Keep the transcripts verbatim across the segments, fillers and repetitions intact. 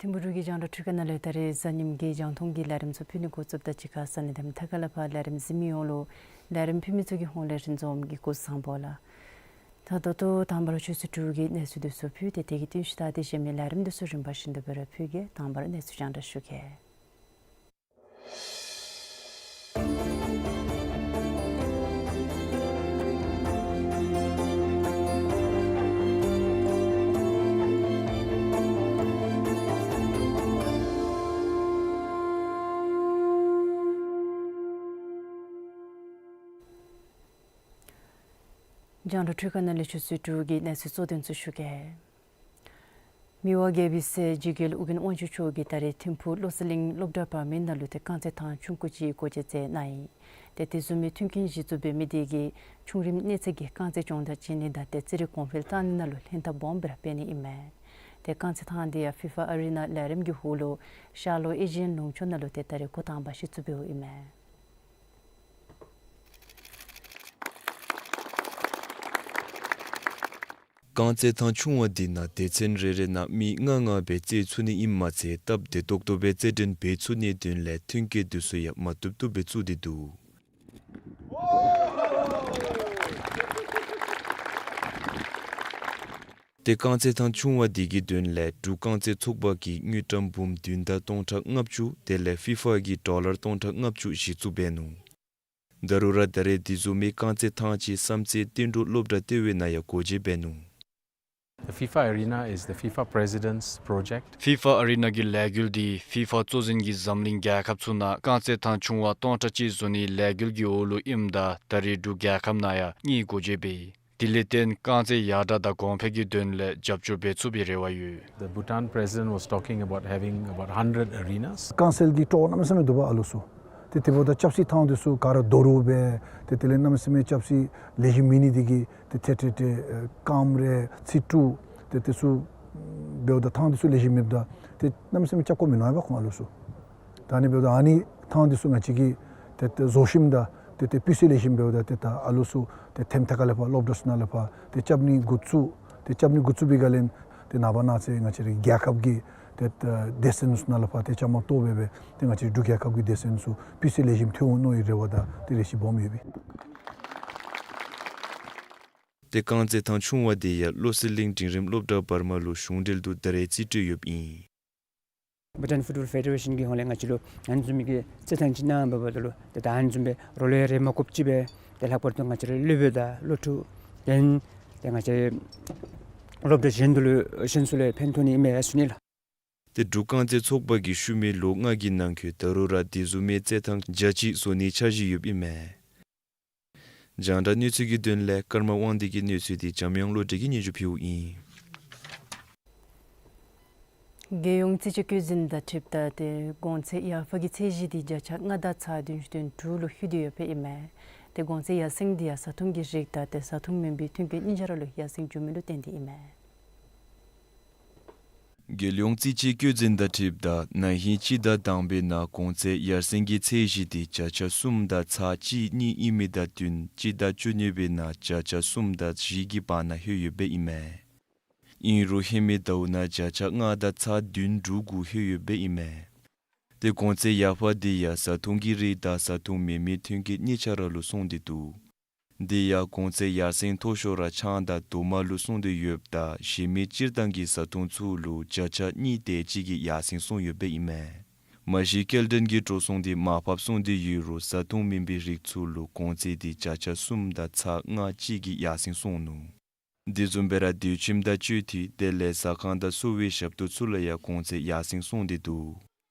ཐིམ་ཕུག་འབྲུག་གི་རྒྱང་བསྒྲགས་འཕྲུལ་ཁང་ནང་ལས་ད་རེས་གཟའ་ཉིམ་གི་རྒྱང་མཐོང་གི་ལས་རིམ་ཚུ་ཕུལ་ནི་འགོ་བཙུགསཔ་ད་གཅིག་ཁར་ས་གནས་དང་མཐའ་ཁག་ལས་ཕར་ལས་རིམ་གཟིགས་མི་ཡོངས་ལུ་ལས་རིམ་ཕུལ་མི་ཚུ་གི་ཧོངས་ལས་རིན་འཛོམས་ཀྱིས་སྐུ་གཟུགས་བཟང་པོ་ལགས། ད་ད་ལྟོ་དང་པ་ར་ཆུ་ཚོད་དྲུག་གི་གནས་ཚུལ་འདི་ཚུ་ཕུལ་ཏེ་དེ་གི་བསྟུན་གཞི་དང་དེ་གཞན་མི་ལས་རིམ་འདི་ཚུ་རིམ་པ་བཞིན་དུ་སྦེ་ར་ཕུལ་གེ། དང་པ་ར་གནས་ཚུལ་རྒྱང་བསྒྲགས་ཞུ་གེ། རྒྱང་བསྒྲགས་འཕྲུལ་ཁང་ནང་ལས་ཆུ་ཚོད་དྲུག་གི་གནས་ཚུལ་གཙོ་དོན་ཚུ་ཞུ་གེ། མི་དབང་རྒྱལ་པོའི་སྲས་འཇིགས་རྒྱལ་ཨོ་རྒྱན་དབང་ཕྱུག་མཆོག་གིས་ད་རེས་ཐིམ་ཕུག་བློ་གསལ་གླིང་སློབ་གྲྭ་བར་མའི་ནང་ལུ་ཏེ་རྐང་རྩེད་ཐང་ཆུང་ཀུ་ཅིག་སྒོ་འབྱེད་མཛད་གནང་ཡི། ཏེ་དེ་བཟུམ་མའི་མཐུན་རྐྱེན་གཞི་བཙུགས་འབད་མི་དེ་གིས་ཆུང་རིམ་གནས་ཚད་ཀྱི་རྐང་རྩེད་སྦྱོང་བརྡར་བྱིན་ནི་དང་ཏེ་རྩེད་རིགས་གོང་འཕེལ་གཏང་ནི་ནང་ལུ་ལྷན་ཐབས་སྦོམ་སྦེ་ར་འབད་ནི་ཨིན་མས། ཏེ་རྐང་རྩེད་ཐང་དེ་ཡང་ཕི་ཕ་ཨ་རི་ན་ལས་རིམ་གྱི་འོག་ལུ་ཤར་ལྷོ་ཨེ་ཤི་ཡན་ལུང་ཕྱོགས་ནང་ལུ་ཏེ་ད་རེས་འགོ་དང་པ་གཞི་བཙུགས་འབདཝ་ཨིན་མས། རྐང་རྩེད་ཐང་ཆུང་བ་འདི་ནང་སྡེ་ཚན་རེ་རེ་ནང་མི་ལྔ་ལྔ་སྦེ་རྩེད་ཚུགས་ནི་ཨིནམ་མ་ཚད་སྟབས་བདེ་ཏོག་ཏོ་སྦེ་རྩེད་འགྲན་འབད་ཚུགས་ནིའི་དོན་ལས་མཐུན་རྐྱེན་འདི་ཚུ་ཡང་མ་བཏུབ་བཏུབ་སྦེ་བཙུགས་ཏེ་འདུག། ཏེ་རྐང་རྩེད་ཐང་ཆུང་བ་འདི་གི་དོན་ལས་འབྲུག་རྐང་རྩེད་ཚོགས་པ་གིས་དངུལ་ཀྲམ་འབུམ་བདུན་དང་སྟོང་ཕྲག་ལྔ་བཅུ་དེ་ལས་ཕི་ཕ་གིས་ཌོ་ལར་སྟོང་ཕྲག་ལྔ་བཅུ་གཞི་བཙུགས་འབད་ནུག། ད་རུང་ར་ད་རེས་དེ་བཟུམ་མའི་རྐང་རྩེད་ཐང་ཅིག་བསམ་རྩེ་བསྟན་འབྲུག་སློབ་གྲྭ་ལྟེ་བའི་ནང་ཡང་སྒོ་འབྱེད་འབད་ནུག། The FIFA Arena is the FIFA President's project. ཕི་ཕ་ཨ་རི་ན་གི་ལས་འགུལ་འདི་ཕི་ཕ་གཙོ་འཛིན་གྱིས་འཛམ་གླིང་རྒྱལ་ཁབ་ཚུ་ནང་རྐང་རྩེད་ཐང་ཆུང་བ་སྟོང་ཕྲག་གཅིག་བཟོ་ནིའི་ལས་འགུལ་གྱི་འོག་ལུ་ཨིནམ་ད་ད་རེས་འབྲུག་རྒྱལ་ཁབ་ནང་ཡང་གཉིས་སྒོ་འབྱེད་འབད་ཡི། དེ་ལས་བརྟེན་རྐང་རྩེད་ཡར་དྲག་དང་གོང་འཕེལ་གྱི་དོན་ལས་རྒྱབ་སྐྱོར་འབད་ཚུགས་པའི་རེ་བ་ཡོད། The Bhutan president was talking about having about hundred arenas. རྐང་རྩེད་ཀྱི་སྤྲོ་བ་གནམ་མེད་ས་མེད་འདུག་པ་ཨ་ལོ་ཚུ། ཏེ་དེ་འབདཝ་ད་སྐྱབས་སའི་ཐང་འདི་ཚུ་ག་ར་རྡོ་རུག་སྦེ་ཏེ་དེ་ལས་གནམ་མེད་ས་མེད་སྐྱབས་སའི་ལེགས་ཤོམ་མེད་ནི་དེ་གིས་ཏེ་ཏེ་ཏེ་ཏེ་ཨེ་རྐངམ་རེ་ཚིགས་དྲུག་ཏེ་དེ་ཚུ་འབདཝ་ད་ཐང་འདི་ཚུ་ལེགས་ཤོམ་མེདཔ་ད་ཏེ་གནམ་མེད་ས་མེད་སྐྱབས་དགོཔ་མིན་ནུག་པ་ཁོང་ཨ་ལོ་ཚུ། ད་ཨ་ནི་འབདཝ་ད་ཨ་ནི་ཐང་འདི་ཚུ་ང་བཅས་ཀྱིས་ཏེ་ཏེ་བཟོ་ཞིནམ་ད་ཏེ་ཏེ་སྤུས་ཚད་ལེགས་ཤོམ་འབདཝ་ད་ཏེ་ད་ཨ་ལོ་ཚུ་ཏེ་ཐེམ་ཐ་ཁ་ལས་ཕར་སློབ་གྲྭ་ཚུ་ནང་ལས་ཕར་ཏེ་རྐྱབ་ནི་འགོ་བཙུགས། ཏེ་རྐྱབ་ནི་འགོ་བཙུགས་པའི་སྒང་ལས་ཏེ་ནངས་པ་གནངས་ཚེ་ང་བཅས་རའི་རྒྱལ་ཁབ་ཀྱི་ཏེ་ཨེ་སྡེ་ཚན་ཚུ་ནང་ལས་ཕར་ཏེ་བཅའ་མར་གཏོགས་སྦེ་སྦེ་ཏེ་ང་བཅས་འབྲུག་རྒྱལ་ཁབ་ཀྱི་སྡེ་ཚན་ཚུ་སྤུས་ཚད་ལེགས་ཤོམ་ཐོན་འོང་མནོ་བའི་རེ་བ་དང་ཏེ་རེ་ཆེ་སྦོམ་ཡོད་པས། ཏེ་རྐང་རྩེད་ཐང་ཆུང་བ་དེ་ཡང་བློ་གསལ་གླིང་འབྲིང་རིམ་སློབ་གྲྭ་བར་མ་ལུ་གཞུང་འབྲེལ་དུ་ད་རེས་རྩིས་སྤྲོད་ཡོདཔ་ཨིན། Bhutan Football Federation གི་ཧོངས་ལས་ང་བཅས་ལུ་ཨ་ནི་བཟུམ་མའི་གི་རྩེད་ཐང་ཅིག་གནང་འབདཝ་ད་ལུ་ཏེ་ད་ཨ་ནི་བཟུམ་སྦེ་རོགས་ལུ་ཡང་རེ་མ་དགོཔ་ཅིག་སྦེ་ཏེ་ལྷག་པར་དུ་ང་བཅས་རའི་སློབ་དཔོན་དང་སློབ་ཕྲུག་དེ་ལས་ཏེ་ང་བཅས་སློབ་གྲྭ་གཞན་དུ་ལུ་གཞན་ཚུ་ལུ་ཡང་ཕན་ཐོགས་ནི་ཨིན་མས་ཟེར་ཞུ་ནི་ལགས། ཏེ་འབྲུག་རྐང་རྩེད་ཚོགས་པ་གིས་ཤུལ་མའི་ལོ་ལྔ་གི་ནང་འཁོད་ད་རུང་ར་དེ་བཟུམ་མའི་རྩེད་ཐང་བརྒྱ་གཅིག་བཟོ་ནིའི་འཆར་གཞི་ཡོདཔ་ཨིན་མས། རྒྱང་བསྒྲགས་གནས་ཚུལ་གྱི་དོན་ལས་ཀརྨ་དབང་འདུས་ཀྱི་གནས་ཚུལ་འདི་འཇམ་དབྱངས་བློ་གྲོས་ཀྱིས་སྙན་ཞུ་ཕུལཝ་ཨིན། རྒྱལ་ཡོངས་རྩིས་དཔྱད་བཀོད་འཛིན་དང་འཁྲིལཝ་ད་ཏེ་གོང་ཚད་ཡར་འཕར་གྱི་ཚད་གཞི་འདི་བརྒྱ་ཆ་ལྔ་དང་ཚག་བདུན་ཅུ་དོན་དྲུག་ལུ་ལྷོད་དེ་ཡོདཔ་ཨིན་མས། ཏེ་གོང་ཚད་ཡར་སེང་འདི་ཡང་བཟའ་འཐུང་གི་རིགས་དང་ཏེ་བཟའ་འཐུང་མེན་པའི་མཐུན་རྐྱེན་གཉིས་ཆ་ར་ལུ་ཡར་སེང་འགྱོ་མི་ལུ་བརྟེན་ཏེ་ཨིན་མས། རྒྱལ་ཡོངས་རྩིས་དཔྱད་བཀོད་འཛིན་དང་འཁྲིལཝ་ད་ན་ཧིང་སྤྱི་ཟླ་དང་པའི་ནང་གོང་ཚད་ཡར་སེང་གི་ཚད་གཞི་དེ་བརྒྱ་ཆ་གསུམ་དང་ཚག་གཅིག་གཉིས་ཨིན་མི་དང་བསྟུན་སྤྱི་ཟླ་བཅུ་གཉིས་པའི་ནང་བརྒྱ་ཆ་གསུམ་དང་བཞི་གི་བར་ན་ལྷོད་ཡོདཔ་ཨིན་མས། ཨིན་རུང་ཧེ་མའི་ཟླཝ་ནང་བརྒྱ་ཆ་ལྔ་དང་ཚག་བདུན་དྲུག་གུ་ལྷོད་ཡོདཔ་ཨིན་མས། ཏེ་གོང་ཚད་ཡར་འཕར་དེ་ཡང་བཟའ་འཐུང་གི་རིགས་དང་བཟའ་འཐུང་མེན་མི་མཐུན་རྐྱེན་གཉིས་ཆ་ར་ལུ་སོང་སྟེ་འདུག། དེ་ཡང་གོང་ཚད་ཡར་སེང་མཐོ་ཤོས་ར་ཆང་དང་དོ་མ་ལུ་སོང་སྟེ་ཡོདཔ་ད་གཞན་མི་སྤྱིར་བཏང་གི་བཟའ་འཐུང་ཚུ་ལུ་བརྒྱ་ཆ་གཉིས་དེ་ཅིག་གི་ཡར་སེང་སོང་ཡོདཔ་ཨིན་མས། མ་གཞི་སྐྱེལ་འདྲེན་གྱི་འགྲོ་སོང་དེ་མར་ཕབ་སོང་སྟེ་ཡོད་རུང་བཟའ་འཐུང་མེན་པའི་རིགས་ཚུ་ལུ་གོང་ཚད་དེ་བརྒྱ་ཆ་གསུམ་དང་ཚག་ལྔ་གཅིག་གི་ཡར་སེང་སོང་ནུག། དེ་བཟུམ་སྦེ་ར་སྡོད་ཁྱིམ་དང་སྤྱོད་འཐུས་དེ་ལས་ཟ་ཁང་དང་གསོ་བའི་ཞབས་ཏོག་ཚུ་ལུ་ཡང་གོང་ཚད་ཡར་སེང་སོང་སྟེ་འདུག།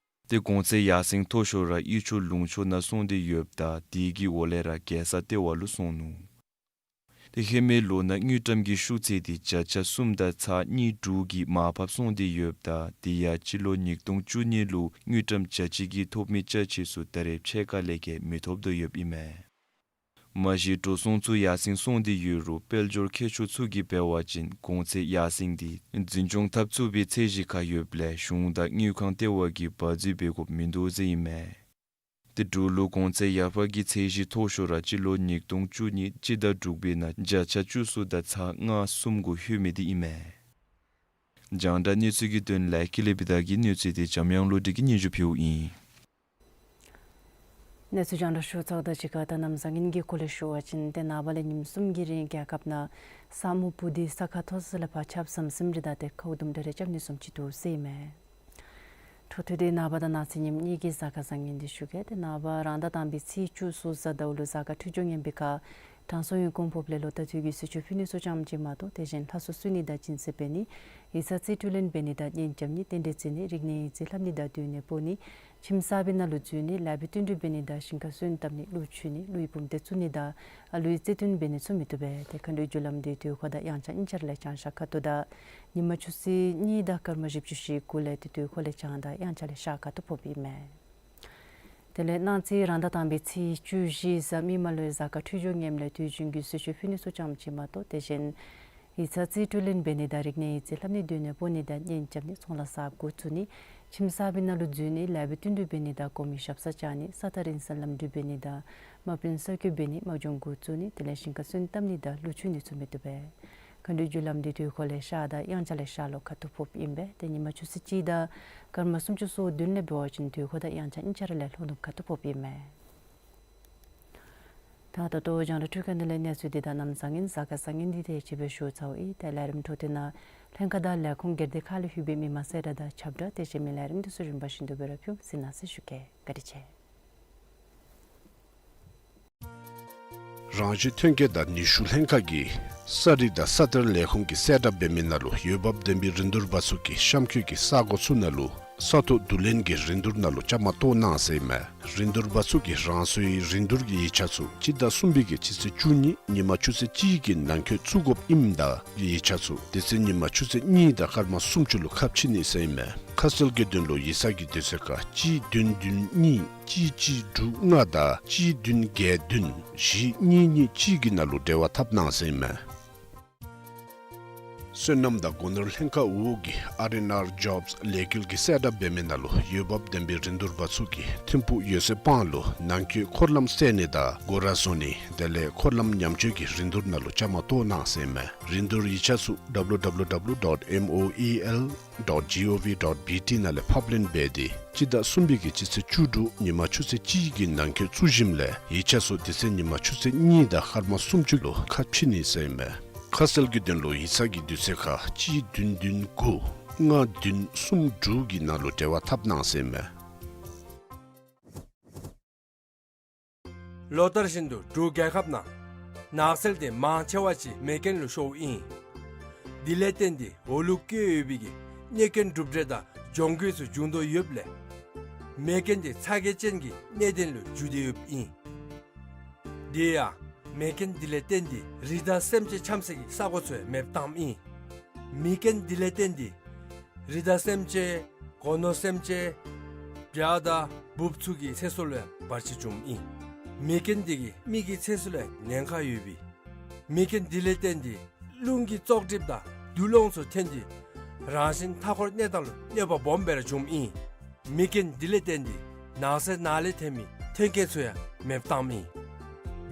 ཏེ་གོང་ཚད་ཡར་སེང་མཐོ་ཤོས་ར་གཡུས་ཕྱོགས་ལུང་ཕྱོགས་ནང་སོང་སྟེ་ཡོདཔ་ད་དེ་གི་འོག་ལས་ར་རྒྱལ་ས་ལྟེ་བ་ལུ་སོང་ནུག། ཏེ་ཧེ་མའི་ལོ་ནང་དངུལ་ཀྲམ་གྱི་ཤུགས་ཚད་དེ་བརྒྱ་ཆ་གསུམ་དང་ཚག་གཉིས་དྲུག་གི་མར་ཕབ་སོང་སྟེ་ཡོདཔ་ད་དེ་ཡང་སྤྱི་ལོ་ཉིས་སྟོང་བཅུ་གཉིས་ལུ་དངུལ་ཀྲམ་བརྒྱ་གཅིག་གི་ཐོབ་མི་ཅ་ཆས་ཚུ་ད་རེས་ཕྱེད་ཀ་ལས་བརྒལ་མི་ཐོབ་དོ་ཡོདཔ་ཨིན་མས། མ་གཞི་འགྲོ་སོང་ཚུ་ཡར་སེང་སོང་སྟེ་ཡོད་རུང་དཔལ་འབྱོར་མཁས་མཆོག་ཚུ་གིས་འབད་བ་ཅིན་གོང་ཚད་ཡར་སེང་དེ་འཛིན་སྐྱོང་འཐབ་ཚུགས་པའི་ཚད་གཞི་ཁར་ཡོདཔ་ལས་གཞུང་དང་དངུལ་ཁང་ལྟེ་བ་གིས་བར་འཛུལ་འབད་དགོཔ་མིན་འདུག་ཟེར་ཨིན་མས། ཏེ་འབྲུག་ལུ་གོང་ཚད་ཡར་འཕར་གྱི་ཚད་གཞི་མཐོ་ཤོས་ར་སྤྱི་ལོ་ཉིས་སྟོང་བཅུ་གཉིས་སྤྱི་ཟླ་དྲུག་པའི་ནང་བརྒྱ་ཆ་བཅུ་གསུམ་དང་ཚག་ལྔ་གསུམ་གུ་ལྷོད་མི་དེ་ཨིན་མས། རྒྱང་བསྒྲགས་གནས་ཚུལ་གྱི་དོན་ལས་ཀི་ལི་པི་ཏ་གི་གནས་ཚུལ་དེ་འཇམ་དབྱངས་བློ་གྲོས་ཀྱིས་སྙན་ཞུ་ཕུལཝ་ཨིན། གནས་ཚུལ་རྒྱང་བསྒྲགས་ཞུ་ཚརཝ་དང་གཅིག་ཁར་ད་གནམ་བཟང་ངན་གྱི་སྐོར་ལས་ཞུ་བ་ཅིན་ཏེ་ནངས་པ་ལས་ཉིནམ་གསུམ་གྱི་རིང་རྒྱལ་ཁབ་ནང་ས་སྨུག་སྤུབས་ཏེ་ས་ཁ་མཐོ་ས་ལས་ཕར་ཆརཔ་ཟམ་ཟིམ་རེ་དང་ཏེ་ཁཝ་ལྡུམ་རེ་རེ་རྐྱབ་ནི་བཟུམ་ཅིག་འདུག་ཟེར་ཨིན་མས། འཕྲོ་མཐུད་དེ་ནངས་པ་དང་གནངས་ཚེ་ཉིནམ་གཉིས་ཀྱི་གཟའ་སྐར་བཟང་ངན་དེ་ཞུ་གེ། ཏེ་ནངས་པ་རང་ཟླ་དང་པའི་ཚེས་བཅུ་གསུམ་གཟའ་ཟླཝ་ལུ་གཟའ་སྐར་འཕྲོད་སྦྱོར་ངན་པའི་ཁར་དྲང་སྲོང་ཡོན་ཀོང་ཕོགཔ་ལས་ལོ་ཟླ་དུས་ཀྱི་གསོལ་མཆོད་ཕུལ་ནི་ཚུ་ཙམ་ཅིག་མ་གཏོགས་དེ་བཞིན་ལྷ་གསོལ་གསོལ་ནི་དང་སྦྱིན་སྲེག་འབད་ནི་ཡིག་ཚང་རྩིས་སྤྲོད་ལེན་འབད་ནི་དང་གཉེན་རྐྱབ་ནི་རྟེན་འབྲེལ་བརྩི་ནི་རིག་གནས་ཡིག་རྩིས་ལྷབ་ནི་དང་སྡོད་གནས་སྤོ་ནི་ཁྱིམ་གསར་པའི་ནང་ལུ་འཛུལ་ནི་ལེགས་པའི་བསྟུན་གྲོས་འབད་ནི་དང་ཞིང་ཁར་སོན་བཏབ་ནི་ཀླུ་མཆོད་ནི་ཀླུའི་བུམ་སྡེ་བཙུགས་ནི་དང་ཨ་ཀླུའི་བརྩེ་འདུན་འབད་ནི་ཚུ་མི་བཏུབ་པས། ཏེ་མཁའ་འགྲོའི་རྒྱུ་ལམ་དེ་དུས་འཁོར་དང་དབྱངས་འཆར་གཉིས་ཆ་ར་ལས་བྱང་ཤར་ཁ་ཐུག་དང་ཉིན་མ་ཆུ་ཚོད་གཉིས་དང་སྐར་མ་བཞི་བཅུ་ཞེ་དགུ་ལས་དེ་དུས་འཁོར་ལས་བྱང་དང་དབྱངས་འཆར་ལས་ཤར་ཁ་ཐུག་ཕོགཔ་ཨིན་མས། དེ་ལས་གནངས་ཚེ་རང་ཟླ་དང་པའི་ཚེས་བཅུ་བཞི་གཟའ་མིག་དམར་ལུ་གཟའ་སྐར་འཕྲོད་སྦྱོར་ངནམ་ལས་དུས་རྒྱུན་གྱི་གསོལ་མཆོད་ཕུལ་ནི་ཚུ་ཙམ་ཅིག་མ་གཏོགས་དེ་བཞིན་ཡིག་ཚང་རྩིས་སྤྲོད་ལེན་འབད་ནི་དང་རིག་གནས་ཡིག་རྩིས་ལྷབ་ནི་སྡོད་གནས་སྤོ་ནི་དང་གཉེན་རྐྱབ་ནི་ཚོང་ལཱ་གསརཔ་འགོ་བཙུགས་ནི་ཁྱིམ་གསར་པའི་ནང་ལུ་འཛུལ་ནི་ལེགས་པའི་བསྟུན་གྲོས་འབད་ནི་དང་གོང་མའི་ཞབས་སར་བཅར་ནི་ས་ཐག་རིང་སར་ལམ་འགྲུལ་འབད་ནི་དང་དམག་དཔོན་གསར་བསྐོ་འབད་ནི་དམག་སྦྱོང་འགོ་བཙུགས་ནི་དེ་ལས་ཞིང་ཁར་སོན་བཏབ་ནི་དང་ཀླུ་མཆོད་ནི་ཚུ་མི་བཏུབ་པས། མཁའ་འགྲོའི་རྒྱུ་ལམ་དེ་དུས་འཁོར་ལས་ཤར་དང་དབྱངས་འཆར་ལས་ཤར་ལྷོ་ཁ་ཐུག་ཕོགཔ་ཨིན་པས། ཏེ་ཉིན་མ་ཆུ་ཚོད་གཅིག་དང་སྐར་མ་སུམ་ཅུ་སོ་བདུན་ལས་འབད་བ་ཅིན་དུས་འཁོར་དང་དབྱངས་འཆར་གཉིས་ཆ་ར་ལས་ལྷོ་ནུབ་ཁ་ཐུག་ཕོགཔ་ཨིན་མས། ད་ད་ལྟོ་རྒྱང་བསྒྲགས་འཕྲུལ་ཁང་འདི་ལས་གནས་ཚུལ་འདི་དང་གནམ་བཟང་ངན་གཟའ་སྐར་བཟང་ངན་འདི་དེ་ཅིག་སྦེ་ཞུ་ཚརཝ་ཨིན། ཏེ་ལས་རིམ་འཕྲོ་མཐུད་ནང་ལྷན་ཁག་དང་ལས་ཁུངས་སྒེར་སྡེ་ཁག་ལས་ལྷོད་པའི་མི་མང་གསལ་བསྒྲགས་དང་ཁྱབ་བསྒྲགས་དེ་བཞིན་མི་ལས་རིམ་འདི་ཚུ་རིམ་པ་བཞིན་དུ་སྦེ་ར་ཕུལཝ་གཟིགས་གནང་ཟེར་ཞུ་གེ། བཀའ་དྲིན་ཆེ། རང་བཞིན་ཐོན་སྐྱེད་དང་ནུས་ཤུགས་ལྷན་ཁག་གིས་ས་རིག་དང་ས་གཏེར་ལས་ཁུངས་ཀྱིས་གསལ་བསྒྲགས་འབད་མི་ནང་ལུ་འོས་འབབ་ལྡན་པའི་རིན་བསྡུར་པ་ཚུ་གིས་གཤམ་འཁོད་ཀྱི་ས་གོ་ཚུ་ནང་ལུ་ས་ཐོག་བསྡུ་ལེན་གྱི་རིན་བསྡུར་ནང་ལུ་བཅའ་མར་གཏོགས་གནང་ཟེར་ཨིན་མས། རིན་བསྡུར་པ་ཚུ་གིས་རང་སོའི་རིན་བསྡུར་གྱི་ཡིག་ཆ་ཚུ་སྤྱི་ཟླ་གསུམ་པའི་གི་སྤྱི་ཚེས་བཅུ་གཉིས་ཉིན་མ་ཆུ་ཚོད་གཅིག་གི་ནང་འཁོད་བཙུགས་དགོཔ་ཨིནམ་ད་ཡིག་ཆ་ཚུ་དེ་ཚེ་ཉིན་མ་ཆུ་ཚོད་གཉིས་དང་སྐར་མ་སུམ་ཅུ་ལུ་ཁ་ཕྱེ་ནི་ཟེར་ཨིན་མས། ཁ་གསལ་གྱི་དོན་ལུ་ཡིག་ཚང་གི་དུས་ཚོད་ཁར་གཅིག་བདུན་བདུན་གཉིས་གཅིག་གཅིག་དྲུག་ལྔ་དང་གཅིག་བདུན་བརྒྱད་བདུན་བཞི་གཉིས་གཉིས་གཅིག་གི་ནང་ལུ་འབྲེལ་བ་འཐབ་གནང་ཟེར་ཨིན་མས། སོ་ནམ་དང་སྒོ་ནོར་ལྷན་ཁག་འོག་གི་ཨར་ཨེན་ཨར་ཇོབས་ལས་འགུལ་གྱིས་གསལ་བསྒྲགས་འབད་མི་ནང་ལུ་འོས་འབབ་ལྡན་པའི་རིན་བསྡུར་པ་ཚུ་གིས་ཐིམ་ཕུག་ཡོད་ཚད་སྤང་ལུ་ནང་འཁོད་འཁོར་ལམ་བསལ་ནི་དང་སྒོ་ར་བཟོ་ནི་དེ་ལས་འཁོར་ལམ་ཉམས་བཅོས་ཀྱི་རིན་བསྡུར་ནང་ལུ་བཅའ་མར་གཏོགས་གནང་ཟེར་ཨིན་མས། རིན་བསྡུར་ཡིག་ཆ་ཚུ་W W W dot M O E L dot G O V dot B T ནང་ལས་ཕབ་ལེན་འབད་དེ་སྤྱི་ཟླ་གསུམ་པའི་གི་སྤྱི་ཚེས་བཅུ་དྲུག་ཉིན་མ་ཆུ་ཚོད་གཅིག་གི་ནང་འཁོད་བཙུགས་ཞིནམ་ལས་ཡིག་ཆ་ཚུ་དེ་ཚེ་ཉིན་མ་ཆུ་ཚོད་གཉིས་དང་སྐར་མ་སུམ་ཅུ་ལུ་ཁ་ཕྱེ་ནི་ཟེར་ཨིན་མས། ཁ་གསལ་གྱི་དོན་ལུ་ཡིག་ཚང་གི་དུས་ཚོད་ཁར་གཅིག་བདུན་བདུན་དགུ་ལྔ་བདུན་གསུམ་དྲུག་གི་ནང་ལུ་འབྲེལ་བ་འཐབ་གནང་ཟེར་ཨིན་མས། ལོ་ལྟར་བཞིན་དུ་འབྲུག་རྒྱལ་ཁབ་ནང་ནགས་ཚལ་དེ་མང་ཆེ་བ་ཅིག་མེ་རྐྱེན་ལུ་ཤོརཝ་ཨིན། དེ་ལས་བརྟེན་ཏེ་འོག་ལུ་བཀོད་ཡོད་པའི་གི་གནོད་སྐྱོན་གྲུབ་འབྲས་དང་གྱོང་གུད་ཚུ་འབྱུང་དོ་ཡོདཔ་ལས་མེ་རྐྱེན་དེ་ཚ་གྱང་ཅན་གྱི་གནད་དོན་ལུ་འགྱུར་ཏེ་ཡོདཔ་ཨིན། དེ་ཡང་མེ་རྐྱེན་དེ་ལས་བརྟེན་ཏེ་རི་དྭགས་སེམས་ཅན་འཁྱམ་སའི་གི་ས་གོ་ཚུ་ཡང་མེདཔ་བཏངམ་ཨིན། མེ་རྐྱེན་དེ་ལས་བརྟེན་ཏེ་རི་དྭགས་སེམས་ཅན་སྒོ་ནོར་སེམས་ཅན་བྱ་དང་འབུཔ་ཚུ་གི་ཚེ་སྲོག་ལུ་ཡང་བར་ཆད་བྱུངམ་ཨིན། མེ་རྐྱེན་འདི་གིས་མི་གི་ཚེ་སྲོག་ལུ་ཉེན་ཁ་ཡོདཔ་ཨིན། མེ་རྐྱེན་འདི་ལས་བརྟེན་ཏེ་རླུང་གི་བཙོག་གྲིབ་དང་རྡུལ་སློང་ཚུ་ཐོན་ཏེ་རང་བཞིན་མཐའ་འཁོར་གནས་སྟངས་ལུ་གནོད་པ་སྦོམ་སྦེ་ར་འབྱུངམ་ཨིན། མེ་རྐྱེན་འདི་ལས་བརྟེན་ཏེ་ནགས་ཚལ་ནང་ལས་ཐོན་མི་ཐོན་སྐྱེད་ཚུ་ཡང་མེདཔ་བཏངམ་ཨིན།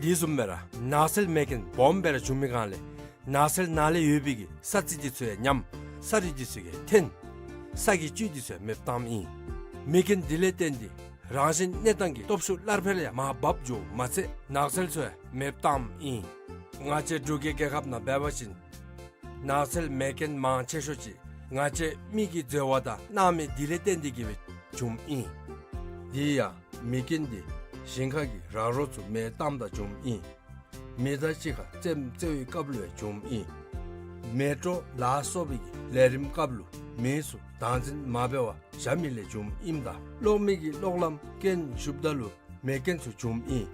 དེ་བཟུམ་སྦེ་ར་ནགས་ཚལ་མེ་རྐྱེན་སྦོམ་སྦེ་ར་འབྱུང་མི་སྒང་ལས་ནགས་ཚལ་ནང་ལས་ཡོད་པའི་གི་ས་རྩི་འདི་ཚུ་ཡང་ཉམས། ས་རུད་འདི་ཚུ་ཡང་ཐོན། ས་གི་བཅུད་འདི་ཚུ་ཡང་མེདཔ་བཏངམ་ཨིན། མེ་རྐྱེན་འདི་ལས་བརྟེན་ཏེ་རང་བཞིན་གནས་སྟངས་ཀྱི་སྟོབས་ཤུགས་སླར་འཕེལ་ཡང་མར་འབབ་འགྱོཝ་མ་ཚད་ནགས་ཚལ་ཚུ་ཡང་མེདཔ་བཏངམ་ཨིན། ང་བཅས་འབྲུག་གི་རྒྱལ་ཁབ་ནང་འབད་བ་ཅིན་ནགས་ཚལ་མེ་རྐྱེན་མང་ཆེ་ཤོས་ཅིག་ང་བཅས་མི་གིས་འཛོལ་བ་དང་སྣང་མེད་འདི་ལས་བརྟེན་ཏེ་གིས་འབྱུངམ་ཨིན། དེ་ཡང་མེ་རྐྱེན་འདི་ཞིང་ཁ་གི་ར་རོ་ཚུ་མེ་བཏངམ་ད་འབྱུངམ་ཨིན། མེ་མདའ་གཅིག་ཁར་རྩེདམོ་རྩེ་བའི་སྐབས་ལུ་ཡང་འབྱུངམ་ཨིན། མེ་ཊོ་ལ་སོགས་པའི་གི་ལས་རིམ་སྐབས་ལུ་མེ་ཚུ་བདག་འཛིན་མ་འབད་བར་བཞག་མི་ལས་འབྱུངམ་ཨིནམ་ད་གློག་མེ་གི་གློག་ལམ་རྐྱེན་ཞུགསཔ་ད་ལུ་མེ་རྐྱེན་ཚུ་འབྱུངམ་ཨིན།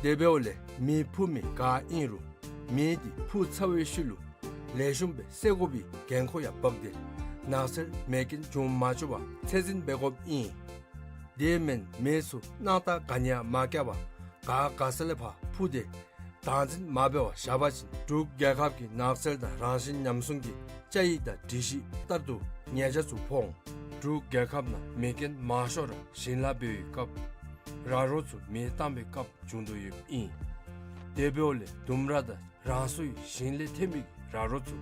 དེ་འབདཝ་ལས་མེ་འཕུ་མི་ག་ཨིན་རུང་མེ་འདི་འཕུ་ཚར་བའི་ཤུལ་ལུ་ལེགས་ཤོམ་སྦེ་བསད་དགོ་པའི་འགན་ཁུར་ཡང་འབག་སྟེ་ནགས་ཚལ་མེ་རྐྱེན་འབྱུང་མ་བཅུག་པར་ཚད་འཛིན་འབད་དགོཔ་ཨིན། དེ་མེན་མེ་ཚུ་སྣང་ལྟ་ག་ནི་ཡང་མ་བཀལ་བར་ག་དགའ་ས་ལས་ཕར་འཕུ་སྟེ་བདག་འཛིན་མ་འབད་བར་བཞག་པ་ཅིན་འབྲུག་རྒྱལ་ཁབ་ཀྱི་ནགས་ཚལ་དང་རང་བཞིན་ཉམས་སྲུང་གི་བཅའ་ཡིག་དང་སྒྲིག་གཞི་ལྟར་དུ་ཉེས་ཆད་ཚུ་ཕོག་འོང་། འབྲུག་རྒྱལ་ཁབ་ནང་མེ་རྐྱེན་མང་ཤོས་ར་ཞིང་ལཱ་འབད་བའི་སྐབས་ར་རོ་ཚུ་མེ་བཏང་བའི་སྐབས་འབྱུང་དོ་ཡོདཔ་ཨིན། དེ་འབདཝ་ལས་ལྡུམ་ར་དང་རང་སོའི་ཞིང་ལས་ཐོན་མི་ར་རོ་ཚུ་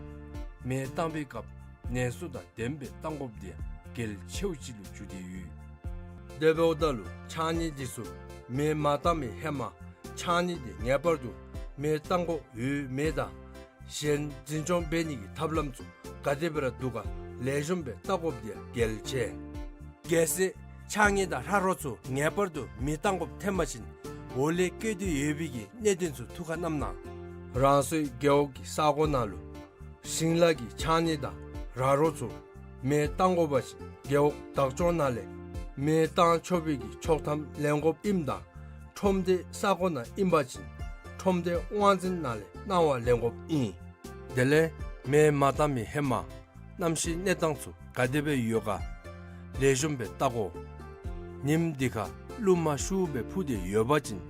མེ་བཏང་བའི་སྐབས་ནན་སུ་དང་ལྡནམ་སྦེ་བཏང་དགོཔ་འདི་ཡང་གལ་ཆེཝ་ཅིག་ལུ་གྱུར་ཏེ་ཡོད། དེ་འབདཝ་ད་ལུ་ཕྱགས་སྙིགས་འདི་ཚུ་མེ་མ་བཏང་བའི་ཧེ་མ་ཕྱགས་སྙིགས་འདི་ངེས་པར་དུ་མེ་བཏང་དགོཔ་ཡོད་མེད་དང་གཞན་འཛིན་སྐྱོང་འབད་ནི་གི་ཐབས་ལམ་ཚུ་ག་དེ་སྦེ་ར་འདུག་ག་ལེགས་ཤོམ་སྦེ་བལྟ་དགོཔ་འདི་ཡང་གལ་ཆེ། གལ་སྲིད་ཕྱགས་སྙིགས་དང་ར་རོ་ཚུ་ངེས་པར་དུ་མེ་བཏང་དགོཔ་ཐོན་པ་ཅིན་འོག་ལས་བཀོད་དེ་ཡོད་པའི་གི་གནད་དོན་ཚུ་ཐུགས་ཁར་བསྣམས་གནང་། རང་སོའི་རྒེད་འོག་གི་ས་གོ་ནང་ལུ་ཞིང་ལཱ་གི་ཕྱགས་སྙིགས་དང་ར་རོ་ཚུ་མེ་བཏང་དགོ་པ་ཅིན་རྒེད་འོག་བདག་སྐྱོང་ནང་ལས་མེ་བཏང་ཆོག་པའི་གི་ཆོག་ཐམ་ལེན་དགོཔ་ཨིནམ་ད་ཁྲོམ་སྡེ་ས་གོ་ནང་ཨིན་པ་ཅིན་ཁྲོམ་སྡེ་དབང་འཛིན་ནང་ལས་གནང་བ་ལེན་དགོཔ་ཨིན། དེ་ལས་མེ་མ་བཏང་མི་ཧེ་མ་གནམ་གཤིས་གནས་སྟངས་ཚུ་ག་དེ་སྦེ་ཡོད་ག་ལེགས་ཤོམ་སྦེ་བལྟ་དགོ། ཉིམ་འདི་ཁར་རླུང་མ་ཤུགས་སྦེ་འཕུ་སྟེ་ཡོད་པ་ཅིན་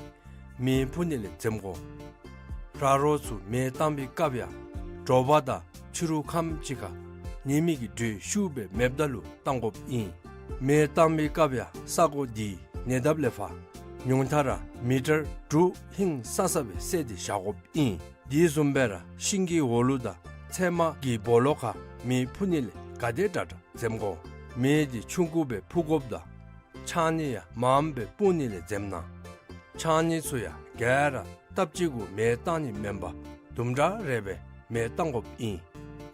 མེ་འཕུ་ནི་ལས་འཛེམ་དགོ། ར་རོ་ཚུ་མེ་བཏང་བའི་སྐབས་ཡང་དྲོ་པ་དང་ཕྱི་རུ་ཁམས་ཅིག་ཁར་ཉི་མའི་གི་དྲོད་ཤུགས་སྦེ་མེདཔ་ད་ལུ་བཏང་དགོཔ་ཨིན། མེ་བཏང་བའི་སྐབས་ཡང་ས་གོ་འདི་ཉེ་འདབས་ལས་ཕར་ཉུང་མཐའ་ར་མི་ཊར་དྲུག་ཧིང་སང་ས་སྦེ་བསལ་ཏེ་བཞག་དགོཔ་ཨིན། དེ་བཟུམ་སྦེ་ར་ཤིང་གི་འོག་ལུ་དང་ཚལ་མ་གི་སྦོ་ལོགས་ཁར་མེ་འཕུ་ནི་ལས་ག་དེ་དྲག་དྲག་འཛེམ་དགོ། མེ་འདི་ཆུང་ཀུ་སྦེ་འཕུ་དགོཔ་དང་ཕྱགས་སྙིགས་ཡང་མངམ་སྦེ་སྤུང་ནི་ལས་འཛེམ་གནང་། ཕྱགས་སྙིགས་ཚུ་ཡང་ག་ར་སྟབས་གཅིག་གུ་མེ་བཏང་ནི་མེན་པར་དུམ་གྲ་རེ་སྦེ་མེ་བཏང་དགོཔ་ཨིན།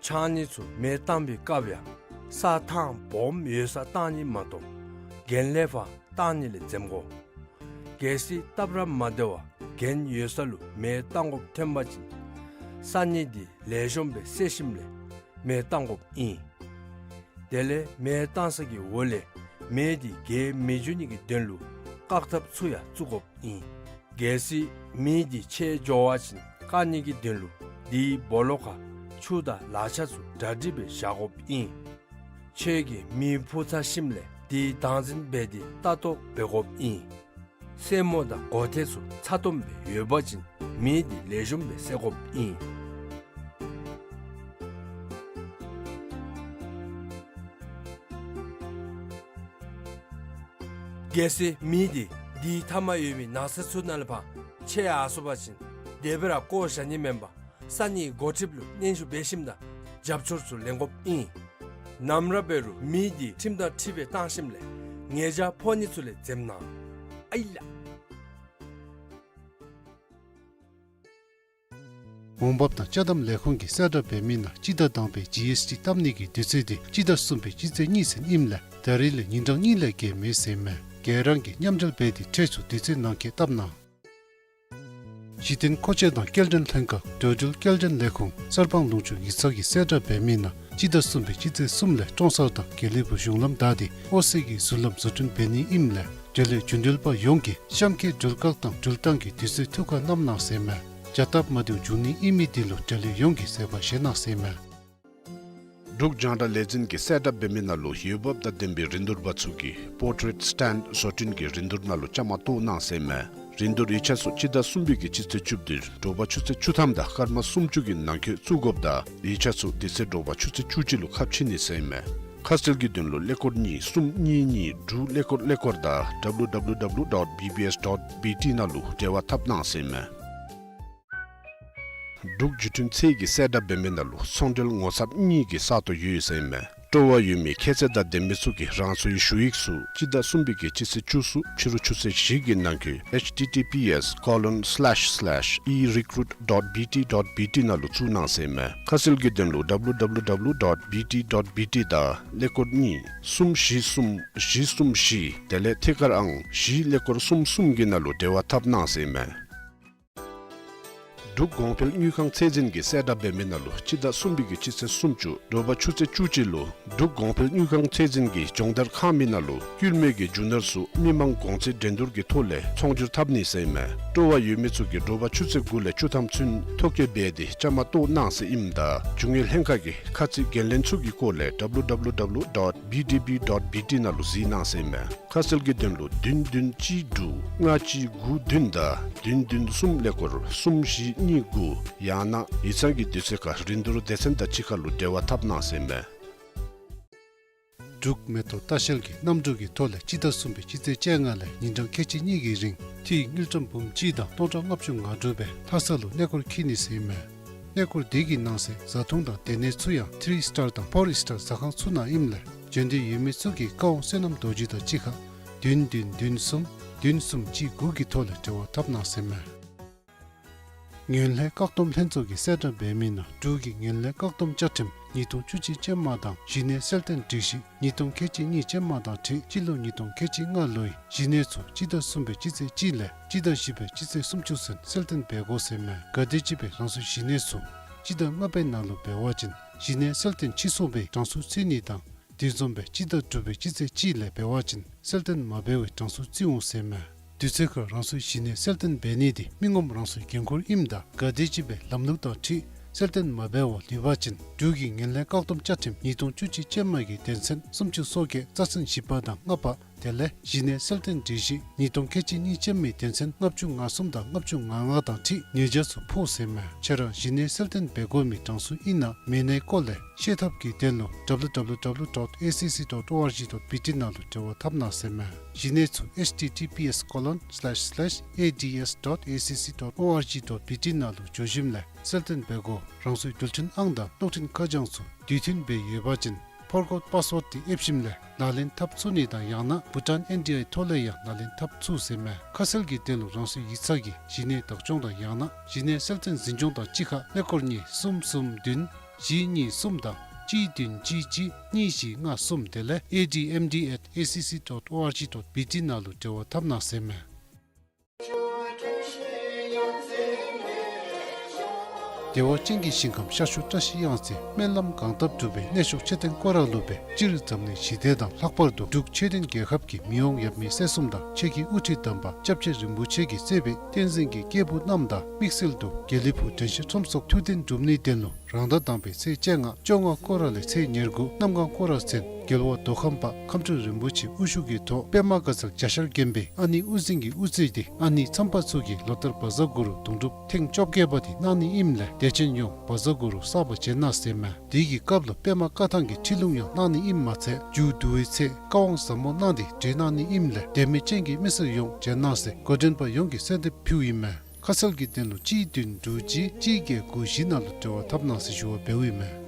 ཕྱགས་སྙིགས་ཚུ་མེ་བཏང་བའི་སྐབས་ཡང་ས་ཐང་སྦོམ་ཡོད་སར་བཏང་ནི་མ་གཏོགས་གྱེན་ལས་ཕར་བཏང་ནི་ལས་འཛེམ་དགོ། གལ་སྲིད་སྟབས་ར་མ་བདེ་བར་གྱེན་ཡོད་ས་ལུ་མེ་བཏང་དགོཔ་ཐོན་པ་ཅིན་ས་སྙིགས་འདི་ལེགས་ཤོམ་སྦེ་བསལ་ཞིནམ་ལས་མེ་བཏང་དགོཔ་ཨིན། དེ་ལས་མེ་བཏང་ས་གི་འོག་ལས་མེ་འདི་རྒྱས་མི་འགྱོ་ནི་གི་དོན་ལུ་བཀག་ཐབས་ཚུ་ཡང་བཙུགས་དགོཔ་ཨིན། གལ་སྲིད་མེ་འདི་ཆད་འགྱོ་བ་ཅིན་བཀག་ནི་གི་དོན་ལུ་དེའི་སྦོ་ལོགས་ཁར་ཆུ་དང་ལག་ཆ་ཚུ་གྲ་སྒྲིག་སྦེ་བཞག་དགོཔ་ཨིན། ཁྱོད་ཀྱིས་མེ་འཕུ་ཚར་ཞིནམ་ལས་དེ་བདག་འཛིན་འབད་དེ་ལྟ་རྟོག་འབད་དགོཔ་ཨིན། སེན་མོ་དང་མགོ་ཐལ་ཚུ་ཚ་ཏོམ་སྦེ་ཡོད་པ་ཅིན་མེ་འདི་ལེགས་ཤོམ་སྦེ་བསད་དགོཔ་ཨིན། གལ་སྲིད་མེ་འདི་དེའི་མཐའ་མར་ཡོད་མི་ནགས་ཚལ་ཚུ་ནང་ལས་ཕར་ཆད་ཡར་སོང་པ་ཅིན་དེ་སྦེ་ར་བཀོ་བཞག་ནི་མེན་པར་ས་གནས་འགོ་ཁྲིདཔ་ལུ་སྙན་ཞུ་འབད་ཞིནམ་ད་རྒྱབ་སྐྱོར་ཚུ་ལེན་དགོཔ་ཨིན། ནམ་ར་འབད་རུང་མེ་འདི་ཁྲིམས་དང་འཁྲིལ་སྦེ་བཏང་ཞིནམ་ལས་ཉེས་བྱ་ཕོག་ནི་ཚུ་ལས་འཛེམ་གནང་། ཨའི་ལགས། འོང་འབབ་དང་ཅ་དམ་ལས་ཁུངས་ཀྱིས་གསལ་བསྒྲགས་འབད་མི་ནང་སྤྱི་ཟླ་དང་པའི་ཇི་ཨེསི་ཊི་བཏབ་ནི་གི་དུས་ཚོད་འདི་སྤྱི་ཟླ་གསུམ་པའི་སྤྱི་ཚེས་གཉིས་ཚུན་ཨིནམ་ལས་ད་རིས་ལས་ཉིན་གྲངས་གཉིས་ལས་བརྒལ་མེད་ཟེར་མས། ཁྱེད་རང་གིས་མཉམ་འབྲེལ་འབད་དེ་ཁྲལ་ཚུ་དུས་ཚོད་ནང་འཁོད་བཏབ་གནང་། གཞི་རྟེན་མཁོ་ཆས་དང་སྐྱེལ་འདྲེན་ལྷན་ཁག་འགྲོ་འགྲུལ་སྐྱེལ་འདྲེན་ལས་ཁུངས་གསར་སྤང་ལུང་ཕྱོགས་ཡིག་ཚང་གིས་གསལ་བསྒྲགས་འབད་མི་ནང་སྤྱི་ཟླ་གསུམ་པའི་སྤྱི་ཚེས་གསུམ་ལས་ཀྲོང་གསར་དང་དགེ་ལེགས་ཕུག་གཞུང་ལམ་བདའ་སྟེ་ཨོ་སི་གི་ཟུར་ལམ་བཟོ་སྐྲུན་འབད་ནི་ཨིནམ་ལས་འབྲེལ་ཡོད་རྒྱུན་འགྲུལ་པ་ཡོངས་ཀྱིས་གཤམ་འཁོད་འགྲུལ་བཀག་དང་འགྲུལ་བཏང་གི་དུས་ཚོད་ཐུགས་ཁར་བསྣམ་གནང་ཟེར་མས། བྱ་སྟབས་མ་བདེཝ་འབྱུང་ནི་ཨིན་མི་འདི་ལུ་འབྲེལ་ཡོད་ཡོངས་ཀྱིས་བཟོད་པ་བཞེས་གནང་ཟེར་མས། འབྲུག་རྒྱང་བསྒྲགས་ལས་འཛིན་གྱིས་གསལ་བསྒྲགས་འབད་མི་ནང་ལུ་འོས་འབབ་དང་ལྡན་པའི་རིན་བསྡུར་པ་ཚུ་གིས་པོར་ཊེཊ་སི་ཊེན་ཌ་བཟོ་སྐྲུན་གྱི་རིན་བསྡུར་ནང་ལུ་བཅའ་མར་གཏོགས་གནང་ཟེར་མས། རིན་བསྡུར་ཡིག་ཆ་ཚུ་སྤྱི་ཟླ་གསུམ་པའི་གི་སྤྱི་ཚེས་བཅུ་བདུན་དྲོ་པ་ཆུ་ཚོད་བཅུ་ཐམ་དང་སྐར་མ་སུམ་ཅུ་གི་ནང་འཁོད་བཙུགས་དགོཔ་ད་ཡིག་ཆ་ཚུ་དེ་ཚེ་དྲོ་པ་ཆུ་ཚོད་བཅུ་གཅིག་ལུ་ཁ་ཕྱེ་ནི་ཟེར་ཨིན་མས། ཁ་གསལ་གྱི་དོན་ལུ་ཀླད་ཀོར་གཉིས་གསུམ་གཉིས་གཉིས་དྲུག་ཀླད་ཀོར་ཀླད་ཀོར་དང་W W W dot B B S dot B T ནང་ལུ་འབྲེལ་བ་འཐབ་གནང་ཟེར་ཨིན་མས། འབྲུག་བརྒྱུད་འཕྲིན་ཚད་ཀྱི་གསལ་བསྒྲགས་འབད་མི་ནང་ལུ་ཚོང་འབྲེལ་ངོ་ཚབ་གཉིས་ཀྱི་ས་སྟོང་ཡོད་ཟེར་ཨིན་མས། སྤྲོ་བ་ཡོད་མི་ཁྱད་ཚད་དང་ལྡན་མི་ཚུ་གིས་རང་སོའི་ཞུ་ཡིག་ཚུ་སྤྱི་ཟླ་གསུམ་པའི་གི་སྤྱི་ཚེས་བཅུ་གསུམ་ཕྱི་རུ་ཆུ་ཚོད་བཞི་གི་ནང་འཁོད་H T T P S colon slash slash e recruit dot B T dot B T ནང་ལུ་བཙུགས་གནང་ཟེར་ཨིན་མས། ཁ་གསལ་གྱི་དོན་ལུ W W W dot B T dot B T དང་ཀླད་ཀོར་གཉིས་གསུམ་བཞི་གསུམ་བཞི་གསུམ་བཞི་དེ་ལས་ཐད་ཀར་ཨང་བཞི་ཀླད་ཀོར་གསུམ་གསུམ་གྱི་ནང་ལུ་འབྲེལ་བ་འཐབ་གནང་ཟེར་ཨིན་མས། འབྲུག་གོང་འཕེལ་དངུལ་ཁང་ཚད་འཛིན་གྱི་གསལ་བསྒྲགས་འབད་མི་ནང་ལུ་སྤྱི་ཟླ་གསུམ་པའི་གི་སྤྱི་ཚེས་སུམ་ཅུ་དྲོ་པ་ཆུ་ཚོད་བཅུ་གཅིག་ལུ་འབྲུག་གོང་འཕེལ་དངུལ་ཁང་ཚད་འཛིན་གྱི་སྦྱོང་བརྡར་ཁང་མིག་ནང་ལུ་དཀྱུས་མའི་གི་རྒྱུ་ནོར་ཚུ་མི་མང་གོང་ཚད་འགྲན་བསྡུར་གྱི་ཐོག་ལས་ཚོང་བསྒྱུར་འཐབ་ནི་ཟེར་ཨིན་མས། སྤྲོ་བ་ཡོད་མི་ཚུ་གིས་དྲོ་པ་ཆུ་ཚོད་དགུ་ལས་བཅུ་ཐམ་ཚུན་ཐོ་བཀོད་འབད་དེ་བཅའ་མར་གཏོགས་གནང་ཟེར་ཨིནམ་ད་རྒྱུ་དངོས་ལྷན་ཁག་གི་ཁ་ཚིག་འགན་ལེན་ཚུ་གི་སྐོར་ལས W W W dot B D B dot B T ནང་ལུ་གཟིགས་གནང་ཟེར་ཨིན་མས། ཁ་གསལ་གྱི་དོན་ལུ་བདུན་བདུན་གཅིག་དྲུག་ལྔ་གཅིག་དགུ་བདུན་དང་བདུན་བདུན་གསུམ་ཀླད་ཀོར་གསུམ་བཞི་གཉིས་དགུ་ཡང་ན་ཡིག་ཚང་གི་དུས་ཚོད་ཁར་རིན་བསྡུར་སྡེ་ཚན་དང་གཅིག་ཁར་ལུ་འབྲེལ་བ་འཐབ་གནང་ཟེར་ཨིན་མས། འབྲུག་མེ་ཏོག་ལྟ་བཤལ་གྱིས་གནམ་གྲུ་གི་ཐོག་ལས་སྤྱི་ཟླ་གསུམ་པའི་སྤྱི་ཚེས་བཅོ་ལྔ་ལས་ཉིན་གྲངས་ཁལ་གཅིག་གཉིས་ཀྱི་རིང་ཐིག་དངུལ་ཀྲམ་འབུམ་གཅིག་དང་སྟོང་ཕྲག་ལྔ་བཅུ་ང་དྲུག་སྦེ་ལྷ་ས་ལུ་གནས་སྐོར་འཁྱིད་ནི་ཟེར་ཨིན་མས། གནས་སྐོར་དེ་གི་ནང་གསེས་བཟའ་འཐུང་དང་སྡོད་གནས་ཚུ་ཡང་ཐི་རི་སི་ཊར་དང་ཕོར་སི་ཊར་ཟ་ཁང་ཚུ་ནང་ཨིནམ་ལས་འབྱོན་འདོད་ཡོད་མི་ཚུ་གིས་བཀའ་དབང་བསོད་ནམས་རྡོ་རྗེ་དང་གཅིག་ཁར་བདུན་བདུན་བདུན་གསུམ་བདུན་གསུམ་གཅིག་དགུ་གི་ཐོག་ལས་འབྲེལ་བ་འཐབ་གནང་ཟེར་ཨིན་མས། ངན་ལྷད་བཀག་སྡོམ་ལྷན་ཚོགས་ཀྱི་གསལ་བསྒྲགས་འབད་མི་ནང་འབྲུག་གི་ངན་ལྷད་བཀག་སྡོམ་བཅའ་ཁྲིམས་ཉིས་སྟོང་བཅུ་གཅིག་ཅན་མ་དང་གཞི་གནས་གསལ་སྟོན་སྒྲིག་གཞི་ཉིས་སྟོང་ཁལ་གཅིག་གཉིས་ཅན་མ་དང་འཁྲིལ་སྤྱི་ལོ་ཉིས་སྟོང་ཁལ་གཅིག་ལྔ་ལོའི་གཞི་གནས་ཚུ་སྤྱི་ཟླ་གསུམ་པའི་སྤྱི་ཚེས་གཅིག་ལས་སྤྱི་ཟླ་བཞི་པའི་སྤྱི་ཚེས་སུམ་ཅུ་ཚུན་གསལ་སྟོན་འབད་དགོ་ཟེར་ཨིན་མས། གལ་སྲིད་ཅིག་སྦེ་རང་སོའི་གཞི་གནས་ཚུ་སྤྱི་ཟླ་ལྔ་པའི་ནང་ལུ་འབད་བ་ཅིན་གཞི་གནས་གསལ་སྟོན་ཕྱིས་སོང་བའི་གྲངས་སུ་བརྩི་ནི་དང་དེ་བཟུམ་སྦེ་སྤྱི་ཟླ་དྲུག་པའི་སྤྱི་ཚེས་གཅིག་ལས་འབད་བ་ཅིན་གསལ་སྟོན་མ་འབད་བའི་གྲངས་སུ་བརྩི་འོང་ཟེར་ཨིན་མས། དུས་ཚོད་ཁར་རང་སོའི་གཞི་གནས་གསལ་སྟོན་འབད་ནི་དེ་མི་ངོམ་རང་སོའི་འགན་ཁུར་ཨིནམ་ད་གལ་སྲིད་ཅིག་སྦེ་ལམ་ལུགས་དང་འཁྲིལ་གསལ་སྟོན་མ་འབད་བར་ལུས་པ་ཅིན་འབྲུག་གི་ངན་ལྷད་བཀག་སྡོམ་བཅའ་ཁྲིམས་ཉིས་སྟོང་བཅུ་གཅིག་ཅན་མ་གི་དོན་ཚན་སུམ་ཅུ་སོ་བརྒྱད་རྩ་ཚན་བཞི་པ་དང་ལྔ་པ་དེ་ལས་གཞི་གནས་གསལ་སྟོན་སྒྲིག་གཞི་ཉིས་སྟོང་ཁལ་གཅིག་གཉིས་ཅན་མའི་དོན་ཚན་ལྔ་བཅུ་ང་གསུམ་དང་ལྔ་བཅུ་ང་ལྔ་དང་འཁྲིལ་ཉེས་བྱ་ཚུ་ཕོག་ཟེར་ཨིན་མས། ཁྱེད་ར་གཞི་གནས་གསལ་སྟོན་འབད་དགོ་མི་གྲངས་སུ་ཨིན་ན་མེན་ནའི་སྐོར་ལས་ཤེས་ཐབས་ཀྱི་དོན་ལུ W W W dot A C C dot O R G dot B T ནང་ལུ་འབྲེལ་བ་འཐབ་གནང་ཟེར་ཨིན་མས། གཞི་གནས་ཚུ་H T T P S colon slash slash A D S dot A C C dot O R G dot B T ནང་ལུ་འགྱོ་ཞིནམ་ལས་གསལ་སྟོན་འབད་དགོ། རང་སོའི་རྡུལ་ཕྲན་ཨང་དང་གློག་འཕྲིན་ཁ་བྱང་ཚུ་དུས་མཐུན་སྦེ་ཡོད་པ་ཅིན་ཕོར་གོཌ་པཱསི་ཝརཌ་དེ་ཨེབ་ཞིནམ་ལས་ལག་ལེན་འཐབ་ཚུགས་ནི་དང་ཡང་ན་བྷུ་ཊཱན་ཨེན་ཌི་ཨའི་ཐོག་ལས་ཡང་ལག་ལེན་འཐབ་ཚུགས་ཟེར་ཨིན་མས། ཁ་གསལ་གྱི་དོན་ལུ་རང་སོའི་ཡིག་ཚང་གི་གཞི་གནས་བདག་སྐྱོང་དང་ཡང་ན་གཞི་གནས་གསལ་སྟོན་འཛིན་སྐྱོང་དང་གཅིག་ཁར་ཀླད་ཀོར་གཉིས་གསུམ་གསུམ་བདུན་བཞི་གཉིས་གསུམ་དང་གཅིག་བདུན་གཅིག་གཅིག་གཉིས་བཞི་ལྔ་གསུམ་དེ་ལས་A D M D at A C C dot O R G dot B T ནང་ལུ་འབྲེལ་བ་འཐབ་གནང་ཟེར་ཨིན་མས། བདེ་བ་ཅན་གྱི་ཞིང་ཁམས་ཤར་ཕྱོགས་བཀྲ་ཤིས་གཡང་རྩེ་སྨོན་ལམ་གང་བཏབ་འགྲུབ་པའི་གནས་མཆོག་མཆོད་རྟེན་སྐོར་ར་ལུ་སྦེ་སྤྱིར་འཛམ་གླིང་ཞི་བདེ་དང་ལྷག་པར་དུ་འབྲུག་ཆོས་ལྡན་རྒྱལ་ཁབ་ཀྱི་མི་དབང་ཡབ་མེས་སྲས་གསུམ་དང་ཆོས་ཀྱི་དབུ་ཁྲིད་དམ་པ་སྐྱབས་རྗེ་རིན་པོ་ཆེ་གིས་གཙོས་པའི་བསྟན་འཛིན་གྱི་སྐྱེས་བུ་རྣམས་དང་དམིགས་བསལ་དུ་དགེ་ལེགས་ཕུག་དྲན་ཤེས་ཁྲོམ་ཚོགས་ཐུགས་གཏན་འགྲུབ་ནིའི་དོན་ལུ་རང་ཟླ་དང་པའི་ཚེས་བཅོ་ལྔ་བཅོ་ལྔ་སྐོར་ར་ལས་ཚེས་ཉེར་དགུ་གནམ་གང་སྐོར་ར་ཚུན་རྒྱལ་བ་མདོ་ཁམས་པ་ཁམས་སྤྲུལ་རིན་པོ་ཆེ་དབུ་བཞུགས་ཀྱི་ཐོག་པདྨ་དགའ་ཚལ་གྱ་ཤར་དགོན་པའི་ཨ་ནེ་དབུ་འཛིན་གྱི་དབུ་རྩེ་དེ་ཨ་ནེ་མཚམས་པ་ཚུ་གིས་ལོ་ལྟར་བཛྲ་གུ་རུ་དུང་སྒྲུབ་ཐེངས་བཅོ་བརྒྱད་པ་དེ་གནང་ནི་ཨིནམ་ལས་དད་ཅན་ཡོངས་བཛྲ་གུ་རུ་བསགས་པར་བྱོན་གནང་ཟེར་ཨིན་མས། དེ་གི་སྐབས་ལུ་པདྨ་བཀའ་ཐང་གི་ཁྲིད་ལུང་ཡང་གནང་ནི་ཨིནམ་མ་ཚད་མཇུག་བསྡུ་བའི་ཚེ་བཀའ་དབང་ཟབ་མོ་གནང་སྟེ་གྲོལ་གནང་ནི་ཨིནམ་ལས་དད་མོས་ཅན་གྱི་མི་སེར་ཡོངས་བྱོན་གནང་ཟེར་འགོ་འདྲེན་པ་ཡོངས་ཀྱིས་གསོལ་འདེབས་ཕུལཝ་ཨིན་མས། ཁ་གསལ་གྱི་དོན་ལུ་གཅིག་བདུན་དྲུག་གཅིག་གཅིག་བརྒྱད་དགུ་བཞི་ནང་ལུ་འབྲེལ་བ་འཐབ་གནང་ཟེར་ཞུ་བ་འབདཝ་ཨིན་མས།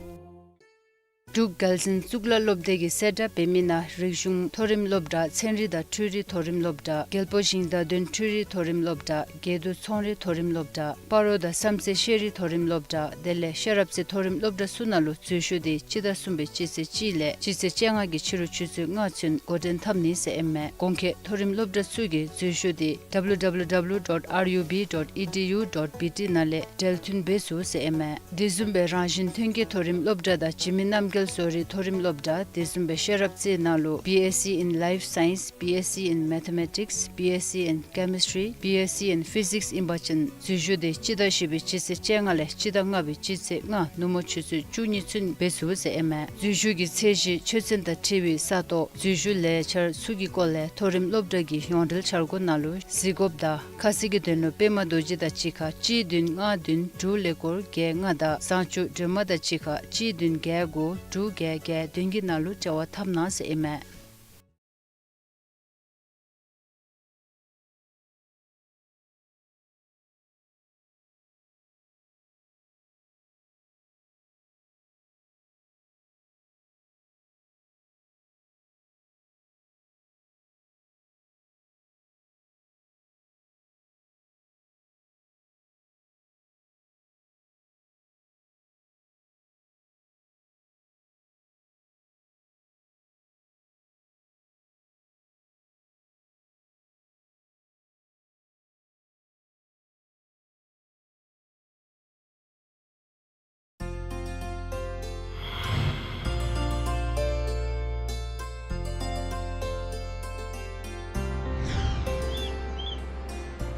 འབྲུག་རྒྱལ་བཙུན་གཙུག་ལག་སློབ་སྡེ་གི་གསལ་བསྒྲགས་འབད་མི་ནང་རིག་གཞུང་མཐོ་རིམ་སློབ་གྲྭ་ཚན་རིག་དང་འཕྲུལ་རིག་མཐོ་རིམ་སློབ་གྲྭ་རྒྱལ་པོ་ཞིང་བདག་དོན་འཕྲུལ་རིག་མཐོ་རིམ་སློབ་གྲྭ་དགེ་འདུན་ཚོང་རིག་མཐོ་རིམ་སློབ་གྲྭ་སྤ་རོ་དང་བསམ་རྩེ་ཤེས་རིག་མཐོ་རིམ་སློབ་གྲྭ་དེ་ལས་ཤེས་རབ་རྩེ་མཐོ་རིམ་སློབ་གྲྭ་ཚུ་ནང་ལུ་འཛུལ་ཞུགས་དེ་སྤྱི་ཟླ་གསུམ་པའི་སྤྱི་ཚེས་གཅིག་ལས་སྤྱི་ཚེས་བཅོ་ལྔ་གི་ཕྱི་རུ་ཆུ་ཚོད་ལྔ་ཚུན་འགོ་འདྲེན་འཐབ་ནི་ཟེར་ཨིན་མས། གོང་འཁོད་མཐོ་རིམ་སློབ་གྲྭ་ཚུ་གི་འཛུལ་ཞུགས་དེ་W W W dot R U B dot E D U dot B T ནང་ལས་འབྲེལ་མཐུད་འབད་ཚུགས་ཟེར་ཨིན་མས། དེ་བཟུམ་སྦེ་རང་བཞིན་ཐོན་སྐྱེད་མཐོ་རིམ་སློབ་གྲྭ་དང་འཇིགས་མེད་རྣམ་རྒྱལ་ བཟོ་རིག་མཐོ་རིམ་སློབ་གྲྭ་དེ་བཟུམ་སྦེ་ཤེས་རབ་རྩེ་ནང་ལུ་B S c in Life Science, B S c in Mathematics, B S c in Chemistry, B S c in Physics ཨིན་པ་ཅིན་འཛུལ་ཞུགས་དེ་སྤྱི་ཟླ་བཞི་པའི་སྤྱི་ཚེས་བཅོ་ལྔ་ལས་སྤྱི་ཟླ་ལྔ་པའི་སྤྱི་ཚེས་ལྔ་ནུབ་མོ་ཆུ་ཚོད་བཅུ་གཉིས་ཚུན་འབད་ཚུགས་ཟེར་ཨིན་མས། འཛུལ་ཞུགས་ཀྱི་ཚད་གཞི་ཆོས་ཚན་དང་འཁྲིལ་བའི་ས་སྟོང་འཛུལ་ཞུགས་ལས་འཆར་ཚུ་གི་སྐོར་ལས་མཐོ་རིམ་སློབ་གྲྭ་གི་ཡོངས་འབྲེལ་འཆར་སྒོ་ནང་ལུ་གཟིགས་དགོཔ་དང་ཁ་གསལ་གྱི་དོན་ལུ་པདྨ་རྡོ་རྗེ་དང་གཅིག་ཁར་གཅིག་བདུན་ལྔ་བདུན་དྲུག་ཀླད་ཀོར་བརྒྱད་ལྔ་དང་བཟང་སྤྱོད་སྒྲོལ་མ་དང་གཅིག་ཁར་གཅིག་བདུན་བརྒྱད་དགུ་དྲུག་བརྒྱད་བརྒྱད་བདུན་གྱི་ནང་ལུ་འབྲེལ་བ་འཐབ་གནང་ཟེར་ཨིན་མས།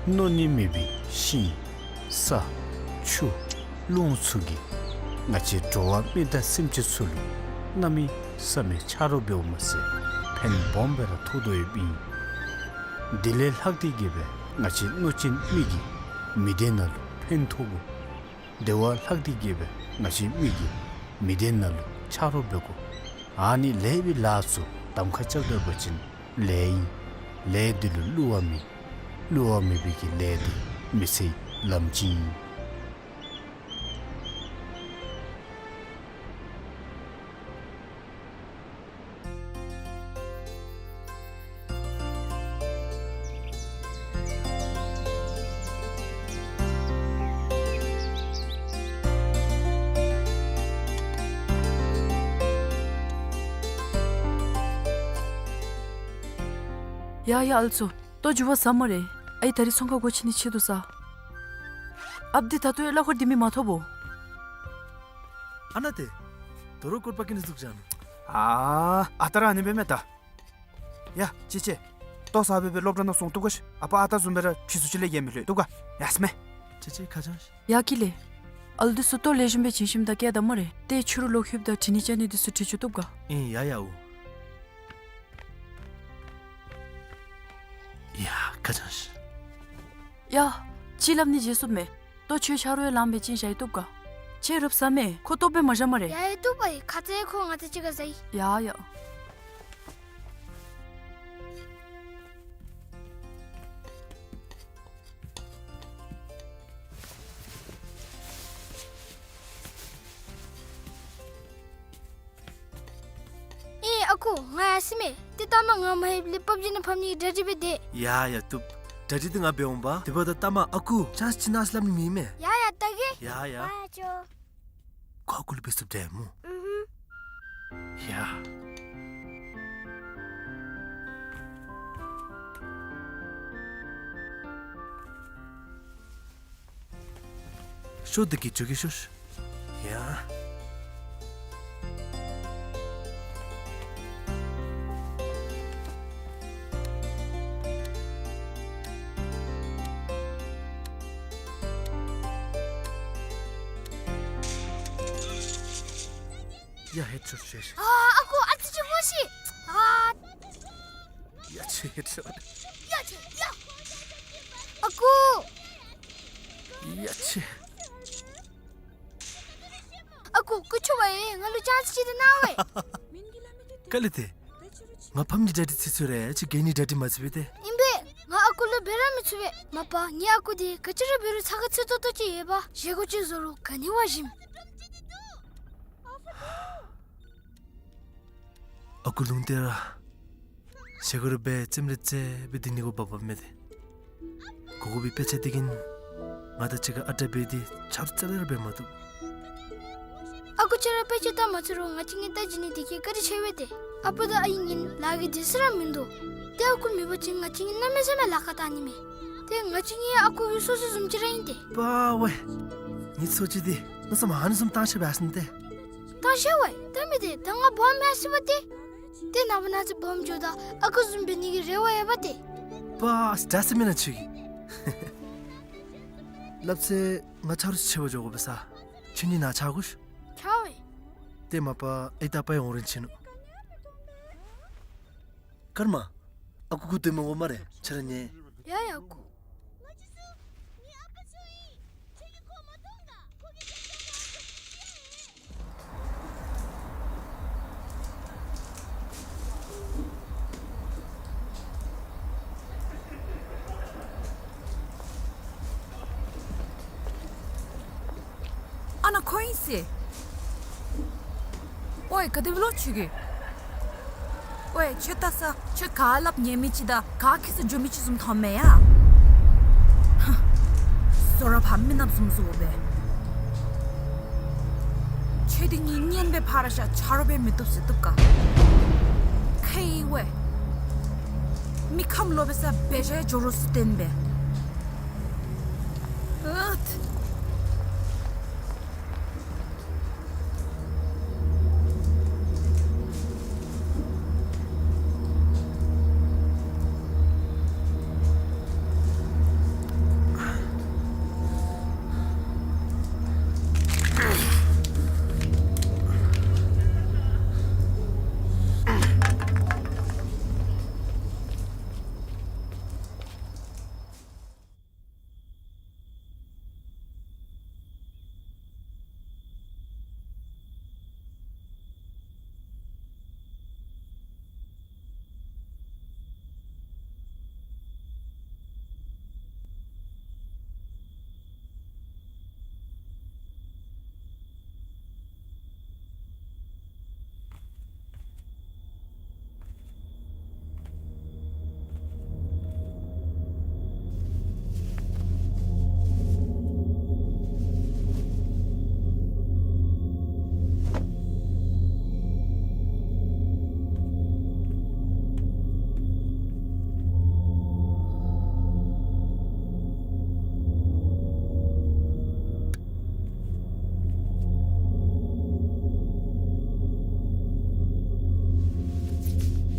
མནོ་ནི་མེད་པའི་ཤིང་ས་ཆུ་རླུང་ཚུ་གིས་ང་བཅས་འགྲོ་བ་མི་དང་སེམས་ཅན་ཚུ་ལུ་གནམ་མེད་ས་མེད་ཆ་རོགས་འབདཝ་མ་ཚད་ཕན་སྦོམ་སྦེ་ར་ཐོགས་དོ་ཡོདཔ་ཨིན། དེ་ལས་ལྷག་སྟེ་གི་སྦེ་ང་བཅས་གནོད་སྦྱིན་མི་གིས་མི་སྡེ་ནང་ལུ་ཕན་ཐོགས་དགོ། དེ་བ་ལྷག་སྟེ་གི་སྦེ་ང་བཅས་མི་གིས་མི་སྡེ་ནང་ལུ་ཆ་རོགས་འབད་དགོ། ཨ་ནི་ལས་པའི་ལཱ་ཚུ་གདམ་ཁ་རྐྱབ་ད་པ་ཅིན་ལས་ཨིན། ལས་དེ་ལུ་བསླུ་བ་མེད། བསླུ་བ་མེད་པའི་གི་ལས་དེ་མི་ཚེའི་ལམ་སྤྱི་ཨིན། ཡ་ཡ་ཨལ་ཚོ། ལྟོ་འགྱུར་བ་ཟ་སྨ་རེ། ཨའི་ད་རིས་ཚོང་ཁང་སྒོ་ཕྱེ་ནི་ཆེད་དུ་ཟ། ཨཔ་འདི་ད་ལྟོ་ཡང་གླ་འཁོར་འདི་མི་མ་ཐོབ་བོ། ཨ་ན་ཏེ། དོ་རུང་སྐོར་པ་ཀི་ནི་ཟུག་ཅན། ཨ་ཨ་ད་ར་ཨ་ནི་སྦེ་མེན་ད། ཡ་ཅི་ཅི། ལྟོ་ཟ་སྦེ་སྦེ་སློབ་གྲྭ་ནང་སོང་བཏུབ་ག་ཤི། ཨ་པ་ཨ་ད་བཟུམ་སྦེ་ར་ཕྱི་སུ་ཅིག་ལས་ཡེ་མི་ལྷོད་བཏུབ་ག། ཡ་སྨེ། ཅི་ཅི་ཁ་ཅང་ཤི། ཡ་ཀི་ལེ། ཨལ་འདི་ཚུ་ལྟོ་ལེགས་ཤོམ་སྦེ་བྱིན་ཞིནམ་ད་བསྐྱལ་ད་སྨ་རེ། ཏེ་ཕྱི་རུ་ལོག་ལྷོདཔ་ད་དྲི་ནི་བཅའ་ནི་འདི་ཚུ་དྲི་བཅུག་བཏུབ་ག། ཨིན་ཡ་ཡ་འོ། ཡ་ཁ་ཅང་ཤི། ཡ། ཅིག་སླབ་ནི་བརྗེད་སོངམ་མས། ལྟོ་ཁྱོད་ཆ་རོགས་ཡང་ལངམ་སྦེ་བྱིན་བཞག་ཡི་བཏུབ་ག། ཁྱོད་རོགས་ཟ་མས། ཁོ་ལྟོཝ་སྦེ་མ་བཞག་སྨ་རེ། ཡ་ཡ་བཏུབ་པ་ཡི། ཁ་ཙ་ཁོ་ང་བཅས་གཅིག་ཁར་ཟ་ཡི། ཡ་ཡ། ཨེ་ཨ་ཁུ་ང་ཡར་སོ་མས། ཏེ་ལྟ་མ་ང་མ་ལྷོདཔ་ལས་པབ་ཇི་ནང་ཕམ་ནི་གི་གྲ་སྒྲིག་འབད་དེས། ཡ་ཡ་བཏུབ། གྲ་སྒྲིག་འདི་ང་འབད་འོང་པ། དེ་འབདཝ་ད་ལྟ་མ་ཨ་ཁུ་ཅཱནསི་ཅིག་གནང་སླབ་ནི་མེད་མས། ཡ་ཡ་ལྟ་གེ། ཡ་ཡ། ཨ་ཅོ། ཁོ་ཨ་ཁུ་ལུ་འབད་ཚུགསཔ་འདྲས་སྨོ། ཨུ་ཧུམ། ཡ། ཤོག་འདི་གིས་འགྱོ་གེ་ཤོག། ཡ། ཡ་ཧེད་ཤོག་ཤོག་ཤོག། ཨ་ཨ་ཁུ་ཨ་ཙི་ཅིག་སྨོ་ཤིག། ཨ། ཡ་ཆེ་ཧེད་ཤོག། ཡ་ཆེ་ཡ། ཨ་ཁུ། ཡ་ཆེ། ཨ་ཁུ་སྐུ་མཁྱེན་པ་ཡིས་ང་ལུ་ཅཱནསི་ཅིག་ཏེ་གནང་བས། ག་ལས་ཏེ། ང་ཕམ་གྱི་གྲ་སྒྲིག་ཚར་ཚར་རེ་ཅིག་གྱལ་ནི་གྲ་སྒྲིག་མ་ཚར་བས་ཏེ། ཨིན་པས། ང་ཨ་ཁུ་ལུ་འབད་ར་མི་ཚུགས་པས། མ་པ་ངེའི་ཨ་ཁུ་འདི་ག་ཅི་ར་འབད་རུང་ཚ་ཁ་ཚུད་ཏོག་ཏོ་ཅིག་ཡོད་པ། བཞེས་སྒོ་ཅིག་བཟོ་རུང་ག་ནི་བ་ཞིམ། ཨ་ཁུ་ལུང་བསྟན་ར། བཞེས་སྒོ་ར་འབད་རྩེདམོ་ར་རྩེ་སྦེ་སྡོད་ནི་གུ་བབ་བབ་མས་ཏེ། གོ་གོ་བའི་དཔེ་ཆ་འདི་གིས་ང་དང་གཅིག་ཁར་ཨ་རྟག་འབད་དེ་ཆ་རོགས་རྩ་ལས་ར་འབད་མ་བཏུབ། ཨ་ཁུ་ཁྱོད་ར་དཔེ་ཆ་ལྟ་མ་ཚུགས་རུང་ང་བཅས་གཉིས་ལྟ་བྱིན་ནི་འདི་གིས་བཀའ་དྲིན་ཆེ་བས་ཏེ། ཨ་པ་དང་ཨའི་གཉིས་ལཱ་གི་དུས་ཚོད་ར་མིན་འདུག། ཏེ་ཨ་ཁུ་མེད་པ་ཅིན་ང་བཅས་གཉིས་གནམ་མེད་ས་མེད་ལཱ་ཁག་བཏང་ནི་མས། ཏེ་ང་བཅས་གཉིས་ཨ་ཁུ་གི་སོ་སོ་བཟུམ་ཅིག་ར་ཨིན་ཏེ། པ་ཝེ། ངེའི་སོ་སོ་འདི་མནོ་བསམ་ཨ་ནི་བཟུམ་བཏང་ཤེས་པས་ཟེར་ཏེ། ད་ ང་ཤེས་པས། ད་མི་དེ་ད་ང་སྦོམ་ཡར་སོང་པ་ཏེ། ཏེ་ནངས་པ་གནངས་ཚེ་སྦོམ་འགྱོཝ་ད་ཨ་ཁུ་བཟུམ་འབད་ནི་གི་རེ་བ་ཡོད་པ་ཏེ། པཱ་ད་ཟེར་མེན་ན་ཁྱོད་ཀྱིས། སླབ་ཚེ་ང་ཆ་རོགས་ཅིག་འབད་འགྱོ་དགོ་པས་ས། ཁྱོད་གཉིས་ནཱ་ཆ་དགོ་ཤིག། ཆ་བས། ཏེ་མ་པ་ཨའི་ད་པའི་འོང་རན་ཆི་ནུག། ཀརྨ། ཨ་ཁུ་སྒུག་སྡོད་མི་དགོ་སྨ་རེ། ཁྱོད་ར་ཉལ། ཡ་ཡ་ཨ་ཁུ། ཨ་ནཱ་ཁོ་ཨིན་ཟེར། ཝའེ་ག་དེ་སྦེ་ལོ་ཁྱོད་ཀྱིས། ཝའེ་ཁྱོད་ལྟ་ས་ཁྱོད་ག་སླབ་ཉན་མི་ཅིག་དང་ག་ཁ་ས་འགྱོ་མི་ཅིག་བཟུམ་མཐོངམ་མས་ཡ། ཧ། བཟོ་ར་ཕམ་མི་ནགཔ་བཟུམ་བཟོ་སྦེ། ཁྱོད་འདི་ངེའི་གཉེན་སྦེ་ཕར་བཞག་ཆ་རོགས་སྦེ་མི་བཏུབ་ཟེར་བཏུབ་ག། ཁེ་ཝའེ། མི་ཁམས་ལོག་པའི་ས་འབད་བཞག་འགྱོ་རོགས་ཟེར་བསྟན་པས། ཨུད།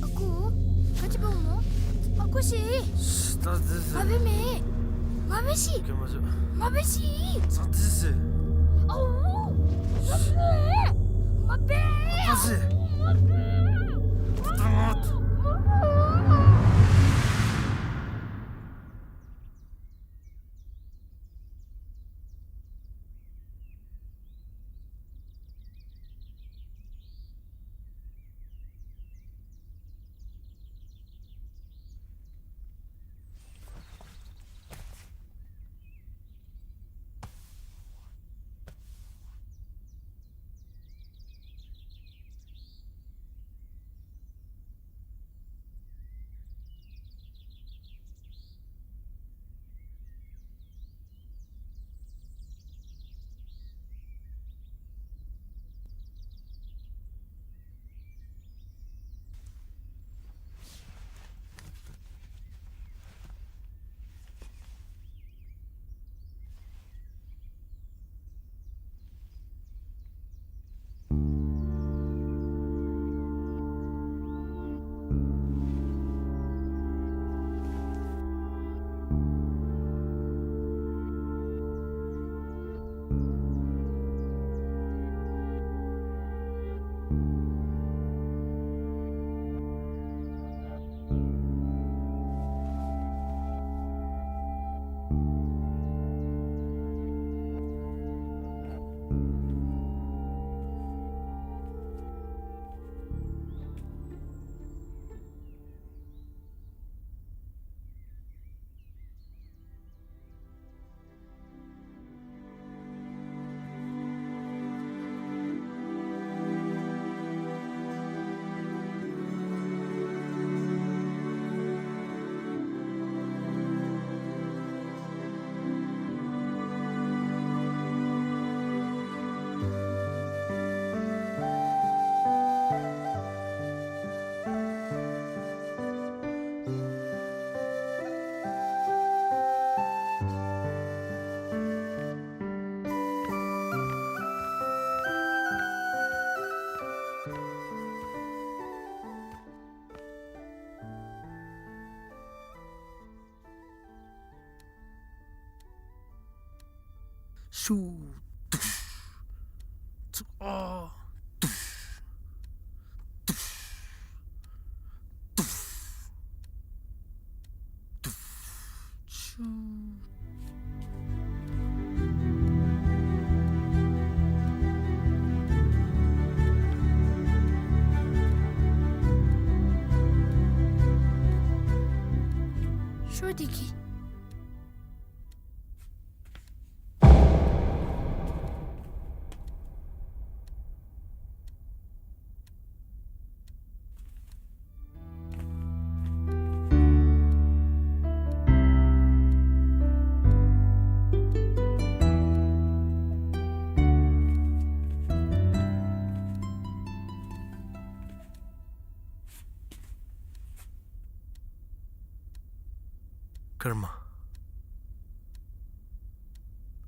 ཨ་ཁུ། ག་ཅི་འབདཝ་སྨོ། ཨ་ཁུ་ཤི། ད་དེ་ཟེར། མ་འབད་མེན། མ་འབད་ཤི། ཀྱེ་མ་ཤི། མ་འབད་ཤི། ད་དེ་ཟེར། ཨའུ། མ་འབད། མ་འབད། ད་ཟེར། མ་འབད། ད་ང་། མ་འབད། ཏུ་ཏུ་ཏུ་ཨ་ཏུ་ཏུ་ཏུ་ཏུ་ཆུ། ཤོ་དེ་གི། ཀརྨ།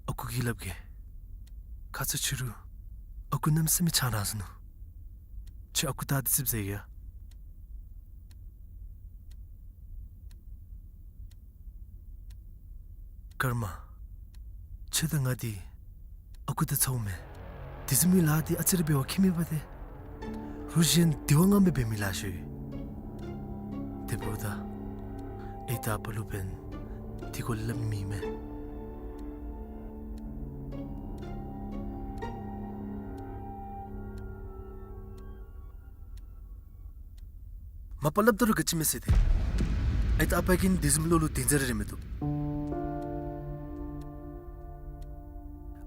ཨ་ཁུ་གིས་སླབ་གེ། ཁ་ཙ་ཕྱི་རུ་ཨ་ཁུ་གནམ་མེད་ས་མེད་ཆང་འཐུང་ཟེར་ནུག། ཁྱོད་ཨ་ཁུ་ལྟ་སྟེ་ཙིགཔ་ཟ་ཡ། ཀརྨ། ཁྱོད་དང་ང་འདི་ཨ་ཁུ་དང་ཚ་བོ་མེན། དེ་བཟུམ་མའི་ལཱ་འདི་ཨ་ཙི་རེ་འབད་བ་ཁྱད་མེད་པ་ཏེ། རུ་གཞན་དེ་བ་ང་མི་འབད་མི་ལཱ་ཤོས། དེ་འབདཝ་ད་ཨའི་དང་ཨ་པ་ལུ་འབདན་དེ་སྐོར་སླབ་མི་མེད། མ་པ་སླབ་ད་རུང་ག་ཅི་མེད་ཟེར་ཏེ། ཨའི་དང་ཨ་པ་གིས་དེ་བཟུམ་མའི་བློ་ལུ་དོན་ཚན་རེ་རེ་མི་བཏུབ།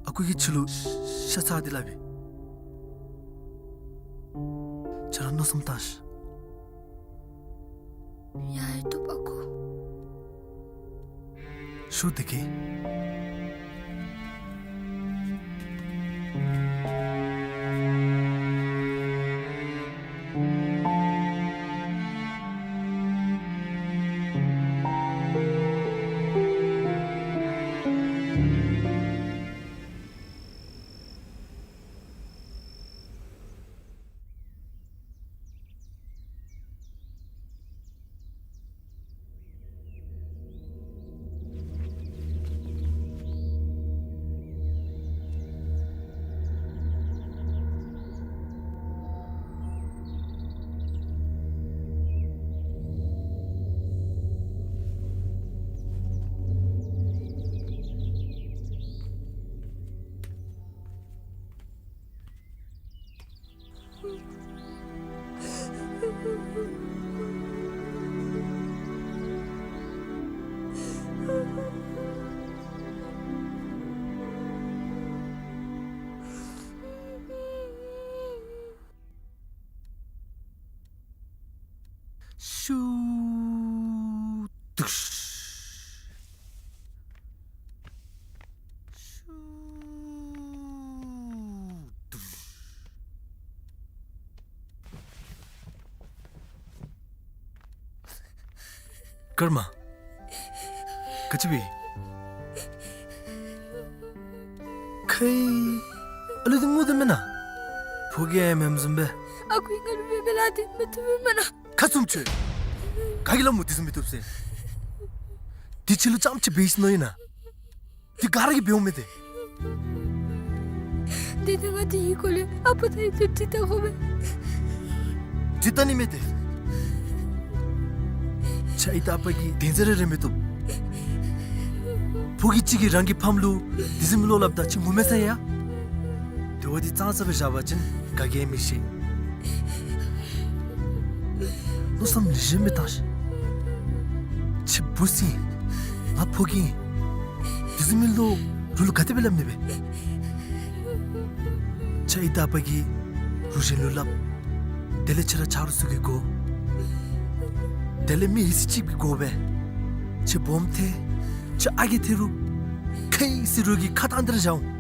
ཨ་ཁུ་གིས་ཁྱོད་ལུ་ཤ་ཚ་སྟེ་སླབ་ཨིན། ཁྱོད་ར་མནོ་བསམ་བཏང་ཤིག། ཡ་ཡ་བཏུབ་ཨ་ཁུ། ཤོ་དེ་གི། ཤུ་དུ་ཤུ་དུ། ཀརྨ། ག་ཅི་འབད། ཁའི་ཨ་ལུ་འདི་ངུ་དོ་མེན་ན། ཕོ་རྒྱས་མེནམ་བཟུམ་སྦེ། ཨ་ཁུ་ང་ལུ་འབད་མི་ལཱ་འདི་མི་བཏུབ་མེན་ན། ཁ་བཙུམ་ཤོག། ག་གིས་སླབ་སྨོ་དེ་བཟུམ་མི་བཏུབ་ཟེར། དེ་ཁྱོད་ལུ་རྐྱངམ་ཅིག་འབད་ཡི་ཟེར་མནོ་ཡི་ན། དེ་ག་ར་གིས་འབདཝ་མས་ཏེ། དེ་ནི་ང་དེའི་སྐོར་ལས་ཨ་པ་དང་ཨའི་ཚུ་དྲི་བལྟ་དགོ་པས། དྲི་བལྟ་ནི་མེད་ཏེ། ཁྱོད་ཨའི་དང་ཨ་པ་གིས་དོན་ཚན་རེ་རེ་མི་བཏུབ། ཕོ་རྒྱས་ཅིག་གིས་རང་གི་ཕམ་ལུ་དེ་བཟུམ་མའི་བློ་སླབ་ད་ཁྱོད་ངོ་མ་ཚ་ཡ། དེ་བ་འདི་ཙང་ཙ་སྦེ་བཞག་པ་ཅིན་ག་གིས་མི་ཤེས། མནོ་བསམ་ལེགས་ཤོམ་སྦེ་བཏང་ཤིག། ཁྱོད་བུ་ཚ་ཨིན། ང་ཕོ་རྒྱས་ཨིན། དེ་བཟུམ་མའི་བློ་རོགས་ལུ་ག་དེ་སྦེ་སླབ་ནི་སྦེ། ཁྱོད་ཨའི་དང་ཨ་པ་གིས་རོགས་གཞན་ལུ་སླབ། དེ་ལས་ཁྱོད་ར་ཆ་རོགས་ཚུ་གི་སྒོ། དེ་ལས་མི་ཧེ་སི་ཅིག་གི་སྒོ་སྦེ། ཁྱོད་སྦོམ་ཐལ། ཁྱོད་ཨ་རྒས་ཐལ་རུང་། ཁའི་སི་རོགས་ཀྱི་ཁ་གཏང་སྟེ་ར་བཞག་འོང་།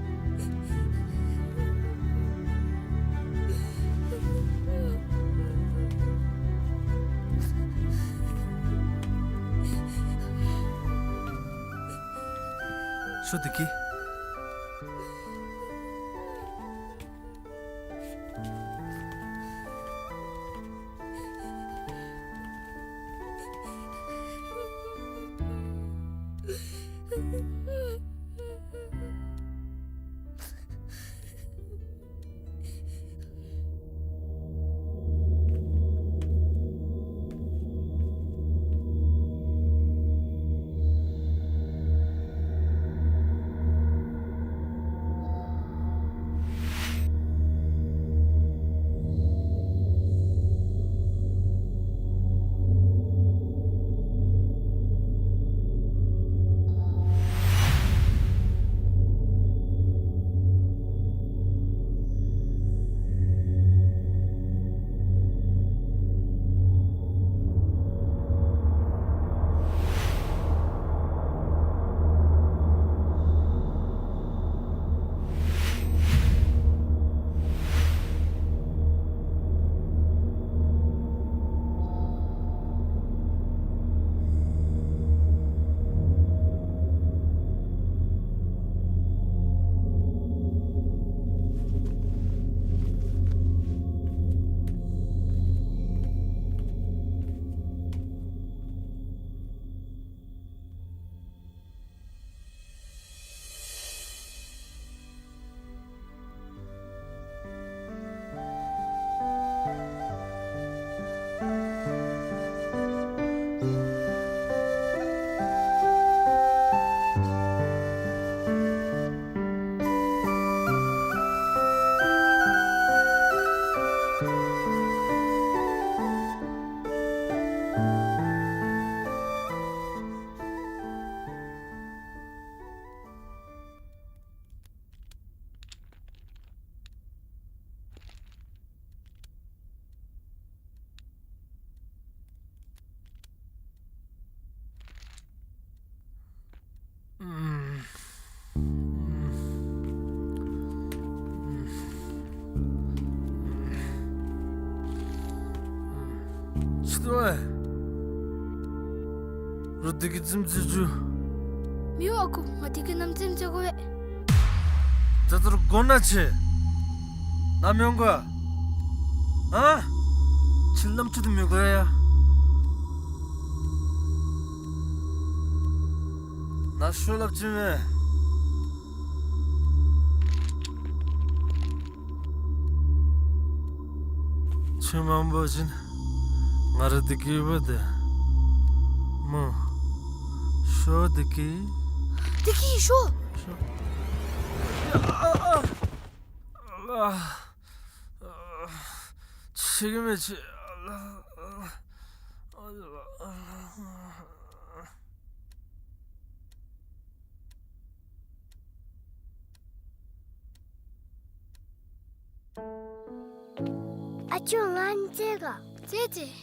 ཤོ་དེ་གི། ལྟོས། རོགས་བདེ་སྐྱིད་རྩེདམོ་རྩེ་བཅུག། མི་འོང་ཨ་ཁུ། ང་བདེ་སྐྱིད་རྣམ་རྩེདམོ་རྩེ་དགོ་པས། ད་ལྟོ་ར་དགོ་ན་ཆེ། ནཱ་མི་འོང་ག། ཨ། ཁྱོད་རྣམ་ཅོ་དེ་མི་དགོ་ཡ། ནཱ་ཤོག་སླབ་ཅི་མས། ཁྱོད་མ་འོང་པ་ཅིན་ང་ར་བདེ་སྐྱིད་ཡོད་པ་དེ་སྨོ། ཤོག་བདེ་སྐྱིད། བདེ་སྐྱིད་ཤོག། ཤོག། ཨ་ཨ་ཨ། ཤེས་ཀྱི་མེད་ཆི། ཨ་ཅོ་ང་རྩེད་ག། རྩེད་རྩེད།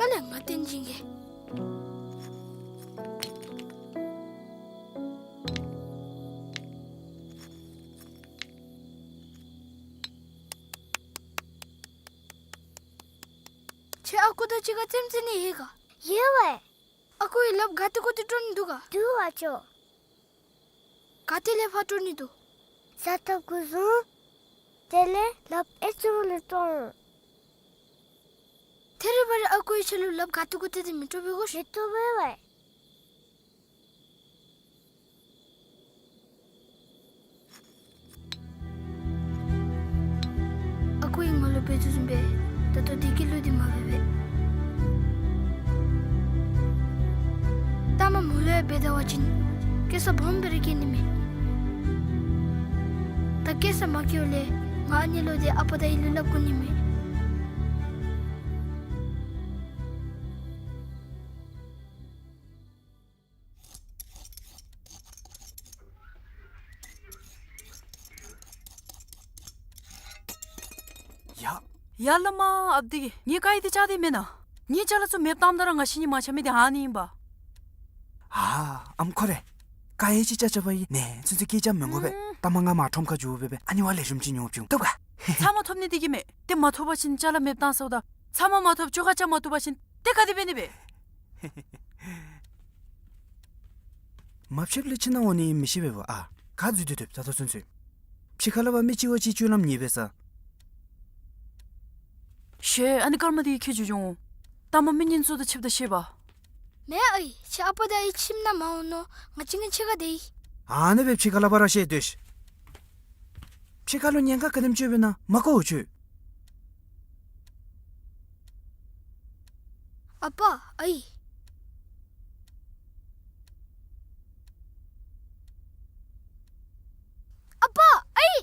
ཨ་ལས་ང་བསྟན་སྦྱིན་གྱིས། ཁྱོད་ཨ་ཁུ་དང་གཅིག་ཁར་རྩེདམོ་རྩེ་ནི་ཡོད་ག། ཡོད་པས། ཨ་ཁུ་གིས་ལགཔ་ག་ཏེ་གུ་ཏེ་དཀྲོག་ནི་འདུག་ག། འདུག་ཨ་ཅོ། ག་ཏེ་ལས་ཕར་དཀྲོག་ནི་འདུག། ས་ཐོབ་གུ་བཟུང་། དེ་ལས་ལགཔ་ཨེ་ཙི་རུ་ལས་དཀྲོག་འོང་། ཐད་རི་བ་རི་ཨ་ཁུ་གིས་ཁྱོད་ལུ་ལགཔ་ག་ཏེ་གུ་ཏེ་དེ་མི་དཀྲོག་པས་གོ་ཤིག། མི་དཀྲོག་པས་ཝའེ། ཨ་ཁུ་གིས་ང་ལུ་འབད་དོ་བཟུམ་སྦེ་ད་ལྟོ་བདེ་སྐྱིད་ལུ་འདི་མ་འབད་པས། ལྟ་མ་མོ་ལུ་ཡང་འབད་ད་བ་ཅིན་སྐྱེ་ས་སྦོམ་སྦེ་ར་སྐྱེ་ནི་མས། ད་སྐྱེ་ས་མ་སྐྱེཝ་ལས་ང་ཨ་ནི་ལུ་དེ་ཨ་པ་དང་ཨའི་ལུ་སླབ་དགོ་ནི་མས། ཡ། ཡ་བླ་མ་ཨཔ་དེ་གིས་ངེའི་དཀར་ཡོལ་དེ་བཅག་སྟེ་མེན་ན། ངེའི་ཅ་ལ་ཚུ་མེདཔ་བཏངམ་ད་ར་ང་ཤི་ནི་མ་ཆ་མི་དེ་ཨ་ནི་ཨིན་པ། ཨ་ཨམ་ཁོ་རེ། དཀར་ཡོལ་ཅིག་བཅག་བཅགཔ་ཨིན་ནེ་ཚུན་ཚོད་སྐད་རྐྱབ་མི་དགོ་པས། ཨུམ། ལྟ་མ་ང་མར་ཁྲོམ་ཁར་འགྱོ་སྦེ་སྦེ་ཨ་ནི་བ་ལེགས་ཤོམ་ཅིག་ཉོ་བྱིན་འོང་། བཏུབ་ག། ཚབ་མ་ཐོབ་ནི་དེ་གིས་མེན། དེ་མ་ཐོབ་པ་ཅིན་ཅ་ལ་མེདཔ་བཏང་ཟེརཝ་ད། ཚབ་མ་མ་ཐོབ་བཅོ་ཁ་རྐྱབ་མ་བཏུབ་པ་ཅིན་དེ་ག་དེ་འབད་ནི་སྦེ། མ་ཕྱདཔ་ལས་ཕྱི་ནང་འོང་ནི་མི་ཤེས་པས་བ་ཨ། ག་འཛུལ་ཏེ་སྡོདཔ་ད་ལྟོ་ཚུན་ཚོད། ཕྱི་ཁ་ལས་ཕར་མི་གཅིག་བ་གཅིག་སྤྱོད་ལམ་ཉེས་པས་ས། ཤེས། ཨ་ནི་སྐར་མ་དེ་གིས་ཁྱོད་འགྱོ་འོང་། ལྟ་མ་མི་ངན་ཚུ་དང་ཕྱདཔ་ད་ཤེས་པ། མེན་ཨའི། ཁྱོད་ཨ་པ་དང་ཨའི་ཁྱིམ་ནང་མ་འོང་མནོ། ང་གཅིག་ངེ་ཕྱི་ཁར་སྡོད་ཡི། ཨ་ནི་སྦེ་ཕྱི་ཁ་ལས་ཕར་ར་ཤེས་སྡོད་ཤིག། ཕྱི་ཁ་ལུ་ཉེན་ཁ་ག་དེམ་ཅིག་ཡོདཔ་ཨིན་ན་མ་གོ་འོང་ཁྱོད། ཨ་པ་ཨའི། ཨ་པ་ཨའི།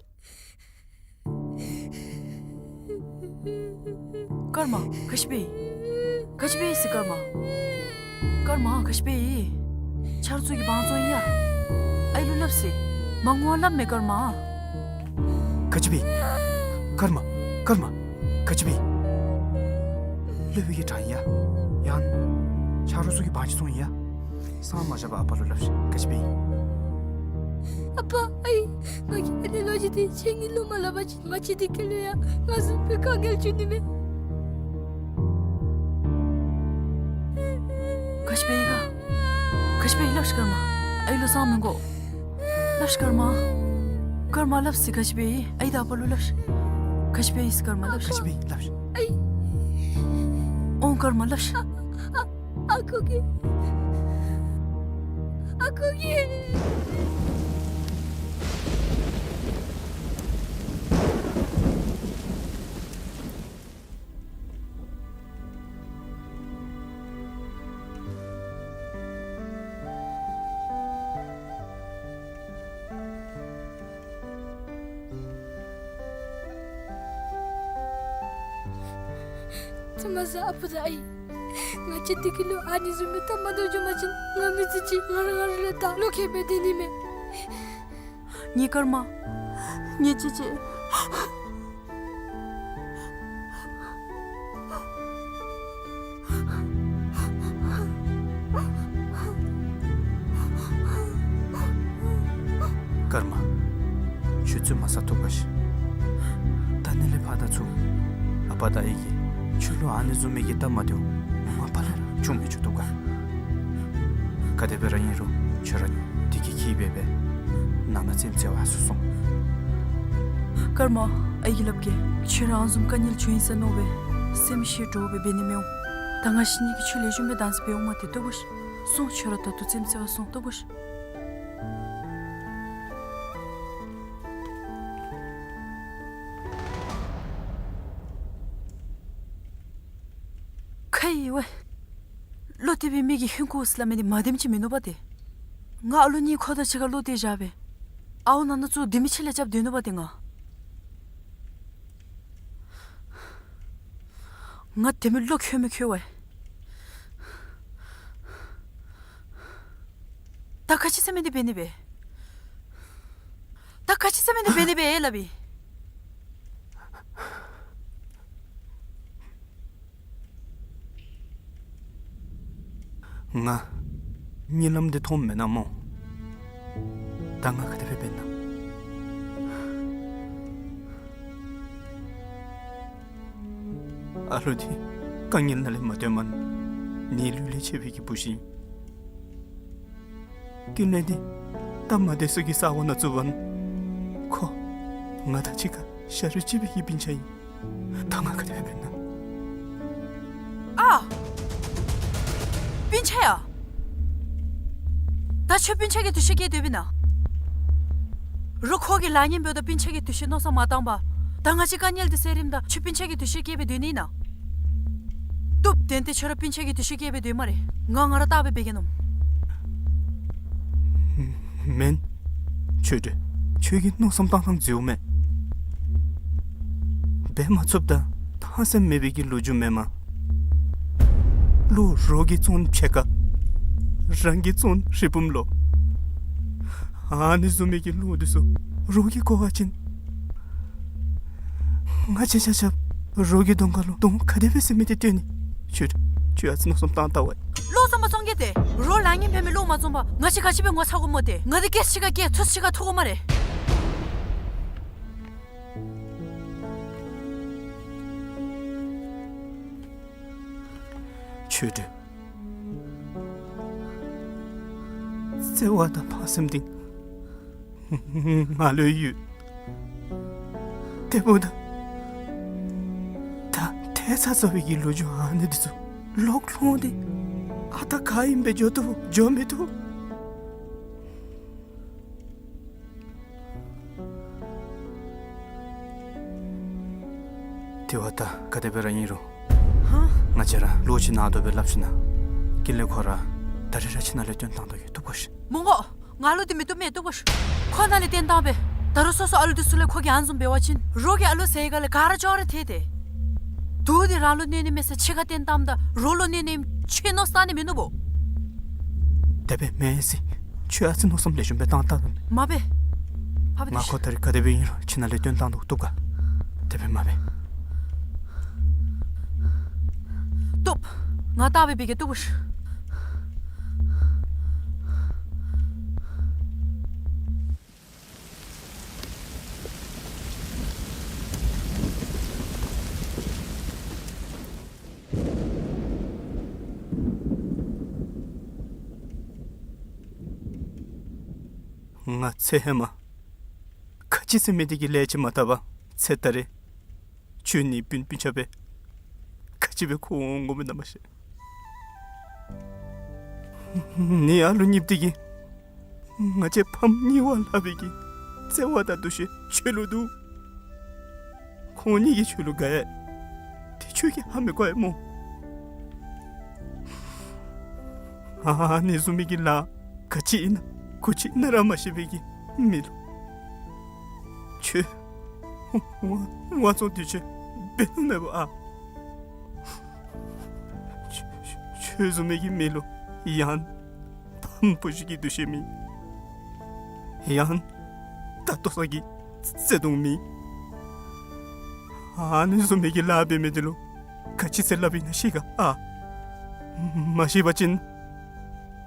སྐར་མ་ག་ཅི་འབད་ཡི། ག་ཅི་འབད་ཡི་ཟེར་སྐར་མ། སྐར་མ་ག་ཅི་འབད་ཡི། ཆ་རོགས་ཚུ་གིས་དབང་བཙོང་ཡི་ཡ། ཨའི་ལུ་སླབ་ཟེར། མ་ངུ་བར་སླབ་མས་སྐར་མ། ག་ཅི་འབད་ཡི། སྐར་མ། སྐར་མ། ག་ཅི་འབད་ཡི། སློབ་དཔོན་གྱིས་དྲང་ཡི་ཡ། ཡང་ཆ་རོགས་ཚུ་གིས་དབང་ཅིག་བཙོང་ཡི་ཡ། སངས་མ་རྒྱས་པར་ཨ་པ་ལུ་སླབ་ཤིག། ག་ཅི་འབད་ཡི། ཨ་པ་ཨའི། ང་གིས་ཨ་ནི་ལོ་རྒྱུས་དེ་ཁྱེད་གཉིས་ལུ་མ་སླབ་པ་ཅིན་ང་བཅས་འདི་སྐྱེས་ལུ་ཡང་ང་བཟུམ་སྦེ་དཀའ་ངལ་འབྱུང་ནི་མས། ག་ཅི་འབད་ཡི་ག། ག་ཅི་འབད་ཡི་སླབ་ཤིག་སྐར་མ། ཨའི་ལུ་གསང་མི་དགོ། སླབ་ཤིག་སྐར་མ། སྐར་མ་སླབ་ཟེར་ག་ཅི་འབད་ཡི། ཨའི་དང་ཨ་པ་ལུ་སླབ་ཤིག། ག་ཅི་འབད་ཡི་ཟེར་སྐར་མ་སླབ་ཤིག། ག་ཅི་འབད་ཡི་སླབ་ཤིག། ཨའི། ཨོང་སྐར་མ་སླབ་ཤིག། ཨ་ཨ་ཨ་ཁུ་གི། ཨ་ཁུ་གི། ཙི་མ་ཟ་ཨ་པ་དང་ཨའི། ང་བཅས་འདི་གི་ལུ་ཨ་ནི་བཟུམ་མའི་ལྟ་མ་འདྲཝ་བྱུང་པ་ཅིན་ང་མི་ཚེ་གཅིག་ང་ར་ང་ར་ལུ་བདག་བློ་ཁེལ་སྦེ་སྡོད་ནི་མས། ངེའི་སྐར་མ། ངེའི་ཅེ་ཅེ། མ་ཁྱོད་ཚུ་མ་ཟ་ཐུབ་ག་ཤིག། ད་ནི་ལས་ཕར་ད་ཚུར་ཨ་པ་དང་ཨའི་གིས་ཁྱོད་ལུ་ཨ་ནི་བཟུམ་མའི་གི་སྟབས་མ་བདེཝ་མ་པ་ལས་ར་བྱུང་མི་བཅུག་ཐུབ་ག། ག་དེ་སྦེ་ར་ཨིན་རུང་ཁྱོད་ར་འདི་གི་གིས་འབད་སྦེ་ནང་ན་རྩེདམོ་རྩེ་བར་སོང་། ཀརྨ། ཨའི་གིས་སླབ་གེ། ཁྱོད་ར་ཨ་ནི་བཟུམ་དཀའ་ངལ་བྱུང་ཡི་ཟེར་མནོ་སྦེ་སེམས་ཤི་འདྲོག་སྦེ་འབད་ནི་མི་འོང་། ད་ང་བཅས་གཉིས་ཀྱིས་ཁྱོད་ལེགས་ཤོམ་སྦེ་བདག་འཛིན་འབད་འོང་། མ་དེ་བཏུབ་ག་ཤིག། སོང་། ཁྱོད་ར་ད་ལྟོ་རྩེདམོ་རྩེ་བར་སོང་། བཏུབ་ག་ཤིག། ཁ་ཡི་ཝའི། བློ་གཏད་པའི་མི་གིས་ཧིང་ཁུ་ཟེར་སླབ་མི་འདི་མ་བདེནམ་ཅིག་མིན་ནུག་པ་ཏེ། ང་ཨ་ལུ་གཉིས་ཁོ་དང་གཅིག་ཁར་བློ་གཏད་བཞག་སྦེ་ཨའུ་ནང་ན་ཚུ་དེ་མི་ཆེ་ལས་རྐྱབ་སྡོད་ནུག་པ་ཏེ་ང་། ང་དེ་མི་བློ་ཁོལ་མི་ཁོལ་ཝའི། ད་ག་ཅི་ཟེར་མི་འདི་འབད་ནི་སྦེ། ད་ག་ཅི་ཟེར་མི་འདི་འབད་ནི་སྦེ་ཨེ་སླབ་ཨིན། ང་གཉིད་ལམ་འདི་མཐོངམ་མེན་ན་སྨོ། ད་ང་ག་དེ་སྦེ་འབད་ན། ཨ་ལུ་འདི་དཀའ་ངལ་ནང་ལས་མ་བཏོན་མ་ནི་ལུས་ལས་ཆད་པའི་གི་བུ་གཞི། ཀུན་ལེགས་འདི་སྟབས་མ་བདེ་སུ་གི་ས་གོ་ནང་བཙུགས་པ་ནི་ཁོ་ང་དང་གཅིག་ཁར་ཤ་རུས་གཅིག་པའི་གི་སྤུན་ཆ་ཨིན། ད་ང་ག་དེ་སྦེ་འབད་ན། ཨ། སྤུན་ཆ་ཡ། ད་ཁྱོད་སྤུན་ཆ་གི་འདུ་ཤེས་བསྐྱེད་སྡོད་པས་ན། རོགས་ཁོ་གིས་ལཱ་གཉེན་འབདཝ་ད་སྤུན་ཆ་གི་འདུ་ཤེས་མནོ་བསམ་མ་བཏང་པར་ད་ང་བཅས་དཀའ་ངལ་འདི་སེལ་རནམ་ད་ཁྱོད་སྤུན་ཆ་གི་འདུ་ཤེས་བསྐྱེད་སྦེ་སྡོད་ནི་ཨིན་ན། བཏུབ། ཏན་ཏན་ཁྱོད་ར་སྤུན་ཆ་གི་འདུ་ཤེས་བསྐྱེད་སྦེ་སྡོད་སྨ་རེ། ང་ང་ར་བལྟ་སྦེ་འབད་གེ་ནོ། མེན། ཆོས་སྒྲོན། ཁྱོད་ཀྱིས་མནོ་བསམ་བཏང་ཐངས་འཛོལཝ་མས། འབད་མ་ཚུགསཔ་དང་ཐང་སེམས་མེད་པའི་གི་ལོ་རྒྱུས་མེན་མས། བློ་རོགས་ཀྱིས་བཙོང་ཕྱེད་ཀ། རང་གིས་བཙོང་ཧྲིལ་བུམ་ལོ། ཨ་ནི་བཟུམ་མའི་གི་བློ་འདི་ཚུ་རོགས་ཀྱིས་གོ་བ་ཅིན། ང་བཅས་ཆ་ཁྱབ་རོགས་ཀྱི་གདོང་ཁ་ལུ་གདོང་ག་དེ་སྦེ་ཟེར་མི་འདི་སྟོན་ནི། ཁྱོད་ཁྱོད་ཨ་ཙི་མནོ་བསམ་བཏང་ད་ཝའི། བློ་བཟང་པོ་བཙོང་གེ་ཏེ། རོགས་ལཱ་གཉེན་འབད་མི་བློ་མ་བཟང་པར་ང་བཅས་ག་ཅི་སྦེ་ངོ་ཚ་དགོ་སྨོ་ཏེ། ང་འདི་སྐད་ཅིག་ཁར་སྐད་ཐུགས་ཅིག་ཁར་ཐུག་དགོ་སྨ་རེ། ཆོས་སྒྲོན། བརྩེ་བ་དང་ཕངས་སེམས་འདི་ང་ལུ་ཡོད། དེ་འབདཝ་ད་ད་ཐལ་ཚ་ཚ་བའི་གི་ལོ་རྒྱུས་ཨ་ནི་འདི་ཚུ་ལོག་ལྷོང་སྟེ་ཨ་རྟག་ག་ཨིནམ་སྦེ་འགྱོ་བཏུབ་འགྱོ་མི་བཏུབ། དེ་བ་ད་ག་དེ་སྦེ་ར་ཨིན་རུང་། ཧ། ང་བཅས་ར་ལོག་ཅིག་ནང་དོག་སྦེ་སླབ་ཞིན་ན་ཀུན་ལེགས་ཁོ་ར་ད་རིས་ར་ཁྱིམ་ནང་ལས་བཏོན་བཏང་དོ་གི། བཏུབ་ག་ཤིག། མི་དགོ། ང་ལུ་འདི་མི་བཏུབ་མས། བཏུབ་ག་ཤིག། ཁོ་ནཱ་ལས་བཏོན་བཏང་པས། ད་རུང་སོ་སོ་ཨ་ལུ་འདི་ཚུ་ལས་ཁོ་གིས་ཨ་ནི་བཟུམ་འབད་བ་ཅིན་རོགས་ཀྱིས་ཨ་ལུ་ཟེར་ག་ལས་ག་ར་ཅོག་ར་ཐལ་ཏེ། དུག་འདི་རང་ལུ་གནོད་ནི་མས་ཟེར་ཕྱི་ཁར་བཏོན་བཏངམ་ད་རོགས་ལུ་གནོད་ནི་ཨིནམ་ཁྱོད་མནོ་བསམ་བཏང་ནི་མིན་ནུག་པོ། དེ་སྦེ་མེན་ཟེར། ཁྱོད་ཨ་ཙི་མནོ་བསམ་ལེགས་ཤོམ་སྦེ་བཏང་བལྟ་ད། མ་འབད། ཕར་འབད། ང་ཁོ་ད་རིས་ག་དེ་སྦེ་ཨིན་རུང་ཁྱིམ་ནང་ལས་བཏོན་བཏང་དོ། བཏུབ་ག། དེ་སྦེ་མ་འབད། བཏུབ། ང་བལྟ་སྦེ་འབད་གེ། བཏུབ་ག་ཤིག། ང་ཚེ་ཧེ་མ་ག་ཅི་ཟེར་མི་འདི་གི་ལས་ཅིག་མ་བཏབ་པར་ཚེ་ད་རེས་ཁྱོད་གཉིས་སྤུན་སྤུན་ཆ་སྦེ་ག་ཅི་སྦེ་འཁོར་འོང་འོང་མི་ན་མ་ཤེས། ངེའི་ཨ་ལུ་གཉིསཔོ་འདི་གིས་ང་བཅས་ཕམ་གཉིས་པོ་ལྷག་པའི་གི་བརྩེ་བ་དང་འདུ་ཤེས་ཁྱོད་ལུ་འདུག། ཁོང་གཉིས་ཀྱིས་ཁྱོད་ལུ་དགའ་ཡི། དེ་ཁྱོད་ཀྱིས་ཧ་མི་གོ་ཡི་སྨོ། ཨ་ནི་བཟུམ་མའི་གི་ལཱ་ག་ཅི་ཨིན་ན་གུ་ཅི་ཨིན་ན་ར་མ་ཤེས་པའི་གི་མི་ལུ་ཁྱོད་དབང་བཙོང་འདི་ཚུ་འབད་ནི་མེད་པ་ཨ། ཁྱོད་ཁྱོད་བཟུམ་མའི་གི་མི་ལུ་ཡང་ཕམ་བུ་གཞི་གི་འདུ་ཤེས་མེད། ཡང་ད་ལྟོ་ཚང་གི་བརྩེ་དུང་མེད། ཨ་ནི་བཟུམ་མའི་གི་ལཱ་འབད་མི་འདི་ལུ་ག་ཅི་ཟེར་སླབ་ཨིན་ན་ཤེས་ག་ཨ། མ་ཤེས་པ་ཅིན་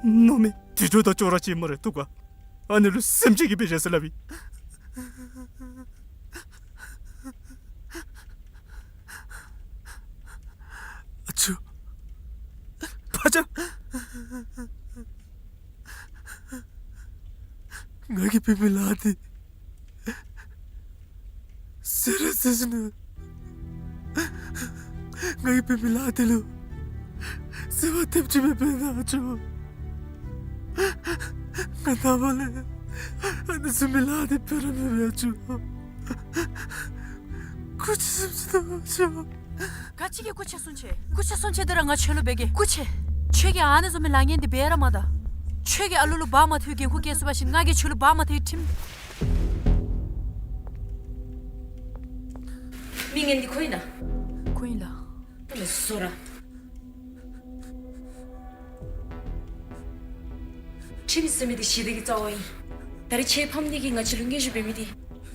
མནོ་མེད་དུད་འགྲོ་དང་ཅོག་ར་ཅིག་སྨ་རེ། བཏུབ་ག། ཨ་ནི་ལུ་སེམས་ཅན་གྱི་དཔེ་བཞག་ཟེར་སླབ་ཨིན། ཨ་ཅོ། ཕ་ཅག། ང་གིས་འབད་མི་ལཱ་འདི་ཟེར་ར་ཟེར་ཞིན་ན། ང་གིས་འབད་མི་ལཱ་འདི་ལུ་ཟེར་བ་ཐེབས་ཅིག་མེད་པས་ན་ཨ་ཅོ། ང་ནངས་པ་ལས་ཨ་ནི་བཟུམ་མའི་ལཱ་འདི་འབད་ར་མི་འབད་ཨ་ཅོ། སྐུ་མཁྱེན་སེམས་ཅན་ཐུགས་རྗེ་ཆེ། ག་ཅི་གི་སྐུ་མཁྱེན་གསུང་ཅི། སྐུ་མཁྱེན་གསུང་ཅི་འདི་ར་ང་ཁྱོད་ལུ་འབད་གེ། སྐུ་མཁྱེན། ཁྱོད་ཀྱིས་ཨ་ནི་བཟུམ་མའི་ལཱ་ངན་འདི་འབད་ར་མ་ད། ཁྱོད་ཀྱིས་ཨ་ལུ་ལུ་འབག་མ་ཐུབ་པའི་འགན་ཁུར་བཀལ་ཚུགས་པ་ཅིན་ང་གིས་ཁྱོད་ལུ་འབག་མ་ཐུབ་པའི་ཁྲིམས། མི་ངན་འདི་ཁོ་ཨིན་ན། ཁོ་ཨིན་ལགས། ད་ལས་བཟོ་ར། ཁྲིམས་ཟེར་མི་འདི་ཞི་བདེ་གི་རྩ་བ་ཨིན། ད་རིས་ཁྱེད་ཕམ་གཉིས་ཀྱིས་ང་བཅས་ལུ་མངོན་ཞུ་འབད་མི་འདི།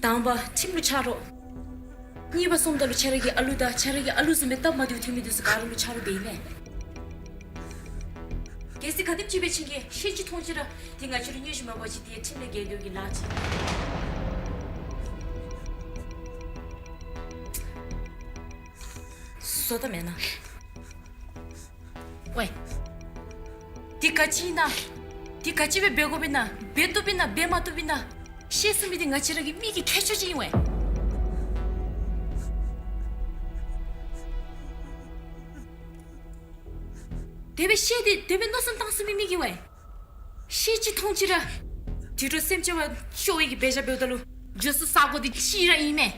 དང་པ་ཁྲིམས་ལུ་ཆ་རོགས། གཉིས་པ་སོངམ་ད་ལུ་ཁྱེད་ར་གི་ཨ་ལུ་དང་ཁྱེད་ར་གི་ཨ་ལུ་བཟུམ་མའི་སྟབས་མ་བདེཝ་ཐོན་མི་འདི་ཚུ་ག་ར་ལུ་ཆ་རོགས་འབད་ཨིན་མས། གལ་སྲིད་ག་དེམ་ཅིག་འབད་ཅིན་གྱི་ཤེས་ཅི་མཐོང་ཅི་ར་འདི་ང་བཅས་ལུ་མངོན་ཞུ་མ་འབད་བ་ཅིན་འདི་ཁྲིམས་ལས་འགལ་འགྱོ་གི་ལཱ་ཅིག། བཟོ་ད་མེན་ན། ཝའེ། འདི་ག་ཅི་ཨིན་ན། འདི་ག་ཅི་སྦེ་འབད་དགོཔ་ཨིན་ན། འབད་བཏུབ་ཨིན་ན་འབད་མ་བཏུབ་ཨིན་ན། ཤེས་ཚུགས་མི་འདི་ང་བཅས་ར་གི་མི་གི་ཁྱད་ཆོས་ཅིག་ཨིན་ཝའེ། དེ་སྦེ་ཤེས་ཏེ་དེ་སྦེ་མནོ་བསམ་བཏང་ཚུགས་མི་མི་གི་ཝའེ། ཤེས་ཅི་མཐོང་ཅི་ར། དུད་འགྲོ་སེམས་ཅན་བ་སྐྱོ་བའི་གི་འབད་བཞག་འབདཝ་ད་ལུ་འགྱོ་ས་ས་གོ་འདི་གཅིག་ར་ཨིན་མས།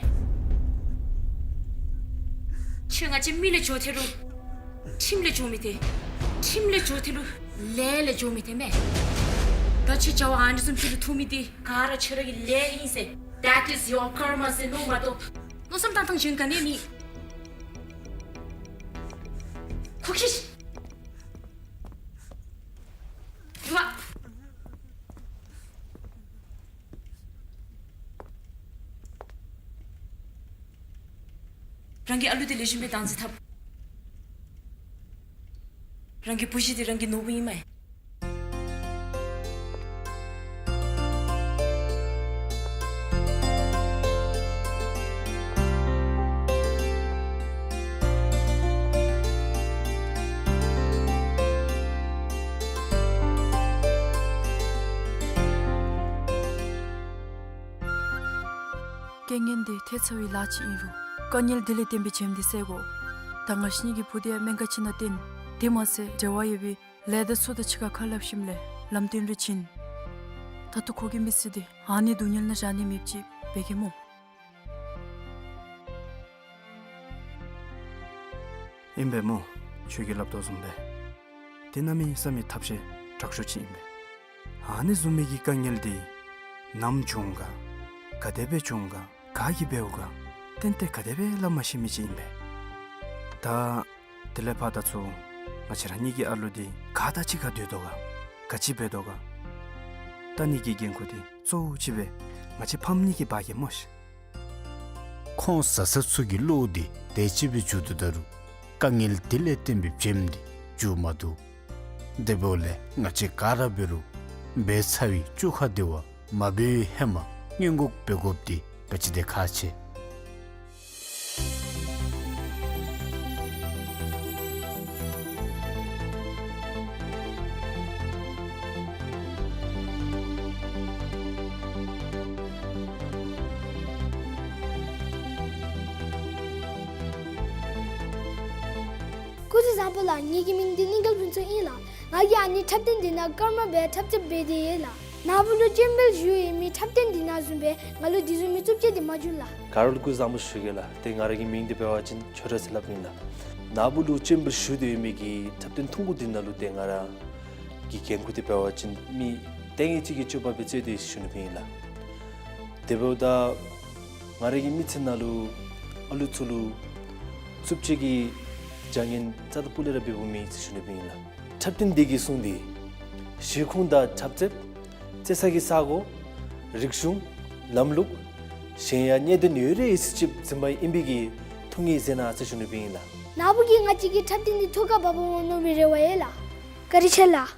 ཁྱོད་ང་བཅས་མི་ལས་འགྱོ་ཐལ་རུང་ཁྲིམས་ལས་འགྱོ་མི་ཐལ། ཁྲིམས་ལས་འགྱོ་ཐལ་རུང་ལས་ལས་འགྱོ་མི་ཐལ་མས། ད་ཁྱོད་བྱ་བ་ཨ་ནི་བཟུམ་ཅིག་ལུ་ཐུག་མི་འདི་ག་ར་ཁྱོད་ར་གི་ལས་ཨིན་ཟེར། That is your karma ཟེར་མནོ་མ་གཏོགས་མནོ་བསམ་བཏང་ཐངས་གཞན་ག་ནི་མེད། ཁོ་ཁྱོད། རང་གི་ཨ་ལུ་འདི་ལེགས་ཤོམ་སྦེ་བདག་འཛིན་འཐབ། རང་གི་བུ་གཞི་འདི་རང་གི་ནོར་བུ་ཨིན་མས། རྐྱེན་ངན་འདི་ཐལ་ཚར་བའི་ལཱ་ཅིག་ཨིན་རུང་དཀའ་ངལ་འདི་ལས་བརྟེན་པའི་བྱེམ་འདི་བསལ་དགོ། ད་ང་བཅས་གཉིས་ཀྱི་བུ་འདི་ཡང་སྨན་ཁང་ཅིག་ནང་བཏོན། དེ་མ་ཚད་འབྲེལ་བ་ཡོད་པའི་ལས་སྡེ་ཚུ་དང་གཅིག་ཁར་ཁ་སླབ་ཞིནམ་ལས་ལམ་སྟོན་རེ་བྱིན། ད་ལྟོ་ཁོ་གི་མི་ཚེ་འདི་ཨ་ནི་སྡུག་བསྔལ་ནང་བཞག་ནི་མེདཔ་ཅིག་འབད་གེ་སྨོ། ཨིན་པས་སྨོ། ཁྱོད་ཀྱིས་སླབ་དོ་བཟུམ་སྦེ་དེ་གནམ་མེད་ས་མེད་ཐབས་ཤེས་དྲག་ཤོས་ཅིག་ཨིན་པས། ཨ་ནི་བཟུམ་མའི་གི་དཀའ་ངལ་འདི་ནམ་བྱུང་ག། ག་དེ་སྦེ་བྱུང་ག། ག་གིས་འབདཝ་ག། ཏན་ཏན་ག་དེ་སྦེ་སླབ་མ་ཤེས་མི་ཅིག་ཨིན་པས། ད་དེ་ལས་ཕར་ད་ཚུར་ང་བཅས་ར་གཉིས་ཀྱི་ཨ་ལུ་འདི་ག་དང་གཅིག་ཁར་སྡོད་དོ་ག། ག་ཅི་འབད་དོ་ག། ད་ནི་གི་འགན་ཁུར་འདི་གཙོ་བོ་ཅིག་སྦེ་ང་བཅས་ཕམ་གཉིས་ཀྱིས་འབག་གེ་སྨོ་ཤིག། ཁོང་བཟའ་ཚང་ཚུ་གི་བློ་འདི་དེ་ཅིག་སྦེ་འགྱུར་དོ་ད་རུང་དཀའ་ངལ་དེ་ལས་བརྟེན་པའི་བྱེམ་འདི་འགྱུར་མ་བཏུབ། དེ་འབདཝ་ལས་ང་བཅས་ག་ར་འབད་རུང་འབད་ཚར་བའི་བཅོ་ཁ་འདི་བ་མ་འབད་བའི་ཧེ་མ་སྔོན་འགོག་འབད་དགོཔ་འདི་ག་ཅི་དེ་ཁག་ཆེ། སྐུ་གཟུགས་བཟང་པོ་ལགས། ངེ་གི་མིང་འདི་གླིང་དཀར་ཕུན་ཚོགས་ཨིན་ལགས། ང་གིས་ཨ་ནི་འཁྲབ་སྟོན་འདི་ནང་ཀརྨ་སྦེ་འཁྲབ་རྩེདཔ་འབད་དེ་ཡོད་ལགས། ནཱ་བུ་ལུ་སྤྱན་འབུལ་ཞུ་ཡོད་མི་འཁྲབ་སྟོན་འདི་ནང་བཟུམ་སྦེ་ང་ལུ་འདི་བཟུམ་མའི་རྩུབ་སྤྱོད་འདི་མ་བྱུང་ལགས། ག་ར་ལུ་སྐུ་གཟུགས་བཟང་པོ་ཞུ་གེ་ལགས། ཏེ་ང་ར་གི་མིང་འདི་འབད་བ་ཅིན་ཆོས་གྲགས་ཟེར་སླབ་ཨིན་ལགས། ནཱ་བུ་ལུ་སྤྱན་འབུལ་ཞུ་སྟེ་ཡོད་མི་གི་འཁྲབ་སྟོན་ཐུང་ཀུ་འདི་ནང་ལུ་ཏེ་ང་ར་གི་འགན་ཁུར་འདི་འབད་བ་ཅིན་མི་ལྟས་ངན་ཅིག་གི་སྤྱོད་པ་སྦེ་རྩོད་དེ་ཞུ་ནི་སྦེ་ཨིན་ལགས། དེ་འབདཝ་ད་ང་ར་གི་མི་ཚེ་ནང་ལུ་ཨ་ལུ་ཚུ་ལུ་རྩུབ་སྤྱོད་ཀྱི་བྱ་ངན་རྩ་དང་སྤུ་ལས་ར་འབད་བོ་མེད་ཟེར་ཞུ་ནི་སྦེ་ཨིན་ལགས། འཁྲབ་སྟོན་འདི་གིས་གསུངས་ཏེ་གཞིས་ཁོངས་དང་འཁྲབ་རྩེདཔ་རྩེ་ས་གི་ས་གོ་རིག་གཞུང་ལམ་ལུགས་གཞན་ཡང་གནད་དོན་ཡོད་རིགས་ཡོད་ཚད་ཅིག་འཛིན་པ་ཨིན་པའི་གི་ཐུགས་ངེས་མཛད་གནང་ཟེར་ཞུ་ནི་སྦེ་ཨིན་ལགས། ནཱ་བུ་གིས་ང་བཅས་ཀྱི་འཁྲབ་སྟོན་འདི་ཐུགས་ཁར་བབ་འོང་མནོ་བའི་རེ་བ་ཡོད་ལགས། བཀའ་དྲིན་ཆེ་ལགས།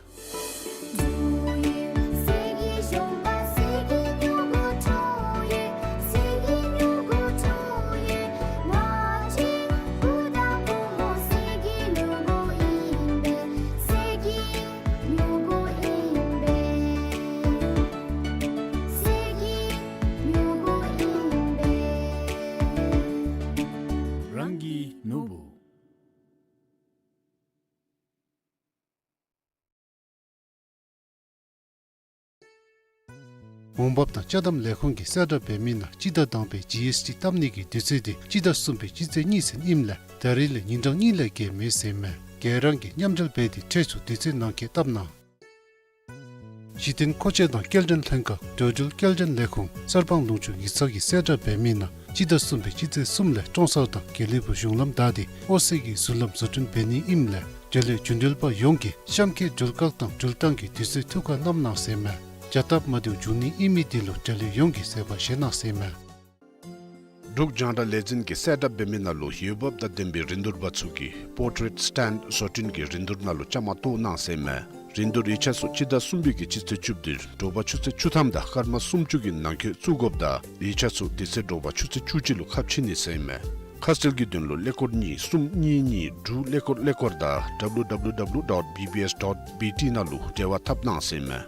འོང་འབབ་དང་ཅ་དམ་ལས་ཁུངས་ཀྱིས་གསལ་བསྒྲགས་འབད་མི་ནང་སྤྱི་ཟླ་དང་པའི་ཇི་ཨེསི་ཊི་བཏབ་ནི་གི་དུས་ཚོད་འདི་སྤྱི་ཟླ་གསུམ་པའི་སྤྱི་ཚེས་གཉིས་ཚུན་ཨིནམ་ལས་ད་རིས་ལས་ཉིན་གྲངས་གཉིས་ལས་བརྒལ་མེད་ཟེར་མས། ག་ར་གིས་མཉམ་འབྲེལ་འབད་དེ་ཁྲལ་ཚུ་དུས་ཚོད་ནང་འཁོད་བཏབ་གནང་། གཞི་རྟེན་མཁོ་ཆས་དང་སྐྱེལ་འདྲེན་ལྷན་ཁག་འགྲོ་འགྲུལ་སྐྱེལ་འདྲེན་ལས་ཁུངས་གསར་སྤང་ལུང་ཕྱོགས་ཡིག་ཚང་གིས་གསལ་བསྒྲགས་འབད་མི་ནང་སྤྱི་ཟླ་གསུམ་པའི་སྤྱི་ཚེས་གསུམ་ལས་ཀྲོང་གསར་དང་དགེ་ལེགས་ཕུག་གཞུང་ལམ་བདའ་སྟེ་ཨོ་སི་གི་ཟུར་ལམ་བཟོ་སྐྲུན་འབད་ནི་ཨིནམ་ལས་འབྲེལ་ཡོད་རྒྱུན་འགྲུལ་པ་ཡོངས་ཀྱིས་གཤམ་འཁོད་འགྲུལ་བཀག་དང་འགྲུལ་བཏང་གི་དུས་ཚོད་ཐུགས་ཁར་བསྣམ་གནང་ཟེར་མས། བྱ་སྟབས་མ་བདེཝ་འབྱུང་ནི་ཨིན་མི་དེ་ལུ་འབྲེལ་ཡོད་ཡོངས་ཀྱིས་བཟོད་པ་བཞེས་གནང་ཟེར་མས། འབྲུག་རྒྱང་བསྒྲགས་ལས་འཛིན་གྱིས་གསལ་བསྒྲགས་འབད་མི་ནང་ལུ་འོས་འབབ་དང་ལྡན་པའི་རིན་བསྡུར་པ་ཚུ་གིས་པོར་ཊེཊ་སི་ཊེནཌ་བཟོ་སྐྲུན་གྱི་རིན་བསྡུར་ནང་ལུ་བཅའ་མར་གཏོགས་གནང་ཟེར་མས། རིན་བསྡུར་ཡིག་ཆ་ཚུ་སྤྱི་ཟླ་གསུམ་པའི་གི་སྤྱི་ཚེས་བཅུ་བདུན་དྲོ་པ་ཆུ་ཚོད་བཅུ་ཐམ་དང་སྐར་མ་སུམ་ཅུ་གི་ནང་འཁོད་བཙུགས་དགོཔ་དང་ཡིག་ཆ་ཚུ་དེ་ཚེ་དྲོ་པ་ཆུ་ཚོད་བཅུ་གཅིག་ལུ་ཁ་ཕྱེ་ནི་ཟེར་མས། ཁ་གསལ་གྱི་དོན་ལུ་ཀླད་ཀོར་གཉིས་གསུམ་གཉིས་གཉིས་དྲུག་ཀླད་ཀོར་ཀླད་ཀོར་དང་W W W dot B B S dot B T ནང་ལུ་འབྲེལ་བ་འཐབ་གནང་ཟེར་མས།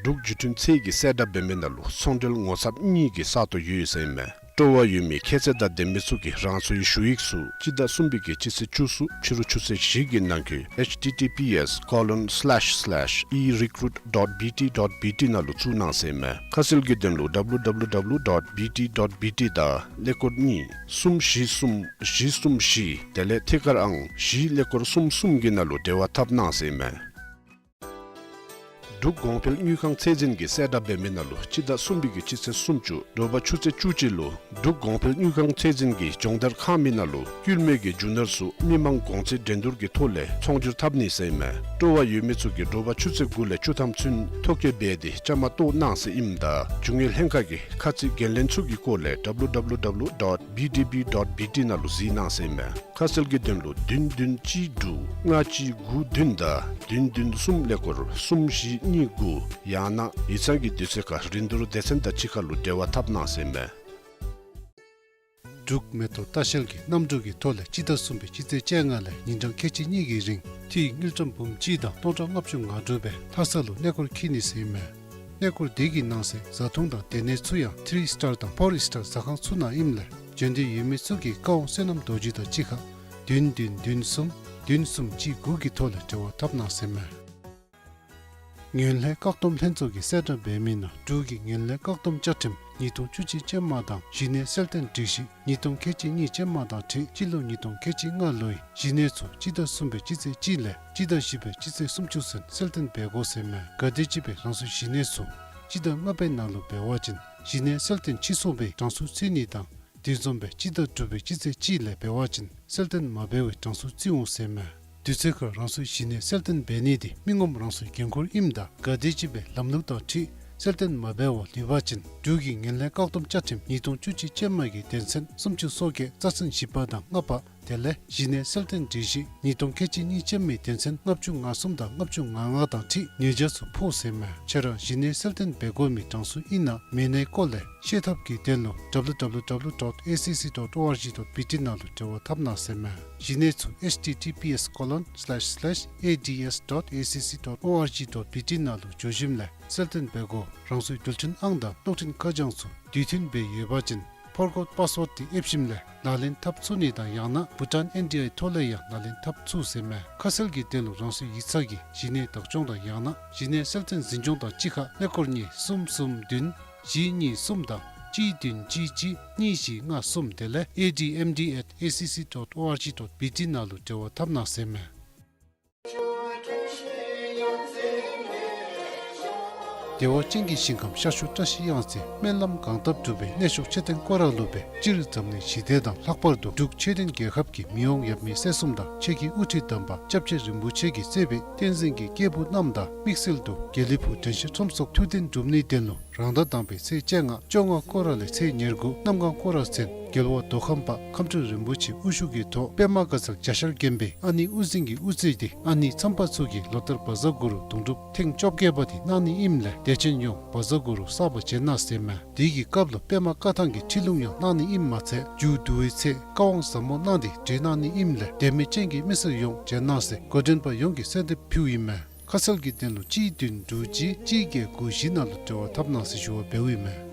འབྲུག་བརྒྱུད་འཕྲིན་ཚད་ཀྱིས་གསལ་བསྒྲགས་འབད་མི་ནང་ལུ་ཚོང་འབྲེལ་ངོ་ཚབ་གཉིས་ཀྱི་ས་སྟོང་ཡོད་ཟེར་མས། སྤྲོ་བ་ཡོད་མི་ཁྱད་ཚད་དང་ལྡན་མི་ཚུ་གིས་རང་སོའི་ཞུ་ཡིག་ཚུ་སྤྱི་ཟླ་གསུམ་པའི་གི་སྤྱི་ཚེས་བཅུ་གསུམ་ཕྱི་རུ་ཆུ་ཚོད་བཞི་གི་ནང་འཁོད་H T T P S colon slash slash e recruit dot B T dot B T ནང་ལུ་བཙུགས་གནང་ཟེར་མས། ཁ་གསལ་གྱི་དོན་ལུ W W W dot B T dot B T དང་ཀླད་ཀོར་གཉིས་གསུམ་བཞི་གསུམ་བཞི་གསུམ་བཞི་དེ་ལས་ཐད་ཀར་ཨང་བཞི་ཀླད་ཀོར་གསུམ་གསུམ་གྱི་ནང་ལུ་འབྲེལ་བ་འཐབ་གནང་ཟེར་མས། འབྲུག་གོང་འཕེལ་དངུལ་ཁང་ཚད་འཛིན་གྱིས་གསལ་བསྒྲགས་འབད་མི་ནང་ལུ་སྤྱི་ཟླ་གསུམ་པའི་གི་སྤྱི་ཚེས་སུམ་ཅུ་དྲོ་པ་ཆུ་ཚོད་བཅུ་གཅིག་ལུ་འབྲུག་གོང་འཕེལ་དངུལ་ཁང་ཚད་འཛིན་གྱི་སྦྱོང་བརྡར་ཁང་མིག་ནང་ལུ་དཀྱུས་མའི་གི་རྒྱུ་ནོར་ཚུ་མི་མང་གོང་ཚད་འགྲན་བསྡུར་གྱི་ཐོག་ལས་ཚོང་སྒྱུར་འཐབ་ནི་ཟེར་མས། སྤྲོ་བ་ཡོད་མི་ཚུ་གིས་དྲོ་པ་ཆུ་ཚོད་དགུ་ལས་བཅུ་ཐམ་ཚུན་ཐོ་བཀོད་འབད་དེ་བཅའ་མར་གཏོགས་གནང་ཟེར་ཨིནམ་ད་རྒྱུ་དངོས་ལྷན་ཁག་གི་ཁ་ཚིག་འགན་ལེན་ཚུ་གི་སྐོར་ལས་W W W dot B D B dot B T ནང་ལུ་གཟིགས་གནང་ཟེར་མས། ཁ་གསལ་གྱི་དོན་ལུ་བདུན་བདུན་གཅིག་དྲུག་ལྔ་གཅིག་དགུ་བདུན་དང་བདུན་བདུན་གསུམ་ཀླད་ཀོར་གསུམ་བཞི་གཉིས་དགུ་ཡང་ན་ཡིག་ཚང་གི་དུས་ཚོད་ཁར་རིན་བསྡུར་སྡེ་ཚན་དང་གཅིག་ཁར་ལུ་འབྲེལ་བ་འཐབ་གནང་ཟེར་མས། འབྲུག་མེ་ཏོག་ལྟ་བཤལ་གྱིས་གནམ་གྲུ་གི་ཐོག་ལས་སྤྱི་ཟླ་གསུམ་པའི་སྤྱི་ཚེས་བཅོ་ལྔ་ལས་ཉིན་གྲངས་ཁལ་གཅིག་གཉིས་ཀྱི་རིང་ཐིག་དངུལ་ཀྲམ་འབུམ་གཅིག་དང་སྟོང་ཕྲག་ལྔ་བཅུ་ང་དྲུག་སྦེ་ལྷ་ས་ལུ་གནས་སྐོར་འཁྱིད་ནི་ཟེར་མས། གནས་སྐོར་དེ་གི་ནང་གསེས་བཟའ་འཐུང་དང་སྡོད་གནས་ཚུ་ཡང་ཐི་རི་སི་ཊར་དང་ཕོར་སི་ཊར་ཟ་ཁང་ཚུ་ནང་ཨིནམ་ལས་བྱོན་འདོད་ཡོད་མི་ཚུ་གིས་བཀའ་དབང་བསོད་ནམས་རྡོ་རྗེ་དང་གཅིག་ཁར་བདུན་བདུན་བདུན་གསུམ་བདུན་གསུམ་གཅིག་དགུ་གི་ཐོག་ལས་འབྲེལ་བ་འཐབ་གནང་ཟེར་མས། ངན་ལྷད་བཀག་སྡོམ་ལྷན་ཚོགས་ཀྱིས་གསལ་བསྒྲགས་འབད་མི་ནང་འབྲུག་གི་ངན་ལྷད་བཀག་སྡོམ་བཅའ་ཁྲིམས་ཉིས་སྟོང་བཅུ་གཅིག་ཅན་མ་དང་གཞི་གནས་གསལ་སྟོན་སྒྲིག་གཞི་ཉིས་སྟོང་ཁལ་གཅིག་གཉིས་ཅན་མ་དང་འཁྲིལ་སྤྱི་ལོ་ཉིས་སྟོང་ཁལ་གཅིག་ལྔ་ལོའི་གཞི་གནས་ཚུ་སྤྱི་ཟླ་གསུམ་པའི་སྤྱི་ཚེས་གཅིག་ལས་སྤྱི་ཟླ་བཞི་པའི་སྤྱི་ཚེས་སུམ་ཅུ་ཚུན་གསལ་སྟོན་འབད་དགོ་ཟེར་མས། ག་དེམ་ཅིག་སྦེ་རང་སོའི་གཞི་གནས་ཚུ་སྤྱི་ཟླ་ལྔ་པའི་ནང་ལུ་འབད་བ་ཅིན་གཞི་གནས་གསལ་སྟོན་ཕྱིས་སོང་བའི་གྲངས་སུ་བརྩི་ནི་དང་དེ་བཟུམ་སྦེ་སྤྱི་ཟླ་དྲུག་པའི་སྤྱི་ཚེས་གཅིག་ལས་འབད་བ་ཅིན་གསལ་སྟོན་མ་འབད་བའི་གྲངས་སུ་བརྩི་འོང་ཟེར་མས། དུས་ཚོད་ཁར་རང་སོའི་གཞི་གནས་གསལ་སྟོན་འབད་ནི་དེ་མི་ངོམ་རང་སོའི་འགན་ཁུར་ཨིནམ་ད་ག་དེམ་ཅིག་སྦེ་ལམ་ལུགས་དང་འཁྲིལ་གསལ་སྟོན་མ་འབད་བར་ལུས་པ་ཅིན་འབྲུག་གི་ངན་ལྷད་བཀག་སྡོམ་བཅའ་ཁྲིམས་ཉིས་སྟོང་བཅུ་གཅིག་ཅན་མ་གི་དོན་ཚན་སུམ་ཅུ་སོ་བརྒྱད་རྩ་ཚན་བཞི་པ་དང་ལྔ་པ་དེ་ལས་གཞི་གནས་གསལ་སྟོན་སྒྲིག་གཞི་ཉིས་སྟོང་ཁལ་གཅིག་གཉིས་ཅན་མའི་དོན་ཚན་ལྔ་བཅུ་ང་གསུམ་དང་ལྔ་བཅུ་ང་ལྔ་དང་འཁྲིལ་ཉེས་བྱ་ཚུ་ཕོག་ཟེར་མས། ཁྱེད་ར་གཞི་གནས་གསལ་སྟོན་འབད་དགོ་མི་གྲངས་སུ་ཨིན་ན་མེན་ནའི་སྐོར་ལས་ཤེས་ཐབས་ཀྱི་དོན་ལུ W W W dot A C C dot O R G dot B T ནང་ལུ་འབྲེལ་བ་འཐབ་གནང་ཟེར་མས། གཞི་གནས་ཚུ་H T T P S colon slash slash A D S dot A C C dot O R G dot B T ནང་ལུ་འགྱོ་ཞིནམ་ལས་གསལ་སྟོན་འབད་དགོ། རང་སོའི་འགྲུལ་འཕྲིན་ཨང་དང་གློག་འཕྲིན་ཁ་བྱང་ཚུ་དུས་མཐུན་སྦེ་ཡོད་པ་ཅིན་ཕོར་གོཌ་པཱསི་ཝརཌ་དེ་ཨེབ་ཞིནམ་ལས་ལག་ལེན་འཐབ་ཚུགས་ནི་དང་ཡང་ན་བྷུ་ཊཱན་ཨེན་ཌི་ཨའི་ཐོག་ལས་ཡང་ལག་ལེན་འཐབ་ཚུགས་ཟེར་མས། ཁ་གསལ་གྱི་དོན་ལུ་རང་སོའི་ཡིག་ཚང་གི་གཞི་གནས་བདག་སྐྱོང་དང་ཡང་ན་གཞི་གནས་གསལ་སྟོན་འཛིན་སྐྱོང་དང་གཅིག་ཁར་ཀླད་ཀོར་གཉིས་གསུམ་གསུམ་བདུན་བཞི་གཉིས་གསུམ་དང་གཅིག་བདུན་གཅིག་གཅིག་གཉིས་བཞི་ལྔ་གསུམ་དེ་ལས་A D M D at A C C dot O R G dot B T ནང་ལུ་འབྲེལ་བ་འཐབ་གནང་ཟེར་མས། བདེ་བ་ཅན་གྱི་ཞིང་ཁམས་ཤར་ཕྱོགས་བཀྲ་ཤིས་གཡང་རྩེ་སྨོན་ལམ་གང་བཏབ་འགྲུབ་པའི་གནས་མཆོག་མཆོད་རྟེན་སྐོར་ར་ལུ་སྦེ་སྤྱིར་འཛམ་གླིང་ཞི་བདེ་དང་ལྷག་པར་དུ་འབྲུག་ཆོས་ལྡན་རྒྱལ་ཁབ་ཀྱི་མི་དབང་ཡབ་མེས་སྲས་གསུམ་དང་ཆོས་ཀྱི་དབུ་ཁྲིད་དམ་པ་སྐྱབས་རྗེ་རིན་པོ་ཆེ་གིས་གཙོས་པའི་བསྟན་འཛིན་གྱི་སྐྱེས་བུ་རྣམས་དང་དམིགས་བསལ་དུ་དགེ་ལེགས་ཕུག་དྲན་ཤེས་ཁྲོམ་སོགས་ཐུགས་གཏན་སྒྲུབ་ནིའི་དོན་ལུ་རང་ཟླ་དང་པའི་ཚེས་བཅོ་ལྔ་བཅོ་ལྔ་སྐོར་ར་ལས་ཚེས་ཉེར་དགུ་གནམ་གང་སྐོར་ར་ཚུན་རྒྱལ་བ་མདོ་ཁམས་པ་ཁམས་སྤྲུལ་རིན་པོ་ཆེ་དབུ་བཞུགས་ཀྱི་ཐོག་པདྨ་དགའ་ཚལ་རྒྱ་ཤར་དགོན་པའི་ཨ་ནེ་དབུ་འཛིན་གྱི་དབུ་རྩེ་སྟེ་ཨ་ནེ་མཚམས་པ་ཚུ་གིས་ལོ་ལྟར་བཛྲ་གུ་རུ་དུང་སྒྲུབ་ཐེངས་བཅོ་བརྒྱད་པ་དེ་གནང་ནི་ཨིནམ་ལས་དད་ཅན་ཡོངས་བཛྲ་གུ་རུ་བསགས་པར་བྱོན་གནང་ཟེར་མས། དེ་གི་སྐབས་ལུ་པདྨ་བཀའ་ཐང་གི་ཁྲིད་ལུང་ཡང་གནང་ནི་ཨིནམ་མ་ཚད་མཇུག་བསྡུ་བའི་ཚེ་བཀའ་དབང་ཟབ་མོ་གནང་སྟེ་གྲོལ་གནང་ནི་ཨིནམ་ལས་དད་མོས་ཅན་གྱི་མི་སེར་ཡོངས་བྱོན་གནང་ཟེར་འགོ་འདྲེན་པ་ཡོངས་ཀྱིས་གསོལ་འདེབས་ཕུལཝ་ཨིན་མས། ཁ་གསལ་གྱི་དོན་ལུ་གཅིག་བདུན་དྲུག་གཅིག་གཅིག་བརྒྱད་དགུ་བཞི་ནང་ལུ་འབྲེལ་བ་འཐབ་གནང་ཟེར་ཞུ་བ་འབདཝ་ཨིན་མས།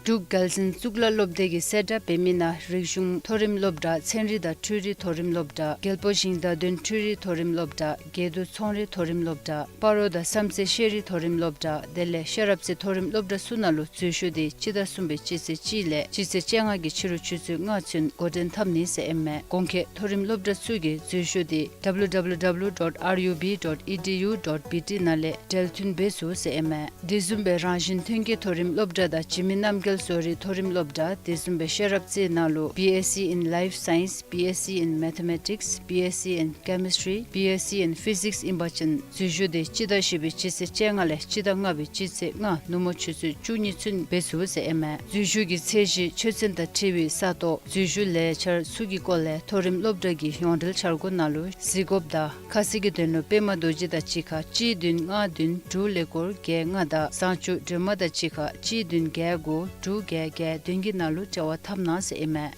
འབྲུག་རྒྱལ་འཛིན་གཙུག་ལག་སློབ་སྡེ་གིས་གསལ་བསྒྲགས་འབད་མི་ནང་རིག་གཞུང་མཐོ་རིམ་སློབ་གྲྭ། ཚན་རིག་དང་འཕྲུལ་རིག་མཐོ་རིམ་སློབ་གྲྭ། རྒྱལ་པོ་ཞིང་བདག་དོན་འཕྲུལ་རིག་མཐོ་རིམ་སློབ་གྲྭ། དགེ་འདུན་ཚོང་རིག་མཐོ་རིམ་སློབ་གྲྭ། སྤ་རོ་དང་བསམ་རྩེ་ཤེས་རིག་མཐོ་རིམ་སློབ་གྲྭ། དེ་ལས་ཤེས་རབ་རྩེ་མཐོ་རིམ་སློབ་གྲྭ་ཚུ་ནང་ལུ་འཛུལ་ཞུགས་འདི་སྤྱི་ཟླ་གསུམ་པའི་སྤྱི་ཚེས་གཅིག་ལས་སྤྱི་ཚེས་བཅོ་ལྔ་གི་ཕྱི་རུ་ཆུ་ཚོད་ལྔ་ཚུན་འགོ་འདྲེན་འཐབ་ནི་ཟེར་ཨིན་མས། གོང་འཁོད་མཐོ་རིམ་སློབ་གྲྭ་ཚུ་གི་འཛུལ་ཞུགས་འདི་W W W dot R U B dot E D U dot B T ནང་ལས་འབྲེལ་མཐུད་འབད་ཚུགས་ཟེར་ཨིན་མས། དེ་བཟུམ་སྦེ་རང་བཞིན་ཐོན་སྐྱེད་མཐོ་རིམ་སློབ་གྲྭ་དང་འཇིགས་མེད་རྣམ་རྒྱལ་བཟོ་རིག་མཐོ་རིམ་སློབ་གྲྭ། དེ་བཟུམ་སྦེ་ཤེས་རབ་རྩེ་ནང་ལུ་B S C in Life Science, B S C in Mathematics, B S C in Chemistry, B S C in Physics ཨིན་པ་ཅིན་འཛུལ་ཞུགས་འདི་སྤྱི་ཟླ་བཞི་པའི་སྤྱི་ཚེས་བཅོ་ལྔ་ལས་སྤྱི་ཟླ་ལྔ་པའི་སྤྱི་ཚེས་ལྔ་ནུབ་མོ་ཆུ་ཚོད་བཅུ་གཉིས་ཚུན་འབད་ཚུགས་ཟེར་ཨིན་མས། འཛུལ་ཞུགས་ཀྱི་ཚད་གཞི་ཆོས་ཚན་དང་འཁྲིལ་བའི་ས་སྟོང་འཛུལ་ཞུགས་ལས་འཆར་ཚུ་གི་སྐོར་ལས་མཐོ་རིམ་སློབ་གྲྭ་གི་ཡོངས་འབྲེལ་འཆར་སྒོ་ནང་ལུ་གཟིགས་དགོཔ་དང་ཁ་གསལ་གྱི་དོན་ལུ་པདྨ་རྡོ་རྗེ་དང་གཅིག་ཁར་གཅིག་བདུན་ལྔ་བདུན་དྲུག་ཀླད་ཀོར་བརྒྱད་ལྔ་དང་བཟང་སྤྱོད་སྒྲོལ་མ་དང་གཅིག་ཁར་གཅིག་བདུན་བརྒྱད་དགུ་དྲུག་བརྒྱད་བརྒྱད་བདུན་གྱི་ནང་ལུ་འབྲེལ་བ་འཐབ་གནང་ཟེར་ཨིན་མས།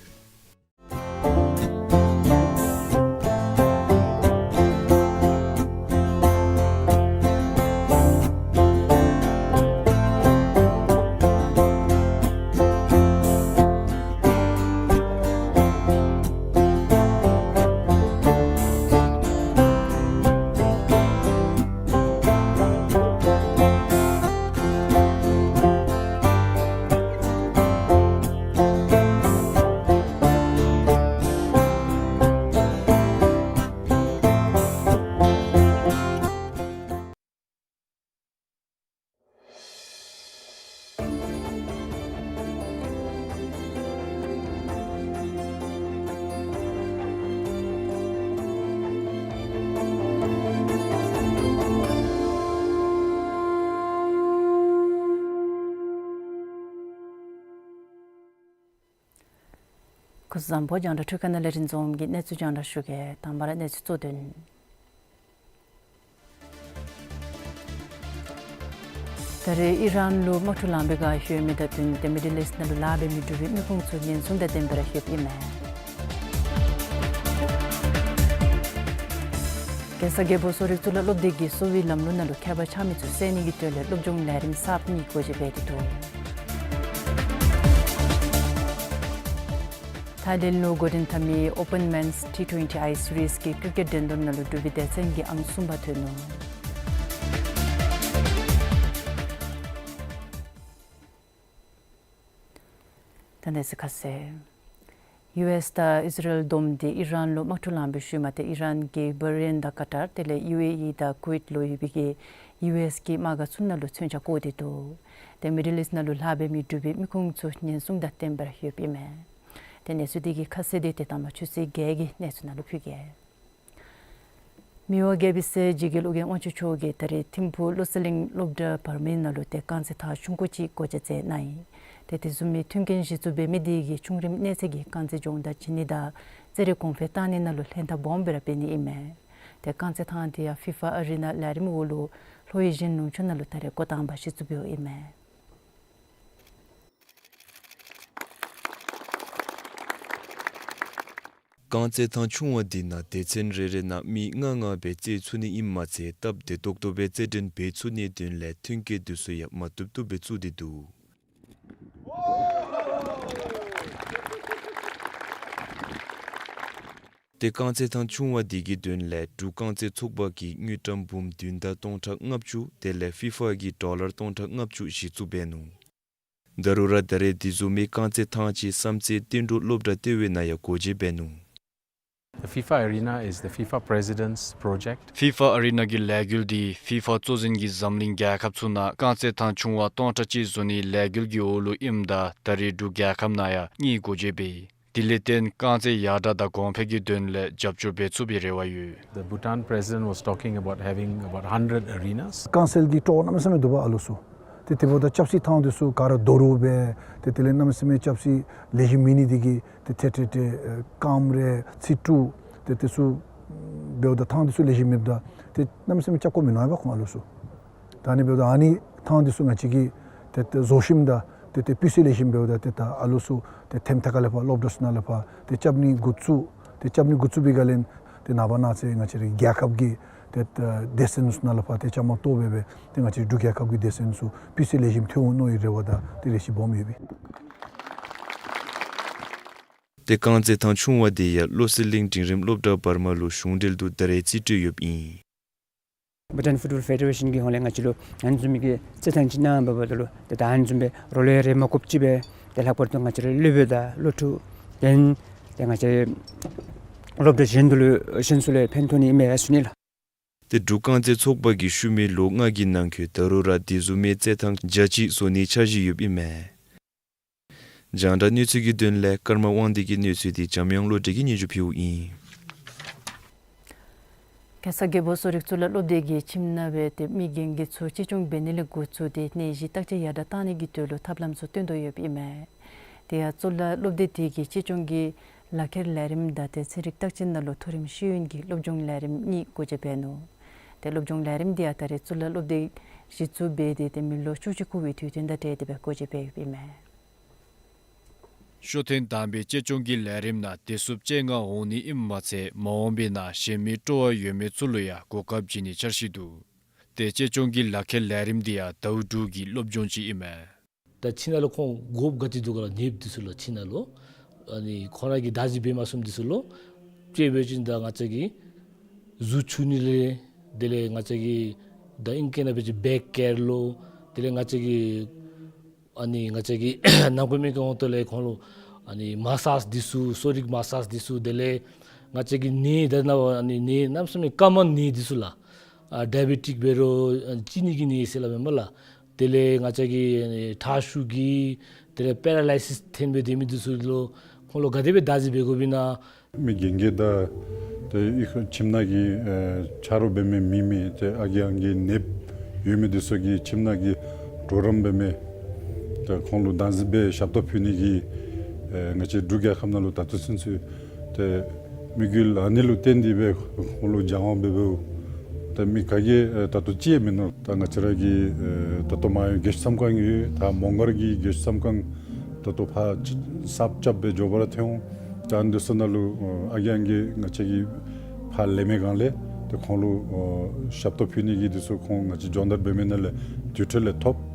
སྐུ་གཟུགས་བཟང་པོ། རྒྱང་བསྒྲགས་འཕྲུལ་ཁང་ནང་ལས་རིན་འཛོམས་ཀྱིས་གནས་ཚུལ་རྒྱང་བསྒྲགས་ཞུ་གེ། དང་པ་ར་གནས་ཚུལ་གཙོ་དོན། ད་རེས་ཨི་རན་ལུ་དམག་འཁྲུག་ལང་པའི་སྒང་ཡོད་མི་དང་བསྟུན་ཏེ་མི་ཌལ་ཨིསཊ་ནང་ལུ་ལཱ་འབད་མི་འབྲུག་པའི་མི་ཁུངས་ཚུ་ཉེན་སྲུང་དང་ལྡནམ་སྦེ་ར་ཡོདཔ་ཨིན་མས། རྒྱལ་ས་རྒྱལ་པོ་གསོ་རིག་གཙུག་ལག་སློབ་སྡེ་གིས་གསོ་བའི་ལམ་ལུགས་ནང་ལུ་ཁྱད་པར་ཆགས་མི་ཚུ་བསལ་ནི་གི་དོན་ལས་སློབ་སྦྱོང་ལས་རིམ་གསརཔ་གཉིས་འགོ་འབྱེད་འབད་དེ་འདུག། ཐའི་ལེནཌ་ལུ་འགོ་འདྲེན་འཐབ་མི་Open Men's T twenty I Series གི་ཀྲིག་ཀེཊ་འགྲན་བསྡུར་ནང་ལུ་འབྲུག་པའི་སྡེ་ཚན་གྱིས་ཨང་གསུམ་པ་ཐོན་ནུག། ད་གནས་ཚུལ་ཁ་གསལ། ཡུ་ཨེསི་དང་ཨིས་ར་ཨེལ་བསྡོམས་ཏེ་ཨི་རན་ལུ་དམག་འཁྲུག་ལང་པའི་ཤུལ་མ་ཏེ་ཨི་རན་གྱིས་བྷ་རེན་དང་ཀ་ཏར་དེ་ལས་ཡུ་ཨེ་ཨི་དང་ཀུ་ཝེཊ་ལུ་ཡོད་པའི་གི་ཡུ་ཨེསི་གི་དམག་སྒར་ཚུ་ནང་ལུ་མཚོན་ཆ་བཀོ་སྟེ་འདུག། ཏེ་མི་ཌལ་ཨིསཊ་ནང་ལུ་ལཱ་འབད་མི་འབྲུག་པའི་མི་ཁུངས་ཚུ་ཉེན་སྲུང་དང་ལྡནམ་སྦེ་ར་ཡོདཔ་ཨིན་མས། ཏེ་གནས་ཚུལ་འདི་གི་ཁ་གསལ་འདི་ཏེ་དང་པ་ཆུ་ཚོད་བརྒྱད་ཀྱི་གནས་ཚུལ་ནང་ལུ་ཕུལ་གེ། མི་དབང་རྒྱལ་པོའི་སྲས་འཇིགས་བརྒྱད་ཀླུ་རྒྱལ་དབང་ཕྱུག་མཆོག་གིས་ད་རེས་ཐིམ་ཕུག་བློ་གསལ་གླིང་སློབ་གྲྭ་བར་མའི་ནང་ལུ་ཏེ་རྐང་རྩེད་ཐང་ཆུང་ཀུ་ཅིག་སྒོ་འབྱེད་མཛད་གནང་ཡི། ཏེ་དེ་བཟུམ་མའི་མཐུན་རྐྱེན་གཞི་བཙུགས་འབད་མི་འདི་གིས་ཆུང་རིམ་གནས་ཚད་ཀྱི་རྐང་རྩེད་སྦྱོང་བརྡར་བྱིན་ནི་དང་རྩེད་རིགས་གོང་འཕེལ་བཏང་ནི་ནང་ལུ་ལྷན་ཐབས་སྦོམ་སྦེ་ར་འབད་ནི་ཨིན་མས། ཏེ་རྐང་རྩེད་ཐང་འདི་ཡང་ཕི་ཕ་ཨ་རི་ན་ལས་རིམ་འོག་ལུ་ལྷོ་ཨེ་ཤི་ཡན་ལུང་ཕྱོགས་ནང་ལུ་ད་རེས་འགོ་དང་པ་གཞི་བཙུགས་འབདཝ་ཨིན་མས། རྐང་རྩེད་ཐང་ཆུང་བ་འདི་ནང་སྡེ་ཚན་རེ་རེ་ནང་མི་ལྔ་ལྔ་སྦེ་རྩེད་ཚུགས་ནི་ཨིནམ་མ་ཚད་སྟབས་བདེ་ཏོག་ཏོ་སྦེ་རྩེད་འགྲན་འབད་ཚུགས་ནིའི་དོན་ལས་མཐུན་རྐྱེན་འདི་ཚུ་ཡང་མ་བཏུབ་བཏུབ་སྦེ་བཙུགས་ཏེ་འདུག། ཏེ་རྐང་རྩེད་ཐང་ཆུང་བ་འདི་གི་དོན་ལས་འབྲུག་རྐང་རྩེད་ཚོགས་པ་གིས་དངུལ་ཀྲམ་འབུམ་བདུན་དང་སྟོང་ཕྲག་ལྔ་བཅུ་དེ་ལས་ཕི་ཕ་གིས་ཌོ་ལར་སྟོང་ཕྲག་ལྔ་བཅུ་གཞི་བཙུགས་འབད་ནུག། ད་རུང་ར་ད་རེས་དེ་བཟུམ་མའི་རྐང་རྩེད་ཐང་ཅིག་བསམ་རྩེ་བསྟན་འབྲུག་སློབ་གྲྭ་ལྟེ་བའི་ནང་ཡང་སྒོ་འབྱེད་འབད་ནུག། The FIFA Arena is the FIFA President's project. ཕི་ཕ་ཨ་རི་ན་གི་ལས་འགུལ་འདི་ཕི་ཕ་གཙོ་འཛིན་གྱིས་འཛམ་གླིང་རྒྱལ་ཁབ་ཚུ་ནང་རྐང་རྩེད་ཐང་ཆུང་བ་སྟོང་ཕྲག་གཅིག་བཟོ་ནིའི་ལས་འགུལ་གྱི་འོག་ལུ་ཨིནམ་ད་ད་རེས་འབྲུག་རྒྱལ་ཁབ་ནང་ཡང་གཉིས་སྒོ་འབྱེད་འབད་ཡི། དེ་ལས་བརྟེན་རྐང་རྩེད་ཡར་དྲག་དང་གོང་འཕེལ་གྱི་དོན་ལས་རྒྱབ་སྐྱོར་འབད་ཚུགས་པའི་རེ་བ་ཡོད། The Bhutan president was talking about having about hundred arenas. རྐང་རྩེད་ཀྱི་ཊོར་ནམ་ཟེར་མི་འདུག་པ་ཨ་ལོ་ཚུ། ཏེ་དེ་འབདཝ་ད་རྐྱབ་སའི་ཐང་འདི་ཚུ་ག་ར་རྡོ་རུག་སྦེ་ཏེ་དེ་ལས་གནམ་མེད་ས་མེད་རྐྱབ་སའི་ལེགས་ཤོམ་མེད་ནི་འདི་གིས་ཏེ་ཏེ་ཏེ་ཏེ་རྐངམ་རེ་ཚིགས་དྲུག་ཏེ་དེ་ཚུ་འབདཝ་ད་ཐང་འདི་ཚུ་ལེགས་ཤོམ་མེདཔ་ད་ཏེ་གནམ་མེད་ས་མེད་རྐྱབ་དགོཔ་མིན་ནུག་པ་ཁོང་ཨ་ལོ་ཚུ། ད་ཨ་ནི་འབདཝ་ད་ཨ་ནི་ཐང་འདི་ཚུ་ང་བཅས་ཀྱིས་ཏེ་ཏེ་བཟོ་ཞིནམ་ད་ཏེ་ཏེ་སྤུས་ཚད་ལེགས་ཤོམ་འབདཝ་ད་ཏེ་ད་ཨ་ལོ་ཚུ་ཏེ་ཐེམ་ཐ་ཁ་ལས་ཕར་སློབ་གྲྭ་ཚུ་ནང་ལས་ཕར་ཏེ་རྐྱབ་ནི་འགོ་བཙུགས། ཏེ་རྐྱབ་ནི་འགོ་བཙུགས་པའི་སྒང་ལས་ཏེ་ནངས་པ་གནངས་ཚེ་ང་བཅས་རའི་རྒྱལ་ཁབ་ཀྱི་ཏེ་ཏེ་སྡེ་ཚན་ཚུ་ནང་ལས་ཕར་ཏེ་བཅའ་མར་གཏོགས་སྦེ་སྦེ་ཏེ་ང་བཅས་འབྲུག་རྒྱལ་ཁབ་ཀྱི་སྡེ་ཚན་ཚུ་སྤུས་ཚད་ལེགས་ཤོམ་ཐོན་འོང་མནོ་བའི་རེ་བ་དང་ཏེ་རེ་ཆེ་སྦོམ་ཡོད་པས། ཏེ་རྐང་རྩེད་ཐང་ཆུང་བ་དེ་ཡང་བློ་གསལ་གླིང་འབྲིང་རིམ་སློབ་གྲྭ་བར་མ་ལུ་གཞུང་འབྲེལ་དུ་ད་རེས་རྩིས་སྤྲོད་ཡོདཔ་ཨིན། བྷུ་ཊཱན་ཕུཊ་བོལ་ཕེ་ཌེ་རེ་ཤཱན་གི་ཧོངས་ལས་ང་བཅས་ལུ་ཨ་ནི་བཟུམ་མའི་གི་རྩེད་ཐང་ཅིག་གནང་བ་ལུ་ཏེ་ད་ཨ་ནི་བཟུམ་སྦེ་རོགས་ལས་རེ་མ་དགོཔ་ཅིག་སྦེ་ཏེ་ལྷག་པར་དུ་ང་བཅས་རའི་སློབ་དཔོན་དང་སློབ་ཕྲུག་དེ་ལས་ཏེ་ང་བཅས་སློབ་གྲྭ་གཞན་དུ་ལུ་གཞན་ཚུ་ལུ་ཕན་ཐོགས་ནི་ཨིན་མས་ཟེར་ཞུ་ནི་ལགས། ཏེ་འབྲུག་རྐང་རྩེད་ཚོགས་པ་གིས་ཤུལ་མའི་ལོ་ལྔ་གི་ནང་འཁོད་ད་རུང་ར་དེ་བཟུམ་མའི་རྩེད་ཐང་བརྒྱ་གཅིག་བཟོ་ནིའི་འཆར་གཞི་ཡོདཔ་ཨིན་མས། རྒྱང་བསྒྲགས་གནས་ཚུལ་གྱི་དོན་ལས་ཀརྨ་དབང་འདུས་ཀྱི་གནས་ཚུལ་དེ་འཇམ་དབྱངས་བློ་གྲོས་ཀྱིས་སྙན་ཞུ་ཕུལཝ་ཨིན། གེ་སར་རྒྱལ་པོ་གསོ་རིག་གཙུག་ལག་སློབ་སྡེ་གིས་ཁྱིམ་ནང་སྦེ་ཏེ་མི་རྒན་གྱི་ཚུ་གཅེས་སྐྱོང་འབད་ནི་ལས་འགོ་བཙུགས་ཏེ་ནད་གཞི་བརྟག་དཔྱད་ཡར་དྲག་བཏང་ནི་གི་དོན་ལུ་ཐབས་ལམ་ཚུ་སྟོན་དོ་ཡོདཔ་ཨིན་མས། དེ་ཡང་གཙུག་ལག་སློབ་སྡེ་དེ་གིས་གཅེས་སྐྱོང་གི་ལག་ཁྱེར་ལས་རིམ་དང་ཏེ་ཚན་རིག་བརྟག་དཔྱད་ནང་ལུ་མཐོ་རིམ་ཤེས་ཡོན་གྱི་སློབ་སྦྱོང་ལས་རིམ་གཉིས་སྒོ་འབྱེད་འབད་ནུག། ཏེ་སློབ་སྦྱོང་ལས་རིམ་དེ་ཡང་ད་རེས་གཙུག་ལག་སློབ་སྡེ་གཞི་བཙུགས་འབད་དེ་ཏེ་མི་ལོ་བཅུ་གཅིག་འཁོར་བའི་དུས་སྟོན་དང་འབྲེལ་ཏེ་སྦེ་སྒོ་འབྱེད་འབད་ཡོདཔ་ཨིན་མས། ཤོ་ཐེངས་དང་པའི་གཅེས་སྐྱོང་གི་ལས་རིམ་ནང་བདེ་སྲུངཔ་བཅོ་ལྔ་འོང་ནི་ཨིནམ་མ་ཚད་མ་འོངས་པའི་ནང་གཞན་མི་སྤྲོ་བ་ཡོད་མི་ཚུ་ལུ་ཡང་གོ་སྐབས་བྱིན་ནིའི་འཆར་གཞི་འདུག། ཏེ་གཅེས་སྐྱོང་གི་ལག་ཁྱེར་ལས་རིམ་འདི་ཡང་ཟླཝ་དྲུག་གི་སློབ་སྦྱོང་ཅིག་ཨིན་མས། ད་ཁྱིམ་ནང་ལུ་ཁོང་དགོཔ་ག་ཏེ་འདུག་ག་ལགས། ནདཔ་འདི་ཚུ་ལགས་ཁྱིམ་ནང་ལུ་ཨ་ནི་ཁོང་ར་གིས་བདག་འཛིན་འབད་མ་ཚུགསཔ་འདི་ཚུ་ལུ་དཔྱེ་འབད་བ་ཅིན་ད་ང་བཅས་ཀྱི་གཟུགས་འཁྱུ་ནི་ལས་དེ་ལས་ང་བཅས་ཀྱི་ད་ཨིང་སྐད་ནང་འབད་བ་ཅིན་བེཀ་ཀེར་ལུ་དེ་ལས་ང་བཅས་ཀྱི་ཨ་ནི་ང་བཅས་ཀྱི་ནང་མི་གི་ཧོངས་ཏོ་ལས་ཁོང་ལུ་ཨ་ནི་མ་སཱཇ་འདི་ཚུ་གསོ་རིག་མ་སཱཇ་འདི་ཚུ་དེ་ལས་ང་བཅས་ཀྱི་ནད་ད་ནཱ་ཨ་ནི་ནད་གནམ་མེད་ས་མེད་དཀའ་མ་ནད་འདི་ཚུ་ལགས། ཨ་ཌའི་བེ་ཊིཀ་འབད་རུང་ཨ་གཅིན་སྙི་གི་ནད་ཟེར་སླབ་མས་སྨོ་ལགས། དེ་ལས་ང་བཅས་ཀྱི་ཨ་ནི་ཁྲག་ཤུགས་ཀྱི་དེ་ལས་པེ་ར་ལའི་སིས་ཐོན་སྦེ་སྡོད་མི་འདི་ཚུ་ལུ་ཁོང་ལུ་ག་དེ་སྦེ་བདག་འཛིན་འབད་དགོཔ་ཨིན་ན། མི་རྒན་རྒས་དང་ཏེ་ཁྱིམ་ནང་གི་ཨེ་ཆ་རོགས་འབད་མི་མེད་མི་ཏེ་ཨ་རྒས་ཨང་རྒས་ནདཔ་ཡོད་མི་འདི་ཚུ་གི་ཁྱིམ་ནང་གི་གྲོགས་རམ་འབད་མི་ཏེ་ཁོང་ལུ་བདག་འཛིན་འབད་ཞབས་ཏོག་ཕུལ་ནི་གི་ཨེ་ང་བཅས་འབྲུག་རྒྱལ་ཁབ་ནང་ལུ་ད་ལྟོ་ཚུན་ཚོད་ཏེ་དམིགས་ཡུལ་ཨ་ནི་ལུ་བརྟེན་ཏེ་སྦེ་ཁོང་ལུ་སྦྱང་བ་འབད་འབདཝ་ད་མི་ག་གིས་ཨེ་ད་ལྟོ་ཅིག་མིན་ནུག། ད་ང་བཅས་ར་གི་ཨེ་ད་ལྟོ་མ་ཡོང་རྒྱལ་སྤྱི་ཚམས་ཁང་ཡོད། ད་མོང་སྒར་གྱི་རྒྱལ་སྤྱི་ཚམས་ཁང་ད་ལྟོ་ཕར་གསརཔ་རྐྱབ་སྦེ་འགྱོ་བར་ཐོན་འོང་། ད་ཨ་ནི་ཚུ་ནང་ལུ་ཨ་རྒས་ཨང་རྒས་ང་བཅས་ཀྱིས་ཕར་ལས་མི་སྒང་ལས་ཏེ་ཁོང་ལུ་ཨ་ཞབས་ཏོག་ཕུལ་ནི་གི་འདི་ཚུ་ཁོང་ང་བཅས་སྦྱོང་བརྡར་འབད་མི་ནང་ལས་དུས་ཚོད་ལས་ཐོབ།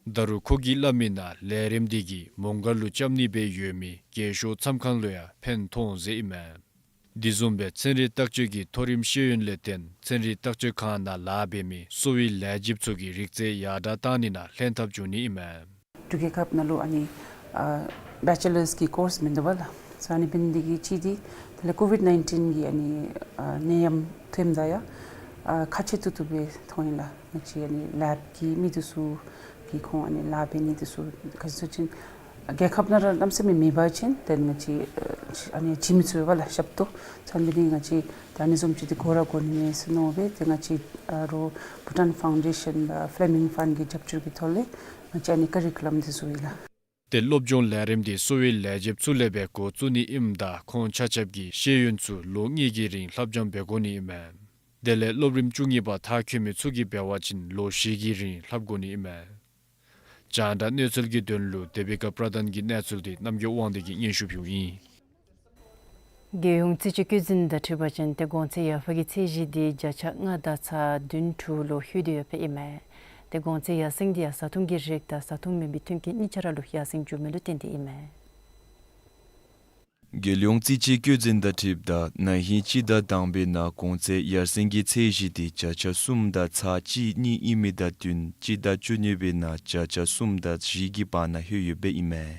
ད་རུང་ཁོ་གིས་སླབ་མི་ནང་ལས་རིམ་འདི་གིས་མོང་སྒར་ལུ་རྐྱབ་ནི་སྦེ་ཡོད་མི་རྒས་ཤོས་ཚམས་ཁང་ལུ་ཡང་ཕན་ཐོགས་ཟེར་ཨིན་མས། དེ་བཟུམ་སྦེ་ཚན་རིག་བརྟག་དཔྱད་ཀྱི་མཐོ་རིམ་ཤེས་ཡོན་ལས་བརྟེན་ཚན་རིག་བརྟག་དཔྱད་ཁང་ནང་ལཱ་འབད་མི་གསོ་བའི་ལས་བྱེདཔ་ཚུ་གིས་རིག་རྩལ་ཡར་དྲག་བཏང་ནི་ནང་ལྷན་ཐབས་འབྱུང་ནི་ཨིན་མས། འབྲུག་རྒྱལ་ཁབ་ནང་ལུ་ཨ་ནི་ཨ་བེ་ཅེ་ལརསི་གི་ཀོརསི་མིན་འདུག་པ་ལགས། སོ་ཨ་ནི་འབད་ནི་དེ་གིས་གཅིག་འདི་དེ་ལས་ཀོ་ཝིཌ་ནའིན་ཊིན་གྱི་ཨ་ནི་ཨ་ནད་ཡམས་ཐོནམ་ད་ཡང་ཨ་ཁག་ཆེ་ཏོག་ཏོ་སྦེ་མཐོང་ཡི་ལགས། ང་བཅས་ཨ་ནི་ལེབ་ཀྱི་མི་འདི་ཚུ་གིས་ཁོང་ཨ་ནི་ལཱ་འབད་ནི་འདི་ཚུ་ག་ཅི་ཟེར་བ་ཅིན་རྒྱལ་ཁབ་ནང་ར་གནམ་མེད་ས་མེད་མེད་པ་ཅིན་ཏེ་ང་བཅས་ཨ་ནི་བྱིན་མི་ཚུགས་པས་ལགས་ཞབས་ཏོག། ཚ་འདི་ནི་ང་བཅས་ད་ཨ་ནི་བཟུམ་ཅིག་འདི་དགོ་ར་དགོ་ནི་མས་ཟེར་མནོ་སྦེ་ཏེ་ང་བཅས་ཨ་རོགས་བྷུ་ཊཱན་ཕའུན་ཌེ་ཤཱན་དང་ཕ་ལེ་མིང་ཕཱན་གྱི་རྒྱབ་སྐྱོར་གྱི་ཐོག་ལས་ང་བཅས་ཨ་ནི་ཀ་རི་ཀུ་ལམ་འདི་བཟོ་ཡི་ལགས། ཏེ་སློབ་སྦྱོང་ལས་རིམ་འདི་གསོ་བའི་ལས་བྱེདཔ་ཚུ་ལས་སྦེ་འགོ་བཙུགས་ནི་ཨིནམ་ད་ཁོང་ཆ་ཁྱབ་ཀྱིས་ཤེས་ཡོན་ཚུ་ལོ་གཉིས་ཀྱི་རིང་ལྷབ་སྦྱང་འབད་དགོ་ནི་ཨིན་མས། དེ་ལས་སློབ་རིམ་བཅུ་གཉིས་པ་མཐར་འཁྱོལ་མི་ཚུ་གིས་འབད་བ་ཅིན་ལོ་བཞི་གི་རིང་ལྷབ་དགོ་ནི་ཨིན་མས། རྒྱང་བསྒྲགས་གནས་ཚུལ་གྱི་དོན་ལུ་དེ་བི་ཀ་པྲ་དཱན་གྱི་གནས་ཚུལ་འདི་རྣམ་རྒྱལ་དབང་འདུས་ཀྱིས་སྙན་ཞུ་ཕུལཝ་ཨིན། རྒྱལ་ཡོངས་རྩིས་དཔྱད་བཀོད་འཛིན་དང་འཁྲིལ་བ་ཅིན་ཏེ་གོང་ཚད་ཡར་འཕར་གྱི་ཚད་གཞི་འདི་བརྒྱ་ཆ་ལྔ་དང་ཚག་བདུན་དྲུག་ལུ་ལྷོད་དེ་ཡོདཔ་ཨིན་མས། ཏེ་གོང་ཚད་ཡར་སེང་འདི་ཡང་བཟའ་འཐུང་གི་རིགས་དང་བཟའ་འཐུང་མེན་པའི་ཐོན་སྐྱེད་གཉིས་ཆ་ར་ལུ་ཡར་སེང་འགྱོ་མི་ལུ་བརྟེན་ཏེ་ཨིན་མས། རྒྱལ་ཡོངས་རྩིས་དཔྱད་བཀོད་འཛིན་དང་འཁྲིལཝ་ད་ན་ཧིང་སྤྱི་ཟླ་དང་པའི་ནང་གོང་ཚད་ཡར་སེང་གི་ཚད་གཞི་འདི་བརྒྱ་ཆ་གསུམ་དང་ཚག་གཅིག་གཉིས་ཨིན་མི་དང་བསྟུན་སྤྱི་ཟླ་བཅུ་གཉིས་པའི་ནང་བརྒྱ་ཆ་གསུམ་དང་བཞི་གི་བར་ན་ལྷོད་ཡོདཔ་ཨིན་མས།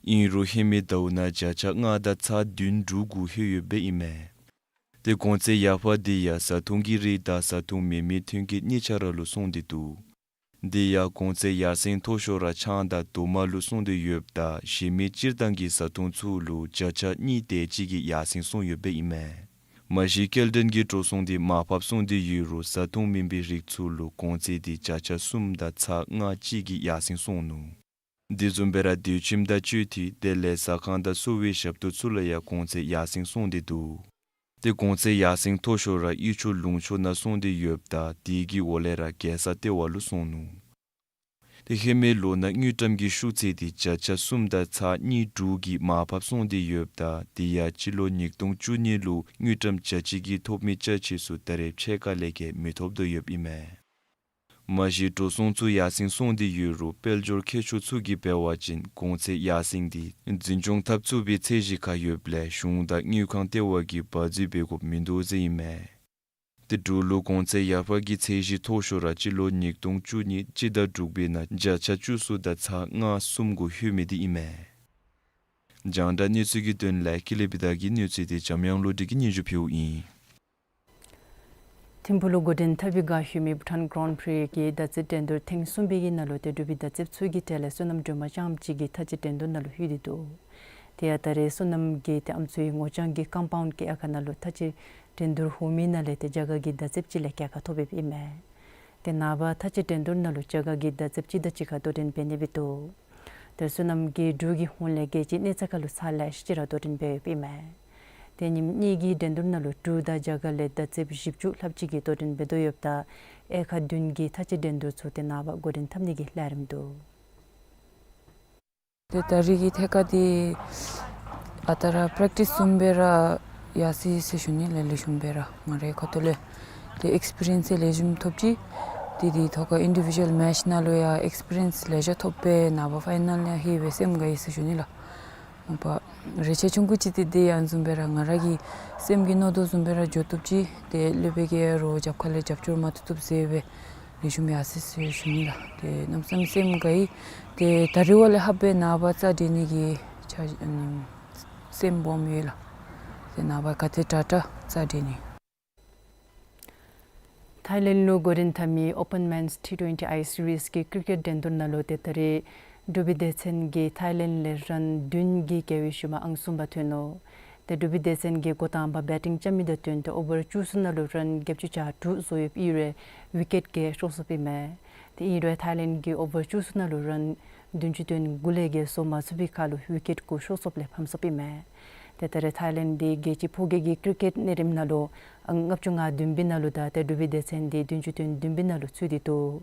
ཨིན་རུང་ཧེ་མའི་ཟླཝ་ནང་བརྒྱ་ཆ་ལྔ་དང་ཚག་བདུན་དྲུག་གུ་ལྷོད་ཡོདཔ་ཨིན་མས། ཏེ་གོང་ཚད་ཡར་འཕར་འདི་ཡང་བཟའ་འཐུང་གི་རིགས་དང་བཟའ་འཐུང་མེན་མི་ཐོན་སྐྱེད་གཉིས་ཆ་ར་ལུ་སོང་སྟེ་འདུག། དེ་ཡང་གོང་ཚད་ཡར་སེང་མཐོ་ཤོས་ར་ཆང་དང་དོ་མ་ལུ་སོང་སྟེ་ཡོདཔ་ད་གཞན་མི་སྤྱིར་བཏང་གི་བཟའ་འཐུང་ཚུ་ལུ་བརྒྱ་ཆ་གཉིས་དེ་ཅིག་གི་ཡར་སེང་སོང་ཡོདཔ་ཨིན་མས། མ་གཞི་སྐྱེལ་འདྲེན་གྱི་འགྲོ་སོང་འདི་མར་ཕབ་སོང་སྟེ་ཡོད་རུང་བཟའ་འཐུང་མེན་པའི་རིགས་ཚུ་ལུ་གོང་ཚད་འདི་བརྒྱ་ཆ་གསུམ་དང་ཚག་ལྔ་གཅིག་གི་ཡར་སེང་སོང་ནུག། དེ་བཟུམ་སྦེ་ར་སྡོད་ཁྱིམ་དང་སྤྱོད་ཐིག་དེ་ལས་ཟ་ཁང་དང་གསོ་བའི་ཞབས་ཏོག་ཚུ་ལུ་ཡང་གོང་ཚད་ཡར་སེང་སོང་སྟེ་འདུག། ཏེ་གོང་ཚད་ཡར་སེང་མཐོ་ཤོས་ར་གཡུས་ཕྱོགས་ལུང་ཕྱོགས་ནང་སོང་སྟེ་ཡོདཔ་ད་དེ་གི་འོག་ལས་ར་རྒྱལ་ས་ལྟེ་བ་ལུ་སོང་ནུག། ཏེ་ཧེ་མའི་ལོ་ནང་དངུལ་ཀྲམ་གྱི་ཤུགས་ཚད་འདི་བརྒྱ་ཆ་གསུམ་དང་ཚག་གཉིས་དྲུག་གིས་མར་ཕབ་སོང་སྟེ་ཡོདཔ་ད་དེ་ཡང་སྤྱི་ལོ་ཉིས་སྟོང་བཅུ་གཉིས་ལུ་དངུལ་ཀྲམ་བརྒྱ་གཅིག་གི་ཐོབ་མི་ཅ་ཆས་ཚུ་ད་རེས་ཕྱེད་ཀ་ལས་བརྒལ་མི་ཐོབ་དོ་ཡོདཔ་ཨིན་མས། མ་གཞི་འགྲོ་སོང་ཚུ་ཡར་སེང་སོང་སྟེ་ཡོད་རུང་དཔལ་འབྱོར་མཁས་མཆོག་ཚུ་གིས་འབད་བ་ཅིན་གོང་ཚད་ཡར་སེང་འདི་འཛིན་སྐྱོང་འཐབ་ཚུགས་པའི་ཚད་གཞི་ཁར་ཡོདཔ་ལས་གཞུང་དང་དངུལ་ཁང་ལྟེ་བ་གིས་བར་འཛུལ་འབད་དགོཔ་མིན་འདུག་ཟེར་ཨིན་མས། ཏེ་འབྲུག་ལུ་གོང་ཚད་ཡར་འཕར་གྱི་ཚད་གཞི་མཐོ་ཤོས་ར་སྤྱི་ལོ་ཉིས་སྟོང་བཅུ་གཉིས་སྤྱི་ཟླ་དྲུག་པའི་ནང་བརྒྱ་ཆ་བཅུ་གསུམ་དང་ཚག་ལྔ་གསུམ་གུ་ལྷོད་མི་འདི་ཨིན་མས། རྒྱང་བསྒྲགས་གནས་ཚུལ་གྱི་དོན་ལས་ཀུན་ལེགས་པའི་བདག་གི་གནས་ཚུལ་འདི་འཇམ་དབྱངས་བློ་གྲོས་ཀྱིས་སྙན་ཞུ་ཕུལཝ་ཨིན། ཐིམ་ཕུག་ལུ་འགོ་འདྲེན་འཐབ་པའི་བསྒང་ལྷོད་མི་བྷུ་ཊཱན་གྷ་རན་པྲི་གི་བརྡ་རྩེད་འགྲན་བསྡུར་ཐེངས་གསུམ་པའི་གི་ནང་ལུ་ཏེ་འབྲུག་པའི་བརྡ་རྩེདཔ་ཚུ་གི་གྲས་ལས་བསོད་ནམས་སྒྲོལ་མ་རྐྱངམ་གཅིག་གིས་མཐའ་དཔྱད་འགྲན་བསྡུར་ནང་ལུ་ལྷོད་དེ་འདུག། དེ་ཡང་ད་རེས་བསོད་ནམས་ཀྱིས་ཏེ་ཨམ་སྲུའི་ངོ་རྐྱང་གི་ཀམ་པའུནཌ་གི་ཨ་ཁ་ནང་ལུ་མཐའ་དཔྱད་འགྲན་བསྡུར་ཧོ་མའི་ནང་ལས་ཏེ་རྒྱ་གར་གྱི་བརྡ་རྩེདཔ་ཅིག་ལས་རྒྱལ་ཁ་ཐོབ་ཡོདཔ་ཨིན་མས། ཏེ་ནངས་པ་མཐའ་དཔྱད་འགྲན་བསྡུར་ནང་ལུ་རྒྱ་གར་གྱི་བརྡ་རྩེདཔ་ཅིག་དང་གཅིག་ཁར་དོ་འགྲན་འབད་ནི་སྦེ་འདུག། ཏེ་བསོད་ནམས་ཀྱིས་འབྲུག་གི་ཧོངས་ལས་རྒྱལ་སྤྱིའི་གནས་ཚད་ཁར་ལུ་ཚར་ལེ་ཤ་ཅིག་ར་དོ་འགྲན་འབད་ཡོདཔ་ཨིན་མས། ཏེ་ཉིནམ་གཉིས་ཀྱི་འགྲན་བསྡུར་ནང་ལུ་འབྲུག་དང་རྒྱ་གར་ལས་བརྡ་རྩེདཔ་བཞི་བཅུ་ལྷགཔ་ཅིག་གིས་དོ་འགྲན་འབད་དོ་ཡོདཔ་ད་དབྱེ་ཁག་བདུན་གྱི་མཐའ་དཔྱད་འགྲན་བསྡུར་ཚུ་ཏེ་ནངས་པ་འགོ་འདྲེན་འཐབ་ནི་གི་ལས་རིམ་འདུག། ཏེ་ད་རིས་ཀྱི་ཐད་ཁར་འདི་ཨ་རྟག་ར་པེརེཀ་ཊིས་བཟུམ་སྦེ་ར་ཡར་སོང་ཡི་ཟེར་ཞུ་ནི་ལགས། ལེགས་ཤོམ་སྦེ་ར་ང་རའི་ཁ་ཐུག་ལས་ཏེ་ཨེགསི་པི་རི་ཡེནསི་ལེགས་ཤོམ་ཐོབ་ཅི། ཏེ་འདི་ཐོག་ཁར་ཨིན་ཌི་བི་ཌུ་ཨལ་མེཆ་ནང་ལུ་ཡང་ཨེགསི་པི་རི་ཡེནསི་ལེ་ཤ་ཐོབ་སྦེ་ནངས་པ་ཕའི་ནལ་ཡང་ལྷོད་སྦེ་སེམས་དགའ་ཡི་ཟེར་ཞུ་ནི་ལགས། མ་པ་རེ་ཆ་ཆུང་ཀུ་ཅིག་ཏེ་འདི་ཡང་བཟུམ་སྦེ་ར་ང་ར་གི་སེམས་ཀྱི་མནོ་དོ་བཟུམ་སྦེ་ར་འགྱོ་བཏུབ་ཅི། ཏེ་སློབ་དཔོན་གྱིས་ཡང་རོགས་རྒྱབ་ཁ་ལས་རྒྱབ་སྐྱོར་མ་ཐུབ་ཐུབ་ཟེར་སྦེ་ལེགས་ཤོམ་ཡར་སོང་ཡི་ཟེར་ཞུ་ནི་ལགས། ཏེ་གནམ་མེད་ས་མེད་སེམས་དགའ་ཡི། ཏེ་ད་རིས་བ་ལས་ལྷགཔ་སྦེ་ནངས་པ་རྩ་འགྲན་ནི་གི་ཆ་ཨ་ནི་སེམས་སྦོམ་ཡོད་ལགས། ཏེ་ནངས་པ་ག་དེ་དྲག་དྲག་རྩ་འགྲན་ནི། ཐའི་ལེནཌ་ལུ་འགོ་འདྲེན་འཐབ་མི་ཨོ་པཱན་མེནསི་ཊི་ཊུ་ཝེན་ཊི་ཨའི་སི་རིསི་གི་ཀིར་ཀེཊ་འགྲན་བསྡུར་ནང་ལུ་ཏེ་ད་རིས་འབྲུག་པའི་སྡེ་ཚན་གྱིས་ཐའི་ལེནཌ་ལས་རཱན་བདུན་གྱི་རྒྱལ་བའི་ཤུལ་མ་ཨང་གསུམ་པ་ཐོན་ནུག། ཏེ་འབྲུག་པའི་སྡེ་ཚན་གྱིས་འགོ་དང་པ་བེ་ཊིང་རྐྱབ་མི་དང་བསྟུན་ཏེ་ཨོ་བར་བཅུ་གསུམ་ནང་ལུ་རཱན་བརྒྱད་ཅུ་གྱ་དྲུག་བཟོ་ཡོདཔ་ཨིན་རུང་ཝི་ཀེཊ་བརྒྱད་ཤོར་སོཔ་ཨིན་མས། ཏེ་ཨིན་རུང་ཐའི་ལེནཌ་གིས་ཨོ་བར་བཅུ་གསུམ་ནང་ལུ་རཱན་བདུན་ཅུ་དོན་དགུ་ལས་བརྒལ་བཟོ་མ་ཚུགས་པའི་ཁར་ལུ་ཝི་ཀེཊ་དགུ་ཤོར་སོཔ་ལས་ཕམ་སོཔ་ཨིན་མས། ཏེ་ད་རེས་ཐའི་ལེནཌ་འདི་རྒྱལ་སྤྱི་ཕོ་སྐྱེད་ཀྱི་ཀིར་ཀེཊ་གནས་རིམ་ནང་ལུ་ཨང་ལྔ་བཅུ་ང་བདུན་པའི་ནང་ལུ་དང་ཏེ་འབྲུག་པའི་སྡེ་ཚན་འདི་བདུན་ཅུ་དོན་བདུན་པའི་ནང་ལུ་ཚུད་དེ་འདུག།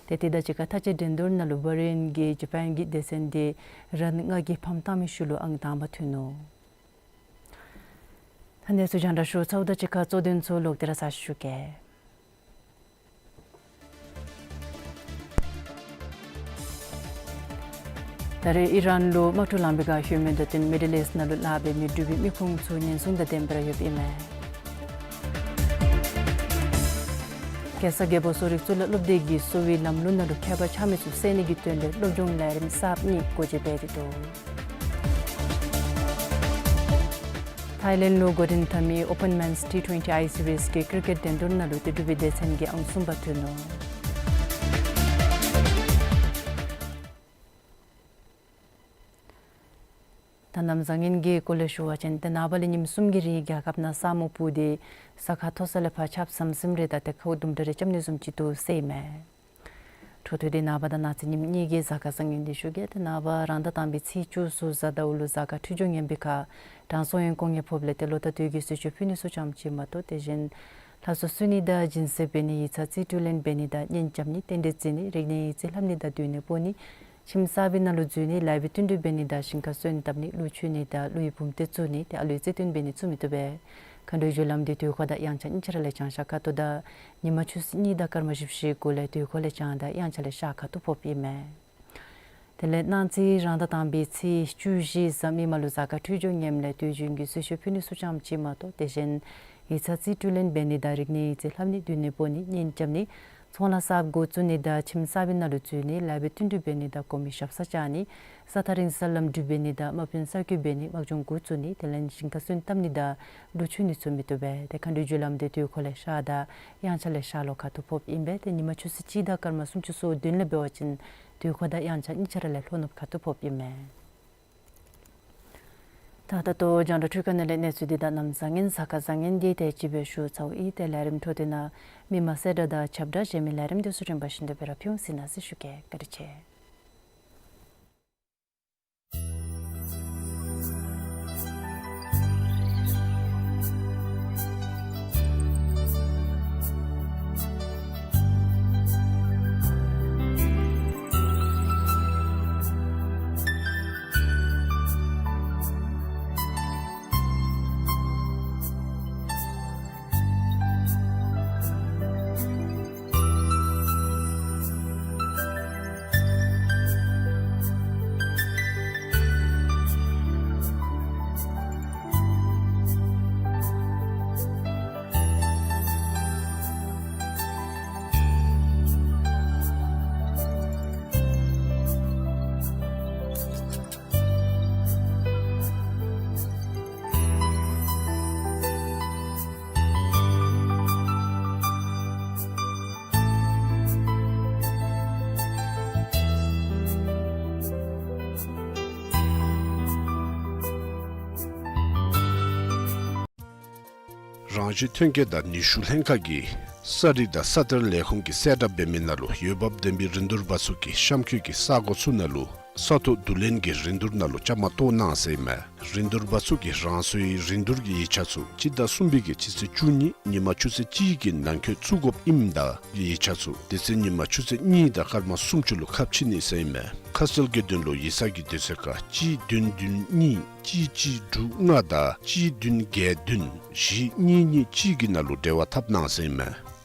ཏེ་དེ་དང་གཅིག་ཁར་མཐའ་དཔྱད་འགྲན་བསྡུར་ནང་ལུ་བྷ་རེན་གྱི་ཇ་པཱན་གྱི་སྡེ་ཚན་འདི་རཱན་ལྔ་གིས་ཕམ་བཏང་མི་ཤུལ་ལུ་ཨང་དང་པ་ཐོན་ནུག། ད་གནས་ཚུལ་རྒྱང་བསྒྲགས་ཞུ་ཚརཝ་དང་གཅིག་ཁར་གཙོ་དོན་ཚུ་ལོག་སྟེ་ར་ཞུ་གེ། ད་རེས་ཨི་རཱན་ལུ་དམག་འཁྲུག་ལངས་པའི་བསྒང་ལྷོད་མི་དང་བསྟུན་མི་ཌིལ་ཨིསཊ་ནང་ལུ་ལཱ་འབད་མི་འབྲུག་པའི་མི་ཁུངས་ཚུ་ཉེན་སྲུང་དང་ལྡནམ་སྦེ་ར་ཡོདཔ་ཨིན་མས། གེ་སར་རྒྱལ་པོ་གསོ་རིག་གཙུག་ལག་སློབ་སྡེ་གིས་གསོ་བའི་ལམ་ལུགས་ནང་ལུ་ཁྱད་པར་ཆགས་མི་ཚུ་བསལ་ནི་གི་དོན་ལས་སློབ་སྦྱོང་ལས་རིམ་གསརཔ་གཉིས་སྒོ་འབྱེད་འབད་དེ་འདུག། ཐའི་ལེནཌ་ལུ་འགོ་འདྲེན་འཐབ་མི་ཨོ་པཱན་མེནསི་ཊི་ཊུ་ཝེན་ཊི་ཨའི་སི་རིསི་གི་ཀིར་ཀེཊ་འགྲན་བསྡུར་ནང་ལུ་ཏེ་འབྲུག་པའི་སྡེ་ཚན་གྱིས་ཨང་གསུམ་པ་ཐོན་ནུག། ད་གནམ་བཟང་ངན་གྱི་སྐོར་ལས་ཞུ་བ་ཅིན་ཏེ་ནངས་པ་ལས་ཉིནམ་གསུམ་གྱི་རིང་རྒྱལ་ཁབ་ནང་ས་སྨུག་སྤུབས་ཏེ་ས་ཁ་མཐོ་ས་ལས་ཕར་ཆརཔ་ཟམ་ཟིམ་རེ་དང་ཏེ་ཁཝ་དུམ་གྲ་རེ་རྐྱབ་ནི་བཟུམ་ཅིག་འདུག་ཟེར་ཨིན་མས། འཕྲོ་མཐུད་དེ་ནངས་པ་དང་གནངས་ཚེ་ཉིནམ་གཉིས་ཀྱི་གཟའ་སྐར་བཟང་ངན་འདི་ཞུ་གེ། ཏེ་ནངས་པ་རང་ཟླ་དང་པའི་ཚེས་བཅུ་གསུམ་གཟའ་ཟླཝ་ལུ་གཟའ་སྐར་འཕྲོད་སྦྱོར་ངན་པའི་ཁར་དྲང་སྲོང་ཡོན་སྐོང་ངེ་ཕོགཔ་ལས་ཏེ་ལོ་ཟླ་དུས་ཀྱི་གསོལ་མཆོད་ཕུལ་ནི་ཚུ་ཙམ་ཅིག་མ་གཏོགས་དེ་བཞིན་ལྷ་གསོལ་གསོལ་ནི་དང་སྦྱིན་སྲེག་འབད་ནི་ཡིག་ཚང་རྩིས་སྤྲོད་ལེན་འབད་ནི་དང་གཉེན་རྐྱབ་ནི་རྟེན་འབྲེལ་བརྩི་ནི་རིག་གནས་ཡིག་རྩིས་ལྷབ་ནི་དང་འདུལ་ནི་སྤོ་ནི་ཁྱིམ་གསར་པའི་ནང་ལུ་འཛུལ་ནི་ལཱ་གི་བསྟུན་གྲོས་འབད་ནི་དང་ཞིང་ཁར་སོན་བཏབ་ནི་ཀླུ་མཆོད་ནི་དང་ཀླུའི་བུམ་སྡེ་བཙུགས་ནི་ཏེ་ཨ་ལུའི་བརྩི་དོན་འབད་ནི་ཚུ་མི་བཏུབ་པས། མཁའ་འགྲོའི་རྒྱུ་ལམ་འདི་དུས་འཁོར་དང་དབྱངས་འཆར་གཉིས་ཆ་ར་ལས་བྱང་ཤར་ཁ་ཐུག་དང་ཉི་མ་ཆུ་ཚོད་གཉིས་དང་སྐར་མ་བཞི་བཅུ་ཞེ་དགུ་ལས་དུས་འཁོར་ལས་བྱང་དང་དབྱངས་འཆར་ལས་ཤར་ཁ་ཐུག་ཕོགཔ་ཨིན་མས། དེ་ལས་གནངས་ཚེ་རང་ཟླ་དང་པའི་ཚེས་བཅུ་བཞི་གཟའ་མིག་དམར་ལུ་གཟའ་སྐར་འཕྲོད་སྦྱོར་ངནམ་ལས་དུས་རྒྱུན་གྱི་གསོལ་མཆོད་ཕུལ་ནི་ཚུ་ཙམ་ཅིག་མ་གཏོགས་དེ་བཞིན་ཡིག་ཚང་རྩིས་སྤྲོད་ལེན་འབད་ནི་དང་རིག་གནས་ཡིག་རྩིས་ལྷབ་ནི་འདུལ་ནི་སྤོ་ནི་གཉེན་རྐྱབ་ནི་ཚོང་ལཱ་གསརཔ་འགོ་བཙུགས་ནི་དང་ཁྱིམ་གསར་པའི་ནང་ལུ་འཛུལ་ནི་ལཱ་གི་བསྟུན་གྲོས་འབད་ནི་དང་གོང་མའི་ཞབས་སར་བཅར་ནི་ས་ཐག་རིང་སར་ལམ་འགྲུལ་འབད་ནི་དང་དམག་དཔོན་གསར་བསྐོ་འབད་ནི་དམག་སྦྱོང་འགོ་བཙུགས་ནི་དེ་ལས་ཞིང་ཁར་སོན་བཏབ་ནི་དང་ཀླུ་མཆོད་ནི་ཚུ་མི་བཏུབ་པས། ཏེ་མཁའ་འགྲོའི་རྒྱུ་ལམ་འདི་དུས་འཁོར་ལས་ཤར་དང་དབྱངས་འཆར་ལས་ཤར་ལྷོ་ཁ་ཐུག་ཕོགཔ་ཨིན་པས། ཏེ་ཉི་མ་ཆུ་ཚོད་གཅིག་དང་སྐར་མ་སུམ་ཅུ་སོ་བདུན་ལས་འབད་བ་ཅིན་དུས་འཁོར་དང་དབྱངས་འཆར་གཉིས་ཆ་ར་ལས་ལྷོ་ནུབ་ཁ་ཐུག་ཕོགཔ་ཨིན་མས། ད་ད་ལྟོ་རྒྱང་བསྒྲགས་འཕྲུལ་ཁང་ནང་ལས་གནས་ཚུལ་འདི་དང་གནམ་བཟང་ངན་གཟའ་སྐར་བཟང་ངན་འདི་དེ་ཅིག་སྦེ་ཞུ་ཚརཝ་ཨིན། ཏེ་ལས་རིམ་འཕྲོ་མཐུད་ནང་མི་མང་གསལ་བསྒྲགས་དང་ཁྱབ་བསྒྲགས་གཞན་མི་ལས་རིམ་འདི་ཚུ་རིམ་པ་བཞིན་དུ་སྦེ་ར་ཕུལ་འོང་ཟེར་གནང་ཟེར་ཞུ་གེ། བཀའ་དྲིན་ཆེ། རང་བཞིན་ཐོན་སྐྱེད་དང་ནུས་ཤུགས་ལྷན་ཁག་གིས་ས་རིགས་དང་ས་གཏེར་ལས་ཁུངས་ཀྱིས་གསལ་བསྒྲགས་འབད་མི་ནང་ལུ་འོས་འབབ་ལྡན་པའི་རིན་བསྡུར་པ་ཚུ་གིས་གཤམ་འཁོད་ཀྱི་ས་གོ་ཚུ་ནང་ལུ་ས་ཐོག་བསྡུ་ལེན་གྱི་རིན་བསྡུར་ནང་ལུ་བཅའ་མར་གཏོགས་གནང་ཟེར་ཨིན་མས། རིན་བསྡུར་པ་ཚུ་གིས་རང་སོའི་རིན་བསྡུར་གྱི་ཡིག་ཆ་ཚུ་སྤྱི་ཟླ་གསུམ་པའི་གི་སྤྱི་ཚེས་བཅུ་གཉིས་ཉིན་མ་ཆུ་ཚོད་གཅིག་གི་ནང་འཁོད་བཙུགས་དགོཔ་ཨིནམ་ད་ཡིག་ཆ་ཚུ་དེ་ཚེ་ཉིན་མ་ཆུ་ཚོད་གཉིས་དང་སྐར་མ་སུམ་ཅུ་ལུ་ཁ་ཕྱེ་ནི་ཟེར་ཨིན་མས། ཁ་གསལ་གྱི་དོན་ལུ་ཡིག་ཚང་གི་དུས་ཚོད་ཁར་གཅིག་བདུན་བདུན་གཉིས་གཅིག་གཅིག་དྲུག་ལྔ་དང་གཅིག་བདུན་བརྒྱད་བདུན་བཞི་གཉིས་གཉིས་གཅིག་གི་ནང་ལུ་འབྲེལ་བ་འཐབ་གནང་ཟེར་ཨིན་མས།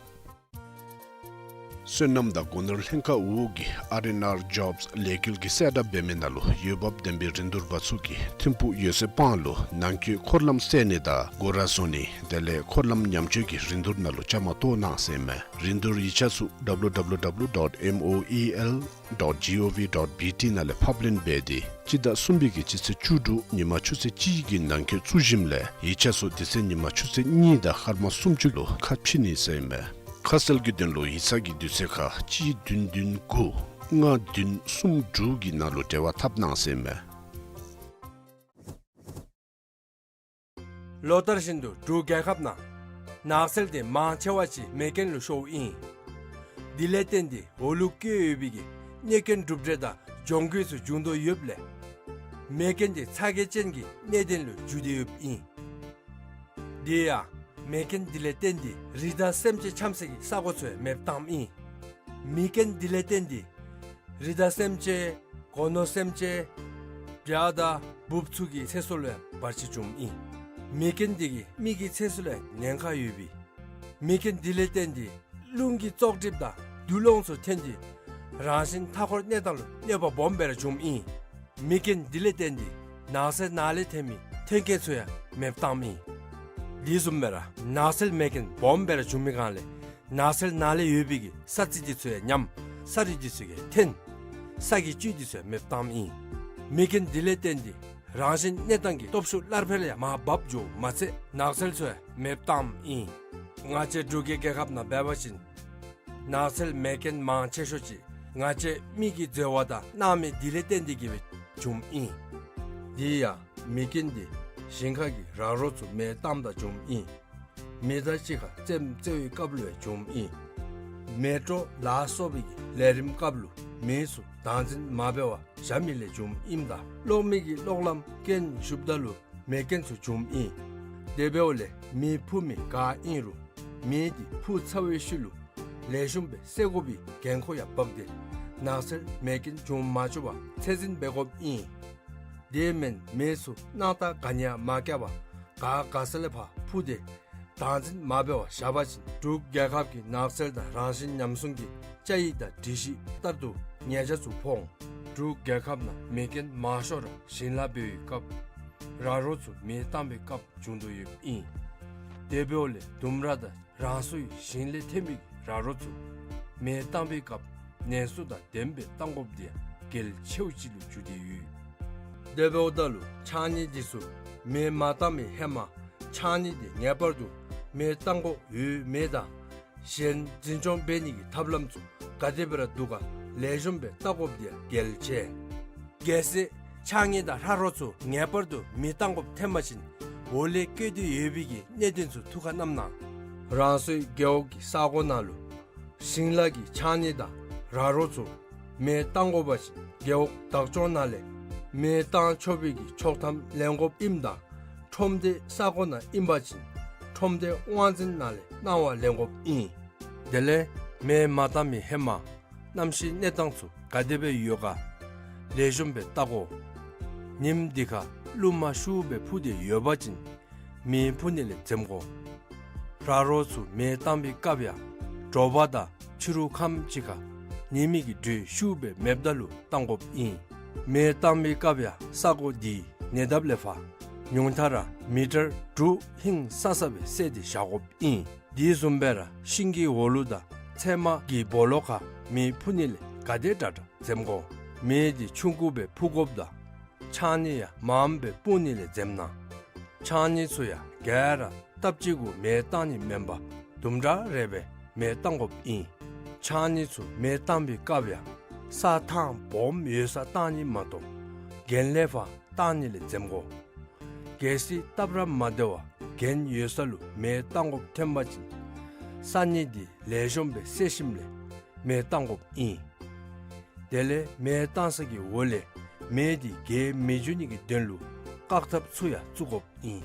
སོ་ནམ་དང་སྒོ་ནོར་ལྷན་ཁག་འོག་གི་ཨར་ཨེན་ཨར་ཇོབས་ལས་འགུལ་གྱིས་གསལ་བསྒྲགས་འབད་མི་ནང་ལུ་འོས་འབབ་ལྡན་པའི་རིན་བསྡུར་པ་ཚུ་གིས་ཐིམ་ཕུག་ཡོད་ཚད་སྤང་ལུ་ནང་འཁོད་འཁོར་ལམ་བསལ་ནི་དང་སྒོ་ར་བཟོ་ནི་དེ་ལས་འཁོར་ལམ་ཉམས་བཅོས་ཀྱི་རིན་བསྡུར་ནང་ལུ་བཅའ་མར་གཏོགས་གནང་ཟེར་ཨིན་མས། རིན་བསྡུར་ཡིག་ཆ་ཚུ་www dot moel dot gov dot bt ནང་ལས་ཕབ་ལེན་འབད་དེ་སྤྱི་ཟླ་གསུམ་པའི་གི་སྤྱི་ཚེས་བཅུ་དྲུག་ཉིན་མ་ཆུ་ཚོད་གཅིག་གི་ནང་འཁོད་བཙུགས་ཞིནམ་ལས་ཡིག་ཆ་ཚུ་དེ་ཚེ་ཉིན་མ་ཆུ་ཚོད་གཉིས་དང་སྐར་མ་སུམ་ཅུ་ལུ་ཁ་ཕྱེ་ནི་ཟེར་ཨིན་མས། ཁ་གསལ་གྱི་དོན་ལུ་ཡིག་ཚང་གི་དུས་ཚོད་ཁར་གཅིག་བདུན་བདུན་དགུ་ལྔ་བདུན་གསུམ་དྲུག་གི་ནང་ལུ་འབྲེལ་བ་འཐབ་གནང་ཟེར་ཨིན་མས། ལོ་ལྟར་བཞིན་དུ་འབྲུག་རྒྱལ་ཁབ་ནང་ནགས་ཚལ་དེ་མང་ཆེ་བ་ཅིག་མེ་རྐྱེན་ལུ་ཤོརཝ་ཨིན། དེ་ལས་བརྟེན་ཏེ་འོག་ལུ་བཀོད་ཡོད་པའི་གི་གནོད་སྐྱོན་གྲུབ་འབྲས་དང་གྱོང་གུད་ཚུ་འབྱུང་དོ་ཡོདཔ་ལས་མེ་རྐྱེན་དེ་ཚ་གྱང་ཅན་གྱི་གནད་དོན་ལུ་འགྱུར་ཏེ་ཡོདཔ་ཨིན། དེ་ཡང་མེ་རྐྱེན་དེ་ལས་བརྟེན་ཏེ་རི་དྭགས་སེམས་ཅན་འཁྱམས་སའི་གི་ས་གོ་ཚུ་ཡང་མེདཔ་བཏངམ་ཨིན། མེ་རྐྱེན་དེ་ལས་བརྟེན་ཏེ་རི་དྭགས་སེམས་ཅན་སྒོ་ནོར་སེམས་ཅན་བྱ་དང་འབུཔ་ཚུ་གི་ཚེ་སྲོག་ལུ་ཡང་བར་ཆད་བྱུངམ་ཨིན། མེ་རྐྱེན་དེ་གིས་མི་གི་ཚེ་སྲོག་ལུ་ཡང་ཉེན་ཁ་ཡོདཔ་ཨིན། མེ་རྐྱེན་དེ་ལས་བརྟེན་ཏེ་རླུང་གི་བཙོག་གྲིབ་དང་དུག་རླངས་ཚུ་ཐོན་ཏེ་རང་བཞིན་མཐའ་འཁོར་གནས་སྟངས་ལུ་གནོད་པ་སྦོམ་སྦེ་ར་བྱུངམ་ཨིན། མེ་རྐྱེན་དེ་ལས་བརྟེན་ཏེ་ནགས་ཚལ་ནང་ལས་ཐོན་མི་ཐོན་སྐྱེད་ཚུ་ཡང་མེདཔ་བཏངམ་ཨིན། དེ་བཟུམ་སྦེ་ར་ནགས་ཚལ་མེ་རྐྱེན་སྦོམ་སྦེ་ར་བྱུང་མི་སྒང་ལས་ནགས་ཚལ་ནང་ལས་ཡོད་པའི་གི་ས་རྩི་དེ་ཚུ་ཡང་ཉམས། ས་རུད་དེ་ཚུ་ཡང་འཐོན། ས་གི་བཅུད་དེ་ཚུ་ཡང་མེདཔ་བཏངམ་ཨིན། མེ་རྐྱེན་དེ་ལས་བརྟེན་ཏེ་རང་བཞིན་གནས་སྟངས་ཀྱི་སྟོབས་ཤུགས་སླར་འཕེལ་ཡང་མར་འབབ་འགྱོཝ་མ་ཚད་ནགས་ཚལ་ཚུ་ཡང་མེདཔ་བཏངམ་ཨིན། ང་བཅས་འབྲུག་གི་རྒྱལ་ཁབ་ནང་འབད་བ་ཅིན་ནགས་ཚལ་མེ་རྐྱེན་མང་ཆེ་ཤོས་ཅིག་ང་བཅས་མི་གིས་འཛོལ་བ་དང་གནང་མི་དེ་ལས་བརྟེན་ཏེ་གིས་སྦེ་བྱུངམ་ཨིན། དེ་ཡང་མེ་རྐྱེན་དེ་ཞིང་ཁ་གི་ར་རོ་ཚུ་མེ་བཏངམ་ད་བྱུངམ་ཨིན། མེ་མདའ་གཅིག་ཁར་རྩེདམོ་རྩེ་བའི་སྐབས་ལུ་ཡང་བྱུངམ་ཨིན། མེ་ཊོ་ལ་སོགས་པའི་གི་ལས་རིམ་སྐབས་ལུ་མེ་ཚུ་བདག་འཛིན་མ་འབད་བར་བཞག་མི་ལས་བྱུངམ་ཨིནམ་ད་གློག་མེ་གི་གློག་ལམ་རྐྱེན་ཞུགསཔ་ད་ལུ་མེ་རྐྱེན་ཚུ་བྱུངམ་ཨིན། དེ་འབདཝ་ལས་མེ་འཕུ་མི་ག་ཨིན་རུང་མེ་དེ་འཕུ་ཚར་བའི་ཤུལ་ལུ་ལེགས་ཤོམ་སྦེ་བསད་དགོ་པའི་འགན་ཁུར་ཡང་འབག་སྟེ་ནགས་ཚལ་མེ་རྐྱེན་འབྱུང་མ་བཅུག་པར་ཚད་འཛིན་འབད་དགོཔ་ཨིན། དེ་མེན་མེ་ཚུ་གནམ་ལྟར་ག་ནི་ཡང་མ་བཀལ་བར་ག་ག་ས་ལས་ཕར་འཕུ་སྟེ་བདག་འཛིན་མ་འབད་བར་བཞག་པ་ཅིན་འབྲུག་རྒྱལ་ཁབ་ཀྱི་ནགས་ཚལ་དང་རང་བཞིན་ཉམས་སྲུང་གི་བཅའ་ཡིག་དང་སྒྲིག་གཞི་ལྟར་དུ་ཉེས་ཆད་ཚུ་ཕོག་འོང་། འབྲུག་རྒྱལ་ཁབ་ནང་མེ་རྐྱེན་མང་ཤོས་ར་ཞིང་ལཱ་འབད་བའི་སྐབས་ར་རོ་ཚུ་མེ་བཏང་བའི་སྐབས་བྱུང་དོ་ཡོདཔ་ཨིན། དེ་འབདཝ་ལས་ལྡུམ་ར་དང་རང་སོའི་ཞིང་ལས་ཐོན་པའི་ར་རོ་ཚུ་མེ་བཏང་བའི་སྐབས་ནན་སོ་དང་ལྡནམ་སྦེ་བཏང་དགོཔ་དེ་ཡང་གལ་ཆེཝ་ཅིག་ལུ་གྱུར་ཏེ་ཡོད། དེ་འབདཝ་ད་ལུ་ཕྱགས་སྙིགས་དེ་ཚུ་མེ་མ་བཏང་བའི་ཧེ་མ་ཕྱགས་སྙིགས་དེ་ངེས་པར་དུ་མེ་བཏང་དགོཔ་ཡོད་མེད་དང་གཞན་འཛིན་སྐྱོང་འབད་ནི་གི་ཐབས་ལམ་ཚུ་ག་དེ་སྦེ་ར་འདུག་ག་ལེགས་ཤོམ་སྦེ་བལྟ་དགོཔ་དེ་ཡང་གལ་ཆེ། གལ་སྲིད་ཕྱགས་སྙིགས་དང་ར་རོ་ཚུ་ངེས་པར་དུ་མེ་བཏང་དགོཔ་ཐོན་པ་ཅིན་འོག་ལས་བཀོད་དེ་ཡོད་པའི་གི་གནད་དོན་ཚུ་ཐུགས་ཁར་བསྣམ་གནང་། རང་སོའི་རྒེད་འོག་གི་ས་གོ་ནང་ལུ་ཞིང་ལཱ་གི་ཕྱགས་སྙིགས་དང་ར་རོ་ཚུ་མེ་བཏང་དགོ་པ་ཅིན་རྒེད་འོག་བདག་སྐྱོང་ནང་ལས་མེ་བཏང་ཆོག་པའི་གི་ཆོག་ཐམ་ལེན་དགོཔ་ཨིནམ་ད་ཁྲོམ་སྡེ་ས་གོ་ནང་ཨིན་པ་ཅིན་ཁྲོམ་སྡེ་དབང་འཛིན་ནང་ལས་གནང་བ་ལེན་དགོཔ་ཨིན། དེ་ལས་མེ་མ་བཏང་མི་ཧེ་མ་གནམ་གཤིས་གནས་སྟངས་ཚུ་ག་དེ་སྦེ་ཡོད་ག་ལེགས་ཤོམ་སྦེ་བལྟ་དགོ། ཉིནམ་དེ་ཁར་རླུང་མ་ཤུགས་སྦེ་འཕུ་སྟེ་ཡོད་པ་ཅིན་མེ་འཕུ་ནི་ལས་འཛེམ་དགོ། ར་རོ་ཚུ་མེ་བཏང་བའི་སྐབས་ཡང་དྲོ་པ་དང་ཕྱི་རུ་ཁམས་ཅིག་ཁར་ཉི་མའི་གི་དྲོད་ཤུགས་སྦེ་མེདཔ་ད་ལུ་བཏང་དགོཔ་ཨིན། མེ་བཏང་བའི་སྐབས་ཡང་ས་གོ་དེའི་ཉེ་འདབས་ལས་ཕར་ཉུང་མཐའ་ར་མི་ཊར་དྲུག་ཧིང་སང་ས་སྦེ་བསལ་ཏེ་བཞག་དགོཔ་ཨིན། དེ་བཟུམ་སྦེ་ར་ཤིང་གི་འོག་ལུ་དང་ཚལ་མ་གི་སྦོ་ལོགས་ཁར་མེ་འཕུ་ནི་ལས་ག་དེ་དྲག་དྲག་འཛེམ་དགོ། མེ་དེ་ཆུང་ཀུ་སྦེ་འཕུ་དགོཔ་དང་ཕྱགས་སྙིགས་ཡང་མངམ་སྦེ་སྤུངས་ནི་ལས་འཛེམ་གནང་། ཕྱགས་སྙིགས་ཚུ་ཡང་ག་ར་སྟབས་གཅིག་གུ་མེ་བཏང་ནི་མེན་པར་དུམ་གྲ་རེ་སྦེ་མེ་བཏང་དགོཔ་ཨིན། ཕྱགས་སྙིགས་ཚུ་མེ་བཏང་བའི་སྐབས་ཡང་ས་ཐང་སྦོམ་ཡོད་སར་བཏང་ནི་མ་གཏོགས་གྱེན་ལས་ཕར་བཏང་ནི་ལས་འཛེམ་དགོ། གལ་སྲིད་སྟབས་ར་མ་བདེ་བར་རྒན་ཡོད་ས་ལུ་མེ་བཏང་དགོཔ་ཐོན་པ་ཅིན་ས་གནས་འདི་ལེགས་ཤོམ་སྦེ་བསལ་ཞིནམ་ལས་མེ་བཏང་དགོཔ་ཨིན། དེ་ལས་མེ་བཏང་ས་གི་འོག་ལས་མེ་འདི་རྒྱས་མི་འགྱོ་ནི་གི་དོན་ལུ་བཀག་ཐབས་ཚུ་ཡང་བཙུགས་དགོཔ་ཨིན།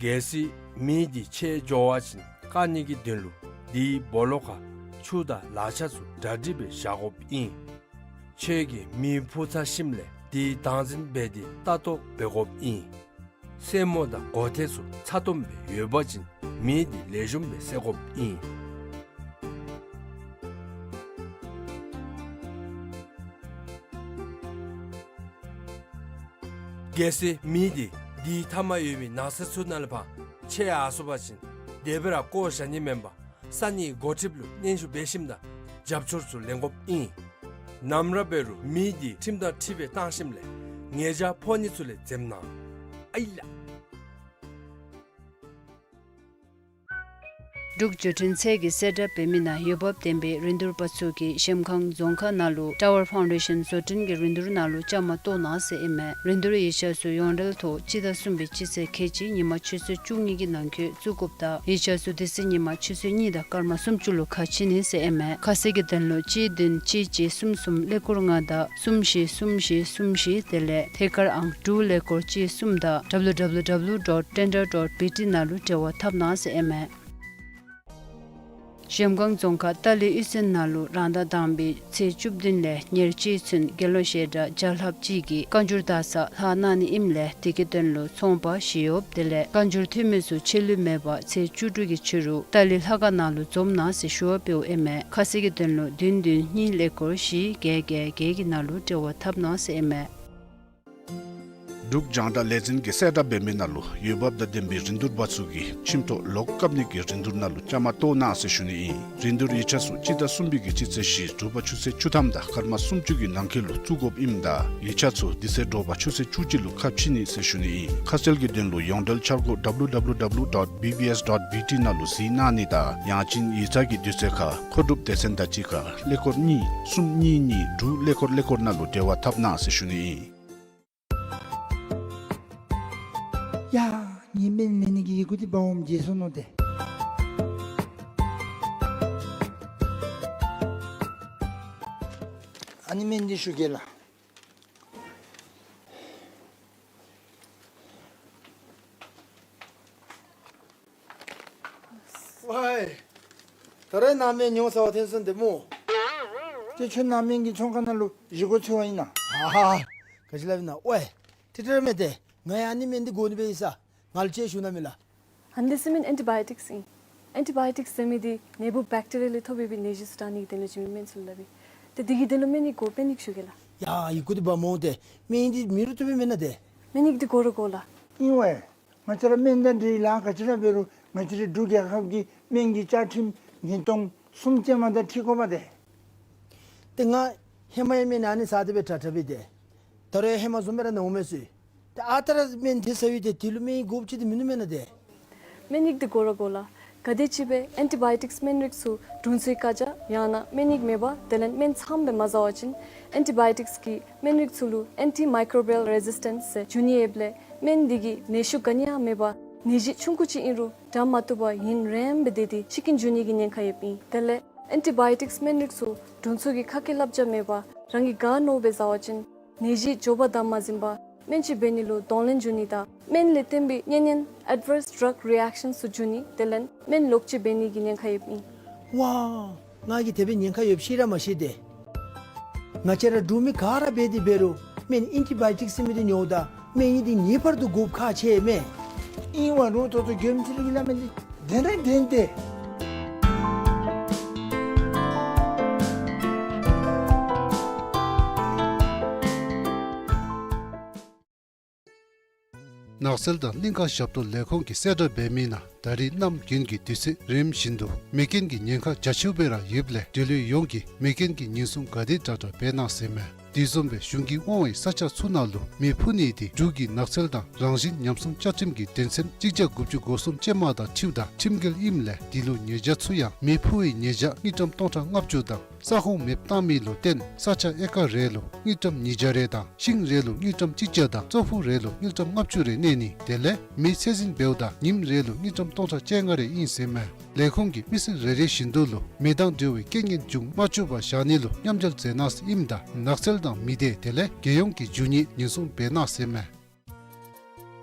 གལ་སྲིད་མེ་འདི་ཆད་འགྱོ་བ་ཅིན་བཀག་ནི་གི་དོན་ལུ་དེའི་སྦོ་ལོགས་ཁར་ཆུ་དང་ལག་ཆ་ཚུ་གྲ་སྒྲིག་སྦེ་བཞག་དགོཔ་ཨིན། ཁྱོད་ཀྱིས་མེ་ཕུ་ཚར་ཞིནམ་ལས་དེ་བདག་འཛིན་འབད་དེ་ལྟ་རྟོག་འབད་དགོཔ་ཨིན། སེན་མོ་དང་གོ་ཐེར་ཚུ་ཚ་ཏོམ་སྦེ་ཡོད་པ་ཅིན་མེ་འདི་ལེགས་ཤོམ་སྦེ་བསལ་དགོཔ་ཨིན། གལ་སྲིད་མེ་འདི་དེའི་མཐའ་མར་ཡོད་མི་ནགས་ཚལ་ཚུ་ནང་ལས་ཕར་ཆད་ཡར་སོང་པ་ཅིན་དེ་སྦེ་ར་བཀོ་བཞག་ནི་མེན་པར་ས་གནས་འགོ་ཁྲིདཔ་ལུ་སྙན་ཞུ་འབད་ཞིནམ་ད་རྒྱབ་སྐྱོར་ཚུ་ལེན་དགོཔ་ཨིན། ནམ་ར་འབད་རུང་མེ་འདི་ཁྲིམས་དང་འཁྲིལ་སྦེ་བཏང་ཞིནམ་ལས་ཉེས་བྱ་ཕོག་ནི་ཚུ་ལས་འཛེམ་གནང་། ཨའི་ལགས། འབྲུག་བརྒྱུད་འཕྲིན་ཚད་ཀྱི་གསལ་བསྒྲགས་འབད་མི་ནང་འོས་འབབ་ལྡན་པའི་རིན་བསྡུར་པ་ཚུ་གིས་གཞལམ་སྒང་རྫོང་ཁག་ནང་ལུ་ཊ་ཝར་ཕའུན་ཌེ་ཤཱན་བཟོ་སྐྲུན་གྱི་རིན་བསྡུར་ནང་ལུ་བཅའ་མར་གཏོགས་གནང་ཟེར་ཨིན་མས། རིན་བསྡུར་ཡིག་ཆ་ཚུ་ཡོངས་འབྲེལ་ཐོག་སྤྱི་ཟླ་གསུམ་པའི་སྤྱི་ཚེས་ཁལ་གཅིག་ཉིན་མ་ཆུ་ཚོད་བཅུ་གཉིས་ཀྱི་ནང་འཁོད་བཙུགས་དགོཔ་དང་ཡིག་ཆ་ཚུ་དེ་ཚེ་ཉིན་མ་ཆུ་ཚོད་གཉིས་དང་སྐར་མ་སུམ་ཅུ་ལུ་ཁ་ཕྱེ་ནི་ཟེར་ཨིན་མས། ཁ་གསལ་གྱི་དོན་ལུ་གཅིག་བདུན་གཅིག་གཅིག་གསུམ་གསུམ་ཀླད་ཀོར་ལྔ་དང་གསུམ་བཞི་གསུམ་བཞི་གསུམ་བཞི་དེ་ལས་ཐད་ཀར་ཨང་དྲུག་ཀླད་ཀོར་གཅིག་གསུམ་དང་www dot tender dot bt ནང་ལུ་འབྲེལ་བ་འཐབ་གནང་ཟེར་ཨིན་མས། གཞལམ་སྒང་རྫོང་ཁག་ཏཱ་ལི་གཡུས་ཚན་ནང་ལུ་རང་ཟླ་དང་པའི་ཚེས་བཅུ་བདུན་ལས་ཉེར་གཅིག་ཚུན་དགེ་སློང་བཤད་གྲྭ་བརྒྱ་ལྷགཔ་ཅིག་གིས་བཀའ་འགྱུར་དག་ས་ལྷག་གནང་ནི་ཨིནམ་ལས་དེ་གི་དོན་ལུ་ཚོང་པ་ཞི་གཡོགཔ་དེ་ལས་བཀའ་འགྱུར་འཐུས་མི་ཚུ་ཆད་ལུས་མེད་པར་ཚེས་བཅུ་དྲུག་གི་ཕྱི་རུ་ཏཱ་ལི་ལྷ་ཁང་ནང་ལུ་འཛོམས་གནང་ཟེར་ཞུ་བ་འབདཝ་ཨིན་མས། ཁ་གསལ་གྱི་དོན་ལུ་བདུན་བདུན་གཉིས་ཀླད་ཀོར་བཞི་བརྒྱད་བརྒྱད་བརྒྱད་ཀྱི་ནང་ལུ་འབྲེལ་བ་འཐབ་གནང་ཟེར་ཨིན་མས། འབྲུག་རྒྱང་བསྒྲགས་ལས་འཛིན་གྱི་གསལ་བསྒྲགས་འབད་མི་ནང་ལུ་འོས་འབབ་དང་ལྡན་པའི་རིན་བསྡུར་པ་ཚུ་གིས་ཁྱིམ་ཐོག་ལོག་བཀབ་ནི་གི་རིན་བསྡུར་ནང་ལུ་བཅའ་མར་གཏོགས་གནང་ཟེར་ཞུ་ནི་ཨིན། རིན་བསྡུར་ཡིག་ཆ་ཚུ་སྤྱི་ཟླ་གསུམ་པའི་གི་སྤྱི་ཚེས་བཞི་དྲོ་པ་ཆུ་ཚོད་བཅུ་ཐམ་དང་སྐར་མ་སུམ་ཅུ་གི་ནང་འཁོད་ལུ་བཙུགས་དགོཔ་ཨིནམ་ད་ཡིག་ཆ་ཚུ་དེ་ཚེ་དྲོ་པ་ཆུ་ཚོད་བཅུ་གཅིག་ལུ་ཁ་ཕྱེ་ནི་ཟེར་ཞུ་ནི་ཨིན། ཁ་གསལ་གྱི་དོན་ལུ་ཡོངས་འབྲེལ་འཆར་སྒོ་www dot bbs dot bt ནང་ལུ་གཟིགས་གནང་ནི་དང་ཡང་ཅིན་ཡིག་ཚང་གི་དུས་ཚོད་ཁར་མཁོ་སྒྲུབ་སྡེ་ཚན་དང་གཅིག་ཁར་ཀླད་ཀོར་གཉིས་གསུམ་གཉིས་གཉིས་དྲུག་ཀླད་ཀོར་ཀླད་ཀོར་ནང་ལུ་འབྲེལ་བ་འཐབ་གནང་ཟེར་ཞུ་ནི་ཨིན། ཡ་ངེའི་སྨན་ལེན་ནི་གི་ཡི་གུ་འདི་འབག་འོངམ་བརྗེད་སོ་ནུག་ཏེ། ཨ་ནི་སྨན་འདི་ཞུ་གེ་ལགས། ཝའི། ད་རེས་ནཱ་སྨན་ཉོ་ས་བ་ཐོན་སོང་ཏེ་སྨོ། ཏེ་ཁྱོད་ནཱ་སྨན་གྱི་ཚོང་ཁང་ནང་ལུ་བཞེས་སྒོ་འཚོལ་བ་ཨིན་ན། ཨ་ཧ། ག་ཅི་སླབ་ཨིན་ན། ཝའི། ཏེ་ཏེ་ར་མེན་ཏེ། ང་ཡང་ཨ་ནི་སྨན་འདི་དགོ་ནི་སྦེ་ཨིན་ས། ང་ལུ་ཅིག་ཞུ་གནང་མས་ལགས། ཨ་ནི་འདི་ཟེར་མི་ཨེན་ཊི་བཱ་ཡོ་ཊིཀསི་ཨིན། ཨེན་ཊི་བཱ་ཡོ་ཊིཀསི་ཟེར་མི་འདི་ནད་འབུཔ་བེཀ་ཊི་རི་ཡ་ལས་ཐོབ་པའི་ནད་གཞི་ཚུ་དྲག་ནི་གི་དོན་ལུ་བྱིན་མི་སྨན་ཚུ་ལུ་སླབ་ཨིན། ཏེ་འདི་གི་དོན་ལུ་སྨན་ནི་དགོ་པས་ནི་ཞུ་གེ་ལགས། ཡ་ཡི་གུ་འདི་འབག་འོང་ཏེ། སྨན་འདི་མེད་རུང་བཏུབ་པས་མེན་ན་ཏེ། སྨན་ཡིག་འདི་དགོ་ར་དགོ་ལགས། ཨིན་ཝའི། ང་བཅས་ར་སྨན་དང་འབྲེལ་ལཱ་ག་ཅི་ར་འབད་རུང་ང་བཅས་རའི་འབྲུག་རྒྱལ་ཁབ་ཀྱི་སྨན་གྱི་བཅའ་ཁྲིམས་ཉིས་སྟོང་གསུམ་ཅན་མ་དང་འཁྲིལ་དགོ་པས་ཏེ། ཏེ་ང་ཧེ་མ་ཡང་སྨན་ཨ་ནི་ཟ་སྟེ་སྦེ་དྲག་དྲག་སྦེ་ཏེ། ད་རུང་ཡང་ཧེ་མ་བཟུམ་སྦེ་ར་ན་འོང་མས་ཟེར། ཏེ་ཨ་རྟག་ར་སྨན་དེ་ཟ་བའི་ཏེ་དེ་ལུ་སྨན་ཡིག་དགོཔ་ཅིག་ཏེ་མིན་ནུག་མེན་ན་ཏེ། སྨན་ཡིག་འདི་དགོ་ར་དགོ་ལགས། ག་དེམ་ཅིག་སྦེ་ཨེན་ཊི་བཱ་ཡོ་ཊིཀསི་སྨན་རིགས་ཚུ་དྲུང་འཚོའི་བཀའ་རྒྱ་ཡང་ན་སྨན་ཡིག་མེད་པར་དེ་ལས་སྨན་ཚངམ་སྦེ་མ་ཟ་བ་ཅིན་ཨེན་ཊི་བཱ་ཡོ་ཊིཀསི་གི་སྨན་རིགས་ཚུ་ལུ་ཨེན་ཊི་མའི་ཀོ་བི་ཡལ་རེ་ཟིས་ཊེནསི་ཟེར་འབྱུང་ནི་ཡོདཔ་ལས་སྨན་འདི་གིས་ནད་ཤུགས་ག་ནི་ཡང་མེད་པར་ནད་གཞི་ཆུང་ཀུ་ཅིག་ཨིན་རུང་དྲག་མ་བཏུབ་པར་ཡུན་རིངམོ་སྦེ་སྡོད་དེ་འཆི་རྐྱེན་འབྱུང་ནི་གི་ཉེན་ཁ་ཡོདཔ་ཨིན། དེ་ལས་ཨེན་ཊི་བཱ་ཡོ་ཊིཀསི་སྨན་རིགས་ཚུ་དྲུང་འཚོ་གི་ཁ་སྐད་བསླབ་བྱ་མེད་པར་རང་གིས་ག་མནོཝ་སྦེ་ཟ་བ་ཅིན་ནད་གཞི་མགྱོགས་པར་དམ་མ་འཛིན་པར་སྨན་བཅོས་འབད་ནི་ལུ་གདོང་ལེན་འབྱུང་ནི་དང་སྨན་ལས་བརྟེན་པའི་གཉན་ཉེན་ཨེཌ་ཝརསི་ཌྲག་རི་ཨེཀ་ཤཱནསི་ཚུ་འབྱུང་ནི་དེ་ལས་སྨན་ལོག་སྤྱོད་འབད་ནི་གི་ཉེན་ཁ་ཡོདཔ་ཨིན། ཝའོ། ང་གིས་དེ་སྦེ་ཉེན་ཁ་ཡོདཔ་ཤེས་ར་མ་ཤེས་ཏེ། ང་བཅས་ར་འབྲུག་མི་ག་ར་འབད་དེ་འབད་རུང་སྨན་ཨེན་ཊི་བཱ་ཡོ་ཊིཀསི་ཟེར་མི་འདི་ཉོཝ་ད་སྨན་ཡིག་འདི་ངེས་པར་དུ་དགོཔ་ཁག་ཆེ་མས། ཨིན་ཝའི་རུང་ད་ལྟོ་མགྱོནམ་ཅིག་ལུ་གི་སླབ་མི་འདི་བདེན་ར་བདེན་ཏེ། ནགས་ཚལ་དང་གླིང་ཀ་ཞབས་ཏོག་ལས་ཁུངས་ཀྱིས་གསལ་བསྒྲགས་འབད་མི་ནང་ད་རིས་གནམ་དགུན་གྱི་དུས་ཚོད་རིམ་བཞིན་དུ་མེ་རྐྱེན་གྱི་ཉེན་ཁ་རྒྱ་ཆེཝ་སྦེ་ར་ཡོདཔ་ལས་འབྲེལ་ཡོད་ཡོངས་ཀྱིས་མེ་རྐྱེན་གྱི་ཉེན་སྲུང་ག་དེ་དྲག་དྲག་འབད་གནང་ཟེར་མས། དེ་བཟུམ་སྦེ་གཞུང་གིས་དབང་བའི་ས་ཆ་ཚུ་ནང་ལུ་མེ་ཕུ་ནི་དེ་འབྲུག་གི་ནགས་ཚལ་དང་རང་བཞིན་ཉམས་སྲུང་བཅའ་ཁྲིམས་ཀྱི་དོན་ཚན་གཅིག་བརྒྱ་དགུ་བཅུ་གོ་གསུམ་ཅན་མ་དང་འཁྲིལཝ་ད་ཁྲིམས་འགལ་ཨིནམ་ལས་དེ་ལུ་ཉེས་བྱ་ཚུ་ཡང་མེ་ཕུ་བའི་ཉེས་བྱ་དངུལ་ཀྲམ་སྟོང་ཕྲག་ལྔ་བཅུ་དང་ ས་ཁོངས་མེདཔ་བཏང་མི་ལུ་བརྟེན་ས་ཆ་ཨེ་ཀར་རེ་ལུ་དངུལ་ཀྲམ་ཉིས་བརྒྱ་རེ་དང་ཤིང་རེ་ལུ་དངུལ་ཀྲམ་གཅིག་བརྒྱ་དང་ཙོག་ཕུག་རེ་ལུ་དངུལ་ཀྲམ་ལྔ་བཅུ་རེ་གནས་ནི་དེ་ལས་མེ་ཚད་འཛིན་འབདཝ་ད་ཉིནམ་རེ་ལུ་དངུལ་ཀྲམ་སྟོང་ཕྲག་བཅོ་ལྔ་རེ་ཨིན་ཟེར་མས། ལས་ཁུངས་ཀྱིས་མི་སེར་རེ་རེ་བཞིན་དུ་ལུ་མེ་དང་འབྲེལ་བའི་རྐྱེན་ངན་བྱུང་མ་བཅུག་པར་བཞག་ནི་ལུ་མཉམ་འབྲེལ་མཛད་གནང་ཟེར་ཨིནམ་ད་ནགས་ཚལ་དང་མི་སྡེ་དེ་ལས་རྒྱལ་ཡོངས་ཀྱི་རྒྱུ་ནི་ཉེན་སྲུང་འབད་གནང་ཟེར་མས།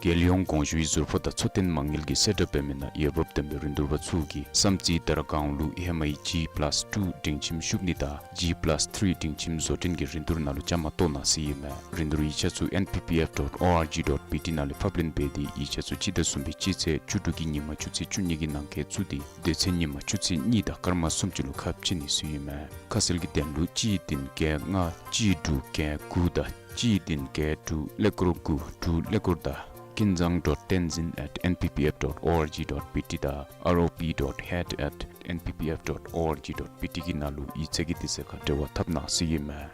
རྒྱལ་ཡོངས་གོང་ཞུའི་ཟུར་ཕོགས་དང་འཚོ་རྟེན་མ་དངུལ་གྱིས་གསལ་བསྒྲགས་འབད་མི་ནང་ཡོ་རོབ་བསྟན་པའི་རིན་བསྡུར་པ་ཚུ་གིས་བསམ་རྩེ་དར་སྒང་ལུ་ཧེ་མའི་ཇི་པ་ལཱས་ཊུ་སྒྲིང་ཁྱིམ་ཤུགས་ནི་དང་ཇི་པ་ལཱས་ཐི་རི་སྒྲིང་ཁྱིམ་བཟོ་སྐྲུན་གྱི་རིན་བསྡུར་ནང་ལུ་བཅའ་མར་གཏོགས་གནང་ཟེར་ཨིན་མས། རིན་བསྡུར་ཡིག་ཆ་ཚུ་ཨེན་པི་པི་ཨེཕ་ཌོཊ་ཨོ་ཨར་ཇི་ཌོཊ་བི་ཊི་ནང་ལས་ཕབ་ལེན་འབད་དེ་ཡིག་ཆ་ཚུ་སྤྱི་ཟླ་གསུམ་པའི་སྤྱི་ཚེས་བཅུ་དྲུག་གི་ཉིན་མ་ཆུ་ཚོད་བཅུ་གཉིས་ཀྱི་ནང་འཁོད་བཙུགས་ཏེ་དེ་ཚེ་ཉིན་མ་ཆུ་ཚོད་གཉིས་དང་སྐར་མ་སུམ་ཅུ་ལུ་ཁ་ཕྱེ་ནི་ཟེར་ཨིན་མས། ཁ་གསལ་གྱི་དོན་ལུ་གཅིག་བདུན་བརྒྱད་ལྔ་གཅིག་དྲུག་བརྒྱད་དགུ་དང་གཅིག་བདུན་བརྒྱད་དྲུག་ཀླད་ཀོར་དགུ་དྲུག་ཀླད་ཀོར་དང་ཀུན་བཟང་ཌོཊ་ཏེན་ཟིན་ཨེཊ་ཨེན་པི་པི་ཨེཕ་ཌོཊ་ཨོ་ཨར་ཇི་ཌོཊ་བི་ཊི་དང་ཨར་ཨོ་པི་ཌོཊ་ཧེཌ་ཨེཊ་ཨེན་པི་པི་ཨེཕ་ཌོཊ་ཨོ་ཨར་ཇི་ཌོཊ་བི་ཊི་གི་ནང་ལུ་ཡིག་ཚང་གི་དུས་ཚོད་ཁར་འབྲེལ་བ་འཐབ་གནང་ཟེར་ཨིན་མས།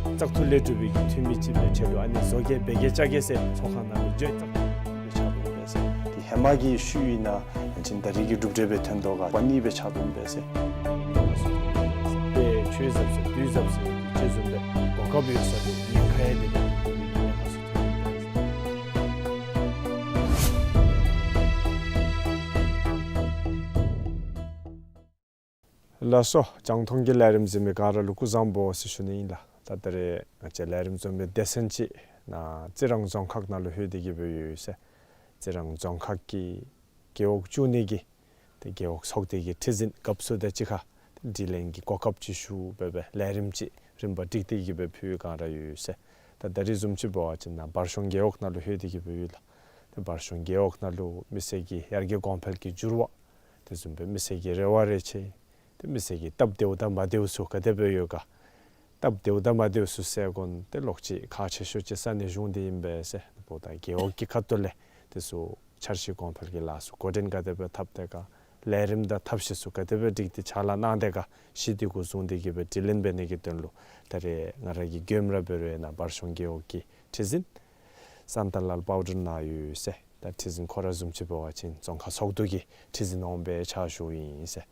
བཙག་འཐུ་ལས་གྲུབ་པའི་གི་འཐུས་མི་ཅིག་སྦེ་ཆེད་དུ་ཨ་ནི་བཟོ་བཀོད་འབད་གེ་བཅའ་གེ་ཟེར་ཚོགས་ཁང་ནང་ལུ་བརྗོད་བཙག་འཐུ་ལས་ཆགས་འདུག་པས་ཟེར། དེ་ཧེ་མ་གི་ཤུལ་ཨིན་ན་ཡང་ཅིན་ད་རེས་ཀྱི་གྲུབ་འབྲས་སྦེ་ཐོན་དོ་ག་པ་ནི་སྦེ་ཆགས་འདུག་པས་ཟེར། དཔེ་ཆོས་ཟབ་ཟེར་དུས་ཟབ་ཟེར་ཅིག་བཟུམ་སྦེ་གོ་སྐབས་ཡོད་ས་དེ་ཉེན་ཁ་ཡང་དེ་སྦེ་ཐོན་དོ་ག་ཟེར། ལགས་སོ། རྒྱང་མཐོང་གི་ལས་རིམ་གཟིགས་མི་ག་ར་ལུ་སྐུ་གཟུགས་བཟང་པོ་ཟེར་ཞུ་ནི་ཨིན་ལགས། ད་ད་རེས་ང་བཅས་ལས་རིམ་བཟུམ་སྦེ་སྡེ་ཚན་ཅིག་ནཱ་རྩི་རང་རྫོང་ཁག་ནང་ལུ་ལྷོད་དེ་གི་སྦེ་ཡོད་ཟེར། རྩི་རང་རྫོང་ཁག་གི་རྒེད་འོག་བཅུ་གཉིས་ཀྱི་ཏེ་རྒེད་འོག་ཚོགས་སྡེ་གི་ཁྲི་འཛིན་སྐབས་སུ་དང་གཅིག་ཁར་ཏེ་དྲི་ལན་གྱི་གོ་སྐབས་ཅིག་ཞུ་སྦེ་སྦེ་ལས་རིམ་ཅིག་རིམ་པ་སྒྲིག་སྟེ་གི་སྦེ་ཕུལ་བའི་བསྒང་ར་ཡོད་ཟེར། ད་ད་རེས་བཟུམ་ཅིག་འབད་བ་ཅིན་ནཱ་བར་གཞུང་རྒེད་འོག་ནང་ལུ་ལྷོད་དེ་གི་སྦེ་ཡོད་ལགས། ཏེ་བར་གཞུང་རྒེད་འོག་ནང་ལུ་མི་སེར་གྱི་ཡར་རྒྱས་གོང་འཕེལ་གྱི་འགྱུར་བ་དེ་བཟུམ་སྦེ་མི་སེར་གྱི་རེ་བ་རེ་ཆེ་ཏེ་མི་སེར་གྱི་སྟབས་བདེཝ་དང་མ་བདེཝ་ཚུ་ག་དེ་སྦེ་ཡོད་ག། སྟབས་བདེཝ་དང་མ་བདེཝ་ཚུ་སེལ་དགོ་ནི་ཏེ་ལོག་ཅི་ཁག་ཆེ་ཤོས་ཅིག་ས་གནས་གཞུང་འདི་ཨིན་པས་ཟེར། འབདཝ་ད་རྒེད་འོག་གི་ཁ་ཐུག་ལས་དེ་ཚུ་འཆར་གཞི་གོང་འཕེལ་གྱི་ལཱ་ཚུ་འགོ་འདྲེན་ག་དེ་སྦེ་འཐབ་དེས་ག། ལས་རིམ་དང་ཐབས་ཤེས་ཚུ་ག་དེ་སྦེ་སྒྲིག་སྟེ་ཕྱག་ལཱ་གནང་དེས་ག་ཞི་དེ་གུ་བཟུང་སྟེ་གི་སྦེ་དྲི་ལན་འབད་ནི་གི་དོན་ལུ་ད་རེས་ང་ར་གིས་མགྱོནམ་ར་འབད་རུང་ནཱ་བར་གཞུང་རྒེད་འོག་གི་ཁྲི་འཛིན་བསམ་གཏན་ལགས་པའོ་ཌར་ནཱ་ཡོད་ཟེར། ད་ཁྲི་འཛིན་ཁོ་ར་བཟུམ་ཅིག་འབད་བ་ཅིན་རྫོང་ཁག་ཚོགས་འདུ་གི་ཁྲི་འཛིན་འོགམ་སྦེ་ཕྱག་ཞུཝ་ཨིན་ཟེར།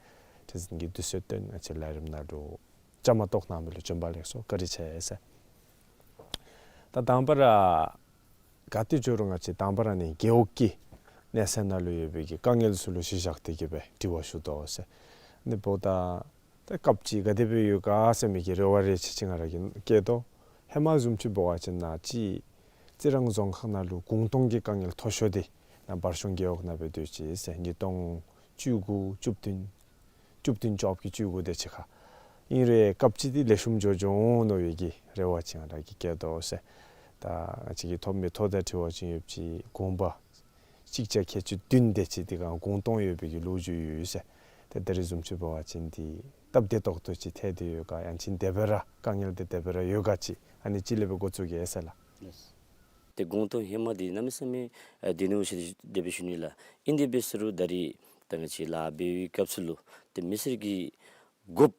ཁྲི་འཛིན་གྱིས་དུས་ཚོད་བཏོན་ང་བཅས་ལས་རིམ་ནང་ལུ་བཅའ་མར་གཏོགས་གནང་མི་ལུ་བྱོན་པ་ལེགས་སོ་བཀའ་དྲིན་ཆེ་ཟེར། ད་དང་པ་ར་ག་ཏེ་འགྱོ་རུང་ང་བཅས་དང་པ་ར་ནི་རྒེད་འོག་གི་གནས་ཚད་ནང་ལུ་ཡོད་པའི་གི་དཀའ་ངལ་ཚུ་ལུ་གཞི་བཞག་སྟེ་གི་སྦེ་དྲི་བ་ཞུ་དོ་ཟེར། ཨ་ནི་འབདཝ་ད་ད་སྐབས་ཅིག་ག་དེ་སྦེ་ཡོད་ག་ཟེར་མི་གི་རེ་བ་རེ་ཆེ་ཅིག་ང་ར་གིས་བསྐྱེད་དོ། ཧེ་མ་བཟུམ་ཅིག་འབད་བ་ཅིན་ནཱ་ཅིག་རྩི་རང་རྫོང་ཁག་ནང་ལུ་གུང་སྟོང་གི་དཀའ་ངལ་མཐོ་ཤོས་འདི་ནཱ་བར་གཞུང་རྒེད་འོག་ནང་སྦེ་སྡོད་ཅི་ཟེར། ཉིས་སྟོང་བཅུ་དགུ་བཅུ་བདུན་བཅུ་བདུན་བཅོ་བརྒྱད་ཀྱི་བཅུ་དགུ་དེ་ཅིག་ཁར་ཨིན་རུང་སྐབས་ཅིག་འདི་ལེགས་ཤོམ་འགྱོ་འགྱོ་འོང་མནོ་བའི་གི་རེ་བ་ཅིག་ང་ར་གིས་བསྐྱེད་དོ་ཟེར། ད་ང་བཅས་ཀྱིས་ཐོབ་མི་ཐོབ་དང་དྲི་བ་ཅིན་ཡོདཔ་ཅིག་གུང་པ་གཅིག་བརྒྱ་ཁལ་གཅིག་བདུན་དེ་ཅིག་འདི་ག་གུང་སྟོང་ཡོད་པའི་གི་ལོ་རྒྱུས་ཡོད་ཟེར། ཏེ་ད་རེས་བཟུམ་ཅིག་འབད་བ་ཅིན་འདི་སྟབས་བདེ་ཏོག་ཏོ་ཅིག་ཐལ་ཏེ་ཡོད་ག། ཡང་ཅིན་དེ་སྦེ་ར་དཀའ་ངལ་འདི་དེ་སྦེ་ར་ཡོད་ག་ཅིག་ཨ་ནི་ཅིག་ལས་སྦེ་འགོ་བཙུགས་གེ་ཟེར་ལགས། ཏེ་གུང་སྟོང་ཧེ་མ་འདི་གནམ་མེད་ས་མེད་ཨ་བདེ་ནུག་ཟེར་དེ་སྦེ་ཞུ་ནི་ལགས། ཨིན་དེ་འབད་ཟེར་རུང་ད་རེས་ད་ང་བཅས་ལཱ་འབད་བའི་སྐབས་སུ་ལུ་ཏེ་མི་སེར་གྱི་དགོཔ་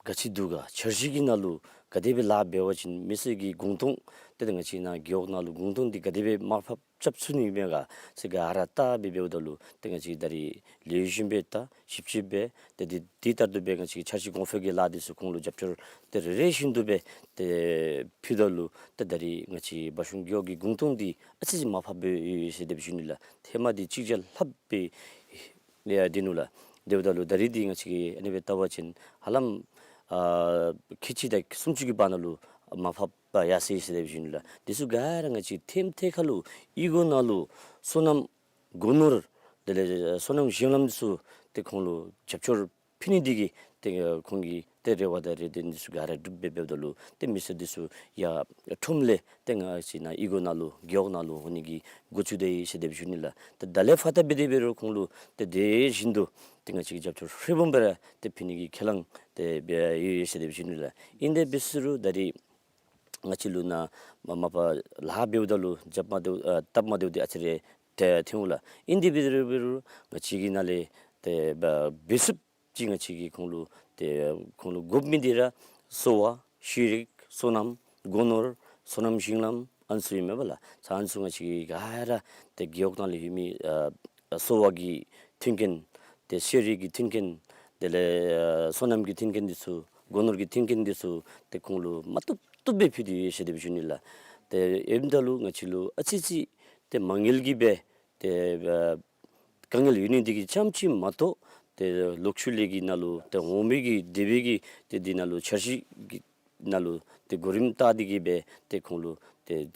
ག་ཅི་འདུག་ག། འཆར་གཞི་གི་ནང་ལུ་ག་དེ་སྦེ་ལཱ་འབད་བ་ཅིན་མི་སེར་གྱི་གུང་སྟོང་ཏེ་ད་ང་བཅས་ནཱ་རྒེད་འོག་ནང་ལུ་གུང་སྟོང་འདི་ག་དེ་སྦེ་མར་ཕབ་རྐྱབ་ཚུགས་ནི་མས་ག་ཟེར་ག་ར་བལྟ་སྦེ་འབདཝ་ད་ལུ་ཏེ་ང་བཅས་ད་རེས་ལེགས་ཤོམ་སྦེ་བལྟ་ཞིབ་དཔྱད་འབད་ཏེ་འདི་འདི་ལྟར་དུ་སྦེ་ང་བཅས་ཀྱི་འཆར་གཞི་གོང་འཕེལ་གྱི་ལཱ་འདི་ཚུ་ཁོང་ལུ་རྒྱབ་སྐྱོར་ཏེ་རེ་རེ་བཞིན་དུ་སྦེ་ཏེ་ཕུལཝ་ད་ལུ་ཏེ་ད་རེས་ང་བཅས་བར་གཞུང་རྒེད་འོག་གི་གུང་སྟོང་འདི་ཨ་ཙི་ཅིག་མར་ཕབ་སྦེ་ཡོད་ཟེར་དེ་སྦེ་ཞུ་ནི་ལགས། ཧེ་མ་འདི་གཅིག་བརྒྱ་ལྷགཔ་སྦེ་ཡ་འདི་ནུག་ལགས། དེ་འབདཝ་ད་ལུ་ད་རེས་འདི་ང་བཅས་ཀྱིས་ཨ་ནི་སྦེ་བལྟ་བ་ཅིན་ཧ་ལམ་ཨ་ཁལ་གཅིག་དང་སུམ་ཅུ་གི་བར་ན་ལུ་མར་ཕབ་པར་ཡར་སོ་ཡི་ཟེར་དེ་སྦེ་ཞུ་ནི་ལགས། འདི་ཚུ་ག་ར་ང་བཅས་ཐེམ་ཐེ་ཁ་ལུ་གཡུས་སྒོ་ནང་ལུ་སོ་ནམ་སྒོ་ནོར་དེ་ལས་སོ་ནམ་ཞིང་ལམ་འདི་ཚུ་ཏེ་ཁོང་ལུ་རྒྱབ་སྐྱོར་ཕུལ་ནི་འདི་གིས་ཏེ་ཁོང་གི་ཏེ་རེ་བ་དང་རེ་འདུན་འདི་ཚུ་ག་ར་འགྲུབ་སྦེ་འབདཝ་ད་ལུ་ཏེ་མི་སེར་འདི་ཚུ་ཡར་ཁྲོམ་ལས་ཏེ་ང་བཅས་ནཱ་གཡུས་སྒོ་ནང་ལུ་རྒེད་འོག་ནང་ལུ་འོང་ནི་གི་འགོ་བཙུགས་ད་ཡི་ཟེར་དེ་སྦེ་ཞུ་ནི་ལགས། ཏེ་ད་ལས་ཕར་ད་འབད་དེ་འབད་རུང་ཁོང་ལུ་ཏེ་དེ་བཞིན་དུ་ཏེ་ང་བཅས་ཀྱིས་རྒྱབ་སྐྱོར་ཧྲིལ་བུམ་སྦེ་ར་ཏེ་ཕུལ་ནི་གི་ཁས་བླངས་ཏེ་འབད་ཡི་ཟེར་དེ་སྦེ་ཞུ་ནི་ལགས། ཨིན་དེ་འབད་ཟེར་རུང་ད་རེས་ང་བཅས་ལུ་ནཱ་མ་མ་པ་ལཱ་འབདཝ་ད་ལུ་རྒྱབ་མ་བདེཝ་ཨ་སྟབས་མ་བདེཝ་འདི་ཨ་ཙི་རེ་ཏེ་ཐོན་འོང་ལགས། ཨིན་དེ་འབད་རུང་འབད་རུང་ང་བཅས་ཀྱི་ནཱ་ལས་ཏེ་འབད་འབད་ཚུགསཔ་ཅིག་ང་བཅས་ཀྱིས་ཁོང་ལུ་ཏེ་ཁོང་ལུ་དགོ་མི་འདི་ར་གསོ་བ་ཤེས་རིག་སོ་ནམ་སྒོ་ནོར་སོ་ནམ་ཞིང་ལམ་ཨ་ནི་ཚུ་ཨིན་མས་པ་ལགས། ཨ་ནི་ཚུ་ང་བཅས་ཀྱིས་ག་ར་ཏེ་རྒེད་འོག་ནང་ལུ་ཡོད་མི་ཨ་གསོ་བ་གི་མཐུན་རྐྱེན་ཏེ་ཤེས་རིག་གི་མཐུན་རྐྱེན་ དེ་ལས་ཨ་སོ་ནམ་གྱི་མཐུན་རྐྱེན་འདི་ཚུ་སྒོ་ནོར་གྱི་མཐུན་རྐྱེན་འདི་ཚུ་ཏེ་ཁོང་ལུ་མ་བཏུབ་བཏུབ་སྦེ་ཕུལ་ཏེ་ཡོད་ཟེར་དེ་སྦེ་ཞུ་ནི་ལགས། ཏེ་ཨིནམ་ད་ལུ་ང་བཅས་ལུ་ཨ་ཙི་ཙི་ཏེ་མ་དངུལ་གྱི་སྦེ་ཏེ་ཨ་དཀའ་ངལ་ཡོད་ནི་འདི་གིས་རྐྱངམ་ཅིག་མ་གཏོགས་ཏེ་ལོག་ཤུལ་ལས་ཀྱི་ནང་ལུ་ཏེ་འོང་མི་གི་འདི་སྦེ་གི་ཏེ་འདི་ནང་ལུ་འཆར་གཞི་གི་ནང་ལུ་ཏེ་གོ་རིམ་བཏགས་ཏེ་གི་སྦེ་ཏེ་ཁོང་ལུ་ཏེ་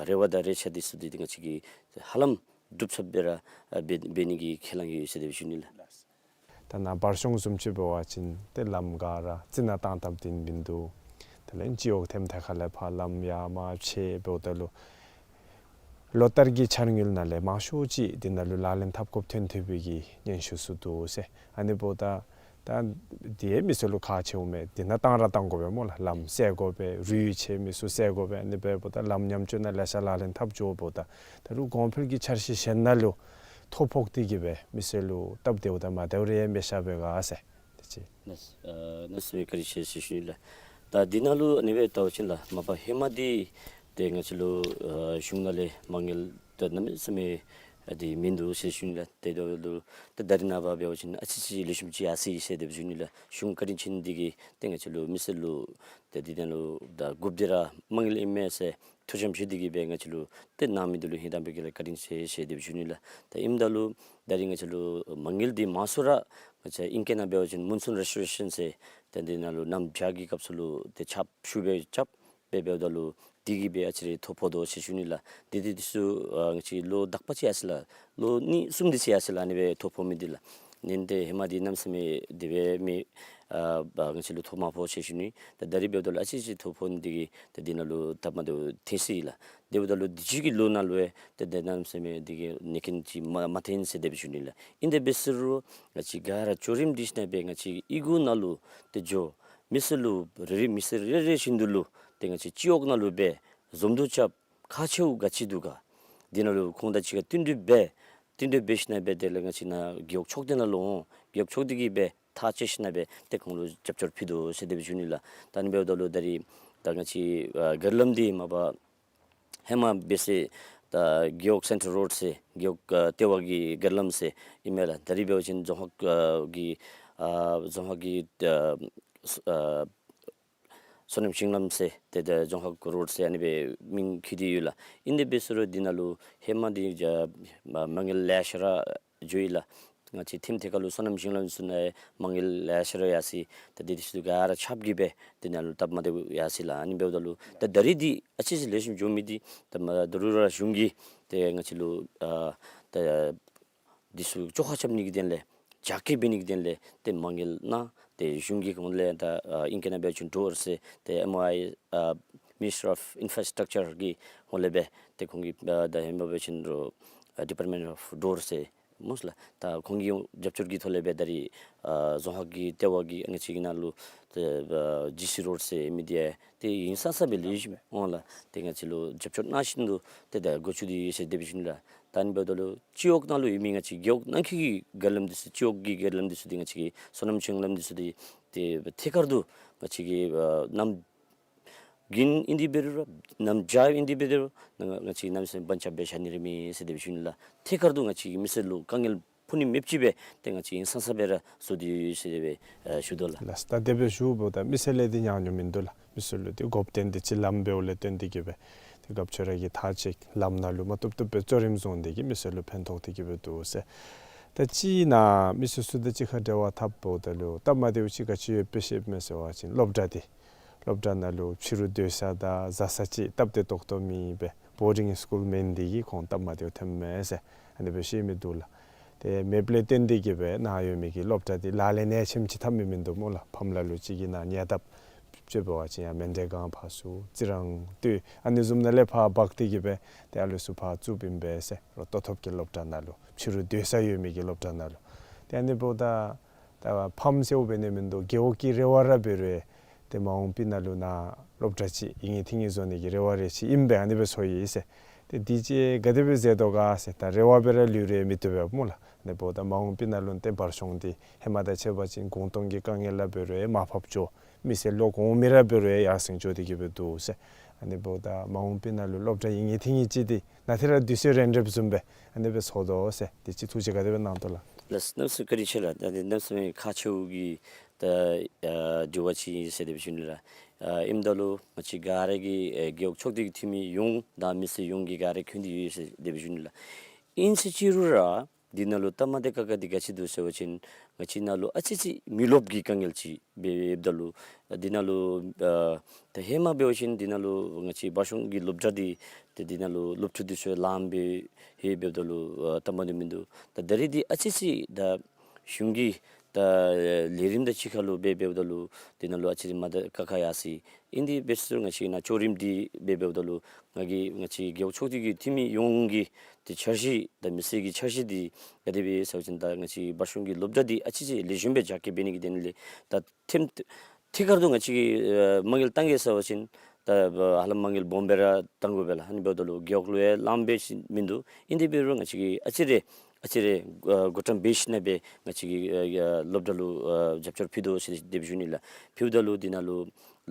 རེ་བ་དང་རེ་ཆ་འདི་ཚུ་འདི་ཏེ་ང་བཅས་ཀྱིས་ཧ་ལམ་འགྲུབ་ཚར་སྦེ་ར་འབད་འབད་ནི་གི་ཁས་བླངས་ཡོད་ཟེར་དེ་སྦེ་ཞུ་ནི་ལགས། ད་ནཱ་བར་གཞུང་བཟུམ་ཅིག་འབད་བ་ཅིན་ཏེ་ལམ་ག་ར་རྩི་ནག་བཏང་བཏངམ་འདི་མིན་འདུག། དེ་ལས་སྤྱི་འོག་ཐེམ་ཐེ་ཁ་ལས་ཕར་ལམ་ཡར་མར་ཕྱེ་འབདཝ་ད་ལུ་ལོ་ལྟར་གྱི་འཆར་དངུལ་ནང་ལས་མང་ཤོས་ཅིག་འདི་ནང་ལུ་ལག་ལེན་འཐབ་དགོཔ་ཐོན་ཐོན་པའི་གི་སྙན་ཞུ་ཚུ་འདུག་ཟེར། ཨ་ནི་འབདཝ་ད་ད་འདི་ཡང་མི་སེར་ལུ་ཁག་ཆེཝ་མས། འདི་ནང་བཏང་ར་བཏང་དགོ་པས་སྨོ་ལགས། ལམ་བསལ་དགོ་པས། རུད་ཆད་མི་ཚུ་བསལ་དགོ་པས། ཨ་ནི་འབདཝ་ད་ལམ་ཉམས་བཅོས་ནང་ལེ་ཤ་ལག་ལེན་འཐབ་འགྱོཝ་ད་ད་རུང་གོང་འཕེལ་གྱི་འཆར་གཞི་གཞན་ནང་ལུ་ཐོ་ཕོག་སྟེ་གི་སྦེ་མི་སེར་ལུ་སྟབས་བདེཝ་དང་མ་བདེཝ་རེ་མེད་ཤ་བས་ག་ཟེར། དེ་ཅིག། ལགས། ཨ་གནམ་མེད་ས་མེད་བཀའ་དྲིན་ཆེ་ཟེར་ཞུ་ནི་ལགས། ད་འདི་ནང་ལུ་ཨ་ནི་སྦེ་བལྟ་བ་ཅིན་ལགས་མ་པ་ཧེ་མ་འདི་ཏེ་ང་བཅས་ལུ་ཨ་གཞུང་ནང་ལས་མ་དངུལ་ད་གནམ་མེད་ས་མེད་ཨ་འདི་མིན་འདུག་ཟེར་ཞུ་ནི་ལགས། ཏེ་ད་ལུ་ད་ད་རིས་ནངས་པ་འབད་བ་ཅིན་ཨ་ཙི་ཙི་ལེགས་ཤོམ་ཅིག་ཡར་སོ་ཡི་ཟེར་དེ་སྦེ་ཞུ་ནི་ལགས། གཞུང་བཀའ་དྲིན་ཅན་འདི་གིས་ཏེ་ང་བཅས་ལུ་མི་སེར་ལུ་ཏེ་འདི་ནང་ལུ་ད་དགོཔ་འདི་ར་མ་དངུལ་ཨིན་མས་ཟེར་ཐུགས་བསམ་བཞེས་ཏེ་གི་སྦེ་ང་བཅས་ལུ་ཏེ་གནང་མི་འདི་ལུ་ཧིང་དང་པའི་གི་ལས་བཀའ་དྲིན་ཆེ་ཟེར་དེ་སྦེ་ཞུ་ནི་ལགས། ད་ཨིནམ་ད་ལུ་ད་རིས་ང་བཅས་ལུ་མ་དངུལ་འདི་མང་སུ་ར་ང་བཅས་ཨིང་སྐད་ནང་འབད་བ་ཅིན་མུན་སུན་རེ་སི་ཊོ་རེ་ཤཱན་ཟེར་ཏེ་འདི་ནང་ལུ་གནམ་བྱཱར་གྱི་སྐབས་སུ་ལུ་ཏེ་ཆརཔ་ཤུགས་སྦེ་རྐྱབ་སྦེ་འབདཝ་ད་ལུ་འདི་གིས་སྦེ་ཨ་ཙི་རེ་ཐོ་ཕོག་དོ་ཟེར་ཞུ་ནི་ལགས། འདི་འདི་འདི་ཚུ་ཨ་ང་བཅས་ལོ་དག་པ་ཅིག་ཡར་སོ་ཡི་ལགས། ལོ་གཉིས་གསུམ་འདི་ཅིག་ཡར་སོ་ཡི་ལགས། ཨ་ནི་སྦེ་ཐོ་ཕོག་མི་འདི་ལགས། ཨ་ནི་ཏེ་ཧེ་མ་འདི་གནམ་མེད་ས་མེད་དེ་སྦེ་མི་ཨ་ང་བཅས་ལུ་ཐོ་མ་ཕོག་ཟེར་ཞུ་ནི། ད་ད་རིས་འབདཝ་ད་ལུ་ཨ་ཙི་ཅིག་ཐོ་ཕོག་ནི་འདི་གིས་ད་འདི་ནང་ལུ་སྟབས་མ་བདེཝ་ཐོན་སོ་ཡི་ལགས། དེ་འབདཝ་ད་ལུ་དུས་ཅི་གི་ལོ་ནང་ལུ་ཡང་ཏེ་ད་གནམ་མེད་ས་མེད་འདི་གི་ཉེན་ཁ་ཅིག་མ་མ་ཐོན་ཟེར་དེ་སྦེ་ཞུ་ནི་ལགས། ཨིན་དེ་འབད་ཟེར་རུང་ང་བཅས་ག་ར་འགྱོ་རིམ་འདི་ནང་སྦེ་ང་བཅས་གཡུས་སྒོ་ནང་ལུ་ཏེ་འགྱོ་མི་སེར་ལུ་རེ་རེ་མི་སེར་རེ་རེ་བཞིན་དུ་ལུ་ཏེ་ང་བཅས་སྤྱི་འོག་ནང་ལུ་སྦེ་འཛོམས་འདུ་རྐྱབ་ཁག་ཆེཝ་ག་ཅི་འདུག་ག། འདི་ནང་ལུ་ཁོང་དང་གཅིག་ཁར་བསྟུན་གྲོས་འབད། བསྟུན་གྲོས་འབད་ཞིནམ་སྦེ་དེ་ལས་ང་བཅས་ནཱ་རྒེད་འོག་ཚོགས་སྡེ་ནང་ལུ་འོང་། རྒེད་འོག་ཚོགས་སྡེ་གིས་སྦེ་ཐག་བཅད་ཞིནམ་སྦེ་ཏེ་ཁོང་ལུ་རྒྱབ་སྐྱོར་ཕུལ་དོ་ཟེར་དེ་སྦེ་ཞུ་ནི་ལགས། ད་ཨ་ནི་འབདཝ་ད་ལུ་ད་རིས་ད་ང་བཅས་ཨ་གར་ལམ་འདི་མ་པ་ཧེ་མ་འབད་ས་ད་རྒེད་འོག་སེན་ཊར་རོཌ་ཟེར་རྒེད་འོག་ཨ་ལྟེ་བ་གི་གར་ལམ་ཟེར་ཨིན་མས་ལགས། ད་རིས་འབད་བ་ཅིན་རྫོང་ཁག་ཨ་གི་ཨ་རྫོང་ཁག་གི་ཨ་ཨ་སོ་ནམ་ཞིང་ལམ་ཟེར་ཏེ་ད་རྫོང་ཁག་རོཌ་ཟེར་ཨ་ནི་སྦེ་མིང་བརྩི་སྟེ་ཡོད་ལགས། ཨིན་དེ་འབད་ཟེར་རུང་འདི་ནང་ལུ་ཧེ་མ་འདི་ཡང་མ་དངུལ་ལེ་ཤ་ར་འགྱོ་ཡི་ལགས། ང་བཅས་ཐེམ་ཐེ་ཁ་ལུ་སོ་ནམ་ཞིང་ལམ་ཚུ་ནང་མ་དངུལ་ལེ་ཤ་ར་ཡར་སོ་ཡི། ད་འདི་འདི་ཚུ་ག་ར་ཆརཔ་གིས་སྦེ་འདི་ནང་ལུ་སྟབས་མ་བདེཝ་ཡར་སོ་ཡི་ལགས། ཨ་ནི་འབདཝ་ད་ལུ་ད་ད་རིས་འདི་ཨ་ཙི་ཅིག་ལེགས་ཤོམ་འགྱོ་མི་འདི་ད་མ་ད་རུང་ར་གཞུང་གིས་ཏེ་ང་བཅས་ལུ་ཨ་ད་འདི་ཚུ་བཅོ་ཁ་རྐྱབ་ནི་གི་དོན་ལས་རྒྱ་སྐྱེད་འབད་ནི་གི་དོན་ལས་ཏེ་མ་དངུལ་གནང་། ཏེ་གཞུང་གི་ཁོངས་ལས་ད་ཨ་ཨིང་སྐད་ནང་འབད་བ་ཅིན་ཌོར་ཟེར་ཏེ་ཨེམ་ཨོ་ཨའི་ཨ་མི་ནིསི་ཊི་ཨོཕ་ཨིན་ཕྲ་སི་ཊག་ཅར་གི་ཁོངས་ལས་སྦེ་ཏེ་ཁོང་གིས་ཨ་ད་ཧེ་མ་འབད་བ་ཅིན་རོ་ཨ་ཌི་པཱརཊ་མེནཊ་ཨོཕ་རོཌ་ཟེར་སྨོ་ལགས། ད་ཁོང་གི་རྒྱབ་སྐྱོར་གྱི་ཐོག་ལས་སྦེ་ད་རིས་ཨ་རྫོང་ཁག་གི་ལྟེ་བ་གི་ཨ་ང་བཅས་ཀྱི་ནང་ལུ་ཏེ་ཨ་ཇི་སི་རོཌ་ཟེར་མི་འདི་ཡང་ཏེ་ཧིང་སངས་ས་སྦེ་ལེགས་ཤོམ་འོང་ལགས། ཏེ་ང་བཅས་ལུ་རྒྱབ་སྐྱོར་གནང་བཞིན་དུ་ཏེ་ད་འགོ་བཙུགས་ཏེ་ཡོད་ཟེར་དེ་སྦེ་ཞུ་ནི་ལགས། ད་ཨ་ནི་འབདཝ་ད་ལུ་སྤྱི་འོག་ནང་ལུ་ཡོད་མི་ང་བཅས་རྒེད་འོག་ནང་འཁོད་ཀྱི་གར་ལམ་འདི་ཚུ་སྤྱི་འོག་གི་གར་ལམ་འདི་ཚུ་འདི་ང་བཅས་ཀྱི་སོ་ནམ་ཞིང་ལམ་འདི་ཚུ་འདི་ཏེ་ཐད་ཀར་དུ་ང་བཅས་ཀྱི་ཨ་གནམ་དགུན་ཨིན་དེ་འབད་རུང་ར་གནམ་བྱཱར་ཨིན་དེ་འབད་རུང་ར་ང་ང་བཅས་གནམ་མེད་ས་མེད་བང་རྐྱབ་སྦེ་བཞག་ནི་ར་མེད་ཟེར་དེ་སྦེ་ཞུ་ནི་ལགས། ཐད་ཀར་དུ་ང་བཅས་ཀྱིས་མི་སེར་ལུ་དཀའ་ངལ་ཕོག་ནི་མེདཔ་ཅིག་སྦེ་ཏེ་ང་བཅས་ཧིང་སངས་ས་སྦེ་ར་བཟོ་སྟེ་ཡོད་ཟེར་དེ་སྦེ་ཨ་ཞུ་དོ་ལགས། ལགས། ད་དེ་སྦེ་ཞུཝ་ད་མི་སེར་ལས་འདི་ཉག་ཉོག་མིན་འདུག་ལགས། མི་སེར་ལུ་འདི་དགོཔ་བརྟེན་ཏེ་ཅིག་ལམ་འབདཝ་ལས་བརྟེན་ཏེ་གི་སྦེ་ཏེ་རྒཔོ་ཁྱོད་ར་གིས་ཐག་བཅད་ལམ་ནང་ལུ་མ་བཏུབ་བཏུབ་སྦེ་གཙོ་རིམ་བཟུང་སྟེ་གི་མི་སེར་ལུ་ཕན་ཐོགས་ཏེ་གི་སྦེ་འདུག་ཟེར། ད་ཅིག་ནཱ་མི་སོ་སོ་དང་གཅིག་ཁར་འབྲེལ་བ་འཐབ་འོངམ་ད་ལུ་སྟབས་མ་བདེཝ་ཅིག་ག་ཅི་ཡོདཔ་སྦེ་ཤེས་མས་ཟེར་བ་ཅིན་སློབ་གྲྭ་འདི་སློབ་གྲྭ་ནང་ལུ་ཕྱི་རུ་སྡོད་ས་དང་བཟའ་ས་ཅིག་སྟབས་བདེ་ཏོག་ཏོ་མེད་པས། བོར་ཌིང་སི་ཀུལ་མེན་ཏེ་གིས་ཁོང་སྟབས་མ་བདེཝ་ཐོནམ་མས་ཟེར་ཨ་ནི་སྦེ་བཤད་མི་འདུག་ལགས། ཏེ་མེདཔ་ལས་བརྟེན་ཏེ་གི་སྦེ་ནཱ་ཡོད་མི་གི་སློབ་གྲྭ་འདི་ལག་ལེན་ཡང་ཆེམ་ཅིག་འཐབ་མི་མིན་འདུག་སྨོ་ལགས། ཕམ་ལ་ལུ་ཅིག་གིས་ནཱ་ཉེ་འདབས་ཅིག་འབད་བ་ཅིན་ཡར་མན་ཌེ་སྒང་ཕར་ཚུར་རྩི་རང་སྟོད་ཨ་ནི་བཟུམ་ནང་ལས་ཕར་འབག་སྟེ་གི་སྦེ་ཏེ་ཨ་ལུ་ཚུ་ཕར་བཙུགསཔ་ཨིན་པས་ཟེར། རོགས་ལྟོ་ཐོབ་ཀྱི་སློབ་གྲྭ་ནང་ལུ་ཕྱི་རུ་སྡོད་ས་ཡོད་མི་གི་སློབ་གྲྭ་ནང་ལུ། ཏེ་ཨ་ནི་འབདཝ་ད་ད་ཕམ་ཟེརཝ་འབད་ནི་མིན་འདུག། རྒེད་འོག་གི་རེ་བ་ར་འབད་རུང་ཏེ་མ་འོངས་པའི་ནང་ལུ་ནཱ་སློབ་གྲྭ་ཅིག་ཡིན་ངེས་ཐིང་ངེས་བཟོ་ནི་གི་རེ་བ་རེ་ཅིག་ཨིན་པས་ཨ་ནི་སྦེ་ཚོར་ཡི་ཟེར། ཏེ་འདི་ཅིག་ག་དེ་སྦེ་མཛད་དོ་ག་ཟེར། ད་རེ་བ་སྦེ་ར་ལུས་རུང་མི་བཏུབ་པས་སྨོ་ལགས། ཨ་ནི་འབདཝ་ད་མ་འོངས་པའི་ནང་ལུ་ཏེ་བར་གཞུང་འདི་ཧེ་མ་དང་ཕྱད་པ་ཅིན་གུང་སྟོང་གི་དཀའ་ངལ་ར་འབད་རུང་མར་ཕབ་འགྱོ། མི་སེར་ལོག་འོང་མི་ར་འབད་རུང་ཡར་སེང་འགྱོ་སྟེ་གི་སྦེ་འདུག་ཟེར། ཨ་ནི་འབདཝ་ད་མ་འོངས་པའི་ནང་ལུ་སློབ་གྲྭ་ཡིན་ངེས་ཐིང་ངེས་ཅིག་འདི་ནཱ་ཏེ་ར་དུས་ཚོད་རན་རནམ་བཟུམ་སྦེ་ཨ་ནི་སྦེ་ཚོར་དོ་ཟེར། འདི་ཅིག་ཐུགས་རྗེ་ག་དེ་སྦེ་གནང་དོ་ལགས། ལགས། གནམ་མེད་ས་མེད་བཀའ་དྲིན་ཆེ་ལགས། ད་འདི་གནམ་མེད་ས་མེད་ཁག་ཆེཝ་གི་ད་ཨ་དྲི་བ་ཅིག་ཨིན་ཟེར་དེ་སྦེ་ཞུ་ནི་ལགས། ཨ་ཨིནམ་ད་ལུ་ང་བཅས་ག་ར་གིས་ཨེ་རྒེད་འོག་ཚོགས་སྡེ་གི་འཐུས་མི་ཡོངས་དང་མི་སེར་ཡོངས་ཀྱིས་ག་ར་མཁྱེན་ཏེ་ཡོད་ཟེར་དེ་སྦེ་ཞུ་ནི་ལགས། ཨིན་ཟེར་ཅི་རུང་ར་འདི་ནང་ལུ་སྟབས་མ་བདེ་ཁག་ཁ་འདི་ག་ཅི་འདུག་ཟེར་བ་ཅིན་ང་བཅས་ནང་ལུ་ཨ་ཙི་ཅིག་མི་རློབས་ཀྱི་དཀའ་ངལ་ཅིག་འབད་འབདཝ་ད་ལུ་འདི་ནང་ལུ་ཨ་ད་ཧེ་མ་འབད་བ་ཅིན་འདི་ནང་ལུ་ང་བཅས་བར་གཞུང་གི་སློབ་གྲྭ་འདི་ཏེ་འདི་ནང་ལུ་སློབ་ཕྲུག་འདི་ཚུ་ལངམ་སྦེ་ཧེ་འབདཝ་ད་ལུ་ཨ་སྟབས་མ་བདེཝ་མིན་འདུག། ད་ད་རིས་འདི་ཨ་ཙི་ཅིག་ད་གཞུང་གི་ད་ལས་རིམ་དང་གཅིག་ཁར་ལུ་འབད་འབདཝ་ད་ལུ་འདི་ནང་ལུ་ཨ་ཙི་རེ་མ་བདེ་ཁག་ཁ་ཡར་སོ་ཡི། ཨིན་དེ་འབད་ས་ང་བཅས་ནཱ་ལྕོགས་རིམ་འདི་འབད་འབདཝ་ད་ལུ་ང་གིས་ང་བཅས་རྒེད་འོག་ཚོགས་སྡེ་གི་འཐུས་མི་ཡོངས་ཀྱི་ཏེ་འཆར་གཞི་དང་མི་སེར་གྱི་འཆར་གཞི་འདི་ག་དེ་སྦེ་ཟེར་བ་ཅིན་ད་ང་བཅས་བར་གཞུང་གི་སློབ་གྲྭ་འདི་ཨ་ཙི་ཅིག་ལེགས་ཤོམ་སྦེ་རྒྱ་སྐྱེད་འབད་ནི་གི་དོན་ལས་ད་ཐེམ་ཐད་ཀར་དུ་ང་བཅས་ཀྱིས་ཨ་མ་དངུལ་གཏང་གེ་ཟེར་བ་ཅིན་ད་ཧ་ལམ་མ་དངུལ་སྦོམ་སྦེ་ར་གཏང་དགོ་པས་ལགས། ཨ་ནི་འབདཝ་ད་ལུ་རྒེད་འོག་ལུ་ཡང་ལངམ་སྦེ་ཅིག་མིན་འདུག། ཨིན་དེ་འབད་རུང་ང་བཅས་ཀྱིས་ཨ་ཙི་རེ་ཨ་ཙི་རེ་ཨ་འགོ་འདྲེན་འབད་ཞིནམ་སྦེ་ང་བཅས་ཀྱིས་ཨ་ཨ་སློབ་གྲྭ་ལུ་ཨ་རྒྱབ་སྐྱོར་ཕུལ་དོ་ཟེར་དེ་སྦེ་ཞུ་ནི་ལགས། ཕུལཝ་ད་ལུ་འདི་ནང་ལུ་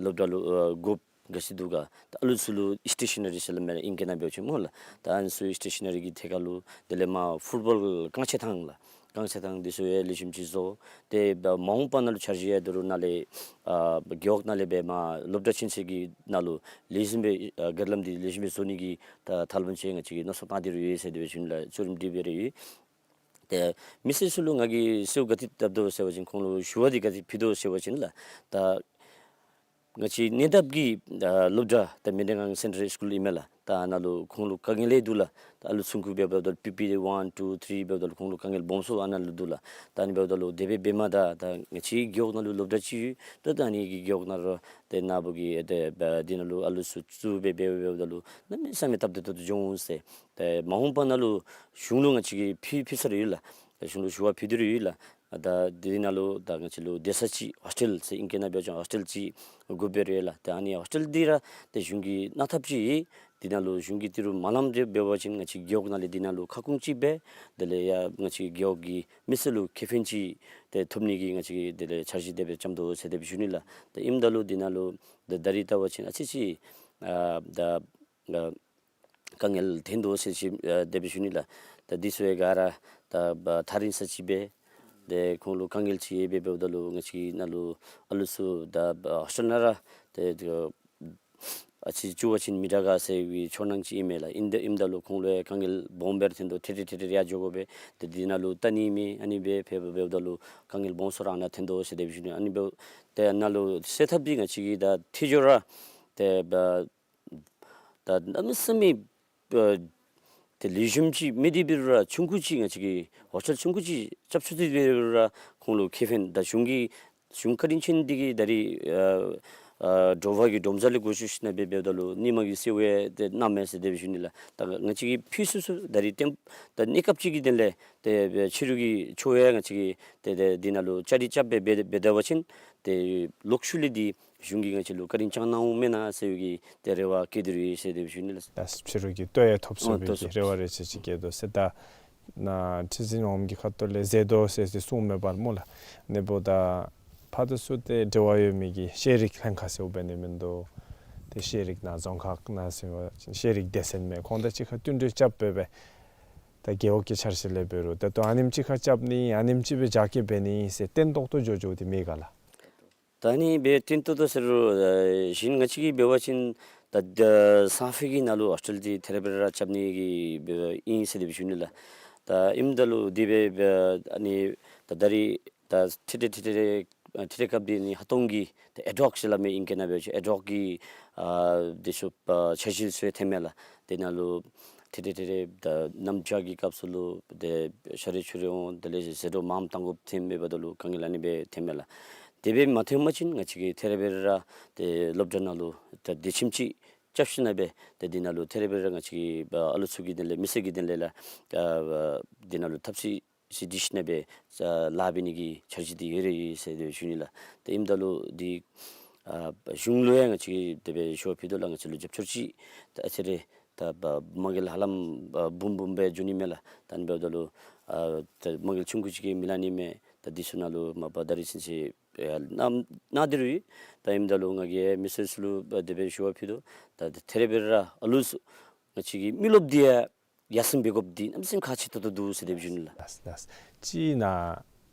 སློབ་གྲྭ་ལུ་ཨ་དགོཔ་ག་ཅི་འདུག་ག། ད་ཨ་ལུ་ཚུ་ལུ་སི་ཊེ་ཤ་ན་རི་ཟེར་སླབ་མས་ལགས། ཨིང་སྐད་ནང་འབད་བ་ཅིན་སྨོ་ལགས། ད་ཨ་ནི་ཚུ་སི་ཊེ་ཤ་ན་རི་གི་ཐད་ཁར་ལུ་དེ་ལས་མར་ཕུཊ་བཱོལ་རྐང་རྩེད་ཐང་ལགས། རྐང་རྩེད་ཐང་འདི་ཚུ་ཡང་ལེགས་ཤོམ་ཅིག་བཟོ། ཏེ་མ་འོངས་པ་ནང་ལུ་འཆར་གཞི་ཡང་ད་རུང་ནཱ་ལས་ཨ་རྒེད་འོག་ནང་ལས་འབད་མར་སློབ་གྲྭ་ཆེན་ཚད་ཀྱི་ནང་ལུ་ལེགས་ཤོམ་སྦེ་ཨ་ག་ར་ལམ་འདི་ལེགས་ཤོམ་སྦེ་བཟོ་ནི་གི་ད་ཐབས་ལམ་ཅིག་ང་བཅས་ཀྱིས་མནོ་བསམ་བཏང་སྟེ་ར་ཡོད་ཟེར་དེ་སྦེ་ཞུ་ནི་ལགས། ལྕོགས་རིམ་འདི་འབད་ར་ཡོད། ཏེ་མི་སེར་ཚུ་ལུ་ང་གིས་གསོལཝ་ག་དེ་བཏབ་དོ་ཟེར་བ་ཅིན་ཁོང་ལུ་ཞུ་བ་འདི་ག་དེ་ཕུལ་དོ་ཟེར་བ་ཅིན་ལགས། ད་ང་བཅས་གནས་འདབས་ཀྱི་ཨ་སློབ་གྲྭ་ད་མི་ཌལ་སྒང་སེ་ཀོན་ཌ་རི་སི་ཀུལ་ཨིན་མས་ལགས། ད་ཨ་ནཱ་ལུ་ཁོང་ལུ་དཀའ་ངལ་ཡང་འདུག་ལགས། ད་ཨ་ལུ་ཆུང་ཀུ་འབད་འབདཝ་ད་ལུ་པི་པི་ཝན་ཊུ་ཐི་རི་འབདཝ་ད་ལུ་ཁོང་ལུ་དཀའ་ངལ་སྦོམ་སུ་ཨ་ནཱ་ལུ་འདུག་ལགས། ད་ཨ་ནི་འབདཝ་ད་ལུ་དེ་སྦེ་འབད་མ་ད་ད་ང་བཅས་རྒེད་འོག་ནང་ལུ་སློབ་གྲྭ་ཅིག་ཡོད། ད་ད་ཨ་ནི་གི་རྒེད་འོག་ནང་ར་ཏེ་ནཱ་བུ་གི་ཏེ་འདི་ནང་ལུ་ཨ་ལུ་ཚུ་བཙུགས་སྦེ་འབད་འབདཝ་ད་ལུ་གནམ་མེད་ས་མེད་སྟབས་བདེ་ཏོག་ཏོ་འགྱོ་འོང་ཟེར། ཏེ་མ་འོངས་པ་ནང་ལུ་གཞུང་ལུ་ང་བཅས་ཀྱིས་ཕུལ་ཕུལ་ས་ར་ཡོད་ལགས། ཏེ་གཞུང་ལུ་ཞུ་བ་ཕུལ་ཏེ་ར་ཡོད་ལགས། ད་འདི་ནང་ལུ་ད་ང་བཅས་ལུ་སྡོད་ས་ཅིག་ཧོས་ཊེལ་ཟེར་ཨིང་སྐད་ནང་འབད་བ་ཅིན་ཧོས་ཊེལ་ཅིག་དགོཔ་སྦེ་ར་ཡོད་ལགས། ཏེ་ཨ་ནི་ཧོས་ཊེལ་འདི་ར་ཏེ་གཞུང་གིས་གནང་ཐབས་ཅིག་ཡོད། འདི་ནང་ལུ་གཞུང་གིས་ཏི་རུ་མ་གནངམ་འདི་འབད་བ་ཅིན་ང་བཅས་རྒེད་འོག་ནང་ལས་འདི་ནང་ལུ་ཁ་སྐོང་ཅིག་འབད། དེ་ལས་ཡང་ང་བཅས་རྒེད་འོག་གི་མི་སེར་ལུ་ཁེ་ཕན་ཅིག་ཏེ་ཐོབ་ནི་གི་ང་བཅས་ཀྱིས་དེ་ལས་འཆར་གཞི་དེ་སྦེ་བརྩམས་དོ་ཟེར་དེ་སྦེ་ཞུ་ནི་ལགས། ཏེ་ཨིནམ་ད་ལུ་འདི་ནང་ལུ་ད་ད་རིས་བལྟ་བ་ཅིན་ཨ་ཙི་ཅིག་ཨ་ད་ཨ་དཀའ་ངལ་ཐོན་དོ་ཟེར་ཅིག་ཨ་དེ་སྦེ་ཞུ་ནི་ལགས། ད་འདི་ཚུ་ཡང་ག་ར་ད་ཨ་ཐག་རིང་ས་ཅིག་འབད། ཏེ་ཁོང་ལུ་དཀའ་ངལ་ཅིག་ཡོད་པས། འབདཝ་ད་ལུ་ང་བཅས་ནཱ་ལུ་ཨ་ལུ་ཚུ་ད་ཨ་ཧོས་ཊེལ་ནང་ར་ཏེ་ཨ་ཙི་བཙུགས་པ་ཅིན་མི་དྲག་ག་ཟེར་བའི་ཚོར་སྣང་ཅིག་ཨིན་མས་ལགས། ཨིན་ཏེ་ཨིནམ་ད་ལུ་ཁོང་ལུ་ཡང་དཀའ་ངལ་སྦོམ་སྦེ་ར་ཐོན་དོ། ཐེངས་རེ་ཐེངས་རེ་ཡར་འགྱོ་དགོ་པས། ཏེ་འདི་ནང་ལུ་ལྟ་ནི་མེད། ཨ་ནི་སྦེ་འབད་འབདཝ་ད་ལུ་དཀའ་ངལ་སྦོམ་སུ་ར་ཨ་ནཱ་ཐོན་དོ་ཟེར་དེ་སྦེ་ཞུ་ནི། ཨ་ནི་འབདཝ་ད་ནཱ་ལུ་སེལ་ཐབས་འདི་ང་བཅས་ཀྱིས་ད་ཐད་ཤོས་ར་ཏེ་ཨ་ད་གནམ་མེད་ས་མེད་ཨ་ཏེ་ལེགས་ཤོམ་ཅིག་མེད་དེ་འབད་རུང་ར་ཆུང་ཀུ་ཅིག་ང་བཅས་ཀྱིས་ཧོས་ཊེལ་ཆུང་ཀུ་ཅིག་རྐྱབ་ཚུགས་ཏེ་འབད་རུང་ར་ཁོང་ལུ་ཁེ་ཕན་ད་གཞུང་གིས་གཞུང་བཀའ་དྲིན་ཆེ་ནི་འདི་གིས་ད་རིས་ཨ་ཨ་དྲོ་པ་གི་སྒྲོམ་གཞི་ལས་འགོ་བཙུགས་ཞིནམ་སྦེ་འབདཝ་ད་ལུ་ཉིན་མ་གི་གསོལཝ་ཡང་ཏེ་གནངམ་མས་ཟེར་དེ་སྦེ་ཞུ་ནི་ལགས། ད་ང་བཅས་ཀྱིས་ཕུལ་ཚུགས་ཚུགས་ད་རིས་ཏེ་ད་གནས་སྐབས་ཅིག་གི་དོན་ལས་ཏེ་ཕྱི་རུ་གི་ཆོས་ཡང་ང་བཅས་ཀྱིས་ཏེ་ཏེ་འདི་ནང་ལུ་བཅའ་སྒྲིག་རྐྱབ་སྦེ་འབད་འབད་ད་པ་ཅིན་ཏེ་ལོག་ཤུལ་ལས་འདི་གཞུང་གིས་ང་བཅས་ལུ་བཀའ་དྲིན་བསྐྱང་གནང་འོང་མེན་ན་ཟེར་བའི་གི་ཏེ་རེ་བ་བསྐྱེད་དེ་ར་ཡོད་ཟེར་དེ་སྦེ་ཞུ་ནི་ལགས། ད་ཕྱི་རུ་གི་ལྟོ་ཡང་ཐོབ་ཚུགས་ཨོ་པའི་ལྟོ་གི་ཚུགས་རེ་བ་རེ་ཆེ་ཅིག་བསྐྱེད་དོ་ཟེར། ད་ནཱ་ཁྲི་འཛིན་འོགམ་གི་ཁ་ཐུག་ལས་མཛད་དོ་ཟེར་ཏེ་གསུངས་མས་པ་སྨོ་ལགས། ཨ་ནི་འབདཝ་ད་ཕར་དང་ཚུར་ཏེ་འབྲེལ་བ་ཡོད་མི་གི་ཤེས་རིག་ལྷན་ཁག་ཟེརཝ་འབད་ནི་མིན་འདུག། ཏེ་ཤེས་རིག་ནང་རྫོང་ཁག་ནང་ཟེར་བ་ཅིན་ཤེས་རིག་སྡེ་ཚན་མས། ཁོང་དང་གཅིག་ཁར་བསྟུན་གྲོས་རྐྱབ་སྦེ་སྦེ་ད་རྒེད་འོག་གི་འཆར་གཞི་ལས་འབད་རུང་ད་ལྟོ་ཨ་ནེམ་ཅིག་ཁར་རྐྱབ་ནི་ཨ་ནེམ་ཅིག་སྦེ་རྒྱ་སྐྱེད་འབད་ནི་ཟེར་བརྟན་ཏོག་ཏོ་འགྱོ་འགྱོཝ་འདི་མེད་ག་ལགས། ད་ཨ་ནི་སྦེ་བརྟན་ཏོག་ཏོ་ཟེར་རུང་ཨ་གཞན་ང་བཅས་ཀྱིས་འབད་བ་ཅིན་ད་ད་སང་ཕོད་ཀྱི་ནང་ལུ་ཧོས་ཊེལ་འདི་ཐད་རི་བ་རི་ར་རྐྱབ་ནི་གི་འབད་ཨིན་ཟེར་དེ་སྦེ་ཞུ་ནི་ལགས། ད་ཨིནམ་ད་ལུ་དེ་སྦེ་འབད་ཨ་ནི་ད་ད་རིས་ད་ཐེངས་རེ་ཐེངས་རེ་ཨ་ཐེངས་རེ་སྐབས་འདི་ནི་ཧ་ཏོང་གི་ཏེ་ཨེཌ་ཧོག་ཟེར་སླབ་མས། ཨིང་སྐད་ནང་འབད་བ་ཅིན་ཨེཌ་ཧོག་གི་ཨ་འདི་ཚུ་ཨ་འཆར་གཞི་ཚུ་ཡང་ཐོནམ་མས་ལགས། དེ་ནང་ལུ་ཐེངས་རེ་ཐེངས་རེ་ད་གནམ་བྱཱར་གྱི་སྐབས་སུ་ལུ་ཏེ་ཤ་རུ་ཆུ་རུ་འོང་། དེ་ལས་ཟད་འགྲོ་མངམ་བཏང་དགོཔ་ཐོནམ་འབདཝ་ད་ལུ་དཀའ་ངལ་ཨ་ནི་སྦེ་ཐོནམ་མས་ལགས། དེ་སྦེ་མ་ཐོན་པ་ཅིན་ང་བཅས་ཀྱིས་ཐད་རི་བ་རི་ར་ཏེ་སློབ་གྲྭ་ནང་ལུ་ད་སྡོད་ཁྱིམ་ཅིག་རྐྱབ་ཞིནམ་སྦེ་ཏེ་འདི་ནང་ལུ་ཐད་རི་བ་རི་ར་ང་བཅས་ཀྱིས་ཨ་ཨ་ལུ་ཚུ་གི་དོན་ལས་མི་སེར་གྱི་དོན་ལས་ལགས་ཨ་འདི་ནང་ལུ་ཐབས་ཤེས་ཤིག་སྒྲིག་ཞིནམ་སྦེ་ཨ་ལཱ་འབད་ནི་གི་འཆར་གཞི་འདི་ཡོད་ར་ཡོད་ཟེར་དེ་སྦེ་ཞུ་ནི་ལགས། ཏེ་ཨིནམ་ད་ལུ་འདི་ཨ་གཞུང་ལུ་ཡང་ང་བཅས་ཀྱིས་དེ་སྦེ་ཞུ་བ་ཕུལ་དོ་ལགས། ང་བཅས་ལུ་རྒྱབ་སྐྱོར་ཅིག་ད་ཨ་ཙི་རེ་ད་མ་དངུལ་ཧ་ལམ་ཨ་འབུམ་འབུམ་སྦེ་འགྱོ་ནི་མས་ལགས། ད་ཨ་ནི་འབདཝ་ད་ལུ་ཨ་ད་མ་དངུལ་ཆུང་ཀུ་ཅིག་གིས་མི་ལང་ནི་མས། ད་འདི་ཚུ་ནང་ལུ་མ་པ་ད་རིས་ཚུན་ཚོད་ཨ་གནང་གནང་སྟེ་ར་ཡོད། ད་ཨིནམ་ད་ལུ་ང་གིས་མི་སེར་ཚུ་ལུ་ཨ་དེ་སྦེ་ཞུ་བ་ཕུལ་དོ། ད་ཐད་རི་བ་རི་ར་ཨ་ལུ་ཚུ་ང་བཅས་ཀྱི་མི་རློབས་འདི་ཡང་ ཡར་སེང་འབད་དགོཔ་འདི་གནམ་མེད་ས་མེད་ཁག་ཆེ་ཏོག་ཏོ་འདུག་ཟེར་དེ་སྦེ་ཞུ་ནི་ལགས། ལགས་ལགས། ཅིག་ནཱ་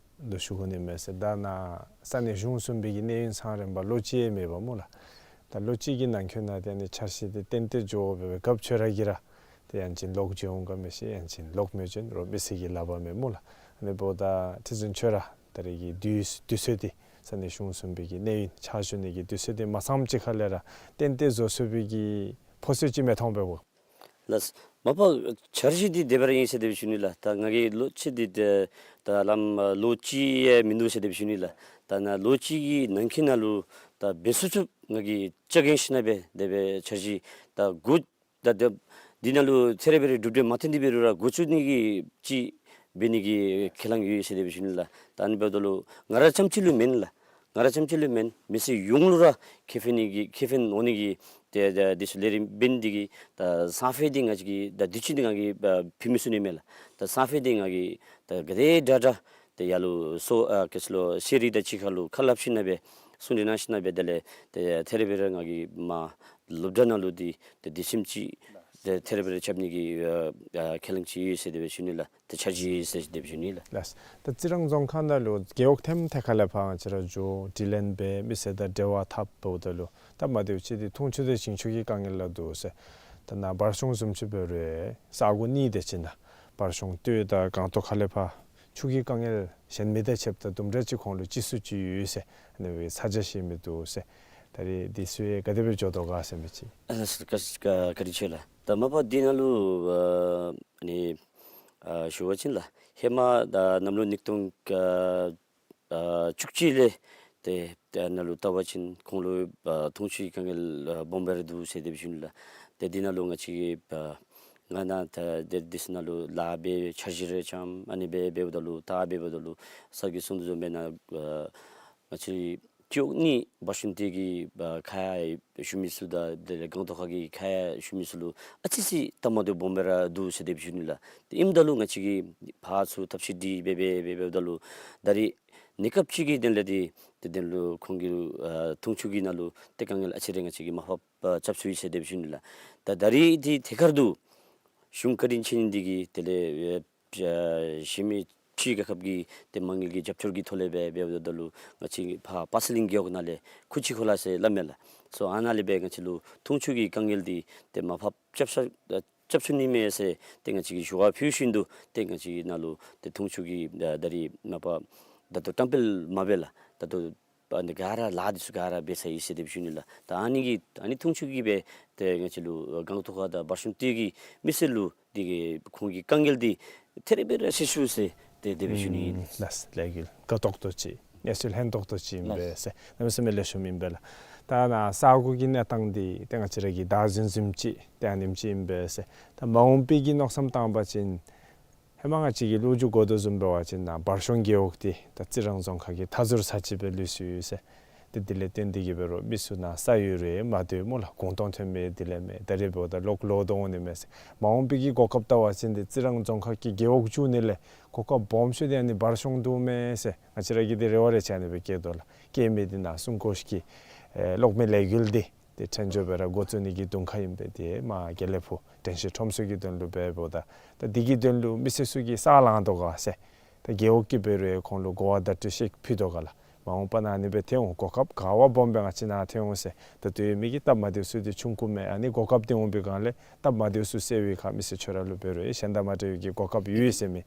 ལུ་ཞུ་དགོ་ནི་མས་ཟེར། ད་ནཱ་ས་གནས་གཞུང་གསུམ་པའི་གི་གནས་ཡུན་ཚང་རན་པར་ལོ་གཅིག་ཡང་མེད་པས་སྨོ་ལགས། ད་ལོ་གཅིག་གི་ནང་འཁོད་ནང་དེ་ནི་འཆར་གཞི་དེ་ཏན་ཏན་འགྱོ་བའི་སྐབས་ཁྱོད་ར་གིས་ར་དེ་ཡང་ཅིན་ལོག་འགྱོ་འོང་ག་མི་ཤེས། ཡང་ཅིན་ལོག་མི་འགྱོ་འོང་རོགས་མི་སེར་གྱི་ལག་པར་མས་སྨོ་ལགས། ཨ་ནི་འབདཝ་ད་ཁྲི་འཛིན་ཁྱོད་ར་ད་རེས་ཀྱི་དུས་དུས་ཚོད་དེ་ས་གནས་གཞུང་གསུམ་པའི་གི་གནས་ཡུན་ཕྱག་ཞུ་ནི་གི་དུས་ཚོད་དེ་མ་ཚངམ་ཅིག་ཁ་ལས་ར་ཏན་ཏན་བཟོ་ཚུགས་པའི་གི་ཕོ་ཚོད་ཅིག་མི་མཐོང་པས་གོ། ལགས། མ་པ་འཆར་གཞི་འདི་དེ་སྦེ་ར་ཨིན་ཟེར་དེ་སྦེ་ཞུ་ནི་ལགས། ད་ང་གི་ལོ་ཚད་འདི་ད་ད་ལམ་ལོ་གཅིག་ཡང་མིན་འདུག་ཟེར་དེ་སྦེ་ཞུ་ནི་ལགས། ད་ནཱ་ལོ་གཅིག་གི་ནང་འཁོད་ནང་ལུ་ད་འབད་ཚུགས་ཚུགས་ང་གིས་ལྕོགས་གང་ཤེས་ནང་སྦེ་དེ་སྦེ་འཆར་གཞི་ད་འགོ་ད་ད་འདི་ནང་ལུ་ཚེ་རབས་རེ་གྲུབ་འབྲས་མ་ཐོན་ཏེ་འབད་རུང་ར་འགོ་བཙུགས་ནི་གི་ཅིག་འབད་ནི་གི་ཁས་བླངས་ཡོད་ཟེར་དེ་སྦེ་ཞུ་ནི་ལགས། ད་ཨ་ནི་འབདཝ་ད་ལུ་ང་ར་རྐྱངམ་གཅིག་ལུ་མེན་ལགས། ང་ར་རྐྱངམ་གཅིག་ལུ་མེན། མི་སེར་ཡོངས་ལུ་ར་ཁེ་ཕན་ནི་གི་ཁེ་ཕན་འོང་ནི་གི་ཏེ་ཏེ་འདི་ཚུ་ལས་རིམ་འབད་ནི་འདི་གིས་ད་སང་ཕོད་འདི་ང་བཅས་ཀྱིས་ད་དུས་ཅི་འདི་ང་གིས་ཨ་ཕུལ་མི་ཚུགས་ནི་མས་ལགས། ད་སང་ཕོད་འདི་ང་གིས་ད་ག་དེ་དྲག་དྲག་ཏེ་ཡར་ལུ་སོ་ཨ་ག་ཅི་ལོ་ཤེས་རིག་དང་གཅིག་ཁར་ལུ་ཁ་སླབ་ཞིནམ་སྦེ་གསུང་གྲོས་གནང་ཞིནམ་སྦེ་དེ་ལས་ཏེ་ཐད་རི་འབད་རི་ང་གིས་མར་སློབ་གྲྭ་ནང་ལུ་འདི་ཏེ་དུས་ཆེན་ཅིག་ཏེ་ཐད་རི་འབད་རི་རྐྱབ་ནི་གི་ཨ་ཨ་ཁས་བླངས་ཅིག་ཡོད་ཟེར་དེ་སྦེ་ཞུ་ནི་ལགས། ཏེ་འཆར་གཞི་ཡོད་ཟེར་དེ་སྦེ་ཞུ་ནི་ལགས། ལགས། ད་རྩི་རང་རྫོང་ཁག་ནང་ལུ་རྒེད་འོག་ཐེམ་ཐེ་ཁ་ལས་ཕར་ང་བཅས་ར་འགྱོ་དྲི་ལན་འབད་མི་སེར་དང་འབྲེལ་བ་འཐབ་འབདཝ་ད་ལུ་སྟབས་མ་བདེཝ་ཅིག་འདི་འཐུང་ཆུ་དང་ཞིང་ཆུ་གི་དཀའ་ངལ་ལ་འདུག་ཟེར། ད་ནཱ་བར་གཞུང་བཟུམ་ཅིག་འབད་རུང་ས་གོ་གཉིས་དེ་ཅིག་ནང་བར་གཞུང་སྟོད་དང་སྒང་ཏོག་ཁ་ལས་ཕར་ཆུ་གི་དཀའ་ངལ་གཞན་མི་དང་ཕྱདཔ་ད་དུམ་གྲ་ཅིག་ཁོང་ལུ་ལྕི་སུ་ཅིག་ཡོད་ཟེར། ཨ་ནི་སྦེ་ཚ་གྱང་བཞེས་མི་འདུག་ཟེར། ད་རེས་འདི་ཚུ་ཡང་ག་དེ་སྦེ་འགྱོ་དོ་ག་ཟེར་མི་ཅིག། ཨ་ལགས་སོ། བཀའ་བཀའ་བཀའ་དྲིན་ཆེ་ལགས། ད་མ་པ་འདི་ནང་ལུ་ཨ་ནི་ཨ་ཞུ་བ་ཅིན་ལགས། ཧེ་མ་ད་གནམ་ལོ་ཉིས་སྟོང་ཨ་ཨ་བཅུ་གཅིག་ལས་ཏེ་ཏེ་ནང་ལུ་བལྟ་བ་ཅིན་ཁོང་ལུ་ཨ་འཐུང་ཆུའི་དཀའ་ངལ་ཨ་སྦོམ་སྦེ་ར་འདུག་ཟེར་དེ་སྦེ་ཞུ་ནི་ལགས། ཏེ་འདི་ནང་ལུ་ང་བཅས་ཀྱིས་ཨ་ང་ནཱ་ད་ཏེ་འདི་ཚུ་ནང་ལུ་ལཱ་འབད་འཆར་གཞི་རེ་བརྩམས། ཨ་ནི་སྦེ་འབདཝ་ད་ལུ་ད་འབདཝ་ད་ལུ་ས་གིས་གསུང་དོ་བཟུམ་སྦེ་ནཱ་ཨ་ང་བཅས་སྤྱི་འོག་གཉིས་བར་གཞུང་སྟོད་ཀྱི་ཨ་ཁ་ཡར་བཞུགས་མི་ཚུ་དང་དེ་ལས་སྒང་ཏོག་ཁ་གི་ཁ་ཡར་བཞུགས་མི་ཚུ་ལུ་ཨ་ཙི་ཅིག་སྟབས་མ་བདེཝ་སྦོམ་སྦེ་ར་འདུག་ཟེར་དེ་སྦེ་ཞུ་ནི་ལགས། ཏེ་ཨིནམ་ད་ལུ་ང་བཅས་ཀྱིས་ཕར་ཚུར་ཐབས་ཤེས་འདི་འབད་འབད་འབད་འབདཝ་ད་ལུ་ད་རེས་གནས་སྐབས་ཅིག་གི་དོན་ལས་འདི་ཏེ་དོན་ལུ་ཁོང་གི་ཨ་འཐུང་ཆུ་གི་ནང་ལུ་ཏེ་དཀའ་ངལ་ཨ་ཙི་རེ་ང་བཅས་ཀྱིས་མར་ཕབ་ཨ་རྐྱབ་ཚུགས་ཡི་ཟེར་དེ་སྦེ་ཞུ་ནི་ལགས། ད་ད་རེས་འདི་ཐད་ཀར་དུ་གཞུང་བཀའ་དྲིན་ཆེ་ནི་འདི་གིས་དེ་ལས་ཨེ་ཨ་གཞན་མི་ཕྱི་རྒྱལ་ཁབ་ཀྱི་ཏེ་མ་དངུལ་གྱི་རྒྱབ་སྐྱོར་གྱི་ཐོག་ལས་སྦེ་འབདཝ་ད་ལུ་ང་བཅས་ཕར་པ་སི་གླིང་རྒེད་འོག་ནང་ལས་ཁུ་ཆུ་ཁོ་ལ་ཟེར་སླབ་མས་ལགས། སོ་ཨ་ནཱ་ལས་སྦེ་ང་བཅས་ལུ་འཐུང་ཆུ་གི་དཀའ་ངལ་འདི་ཏེ་མར་ཕབ་རྐྱབ་ས་ཨ་རྐྱབ་ཚུགས་ནི་མས་ཟེར་ཏེ་ང་བཅས་ཀྱིས་ཞུ་བ་ཕུལ་བཞིན་དུ་ཏེ་ང་བཅས་ནཱ་ལུ་ཏེ་འཐུང་ཆུ་གི་ཨ་ད་རེས་མ་པ་ད་ལྟོ་བཀྲམ་སྤེལ་མ་འབད་ལགས། ད་ལྟོ་ཨ་ནི་ག་ར་ལཱ་འདི་ཚུ་ག་ར་འབད་ཚར་ཡི་ཟེར་དེ་སྦེ་ཞུ་ནི་ལགས། ད་ཨ་ནི་གི་ཨ་ནི་འཐུང་ཆུ་གིས་སྦེ་ཏེ་ང་བཅས་ལུ་སྒང་ཏོག་ཁ་དང་བར་གཞུང་སྟོད་ཀྱི་མི་སེར་ལུ་འདི་གི་ཁོང་གི་དཀའ་ངལ་འདི་ཐད་རི་འབད་རི་སེལ་ཚུགས་ཟེར་ཏེ་དེ་སྦེ་ཞུ་ནི་ཨིན། ལགས། ལས་འགུལ་དགའ་ཏོག་ཏོ་ཅིག་གནས་ཚུལ་སྙན་ཏོག་ཏོ་ཅིག་ཨིན་པས་ཟེར། གནམ་མེད་ས་མེད་ལེགས་ཤོམ་ཨིན་པས་ལགས། ད་ནཱ་ས་གོ་གི་གནས་སྟངས་འདི་ཏེ་ང་བཅས་ར་གིས་བདའ་ཟུན་ཟུནམ་ཅིག་ཏེ་ཨ་ནེམ་ཅིག་ཨིན་པས་ཟེར། ད་མ་འོངས་པའི་གི་མནོ་བསམ་བཏང་པ་ཅིན་ཧེ་མ་ང་བཅས་ཀྱིས་ལོ་རྒྱུས་གོ་དོ་བཟུམ་འབད་བ་ཅིན་ནཱ་བར་གཞུང་རྒེད་འོག་འདི་ད་རྩི་རང་རྫོང་ཁག་གི་མཐའ་ཟུར་ས་ཅིག་སྦེ་ལུས་སོ་ཡི་ཟེར། ཏེ་དེ་ལས་བརྟེན་ཏེ་གིས་འབད་རུང་མི་ཚུ་ནཱ་ས་ཡོད་རུང་མ་སྡོད་སྨོ་ལགས། གུང་སྟོང་ཐོན་མི་དེ་ལས་མེད། ད་རེས་འབདཝ་ད་ལོག་ལོག་སྡོད་འོང་ནི་མས་ཟེར། མ་འོངས་པའི་གི་གོ་སྐབས་བལྟ་བ་ཅིན་འདི་རྩི་རང་རྫོང་ཁག་གི་རྒེད་འོག་བཅུ་གཉིས་ལས་གོ་སྐབས་སྦོམ་ཤོས་འདི་ཨ་ནི་བར་གཞུང་འདུག་མས་ཟེར་ང་བཅས་ར་གིས་འདི་རེ་བ་རེ་ཆ་ནི་སྦེ་བསྐྱེད་དོ་ལགས། བསྐྱེད་མི་འདི་ནཱ་གསུང་གོ་ཤིག་གི་ཨེ་གློག་མེ་ལས་འགུལ་འདི་ཏེ་ཕྲན་བཅོས་སྦེ་ར་འགོ་བཙུགས་ནི་གི་དུང་ཁ་ཨིན་པས། ཏེ་མར་དགེ་ལེགས་ཕུག་དྲན་ཤེས་ཁྲོམ་ཚུ་གི་དོན་ལུ་འབདཝ་ད་ད་འདི་གི་དོན་ལུ་མི་སེར་ཚུ་གིས་ས་ལང་དོ་ག་ཟེར། ད་རྒེད་འོག་གིས་འབད་རུང་ཁོང་ལུ་གོ་བ་བརྡ་སྤྲོད་ཅིག་ཕུལ་དོ་ག་ལགས། མ་འོངས་པ་ནཱ་ཨ་ནི་སྦེ་ཐོན་འོང་། གོ་སྐབས་ག་བ་སྦོམ་སྦེ་ང་བཅས་ནཱ་ཐོན་འོང་ཟེར། ད་ལྟོ་ཡོད་མི་གི་སྟབས་མ་བདེཝ་ཚུ་འདི་ཆུང་ཀུ་མེན། ཨ་ནི་གོ་སྐབས་འདི་འོང་པའི་སྒང་ལས་སྟབས་མ་བདེཝ་ཚུ་སེལ་བའི་ཁར་མི་སེར་ཁྱོད་ར་ལུ་འབད་རུང་གཞན་དང་མ་འདྲ་བའི་གི་གོ་སྐབས་ཡོད་ཟེར་མི་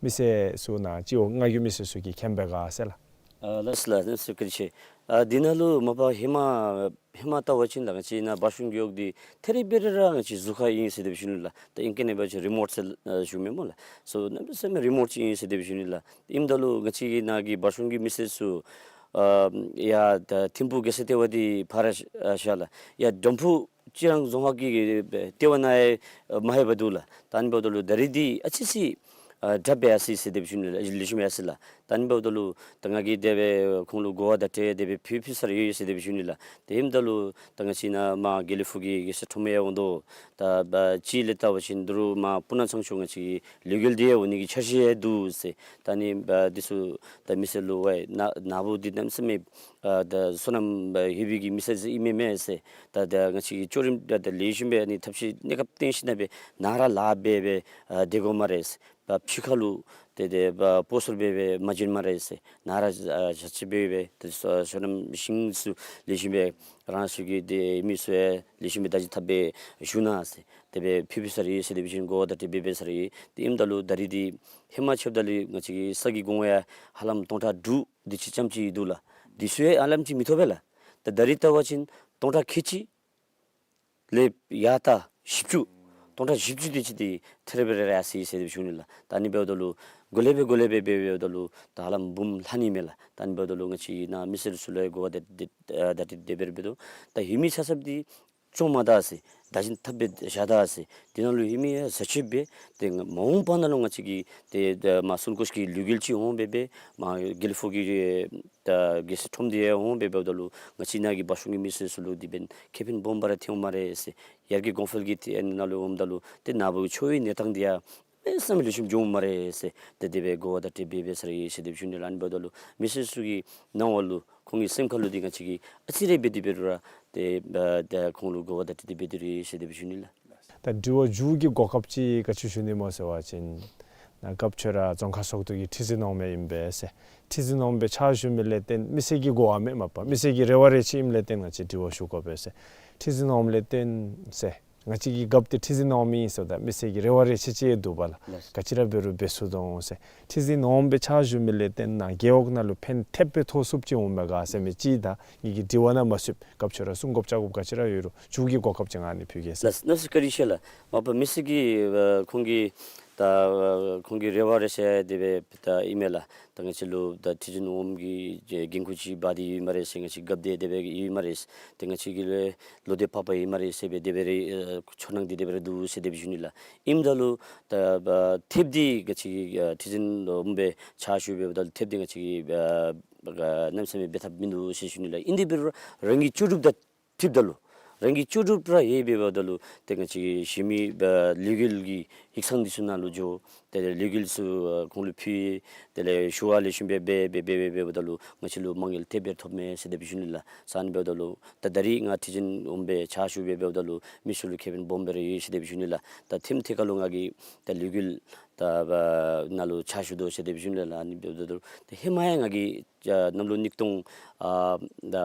མི་སེར་ཚུ་ནཱ་སྤྱི་འོག་ལྔ་གི་མི་སེར་ཚུ་གིས་མཁྱེན་པས་ག་ཟེར་ལགས། ཨ་ལགས་སོ་ལགས། ལགས་སོ། བཀའ་དྲིན་ཆེ། ཨ་འདི་ནང་ལུ་མ་པ་ཧེ་མ་ཧེ་མ་བལྟ་བ་ཅིན་ལགས་ང་བཅས་ནཱ་བར་གཞུང་རྒེད་འོག་འདི་ཐད་རི་འབད་རི་ར་ང་བཅས་ཟུར་ཁ་ཨིན་ཟེར་དེ་སྦེ་ཞུ་ནི་ལགས། ད་ཨིང་སྐད་ནང་འབད་བ་ཅིན་རི་མོཊ་ཟེར་ཨ་ཞུ་མས་སྨོ་ལགས། སོ་གནམ་མེད་ས་མེད་རི་མོཊ་ཅིག་ཨིན་ཟེར་དེ་སྦེ་ཞུ་ནི་ལགས། ཨིནམ་ད་ལུ་ང་བཅས་ཀྱི་ནཱ་གི་བར་གཞུང་གི་མི་སེར་ཚུ་ཨ་ཡར་ད་ཐིམ་ཕུག་རྒྱལ་སའི་ལྟེ་བ་འདི་ཕར་ར་ཨ་བཞག་ལགས། ཡར་འབྲོམ་ཕུག་རྩི་རང་རྫོང་ཁག་གི་ལྟེ་བ་ནང་ཡང་མ་ལྷོད་པར་འདུག་ལགས། ད་ཨ་ནི་འབདཝ་ད་ལུ་ད་རེས་འདི་ཨ་ཙི་ཅིག་ ཨ་དྲགཔ་སྦེ་ཡར་སོ་ཡི་ཟེར་དེ་སྦེ་ཞུ་ནི་ལགས། ལེགས་ཤོམ་ཡར་སོ་ཡི་ལགས། ད་ཨ་ནི་འབདཝ་ད་ལུ་ད་ང་གིས་དེ་སྦེ་ཁོང་ལུ་གོ་བ་བརྡ་སྤྲོད་དེ་སྦེ་ཕུལ་ཕུལ་ས་ར་ཡོད་ཟེར་དེ་སྦེ་ཞུ་ནི་ལགས། དེ་ཨིནམ་ད་ལུ་ད་ང་བཅས་ནཱ་མར་དགེ་ལེགས་ཕུག་གི་རྒྱལ་སྲས་ཁྲོམ་ཡང་འོང་དོ། ད་ཨ་གཅིག་ལས་བལྟ་བ་ཅིན་ད་རུང་མར་སྤུ་ན་ཚང་ཕྱོགས་ང་བཅས་ཀྱི་ལས་འགུལ་འདི་ཡང་འོང་ནི་གི་འཆར་གཞི་ཡང་འདུག་ཟེར། ད་ཨ་ནི་ཨ་འདི་ཚུ་ད་མི་སེར་ལུ་ཝའི་ནཱ་ནཱ་བུ་འདི་གནམ་མེད་ས་མེད་ཨ་ད་བསོད་ནམས་ཨ་ཡོད་པའི་གི་མི་སེར་ཟེར་ཨིན་མས་མས་ཟེར། ད་ད་ང་བཅས་ཀྱིས་ལྕོགས་རིམ་ད་ད་ལེགས་ཤོམ་སྦེ་ཨ་ནི་ཐབས་ཤེས་གནས་སྐབས་བཏོན་ཞིནམ་ལས་ནཱ་ར་ལཱ་འབད་འབད་ཨ་སྡོད་དགོ་སྨ་རེ་ཟེར། ཕར་ཕྱི་ཁ་ལུ་ཏེ་ཏེ་ཕར་སྤོ་སོར་འབད་འབད་མ་བྱོན་སྨ་རེ་ཟེར། ནཱ་ར་ཨ་བཞག་ཅི་འབད་འབད་ཏེ་བསོད་བསོད་ནམས་ཞིང་ཚུ་ལེགས་ཤོམ་སྦེ་རང་སོའི་གི་ཏེ་མི་ཚུ་ཡང་ལེགས་ཤོམ་སྦེ་བདག་འཛིན་འཐབ་སྦེ་བཞུགས་གནང་ཟེར། དེ་སྦེ་ཕུལ་ཕུལ་ས་ར་ཡོད་ཟེར་དེ་སྦེ་ཞུ་ནི། གོ་བ་བརྡ་སྤྲོད་འབད་འབད་ས་ར་ཡོད། དེ་ཨིནམ་ད་ལུ་ད་རིས་འདི་ཧེ་མ་ཕྱདཔ་ད་ལུ་ང་བཅས་ཀྱི་ས་གི་གོང་ཡང་ཧ་ལམ་སྟོང་ཕྲག་དྲུག་དེ་ཅིག་ཙམ་ཅིག་འདུག་ལགས། དེ་ཚུ་ཡང་ཧ་ལམ་ཅིག་མི་ཐོབ་པས་ལགས། ད་ད་རིས་བལྟ་བ་ཅིན་སྟོང་ཕྲག་ཁལ་གཅིག་ལས་ཡར་ད་བཞི་བཅུ་སྟོང་ཕྲག་བཞི་བཅུ་དེ་ཅིག་དེ་ཐེ་རེ་བེ་རེ་ར་ཡར་སོ་ཡི་ཟེར་དེ་སྦེ་ཞུ་ནི་ལགས། ད་ཨ་ནི་འབདཝ་ད་ལུ་གོ་ལེ་སྦེ་གོ་ལེ་སྦེ་འབད་འབདཝ་ད་ལུ་ད་ཧ་ལམ་འབུམ་ལྷག་ནི་མས་ལགས། ད་ཨ་ནི་འབདཝ་ད་ལུ་ང་བཅས་ནཱ་མི་སེར་ཚུ་ལུ་ཡང་གོ་བ་བརྡ་བརྡ་བརྡ་སྤྲོད་དེ་སྦེ་འབད་དོ། ད་ཧེ་མའི་ཆ་ཚབ་འདི་བཅོ་མ་ད་ཟེར་བདག་འཛིན་འཐབ་སྦེ་བཞག་ད་ཟེར། དེ་ནང་ལུ་ཧེ་མའི་ཡང་བཟའ་སྤྱོད་འབད་དེ་མ་འོངས་པ་ནང་ལུ་ང་བཅས་ཀྱི་ཏེ་ད་མར་སུན་ཀོཤ་གི་ལུས་འགུལ་ཅིག་འོང་འབད་འབད་མར་དགེ་ལེགས་ཕུག་གི་ད་རྒྱལ་སྲས་ཁྲོམ་འདི་ཡང་འོང་འབད་འབདཝ་ད་ལུ་ང་བཅས་ནཱ་གི་བ་གཞུང་གི་མི་སེར་ཚུ་ལུ་དེ་འབདན་ཁེ་ཕན་སྦོམ་སྦེ་ར་ཐོན་འོང་སྨ་རེ་ཟེར། ཡར་རྒྱས་གོང་འཕེལ་གྱི་དེ་ནང་ལུ་འོངམ་ད་ལུ་ཏེ་ནཱ་བུ་གི་འཚོ་བའི་གནས་སྟངས་འདི་ཡང་གནམ་མེད་ས་མེད་ལེགས་ཤོམ་འགྱོ་འོང་སྨ་རེ་ཟེར། ཏེ་དེ་སྦེ་གོ་བ་བརྡ་སྤྲོད་འབད་འབད་ས་ར་ཡོད་ཟེར་དེ་སྦེ་ཞུ་ནི་ལགས། ཨ་ནི་འབདཝ་ད་ལུ་མི་སེར་ཚུ་གི་སྣང་བ་ལུ་ཁོང་གི་སེམས་ཁ་ལུ་འདི་ང་བཅས་ཀྱིས་ཨ་ཙི་རེ་འབད་དེ་འབད་རུང་ར་ཏེ་ཨ་ད་ཁོང་ལུ་གོ་བ་བརྡ་སྤྲོད་དེ་འབད་དེ་ར་ཡོད་ཟེར་དེ་སྦེ་ཞུ་ནི་ལགས། ད་དྲི་བ་མཇུག་གི་གོ་སྐབས་ཅིག་ག་ཅི་ཞུ་ནི་སྨོ་ཟེར་བ་ཅིན་ནཱ་སྐབས་ཅིག་ར་རྫོང་ཁག་སོ་དྲུག་གི་ཁྲི་འཛིན་འོགམ་ཨིན་པས་ཟེར། ཁྲི་འཛིན་འོགམ་སྦེ་ཕྱག་ཞུ་མི་ལས་བརྟེན་མི་སེར་གྱི་གོ་བ་མེད་མ་པ་མི་སེར་གྱི་རེ་བ་རེ་ཆེ་ཨིནམ་ལས་བརྟེན་ང་བཅས་དྲི་བ་ཞུ་དགོ་པས་ཟེར། ཁྲི་འཛིན་འོགམ་ལས་བརྟེན་ཟེར། ང་བཅས་ཀྱི་རྒཔོ་འདི་ཁྲི་འཛིན་འོགམ་ཨིན་ཟེརཝ་ད་མི་སེར་གྱི་རེ་བ་རེ་ཆེ་ཆེ་འདུག་པ་ལགས། ལགས། ག་ཅི་ར་འབད་རུང་འབད་ཚུགས་དོ་འོང་ཟེར། ཁྲི་འཛིན་འོགམ་སྦེ་ཕྱག་ཞུ་མི་ལས་བརྟེན་ནཱ་རྒེད་འོག་ནང་ལུ་ཕན་ཐབས་སྦེ་ཐོགས་ཚུགསཔ་ཅིག་འོང་མས་ག་ཟེར་མི་ཅིག་ད་ངེ་གི་དྲི་བ་ནང་མ་ཚུདཔ་སྐབས་ཅིག་ར་གསུང་དགོཔ་བཅར་དགོཔ་ག་ཅི་ར་ཡོད་རུང་མཇུག་གི་གོ་སྐབས་ཅིག་ང་ནི་ཕུལ་གེ་ཟེར། ལགས། གནམ་མེད་ས་མེད་བཀའ་དྲིན་ཆེ་ལགས། མ་པ་མི་སེར་གྱི་ཨ་ཁོང་གི་ད་ཨ་ཁོང་གི་རེ་བ་རེ་ཆེ་དེ་སྦེ་ད་ཨིན་མས་ལགས། ད་ང་བཅས་ལུ་ད་ཁྲི་འཛིན་འོགམ་གྱི་འགན་ཁུར་ཅིག་འབག་སྟེ་ཡོད་སྨ་རེ་ཟེར། ང་བཅས་རྒཔོ་འདི་དེ་སྦེ་ཡོད་སྨ་རེ་ཟེར། ཏེ་ང་བཅས་ཀྱི་ལས་ལོག་སྟེ་ཕར་པ་ཡོད་སྨ་རེ་ཟེར་སྦེ་དེ་སྦེ་ར་ཨ་ཚོར་སྣང་འདི་དེ་སྦེ་ར་འདུག་ཟེར་དེ་སྦེ་ཞུ་ནི་ལགས། ཨིནམ་ད་ལུ་ད་ཨ་ཐེབས་འདི་ང་བཅས་ཀྱི་ཨ་ཁྲི་འཛིན་འོགམ་སྦེ་ཕྱག་ཞུ་འབདཝ་ད་ལུ་ཐེབས་འདི་ང་བཅས་ཀྱིས་ཨ་ཨ་གནམ་མེད་ས་མེད་འབད་ཐབས་མིན་འདུག་ཟེར་ཞུ་ནི་ལགས། ཨིན་དེ་འབད་རུང་རང་གི་ལྕོགས་གྲུབ་དང་འཁྲིལཝ་ད་ལུ་རང་གི་ལྕོགས་གྲུབ་ར་ཡོད་འབདཝ་ད་ལུ་ཏེ་ང་བཅས་ཀྱི་གཞན་མི་ཨ་ལས་འགུལ་གྱི་ཡིག་ཚང་འདི་ཚུ་ནང་ལུ་འགྱོ། དེ་ལས་ལས་འགུལ་ཚུ་ཨ་ཁོང་ལུ་ཕུལ། དེ་ལས་ཞུ་བ་ལེགས་ཤོམ་སྦེ་འབད་འབད་འབད་འབད་འབདཝ་ད་ལུ་ང་བཅས་ལུ་མ་དངུལ་ཐེབས་སྦེ་ཐོབ་མས་ཟེར་དེ་སྦེ་ཞུ་ནི་ལགས། ས་ཨ་ནི་འབདཝ་ད་ལུ་ད་ད་རིས་ང་ཁྲི་འཛིན་འོགམ་སྦེ་ཕྱག་ཞུ་འབད་འབདཝ་ད་ལུ་མི་ཚུ་ལུ་ཁེ་ཕན་སྦོམ་སྦེ་ར་ཡོད་ཟེར་དེ་སྦེ་ཞུ་ནི་ལགས། ད་ཐེངས་ཐད་ཁར་ལུ་ང་གིས་ད་ལས་འགུལ་ད་ཨ་ནང་ལུ་ཕྱག་ཞུ་དོ་ཟེར་དེ་སྦེ་ཞུ་ནི་ལགས། ཨ་ནི་འབདཝ་ད་ལུ་ད་ཧེ་མ་ཡང་ང་གིས་ཨ་གནམ་ལོ་ཉིས་སྟོང་ཨ་ད་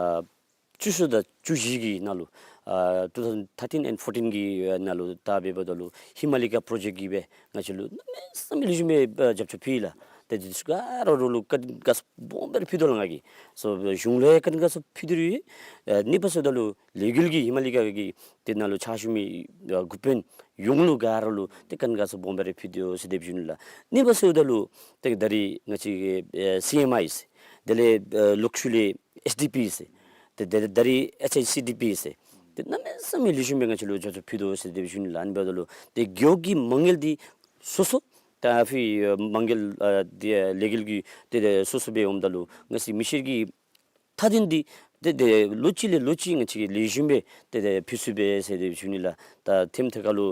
བཅུ་གསུམ་དང་བཅུ་བཞི་གི་ནང་ལུ་ཨ་two thousand thirteen and fourteen གི་ཨ་ནང་ལུ་ད་འབདཝ་ད་ལུ་ཧི་མ་ལི་ཀ་པྲོ་ཇེཀཊ་གིས་སྦེ་ང་བཅས་ལུ་གནམ་མེད་ས་མེད་ལེགས་ཤོམ་སྦེ་ཨ་རྒྱབ་སྐྱོར་ཕུལ་ཡི་ལགས། ཏེ་འདི་ཚུ་ག་ར་ལུ་བཀའ་དྲིན་དགའ་ཚོར་སྦོམ་སྦེ་ར་ཕུལ་དོ་ལགས་ང་གིས། སོ་གཞུང་ལུ་ཡང་བཀའ་དྲིན་དགའ་ཚོར་ཕུལ་ཏེ་ར་ཡོད། ཨ་གཉིས་པ་ཟེརཝ་ད་ལུ་ལས་འགུལ་གྱི་ཧི་མ་ལི་ཀ་གི་དེ་ནང་ལུ་ཕྱག་ཞུ་མི་ཨ་འགོ་དཔོན་ཡོངས་ལུ་ག་ར་ལུ་ཏེ་བཀའ་དྲིན་དགའ་ཚོར་སྦོམ་སྦེ་ར་ཕུལ་ཏེ་ཡོད་ཟེར་དེ་སྦེ་ཞུ་ནི་ལགས། གཉིས་པ་ཟེརཝ་ད་ལུ་ཏེ་ད་རིས་ང་བཅས་ཀྱི་ཨ་སི་ཨེམ་ཨའི་ཟེར། དེ་ལས་ཨ་ལོག་ཤུལ་ལས་ཨེསི་ཌི་པི་ཟེར། ཏེ་དེ་ལས་ད་རིས་ཨེཆ་ཨའི་སི་ཌི་པི་ཟེར། ཏེ་གནམ་མེད་ས་མེད་ལེགས་ཤོམ་སྦེ་ང་བཅས་ལུ་རྒྱབ་སྐྱོར་ཕུལ་དོ་ཟེར་དེ་སྦེ་ཞུ་ནི་ལགས། ཨ་ནི་འབདཝ་ད་ལུ་ཏེ་རྒེད་འོག་གི་མ་དངུལ་འདི་སོ་སོ་ད་ཕི་ཨ་མ་དངུལ་ཨ་འདི་ཨ་ལས་འགུལ་གྱི་ཏེ་ཏེ་སོ་སོ་སྦེ་འོངམ་ད་ལུ་ང་བཅས་མི་སེར་གྱི་མཐའ་དོན་འདི་ཏེ་ཏེ་ལོ་གཅིག་ལས་ལོ་གཅིག་ང་བཅས་ཀྱིས་ལེགས་ཤོམ་སྦེ་ཏེ་ཏེ་ཕུལ་ཚུགས་པས་ཟེར་དེ་སྦེ་ཞུ་ནི་ལགས། ད་ཐེངས་ཐད་ཁར་ལུ་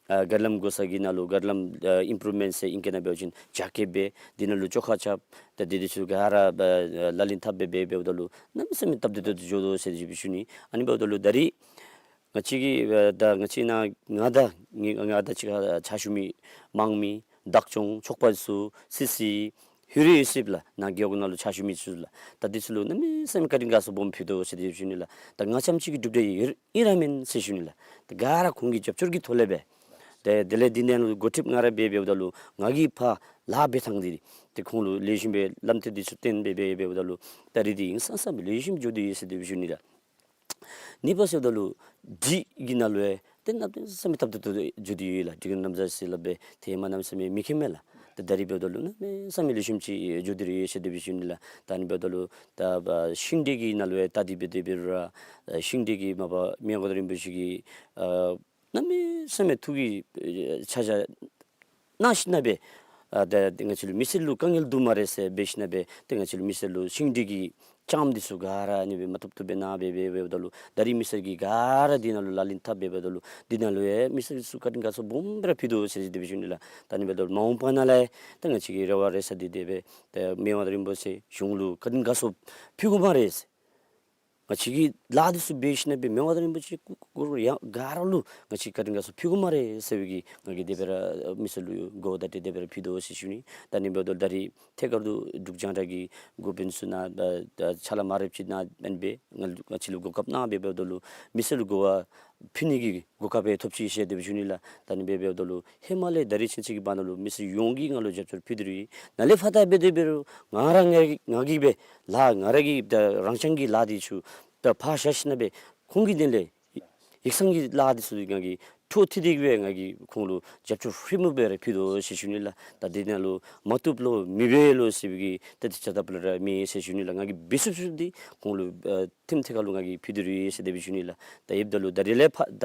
ཨ་གཱ་རི་ལམ་བགོ་ས་གི་ནང་ལུ་གཱ་རི་ལམ་ཨ་ཨིམ་པྲུབ་མེནཊ་ཟེར་ཨིང་སྐད་ནང་འབད་བ་ཅིན་རྒྱ་སྐྱེད་འབད། དེ་ནང་ལུ་བཅོ་ཁ་རྐྱབ། ད་དེ་དེ་ཚུ་ག་ར་ཨ་ལག་ལེན་འཐབ་འབད་འབད་འབདཝ་ད་ལུ་གནམ་མེད་ས་མེད་སྟབས་བདེ་ཏོག་ཏོ་འགྱོ་དོ་ཟེར་དེ་སྦེ་ཞུ་ནི། ཨ་ནི་འབདཝ་ད་ལུ་ད་རིས་ང་བཅས་ཀྱི་ཨ་ད་ང་བཅས་ནཱ་ང་དང་ང་ང་དང་གཅིག་ཁར་ཕྱག་ཞུ་མི་དམངས་མི་བདག་སྐྱོང་ཚོགས་པ་ཚུ་སི་སི་ཧུར་ཡོད་ཟེར་ལགས། ནཱ་རྒེད་འོག་ནང་ལུ་ཕྱག་ཞུ་མི་ཚུ་ལགས། ད་འདི་ཚུ་ལུ་གནམ་མེད་ས་མེད་བཀའ་དྲིན་དགའ་ཚོར་སྦོམ་ཕུལ་དོ་ཟེར་དེ་སྦེ་ཞུ་ནི་ལགས། ད་ང་རྐྱངམ་གཅིག་གིས་གྲུབ་སྟེ་ཡོད་ཨིན་ར་མེན་ཟེར་ཞུ་ནི་ལགས། ད་ག་ར་ཁོང་གི་རྒྱབ་སྐྱོར་གྱི་ཐོག་ལས་སྦེ་ཏེ་དེ་ལས་འདི་ནང་ལུ་འགོ་ཁྲིདཔ་ང་ར་འབད་འབདཝ་ད་ལུ་ང་གིས་ཕར་ལཱ་འབད་ཐངས་འདི་ཏེ་ཁོང་ལུ་ལེགས་ཤོམ་སྦེ་ལམ་སྟོན་འདི་ཚུ་སྟོན་འབད་འབད་འབདཝ་ད་ལུ་ད་རིས་འདི་ཧིང་སངས་ས་སྦེ་ལེགས་ཤོམ་འགྱོ་དོ་ཡོད་ཟེར་དེ་སྦེ་ཞུ་ནི་ལགས། གཉིས་པ་ཟེརཝ་ད་ལུ་སྒྲིག་གི་ནང་ལུ་ཡང་ཏེ་གནམ་མེད་ས་མེད་སྟབས་བདེ་ཏོག་ཏོ་འགྱོ་སྟེ་ཡོད་ལགས། སྒྲིག་གི་རྣམ་གཞག་ཟེར་སླབ་སྦེ་ཏེ་ཧེ་མ་གནམ་མེད་ས་མེད་མི་མཁྱེན་མས་ལགས། ཏེ་ད་རིས་འབདཝ་ད་ལུ་གནམ་མེད་ས་མེད་ལེགས་ཤོམ་ཅིག་འགྱོ་སྟེ་ར་ཡོད་ཟེར་དེ་སྦེ་ཞུ་ནི་ལགས། ད་ཨ་ནི་འབདཝ་ད་ལུ་ད་ཨ་ཤིང་འབྲས་ཀྱི་ནང་ལུ་ཡང་ད་དེ་སྦེ་དེ་སྦེ་ར་ཨ་ཤིང་འབྲས་ཀྱི་མ་པ་མི་དབང་མངའ་བདག་རིན་པོ་ཆེ་གིས་ཨ་གནམ་མེད་ས་མེད་ཐུགས་ཀྱི་ཨ་ཆ་བཞག་གནང་ཞིནམ་ལས་ ཨ་ད་ང་བཅས་ལུ་མི་སེར་ལུ་དཀའ་ངལ་འདུག་སྨ་རེ་ཟེར་འབད་ཞིནམ་ལས་ཏེ་ང་བཅས་ལུ་མི་སེར་ལུ་ཤིང་འབྲས་ཀྱི་ལྕངམ་འདི་ཚུ་ག་ར་ཨ་ནི་སྦེ་མ་ཐོབ་ཐོབ་སྦེ་གནང་སྦེ་འབདཝ་ད་ལུ་ད་རིས་མི་སེར་གྱིས་ག་ར་འདི་ནང་ལུ་ལག་ལེན་འཐབ་སྦེ་འབདཝ་ད་ལུ་འདི་ནང་ལུ་ཡང་མི་སེར་ཚུ་བཀའ་དྲིན་དགའ་ཚོར་སྦོམ་སྦེ་ར་ཕུལ་དོ་ཟེར་དེ་སྦེ་ཞུ་ནི་ལགས། ད་ཨ་ནི་འབདཝ་ད་ལུ་མ་འོངས་པ་ནང་ལས་ད་ང་བཅས་ཀྱི་རེ་བ་རེ་ས་འདི་དེ་སྦེ་ཏེ་མི་དབང་མངའ་བདག་རིན་པོ་ཆེ་གཞུང་ལུ་བཀའ་དྲིན་དགའ་ཚོར་ཕུལ་དགོ་སྨ་རེ་ཟེར། ང་བཅས་ཀྱིས་ལཱ་འདི་ཚུ་འབད་ཞིནམ་ལས་མི་དབང་མངའ་བདག་རིན་པོ་ཆེ་སྐུ་སྐུ་ཡང་ག་ར་ལུ་ང་བཅས་བཀའ་དྲིན་དགའ་ཚོར་ཕུལ་དགོ་སྨ་རེ་ཟེར་བའི་གི་ང་གིས་དེ་སྦེ་ར་མི་སེར་ལུ་གོ་བརྡ་དེ་དེ་སྦེ་ར་ཕུལ་དོ་ཟེར་ཞུ་ནི། ད་ཨ་ནི་འབདཝ་ད་ལུ་ད་རིས་ཐད་ཀར་དུ་འབྲུག་རྒྱང་བསྒྲགས་ཀྱི་འགོ་དཔོན་ཚུ་ནང་ད་ད་ཕྱག་ལཱ་མ་རབས་ཅིག་ནང་ཨ་ནི་སྦེ་ང་ང་བཅས་ལུ་གོ་སྐབས་གནང་སྦེ་འབདཝ་ད་ལུ་མི་སེར་ལུ་གོ་བ་ཕུལ་ནི་གི་གོ་སྐབས་ཡང་ཐོབ་ཅི་ཟེར་དེ་སྦེ་ཞུ་ནི་ལགས། ད་ཨ་ནི་སྦེ་འབདཝ་ད་ལུ་ཧེ་མ་ལས་ད་རིས་ཕྱིན་ཆད་ཀྱི་བར་ན་ལུ་མི་སེར་ཡོངས་ཀྱིས་ང་ལུ་རྒྱབ་སྐྱོར་ཕུལ་ཏེ་ར་ཡོད། ནཱ་ལས་ཕར་ད་འབད་དེ་འབད་རུང་ང་ར་ང་ང་གིས་སྦེ་ལཱ་ང་ར་གི་ད་རང་རྐྱང་གི་ལཱ་འདི་ཚུ་ད་ཕར་བཞག་ཞིནམ་ལས་ཁོང་གི་དོན་ལས་ཡིག་ཚང་གི་ལཱ་འདི་ཚུ་ང་གིས་འཕྲོ་མཐུད་དེ་གི་སྦེ་ང་གིས་ཁོང་ལུ་རྒྱབ་སྐྱོར་ཧྲིལ་མོ་སྦེ་ར་ཕུལ་དོ་ཟེར་ཞུ་ནི་ལགས། ད་འདི་ནང་ལུ་མ་བཏུབ་ལོ་མི་འབད་ལོ་ཟེར་བའི་གི་ཏེ་དེ་ཆ་ད་པ་ལས་ར་མེད་ཟེར་ཞུ་ནི་ལགས། ང་གིས་འབད་ཚུགས་ཚུགས་འདི་ཁོང་ལུ་ཨ་ཐེམ་ཐད་ཀར་ལུ་ང་གིས་ཕུལ་ཏེ་ར་ཡོད་ཟེར་དེ་སྦེ་ཞུ་ནི་ལགས། ད་ཡོདཔ་ད་ལུ་ད་རིས་ལས་ཕར་ད་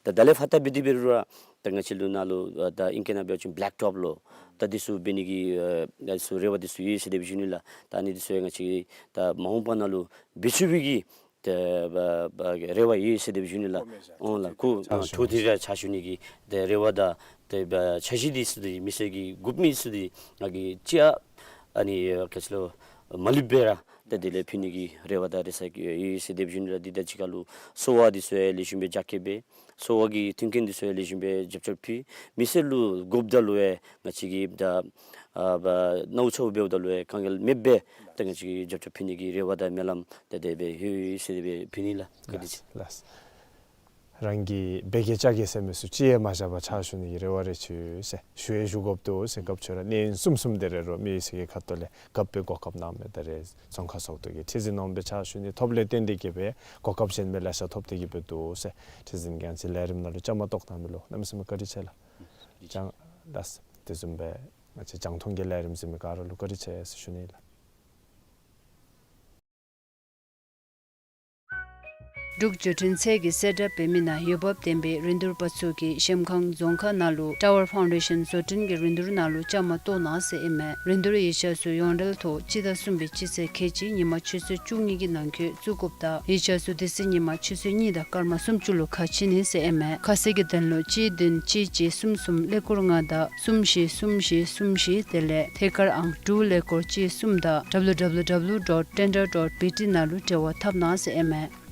ད་ད་ལས་ཕར་ད་འབད་དེ་འབད་རུང་ར་ད་ང་བཅས་ལུ་ནཱ་ལུ་ཨ་ད་ཨིང་སྐད་ནང་འབད་བ་ཅིན་བེ་ལེག་ཊོབ་ལོ་ད་འདི་ཚུ་འབད་ནི་གི་ཨ་འདི་ཚུ་རེ་བ་འདི་ཚུ་ཡོད་ཟེར་དེ་སྦེ་ཞུ་ནི་ལགས། ད་ཨ་ནི་འདི་ཚུ་ཡང་ང་བཅས་ད་མ་འོངས་པ་ནང་ལུ་འབད་ཚུགས་པའི་གི་ཏེ་བ་བ་རེ་བ་ཡོད་ཟེར་དེ་སྦེ་ཞུ་ནི་ལགས། ཨོ་ལགས། ཁོ་ཨ་ཐུགས་ཐུགས་རྗེ་ཆེ་ཞུ་ནི་གི་ཏེ་རེ་བ་དང་ཏེ་བ་འཆར་གཞི་འདི་ཚུ་འདི་མི་སེར་གྱི་དགོཔ་མི་ཚུ་འདི་ང་གིས་ཅིག་ཨ་ནི་ག་ཅི་ལོ་མ་ལུས་པར་ར་ཏེ་དེ་ལས་ཕུལ་ནི་གི་རེ་བ་དང་རེ་ས་ཡོད་ཟེར་དེ་སྦེ་ཞུ་ནི་ལགས། འདི་དང་གཅིག་ཁར་ལུ་གསོ་བ་འདི་ཚུ་ཡང་ལེགས་ཤོམ་སྦེ་རྒྱ་སྐྱེད་འབད། གསོ་བ་གི་མཐུན་རྐྱེན་འདི་ཚུ་ཡང་ལེགས་ཤོམ་སྦེ་རྒྱབ་སྐྱོར་ཕུལ། མི་སེར་ལུ་དགོཔ་ད་ལུ་ཡང་ང་བཅས་ཀྱིས་ད་ཨ་བ་ནཝ་ཚཝ་འབདཝ་ད་ལུ་ཡང་དཀའ་ངལ་མེདཔ་སྦེ་ད་ང་བཅས་ཀྱིས་རྒྱབ་སྐྱོར་ཕུལ་ནི་གི་རེ་བ་དང་སྨོན་ལམ་ཏེ་དེ་སྦེ་ཡོད་ཟེར་དེ་སྦེ་ཕུལ་ནི་ལགས། བཀའ་དྲིན་ཆེ། ལགས། རང་གིས་འབད་གེ་བཅའ་གེ་ཟེར་མི་ཚུ་ཅིག་ཡང་མ་བཞག་པར་ཕྱག་ཞུ་ནི་གི་རེ་བ་རེ་ཞུ་ཟེར་ཞུ་ཡང་ཞུ་དགོཔ་འདུག་ཟེར། སྐབས་ཚུ་ར་གནས་ཡུན་གསུམ་གསུམ་དེ་རེ་རོགས་མི་སེར་གྱི་ཁ་ཐུག་ལས་གབ་སྦེ་གོ་སྐབས་གནང་མི་ད་རེས་རྫོང་ཁག་ཚོགས་འདུ་གི་ཁྲི་འཛིན་འོགམ་སྦེ་ཕྱག་ཞུ་ནི་ཐོབ་ལས་བརྟེན་ཏེ་གིས་སྦེ་གོ་སྐབས་གཞན་མི་ལེ་ཤ་ཐོབ་སྟེ་གིས་སྦེ་འདུག་ཟེར། ཁྲི་འཛིན་གྱིས་ང་བཅས་ལས་རིམ་ནང་ལུ་བཅའ་མར་གཏོགས་གནང་མི་ལུ་གནམ་མེད་ས་མེད་བཀའ་དྲིན་ཆེ་ལགས། རྒྱང་ལགས། དེ་བཟུམ་སྦེ་ང་བཅས་རྒྱང་མཐོང་གི་ལས་རིམ་གཟིགས་མི་ག་ར་ལུ་བཀའ་དྲིན་ཆེ་ཟེར་ཞུ་ནི་ལགས། འབྲུག་བརྒྱུད་འཕྲིན་ཚད་ཀྱི་གསལ་བསྒྲགས་འབད་མི་ནང་འོས་འབབ་ལྡན་པའི་རིན་བསྡུར་པ་ཚུ་གིས་གཞལམ་སྒང་རྫོང་ཁག་ནང་ལུ་ཊ་ཝར་ཕའུན་ཌེ་ཤཱན་བཟོ་སྐྲུན་གྱི་རིན་བསྡུར་ནང་ལུ་བཅའ་མར་གཏོགས་གནང་ཟེར་ཨིན་མས། རིན་བསྡུར་ཡིག་ཆ་ཚུ་ཡོངས་འབྲེལ་ཐོག་སྤྱི་ཟླ་གསུམ་པའི་སྤྱི་ཚེས་ཁལ་གཅིག་ཉིན་མ་ཆུ་ཚོད་བཅུ་གཉིས་ཀྱི་ནང་འཁོད་བཙུགས་དགོཔ་དང་ཡིག་ཆ་ཚུ་དེ་ཚེ་ཉིན་མ་ཆུ་ཚོད་གཉིས་དང་སྐར་མ་སུམ་ཅུ་ལུ་ཁ་ཕྱེ་ནི་ཟེར་ཨིན་མས། ཁ་གསལ་གྱི་དོན་ལུ་གཅིག་བདུན་གཅིག་གཅིག་གསུམ་གསུམ་ཀླད་ཀོར་ལྔ་དང་གསུམ་བཞི་གསུམ་བཞི་གསུམ་བཞི་དེ་ལས་ཐད་ཀར་ཨང་དྲུག་ཀླད་ཀོར་གཅིག་གསུམ་དང་W W W dot tender dot B T ནང་ལུ་འབྲེལ་བ་འཐབ་གནང་ཟེར་ཨིན་མས།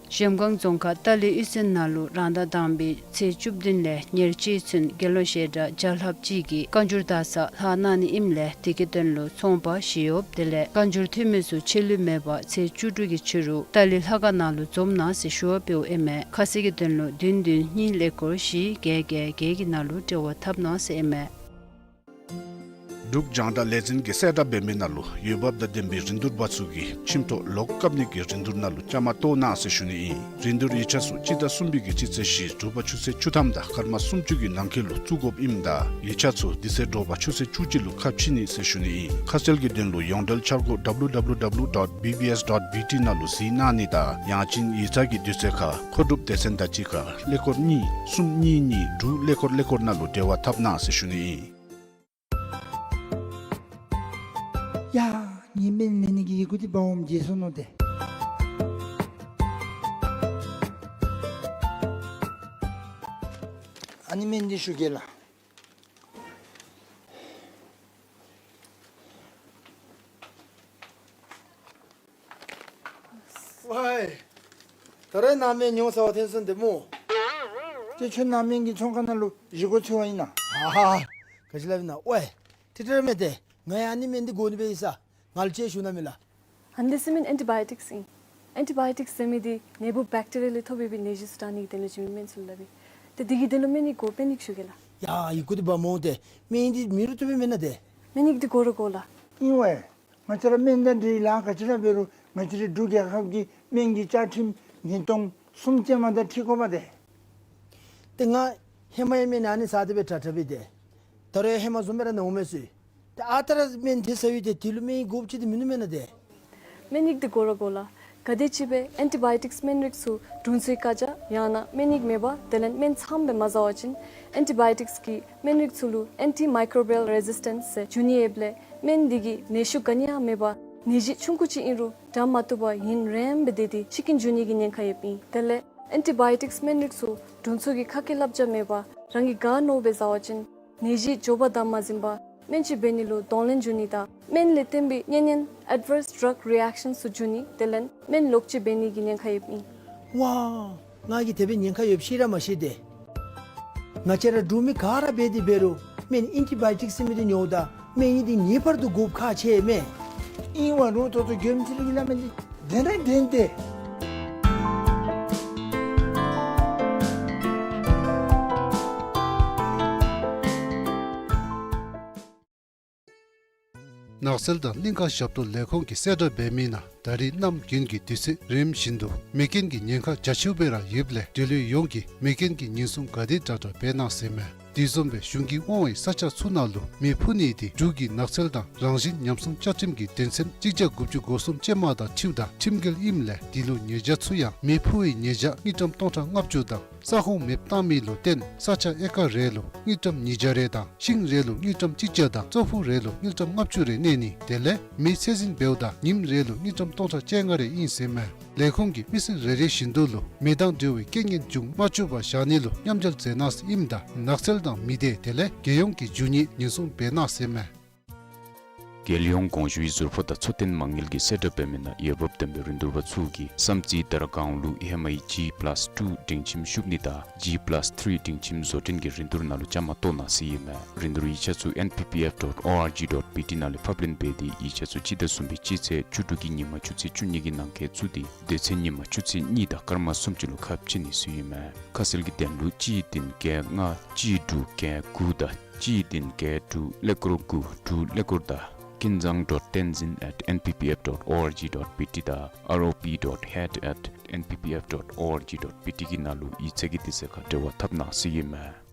གཞལམ་སྒང་རྫོང་ཁག་ཏཱ་ལི་གཡུས་ཚན་ནང་ལུ་རང་ཟླ་དང་པའི་ཚེས་བཅུ་བདུན་ལས་ཉེར་གཅིག་ཚུན་དགེ་སློང་བཤད་གྲྭ་བརྒྱ་ལྷགཔ་ཅིག་གིས་བཀའ་འགྱུར་དག་ས་ལྷག་གནང་ནི་ཨིནམ་ལས་དེ་གི་དོན་ལུ་ཚོང་པ་ཞི་གཡོགཔ་དེ་ལས་བཀའ་འགྱུར་འཐུས་མི་ཚུ་ཕྱི་ལུ་མེད་པར་ཚེས་བཅུ་དྲུག་གི་ཕྱི་རུ་ཏཱ་ལི་ལྷ་ཁང་ནང་ལུ་འཛོམས་གནང་ཟེར་ཞུ་བ་འབདཝ་ཨིན་མས། ཁ་གསལ་གྱི་དོན་ལུ་བདུན་བདུན་གཉིས་ཀླད་ཀོར་བཞི་བརྒྱད་བརྒྱད་བརྒྱད་ཀྱི་ནང་ལུ་འབྲེལ་བ་འཐབ་གནང་ཟེར་ཨིན་མས། འབྲུག་རྒྱང་བསྒྲགས་ལས་འཛིན་གྱི་གསལ་བསྒྲགས་འབད་མི་ནང་ལུ་འོས་འབབ་དང་ལྡན་པའི་རིན་བསྡུར་པ་ཚུ་གིས་ཁྱིམ་ཐོག་ལོག་བཀབ་ནི་གི་རིན་བསྡུར་ནང་ལུ་བཅའ་མར་གཏོགས་གནང་ཟེར་ཞུ་ནི་ཨིན། རིན་བསྡུར་ཡིག་ཆ་ཚུ་སྤྱི་ཟླ་གསུམ་པའི་གི་སྤྱི་ཚེས་བཞི་དྲོ་པ་ཆུ་ཚོད་བཅུ་ཐམ་དང་སྐར་མ་སུམ་ཅུ་གི་ནང་འཁོད་ལུ་བཙུགས་དགོཔ་ཨིནམ་ད་ཡིག་ཆ་ཚུ་དེ་ཚེ་དྲོ་པ་ཆུ་ཚོད་བཅུ་གཅིག་ལུ་ཁ་ཕྱེ་ནི་ཟེར་ཞུ་ནི་ཨིན། ཁ་གསལ་གྱི་དོན་ལུ་ཡོངས་འབྲེལ་འཆར་སྒོ་W W W dot B B S dot B T ནང་ལུ་གཟིགས་གནང་ནི་དང་ཡང་ཅིན་ཡིག་ཚང་གི་དུས་ཚོད་ཁར་མཁོ་སྒྲུབ་སྡེ་ཚན་དང་གཅིག་ཁར་ཀླད་ཀོར་གཉིས་གསུམ་གཉིས་གཉིས་དྲུག་ཀླད་ཀོར་ཀླད་ཀོར་ནང་ལུ་འབྲེལ་བ་འཐབ་གནང་ཟེར་ཞུ་ནི་ཨིན། ཡ། ངེའི་སྨན་ལེན་ནི་གི་ཡི་གུ་འདི་འབག་འོངམ་བརྗེད་སོ་ནུག་ཏེ། ཨ་ནི་སྨན་འདི་ཞུ་གེ་ལགས། ཝའི། ད་རེས་ནངས་པ་མི་ཉུང་ཟེར་བ་ཐོན་སོང་ཏེ་སྨོ། ཏེ་ཁྱོད་ནཱ་སྨན་གྱི་ཚོང་ཁང་ནང་ལུ་བཞེས་སྒོ་འཚོལ་བར་ཨིན་ན། ཧ་ཧ། ག་ཅི་སླབ་ཨིན་ན། ཝའི། ཏེ་ཏེ་ར་མེན་ཏེ། ང་ཡང་ཨ་ནི་སྨན་འདི་དགོ་ནི་སྦེ་ཨིན་ས། ང་ལུ་ཅིག་ཞུ་གནང་མས་ལགས། ཨ་ནི་འདི་ཚུ་སྨན་ཨེན་ཊི་བཱ་ཡོ་ཊིཀསི་ཨིན། ཨེན་ཊི་བཱ་ཡོ་ཊིཀསི་ཟེར་མི་འདི་ནད་འབུ་བེཀ་ཊི་རི་ཡ་ལས་ཐོབ་པའི་ནད་གཞི་ཚུ་དྲག་ནི་གི་དོན་ལུ་བྱིན་མི་སྨན་ཚུ་ལུ་སླབ་ཨིན། ཏེ་འདི་གི་དོན་ལུ་སྨན་ནི་གོ་སྤེལ་ནི་ཞུ་གེ་ལགས། ཡ་ཡི་གུ་འདི་འབག་འོང་ཏེ། སྨན་འདི་མེད་རུང་བཏུབ་པས་མེན་ན་ཏེ། སྨན་ཡིག་འདི་དགོ་ར་དགོ་ལགས། ཨིན་ཝའི། ང་བཅས་ར་སྨན་དང་འབྲེལ་ལཱ་ག་ཅི་ར་འབད་རུང་ང་བཅས་རའི་འབྲུག་རྒྱལ་ཁབ་ཀྱི་སྨན་གྱི་བཅའ་ཁྲིམས་ཉིས་སྟོང་གསུམ་ཅན་མ་དང་འཁྲིལ་དགོ་པས་ཏེ། ཏེ་ང་ཧེ་མ་ཡང་སྨན་ཨ་ནི་ཟ་སྟེ་སྦེ་དྲག་དྲག་སྦེ་ཏེ། ད་རུང་ཡང་ཧེ་མ་བཟུམ་སྦེ་ར་ན་འོང་མས་ཟེར། ཏེ་ཨ་རྟག་ར་སྨན་དེ་ཟ་ཡི་ཏེ་དེ་ལུ་སྨན་ཡིག་དགོཔ་ཅིག་འདི་མིན་ནུག་མེན་ན་ཏེ། སྨན་ཡིག་འདི་དགོ་ར་དགོ་ལགས། ག་དེམ་ཅིག་སྦེ་ཨེན་ཊི་བཱ་ཡོ་ཊིཀསི་སྨན་རིགས་ཚུ་དྲུང་འཚོའི་བཀའ་རྒྱ་ཡང་ན་སྨན་ཡིག་མེད་པར་དེ་ལས་སྨན་ཚངམ་སྦེ་མ་བཟའ་བ་ཅིན་ཨེན་ཊི་བཱ་ཡོ་ཊིཀསི་གི་སྨན་རིགས་ཚུ་ལུ་ཨེན་ཊི་མའི་ཀོ་བི་ཡལ་རེ་ཟིས་ཊེནསི་ཟེར་འབྱུང་ནི་ཡོདཔ་ལས་སྨན་འདི་གིས་ནད་ཤུགས་ག་ནི་ཡང་མེད་པར་ནད་གཞི་ཆུང་ཀུ་ཅིག་ཨིན་རུང་དྲག་མ་བཏུབ་པར་ཡུན་རིངམོ་སྦེ་སྡོད་དེ་འཆི་རྐྱེན་འབྱུང་ནི་གི་ཉེན་ཁ་ཡོདཔ་ཨིན། དེ་ལས་ཨེན་ཊི་བཱ་ཡོ་ཊིཀསི་སྨན་རིགས་ཚུ་དྲུང་འཚོ་གི་ཁ་སྐད་བསླབ་བྱ་མེད་པར་རང་གིས་ག་མནོཝ་སྦེ་བཟའ་བ་ཅིན་ནད་གཞི་མགྱོགས་པ་དང་མ་ཟིན་པར་སྨན་བཅོས་འབད་ནི་ལུ་གདོང་ལེན་འབྱུང་ནི་དང་སྨན་ལས་བརྟེན་པའི་གཉན་ཉེན་ཨེཌ་ཝརསི་ཌྲག་རི་ཨེག་ཤཱནསི་ཚུ་འབྱུང་ནི་དེ་ལས་སྨན་ལོག་སྤྱོད་འབད་ནི་གི་ཉེན་ཁ་ཡོདཔ་ཨིན། ཝའེ། ང་གིས་དེ་སྦེ་ཉེན་ཁ་ཡོདཔ་ཤེས་ར་མ་ཤེས་ཏེ། ང་བཅས་ར་འབྲུག་མི་ག་ར་འབད་དེ་འབད་རུང་སྨན་ཨེན་ཊི་བཱ་ཡོ་ཊིཀསི་ཟེར་མི་འདི་ཉོཝ་ད་སྨན་ཡིག་འདི་ངེས་པར་དུ་དགོཔ་ཁག་ཆེ་མས། ཨིན་ཝ་རུང་ད་ལྟོ་མགྱོནམ་ཅིག་ལས་གི་སླབ་མི་འདི་བདེན་ར་བདེན་ཏེ། ནགས་ཚལ་དང་གླིང་ཀ་ཞབས་ཏོག་ལས་ཁུངས་ཀྱིས་གསལ་བསྒྲགས་འབད་མི་ནང་ད་རིས་གནམ་དགུན་གྱི་དུས་ཚོད་རིམ་བཞིན་དུ་མེ་རྐྱེན་གྱི་ཉེན་ཁ་རྒྱ་ཆེཝ་སྦེ་ར་ཡོདཔ་ལས་འབྲེལ་ཡོད་ཡོངས་ཀྱིས་མེ་རྐྱེན་གྱི་ཉེན་སྲུང་ག་དེ་དྲག་དྲག་འབད་གནང་ཟེར་མས། དེ་བཟུམ་སྦེ་གཞུང་གིས་དབང་བའི་ས་ཆ་ཚུ་ནང་ལུ་མེ་ཕུ་ནི་དེ་འབྲུག་གི་ནགས་ཚལ་དང་རང་བཞིན་ཉམས་སྲུང་བཅའ་ཁྲིམས་ཀྱི་དོན་ཚན་གཅིག་བརྒྱ་དགུ་བཅུ་གོ་གསུམ་ཅན་མ་དང་འཁྲིལཝ་ད་ཁྲིམས་འགལ་ཨིནམ་ལས་དེ་ལུ་ཉེས་བྱ་ཚུ་ཡང་མེ་ཕུ་བའི་ཉེས་བྱ་དངུལ་ཀྲམ་སྟོང་ཕྲག་ལྔ་བཅུ་དང་ས་ཁོངས་མེདཔ་བཏང་མི་ལུ་བརྟེན་ས་ཆ་ཨེ་ཀར་རེ་ལུ་དངུལ་ཀྲམ་ཉིས་བརྒྱ་རེ་དང་ཤིང་རེ་ལུ་དངུལ་ཀྲམ་གཅིག་བརྒྱ་དང་ཙོག་ཕུག་རེ་ལུ་དངུལ་ཀྲམ་ལྔ་བཅུ་རེ་གནས་ནི་དེ་ལས་མེ་ཚད་འཛིན་འབདཝ་ད་ཉིནམ་རེ་ལུ་དངུལ་ཀྲམ་སྟོང་ཕྲག་བཅོ་ལྔ་རེ་ཨིན་ཟེར་མས། ལས་ཁུངས་ཀྱིས་མི་ཚེ་རེ་རེ་བཞིན་དུ་ལུ་མེ་དང་འབྲེལ་བའི་རྐྱེན་ངན་འབྱུང་མ་བཅུག་པར་བཞག་ནི་ལུ་མཉམ་འབྲེལ་མཛད་གནང་ཟེར་ཨིནམ་ད་ནགས་ཚལ་དང་མི་སྡེ་དེ་ལས་རྒྱལ་ཡོངས་ཀྱི་རྒྱུ་དངོས་ཉེན་སྲུང་འབད་གནང་ཟེར་མས། རྒྱལ་ཡོངས་གོང་ཞུའི་ཟུར་ཕོགས་དང་འཚོ་རྟེན་མ་དངུལ་གྱིས་གསལ་བསྒྲགས་འབད་མི་ནང་འོས་འབབ་ལྡན་པའི་རིན་བསྡུར་པ་ཚུ་གིས་བསམ་རྩེ་དར་སྒང་ལུ་ཧེ་མའི་ཇི་པ་ལཱས་ཊུ་སྒྲིང་ཁྱིམ་བཤུབ་ནི་དང་ཇི་པ་ལཱས་ཐི་རི་སྒྲིང་ཁྱིམ་བཟོ་སྐྲུན་གྱི་རིན་བསྡུར་ནང་ལུ་བཅའ་མར་གཏོགས་གནང་ཟེར་ཨིན་མས། རིན་བསྡུར་ཡིག་ཆ་ཚུ་ཨེན་པི་པི་ཨེཕ་ཌོཊ་ཨོ་ཨར་ཇི་ཌོཊ་བི་ཊི་ནང་ལས་ཕབ་ལེན་འབད་དེ་ཡིག་ཆ་ཚུ་སྤྱི་ཟླ་གསུམ་པའི་སྤྱི་ཚེས་བཅུ་དྲུག་གི་ཉིན་མ་ཆུ་ཚོད་བཅུ་གཉིས་ཀྱི་ནང་འཁོད་བཙུགས་ཏེ་དེ་ཚེ་ཉིན་མ་ཆུ་ཚོད་གཉིས་དང་སྐར་མ་སུམ་ཅུ་ལུ་ཁ་ཕྱེ་ནི་ཟེར་ཨིན་མས། ཁ་གསལ་གྱི་དོན་ལུ་གཅིག་བདུན་བརྒྱད་ལྔ་གཅིག་དྲུག་བརྒྱད་དགུ་དང་གཅིག་བདུན་བརྒྱད་དྲུག་ཀླད་ཀོར་དགུ་དྲུག་ཀླད་ཀོར་དང་ཀུན་བཟང་ཌོཊ་བསྟན་འཛིན་ཨེཊ་ཨེན་པི་པི་ཨེཕ་ཌོཊ་ཨོ་ཨར་ཇི་ཌོཊ་བི་ཊི་དང་ཨར་ཨོ་པི་ཌོཊ་ཧེཌ་ཨེཊ་ཨེན་པི་པི་ཨེཕ་ཌོཊ་ཨོ་ཨར་ཇི་ཌོཊ་བི་ཊི་གི་ནང་ལུ་ཡིག་ཚང་གི་དུས་ཚོད་ཁར་འབྲེལ་བ་འཐབ་གནང་ཟེར་ཨིན་མས།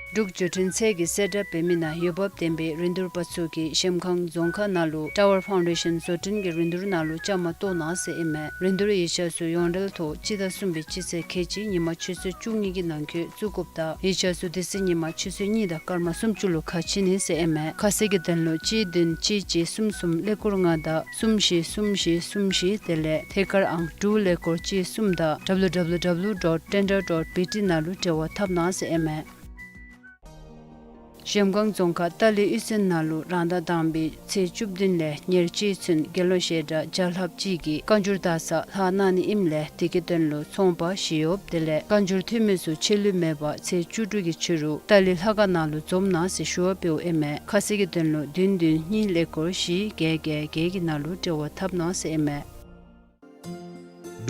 འབྲུག་བརྗོད་འཕྲིན་ཚད་ཀྱིས་གསལ་བསྒྲགས་འབད་མི་ནང་འོས་འབབ་ལྡན་པའི་རིན་བསྡུར་པ་ཚུ་གིས་གཞལམ་སྒང་རྫོང་ཁག་ནང་ལུ་ཊ་ཝར་ཕའུན་ཌེ་ཤཱན་བཟོ་སྐྲུན་གྱི་རིན་བསྡུར་ནང་ལུ་བཅའ་མར་གཏོགས་གནང་ཟེར་ཨིན་མས། རིན་བསྡུར་ཡིག་ཆ་ཚུ་ཡོངས་འབྲེལ་ཐོག་སྤྱི་ཟླ་གསུམ་པའི་སྤྱི་ཚེས་ཁལ་གཅིག་ཉིན་མ་ཆུ་ཚོད་བཅུ་གཉིས་ཀྱི་ནང་འཁོད་བཙུགས་དགོཔ་དང་ཡིག་ཆ་ཚུ་དེ་ཚེ་ཉིན་མ་ཆུ་ཚོད་གཉིས་དང་སྐར་མ་སུམ་ཅུ་ལུ་ཁ་ཕྱེ་ནི་ཟེར་ཨིན་མས། ཁ་གསལ་གྱི་དོན་ལུ་གཅིག་བདུན་གཅིག་གཅིག་གསུམ་གསུམ་ཀླད་ཀོར་ལྔ་དང་གསུམ་བཞི་གསུམ་བཞི་གསུམ་བཞི་དེ་ལས་ཐད་ཀར་ཨང་དྲུག་ཀླད་ཀོར་གཅིག་གསུམ་དང་ཌབ་ལུ་ཌབ་ལུ་ཌབ་ལུ་ཌོཊ་ཊེན་ཌར་ཌོཊ་བི་ཊི་ནང་ལུ་འབྲེལ་བ་འཐབ་གནང་ཟེར་ཨིན་མས། གཞལམ་སྒང་རྫོང་ཁག་ཏཱ་ལའི་གཡུས་ཚན་ནང་ལུ་རང་ཟླ་དང་པའི་ཚེས་བཅུ་བདུན་ལས་ཉེར་གཅིག་ཚུན་དགེ་སློང་བཤད་གྲྭ་བརྒྱ་ལྷགཔ་ཅིག་གིས་བཀའ་འགྱུར་དག་ས་ལྷག་གནང་ནི་ཨིནམ་ལས་དེ་གི་དོན་ལུ་ཚོང་པ་ཞི་གཡོགཔ་དེ་ལས་བཀའ་འགྱུར་འཐུས་མི་ཚུ་ཆད་ལུས་མེད་པར་ཚེས་བཅུ་དྲུག་གི་ཕྱི་རུ་ཏཱ་ལའི་ལྷ་ཁང་ནང་ལུ་འཛོམས་གནང་ཟེར་ཞུ་བ་འབདཝ་ཨིན་མས། ཁ་གསལ་གྱི་དོན་ལུ་བདུན་བདུན་གཉིས་ཀླད་ཀོར་བཞི་བརྒྱད་བརྒྱད་བརྒྱད་ཀྱི་ནང་ལུ་འབྲེལ་བ་འཐབ་གནང་ཟེར་ཨིན་མས།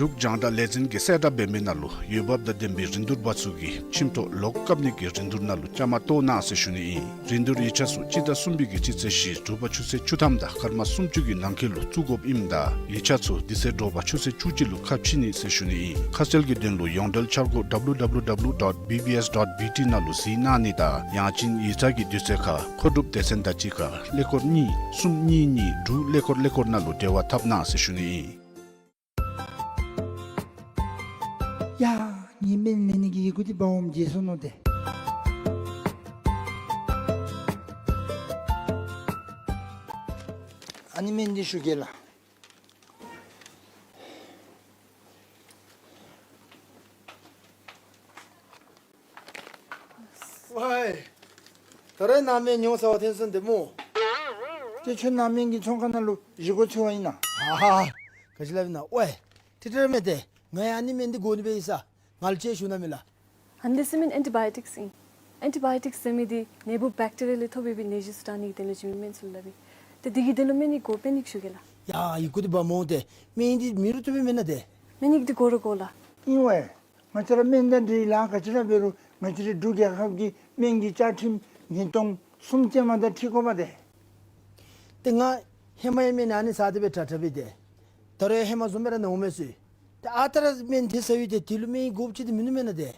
འབྲུག་རྒྱང་བསྒྲགས་ལས་འཛིན་གྱིས་གསལ་བསྒྲགས་འབད་མི་ནང་ལུ་འོས་འབབ་དང་ལྡན་པའི་རིན་བསྡུར་པ་ཚུ་གིས་ཁྱིམ་ཐོག་ལོག་བཀབ་ནི་གི་རིན་བསྡུར་ནང་ལུ་བཅའ་མར་གཏོགས་གནང་ཟེར་ཞུ་ནི་ཨིན། རིན་བསྡུར་ཡིག་ཆ་ཚུ་སྤྱི་ཟླ་གསུམ་པའི་གི་སྤྱི་ཚེས་བཞི་དྲོ་པ་ཆུ་ཚོད་བཅུ་ཐམ་དང་སྐར་མ་སུམ་ཅུ་གི་ནང་འཁོད་ལུ་བཙུགས་དགོཔ་ཨིནམ་ད་ཡིག་ཆ་ཚུ་དེ་ཚེ་དྲོ་པ་ཆུ་ཚོད་བཅུ་གཅིག་ལུ་ཁ་ཕྱེ་ནི་ཟེར་ཞུ་ནི་ཨིན། ཁ་གསལ་གྱི་དོན་ལུ་ཡོངས་འབྲེལ་འཆར་སྒོ་ཌབ་ལུ་ཌབ་ལུ་ཌབ་ལུ་ཌོཊ་བི་བི་ཨེསི་ཌོཊ་བི་ཊི་ནང་ལུ་གཟིགས་གནང་ནི་དང་ཡང་ཅིན་ཡིག་ཚང་གི་དུས་ཚོད་ཁར་མཁོ་སྒྲུབ་སྡེ་ཚན་དང་གཅིག་ཁར་ཀླད་ཀོར་གཉིས་གསུམ་གཉིས་གཉིས་དྲུག་ཀླད་ཀོར་ཀླད་ཀོར་ནང་ལུ་འབྲེལ་བ་འཐབ་གནང་ཟེར་ཞུ་ནི་ཨིན། ཡ། ངེའི་སྨན་ལེན་ནི་གི་ཡི་གུ་འདི་འབག་འོངམ་བརྗེད་སོ་ནུག་ཏེ། ཨ་ནི་སྨན་འདི་ཞུ་གེ་ལགས། ཝའི། ད་རེས་ནངས་པ་མི་ཉུང་ས་བ་ཐོན་སོང་ཏེ་སྨོ། ཏེ་ཁྱོད་ནཱ་སྨན་གྱི་ཚོང་ཁང་ནང་ལུ་བཞེས་སྒོ་འཚོལ་བར་ཨིན་ན། ཧ་ཧ། ག་ཅི་སླབ་ཨིན་ན། ཝའི། ཏེ་ཏེ་ར་མེན་ཏེ། ང་ཡང་ཨ་ནི་སྨན་འདི་དགོ་ནི་སྦེ་ཡོད་ས། ང་ལུ་ཅིག་ཞུ་གནང་མས་ལགས། ཨ་ནི་འདི་ཟེར་མི་ཨེན་ཊི་བཱ་ཡོ་ཊིཀསི་ཨིན། ཨེན་ཊི་བཱ་ཡོ་ཊིཀསི་ཟེར་མི་འདི་ནད་འབུ་བེཀ་ཊི་རི་ཡ་ལས་ཐོབ་པའི་ནད་གཞི་ཚུ་དྲག་ནི་གི་དོན་ལུ་བྱིན་མི་སྨན་ཚུ་ལུ་སླབ་ཨིན། ཏེ་འདི་གི་དོན་ལུ་སྨན་ནི་དགོ་པས་ནི་ཞུ་གེ་ལགས། ཡ་ཡི་གུ་འདི་འབག་འོང་ཏེ། སྨན་འདི་མེད་རུང་བཏུབ་པས་མེན་ན་ཏེ། སྨན་ནི་འདི་དགོ་ར་དགོ་ལགས། ཨིན་ཝའི། ང་བཅས་ར་སྨན་དང་འབྲེལ་ལཱ་ག་ཅི་ར་འབད་རུང་ང་བཅས་རའི་འབྲུག་རྒྱལ་ཁབ་ཀྱི་སྨན་གྱི་བཅའ་ཁྲིམས་ཉིས་སྟོང་གསུམ་ཅན་མ་དང་འཁྲིལ་དགོ་པས་ཏེ། ཏེ་ང་ཧེ་མ་ཡང་སྨན་ཨ་ནི་ཟ་སྟེ་སྦེ་དྲག་དྲག་སྦེ་ཏེ། ད་རུང་ཡང་ཧེ་མ་བཟུམ་སྦེ་ར་ན་འོང་མས་ཟེར། ཏེ་ཨ་རྟག་ར་སྨན་དེ་ཟ་ཡི་ཏེ་དེ་ལུ་སྨན་ཡིག་དགོཔ་ཅིག་ཏེ་མིན་ནུག་མེན་ན་ཏེ།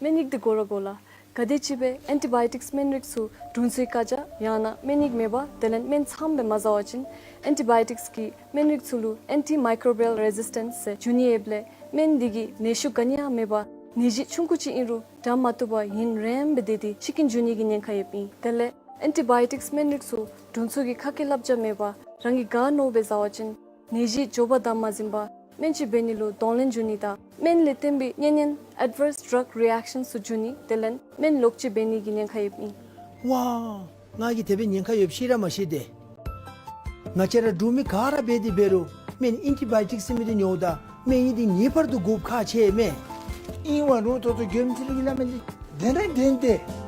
སྨན་ཡིག་འདི་དགོ་ར་དགོ་ལགས། ག་དེམ་ཅིག་སྦེ་ཨེན་ཊི་བཱ་ཡོ་ཊིཀསི་སྨན་རིགས་ཚུ་དྲུང་འཚོའི་བཀའ་རྒྱ་ཡང་ན་སྨན་ཡིག་མེད་པར་དེ་ལས་སྨན་ཚངམ་སྦེ་མ་བཟའ་བ་ཅིན་ཨེན་ཊི་བཱ་ཡོ་ཊིཀསི་གི་སྨན་རིགས་ཚུ་ལུ་ཨེན་ཊི་མའི་ཀོརོ་བི་ཡཱལ་རེ་ཟིས་ཊེནསི་ཟེར་འབྱུང་ནི་ཡོདཔ་ལས་སྨན་འདི་གིས་ནད་གཞི་ག་ནི་ཡང་མེད་པར་ནད་གཞི་ཆུང་ཀུ་ཅིག་ཨིན་རུང་དྲག་མ་བཏུབ་པར་ཡུན་རིངམོ་སྦེ་སྡོད་དེ་ཤི་རྐྱེན་འབྱུང་ནི་གི་ཉེན་ཁ་ཡོདཔ་ཨིན། དེ་ལས་ཨེན་ཊི་བཱ་ཡོ་ཊིཀསི་སྨན་རིགས་ཚུ་དྲུང་འཚོ་གི་ཁ་སྐད་བསླབ་བྱ་མེད་པར་རང་གིས་ག་མནོཝ་སྦེ་བཟའ་བ་ཅིན་ནད་གཞི་མགྱོགས་པ་དང་མ་ཟིན་པར་སྨན་བཅོས་འབད་ནི་ལུ་གདོང་ལེན་འབྱུང་ནི་དང་སྨན་ལས་བརྟེན་པའི་གཉན་ཉེན་ཨེཌ་བརསི་ཌྲག་རི་ཨེཀ་ཤཱནསི་ཚུ་འབྱུང་ནི་དེ་ལས་སྨན་ལོག་སྤྱོད་འབད་ནི་གི་ཉེན་ཁ་ཡོདཔ་ཨིན། ཝའོ། ང་གིས་དེ་སྦེ་ཉེན་ཁ་ཡོདཔ་ཤེས་ར་མ་ཤེས་ཏེ། ང་བཅས་ར་འབྲུག་མི་ག་ར་འབད་དེ་འབད་རུང་སྨན་ཨེན་ཊི་བཱ་ཡོ་ཊིཀསི་ཟེར་མི་འདི་ཉོཝ་ད་སྨན་ཡིག་འདི་ངེས་པར་དུ་དགོཔ་ཁག་ཆེ་མས། ཨིན་བ་རུང་ད་ལྟོ་མགྱོནམ་ཅིག་ལུ་གི་སླབ་མི་འདི་བདེན་ར་བདེན་ཏེ།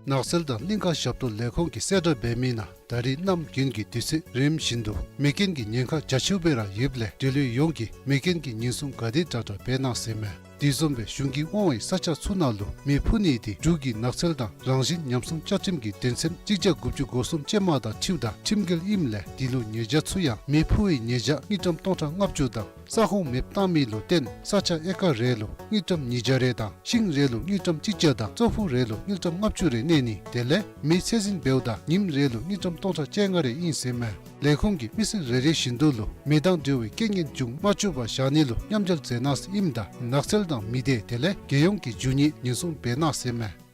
ནགས་ཚལ་དང་གླིང་ཀ་ཞབས་ཏོག་ལས་ཁུངས་ཀྱིས་གསལ་བསྒྲགས་འབད་མི་ནང་ད་རིས་གནམ་དགུན་གྱི་དུས་ཚོད་རིམ་བཞིན་དུ་མེ་རྐྱེན་གྱི་ཉེན་ཁ་རྒྱ་ཆེཝ་སྦེ་ར་ཡོདཔ་ལས་འབྲེལ་ཡོད་ཡོངས་ཀྱིས་མེ་རྐྱེན་གྱི་ཉེན་སྲུང་ག་དེ་དྲག་དྲག་འབད་གནང་ཟེར་མས། དེ་བཟུམ་སྦེ་གཞུང་གིས་དབང་བའི་ས་ཆ་ཚུ་ནང་ལུ་མེ་འཕུ་ནི་དེ་འབྲུག་གི་ནགས་ཚལ་དང་རང་བཞིན་ཉམས་སྲུང་བཅའ་ཁྲིམས་ཀྱི་དོན་ཚན་གཅིག་བརྒྱ་དགུ་བཅུ་གོ་གསུམ་ཅན་མ་དང་འཁྲིལཝ་ད་ཁྲིམས་འགལ་ཨིནམ་ལས་དེ་ལུ་ཉེས་བྱ་ཚུད་ཡང་མེ་འཕུ་བའི་ཉེས་བྱ་དངུལ་ཀྲམ་སྟོང་ཕྲག་ལྔ་བཅུ་དང་ས་ཁོངས་མེདཔ་བཏང་མི་ལུ་བརྟེན་ས་ཆ་ཨེ་ཀར་རེ་ལུ་དངུལ་ཀྲམ་ཉིས་བརྒྱ་རེ་དང་ཤིང་རེ་ལུ་དངུལ་ཀྲམ་གཅིག་བརྒྱ་དང་ཙོག་ཕུག་རེ་ལུ་དངུལ་ཀྲམ་ལྔ་བཅུ་རེ་གནས་ནི་དེ་ལས་མེ་ཚད་འཛིན་འབདཝ་ད་ཉིནམ་རེ་ལུ་དངུལ་ཀྲམ་སྟོང་ཕྲག་བཅོ་ལྔ་རེ་ཨིན་ཟེར་མས། ལས་ཁུངས་ཀྱིས་མི་ཚེ་རེ་རེ་བཞིན་དུ་ལུ་མེ་དང་འབྲེལ་བའི་རྐྱེན་ངན་འབྱུང་མ་བཅུག་པར་བཞག་ནི་ལུ་མཉམ་འབྲེལ་མཛད་གནང་ཟེར་ཨིནམ་ད་ནགས་ཚལ་དང་མི་སྡེ་དེ་ལས་རྒྱལ་ཡོངས་ཀྱི་རྒྱུ་དངོས་ཉེན་སྲུང་འབད་གནང་ཟེར་མས།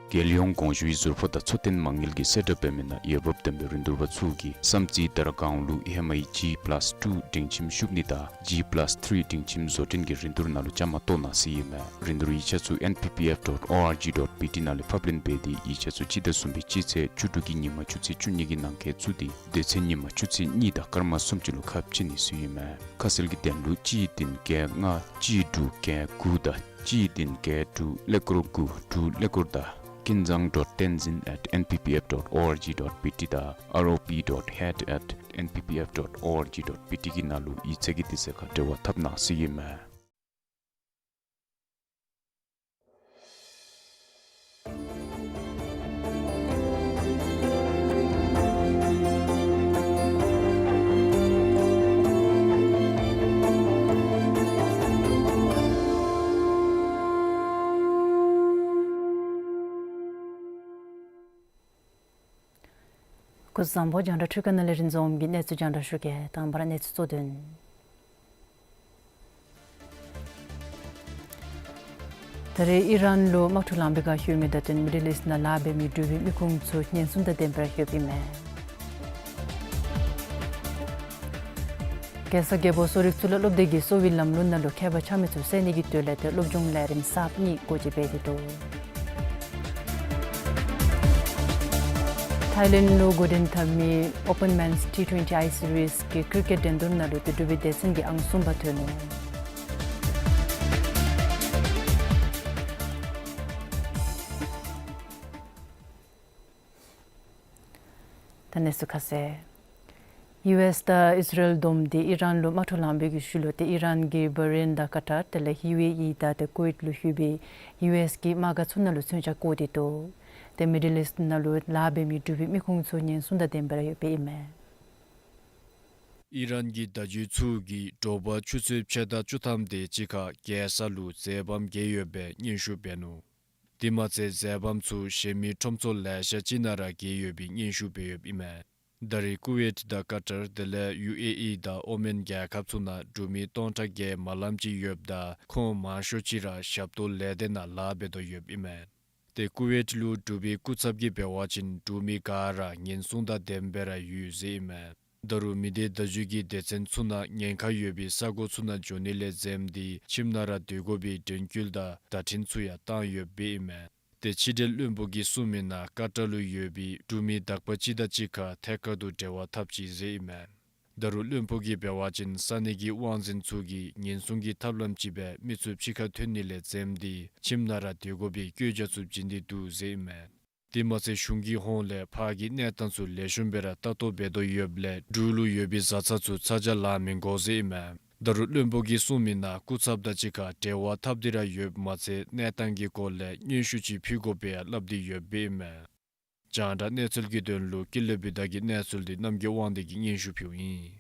རྒྱལ་ཡོངས་གོང་ཞུའི་ཟུར་ཕོགས་དང་འཚོ་རྟེན་མ་དངུལ་གྱིས་གསལ་བསྒྲགས་འབད་མི་ནང་ཡོདཔ་བསྡོམས་པའི་རིན་བསྡུར་པ་ཚུ་གིས་བསམ་རྩེ་དར་སྒང་ལུ་ཨེམ་ཨའི་ཇི་པ་ལཱསི་ཊུ་སྒྲིང་ཁྱིམ་ཞུགས་ནི་དང་ཇི་པ་ལཱསི་ཐིརི་སྒྲིང་ཁྱིམ་བཟོ་སྐྲུན་གྱི་རིན་བསྡུར་ནང་ལུ་བཅའ་མར་གཏོགས་གནང་ཟེར་ཨིན་མས། རིན་བསྡུར་ཡིག་ཆ་ཚུ་ཨེན་པི་པི་ཨེཕ་ཌོཊ་ཨོ་ཨར་ཇི་ཌོཊ་བི་ཊི་ནང་ལས་ཕབ་ལེན་འབད་དེ་ཡིག་ཆ་ཚུ་སྤྱི་ཟླ་གསུམ་པའི་སྤྱི་ཚེས་བཅུ་དྲུག་གི་ཉིན་མ་ཆུ་ཚོད་བཅུ་གཉིས་ཀྱི་ནང་འཁོད་ཚུད་དེ་སྡེ་ཚན་ཉིན་མ་ཆུ་ཚོད་གཉིས་དང་སྐར་མ་སུམ་ཅུ་ལུ་ཁ་ཕྱེ་ནི་ཟེར་ཨིན་མས། ཁ་གསལ་གྱི་དོན་ལུ་གཅིག་བདུན་བརྒྱད་ལྔ་གཅིག་དྲུག་བརྒྱད་དགུ་དང་གཅིག་བདུན་བརྒྱད་དྲུག་ཀླད་ཀོར་དགུ་དྲུག་ཀླད་ཀོར་དང་ཀུན་བཟང་ཌོཊ་བསྟན་འཛིན་ཨེཊ་ཨེན་པི་པི་ཨེཕ་ཌོཊ་ཨོ་ཨར་ཇི་ཌོཊ་བི་ཊི་དང་ཨར་ཨོ་པི་ཌོཊ་ཧེཌ་ཨེཊ་ཨེན་པི་པི་ཨེཕ་ཌོཊ་ཨོ་ཨར་ཇི་ཌོཊ་བི་ཊི་གི་ནང་ལུ་ཡིག་ཚང་གི་དུས་ཚོད་ཁར་འབྲེལ་བ་འཐབ་གནང་ཟེར་ཨིན་མས། སྐུ་གཟུགས་བཟང་པོ། རྒྱང་བསྒྲགས་འཕྲུལ་ཁང་ནང་ལས་རིན་འཛོམས་ཀྱིས་གནས་ཚུལ་རྒྱང་བསྒྲགས་ཞུ་གེ། དང་པ་ར་གནས་ཚུལ་གཙོ་དོན། ད་རེས་ཨི་རན་ལུ་དམག་འཁྲུག་ལང་པའི་སྒང་ཡོད་མི་དང་བསྟུན་མི་ཌིལ་ཨིསཊ་ནང་ལཱ་འབད་མི་འབྲུག་པའི་མི་ཁུངས་ཚུ་ཉེན་སྲུང་དང་ལྡནམ་སྦེ་ཡོདཔ་ཨིན་མས། རྒྱལ་ས་རྒྱལ་པོ་གསོ་རིག་གཙུག་ལག་སློབ་སྡེ་གིས་གསོ་བའི་ལམ་ལུགས་ནང་ལུ་ཁྱད་པར་ཆགས་མི་ཚུ་བསལ་ནི་གི་དོན་ལས་ཏེ་སློབ་སྦྱོང་ལས་རིམ་གསརཔ་གཉིས་སྒོ་འབྱེད་འབད་དེ་འདུག། ཐའི་ལེནཌ་ལུ་འགོ་འདྲེན་འཐབ་མི་ཨོ་པཱན་མེནསི་ཊི་ཊུ་ཝེན་ཊི་ཨའི་སི་རིསི་གི་ཀིར་ཀེཊ་འགྲན་བསྡུར་ནང་ལུ་ཏེ་འབྲུག་པའི་སྡེ་ཚན་གྱིས་ཨང་གསུམ་པ་ཐོན་ནུག། ད་གནས་ཚུལ་ཁ་གསལ། ཡུ་ཨེསི་དང་ཨིས་ར་ཨེལ་བསྡོམས་ཏེ་ཨི་རན་ལུ་དམག་འཁྲུག་ལང་པའི་གི་ཤུལ་ལུ་ཏེ་ཨི་རན་གྱིས་བྷ་རེན་དང་ཀ་ཊར་དེ་ལས་ཡུ་ཨེ་ཨི་དང་ཏེ་ཀུ་ཝེཊ་ལུ་ཡོད་པའི་ཡུ་ཨེསི་གི་དམག་སྒར་ཚུ་ནང་ལུ་མཚོན་ཆ་བཀོ་སྟེ་འདུག། ཏེ་མི་ཌིལ་ཨིསཊ་ནང་ལུ་ལཱ་འབད་མི་འབྲུག་པའི་མི་ཁུངས་ཚུ་ཉེན་སྲུང་དང་ལྡནམ་སྦེ་ར་ཡོདཔ་ཨིན་མས། ཨི་རན་གྱི་བརྡ་བརྒྱུད་ཚུ་གིས་དྲོ་པ་ཆུ་ཚོད་ཕྱེད་དང་བཅུ་ཐམ་དེ་ཅིག་ཁར་རྒྱལ་ས་ལུ་མཛད་པམ་བརྒལ་ཡོད་པའི་སྙན་ཞུ་འབད་ནུག། དེ་མ་ཚད་མཛད་པམ་ཚུ་གཞན་མི་ཁྲོམ་ཚོགས་ལེ་ཤ་ཅིག་ནང་ར་བརྒལ་ཡོད་པའི་སྙན་ཞུ་འབད་ཡོདཔ་ཨིན་མས། ད་རེས་ཀུ་ཝེཊ་དང་ཀ་ཊར་དེ་ལས་ཡུ་ཨེ་ཨི་དང་ཨོ་མཱན་རྒྱལ་ཁབ་ཚུ་ནང་འབྲུག་མི་སྟོང་ཕྲག་བརྒྱད་མ་ལངམ་ཅིག་ཡོདཔ་ད་ཁོང་མང་ཤོས་ཅིག་ར་ཞབས་ཏོག་ལས་སྡེ་ནང་ལཱ་འབད་དོ་ཡོདཔ་ཨིན་མས། ཏེ་ཀུ་ཝེཊ་ལུ་འབྲུག་པའི་སྐུ་ཚབ་ཀྱིས་འབད་བ་ཅིན་འབྲུག་མི་ག་ར་ཉེན་སྲུང་དང་ལྡནམ་སྦེ་ར་ཡོད་ཟེར་ཨིན་མས། ད་རུང་མི་སྡེ་བརྡ་བརྒྱུད་ཀྱིས་སྡེ་ཚན་ཚུ་ནང་ཉེན་ཁ་ཡོད་པའི་ས་གོ་ཚུ་ནང་འགྱོ་ནི་ལས་འཛེམ་སྟེ་ཁྱིམ་ནང་ར་སྡོད་དགོ་པའི་དྲན་སྐུལ་དང་བརྡ་འཕྲིན་ཚུ་ཡང་བཏང་ཡོདཔ་ཨིན་མས། ཏེ་ཕྱི་འབྲེལ་བློན་པོ་གིས་གསུངས་མི་ནང་ཀ་ཊར་ལུ་ཡོད་པའི་འབྲུག་མི་དག་པ་ཅིག་དང་གཅིག་ཁར་ཐད་ཀར་དུ་འབྲེལ་བ་འཐབ་ཅི་ཟེར་ཨིན་མས། ད་རུང་བློན་པོ་གིས་འབད་བ་ཅིན་ས་གནས་ཀྱི་དབང་འཛིན་ཚུ་གིས་ཉེན་སྲུང་གི་ཐབས་ལམ་ཅིག་སྦེ་མི་ཚུ་ཕྱི་ཁར་ཐོན་ནི་ལས་འཛེམ་སྟེ་ཁྱིམ་ནང་ར་སྡོད་དགོ་པའི་བཀོད་རྒྱ་ཚུ་བྱིན་ཏེ་འདུག་ཟེར་ཨིན་མས། དེ་མ་ཚད་གཞུང་གི་ཧོངས་ལས་ཕར་གྱི་གནས་སྟངས་ཚུ་ལེགས་ཤོམ་སྦེ་ར་ལྟ་རྟོག་འབད་དོ་ཡོདཔ་ལས་འབྲུག་ལུ་ཡོད་པའི་བཟའ་ཚང་ཚུ་ཚ་གྱང་ལང་མི་དགོ་ཟེར་ཨིན་མས། ད་རུང་བློན་པོ་གིས་གསུངས་མི་ནང་སྐུ་ཚབ་དང་གཅིག་ཁར་འབྲེལ་བ་འཐབ་སྟེ་ར་ཡོདཔ་མ་ཚད་གནས་སྟངས་ཀྱི་སྐོར་ལས་སྙན་ཞུ་ཅིག་ཕུལ་དགོ་པའི་ཡང་སླབ་སྟེ་ཡོདཔ་ཨིན་མས། རྒྱང་བསྒྲགས་གནས་ཚུལ་གྱི་དོན་ལུ་ཀུན་ལེགས་བུ་དར་གྱི་གནས་ཚུལ་འདི་རྣམ་རྒྱལ་དབང་འདུས་ཀྱིས་སྙན་ཞུ་ཕུལཝ་ཨིན།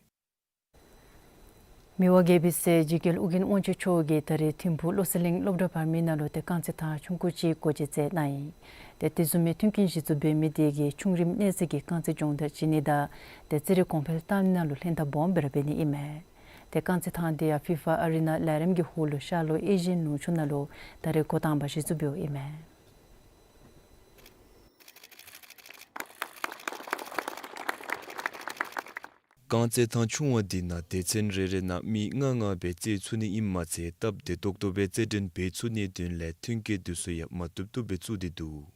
མི་དབང་རྒྱལ་པོའི་སྲས་འཇིགས་རྒྱལ་ཨོ་རྒྱན་དབང་ཕྱུག་མཆོག་གིས་ད་རེས་ཐིམ་ཕུག་བློ་གསལ་གླིང་སློབ་གྲྭ་བར་མའི་ནང་ལུ་ཏེ་རྐང་རྩེད་ཐང་ཆུང་ཀུ་ཅིག་སྒོ་འབྱེད་མཛད་གནང་ཡི། ཏེ་དེ་བཟུམ་མའི་མཐུན་རྐྱེན་གཞི་བཙུགས་འབད་མི་དེ་གིས་ཆུང་རིམ་གནས་ཚད་ཀྱི་རྐང་རྩེད་སྦྱོང་བརྡར་བྱིན་ནི་དང་ཏེ་རྩེད་རིགས་གོང་འཕེལ་བཏང་ནི་ནང་ལུ་ལྷན་ཐབས་སྦོམ་སྦེ་ར་འབད་ནི་ཨིན་མས། ཏེ་རྐང་རྩེད་ཐང་དེ་ཡང་ཕི་ཕ་ཨ་རི་ན་ལས་རིམ་གྱི་ཧོལ་ལུ་ཤར་ལྷོ་ཨེ་ཤི་ཡའི་ནུབ་ཕྱོགས་ནང་ལུ་ད་རེས་འགོ་དང་པ་གཞི་བཙུགས་འབདཝ་ཨིན་མས། རྐང་རྩེད་ཐང་ཆུང་བ་འདི་ནང་སྡེ་ཚན་རེ་རེ་ནང་མི་ལྔ་ལྔ་སྦེ་རྩེད་ཚུགས་ནི་ཨིནམ་མ་ཚད་སྟབས་བདེ་ཏོག་ཏོ་སྦེ་རྩེད་འགྲན་འབད་ཚུགས་ནིའི་དོན་ལས་མཐུན་རྐྱེན་འདི་ཚུ་ཡང་མ་བཏུབ་བཏུབ་སྦེ་བཙུགས་ཏེ་འདུག།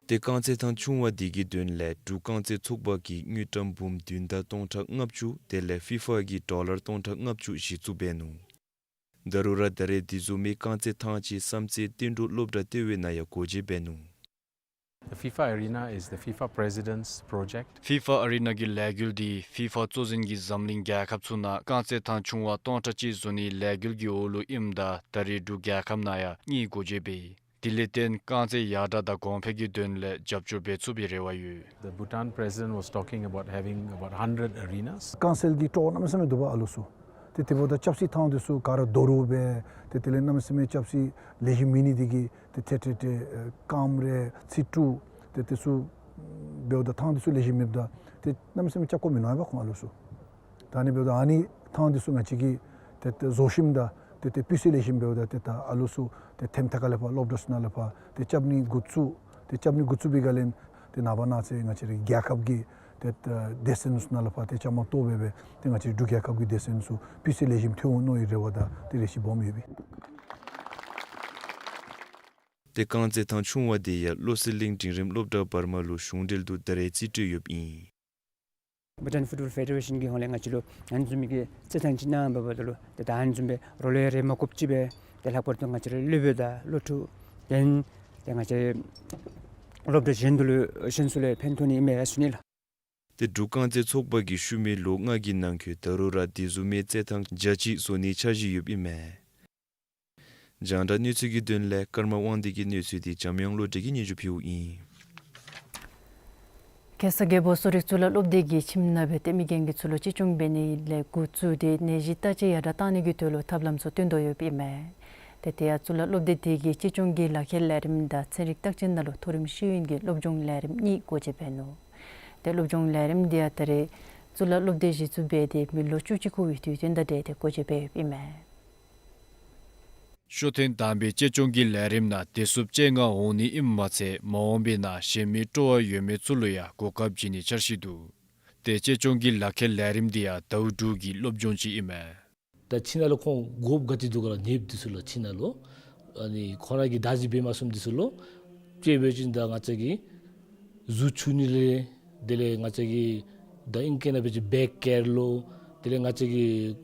ཏེ་རྐང་རྩེད་ཐང་ཆུང་བ་འདི་གི་དོན་ལས་འབྲུག་རྐང་རྩེད་ཚོགས་པ་གིས་དངུལ་ཀྲམ་འབུམ་བདུན་དང་སྟོང་ཕྲག་ལྔ་བཅུ་དེ་ལས་ཕི་ཕ་གིས་ཌོ་ལར་སྟོང་ཕྲག་ལྔ་བཅུ་གཞི་བཙུགས་འབད་ནུག། ད་རུང་ར་ད་རེས་དེ་བཟུམ་མའི་རྐང་རྩེད་ཐང་ཅིག་བསམ་རྩེ་བསྟན་འབྲུག་སློབ་གྲྭ་ལྟེ་བའི་ནང་ཡང་སྒོ་འབྱེད་འབད་ནུག། The FIFA Arena is the FIFA President's project. ཕི་ཕ་ཨ་རི་ན་གི་ལས་འགུལ་འདི་ཕི་ཕ་གཙོ་འཛིན་གྱིས་འཛམ་གླིང་རྒྱལ་ཁབ་ཚུ་ནང་རྐང་རྩེད་ཐང་ཆུང་བ་སྟོང་ཕྲག་གཅིག་བཟོ་ནིའི་ལས་འགུལ་གྱི་འོག་ལུ་ཨིནམ་ད་ད་རེས་འབྲུག་རྒྱལ་ཁབ་ནང་ཡང་གཉིས་སྒོ་འབྱེད་འབད་ཡི། དེ་ལས་བརྟེན་རྐང་རྩེད་ཡར་དྲག་དང་གོང་འཕེལ་གྱི་དོན་ལས་རྒྱབ་སྐྱོར་འབད་ཚུགས་པའི་རེ་བ་ཡོད། The Bhutan president was talking about having about hundred arenas. རྐང་རྩེད་ཀྱི་ཀྲོ་གནམ་མེད་ས་མེད་འདུག་པ་ཨ་ལོ་ཚུ། ཏེ་དེ་འབདཝ་ད་རྐྱབ་སའི་ཐང་འདི་ཚུ་ག་ར་རྡོ་རུག་སྦེ་ཏེ་དེ་ལས་གནམ་མེད་ས་མེད་རྐྱབ་སའི་ལེགས་ཤོམ་མེད་ནི་དེ་གིས་ཏེ་ཏེ་ཏེ་ཏེ་ཨེ་རྐངམ་རེ་ཚིགས་དྲུག་ཏེ་དེ་ཚུ་འབདཝ་ད་ཐང་འདི་ཚུ་ལེགས་ཤོམ་མེདཔ་ད་ཏེ་གནམ་མེད་ས་མེད་རྐྱབ་དགོཔ་མིན་ནུག་པ་ཁོང་ཨ་ལོ་ཚུ། ད་ཨ་ནི་འབདཝ་ད་ཨ་ནི་ཐང་འདི་ཚུ་ང་བཅས་ཀྱིས་ཏེ་ཏེ་བཟོ་ཞིནམ་ད་ཏེ་ཏེ་སྤུས་ཚད་ལེགས་ཤོམ་འབདཝ་ད་ཏེ་ད་ཨ་ལོ་ཚུ་ཏེ་ཐེམ་ཐ་ཁ་ལས་ཕར་སློབ་གྲྭ་ཚུ་ནང་ལས་ཕར་ཏེ་རྐྱབ་ནི་འགོ་བཙུགས། ཏེ་རྐྱབ་ནི་འགོ་བཙུགས་པའི་སྒང་ལས་ཏེ་ནངས་པ་གནངས་ཚེ་ང་བཅས་རའི་རྒྱལ་ཁབ་ཀྱི་ཏེ་ཏེ་སྡེ་ཚན་ཚུ་ནང་ལས་ཕར་ཏེ་བཅའ་མར་གཏོགས་སྦེ་སྦེ་ཏེ་ང་བཅས་རའི་འབྲུག་རྒྱལ་ཁབ་ཀྱི་སྡེ་ཚན་ཚུ་སྤུས་ཚད་ལེགས་ཤོམ་ཐོན་འོང་མནོ་བའི་རེ་བ་དང་ཏེ་རེ་ཆེ་སྦོམ་ཡོད་པས། ཏེ་རྐང་རྩེད་ཐང་ཆུང་བ་དེ་ཡང་བློ་གསལ་གླིང་འབྲིང་རིམ་སློབ་གྲྭ་བར་མ་ལུ་གཞུང་འབྲེལ་དུ་ད་རེས་རྩིས་སྤྲོད་ཡོདཔ་ཨིན། Bhutan Football Federation གི་ཧོངས་ལས་ང་བཅས་ལུ་ཨ་ནི་བཟུམ་མའི་གི་རྩེད་ཐང་ཅིག་གནང་འབདཝ་ད་ལུ་ཏེ་ད་ཨ་ནི་བཟུམ་སྦེ་རོགས་ལས་རེ་མ་དགོཔ་ཅིག་སྦེ་ཏེ་ལྷག་པར་དུ་ང་བཅས་རའི་སློབ་དཔོན་དང་སློབ་ཕྲུག་དེ་ལས་ཏེ་ང་བཅས་སློབ་གྲྭ་གཞན་དུ་ལུ་གཞན་ཚུ་ལུ་ཕན་ཐོགས་ནི་ཨིན་མས་ཟེར་ཞུ་ནི་ལགས། ཏེ་འབྲུག་རྐང་རྩེད་ཚོགས་པ་གིས་ཤུལ་མའི་ལོ་ལྔ་གི་ནང་འཁོད་ད་རུང་ར་དེ་བཟུམ་མའི་རྩེད་ཐང་བརྒྱ་གཅིག་བཟོ་ནིའི་འཆར་གཞི་ཡོདཔ་ཨིན་མས། རྒྱང་བསྒྲགས་གནས་ཚུལ་གྱི་དོན་ལས་ཀརྨ་དབང་འདུས་ཀྱི་གནས་ཚུལ་འདི་འཇམ་དབྱངས་བློ་གྲོས་ཀྱིས་སྙན་ཞུ་ཕུལཝ་ཨིན། ཁ་སང་རྒྱལ་པོ་གསོ་རིག་གཙུག་ལག་སློབ་སྡེ་གིས་ཁྱིམ་ནང་སྦེ་ཏེ་མི་རྒན་གྱི་ཚུ་ལུ་གཅེས་སྐྱོང་འབད་ནི་ལས་འགོ་བཙུགས་ཏེ་ནད་གཞི་བརྟག་དཔྱད་ཡར་དྲག་བཏང་ནི་གི་དོན་ལུ་ཐབས་ལམ་ཚུ་སྟོན་དོ་ཡོདཔ་ཨིན་མས། ཏེ་དེ་ཡང་གཙུག་ལག་སློབ་སྡེ་དེ་གིས་གཅེས་སྐྱོང་གི་ལག་ཁྱེར་ལས་རིམ་དང་ཚན་རིག་བརྟག་དཔྱད་ནང་ལུ་མཐོ་རིམ་ཤེས་ཡོན་གྱི་སློབ་སྦྱོང་ལས་རིམ་གཉིས་སྒོ་འབྱེད་འབད་ནུག། ཏེ་སློབ་སྦྱོང་ལས་རིམ་དེ་ཡང་ད་རེས་གཙུག་ལག་སློབ་སྡེ་གཞི་བཙུགས་འབད་དེ་མི་ལོ་བཅུ་གཅིག་འཁོར་བའི་དུས་སྟོན་དང་འབྲེལ་ཏེ་སྒོ་འབྱེད་འབད་ཡོདཔ་ཨིན་མས། ཤོ་ཐེངས་དང་པའི་གཅེས་སྐྱོང་གི་ལས་རིམ་ནང་བདེ་སྲུངཔ་བཅོ་ལྔ་འོང་ནི་ཨིནམ་མ་ཚད་མ་འོངས་པའི་ནང་གཞན་མི་སྤྲོ་བ་ཡོད་མི་ཚུ་ལུ་ཡང་གོ་སྐབས་བྱིན་ནིའི་འཆར་གཞི་འདུག། ཏེ་གཅེས་སྐྱོང་གི་ལག་ཁྱེར་ལས་རིམ་འདི་ཡང་ཟླཝ་དྲུག་གི་སློབ་སྦྱོང་ཅིག་ཨིན་མས། ད་ཁྱིམ་ནང་ལུ་ཁོང་དགོཔ་ག་ཏེ་འདུག་ག་ལགས། ནདཔ་འདི་ཚུ་ལུ་ཁྱིམ་ནང་ལུ་ཨ་ནི་ཁོང་ར་གིས་བདག་འཛིན་འབད་མ་ཚུགསཔ་འདི་ཚུ་ལུ་དཔྱེ་འབད་བ་ཅིན་ད་ང་བཅས་ཀྱི་གཟུགས་འཁྱུ་ནི་ལས་དེ་ལས་ང་བཅས་ཀྱི་ད་ཨིང་སྐད་ནང་འབད་བ་ཅིན་བེཀ་ཀེར་ལུ་དེ་ལས་ང་བཅས་ཀྱི་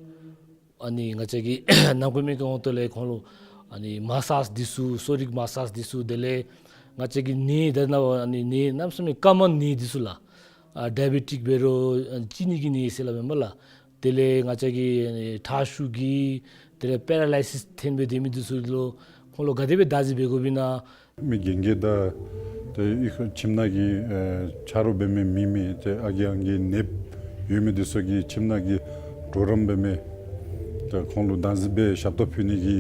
ཨ་ནི་ང་བཅས་ཀྱི་ནང་ཁོག་མའི་གི་འོང་ཐོག་ལས་ཁོང་ལུ་ཨ་ནི་མ་སཱཇ་འདི་ཚུ་གསོ་རིག་མ་སཱཇ་འདི་ཚུ་དེ་ལས་ང་བཅས་ཀྱི་ནད་ད་ནཱ་ཨ་ནི་ནད་གནམ་མེད་ས་མེད་དཀའ་མོ་ནད་འདི་ཚུ་ལགས། ཨ་ཌའི་བེ་ཊིཀ་འབད་རུང་ཨ་ཅི་ནི་གི་ནད་ཟེར་སླབ་མས་སྨོ་ལགས། དེ་ལས་ང་བཅས་ཀྱི་ཨ་ནི་ཁྲག་ཤུགས་ཀྱི་དེ་ལས་པེ་ར་ལའི་སིས་ཐོན་སྦེ་སྡོད་མི་འདི་ཚུ་ལུ་ཁོང་ལུ་ག་དེ་སྦེ་བདག་འཛིན་འབད་དགོཔ་ཨིན་ན། མི་རྒན་རྒས་དང་ཏེ་ཨི་ཁ་ཁྱིམ་ནང་གི་ཨེ་ཆ་རོགས་འབད་མི་མེད་མི་ཏེ་ཨ་རྒས་ཨང་རྒས་ནདཔ་ཡོད་མི་འདི་ཚུ་གི་ཁྱིམ་ནང་གི་གྲོགས་རམ་འབད་མི་ཏེ་ཁོང་ལུ་བདག་འཛིན་འབད་ཞབས་ཏོག་ཕུལ་ནི་གི་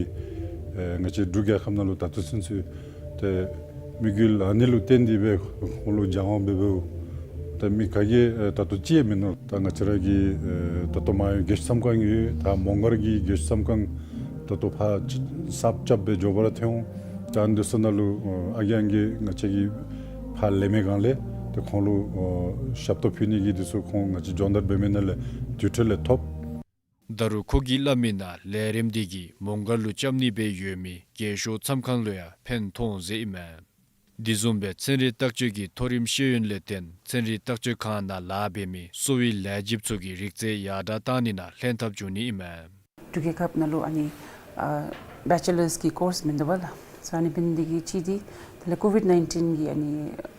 ཨེ་ང་བཅས་འབྲུག་རྒྱལ་ཁབ་ནང་ལུ་ད་ལྟོ་ཚུན་ཚོད་ཏེ་དམིགས་ཡུལ་ཨ་ནི་ལུ་བརྟེན་ཏེ་སྦེ་ཁོང་ལུ་སྦྱང་བ་འབད་འབདཝ་ད་མི་ག་གིས་ཨེ་ད་ལྟོ་ཅིག་ཡང་མིན་ནུག། ད་ང་བཅས་ར་གི་ཨེ་ད་ལྟོ་མར་རྒས་ཤོས་མཚམས་ཁང་ཡོད། ད་མོང་སྒར་གྱི་རྒས་ཤོས་མཚམས་ཁང་ད་ལྟོ་ཕར་གསརཔ་རྐྱབ་སྦེ་མགྱོགས་པ་ར་ཐོན་འོང་། ད་ཨ་ནི་འདི་ཚུ་ནང་ལུ་ཨ་རྒས་ཨང་རྒས་ང་བཅས་ཀྱིས་ཕར་ལས་མི་སྒང་ལས་ཏེ་ཁོང་ལུ་ཨེ་ཞབས་ཏོག་ཕུལ་ནི་གི་འདི་ཚུ་ཁོང་ང་བཅས་སྦྱོང་བརྡར་འབད་མི་ནང་ལས་དུས་ཚོད་ལས་ཐོབ། ད་རུང་ཁོ་གིས་སླབ་མི་ནང་ལས་རིམ་འདི་གིས་མོང་སྒར་ལུ་རྐྱབ་ནི་སྦེ་ཡོད་མི་རྒས་ཤོས་མཚམས་ཁང་ལུ་ཡང་ཕན་ཐོགས་འོང་ཟེར་ཨིན་མས། དེ་བཟུམ་སྦེ་ཚན་རིག་བརྟག་དཔྱད་ཀྱི་མཐོ་རིམ་ཤེས་ཡོན་ལས་བརྟེན་ཚན་རིག་བརྟག་དཔྱད་ཁང་ནང་ལཱ་འབད་མི་གསོ་བའི་ལས་བྱེདཔ་ཚུ་གིས་རིག་རྩལ་ཡར་དྲག་བཏང་ནི་ནང་ལྷན་ཐབས་བྱུང་ནི་ཨིན་མས། འབྲུག་རྒྱལ་ཁབ་ནང་ལུ་ཨ་ནི་ཨ་བེ་ཅེ་ལརསི་གི་ཀོརསི་མིན་འདུག་པ་ལགས། སོ་ཨ་ནི་འབད་ནི་དེ་གིས་གཅིག་འདི་དེ་ལས་ཀོ་ཝིཌ་ནའིན་ཊིན་གི་ཨ་ནི་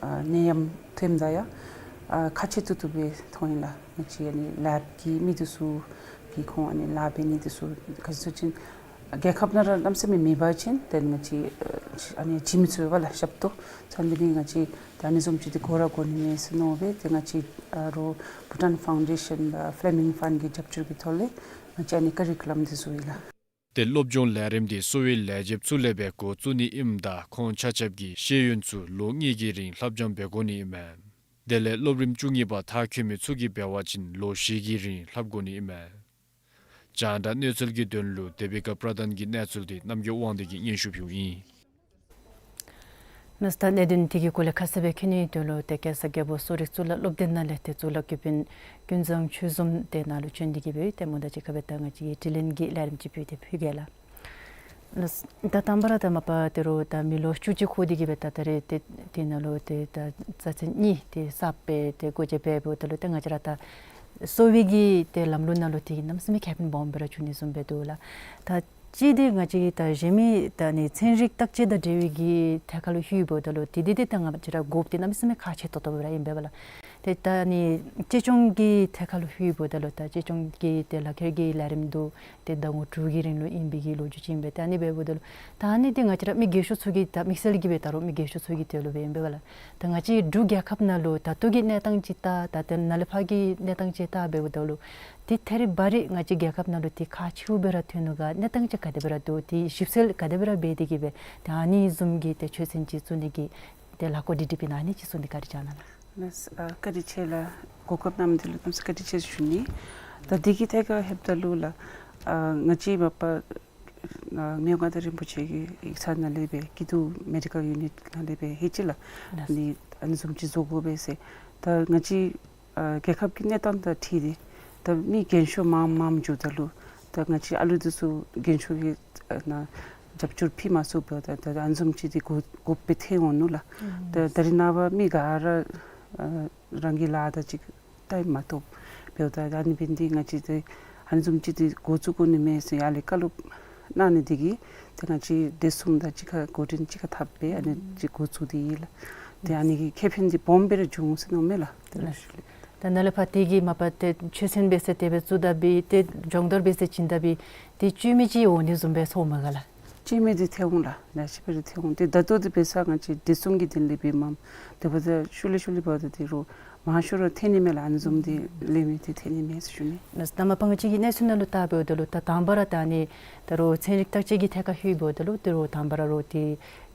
ཨ་ནད་ཡམས་ཐོནམ་ད་ཡང་ཨ་ཁག་ཆེ་ཏོག་ཏོ་སྦེ་མཐོང་ཡི་ལགས། ང་བཅས་ཨ་ནི་ལེབ་གི་མི་འདི་ཚུ་གིས་ཁོང་ཨ་ནི་ལཱ་འབད་ནི་འདི་ཚུ་ག་ཅི་ཟེར་བ་ཅིན་ རྒྱལ་ཁབ་ནང་ར་གནམ་མེད་ས་མེད་མེད་པ་ཅིན་ཏེ་ང་བཅས་ཨ་ཨ་ནི་བྱིན་མི་ཚུགས་པས་ལགས་ཞབས་ཏོག། ད་འདི་ནི་ང་བཅས་ད་ཨ་ནི་བཟུམ་ཅིག་འདི་དགོ་ར་དགོ་ནི་མས་ཟེར་མནོ་སྦེ་ཏེ་ང་བཅས་ཨ་རོགས་Bhutan Foundation དང་Fleming Fund གི་རྒྱབ་སྐྱོར་གྱི་ཐོག་ལས་ང་བཅས་ཨ་ནི་ཀ་རི་ཀུ་ལམ་འདི་བཟོ་ཡི་ལགས། ཏེ་སློབ་སྦྱོང་ལས་རིམ་འདི་གསོ་བའི་ལས་བྱེདཔ་ཚུ་ལས་སྦེ་འགོ་བཙུགས་ནི་ཨིནམ་ད་ཁོང་ཆ་ཁྱབ་ཀྱི་ཤེས་ཡོན་ཚུ་ལོ་གཉིས་ཀྱི་རིང་ལྷབ་སྦྱང་འབད་དགོ་ནི་ཨིན་མས། དེ་ལས་སློབ་རིམ་བཅུ་གཉིས་པ་མཐར་འཁྱོལ་མི་ཚུ་གིས་འབད་བ་ཅིན་ལོ་བཞི་གི་རིང་ལྷབ་དགོ་ནི་ཨིན་མས། རྒྱང་བསྒྲགས་གནས་ཚུལ་གྱི་དོན་ལུ་དེ་བི་ཀ་པྲ་དཱན་གྱི་གནས་ཚུལ་འདི་རྣམ་རྒྱལ་དབང་འདུས་ཀྱིས་སྙན་ཞུ་ཕུལཝ་ཨིན། ལགས་སོ། ད་གནད་དོན་དེ་གི་སྐོར་ལས་ཁ་གསལ་སྦེ་མཁྱེན་ནིའི་དོན་ལུ་ཏེ་རྒྱལ་ས་རྒྱལ་པོ་གསོ་རིག་གཙུག་ལག་སློབ་སྡེ་ནང་ལས་ཏེ་གཙུག་ལག་ཀུན་ཕན་ཀུན་བཟང་ཆོས་འཛོམས་དེ་ནང་ལུ་བྱོན་ཏེ་གིས་སྦེ་ཏེ་མོ་དང་གཅིག་ཁར་སྦེ་ད་ང་བཅས་ཀྱིས་དྲི་ལན་གྱི་ལས་རིམ་ཅིག་ཕུལ་ཏེ་ཕུལ་གེ་ལགས། ལགས་སོ། ད་དང་པ་ར་ད་མ་པ་ད་རུང་ད་མི་ལོ་བཅུ་གཅིག་འཁོར་ཏེ་གིས་སྦེ་ད་ད་རེས་ཏེ་དེ་ནང་ལུ་ཏེ་ད་རྩ་ཚན་གཉིས་ཏེ་གསརཔ་སྦེ་ཏེ་སྒོ་འབྱེད་འབདཝ་ད་ལུ་ཏེ་ང་བཅས་ར་ད་གསོ་བའི་གི་ཏེ་ལམ་ལུགས་ནང་ལུ་དེ་གིས་གནམ་མེད་ས་མེད་ཁེ་ཕན་སྦོམ་སྦེ་ར་འབྱུང་ནི་བཟུམ་སྦེ་འདུག་ལགས། ད་གཅིག་འདི་ང་བཅས་ཀྱི་ད་གཞན་མི་ད་ནི་ཚན་རིག་བརྟག་དཔྱད་དང་འབྲེལ་བའི་གི་ཐད་ཁར་ལུ་ལྷོདཔ་ད་ལུ་དེ་འདི་འདི་ད་ང་བཅས་ར་དགོཔ་འདི་གནམ་མེད་ས་མེད་ཁག་ཆེ་ཏོག་ཏོ་སྦེ་ར་ཨིན་པས་ལགས། ཏེ་ད་ནི་གཅེས་སྐྱོང་གི་ཐད་ཁར་ལུ་ལྷོདཔ་ད་ལུ་ད་གཅེས་སྐྱོང་གི་ཏེ་ལག་ཁྱེར་གྱི་ལས་རིམ་འདི་ཏེ་ཟླ་ངོ་དྲུག་གི་རིང་ལུ་ཨིན་པའི་གི་ལོ་རྒྱུས་ཅིག་ཨིན་པས། ད་ཨ་ནི་འབདཝ་ད་ལུ་ད་ཨ་ནི་འདི་ང་བཅས་ར་མི་རྒས་ཤོས་ཚུ་གི་ད་དམིགས་བསལ་གྱིས་སྦེ་ད་རུང་མི་རྒས་ཤོས་ཚུ་གི་དོན་ལུ་སྦེ་ཨིན་པས་ལགས། ད་ང་བཅས་འབྲུག་རྒྱལ་ཁབ་ནང་ལུ་ད་ལྟོ་གི་གནས་སྟངས་ཅིག་ད་ད་ཏེ་ནཱ་ལས་ཕར་གྱི་གནས་སྟངས་ཅིག་ད་འབདཝ་ད་ལུ་ཏེ་ཐད་རི་བ་རི་ང་བཅས་རྒྱལ་ཁབ་ནང་ལུ་ཏེ་ཁག་ཆེཝ་སྦེ་ར་ཐོན་ནུག་ག། གནས་སྟངས་ཅིག་ག་དེ་སྦེ་ར་འདུག། ཏེ་ཞིབ་འཚོལ་ག་དེ་སྦེ་ར་འབད་དེ་གིས་སྦེ་ཏེ་ཨ་ནི་བཟུམ་གྱི་ཏེ་ཆོས་ཚན་ཅིག་བཙུགས་ནི་གི་ཏེ་ལས་འགུལ་འདི་འགྲིག་པའི་ཨ་ནི་ཅིག་བཙུགས་ནི་བཀའ་དྲིན་བསྐྱང་གནང་ལགས། ལགས་སོ། ཨ་བཀའ་དྲིན་ཆེ་ལགས། གོ་སྐབས་གནང་མི་འདི་ལུ་གནམ་མེད་ས་མེད་བཀའ་དྲིན་ཆེ་ཞུ་ནི། ད་འདི་གི་ཐད་ཁར་ལྷོདཔ་ད་ལུ་ལགས་ཨ་ང་བཅས་མ་པ་ཨ་མི་དབང་མངའ་བདག་རིན་པོ་ཆེ་གི་ཡིག་ཚང་ནང་ལས་སྦེ་ཀི་ཏུ་མེ་ཌི་ཀཱལ་ཡུ་ནིཊ་ནང་ལས་སྦེ་ལྷོད་ཅི་ལགས། ལགས་སོ། ནི་ཨ་ནི་བཟུམ་ཅིག་བཟོ་དགོ་པས་ཟེར། ད་ང་བཅས་ཨ་རྒྱལ་ཁབ་ཀྱི་གནས་སྟངས་དང་འཁྲིལ་ཏེ་ད་མི་རྒན་ཤོས་མངམ་མངམ་འགྱོཝ་ད་ལུ་ད་ང་བཅས་ཨ་ལུ་འདི་ཚུ་རྒན་ཤོས་ཀྱི་ཨ་ནཱ་རྒྱབ་སྐྱོར་ཕུལ་མ་ཚུགསཔ་ད་ད་ཨ་ནི་བཟུམ་ཅིག་འདི་དགོ་དགོཔ་སྦེ་ཐོན་འོང་ནུག་ལགས། ད་ད་རེས་ནངས་པ་མི་ག་ར་ཨ་རང་གི་ལཱ་དང་གཅིག་ཁར་ལྟཝ་མ་གཏོགས་འབདཝ་ད་ཨ་ནི་འབད་ནི་འདི་ང་བཅས་ཏེ་ཨ་ནི་བཟུམ་ཅིག་འདི་འགོ་བཙུགས་དགོ་ནི་མས་ཟེར་ཡར་ལས་བཀའ་སློབ་གནང་ནི་འདི་གིས་ཏེ་ང་བཅས་སྡེ་གསུམ་དང་གཅིག་ཁར་འགོ་འདྲེན་གཅིག་ཁར་འཐབ་སྦེ་ཨ་ནི་ཅིག་འགོ་བཙུགས་ཏེ་ཡོད་ལགས། ཏེ་ཨ་ནི་གི་ཁེ་ཕན་འདི་སྦོམ་སྦེ་ར་འབྱུང་ཟེར་མནོཝ་མས་ལགས། ཏེ་ལགས། ད་ནཱ་ལས་ཕར་དེ་གི་མ་པ་ཏེ་ཆོས་ཚན་འབད་ཟེར་དེ་སྦེ་བཙུགས་ད་འབད་ཏེ་སྦྱོང་བརྡར་འབད་ཟེར་བྱིན་ད་འབད་ཏེ་བཅོས་མིན་ཅིག་འོང་ནི་བཟུམ་སྦེ་ཚོརཝ་མས་ག་ལགས། བཅོས་མིན་འདི་ཐོན་འོང་ལགས། ལེ་ཤ་སྦེ་ར་ཐོན་འོང་། ཏེ་ད་ལྟོ་འདི་འབད་ས་ང་བཅས་སྡེ་གསུམ་གྱི་དོན་ལས་འབདཝ་མས། དེ་འབདཝ་ད་ཤུལ་ལས་ཤུལ་ལས་འབདཝ་ད་ཏེ་རོགས་མང་ཤོས་ར་ཐོན་ནི་མས་ལགས། ཨ་ནི་བཟུམ་འདི་ལས་མི་འདི་ཐོན་ནི་མས་ཟེར་ཞུ་ནི། ལགས། ད་མ་པ་ང་བཅས་ཀྱི་གནས་ཚུལ་ནང་ལུ་བལྟ་འབདཝ་ད་ལུ་ད་དང་པ་ར་ད་ནི་ད་རོགས་ཚན་རིག་བརྟག་དཔྱད་ཀྱི་ཐད་ཁར་ལྷོད་འབདཝ་ད་ལུ་ཏེ་རོགས་དང་པ་ར་རོགས་ཏེ་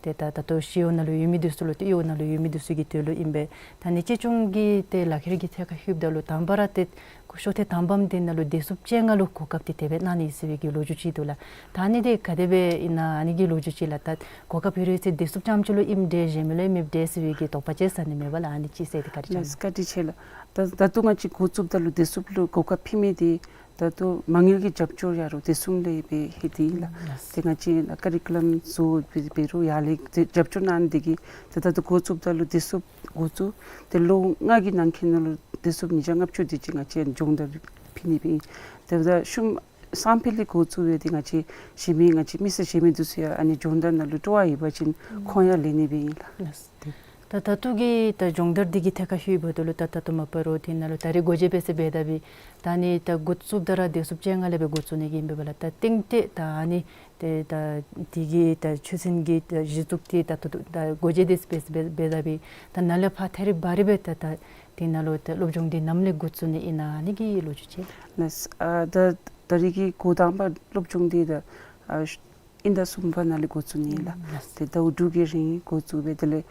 ཏེ་ད་ད་ལྟོ་ཤེས་ཡོན་ནང་ལུ་ཡོད་མི་འདི་ཚུ་ལུ་ཏེ་གཡོག་ནང་ལུ་ཡོད་མི་འདི་ཚུ་གི་དོན་ལུ་ཨིན་པས། ད་ནི་གཅེས་སྐྱོང་གི་ཏེ་ལག་ཁྱེར་གྱི་ཐད་ཁར་ལྷོདཔ་ད་ལུ་དང་པ་ར་ཏེ་ཤོག་ཐེངས་དང་པམ་འདི་ནང་ལུ་སྡེ་གསུམ་བཅོ་ལྔ་ལུ་གོ་སྐབས་འདི་དེ་སྦེ་གནང་ནི་ཟེར་བའི་གི་ལོ་རྒྱུས་ཅིག་འདུག་ལགས། ད་ནི་འདི་ག་དེ་སྦེ་ཨིན་ན་ཨ་ནི་གི་ལོ་རྒྱུས་ཅིག་ལགས། ད་གོ་སྐབས་ཡོད་རུང་ཟེར་སྡེ་གསུམ་རྐྱངམ་ཅིག་ལུ་ཨིནམ་འདྲས་གཞན་མི་ལུ་ཨིནམ་འདྲས་ཟེར་བའི་གི་དོགས་པ་ཅིག་ཟ་ནི་མེད་པས་ལགས། ཨ་ནི་ཅིག་ཟེར་ཏེ་བཀའ་དྲིན་ཆེ་ལགས། ལགས་བཀའ་དྲིན་ཆེ་ལགས། ད་ད་ལྟོ་ང་བཅས་འགོ་བཙུགསཔ་ད་ལུ་སྡེ་གསུམ་ལུ་གོ་སྐབས་ཕུལ་མི་འདི་ད་ལྟོ་མ་དངུལ་གྱི་རྒྱབ་སྐྱོར་ཡང་རོགས་སྡེ་གསུམ་ལས་སྦེ་ལྷོད་དེ་ཨིན་ལགས། ལགས། ཏེ་ང་བཅས་ཀ་རི་ཀུ་ལམ་བཟོ་སྦེ་འབད་རུང་ཡར་ལས་ཏེ་རྒྱབ་སྐྱོར་གནང་ནི་འདི་གིས་ཏེ་ད་ལྟོ་འགོ་བཙུགསཔ་ད་ལུ་སྡེ་གསུམ་འགོ་བཙུགས་ཏེ་ལོ་ལྔ་གི་ནང་འཁོད་ནང་ལུ་སྡེ་གསུམ་ཉིས་བརྒྱ་ལྔ་བཅུ་དེ་ཅིག་ང་བཅས་སྦྱོང་བརྡར་ཕུལ་ནི་སྦེ་ཨིན། དེ་འབདཝ་ད་ཤུལ་སང་ཕོད་ལས་འགོ་བཙུགས་སྦེ་ཏེ་ང་བཅས་གཞན་མི་ང་བཅས་མི་སེར་གཞན་མི་འདི་ཚུ་ཡང་ཨ་ནི་སྦྱོང་བརྡར་ནང་ལུ་སྤྲོ་བ་ཡོད་པ་ཅིན་ཁོང་ཡང་ལེན་ནི་སྦེ་ཨིན་ལགས། ལགས། ད་ད་ལྟོ་གི་ད་སྦྱོང་བརྡར་འདི་གི་ཐད་ཁར་ལྷོད་འབདཝ་ད་ལུ་ད་ད་ལྟོ་མ་པ་རོགས་དེ་ནང་ལུ་ད་རེས་སྒོ་འབྱེད་འབད་ཟེར་འབད་ད་འབད་ད་ནི་ད་འགོ་བཙུགསཔ་ད་ར་སྡེ་གསུམ་བཅོ་ལྔ་ལས་སྦེ་འགོ་བཙུགས་ནི་གི་ཨིན་པས་ལགས། ད་ཏེ་ཏེ་ད་ཨ་ནི་ཏེ་ད་དེ་གི་ད་ཆོས་ཚན་གྱི་ད་གཞི་བཙུགས་ཏེ་ད་ད་ད་སྒོ་འབྱེད་འདི་འབད་འབད་འབད་ད་འབད་ད་ནཱ་ལས་ཕར་ཐད་རི་བ་རི་སྦེ་ད་ད་དེ་ནང་ལུ་ད་སློབ་སྦྱོང་འདི་ནམ་ལས་འགོ་བཙུགས་ནི་ཨིན་ན་ཨ་ནི་གི་ལོ་རྒྱུས་ཅིག། ལགས། ཨ་ད་ད་རེས་ཀྱི་འགོ་དང་པ་སློབ་སྦྱོང་འདི་ད་ཨ་དབྱིན་ཟླ་གསུམ་པ་ནང་ལས་འགོ་བཙུགས་ནི་ཨིན་ལགས། ལགས། ཏེ་ཟླཝ་དྲུག་གི་རིང་འགོ་བཙུགས་སྦེ་དེ་ལས་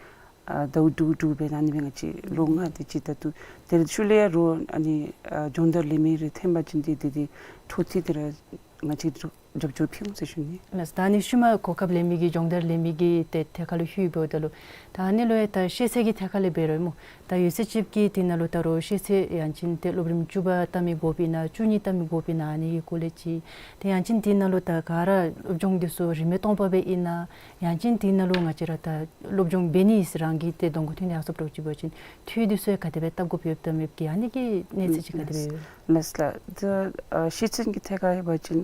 ཨ་ཟླཝ་དྲུག་དྲུག་སྦེ་ཨ་ནི་སྦེ་ང་བཅས་ལོ་ལྔ་དེ་ཅིག་ད་ལྟོ་དེ་ལས་ཤུལ་ལས་ཡང་རོགས་ཨ་ནི་ཨ་སྦྱོང་བརྡར་ལེན་མི་རེ་ཐོན་པ་ཅིན་ཏེ་དེ་དེ་འཕྲོ་མཐུད་དེ་ར་ང་བཅས་རྒྱབ་སྐྱོར་ཕུལ་འོང་ཟེར་ཞུ་ནི། ལགས། ད་ནི་ཤུལ་མ་གོ་སྐབས་ལེན་མི་གི་སྦྱོང་བརྡར་ལེན་མི་གི་ཏེ་ཐད་ཁར་ལུ་ལྷོད་འབདཝ་ད་ལུ་ད་ཨ་ནི་ལུ་ཡང་ད་ཤེས་ཚད་ཀྱི་ཐད་ཁར་ལས་འབད་རུང་སྨོ། ད་ཡོད་ཚད་ཅིག་གི་དེ་ནང་ལུ་ད་རོགས་ཤེས་ཚད་ཡང་ཅིན་ཏེ་སློབ་རིམ་བཅུ་པ་བལྟ་མི་དགོཔ་ཨིན་ན་བཅུ་གཉིས་བལྟ་མི་དགོཔ་ཨིན་ན་ཨ་ནི་གི་སྐོར་ལས་ཅིག། ཏེ་ཡང་ཅིན་དེ་ནང་ལུ་ད་ག་ར་སློབ་སྦྱོང་འདི་ཚུ་རིན་མེད་སྟོང་པ་སྦེ་ཨིན་ན་ཡང་ཅིན་དེ་ནང་ལུ་ང་བཅས་ར་ད་སློབ་སྦྱོང་འབད་ནི་ཟེར་རང་གི་ཏེ་གདོང་ཁར་ཐོན་ནི་ཡར་སོངམ་འདྲཝ་ཅིག་འབད་བ་ཅིན་འཐུས་འདི་ཚུ་ཡང་ག་དེ་སྦེ་བཏབ་དགོཔ་ཡོདཔ་དང་མེདཔ་གི་ཨ་ནི་གི་གནས་ཚད་ཅིག་ག་དེ་སྦེ་ཡོད། ལགས་ལགས། ད་ཨ་ཤེས་ཚད་ཀྱི་ཐད་ཁར་འབད་བ་ཅིན་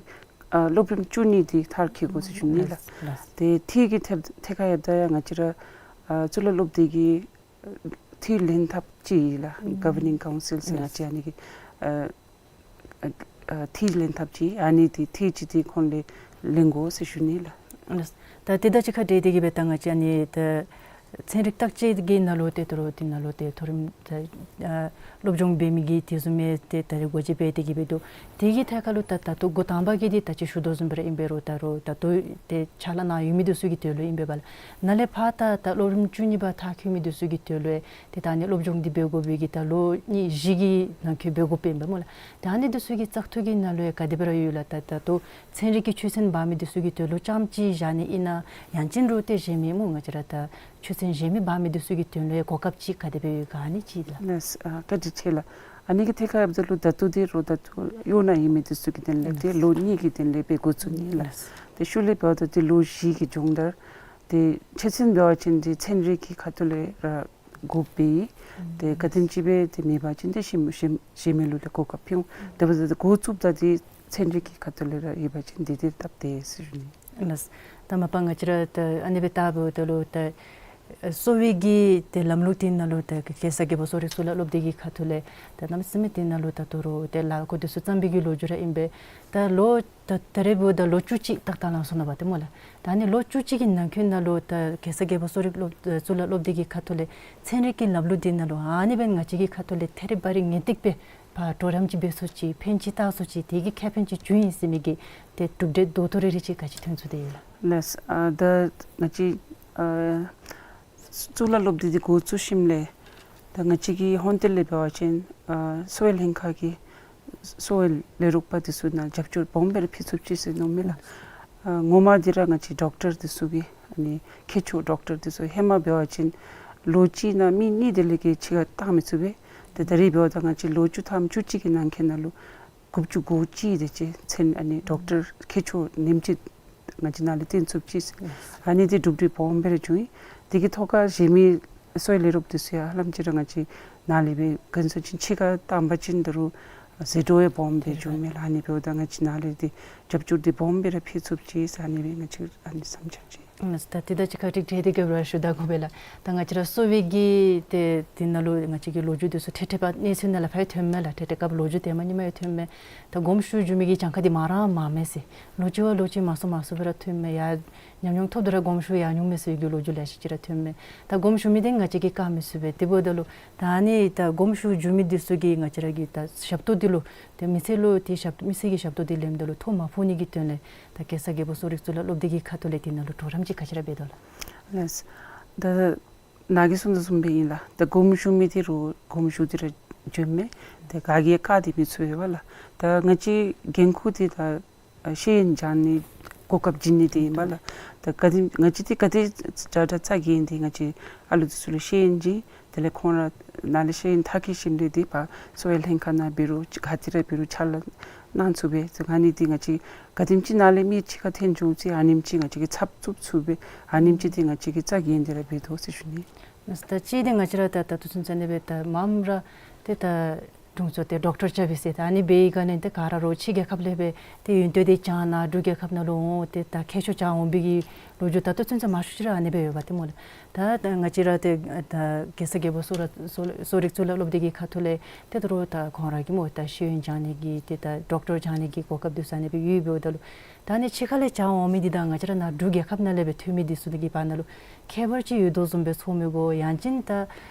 ཨ་སློབ་རིམ་བཅུ་གཉིས་འདི་མཐར་འཁྱོལ་དགོ་ཟེར་ཞུ་ནི་ལགས། ལགས། ཏེ་འཐུས་ཀྱི་ཐད་ཐད་ཁར་འབདཝ་ད་ཡང་ང་བཅས་ར་ཨ་གཙུག་ལག་སློབ་སྡེ་གི་འཐུས་ལེན་ཐབས་ཅིག་ལགས། Governing Council ཟེར་ང་བཅས་ཨ་ནི་གི་ཨ་ཨ་འཐུས་ལེན་ཐབས་ཅིག། ཨ་ནི་འདི་འཐུས་ཅིག་འདི་ཁོང་ལས་ ལེན་དགོ་ཟེར་ཞུ་ནི་ལགས། ད་དེ་དང་གཅིག་ཁར་འབྲེལ་ཏེ་གིས་སྦེ་ད་ང་བཅས་ཨ་ནི་ད་ཚན་རིག་བརྟག་དཔྱད་ཀྱི་ནང་ལུ་ཏེ་དོ་རུང་དེ་ནང་ལུ་ཏེ་མཐོ་རིམ་ད་ཨ་སློབ་སྦྱོང་འབད་མི་གི་དེ་བཟུམ་མའི་ཏེ་ད་རེས་སྒོ་འབྱེད་འབད་དེ་གིས་སྦེ་འདུག། དེ་གི་ཐད་ཁར་ལུ་ད་ད་ལྟོ་འགོ་དང་པ་གི་འདི་ད་ཅི་ཞུ་དོ་བཟུམ་སྦེ་ར་ཨིན་པས་རུང་ད་རུང་ད་ལྟོ་ཏེ་ཕྱག་ལཱ་གནང་ཡོད་མི་འདི་ཚུ་གི་དོན་ལུ་ཨིན་པས་པ་ལགས། ནཱ་ལས་ཕར་ད་ད་སློབ་རིམ་བཅུ་གཉིས་པ་མཐར་འཁྱོལ་མི་འདི་ཚུ་གི་དོན་ལུ་ཏེ་ད་ཨ་ནི་སློབ་སྦྱོང་འདི་འབད་དགོ་པའི་གི་ད་ལོ་གཉིས་བཞི་གི་ནང་འཁོད་འབད་དགོཔ་ཨིན་པས་སྨོ་ལགས། ད་ཨ་ནི་འདི་ཚུ་གི་བཙག་འཐུ་གི་ནང་ལུ་ཡང་ག་དེ་སྦེ་ར་ཡོད་ལགས། ད་ད་ལྟོ་ཚན་རིག་གི་ཆོས་ཚན་འབག་མི་འདི་ཚུ་གི་དོན་ལུ་རྐྱངམ་གཅིག་བཞག་ནི་ཨིན་ན་ཡང་ཅིན་རུང་ཏེ་གཞན་མི་སྨོ་ང་བཅས་ར་ད་ཆོས་ཚན་གཞན་མི་འབག་མི་འདི་ཚུ་གི་དོན་ལུ་ཡང་གོ་སྐབས་ཅིག་ག་དེ་སྦེ་ཡོད་ག་ཨ་ནི་ཅིག་ལགས། ལགས་སོ། ཨ་བཀའ་དྲིན་ཆེ་ལགས། ཨ་ནི་གི་ཐད་ཁར་འབདཝ་ད་ལུ་ད་ལྟོ་འདི་རུང་ད་ལྟོ་གཡོག་ནང་ཨིན་མི་འདི་ཚུ་གི་དོན་ལས་ཏེ་ལོ་གཉིས་ཀྱི་དོན་ལས་སྦེ་འགོ་བཙུགས་ནི་ལགས། ཏེ་ཤུལ་ལས་འབདཝ་ད་ཏེ་ལོ་བཞི་གི་སྦྱོང་བརྡར་ཏེ་ཆོས་ཚན་འབད་བ་ཅིན་ཏེ་ཚན་རིག་གི་ཁ་ཐུག་ལས་ར་འགོ་འབྱེད། ཏེ་ག་དེམ་ཅིག་སྦེ་ཏེ་མེད་པ་ཅིན་ཏེ་གཞན་གཞན་གཞན་མི་ལུ་ལས་གོ་སྐབས་ཕུལ་འོང་། དེ་འབདཝ་ད་འགོ་བཙུགསཔ་ད་ཏེ་ཚན་རིག་གི་ཁ་ཐུག་ལས་ར་ཡོད་པ་ཅིན་ཏེ་དེ་སྟབས་བདེ་ཟེར་ཞུ་ནི། ལགས། ད་མ་པ་ང་བཅས་ར་ད་ཨ་ནི་སྦེ་ད་འབདཝ་ད་ལུ་ད་གསོ་བའི་གི་ཏེ་ལམ་ལུགས་འདི་ནང་ལུ་ད་གེ་སར་རྒྱལ་པོ་གསོ་རིག་གཙུག་ལག་སློབ་སྡེ་གི་ཁ་ཐུག་ལས་ད་གནམ་མེད་ས་མེད་འདི་ནང་ལུ་ད་དོ་རུང་ཏེ་ལཱ་འགོ་འདི་ཚུ་བརྩམས་པའི་གི་ལོ་རྒྱུས་ར་ཨིན་པས། ད་ལོ་ད་ད་རེས་འབདཝ་ད་ལོ་བཅུ་གཅིག་ཏག་ཏག་ལང་སོང་ནུག་པ་ཏེ་སྨོ་ལགས། ད་ཨ་ནི་ལོ་བཅུ་གཅིག་གི་ནང་འཁོད་ནང་ལུ་ད་གེ་སར་རྒྱལ་པོ་གསོ་རིག་སློབ་གཙུག་ལག་སློབ་སྡེ་གི་ཁ་ཐུག་ལས་ཚན་རིག་གི་ལམ་ལུགས་འདི་ནང་ལུ་ཨ་ནི་སྦེ་ང་བཅས་ཀྱི་ཁ་ཐུག་ལས་ཐད་རི་བ་རི་ངན་ཏིག་སྦེ་ཕར་གྲོགས་རམ་ཅིག་འབད་ཚུགས་ཅི་ཕན་ཅིག་བཏགས་ཚུགས་ཅི་དེ་གིས་ཁེ་ཕན་ཅིག་བྱུང་ཡི་ཟེར་མི་གི་ཏེ་གྲུབ་འབྲས་ད་ལྟོ་རེ་རེ་ཅིག་ག་ཅི་ཐོན་ཚུགས་ཏེ་ཡོད་ལགས། ལགས། ཨ་ད་ང་བཅས་ཨ་གཙུག་ལག་སློབ་སྡེ་འདི་འགོ་བཙུགས་ཞིནམ་ལས་ད་ང་བཅས་ཀྱི་ཧོན་ཏེ་ལས་འབད་བ་ཅིན་ཨ་གསོ་བའི་ལྷན་ཁག་གི་གསོ་བའི་ལས་རོགས་པ་འདི་ཚུ་ནང་རྒྱབ་སྐྱོར་སྦོམ་སྦེ་ར་ཕུལ་ཚུགས་ཅི་ཟེར་མནོཝ་མས་ལགས། ཨ་ངོ་མ་འདི་ར་ང་བཅས་ཌོག་ཊར་འདི་ཚུ་གིས་ཨ་ནི་མཁས་མཆོག་ཌོག་ཊར་འདི་ཚུ་ཧེ་མ་འབད་བ་ཅིན་ལོ་གཅིག་ནང་མི་གཉིས་དེ་ལས་བརྒལ་ཕྱི་ཁར་བཏང་མི་ཚུགས་པས། ཏེ་ད་རེས་འབདཝ་ད་ང་བཅས་ལོ་བཅུ་ཐམ་བཅུ་གཅིག་གི་ནང་འཁོད་ནང་ལུ་དགུ་བཅུ་གོ་གཅིག་དེ་ཅིག་མཚན་ཨ་ནི་ཌོག་ཊར་མཁས་མཆོག་ཉིནམ་གཅིག་ང་བཅས་ནཱ་ལས་བཏོན་ཚུགས་ཅི་ཟེར་ཨ་ནི་འདི་གྲུབ་འབྲས་སྦོམ་སྦེ་ར་བྱུང་ཡི། དེ་གི་ཐོག་ཁར་གཞན་མི་གསོ་བའི་ལས་རོགས་འདི་ཚུ་ཡང་ཧ་ལམ་ཅིག་ར་ང་བཅས་ནཱ་ལས་སྦེ་ག་ཅི་ཟེར་ཅིག་ཕྱི་ཁར་བཏང་པ་ཅིན་ད་རུང་ཟད་འགྲོ་ཡང་སྦོམ་སྦེ་འགྱོཝ་མས་ལགས། ཨ་ནི་འབདཝ་ད་ང་བཅས་ནཱ་ལས་འདི་རྒྱབ་སྐྱོར་འདི་སྦོམ་སྦེ་ར་ཕུལ་ཚུགས་ཅི་ཟེར་ཨ་ནི་སྦེ་ང་བཅས་ཨ་ནི་བསམ་འཆར་ཅིག། ཨ་ད་དེ་དང་གཅིག་ཁར་ཏིག་ཏིག་ཏིག་ཏིག་ར་ཞུ་ད་དགོ་པས་ལགས། ད་ང་བཅས་ར་གསོ་བའི་གི་ཏེ་འདི་ནང་ལུ་ང་བཅས་ཀྱི་ལོ་རྒྱུས་འདི་ཚུ་ཐད་ཐད་པ་གནས་ཚུལ་ནང་ལས་ཕར་ཐོནམ་མས་ལགས། ཐད་ཐད་སྐབས་ལོ་རྒྱུས་ཏེ་མ་ཉི་མ་ཡང་ཐོནམ་མས། ད་དགོངསམ་ཞུ་འགྱོ་མི་གི་གྱངས་ཁ་འདི་མང་ར་མངམ་མས་ཟེར། ལོ་གཅིག་བ་ལོ་གཅིག་མང་སུ་མང་སུ་སྦེ་ར་ཐོནམ་མས། ཡང་ཉམས་མྱོང་ཐོབ་སྟེ་ར་དགོངསམ་ཞུ་ཡང་ཉུང་མས་ཟེར་གྱི་ལོ་རྒྱུས་ལེ་ཤ་ཅིག་ར་ཐོནམ་མས། ད་དགོངསམ་ཞུ་མི་འདི་ང་བཅས་ཀྱིས་བཀག་མི་ཚུགས་པས། དེ་འབདཝ་ད་ལུ་ད་ཨ་ནི་ད་དགོངསམ་ཞུ་འགྱོ་མི་འདི་ཚུ་གིས་ང་བཅས་ར་གི་ད་ཞབས་ཏོག་འདི་ལུ་ཏེ་མི་སེར་ལུ་ཏེ་ཞབས་མི་སེར་གྱི་ཞབས་ཏོག་འདི་ལེནམ་ད་ལུ་ཐོ་མ་ཕོག་ནི་གི་དོན་ལས་ད་གེ་སར་རྒྱལ་པོ་གསོ་རིག་གཙུག་ལག་སློབ་སྡེ་གི་ཁ་ཐུག་ལས་འདི་ནང་ལུ་གྲོགས་རམ་ཅིག་ག་ཅི་ར་འབད་དོ་ལགས། ལགས། ད་ནཱ་གིས་གསུངས་དོ་བཟུམ་སྦེ་ཨིན་ལགས། ད་དགོངསམ་ཞུ་མི་འདི་རུང་དགོངསམ་ཞུ་སྟེ་ར་འགྱོཝ་མས། ད་ག་གིས་ཡང་བཀག་སྟེ་མི་ཚུགས་པས་ལགས། ད་ང་བཅས་འགན་ཁུར་འདི་ད་ཤེས་ཡོན་སྦྱང་ནི་གོ་སྐབས་བྱིན་ནི་འདི་ཨིན་པས་ལགས། ད་ག་དེ་ང་བཅས་འདི་ག་དེ་དྲག་དྲག་རྩ་འགེངས་ཏེ་ང་བཅས་ཨ་ལུ་འདི་ཚུ་ལུ་ཤེས་ཡོན་བྱིན། དེ་ལས་ཁོང་ར་ནཱ་ལས་ཤེས་ཡོན་མཐར་འཁྱོལ་ཞིནམ་ལས་འདི་ཕར་གསོ་བའི་ལྷན་ཁག་ནང་འབད་རུང་ག་ཏེ་ར་འབད་རུང་ཕྱག་ལཱ་གནང་ཚུགས་པས། ཏེ་ཨ་ནི་འདི་ང་བཅས་ག་དེམ་ཅིག་ནཱ་ལས་མི་ཕྱི་ཁར་ཐོན་བྱུང་ཚེ་ཨ་ནེམ་ཅིག་ང་བཅས་ཀྱིས་ཚབ་བཙུགས་ཚུགས་པས། ཨ་ནེམ་ཅིག་འདི་ང་བཅས་ཀྱིས་རྩ་འགེངས་ཏེ་ར་འབད་དོ་ཟེར་ཞུ་ནི། ད་གཅིག་འདི་ང་བཅས་ར་ད་ད་ལྟོ་ཚུན་ཚོད་ཨ་ནི་སྦེ་ད་མངམ་ར་ཏེ་ད་དྲུང་འཚོ་ཏེ་ཌོག་ཊར་རྐྱབ་ཡི་ཟེར་ད་ཨ་ནི་འབད་བའི་སྒང་ལས་ཏེ་ག་ར་རོགས་ཕྱི་རྒྱལ་ཁབ་ལས་སྦེ་ཏེ་ཡོན་ཏན་འདི་སྦྱང་ནཱ་འབྲུག་རྒྱལ་ཁབ་ནང་ལུ་འོང་སྟེ་ད་མཁས་མཆོག་སྦྱང་འོང་པའི་གི་ལོ་རྒྱུས་ད་ལྟོ་ཚུན་ཚོད་མང་ཤོས་ཅིག་ར་ཨ་ནི་སྦེ་ཡོདཔ་ཏེ་སྨོ་ལགས། ད་ད་ང་བཅས་ར་ཏེ་ད་གེ་སར་རྒྱལ་པོ་གསོ་ར་གསོ་གསོ་རིག་གཙུག་ལག་སློབ་སྡེ་གི་ཁ་ཐུག་ལས་ཏེ་ད་རུང་ད་ཁོང་ར་གི་སྨོ་ད་ཤེས་ཡོན་སྦྱང་ནི་གི་ཏེ་ད་ཌོག་ཊར་སྦྱང་ནི་གི་གོ་སྐབས་འདི་ཚུ་ཨ་ནི་སྦེ་ཡོདཔ་འབདཝ་ད་ལུ་ད་ཨ་ནི་ཕྱི་ཁ་ལས་སྦྱང་འོང་མི་འདི་དང་ང་བཅས་ར་ནཱ་འབྲུག་རྒྱལ་ཁབ་ནང་ལས་སྦེ་ཐོན་མི་འདི་ཚུ་གི་བར་ན་ལུ་ཁྱད་པར་ཅིག་ཡོད་དོ་བཟུམ་སྦེ་ཚོར་མི་གོ། ཡང་ཅིན་ད་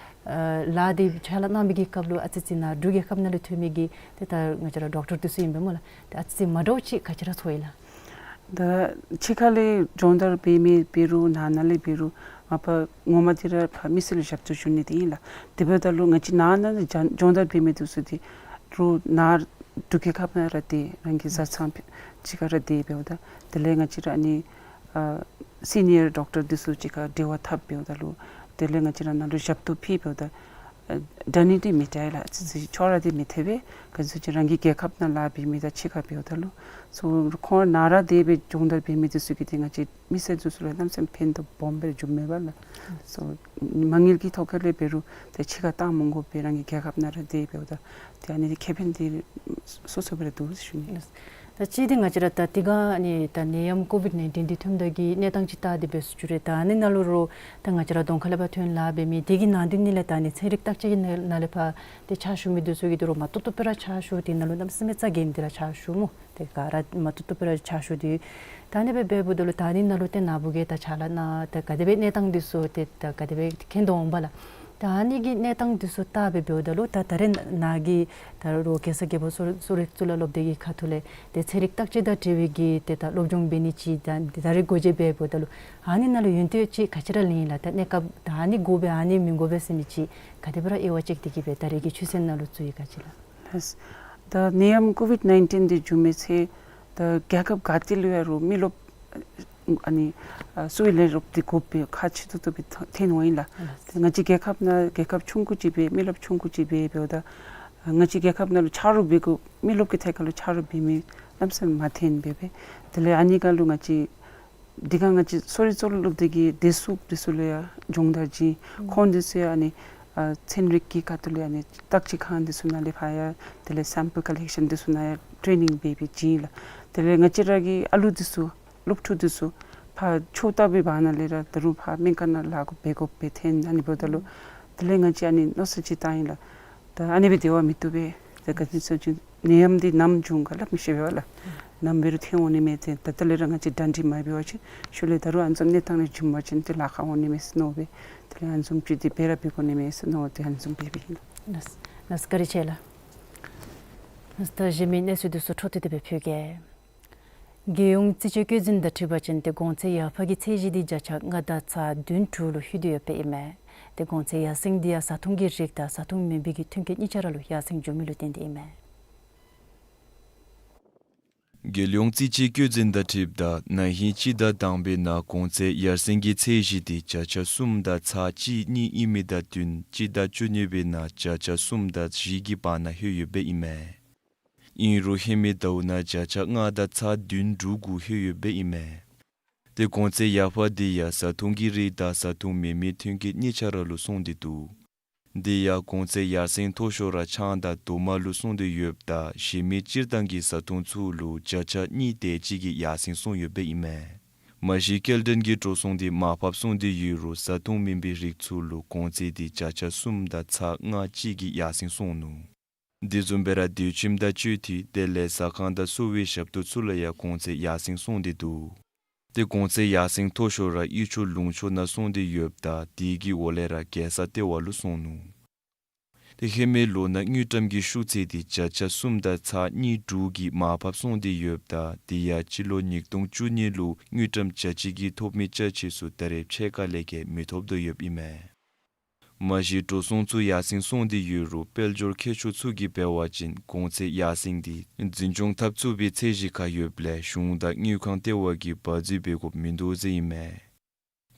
ཨ་ལཱ་འདི་ཕྱག་ལཱ་གནང་བའི་གི་སྐབས་ལུ་ཨ་ཙི་ཙི་ནཱ་འབྲུག་རྒྱལ་ཁབ་ནང་ལས་ཐོན་མི་གི་ཏེ་ད་ང་བཅས་ར་ཌོག་ཊར་འདི་ཚུ་ཨིན་པས་སྨོ་ལགས། ཏེ་ཨ་ཙི་ཙི་མ་འདྲཝ་ཅིག་ག་ཅི་ར་ཚོར་ཡི་ལགས། ད་ཕྱི་ཁ་ལས་སྦྱོང་བརྡར་འབད་མི་འབད་རུང་ནང་ན་ལས་འབད་རུང་མ་པ་ངོ་མ་འདི་ར་ཕར་མི་སེར་ལུ་ཞབས་ཏོག་ཞུ་ནི་འདི་ཨིན་ལགས། དེ་འབདཝ་ད་ལུ་ང་བཅས་ནང་ན་ལས་སྦྱང་སྦྱོང་བརྡར་འབད་མི་འདི་ཚུ་འདི་རུང་ནཱ་འབྲུག་རྒྱལ་ཁབ་ནང་ར་སྡོད་རང་གི་བཟའ་ཚང་ཕུད་གཅིག་ཁར་ར་སྡོད་འབདཝ་ད་དེ་ལས་ང་བཅས་ར་ཨ་ནི་ཨ་སི་ནི་ཡར་ཌོག་ཊར་འདི་ཚུ་གཅིག་ཁར་འབྲེལ་བ་འཐབ་འབདཝ་ད་ལུ་དེ་ལས་ང་བཅས་ར་ནཱ་ལུ་ཞབས་ཏོག་ཕུལ་འབདཝ་ད་ཨ་འདྲ་ནི་འདི་མི་འདྲ་ལགས། ཨ་ཙི་ཙི་ཁྱོད་ར་འདི་མི་འཐད་པས། ག་ཅི་ཟེར་ཅིག་རང་གི་རྒྱལ་ཁབ་ནང་ལཱ་འབད་མི་དང་ཕྱི་ཁར་འབདཝ་ད་ལུ་སོ་ཁོང་ནཱ་ར་སྡོད་སྦེ་སྦྱོང་བརྡར་འབད་མི་འདི་ཚུ་གིས་ཏེ་ང་བཅས་མི་སེར་འདི་ཚུ་ལུ་གནམ་མེད་ས་མེད་ཕན་ཐོགས་སྦོམ་སྦེ་ར་བྱུངམ་མས་པ་ལགས། སོ་མ་དངུལ་གྱི་ཐོག་ཁ་ལས་འབད་རུང་ཏེ་ཕྱི་ཁར་བཏང་མ་དགོ་པར་རང་གི་རྒྱལ་ཁབ་ནང་ར་སྡོད་འབདཝ་ད་ཏེ་ཨ་ནི་ཁེ་ཕན་འདི་སོ་སོ་སྦེ་ར་འདུག་ཟེར་ཞུ་ནི། ད་ཅི་འདི་ང་བཅས་ར་ད་དེ་ག་ནི་ད་ནད་ཡམས་ཀོ་བིཌ་ནའིན་ཊིན་འདི་ཐོནམ་ད་གི་གནས་སྟངས་ཅིག་བལྟ་སྟེ་འབད་ས་ཅིག་ར་ད་ཨ་ནི་ནང་ལུ་ར་ད་ང་བཅས་ར་གདོང་ཁ་ལས་ཕར་ཐོན་ལཱ་འབད་མི་དེ་གི་ནང་དོན་ནི་ལགས། ད་ཨ་ནི་ཚན་རིག་བརྟག་དཔྱད་ཀྱི་ནང་ནང་ལས་ཕར་ཏེ་ཕྱག་ཞུ་མི་འདི་ཚུ་གིས་ད་རུང་མ་བཏུབ་བཏུབ་སྦེ་ར་ཕྱག་ཞུ། དེ་ནང་ལུ་གནམ་མེད་ས་མེད་རྩ་འགེངས་ཏེ་ར་ཕྱག་ཞུ་སྨོ། ཏེ་ག་ར་མ་བཏུབ་བཏུབ་སྦེ་ར་ཕྱག་ཞུ་སྟེ། ད་ཨ་ནི་སྦེ་འབདཝ་ད་ལུ་ད་ཨ་ནི་ནང་ལུ་ཏེ་ནཱ་བུ་གིས་ད་ཕྱག་ལཱ་གནང་ད་ག་དེ་སྦེ་གནས་སྟངས་འདི་ཚུ་ཏེ་ད་ག་དེ་སྦེ་མཁྱེན་དོ་འོང་པ་ལགས། ད་ཨ་ནི་གི་གནས་སྟངས་འདི་ཚུ་བལྟ་སྦེ་འབདཝ་ད་ལུ་ད་ད་རེས་ནཱ་གིས་ད་རུང་གེ་སར་རྒྱལ་པོ་གསོ་གསོ་རིག་གཙུག་ལག་སློབ་སྡེ་གི་ཁ་ཐུག་ལས་ཏེ་ཚན་རིག་བརྟག་དཔྱད་དང་འབྲེལ་བའི་གི་ཏེ་ད་སློབ་སྦྱོང་འབད་ནི་ཅིག་ད་ད་རེས་སྒོ་འབྱེད་འབད་འབདཝ་ད་ལུ་ཨ་ནི་ནང་ལུ་ཡོན་ཏན་ཅིག་ག་ཅི་ར་ལེན་ཡི་ལགས། ད་གནས་སྐབས་ད་ཨ་ནི་དགོ་པས་ཨ་ནི་མི་དགོ་པས་ཟེར་མི་ཅིག་ག་དེ་སྦེ་ར་དབྱེ་བ་ཕྱེ་སྟེ་གི་སྦེ་ད་རེས་ཀྱི་ཆོས་ཚན་ནང་ལུ་བཙུགས་ཡི་ག་ཅི་ལགས། ལགས། ད་ནད་ཡམས་ཀོ་བིཌ་ནའིན་ཊིན་འདི་བྱུང་མི་ཚེ་ད་རྒྱལ་ཁབ་ག་ཏེ་ལུ་ཡང་རུང་མི་རློབས་ཨ་ནི་ཨ་གསོ་བའི་ལས་རོགསཔ་འདི་དགོཔ་སྦེ་ཁག་ཆེ་ཏོག་ཏོ་སྦེ་ཐོན་འོང་ཡི་ལགས། ལགས། ཏེ་ང་བཅས་རྒྱལ་ཁབ་ནང་རྒྱལ་ཁབ་ཆུང་ཀུ་ཅིག་སྦེ་མི་རློབས་ཆུང་ཀུ་ཅིག་སྦེ་འབདཝ་ད་ང་བཅས་རྒྱལ་ཁབ་ནང་ལུ་ཆ་རོགས་འབད་དགོ་མི་རློབས་ཀྱི་ཐད་ཁར་ལུ་ཆ་རོགས་འབད་མི་གནམ་མེད་ས་མེད་མ་ཐོན་པས་པས། དེ་ལས་ཨ་ནི་ཁར་ལུ་ང་བཅས་འདི་ག་ང་བཅས་གསོ་རིག་གཙུག་ལག་སློབ་སྡེ་གི་བདེ་སྲུངཔ་འདི་ཚུ་ལུ་ཡང་སྦྱོང་བརྡར་བྱིན། ཁོང་འདི་ཚུ་ཡང་ཨ་ནི་ཨ་ཚན་རིག་གི་ཁ་ཐུག་ལས་ཨ་ནི་བརྟག་དཔྱད་ཁང་འདི་ཚུ་ནང་ལས་ཕར་ཡང་དེ་ལས་སེམ་པཱལ་ཀ་ལེག་ཤཱན་འདི་ཚུ་ནང་ཡང་ཊེ་ནིང་འབད་འབད་བྱིན་ལགས། དེ་ལས་ང་བཅས་ར་གི་ཨ་ལུ་འདི་ཚུ་སློབ་ཕྲུག་འདི་ཚུ་ཕར་ཆོས་ལྟ་བུའི་བར་ན་ལས་ར་ད་རུང་ཕར་སྨན་ཁང་ནང་ལཱ་འགོ་འབད་དགོཔ་སྦེ་ཐོན། ཨ་ནི་འབདཝ་ད་ལུ་དེ་ལས་ང་བཅས་ཨ་ནི་མནོ་བསམ་ཅིག་བཏང་ཡི་ལགས། ད་ཨ་ནི་སྦེ་སྡོད་པ་མི་བཏུབ་པས། ད་ག་ཅི་ཟེར་བ་ཅིན་ནད་ཡམས་འདི་ནམ་བྱུང་ག་སླབ་མི་ཤེས་པས་ལགས། ནམ་འབད་རུང་ཐོན་འོང་ནི་མས། ཏེ་ད་ལྟོ་ལས་ར་ང་བཅས་གྲ་སྒྲིག་མ་འབད་བ་ཅིན་ཤུལ་ལས་ད་རུང་ཨ་ནི་བཟུམ་གནས་སྟངས་ལས་བྱུང་པ་ཅིན་ཏེ་ལཱ་ཁག་འོང་ནི་མས་ཟེར་མནོ་སྦེ་དེ་ལས་ཨ་ནི་བཟུམ་ཅིག་འདི་འབད་ར་འབད་དགོ་ནི་མས་ཟེར་མནོ་སྟེ་ཨ་ནི་བཟུམ་འབད་འབདཝ་ཨིན་ལགས། ལགས་སོ། བཀའ་དྲིན་ཆེ་ལགས། ལགས་སོ། ད་གཞན་མི་གནས་ཚུལ་འདི་ཚུ་འཕྲོ་མཐུད་དེ་སྦེ་ཕུལ་གེ། རྒྱལ་ཡོངས་རྩིས་དཔྱད་བཀོད་འཛིན་དང་འཁྲིལ་བ་ཅིན་ཏེ་གོང་ཚད་ཡར་འཕར་གྱི་ཚད་གཞི་འདི་བརྒྱ་ཆ་ལྔ་དང་ཚག་བདུན་དྲུག་ལུ་ལྷོད་དེ་ཡོདཔ་ཨིན་མས། ཏེ་གོང་ཚད་ཡར་སེང་འདི་ཡང་བཟའ་འཐུང་གི་རིགས་དང་བཟའ་འཐུང་མེན་པའི་གི་ཐོན་སྐྱེད་གཉིས་ཆ་ར་ལུ་ཡར་སེང་བྱུང་མི་ལུ་བརྟེན་ཏེ་ཨིན་མས། རྒྱལ་ཡོངས་རྩིས་དཔྱད་བཀོད་འཛིན་དང་འཁྲིལཝ་ད་ན་ཧིང་སྤྱི་ཟླ་དང་པའི་ནང་གོང་ཚད་ཡར་སེང་གི་ཚད་གཞི་འདི་བརྒྱ་ཆ་གསུམ་དང་ཚག་གཅིག་གཉིས་ཨིན་མི་དང་བསྟུན་སྤྱི་ཟླ་བཅུ་གཉིས་པའི་ནང་བརྒྱ་ཆ་གསུམ་དང་བཞི་གི་བར་ན་ལྷོད་ཡོདཔ་ཨིན་མས། ཨིན་རུང་ཧེ་མའི་ཟླཝ་ནང་བརྒྱ་ཆ་ལྔ་དང་ཚག་བདུན་དྲུག་གུ་ལྷོད་ཡོདཔ་ཨིན་མས། ཏེ་གོང་ཚད་ཡར་འཕར་འདི་ཡང་བཟའ་འཐུང་གི་རིགས་དང་བཟའ་འཐུང་མེན་མི་ཐོན་སྐྱེད་གཉིས་ཆ་ར་ལུ་སོང་སྟེ་འདུག། དེ་ཡང་གོང་ཚད་ཡར་སེང་མཐོ་ཤོས་ར་ཆང་དང་རྡོག་མ་ལུ་སོང་སྟེ་ཡོདཔ་ད་གཞན་མི་སྤྱིར་བཏང་གི་བཟའ་འཐུང་ཚུ་ལུ་བརྒྱ་ཆ་གཉིས་དེ་ཅིག་གི་ཡར་སེང་སོང་ཡོདཔ་ཨིན་མས། མ་གཞི་སྐྱེལ་འདྲེན་གྱི་འགྲོ་སོང་འདི་མར་ཕབ་སོང་སྟེ་ཡོད་རུང་བཟའ་འཐུང་མེན་པའི་རིགས་ཚུ་ལུ་གོང་ཚད་འདི་བརྒྱ་ཆ་གསུམ་དང་ཚག་ལྔ་གཅིག་གི་ཡར་སེང་སོང་ནུག། དེ་བཟུམ་སྦེ་ར་སྡོད་ཁྱིམ་དང་སྤྱོད་ཐིག་དེ་ལས་ཟ་ཁང་དང་གསོ་བའི་ཞབས་ཏོག་ཚུ་ལུ་ཡང་གོང་ཚད་ཡར་སེང་སོང་སྟེ་འདུག། ཏེ་གོང་ཚད་ཡར་སེང་མཐོ་ཤོས་ར་གཡུས་ཕྱོགས་ལུང་ཕྱོགས་ནང་སོང་སྟེ་ཡོདཔ་ད་དེ་གི་འོག་ལས་ར་རྒྱལ་ས་ལྟེ་བ་ལུ་སོང་ནུག། ཏེ་ཧེ་མའི་ལོ་ནང་དངུལ་ཀྲམ་གྱི་ཤུགས་ཚད་འདི་བརྒྱ་ཆ་གསུམ་དང་ཚག་གཉིས་དྲུག་གིས་མར་ཕབ་སོང་སྟེ་ཡོདཔ་ད་དེ་ཡང་སྤྱི་ལོ་ཉིས་སྟོང་བཅུ་གཉིས་ལུ་དངུལ་ཀྲམ་བརྒྱ་གཅིག་གིས་ཐོབ་མི་ཅ་ཆས་ཚུ་ད་རེས་ཕྱེད་ཀ་ལས་བརྒལ་མི་ཐོབ་དོ་ཡོདཔ་ཨིན་མས། མ་གཞི་འགྲོ་སོང་ཚུ་ཡར་སེང་སོང་སྟེ་ཡོད་རུང་དཔལ་འབྱོར་མཁས་མཆོག་ཚུ་གིས་འབད་བ་ཅིན་གོང་ཚད་ཡར་སེང་འདི་འཛིན་སྐྱོང་འཐབ་ཚུགས་པའི་ཚད་གཞི་ཁར་ཡོདཔ་ལས་གཞུང་དང་དངུལ་ཁང་ལྟེ་བ་གིས་བ་ཛི་འབད་དགོཔ་མིན་འདུག་ཟེར་ཨིན་མས།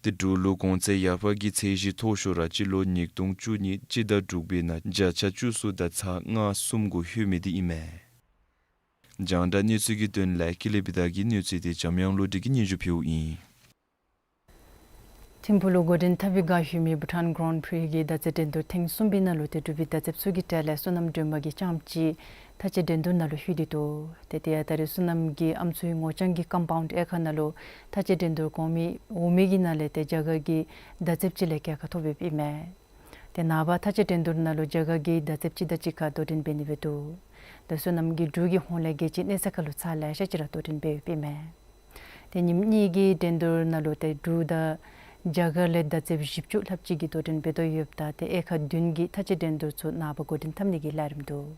ཏེ་འབྲུག་ལུ་གོང་ཚད་ཡར་འཕར་གྱི་ཚད་གཞི་མཐོ་ཤོས་ར་སྤྱི་ལོ་ཉིས་སྟོང་བཅུ་གཉིས་སྤྱི་ཟླ་དྲུག་པའི་ནང་བརྒྱ་ཆ་བཅུ་གསུམ་དང་ཚག་ལྔ་གསུམ་གུ་ལྷོད་མི་འདི་ཨིན་མས། རྒྱང་བསྒྲགས་གནས་ཚུལ་གྱི་དོན་ལས་ཀི་ལི་པི་ཏ་གི་གནས་ཚུལ་འདི་འཇམ་དབྱངས་བློ་གྲོས་ཀྱིས་སྙན་ཞུ་ཕུལཝ་ཨིན། ཐིམ་ཕུག་ལུ་འགོ་འདྲེན་འཐབ་པའི་བསྒང་ལྷོད་མི་བྷུ་ཊཱན་གྷ་རཱན་ཕྲི་གི་མདའ་རྩེད་འགྲན་བསྡུར་ཐེངས་གསུམ་པའི་ནང་ལུ་ཏེ་འབྲུག་པའི་མདའ་རྩེདཔ་ཚུ་གི་གྲས་ལས་བསོད་ནམས་སྒྲོལ་མ་གིས་རྐྱངམ་གཅིག་མཐའ་དཔྱད་འགྲན་བསྡུར་ནང་ལུ་ལྷོད་དེ་འདུག། ཏེ་དེ་ཡང་ད་རེས་བསོད་ནམས་ཀྱིས་ཨམ་སྲུའི་ངོ་རྐྱང་གི་ཀམ་པའུནཌ་དབྱེ་ཁག་ནང་ལུ་མཐའ་དཔྱད་འགྲན་བསྡུར་གོང་མའི་འོག་མའི་གི་ནང་ལས་ཏེ་རྒྱ་གར་གྱི་མདའ་རྩེདཔ་ཅིག་ལས་རྒྱལ་ཁ་ཐོབ་ཡོདཔ་ཨིན་མས། ཏེ་ནངས་པ་མཐའ་དཔྱད་འགྲན་བསྡུར་ནང་ལུ་རྒྱ་གར་གྱི་མདའ་རྩེདཔ་ཅིག་དང་གཅིག་ཁར་དོ་འགྲན་འབད་ནི་སྦེ་འདུག། ཏེ་བསོད་ནམས་ཀྱིས་འབྲུག་གི་ཧོངས་ལས་རྒྱལ་སྤྱིའི་གནས་ཚད་ཁར་ལུ་ཚར་ལེ་ཤ་ཅིག་ར་དོ་འགྲན་འབད་ཡོདཔ་ཨིན་མས། ཏེ་ཉིནམ་གཉིས་ཀྱི་འགྲན་བསྡུར་ནང་ལུ་ཏེ་འབྲུག་དང་རྒྱ་གར་ལས་མདའ་རྩེདཔ་བཞི་བཅུ་ལྷགཔ་ཅིག་གིས་དོ་འགྲན་འབད་དོ་ཡོདཔ་ད་ཏེ་དབྱེ་ཁག་བདུན་གྱི་མཐའ་དཔྱད་འགྲན་བསྡུར་ཚུ་ནངས་པ་འགོ་འདྲེན་འཐབ་ནི་གི་ལས་རིམ་འདུག།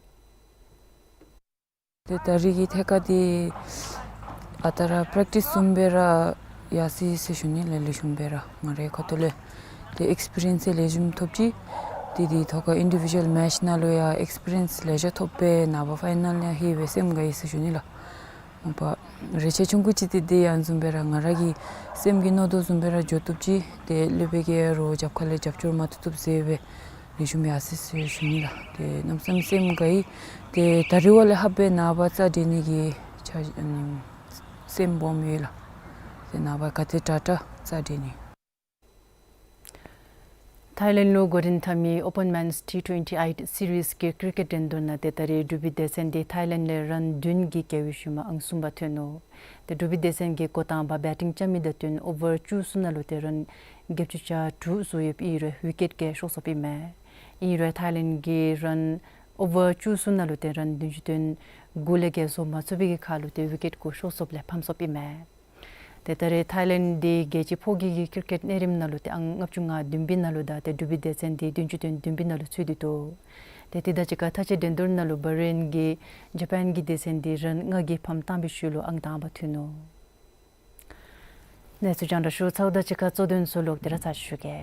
ཏེ་ད་རིས་ཀྱི་ཐད་ཁར་འདི་ཨ་རྟག་ར་པེརེཀ་ཊིས་བཟུམ་སྦེ་ར་ཡར་སོ་ཡི་ཟེར་ཞུ་ནི་ལགས། ལེགས་ཤོམ་སྦེ་ར་ང་རའི་ཁ་ཐུག་ལས་ཏེ་ཨེགསི་པི་རི་ཡེནསི་ལེགས་ཤོམ་ཐོབ་ཅི། ཏེ་འདི་ཐོག་ཁར་ཨིན་ཌི་བི་ཌུ་ཨལ་མེཆ་ནང་ལུ་ཡང་ཨེགསི་པི་རི་ཡེནསི་ལེ་ཤ་ཐོབ་སྦེ་ནངས་པ་ཕའི་ནལ་ཡང་ལྷོད་པས་སེམས་དགའ་ཡི་ཟེར་ཞུ་ནི་ལགས། མ་པ་རེ་ཆེ་ཆུང་ཀུ་ཅིག་ཏེ་འདི་ཡང་བཟུམ་སྦེ་ར་ང་ར་གི་སེམས་ཀྱི་མནོ་དོ་བཟུམ་སྦེ་ར་འགྱོ་བཏུབ་ཅི། ཏེ་སློབ་དཔོན་གྱིས་ཡང་རོགས་རྒྱབ་ཁ་ལས་རྒྱབ་སྐྱོར་མ་བཏུབ་བཏུབ་ཟེར་སྦེ་ལེགས་ཤོམ་ཡར་སོ་ཡི་ཟེར་ཞུ་ནི་ལགས། ཏེ་གནམ་མེད་ས་མེད་སེམས་དགའ་ཡི། ཏེ་ད་རིས་བ་ལས་ལྷགཔ་སྦེ་ནངས་པ་རྩ་འགྲན་ནི་གི་ཆ་ཨ་ནི་སེམས་སྦོམ་ཡོད་ལགས། ཏེ་ནངས་པ་ག་ཏེ་དྲག་དྲག་རྩ་འགྲན་ནི། ཐཱའི་ལེནཌ་ལུ་འགོ་འདྲེན་འཐབ་མི་ཨོ་པཱན་མཱནསི་ཊི་ཊུ་ཝེན་ཊི་ཨེཊ་སི་རིསི་གི་ཀིརི་ཀེཊ་འགྲན་བསྡུར་ནང་ཏེ་ད་རེས་འབྲུག་པའི་སྡེ་ཚན་འདི་ཐཱའི་ལེནཌ་ལས་རཱན་བདུན་གྱི་རྒྱལ་ཡོལ་ཞུ་མ་ཨང་གསུམ་པ་ཐོན་ནུག། ཏེ་འབྲུག་པའི་སྡེ་ཚན་གྱི་འགོ་དང་པ་བེ་ཊིང་རྐྱབ་མི་དང་བསྟུན་ཨོ་ཝར་བཅུ་གསུམ་ནང་ལུ་ཏེ་རཱན་བརྒྱད་ཅུ་གྱ་དྲུག་བཟོ་ཡོདཔ་ཨིན་རུང་ཝི་ཀེཊ་གིས་ཤོར་སོཔ་ཨིན་མས། ཨིན་རུང་ཐཱའི་ལེནཌ་གི་རཱན་ཨོ་ཝར་བཅུ་གསུམ་ནང་ལུ་ཏེ་རཱན་བདུན་ཅུ་དོན་དགུ་ལས་བརྒལ་བཟོ་མ་ཚུགས་པའི་གི་ཁར་ལུ་ཏེ་ཝི་ཀེཊ་གུ་ཤོར་སོཔ་ལས་ཕམ་སོཔ་ཨིན་མས། ཏེ་ད་རེས་ཐཱའི་ལེནཌ་འདི་རྒྱལ་སྤྱི་ཕོ་སྐྱེས་ཀྱི་ཀིརི་ཀེཊ་གནས་རིམ་ནང་ལུ་ཏེ་ཨང་ལྔ་བཅུ་ང་བདུན་པའི་ནང་ལུ་དང་ཏེ་འབྲུག་པའི་སྡེ་ཚན་འདི་བདུན་ཅུ་དོན་བདུན་པའི་ནང་ལུ་ཚུད་དེ་འདུག། ཏེ་དེ་དང་གཅིག་ཁར་མཐའ་དཔྱད་འགྲན་བསྡུར་ནང་ལུ་བྷ་རེན་གྱི་ཇ་པཱན་གྱི་སྡེ་ཚན་འདི་རཱན་ལྔ་གིས་ཕམ་བཏང་བའི་ཤུལ་ལུ་ཨང་དང་པ་ཐོན་ནུག། གནས་ཚུལ་རྒྱང་བསྒྲགས་ཞུ་ཚརཝ་དང་གཅིག་ཁར་གཙོ་དོན་ཚུ་ལོག་སྟེ་ར་ཚར་ཞུ་གེ།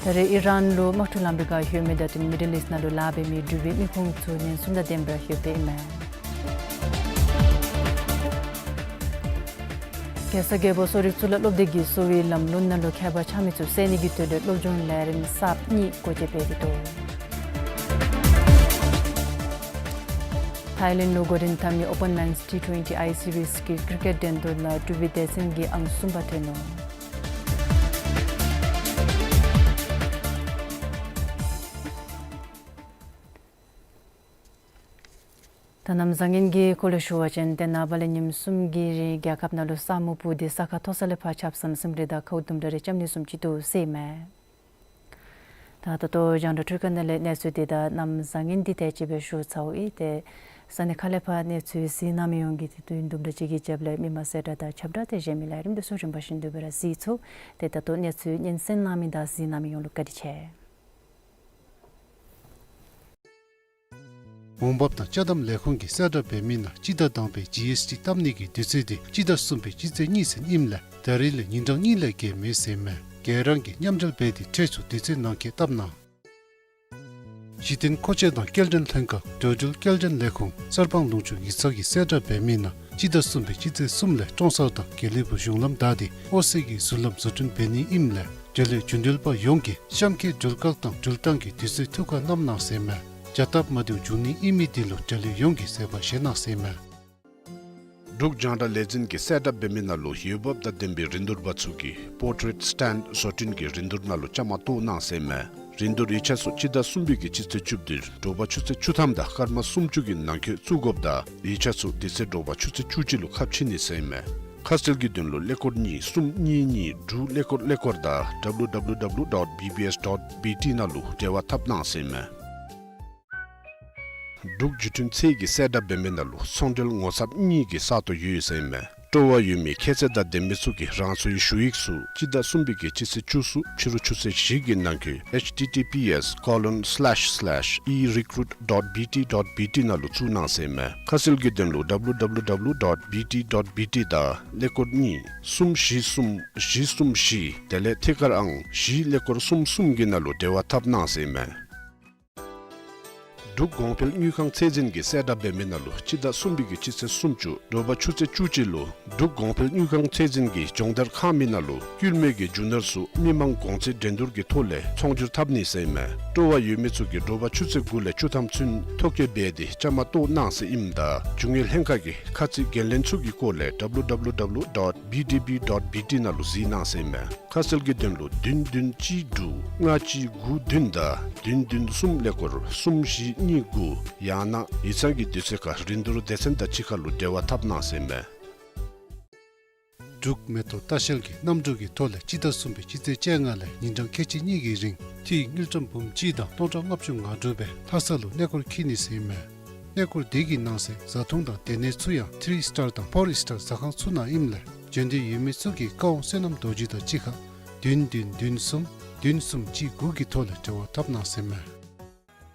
ད་རེས་ཨི་རཱན་ལུ་དམག་འཁྲུག་ལངམ་པའི་ཁར་ཡོད་མི་དང་བསྟུན་མི་ཌིལ་ཨིསཊ་ནང་ལུ་ལཱ་འབད་མི་འབྲུག་པའི་མི་ཁུངས་ཚུ་ཉེན་སྲུང་དང་ལྡནམ་སྦེ་ཡོདཔ་ཨིན་མས། གེ་སར་རྒྱལ་པོ་གསོ་རིག་གཙུག་ལག་སློབ་སྡེ་གིས་གསོ་བའི་ལམ་ལུགས་ནང་ལུ་ཁྱད་པར་ཆགས་མི་ཚུ་བསལ་ནི་གི་དོན་ལས་སློབ་སྦྱོང་ལས་རིམ་གསརཔ་གཉིས་སྒོ་འབྱེད་འབད་དེ་འདུག། ཐཱའི་ལེནཌ་ལུ་འགོ་འདྲེན་འཐབ་མི་ཨོ་པཱན་མཱནསི་ཊི་ཊུ་ཝེན་ཊི་ཨེཊ་སི་རིསི་གི་ཀིརི་ཀེཊ་འགྲན་བསྡུར་ནང་འབྲུག་པའི་སྡེ་ཚན་གྱིས་ཨང་གསུམ་པ་ཐོན་ནུག། ད་གནམ་བཟང་ངན་གྱི་སྐོར་ལས་ཞུ་བ་ཅིན་ཏེ་ནངས་པ་ལས་ཉིནམ་གསུམ་གྱི་རིང་རྒྱལ་ཁབ་ནང་ལུ་ས་སྨུག་སྤུབས་ཏེ་ས་ཁ་མཐོ་ས་ལས་ཕར་ཆརཔ་ཟམ་ཟིམ་རེ་དང་ཁཝ་དུམ་གྲ་རེ་རྐྱབ་ནི་བཟུམ་ཅིག་འདུག་ཟེར་ཨིན་མས། ད་ད་ལྟོ་རྒྱང་བསྒྲགས་འཕྲུལ་ཁང་ནང་ལས་གནས་ཚུལ་འདི་དང་གནམ་བཟང་ངན་འདི་དེ་ཅིག་སྦེ་ཞུ་ཚརཝ་ཨིན། ཏེ་ས་གནས་ཁག་ལས་ཕར་གནས་ཚུལ་གཟིགས་གནང་མི་ཡོངས་ཀྱིས་ཏེ་དུས་ཡུན་དུམ་གྲ་ཅིག་གི་རྒྱབ་ལས་མི་མང་གསལ་བསྒྲགས་དང་ཁྱབ་བསྒྲགས་དང་གཞན་མི་ལས་རིམ་འདི་ཚུ་རིམ་པ་བཞིན་དུ་སྦེ་ར་གཟིགས་ཚུགས། ཏེ་ད་ལྟོ་གནས་ཚུལ་སྙན་གསན་གནང་མི་དང་གཟིགས་གནང་མི་ཡོངས་ལུ་བཀའ་དྲིན་ཆེ། འོང་འབབ་དང་ཅ་དམ་ལས་ཁུངས་ཀྱིས་གསལ་བསྒྲགས་འབད་མི་ནང་སྤྱི་ཟླ་དང་པའི་ཇི་ཨེསི་ཊི་བཏབ་ནི་གི་དུས་ཚོད་འདི་སྤྱི་ཟླ་གསུམ་པའི་སྤྱི་ཚེས་གཉིས་ཚུན་ཨིནམ་ལས་ད་རེས་ལས་ཉིན་གྲངས་གཉིས་ལས་བརྒལ་མེད་ཟེར་ཨིན་མས། ག་ར་གིས་མཉམ་འབྲེལ་འབད་དེ་ཁྲལ་ཚུ་དུས་ཚོད་ནང་འཁོད་བཏབ་གནང་། གཞི་རྟེན་མཁོ་ཆས་དང་སྐྱེལ་འདྲེན་ལྷན་ཁག་འགྲོ་འགྲུལ་སྐྱེལ་འདྲེན་ལས་ཁུངས་གསར་སྤང་ལུང་ཕྱོགས་ཡིག་ཚང་གིས་གསལ་བསྒྲགས་འབད་མི་ནང་སྤྱི་ཟླ་གསུམ་པའི་སྤྱི་ཚེས་གསུམ་ལས་ཀྲོང་གསར་དང་དགེ་ལེགས་ཕུག་གཞུང་ལམ་བདའ་སྟེ་ཨོ་སི་ཨེ་གི་ཟུར་ལམ་བཟོ་སྐྲུན་འབད་ནི་ཨིནམ་ལས་འབྲེལ་ཡོད་འགྲུལ་འགྲུལ་པ་ཡོངས་ཀྱིས་གཤམ་འཁོད་འགྲུལ་བཀག་དང་འགྲུལ་བཏང་གི་དུས་ཚོད་ཐུགས་ཁར་བསྣམ་གནང་ཟེར་ཨིན་མས། བྱ་སྟབས་མ་བདེཝ་འབྱུང་ནི་ཨིན་མི་འདི་ལུ་འབྲེལ་ཡོད་ཡོངས་ཀྱིས་བཟོད་པ་བཞེས་གནང་ཟེར་ཨིན་མས། འབྲུག་རྒྱང་བསྒྲགས་ལས་འཛིན་གྱིས་གསལ་བསྒྲགས་འབད་མི་ནང་ལུ་འོས་འབབ་དང་ལྡན་པའི་རིན་བསྡུར་པ་ཚུ་གིས་པོར་ཊེཊ་སི་ཊེནཌ་བཟོ་སྐྲུན་གྱི་རིན་བསྡུར་ནང་ལུ་བཅའ་མར་གཏོགས་གནང་ཟེར་ཨིན་མས། རིན་བསྡུར་ཡིག་ཆ་ཚུ་སྤྱི་ཟླ་གསུམ་པའི་གི་སྤྱི་ཚེས་བཅུ་བདུན་དྲོ་པ་ཆུ་ཚོད་བཅུ་ཐམ་དང་སྐར་མ་སུམ་ཅུ་གི་ནང་འཁོད་བཙུགས་དགོཔ་དང་ཡིག་ཆ་ཚུ་དེ་ཚེ་དྲོ་པ་ཆུ་ཚོད་བཅུ་གཅིག་ལུ་ཁ་ཕྱེ་ནི་ཟེར་ཨིན་མས། ཁ་གསལ་གྱི་དོན་ལུ་ཀླད་ཀོར་གཉིས་གསུམ་གཉིས་གཉིས་དྲུག་ཀླད་ཀོར་ཀླད་ཀོར་དང་W W W dot B B S dot B T ནང་ལུ་འབྲེལ་བ་འཐབ་གནང་ཟེར་ཨིན་མས། འབྲུག་བརྒྱུད་འཕྲིན་ཚད་ཀྱིས་གསལ་བསྒྲགས་འབད་མི་ནང་ལུ་ཚོང་འབྲེལ་ངོ་ཚབ་གཉིས་ཀྱི་ས་སྟོང་ཡོད་ཟེར་ཨིན་མས། སྤྲོ་བ་ཡོད་མི་ཁྱད་ཚད་དང་ལྡན་མི་ཚུ་གིས་རང་སོའི་ཞུ་ཡིག་ཚུ་སྤྱི་ཟླ་གསུམ་པའི་གི་སྤྱི་ཚེས་བཅུ་གསུམ་ཕྱི་རུ་ཆུ་ཚོད་བཞི་གི་ནང་འཁོད་H T T P S colon slash slash e recruit dot B T dot B T ནང་ལུ་བཙུགས་གནང་ཟེར་ཨིན་མས། ཁ་གསལ་གྱི་དོན་ལུ W W W dot B T dot B T དང་ཀླད་ཀོར་གཉིས་གསུམ་བཞི་གསུམ་བཞི་གསུམ་བཞི་དེ་ལས་ཐད་ཀར་ཨང་བཞི་ཀླད་ཀོར་གསུམ་གསུམ་གྱི་ནང་ལུ་འབྲེལ་བ་འཐབ་གནང་ཟེར་ཨིན་མས། འབྲུག་གོང་འཕེལ་དངུལ་ཁང་ཚད་འཛིན་གྱིས་གསལ་བསྒྲགས་འབད་མི་ནང་ལུ་སྤྱི་ཟླ་གསུམ་པའི་གི་སྤྱི་ཚེས་སུམ་ཅུ་དྲོ་པ་ཆུ་ཚོད་བཅུ་གཅིག་ལུ་འབྲུག་གོང་འཕེལ་དངུལ་ཁང་ཚད་འཛིན་གྱི་སྦྱོང་བརྡར་ཁང་མིག་ནང་ལུ་དཀྱུས་མའི་གི་རྒྱུ་ནོར་ཚུ་མི་མང་གོང་ཚད་འགྲན་བསྡུར་གྱི་ཐོག་ལས་ཚོང་སྒྱུར་འཐབ་ནི་ཟེར་ཨིན་མས། སྤྲོ་བ་ཡོད་མི་ཚུ་གིས་དྲོ་པ་ཆུ་ཚོད་དགུ་ལས་བཅུ་ཐམ་ཚུན་ཐོ་བཀོད་འབད་དེ་བཅའ་མར་གཏོགས་གནང་ཟེར་ཨིནམ་ད་རྒྱུ་དངོས་ལྷན་ཁག་གི་ཁ་ཚིག་འགན་ལེན་ཚུ་གི་སྐོར་ལས་W W W dot B D B dot B T ནང་ལུ་གཟིགས་གནང་ཟེར་ཨིན་མས། ཁ་གསལ་གྱི་དོན་ལུ་བདུན་བདུན་གཅིག་དྲུག་ལྔ་གཅིག་དགུ་བདུན་དང་བདུན་བདུན་གསུམ་ཀླད་ཀོར་གསུམ་བཞི་གཉིས་དགུ་ཡང་ན་ཡིག་ཚང་གི་དུས་ཚོད་ཁར་རིན་བསྡུར་སྡེ་ཚན་དང་གཅིག་ཁར་ལུ་འབྲེལ་བ་འཐབ་གནང་ཟེར་ཨིན་མས། འབྲུག་མེ་ཏོག་ལྟ་བཤལ་གྱིས་གནམ་གྲུ་གི་ཐོག་ལས་སྤྱི་ཟླ་གསུམ་པའི་སྤྱི་ཚེས་བཅོ་ལྔ་ལས་ཉིན་གྲངས་ཁལ་གཅིག་གཉིས་ཀྱི་རིང་འཐུས་དངུལ་ཀྲམ་འབུམ་གཅིག་དང་སྟོང་ཕྲག་ལྔ་བཅུ་ང་དྲུག་སྦེ་ལྷ་ས་ལུ་གནས་སྐོར་འཁྱིད་ནི་ཟེར་ཨིན་མས། གནས་སྐོར་དེ་གི་ནང་གསེས་བཟའ་འཐུང་དང་སྡོད་གནས་ཚུ་ཡང་ཐི་རི་སི་ཊར་དང་ཕོར་སི་ཊར་ཟ་ཁང་ཚུ་ནང་ཨིནམ་ལས་བྱོན་འདོད་ཡོད་མི་ཚུ་གིས་བཀའ་དབང་བསོད་ནམས་རྡོ་རྗེ་དང་གཅིག་ཁར་བདུན་བདུན་བདུན་གསུམ་བདུན་གསུམ་གཅིག་དགུ་གི་ཐོག་ལས་འབྲེལ་བ་འཐབ་གནང་ཟེར་ཨིན་མས།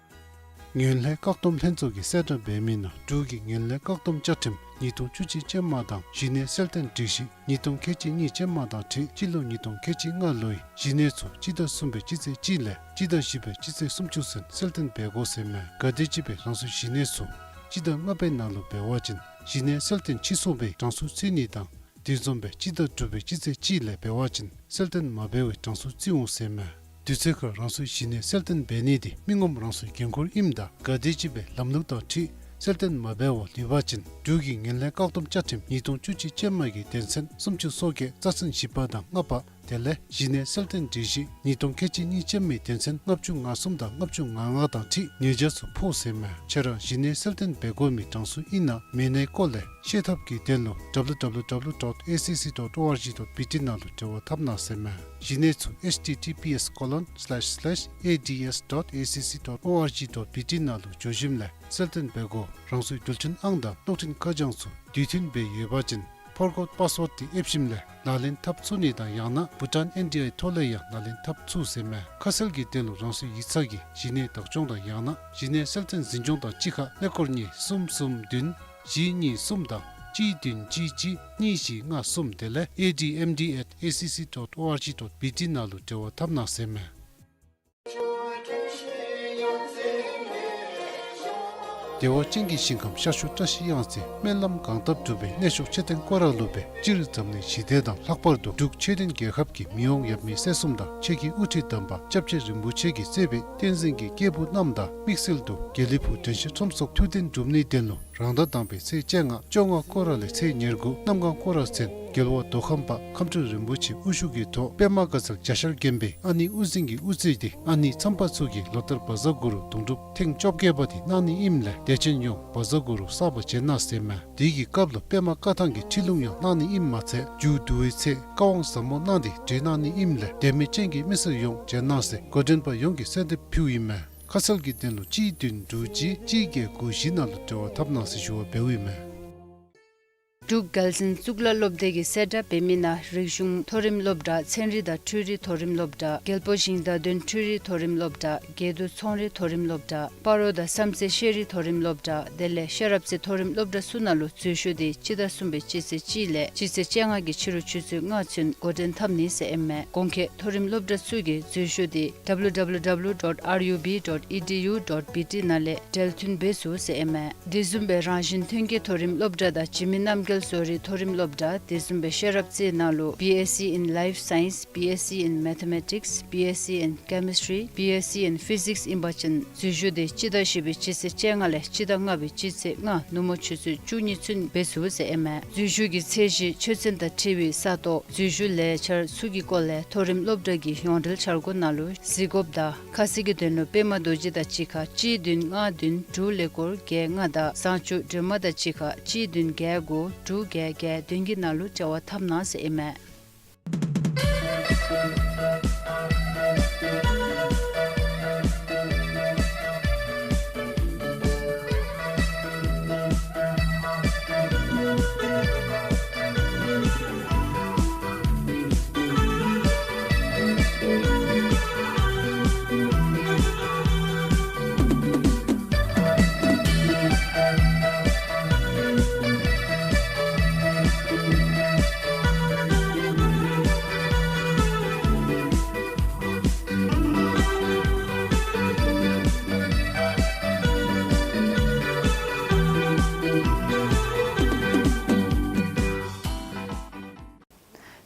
ངན་ལྷད་བཀག་སྡོམ་ལྷན་ཚོགས་ཀྱིས་གསལ་བསྒྲགས་འབད་མི་ནང་འབྲུག་གི་ངན་ལྷད་བཀག་སྡོམ་བཅའ་ཁྲིམས་ཉིས་སྟོང་བཅུ་གཅིག་ཅན་མ་དང་གཞི་གནས་གསལ་སྟོན་སྒྲིག་གཞི་ཉིས་སྟོང་ཁལ་གཅིག་གཉིས་ཅན་མ་དང་འཁྲིལ་སྤྱི་ལོ་ཉིས་སྟོང་ཁལ་གཅིག་ལྔ་ལོའི་གཞི་གནས་ཚུ་སྤྱི་ཟླ་གསུམ་པའི་སྤྱི་ཚེས་གཅིག་ལས་སྤྱི་ཟླ་བཞི་པའི་སྤྱི་ཚེས་སུམ་ཅུ་ཚུན་གསལ་སྟོན་འབད་དགོ་ཟེར་ཨིན་མས། ག་དེམ་ཅིག་སྦེ་རང་སོའི་གཞི་གནས་ཚུ་སྤྱི་ཟླ་ལྔ་པའི་ནང་ལུ་འབད་བ་ཅིན་གཞི་གནས་གསལ་སྟོན་ཕྱིན་སོང་བའི་གྲངས་སུ་བརྩི་ནི་དང་དེ་བཟུམ་སྦེ་སྤྱི་ཟླ་དྲུག་པའི་སྤྱི་ཚེས་གཅིག་ལས་འབད་བ་ཅིན་གསལ་སྟོན་མ་འབད་བའི་གྲངས་སུ་བརྩིཝ་འོང་ཟེར་ཨིན་མས། དུས་ཚོད་ཁར་རང་སོའི་གཞི་གནས་གསལ་སྟོན་འབད་ནི་འདི་མི་ངོམ་རང་སོའི་འགན་ཁུར་ཨིནམ་ད་ག་དེམ་ཅིག་སྦེ་ལམ་ལུགས་དང་འཁྲིལ་ གསལ་སྟོན་མ་འབད་བར་ལུས་པ་ཅིན་འབྲུག་གི་ངན་ལྷད་བཀག་སྡོམ་བཅའ་ཁྲིམས་ཉིས་སྟོང་བཅུ་གཅིག་ཅན་མ་གི་དོན་ཚན་སུམ་ཅུ་སོ་བརྒྱད་རྩ་ཚན་བཞི་པ་དང་ལྔ་པ། དེ་ལས་གཞི་གནས་གསལ་སྟོན་སྒྲིག་གཞི་ཉིས་སྟོང་ཁལ་གཅིག་གཉིས་ཅན་མའི་དོན་ཚན་ལྔ་བཅུ་ང་གསུམ་དང་ལྔ་བཅུ་ང་ལྔ་དང་འཁྲིལ་ཉེས་བྱ་ཚུ་ཕོག་ཟེར་མས། ཁྱེད་ར་གཞི་གནས་གསལ་སྟོན་འབད་དགོ་མི་གྲངས་སུ་ཨིན་ན་མེན་ནའི་སྐོར་ལས་ཤེས་ཐབས་ཀྱི་དོན་ལུ་W W W dot A C C dot O R G dot B T ནང་ལུ་འབྲེལ་བ་འཐབ་གནང་ཟེར་མས། གཞི་གནས་ཚུ་H T T P S colon slash slash A D S dot A C C dot O R G dot B T ནང་ལུ་འགྱོ་ཞིནམ་ལས་གསལ་སྟོན་འབད་དགོ། རང་སོའི་རྡུལ་ཕྲན་ཨང་དང་གློག་འཕྲིན་ཁ་བྱང་ཚུ་དུས་མཐུན་སྦེ་ཡོད་པ་ཅིན་forgot password འདི་ཨེབ་ཞིནམ་ལས་ལག་ལེན་འཐབ་ཚུགས་ནི་དང་ཡང་ན་Bhutan N D I ཐོག་ལས་ཡང་ལག་ལེན་འཐབ་ཚུགས་ཟེར་མས། ཁ་གསལ་གྱི་དོན་ལུ་རང་སོའི་ཡིག་ཚང་གི་གཞི་གནས་བདག་སྐྱོང་དང་ཡང་ན་གཞི་གནས་གསལ་སྟོན་འཛིན་སྐྱོང་དང་གཅིག་ཁར་ཀླད་ཀོར་གཉིས་གསུམ་གསུམ་བདུན་བཞི་གཉིས་གསུམ་དང་གཅིག་བདུན་གཅིག་གཅིག་གཉིས་བཞི་ལྔ་གསུམ་དེ་ལས A D M D at A C C dot O R G dot B T ནང་ལུ་འབྲེལ་བ་འཐབ་གནང་ཟེར་མས། བདེ་བ་ཅན་གྱི་ཞིང་ཁམས་ཤར་ཕྱོགས་བཀྲ་ཤིས་གཡང་རྩེ་སྨོན་ལམ་གང་བཏབ་འགྲུབ་པའི་གནས་མཆོག་མཆོད་རྟེན་སྐོར་ར་ལུ་སྦེ་སྤྱིར་འཛམ་གླིང་ཞི་བདེ་དང་ལྷག་པར་དུ་འབྲུག་ཆོས་ལྡན་རྒྱལ་ཁབ་ཀྱི་མི་དབང་ཡབ་མེས་སྲས་གསུམ་དང་ཆོས་ཀྱི་དབུ་ཁྲིད་དམ་པ་སྐྱབས་རྗེ་རིན་པོ་ཆེ་གིས་གཙོས་པའི་བསྟན་འཛིན་གྱི་སྐྱེས་བུ་རྣམས་དང་དམིགས་བསལ་དུ་དགེ་ལེགས་ཕུག་དྲན་ཤེས་ཁྲོམ་ཚོགས་ཐུགས་འདུན་འགྲུབ་ནིའི་དོན་ལུ་རང་ཟླ་དང་པའི་ཚེས་བཅོ་ལྔ་བཅོ་ལྔ་སྐོར་ར་ལས་ཚེས་ཉེར་དགུ་གནམ་གང་སྐོར་ར་ཚུན་རྒྱལ་བ་མདོ་ཁམས་པ་ཁམས་སྤྲུལ་རིན་པོ་ཆེ་དབུ་བཞུགས་ཀྱི་ཐོག་པདྨ་དགའ་ཚལ་རྒྱ་ཤར་དགོན་པའི་ཨ་ནེ་དབུ་འཛིན་གྱི་དབུ་རྩེ་སྟེ་ཨ་ནེ་མཚམས་པ་ཚུ་གིས་ལོ་ལྟར་བཛྲ་གུ་རུ་དུང་སྒྲུབ་ཐེངས་བཅོ་བརྒྱད་པ་དེ་གནང་ནི་ཨིནམ་ལས་དད་ཅན་ཡོངས་བཛྲ་གུ་རུ་བསགས་པ་བྱོན་གནང་ཟེར་མས། དེ་གི་སྐབས་ལུ་པདྨ་བཀའ་ཐང་གི་ཁྲིད་ལུང་ཡང་གནང་ནི་ཨིནམ་མ་ཚད་མཇུག་བསྡུ་བའི་ཚེ་བཀའ་དབང་ཟབ་མོ་གནང་སྟེ་གྲོལ་གནང་ནི་ཨིནམ་ལས་དད་མོས་ཅན་གྱི་མི་སེར་ཡོངས་བྱོན་གནང་ཟེར་འགོ་འདྲེན་པ་ཡོངས་ཀྱིས་གསོལ་འདེབས་ཕུལཝ་ཨིན་མས། ཁ་གསལ་གྱི་དོན་ལུ་གཅིག་བདུན་དྲུག་གཅིག་གཅིག་བརྒྱད་དགུ་བཞི་ནང་ལུ་འབྲེལ་བ་འཐབ་གནང་ཟེར་ཞུ་བ་འབདཝ་ཨིན་མས། འབྲུག་རྒྱལ་བཙུན་གཙུག་ལག་སློབ་སྡེ་གིས་གསལ་བསྒྲགས་འབད་མི་ནང་རིག་གཞུང་མཐོ་རིམ་སློབ་གྲྭ་ཚན་རིག་དང་འཕྲུལ་རིག་མཐོ་རིམ་སློབ་གྲྭ་རྒྱལ་པོ་ཞིང་བདག་དོན་འཕྲུལ་རིག་མཐོ་རིམ་སློབ་གྲྭ་དགེ་འདུན་ཚོང་རིག་མཐོ་རིམ་སློབ་གྲྭ་སྤ་རོ་དང་བསམ་རྩེ་ཤེས་རིག་མཐོ་རིམ་སློབ་གྲྭ་དེ་ལས་ཤེས་རབ་རྩེ་མཐོ་རིམ་སློབ་གྲྭ་ཚུ་ནང་ལུ་འཛུལ་ཞུགས་དེ་སྤྱི་ཟླ་གསུམ་པའི་སྤྱི་ཚེས་གཅིག་ལས་སྤྱི་ཚེས་བཅོ་ལྔ་གི་ཕྱི་རུ་ཆུ་ཚོད་ལྔ་ཚུན་འགོ་འདྲེན་འཐབ་ནི་ཟེར་ཨིན་མས། གོང་འཁོད་མཐོ་རིམ་སློབ་གྲྭ་ཚུ་གིས་འཛུལ་ཞུགས་དེ་W W W dot R U B dot E D U dot B T ནང་ལས་འབྲེལ་མཐུད་འབད་ཚུགས་ཟེར་ཨིན་མས། དེ་བཟུམ་སྦེ་རང་བཞིན་ཐོན་སྐྱེད་མཐོ་རིམ་སློབ་གྲྭ་དང་འཇིགས་མེད་རྣམ་རྒྱལ་བཟོ་རིག་མཐོ་རིམ་སློབ་གྲྭ་དེ་བཟུམ་སྦེ་ཤེས་རབ་རྩེ་ནང་ལུ་B S c in Life Science, B S c in Mathematics, B S c in Chemistry, B S c in Physics ཨིན་པ་ཅིན་འཛུལ་ཞུགས་དེ་སྤྱི་ཟླ་བཞི་པའི་སྤྱི་ཚེས་བཅོ་ལྔ་ལས་སྤྱི་ཟླ་ལྔ་པའི་སྤྱི་ཚེས་ལྔ་ནུབ་མོ་ཆུ་ཚོད་བཅུ་གཉིས་ཚུན་འབད་ཚུགས་ཟེར་ཨིན་མས། འཛུལ་ཞུགས་ཀྱི་ཚད་གཞི་ཆོས་ཚན་དང་འཁྲིལ་བའི་ས་སྟོང་འཛུལ་ཞུགས་ལས་འཆར་ཚུ་གི་སྐོར་ལས་མཐོ་རིམ་སློབ་གྲྭ་གི་ཡོངས་འབྲེལ་འཆར་སྒོ་ནང་ལུ་གཟིགས་དགོཔ་དང་ཁ་གསལ་གྱི་དོན་ལུ་པདྨ་རྡོ་རྗེ་དང་གཅིག་ཁར་གཅིག་བདུན་ལྔ་བདུན་དྲུག་ཀླད་ཀོར་བརྒྱད་ལྔ་དང་བཟང་སྤྱོད་སྒྲོལ་མ་དང་གཅིག་ཁར་གཅིག་བདུན་བརྒྱད་དགུ་དྲུག་བརྒྱད་བརྒྱད་བདུན་གྱི་ནང་ལུ་འབྲེལ་བ་འཐབ་གནང་ཟེར་ཨིན་མས།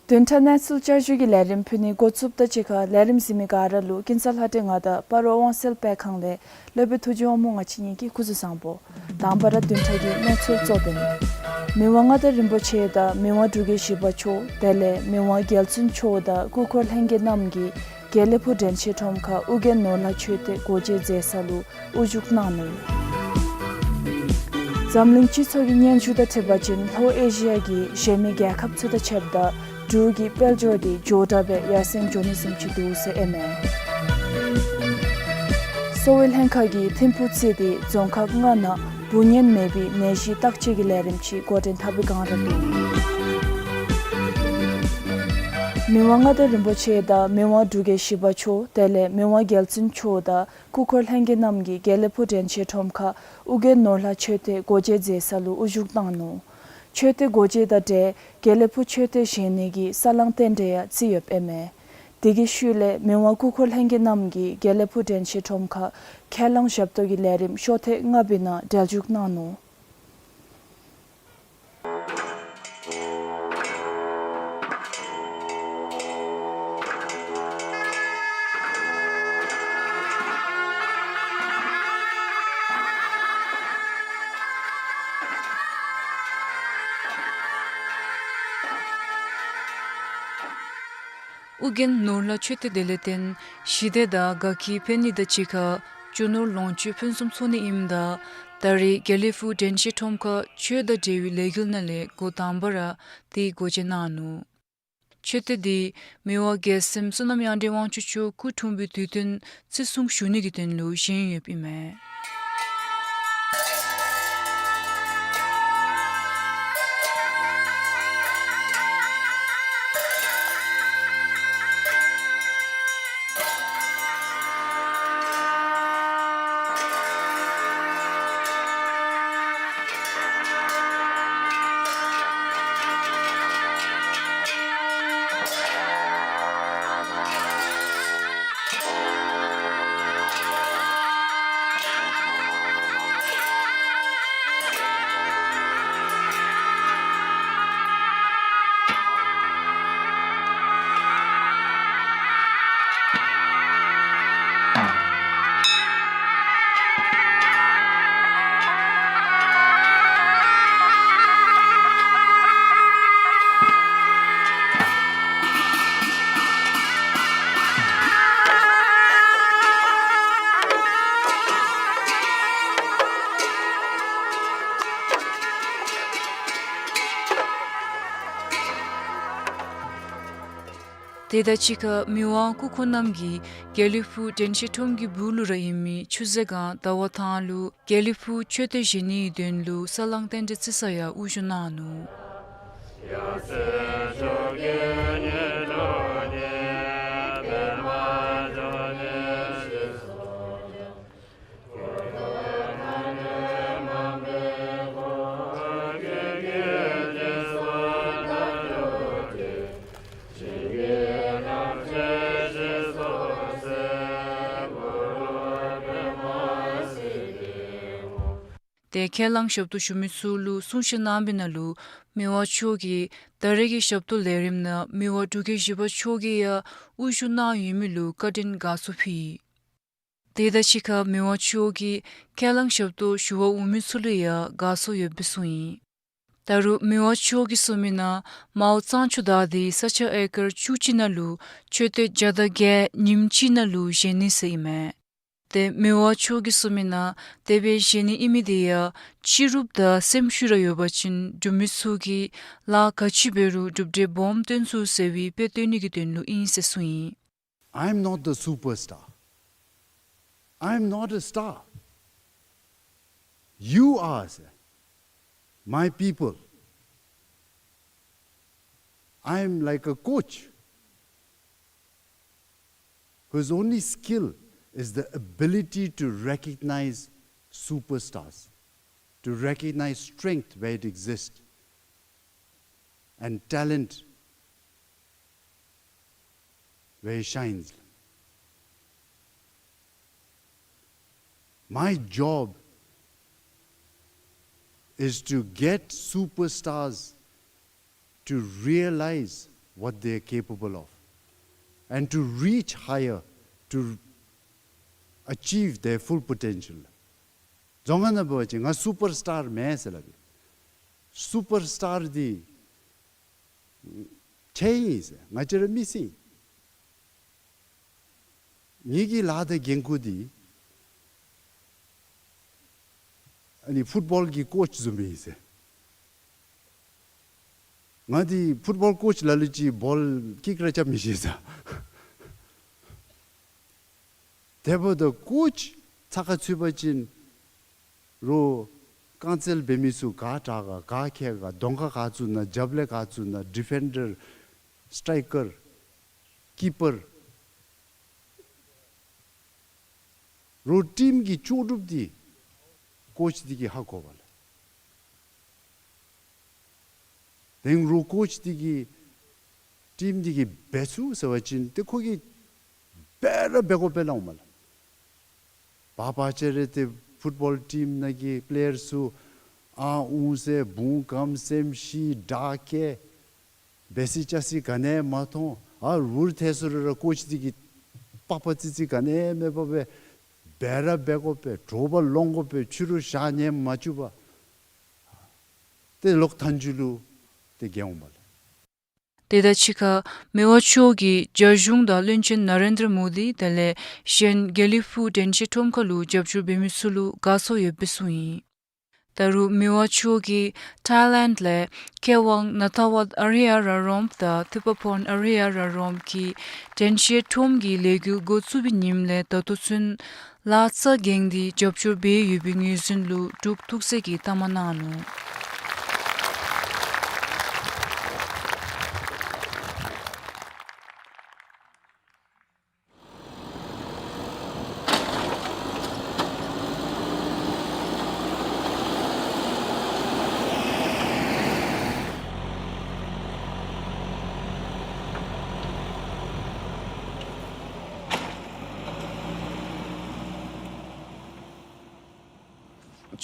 བདུན་ཕྲག་གནས་ཚུལ་བསྐྱར་ཞུ་གི་ལས་རིམ་ཕུལ་ནི་འགོ་བཙུགསཔ་དང་གཅིག་ཁར་ལས་རིམ་གཟིགས་མི་ག་ར་ལུ་ཀུན་བཟང་ལྷ་སྒྲོན་ང་དང་སྤ་རོ་དབང་གསལ་སྤེལ་ཁང་ལས་སློབ་དཔོན་ཐུགས་རྗེ་དབང་མོ་ང་བཅས་གཉིས་ཀྱིས་སྐུ་གཟུགས་བཟང་པོ། དང་པ་ར་བདུན་ཕྲག་གི་གནས་ཚུལ་གཙོ་དོན། མི་དབང་མངའ་བདག་རིན་པོ་ཆེ་དང་མི་དབང་འབྲུག་རྒྱལ་བཞི་པ་མཆོག་དེ་ལས་མི་དབང་རྒྱལ་བཙུན་མཆོག་དང་སྐུ་འཁོར་ལྷན་རྒྱས་རྣམས་ཀྱིས་དགེ་ལེགས་ཕུག་དྲན་ཤེས་ཁྲོམ་ཁར་ཨོ་རྒྱན་ནོར་ལྷ་མཆོད་རྟེན་སྒོ་འབྱེད་མཛད་ས་ལུ་དབུ་བཞུགས་གནང་ནུག། འཛམ་གླིང་སྤྱི་ཚོགས་ཀྱི་སྙན་ཞུ་དང་འཁྲིལ་བ་ཅིན་ལྷོ་ཨེ་ཤི་ཡ་གི་གཞན་མི་རྒྱལ་ཁབ་ཚུ་དང་ཕྱདཔ་ད་འབྲུག་གི་དཔལ་འབྱོར་དེ་མགྱོགས་དྲགས་སྦེ་ཡར་སེང་འགྱོ་ནི་བཟུམ་ཅིག་འདུག་ཟེར་ཨིན་མས། གསོ་བའི་ལྷན་ཁག་གིས་ཐིམ་ཕུག་རྩིས་ཏེ་རྫོང་ཁག་ལྔ་ནང་འབུ་གཉན་མེད་པའི་ནད་གཞི་བརྟག་དཔྱད་ཀྱི་ལས་རིམ་ཅིག་འགོ་འདྲེན་འཐབ་པའི་བསྒང་ར་འདུག། མི་དབང་མངའ་བདག་རིན་པོ་ཆེ་དང་མི་དབང་འབྲུག་རྒྱལ་བཞི་པ་མཆོག་དེ་ལས་མི་དབང་རྒྱལ་བཙུན་མཆོག་དང་སྐུ་འཁོར་ལྷན་རྒྱས་རྣམས་ཀྱིས་དགེ་ལེགས་ཕུག་དྲན་ཤེས་ཁྲོམ་ཁར་ཨོ་རྒྱན་ནོར་ལྷ་མཆོད་རྟེན་སྒོ་འབྱེད་མཛད་ས་ལུ་དབུ་བཞུགས་གནང་ནུག། མཆོད་རྟེན་སྒོ་འབྱེད་དང་འབྲེལ་དགེ་ལེགས་ཕུག་མཆོད་རྟེན་བཞེངས་ནི་གི་ས་བསླང་རྟེན་འབྲེལ་ཡང་བརྩི་ཡོདཔ་ཨིན་མས། དེ་གི་ཤུལ་ལས་མི་དབང་སྐུ་འཁོར་ལྷན་རྒྱས་རྣམས་ཀྱིས་དགེ་ལེགས་ཕུག་དྲན་ཤེས་ཁྲོམ་ཁར་ཁས་བླངས་ཞབས་ཏོག་གི་ལས་རིམ་ཤོ་ཐེངས་ལྔ་པའི་ནང་གྲལ་འཇུག་གནང་ནུག། ཨོ་རྒྱན་ནོར་ལྷ་མཆོད་རྟེན་དེ་ལས་བརྟེན་ཞི་བདེ་དང་དགའ་སྐྱིད་ཕན་ནི་དང་གཅིག་ཁར་རྒྱུ་ནོར་ལོངས་སྤྱོད་ཕུན་སུམ་ཚོགས་ནི་ཨིནམ་ད་ད་རེས་དགེ་ལེགས་ཕུག་དྲན་ཤེས་ཁྲོམ་ཁར་ཆོས་དང་འབྲེལ་བའི་ལས་འགུལ་ནང་ལས་འགོ་དང་པ་ར་དེ་སྒོ་འབྱེད་གནང་ནུག། མཆོད་རྟེན་དེ་མི་དབང་རྒྱལ་སྲས་བསོད་ནམས་དབྱངས་ཅན་དབང་ཕྱུག་མཆོག་སྐུ་འཁྲུངས་པའི་དུས་སྟོན་བརྩི་སྲུང་ཞུ་ནི་གི་དོན་ལུ་བཞེངས་ཡོདཔ་ཨིན་མས། དེ་དང་གཅིག་ཁར་མི་དབང་སྐུ་ཁོངས་རྣམས་ཀྱིས་དགེ་ལེགས་ཕུག་དྲན་ཤེས་ཁྲོམ་གྱི་སྦུག་ལུ་ར་ཨིན་མི་ཆུ་ཟེ་སྒང་ཟླ་བ་ཐང་ལུ་དགེ་ལེགས་ཕུག་མཆོད་རྟེན་བཞེངས་ནིའི་དོན་ལུ་ས་བསླང་རྟེན་འབྲེལ་བརྩི་ས་ཡང་དབུ་བཞུགས་གནང་ནུག། ཏེ་ཁས་བླངས་ཞབས་ཏོག་ཞུ་མི་ཚུ་ལུ་གསུང་བཤད་གནང་བའི་ནང་ལུ་མི་དབང་མཆོག་གིས་ད་རེས་ཀྱི་ཞབས་ཏོག་ལས་རིམ་ནང་མི་དབང་འབྲུག་རྒྱལ་བཞི་པ་མཆོག་གིས་ཡང་དབུ་བཞུགས་གནང་ཡོད་མི་ལུ་བཀའ་དྲིན་དགའ་ཚོར་ཕུལ་ཡི། དེ་དང་གཅིག་ཁར་མི་དབང་མཆོག་གིས་ཁས་བླངས་ཞབས་ཏོག་ཞུ་བར་འོང་མི་ཚུ་ལུ་ཡང་དགའ་ཚོར་ཡོདཔ་སྦེ་གསུངས་ཡི། ད་རུང་མི་དབང་མཆོག་གིས་གསུངས་མི་ནང་མའོ་གཙང་ཆུ་བདའ་སྟེ་ས་ཆ་ཨེ་ཀར་བཅུ་གཅིག་ནང་ལུ་མཆོད་རྟེན་བརྒྱ་དང་བརྒྱད་ཉིནམ་གཅིག་ནང་ལུ་བཞེངས་ནི་ཟེར་ཨིན་མས། ཏེ་མི་དབང་མཆོག་གིས་གསུངས་མི་ནང་དེ་སྦེ་བཞེངས་ནི་ཨིན་མི་དེ་ཡང་སྤྱི་རུབ་དང་སེམས་ཤུགས་ར་ཡོད་པ་ཅིན་འབྲུག་མི་ཚུ་གིས་ལཱ་ག་ཅི་འབད་རུང་གྲུབ་འབྲས་སྦོམ་སྟོན་ཚུགས་ཟེར་བའི་དཔེ་སྟོན་ནི་གི་དོན་ལུ་ཨིན་ཟེར་གསུངས་ཡི། I am not the superstar. I am not a star. You are, sir, my people. I am like a coach whose only skill is the ability to recognize superstars, to recognize strength where it exists, and talent where it shines. My job is to get superstars to realize what they are capable of and to reach higher, to achieve their full potential. རྫོང་ཁ་ནང་འབད་བ་ཅིན་ང་སུ་པར་སི་ཊར་མེན་ཟེར་སླབ་ཨིན། སུ་པར་སི་ཊར་འདི་ཁྱོད་ཨིན་ཟེར། ང་བཅས་ར་མི་སེར་ཨིན། ངེ་གི་ལཱ་དང་འགན་ཁུར་འདི་ཨ་ནི་ཕུཊ་བཱོལ་གྱི་ཀོཆ་བཟུམ་ཨིན་ཟེར། ང་འདི་ཕུཊ་བཱོལ་ཀོཆ་ལ་ལུ་ཅིག་བཱོལ་ཀིཀ་ར་རྐྱབ་མི་ཤེས་ཟེར། དེ་འབདཝ་ད་ཀོཆ་ཚགས་ཁར་ཚུད་པ་ཅིན་རོགས་རྐང་རྩེད་འབད་མི་ཚུ་ག་དྲག་ག་ག་མཁས་ག་གདོང་ཁར་ག་བཙུགས་ན་རྒྱབ་ལས་ག་བཙུགས་ན་ཌི་ཕེན་ཌར་སི་ཊའི་ཀར་ཀི་པར་རོགས་ཊིམ་གྱི་ལྕོགས་གྲུབ་འདི་ཀོཆ་འདི་གིས་ཧ་གོ་བ་ལགས། དེ་རོགས་ཀོཆ་འདི་གིས་ཊིམ་འདི་གིས་འབད་ཚུགས་ཟེར་བ་ཅིན་ཏེ་ཁོ་གིས་འབད་ར་འབད་དགོ་པས་ལགས་འོང་མས་ལགས། བ་ཕར་ཅིག་ར་ཏེ་ཕུཊ་བཱོལ་ཊིམ་ནང་གི་པེ་ལེ་ཡར་ཚུ་ཨ་འུང་ཟེར་བུང་གམ་སེམས་ཤི་དྲག་སྐད་འབད་སི་ཅ་སི་ག་ནི་ཡང་མ་མཐོང་། ཨ་རུལ་ཐལ་སོང་རུང་ར་ཀོཆ་འདི་གིས་པགས་པ་ཙི་ཙི་ག་ནི་ཡང་མེད་པར་སྦེ་འབད་ར་འབད་དགོ་པས། དྲོ་པ་ལོང་དགོ་པས། ཕྱི་རུ་ཞག་ཉལ་མ་བཅུག་པར་ཏེ་ལོག་མཐའ་མཇུག་ལུ་ཏེ་རྒྱལ་འོང་མས་ལགས། དེ་དང་གཅིག་ཁར་མི་དབང་མཆོག་གིས་རྒྱ་གཞུང་དང་བློན་ཆེན་ན་རེན་དྲ་མོ་དི་དེ་ལས་གཞན་དགེ་ལེགས་ཕུག་དྲན་ཤེས་ཁྲོམ་ཁ་ལུ་རྒྱབ་སྐྱོར་འབད་མི་ཚུ་ལུ་དགའ་ཚོར་ཡོདཔ་སྦེ་གསུངས་ཡི། ད་རུང་མི་དབང་མཆོག་གིས་ཐའི་ལེནཌ་ལས་མཁས་དབང་ནཱ་ཐཱ་ཝཱད་ཨ་རི་ཡ་ར་རོམ་དང་ཐིབ་པ་ཕོན་ཨ་རི་ཡ་ར་རོམ་གྱིས་དྲན་ཤེས་ཁྲོམ་གྱི་ལས་འགུལ་འགོ་བཙུགས་པའི་ཉིནམ་ལས་ད་ལྟོ་ཚུན་ལཱ་རྩ་འགེངས་ཏེ་རྒྱབ་སྐྱོར་འབད་ཡོད་པའི་ངོས་འཛིན་ལུ་འབྲུག་ཐུགས་སྲས་ཀྱིས་གཏའ་མ་གནང་ནུག།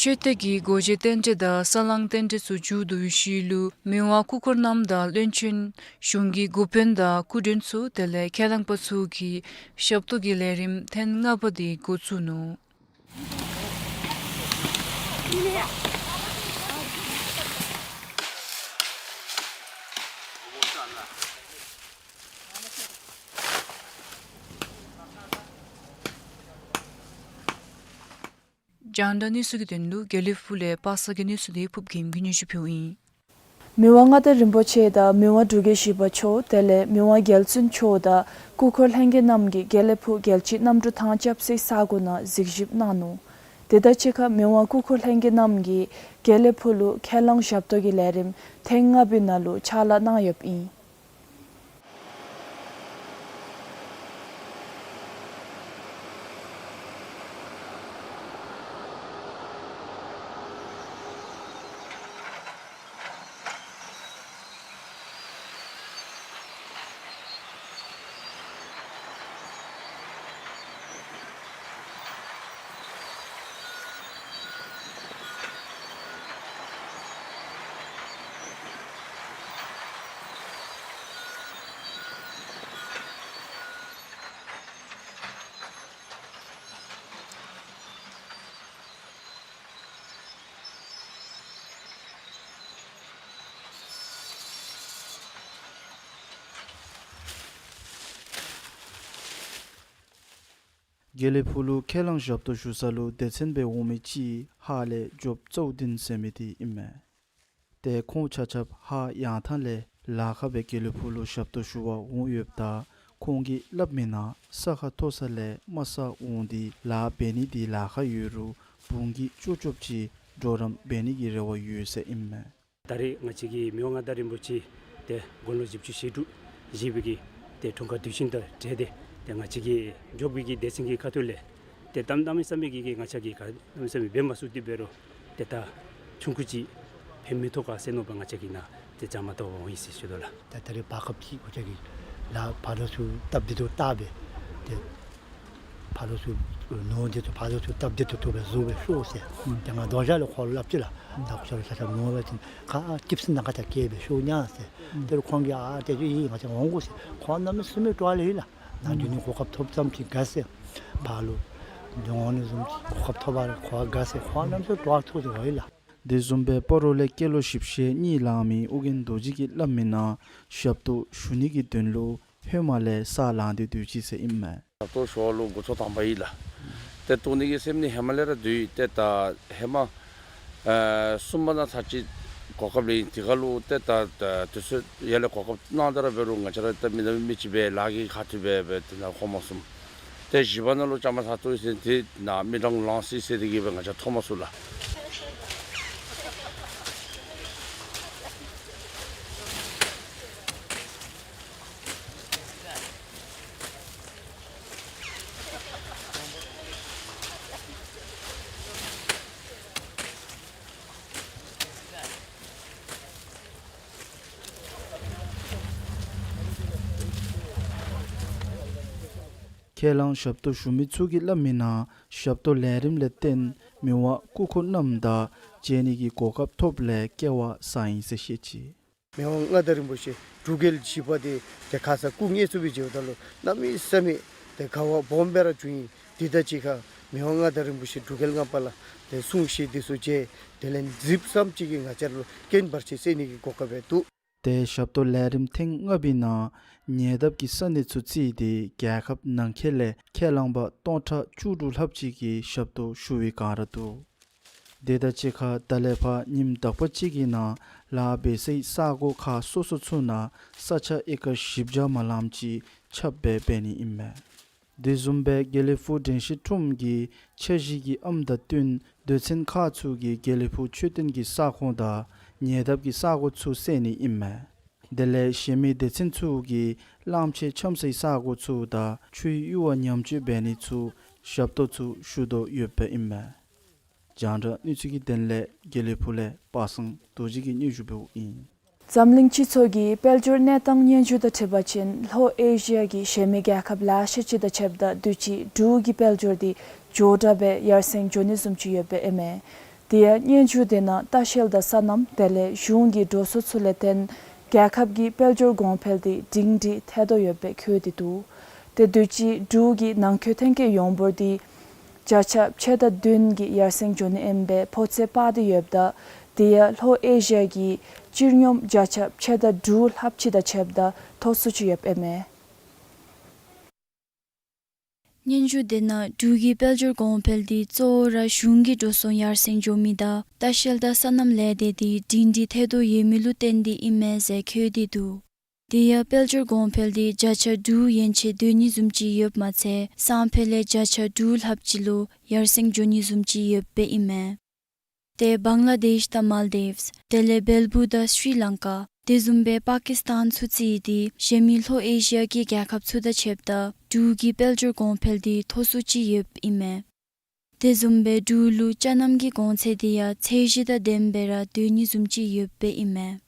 མཆོད་རྟེན་གྱི་སྒོ་འབྱེད་རྟེན་འབྲེལ་དང་ས་བསླང་རྟེན་འབྲེལ་ཚུ་མཇུག་བསྡུ་བའི་ཤུལ་ལུ་མི་དབང་སྐུ་འཁོར་རྣམས་དང་བློན་ཆེན་གཞུང་གི་འགོ་དཔོན་དང་སྐུ་མགྲོན་ཚུ་དེ་ལས་ཁས་བླངས་པ་ཚུ་གིས་ཞབས་ཏོག་གི་ལས་རིམ་ཐེངས་ལྔ་པ་དེ་འགོ་བཙུགས་ནུག། རྒྱང་བསྒྲགས་གནས་ཚུལ་གྱི་དོན་ལུ་དགེ་ལེགས་ཕུག་ལས་པ་སངས་རྒྱས་གནས་ཚུལ་དེ་ཕུབ་རྒྱལམ་གྱིས་སྙན་ཞུ་ཕུལཝ་ཨིན། མི་དབང་མངའ་བདག་རིན་པོ་ཆེ་དང་མི་དབང་འབྲུག་རྒྱལ་བཞི་པ་མཆོག་དེ་ལས་མི་དབང་རྒྱལ་བཙུན་མཆོག་དང་སྐུ་འཁོར་ལྷན་རྒྱས་རྣམས་ཀྱིས་དགེ་ལེགས་ཕུག་རྒྱལ་སྤྱིའི་གནམ་གྲུ་ཐང་རྐྱབ་སའི་ས་གོ་ནང་གཟིགས་ཞིབ་གནང་ནུག། དེ་དང་གཅིག་ཁར་མི་དབང་སྐུ་འཁོར་ལྷན་རྒྱས་རྣམས་ཀྱིས་དགེ་ལེགས་ཕུག་ལུ་ཁས་བླངས་ཞབས་ཏོག་གི་ལས་རིམ་ཐེངས་ལྔ་པའི་ནང་ལུ་ཕྱག་ལཱ་གནང་ཡོདཔ་ཨིན། དགེ་ལེགས་ཕུག་ལུ་ཁས་བླངས་ཞབས་ཏོག་ཞུ་ས་ལུ་སྡེ་ཚན་སྦེ་འོང་མི་ཅིག་ཧཱ་ལས་ཇོབ་ཙའུ་ཏིན་ཟེར་མི་དེ་ཨིན་མས། ཏེ་ཁོང་ཆ་ཁྱབ་ཧཱ་ཡར་ཐང་ལས་ལཱ་ཁག་སྦེ་དགེ་ལེགས་ཕུག་ལུ་ཞབས་ཏོག་ཞུ་བར་འོང་ཡོདཔ་ད་ཁོང་གིས་སླབ་མི་ནང་ས་ཁ་མཐོ་ས་ལས་དམའ་ས་འོང་སྟེ་ལཱ་འབད་ནི་དེ་ལཱ་ཁག་ཡོད་རུང་བུང་གི་ཅོག་ཅོག་ཅིག་གྲོགས་རམ་འབད་ནི་གི་རེ་བ་ཡོད་ཟེར་ཨིན་མས། ད་རེས་ང་བཅས་ཀྱི་མི་དབང་མངའ་བདག་རིན་པོ་ཆེ་ཏེ་དགུང་ལོ་བཞི་བཅུ་ཞེ་དྲུག་བཞེས་པའི་གི་ཏེ་འཁྲུངས་སྐར་དུས་ཆེན་དང་འབྲེལ་ཏེ་ཏེ་ང་བཅས་ཀྱི་འབྲུག་པའི་གི་སྡེ་ཚན་གྱི་ཁ་ཐུག་ལས་ཏེ་གནམ་མེད་ས་མེད་ཀྱི་གི་ང་བཅས་ཀྱིས་གནམ་མེད་ས་མེད་འབད་མ་ཚུགས་ཏེ་འབད་རུང་ཏེ་ད་ཆུང་ཀུ་ཅིག་ཕན་མི་ཐོགས་ག་ཟེར་མནོ་བ་ང་བཅས་ཀྱིས་ནཱ་ཏེ་བཅའ་མར་གཏོགས་པར་འོང་ཡི་ཟེར་ཞུ་དོ་ལགས། ད་ད་རེས་བར་སྐབས་ཅིག་ང་བཅས་ཀྱིས་ལཱ་ཕར་ལོགས་ཚུ་སྟབས་བདེ་ཏོག་ཏོ་བཏབ་སྦེ་ཏེ་ཕར་ལོགས་ཚུ་ནོར་འདི་ཚུ་ཕར་ལོགས་ཚུ་སྟབས་བདེ་ཏོག་ཏོ་སྦེ་བཟོ་སྦེ་ཤོག་ཟེར། ཨུམ། ཏེ་ང་རྡོག་རྩ་ལས་ཁོ་ལུ་སླབ་ཅི་ལགས། ཨུམ། ད་ཁོ་ལུ་ཆ་ཆ་ནོར་སྦེ་ཅིན་ཁ་ཨ་ཅིབ་སི་ནང་ཁ་ཐ་སྐྱེལ་སྦེ་ཤོག་ཉ་ཟེར། ཨུམ། དེ་ལུ་ཁོང་གིས་ཨ་དེ་ཅིག་ཨིན་ང་བཅས་འོང་དགོ་ཟེར། ཁོང་གནམ་མེད་ས་མེད་སྤྲོ་བ་ལེགས་ཡི་ལགས། ནཱ་འགྱོ་ནི་གོ་སྐབས་ཐོབ་ཙམ་ཅིག་དགའ་ཟེར། ཕར་ལུ་འགྱོ་ནི་བཟུམ་ཅིག་གོ་སྐབས་ཐོབ་པ་ལས་ཁོ་དགའ་ཟེར། ཁོང་གནམ་མེད་ས་མེད་སྤྲོ་བ་ཚོར་ཏེ་འོང་ཡི་ལགས། དེ་བཟུམ་སྦེ་སྤ་རོ་ལས་སྐྱེས་ལོ་བཞི་བཅུ་ཞེ་གཉིས་ལང་མི་ཨོ་རྒྱན་རྡོ་རྗེ་གིས་སླབ་མི་ནང་ཞབས་ཏོག་ཞུ་ནི་གི་དོན་ལུ་ཧེ་མ་ལས་ས་ལང་སྟེ་སྡོད་ཅི་ཟེར་ཨིན་མས། ཞབས་ཏོག་ཞུ་བ་ལུ་འགོ་ཐོག་དང་པ་ཨིན་ལགས། ཏེ་བཏོན་ནི་གི་སེམས་ནི་ཧེ་མ་ལས་ར་འདུག་ཡི། ཏེ་ད་ཧེ་མ་ཨེ་གསུམ་པ་ནང་ཚར་གཅིག་གོ་སྐབས་ལེན་ཡི། དེ་ཁར་ལུ་ཏེ་ད་ད་དུས་ཚོད་ཡར་ལས་གོ་སྐབས་གནང་སྟེ་ར་འབད་རུང་ང་བཅས་ར་ཏེ་མི་ནང་མི་ཅིག་སྦེ་ལཱ་གི་ཁ་ཐུག་སྦེ་སྦེ་ཏེ་ནཱ་འོང་མ་ཚུགས། ཏེ་བཞི་པ་ནང་ལུ་བཅའ་མར་ཚར་བཏོན་ཡི་ཟེར་ཏེ་ནཱ་མི་གྲངས་ལང་སི་སི་དེ་གིས་སྦེ་ང་བཅས་ཐོབ་མ་ཚུགས་ལགས། ཁས་བླངས་ཞབས་ཏོག་ཞུ་མི་ཚུ་གིས་སླབ་མི་ནང་ཞབས་ཏོག་ལས་རིམ་ལས་བརྟེན་མི་དབང་སྐུ་འཁོར་རྣམས་དང་མཇལ་ནི་གི་གོ་སྐབས་ཐོབ་ལས་སྐལ་བ་བཟང་ཡི་ཟེར་བཤད་ཅི། མི་དབང་མངའ་བདག་རིན་པོ་ཆེ་འབྲུག་རྒྱལ་བཞི་པ་དེ་ཏེ་ཁ་ཙ་སྐུ་ངལ་གསོ་སྦེ་མཇལཝ་ད་ལུ་གནམ་མེད་ས་མེད་ཏེ་དགའ་བ་སྦོམ་སྦེ་ར་བྱུང་ཡི། དེ་དང་གཅིག་ཁར་མི་དབང་མངའ་བདག་རིན་པོ་ཆེ་འབྲུག་རྒྱལ་ལྔ་པ་ལགས་ཏེ་གསུང་བཤད་འདི་ཚུ་མཇལ། དེ་ལས་གཟིགསཔ་ཙམ་ཅིག་གིས་ང་བཅས་ལུ་རྐྱེན་བར་ཆད་སེལ་ནི་གི་གོ་སྐབས་སྦེ་འདུག། ཏེ་ཞབས་ཏོག་ལས་རིམ་ཐེངས་ལྔ་པའི་ནང་ཉེ་འདབས་ཀྱི་ས་གནས་ཚུ་བརྩིས་ཏེ་རྒྱལ་ཁབ་ནང་འཁོད་ལས་ཁས་བླངས་པ་སྟོང་ཕྲག་བཅུ་དྲུག་ལྷགཔ་ཅིག་གིས་ཞབས་ཏོག་ཞུ་བའི་བསྒང་ར་འདུག། དེ་དང་གཅིག་ཁར་ད་ལས་ཕར་ཉིནམ་དག་པ་ཅིག་གི་ནང་ལཱ་འབད་སའི་ས་གོ་ཁག་སོ་སོ་ཚུ་ནང་ས་ཆ་ཨེ་ཀར་བཞི་བརྒྱ་མ་ལངམ་ཅིག་ཁྱབ་སྤེལ་འབད་ནི་ཨིན་མས། དེ་བཟུམ་སྦེ་དགེ་ལེགས་ཕུག་དྲན་ཤེས་ཁྲོམ་གྱི་འཆར་གཞི་གི་ཨམ་དང་བསྟུན་སྡེ་ཚན་ཁག་ཚུ་གིས་དགེ་ལེགས་ཕུག་མཆོད་རྟེན་གྱི་ས་ཁོངས་དང་ཉེ་འདབས་ཀྱི་ས་གོ་ཚུ་བསལ་ནི་ཨིན་མས། དེ་ལས་གཞན་མི་སྡེ་ཚན་ཚུ་གིས་གླངམོ་ཆེ་འཁྱམ་སའི་ས་གོ་ཚུ་དང་ཆུའི་གཡུར་བ་ཉམས་བཅོས་འབད་ནི་ཚུ་ཞབས་ཏོག་ཚུ་ཞུ་དོ་ཡོདཔ་ཨིན་མས། རྒྱང་བསྒྲགས་གནས་ཚུལ་གྱི་དོན་ལས་དགེ་ལེགས་ཕུག་ལས་པ་སངས་རྡོ་རྗེ་གིས་སྙན་ཞུ་འབདཝ་ཨིན། འཛམ་གླིང་སྤྱི་ཚོགས་ཀྱི་དཔལ་འབྱོར་གནས་སྟངས་སྙན་ཞུ་དང་འཁྲིལ་བ་ཅིན་ལྷོ་ཨེ་ཤི་ཡ་གི་གཞན་མི་རྒྱལ་ཁབ་ལེ་ཤ་ཅིག་དང་ཕྱདཔ་ད་དུས་ཅི་འབྲུག་གི་དཔལ་འབྱོར་འདི་མགྱོགས་དྲགས་སྦེ་ཡར་སེང་འགྱོ་ནི་བཟུམ་ཅིག་ཡོདཔ་ཨིན་མས། དེ་ཡང་སྙན་ཞུ་དེ་ནང་ལྟ་བཤལ་དང་སོ་ནམ་དེ་ལས་གཞུང་གི་འགྲོ་སོང་ཚུ་ལས་བརྟེན་རྒྱལ་ཁབ་ཀྱི་དཔལ་འབྱོར་གོང་འཕེལ་འདི་སྒྲིང་སྒྲི་ཐལ་དོ་ཡོདཔ་སྦེ་འཁོད་དེ་འདུག། ཏེ་དུས་ཅི་འབྲུག་གི་ནང་འཁོད་ཐོན་སྐྱེད་ཡོངས་འབོར་འདི་བརྒྱ་ཆ་ཕྱེད་དང་བདུན་གྱི་ཡར་སེང་འགྱོ་ནི་ཨིནམ་སྦེ་ཕོ་ཚོད་དཔག་སྟེ་ཡོདཔ་ད་དེ་ཡང་ལྷོ་ཨེ་ཤི་ཡ་གི་སྤྱིར་སྙོམས་བརྒྱ་ཆ་ཕྱེད་དང་དྲུག་ལྷགཔ་ཅིག་དང་ཕྱདཔ་ད་མཐོ་སུ་ཅིག་ཡོདཔ་ཨིན་མས། སྙན་ཞུ་དེ་ནང་འབྲུག་གི་དཔལ་འབྱོར་གོང་འཕེལ་འདི་གཙོ་བོ་ར་གཞུང་གི་འགྲོ་སོང་ཡར་སེང་འགྱོ་མི་དང་ལྟ་བཤལ་དང་སོ་ནམ་ལས་སྡེ་འདི་སྒྲིང་སྒྲི་ཐལ་དོ་ཡོད་མི་ལུ་བརྟེན་ཏེ་ཨིན་མས་ཟེར་འཁོད་དེ་འདུག། དེ་ཡང་དཔལ་འབྱོར་གོང་འཕེལ་འདི་བརྒྱ་ཆ་དྲུག་ཡན་ཆད་སྡོད་ནི་བཟུམ་ཅིག་ཡོདཔ་མ་ཚད་སང་ཕོད་ལས་བརྒྱ་ཆ་དྲུག་ལྷགཔ་ཅིག་ལུ་ཡར་སེང་འགྱོ་ནི་བཟུམ་ཅིག་ཡོདཔ་སྦེ་ཨིན་མས། ཏེ་བང་ལ་དེཤ་དང་མཱལ་དིབས་དེ་ལས་བལ་པོ་དང་ཤྲི་ལང་ཀ་དེ་བཟུམ་སྦེ་པ་ཀིས་ཏཱན་ཚུ་བརྩིས་ཏེ་གཞན་མི་ལྷོ་ཨེ་ཤི་ཡ་གི་རྒྱལ་ཁབ་ཚུ་དང་ཕྱདཔ་ད་འབྲུག་གི་དཔལ་འབྱོར་གོང་འཕེལ་འདི་མཐོ་སུ་ཅིག་ཡོདཔ་ཨིན་མས། དེ་བཟུམ་སྦེ་འབྲུག་ལུ་ཅ་ནམ་གྱི་གོང་ཚད་དེ་ཡང་ཚད་གཞི་དང་ལྡནམ་སྦེ་ར་སྡོད་ནི་བཟུམ་ཅིག་ཡོདཔ་སྦེ་ཨིན་མས།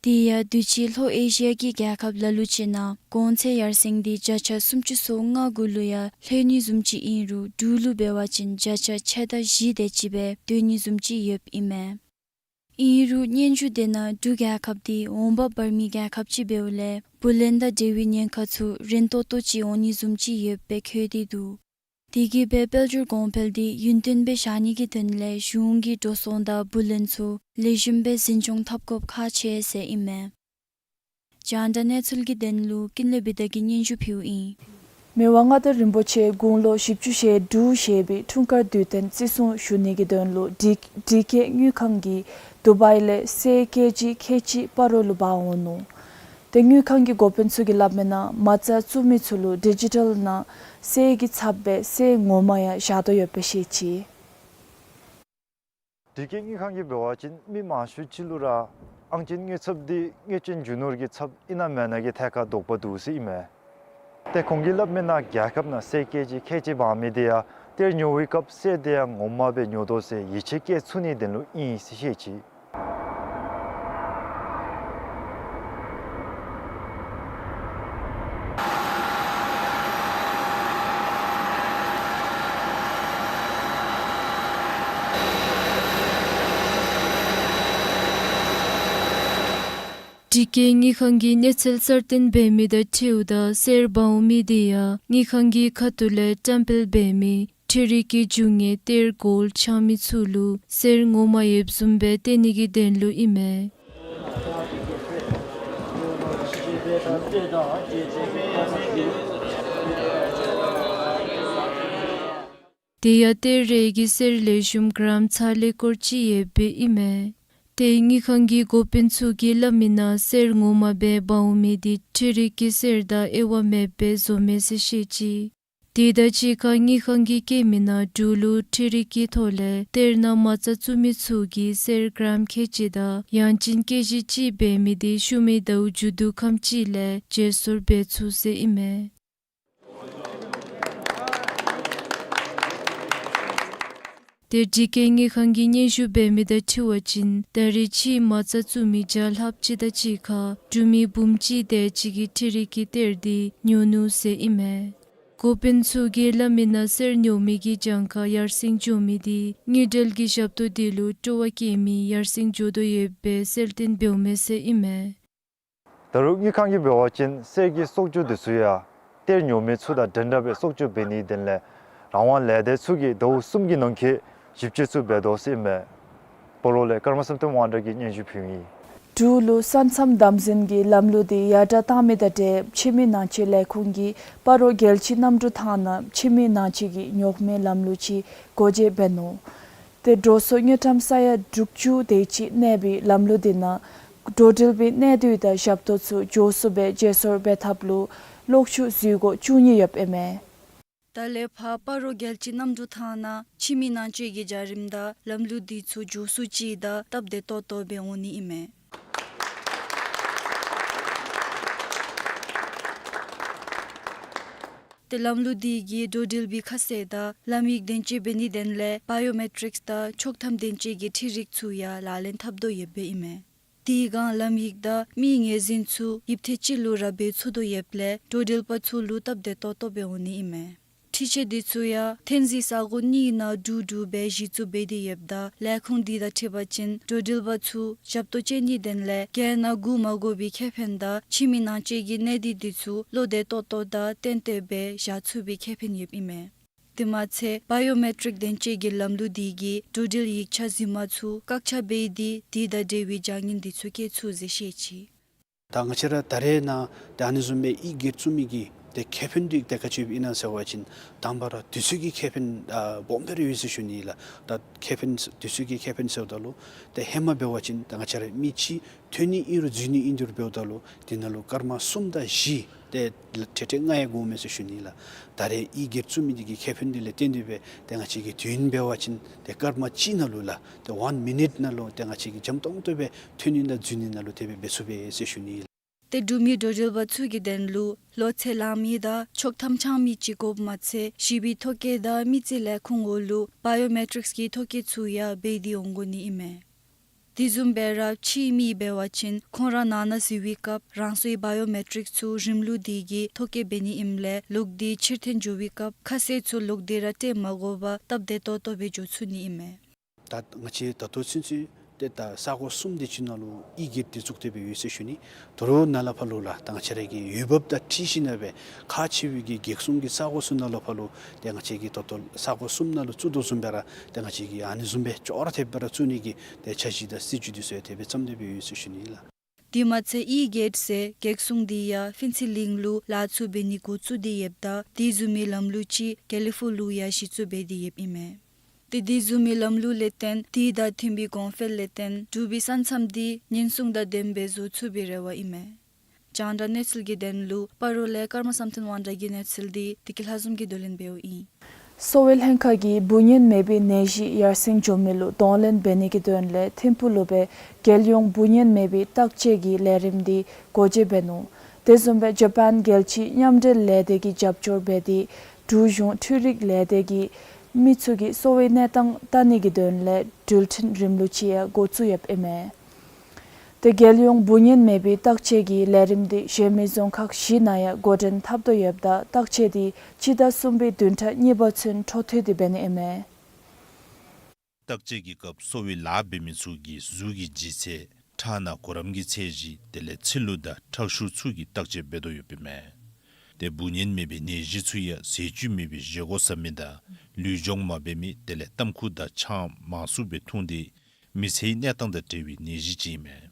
དེ་ཡང་དུས་ཅི་ལྷོ་ཨེ་ཤི་ཡ་གི་རྒྱལ་ཁབ་ལ་ལུ་ཅིག་ནང་གོང་ཚད་ཡར་སེང་འདི་བརྒྱ་ཆ་སུམ་ཅུ་སོ་ལྔ་གུ་ལུ་ཡང་ལྷོད་ནི་བཟུམ་ཅིག་ཨིན་རུང་འབྲུག་ལུ་འབད་བ་ཅིན་བརྒྱ་ཆ་ཕྱེད་དང་བཞི་དེ་ཅིག་སྦེ་སྡོད་ནི་བཟུམ་ཅིག་ཡོདཔ་ཨིན་མས། ཨིན་རུང་སྙན་ཞུ་དེ་ནང་འབྲུག་རྒྱལ་ཁབ་འདི་འོང་འབབ་འབར་མི་རྒྱལ་ཁབ་ཅིག་འབདཝ་ལས་བུ་ལོན་དང་འབྲེལ་བའི་ཉེན་ཁ་ཚུ་རན་ཏོག་ཏོ་ཅིག་འོང་ནི་བཟུམ་ཅིག་ཡོདཔ་སྦེ་འཁོད་དེ་འདུག། དེ་གིས་སྦེ་དཔལ་འབྱོར་གོང་འཕེལ་འདི་ཡུན་བརྟན་སྦེ་བཞག་ནི་གི་དོན་ལས་གཞུང་གི་འགྲོ་སོང་དང་བུ་ལོན་ཚུ་ལེགས་ཤོམ་སྦེ་འཛིན་སྐྱོང་འཐབ་དགོཔ་ཁག་ཆེ་ཟེར་ཨིན་མས། རྒྱང་བསྒྲགས་གནས་ཚུལ་གྱི་དོན་ལུ་ཀུན་ལེགས་བི་དྷ་གིས་སྙན་ཞུ་ཕུལཝ་ཨིན། མི་དབང་མངའ་བདག་རིན་པོ་ཆེ་དགུང་ལོ་བཞི་བཅུ་ཞེ་དྲུག་བཞེས་པའི་འཁྲུངས་སྐར་དུས་སྟོན་བརྩི་སྲུང་ཞུ་ནི་གི་དོན་ལུ་ཌི་ཌི་ཀེ་དངུལ་ཁང་གིས་དུ་བའི་ལས་གསེར་ཀེ་ཇི་ཁལ་གཅིག་སྤ་རོ་ལུ་འབག་འོང་ནུག། ཏེ་དངུལ་ཁང་གི་འགོ་དཔོན་ཚུ་གིས་སླབ་མི་ནང་མ་རྩ་བཙུགས་མི་ཚུ་ལུ་ཌི་ཇི་ཊལ་ནང་གསེར་གྱི་ཚབ་སྦེ་གསེར་ངོ་མ་ཡང་བཞག་དོ་ཡོདཔ་སྦེ་བཤད་ཅི། ཌི་ཀེ་དངུལ་ཁང་གིས་འབད་བ་ཅིན་མི་མང་ཤོས་ཅིག་ལུ་ར་ཨང་ཅན་དངུལ་ཚབ་འདི་དངུལ་ཅན་རྒྱུ་ནོར་གྱི་ཚབ་ཨིན་ན་མེན་ན་གི་ཐད་ཁར་དོགས་པ་འདུག་ཟེར་ཨིན་མས། ཏེ་ཁོང་གིས་སླབ་མི་ནང་རྒྱལ་ཁབ་ནང་གསེར་ཀེ་ཇི་ཁལ་གཅིག་འབག་མི་དེ་ཡང་གཏེར་ཉོ་བའི་སྐབས་གསེར་དེ་ཡང་ངོ་མ་སྦེ་ཉོ་དོ་ཟེར་ཡིད་ཆེས་བསྐྱེད་ཚུགས་ནིའི་དོན་ལུ་ཨིན་ཟེར་བཤད་ཅི། ཌི་ཀེ་དངུལ་ཁང་གིས་གནས་ཚུལ་གསར་བཏོན་འབད་མི་དང་འཁྲིལཝ་ད་གསེར་འབག་འོང་མི་དེ་ཡང་དངུལ་ཁང་གི་ཁ་ཐུག་ལས་བཀྲམ་སྤེལ་འབད་མི་འཕྲུལ་རིག་གི་རྒྱུ་དངོས་གཏེར་གོལཌ་འཆང་མི་ཚུ་ལུ་གསེར་ངོ་མ་ཡོདཔ་བཟུམ་སྦེ་སྟོན་ནི་གི་དོན་ལུ་ཨིན་མས། དེ་ཡང་གཏེར་རེ་གི་གསེར་ལེགས་ཤོམ་གྲམ་ཚར་ལས་སྐོར་ཅིག་ཡོདཔ་སྦེ་ཨིན་མས། ཏེ་དངུལ་ཁང་གི་འགོ་དཔོན་ཚུ་གིས་སླབ་མི་ནང་གསེར་ངོ་མ་སྦེ་འབག་འོང་མི་དེ་འཕྲུལ་རིག་གི་གསེར་དང་དབྱེ་བ་མེདཔ་སྦེ་བཟོ་མས་ཟེར་བཤད་ཅི། དེ་དང་གཅིག་ཁར་དངུལ་ཁང་གིས་བཀོད་མི་ནང་འབྲུག་ལུ་འཕྲུལ་རིག་གི་ཐོག་ལས་གཏེར་ནང་མ་རྩ་བཙུགས་མི་ཚུ་གིས་གསེར་གྲམ་ཁལ་གཅིག་དང་ཡང་ཅིན་ཀེ་ཇི་གཅིག་འབད་མི་དེ་ཤུལ་མའི་ཟླཝ་མཇུག་བསྡུ་ཁམས་ཅིག་ལས་བརྗེ་སོར་འབད་ཚུགས་ཟེར་ཨིན་མས། ཏེ་ཌི་ཀེ་དངུལ་ཁང་གིས་སྙན་ཞུ་འབད་མི་དང་འཁྲིལ་བ་ཅིན་ད་རེས་ཕྱིའི་མ་རྩ་བཙུགས་མི་བརྒྱ་ལྷགཔ་ཅིག་དང་གཅིག་ཁར་འབྲུག་མི་འབུམ་གཅིག་དེ་ཅིག་གིས་འཕྲུལ་རིག་གི་གཏེར་དེ་ཉོ་ནུག་ཟེར་ཨིན་མས། འགོ་དཔོན་ཚུ་གིས་སླབ་མི་ནང་གསེར་ཉོ་མི་གི་གྱངས་ཁ་ཡར་སེང་འགྱོ་མི་དེ་དངུལ་འབྲེལ་གྱི་ཞབས་ཏོག་དེ་ལུ་སྤྲོ་བ་བསྐྱེད་མི་ཡར་སེང་འགྱོ་དོ་ཡོདཔ་སྦེ་གསལ་སྟོན་འབདཝ་མས་ཟེར་ཨིན་མས། ད་རུང་དངུལ་ཁང་གིས་འབད་བ་ཅིན་གསེར་གྱི་གསོག་འཇོག་དེ་ཚུ་ཡང་གཏེར་ཉོ་མི་ཚུ་དང་འགྲན་ཟླ་སྦེ་གསོག་འཇོག་འབད་ནིའི་དོན་ལས་རང་དབང་ལས་སྡེ་ཚུ་གིས་ཟླཝ་གསུམ་གྱི་ནང་འཁོད་ཞིབ་དཔྱད་ཚུ་འབད་དོ་ཟེར་ཨིན་མས། སྤ་རོ་ལས་ཀརྨ་བསམ་གཏན་དབང་གྲགས་ཀྱིས་སྙན་ཞུ་ཕུལཝ་ཨིན། འབྲུག་ལུ་ས་མཚམས་དམ་འཛིན་གྱི་ལམ་ལུགས་འདི་ཡར་དྲག་བཏང་མི་དང་འབྲེལ་ཕྱི་མི་ནང་འཁྱིད་ལས་ཁུངས་ཀྱིས་སྤ་རོ་རྒྱལ་སྤྱི་གནམ་གྲུ་ཐང་ནང་ཕྱི་མི་ནང་འཁྱིད་ཀྱི་ཉོག་མེད་ལམ་ལུགས་ཅིག་སྒོ་འབྱེད་འབད་ནུག། ཏེ་འགྲོ་སོང་དངུལ་ཀྲམ་ས་ཡ་དྲུག་ཅུ་དེ་ཅིག་གནས་པའི་ལམ་ལུགས་འདི་ནང་འགྲོ་འགྲུལ་པའི་གནས་སྡུད་དང་ཞབས་ཏོག་ཚུ་མགྱོགས་སུ་སྦེ་བརྗེ་སོར་འབད་ཐབས་ལུ་གློག་ཤུགས་འཛུལ་སྒོ་བཅུ་གཉིས་ཡོདཔ་ཨིན་མས། ད་ལས་ཕར་སྤ་རོ་རྒྱལ་སྤྱི་གནམ་གྲུ་ཐང་ནང་ཕྱི་མི་ནང་འཁྱིད་ཀྱི་བྱ་རིམ་དང་ལམ་ལུགས་འདི་ཚུ་མགྱོགས་སུ་ཅིག་དང་སྟབས་བདེ་ཏོག་ཏོ་སྦེ་འོང་ནི་ཨིན་མས། ཏེ་ལམ་ལུགས་འདི་གིས་འགྲོ་འགྲུལ་པའི་ཁ་གསལ་དང་ལམ་ཡིག་བདེན་དཔྱད་འབད་ནིའི་དོན་ལས་བའི་ཡོ་མེ་ཊིཀསི་དང་ཆོག་ཐམ་བདེན་དཔྱད་ཀྱི་འཕྲུལ་རིག་ཚུ་ཡང་ལག་ལེན་འཐབ་དོ་ཡོདཔ་ཨིན་མས། དེ་སྒང་ལམ་ཡིག་དང་མིའི་ངོས་འཛིན་ཚུ་ཡིབ་ཐེངས་གཅིག་ལུ་ར་འབད་ཚུགས་དོ་ཡོདཔ་ལས་འགྲོ་འགྲུལ་པ་ཚུ་ལུ་སྟབས་བདེ་ཏོག་ཏོ་སྦེ་འོང་ནི་ཨིན་མས། འཕྲུལ་ཆས་འདི་ཚུ་ཡང་ཐེངས་གཅིག་ས་གོ་གཉིས་ནང་འགྲུལ་འགྲུལ་སྦེ་གཞི་བཙུགས་འབད་དེ་ཡོདཔ་ད་ལས་ཁུངས་འདི་དང་འཁྲིལ་བ་ཅིན་འགྲོ་འགྲུལ་པ་ཚུ་ཞབས་ཏོག་སྤྱོད་ནིའི་དོན་ལས་རྒྱལ་ནང་སྒུག་མ་དགོ་པའི་ཁེ་ཕན་དང་ཕྱི་མི་ནང་འཁྱིད་ཀྱི་གནས་སྡུད་འདི་ཚུ་བློ་བདེ་ཏོག་ཏོ་དང་ཏན་ཏན་སྦེ་བཞག་ཚུགས་པའི་ཁེ་ཕན་ཡོདཔ་ཨིན་མས། དེ་མ་ཚད་བའི་ཡོ་མེ་ཊིཀ་བདེན་དཔྱད་ཀྱི་ལམ་ལུགས་འདི་གིས་འགྲོ་འགྲུལ་ཡིག་ཆ་རྫུན་མ་ཚུ་བཀག་ཆ་འབད་དེ་དེ་དང་འབྲེལ་བའི་བྱ་ངན་འདི་ཚུ་བཀག་ཚུགས་ཟེར་བཤད་ཅི། ད་ང་བཅས་ར་ད་རེས་ནངས་ཏེ་ཨ་ནི་བཟུམ་སྦེ་ཨི་སྒེར་བཙུགས་མི་གི་ཏེ་ཁེ་ཕན་འདི་ཏེ་ག་ཅི་ཨིན་ན་ཟེར་བ་ཅིན་དང་པ་ར་དུས་ཚོད་ཀྱི་ཁེ་ཕན་ཨ་སྦོམ་སྦེ་ར་ཡོད་ཟེར་ཞུ་ནི་ལགས། ད་ཁེ་ཕན་དུས་ཚོད་ཀྱི་ཁེ་ཕན་ཟེརཝ་ད་ལུ་ཏེ་ཧེ་མ་འབད་བ་ཅིན་ད་ང་བཅས་ར་མི་གཅིག་ཐོན་ནི་ཨིན་རུང་འཛུལ་ནི་ཨིན་རུང་འབདཝ་ད་ལུ་དེ་ནང་ལུ་སྐར་མ་གསུམ་དང་བཞི་ཏེ་ཏེ་ཏེ་ལྔ་ཡང་འགོརཝ་མས་ཟེར་ཞུ་ནི་ལགས། ད་རེས་ཨི་སྒེར་བཙུགས་མི་འདི་གི་ཁེ་ཕན་འདི་ལས་བརྟེན་ཏེ་སྦེ་ཏེ་ང་བཅས་ཀྱི་དུས་ཡུན་འབད་བ་ཅིན་ཏེ་སྐར་མ་གཅིག་ནང་ལུ་ལགས་ཏེ་ཝཱན་མི་ནིཊ་ནང་ལུ་ཏེ་ང་བཅས་ཀྱིས་འཇམ་ཏོང་ཏོ་སྦེ་ཐོན་ནི་དང་འཛུལ་ནི་ནང་ལུ་དེ་སྦེ་འབད་ཚུགས་པས་ཟེར་ཞུ་ནི་ལགས། ཏེ་འབྲུག་མི་འགྲོ་འགྲུལ་པ་ཚུ་གི་དོན་ལུ་ལོ་ཚད་ལང་མི་དང་ཆོག་ཐམ་འཆང་མི་ཅིག་དགོཔ་མ་ཚད་ཞི་བའི་ཐོ་བཀོད་དང་མི་རྩིས་ལས་ཁུངས་འོག་ལུ་བའི་ཡོ་མེ་ཊིཀསི་གི་ཐོ་བཀོད་ཚུ་ཡང་འབད་དེ་འོང་དགོ་ནི་ཨིན་མས། དེ་བཟུམ་སྦེ་ར་ཕྱི་མི་འབད་བ་ཅིན་ཁོང་ར་ནང་ན་འཛུལ་བའི་སྐབས་རང་སོའི་བའི་ཡོ་མེ་ཊིཀསི་ཚུ་རིམ་ལུགས་འདི་གིས་ཐོ་བཀོད་འབད་ནི་ཨིནམ་ལས་ལོག་སྟེ་ཕྱིར་འཐེན་འགྱོ་བའི་སྐབས་ཁ་གསལ་ཚུ་ལོག་སྟེ་ར་སྤྲོད་མ་དགོ་པར་སྟབས་བདེ་ཏོག་ཏོ་སྦེ་འགྱོ་ཚུགས་ནི་ཨིན་མས། ད་ང་བཅས་ད་ལྟོ་ཚུན་ཚོད་ཏེ་ད་ས་གོ་གསུམ་དེ་ཅིག་ནང་ལུ་ཨི་སྒེར་འདི་བཙུགས་ཏེ་སྦེ་ཡོད་ཟེར་ཞུ་ནི། དོ་རུང་ནཱ་ལས་ཕར་ལུ་ལགས་ད་ང་བཅས་ར་གི་འོས་འབབ་དང་འཁྲིལ་ཞིནམ་ལས་སྦེ་ཁག་ཆེ་བའི་གི་གེགས་སྲུང་གི་ས་གོ་ཚུ་ནང་ལུ་ཕར་ལུ་ཏེ་ང་བཅས་ཀྱིས་ད་ལྟོ་ས་གོ་གསུམ་ནང་ལུ་བཙུགས་དོ་བཟུམ་སྦེ་ར་ཏེ་ང་བཅས་ཀྱིས་ཨ་ནི་བཟུམ་སྦེ་ཅོག་ར་འཐདཔ་སྦེ་ར་བཙུགས་ནི་གི་ཏེ་འཆར་གཞི་དང་སྲིད་བྱུས་འདི་ཚུ་ཡང་དེ་སྦེ་བརྩམས་ཏེ་སྦེ་ཡོད་ཟེར་ཞུ་ནི་ལགས། དེ་མ་ཚད་ཨི་སྒེར་ཟེར་གེགས་སྲུང་འདི་ཡང་ཕུན་ཚོགས་གླིང་ལུ་ལཱ་ཚུ་འབད་ནི་འགོ་བཙུགས་ཏེ་ཡོདཔ་ད་དེ་བཟུམ་མའི་ལམ་ལུགས་ཅིག་དགེ་ལེགས་ཕུག་ལུ་ཡང་གཞི་བཙུགས་འབད་དེ་ཡོདཔ་ཨིན་མས། ཏེ་དེ་བཟུམ་མའི་ལམ་ལུགས་ལས་བརྟེན་དེ་དང་མཐུན་པའི་གོང་འཕེལ་ལས་བརྟེན་འབྲུག་པའི་ས་མཚམས་འདི་ཉེན་སྲུང་དང་ལྡནམ་སྦེ་བཟོ་ཚུགས་པའི་རེ་བ་ཨིན་མས། རྒྱང་བསྒྲགས་གནས་ཚུལ་གྱི་དོན་ལུ་སྤ་རོ་ལས་ཀརྨ་བསམ་གཏན་དབང་གྲགས་ཀྱི་གནས་ཚུལ་འདི་བདེ་སྐྱིད་ལྷ་འཛོམས་ཀྱིས་བསྡུ་ལེན་འབདཝ་ཨིན། གསོ་བའི་ལྷན་ཁག་གིས་འབུ་གཉན་མེད་པའི་ནད་གཞི་ཡར་སེང་འགྱོ་མི་ལུ་གདོང་ལེན་འབད་ནི་གི་དོན་ལས་ཐིམ་ཕུག་ལུ་སྦེ་རྒྱལ་ཡོངས་འབུ་གཉན་མེད་པའི་བརྟག་དཔྱད་ཀྱི་ལས་རིམ་འདི་སྒོ་འབྱེད་འབད་ནུག། དེ་བཟུམ་སྦེ་ཇ་པཱན་རྒྱལ་སྤྱིའི་མཉམ་འབྲེལ་ལས་སྡེ་གིས་རྒྱབ་སྐྱོར་འབད་དེ་འབྲུག་གཞུང་འཕྲུལ་རིག་ལས་སྡེ་གིས་མི་ཚུ་གི་གསོ་བའི་གནས་སྟངས་བལྟ་ནི་གི་དོན་ལས་འགྲུལ་འཕྲིན་རིམ་ལུགས་ཅིག་ཡང་འགོ་བཙུགས་ཡོདཔ་ཨིན་མས། ཏེ་རྒྱལ་ཡོངས་འབུ་གཉན་མེད་པའི་བརྟག་དཔྱད་ཀྱི་ལས་རིམ་འདི་གཞན་མི་རྫོང་ཁག་བཞི་ནང་ཡང་འགོ་འདྲེན་འཐབ་དོ་ཡོདཔ་ད་བརྟག་དཔྱད་འདི་སྤྱི་ཟླ་གསུམ་པའི་བདུན་ཕྲག་གཉིས་པ་ཚུན་འཕྲོ་མཐུད་དེ་འབད་ནི་ཨིན་མས། བརྟག་དཔྱད་ཀྱི་སྐབས་གསོ་བའི་ལཱ་འབད་མི་ཚུ་གི་གཟུགས་ཀྱི་ལྗིད་ཚད་ཁྲག་ནང་གོ་རིམ་གྱི་ཚད་གཞི་དེ་ལས་ཚིལ་ལུ་དང་ཁྲག་ཤུགས་ཚུ་གི་བརྟག་དཔྱད་འབད་དོ་ཡོདཔ་ཨིན་མས། ཏེ་འབུ་གཉན་མེད་པའི་ནད་གཞི་ཚུ་ཡང་ཟས་བཅུད་མེད་པའི་བཞེས་སྒོ་བཟའ་མི་དང་ལུས་སྦྱོང་མ་འབད་མི་དེ་ལས་ཏམ་ཁུ་དང་ཆང་མང་སུ་སྦེ་འཐུང་སྟེ་མི་ཚེའི་གནས་སྟངས་དང་འབྲེལ་བའི་ནད་གཞི་ཅིག་ཨིན་མས།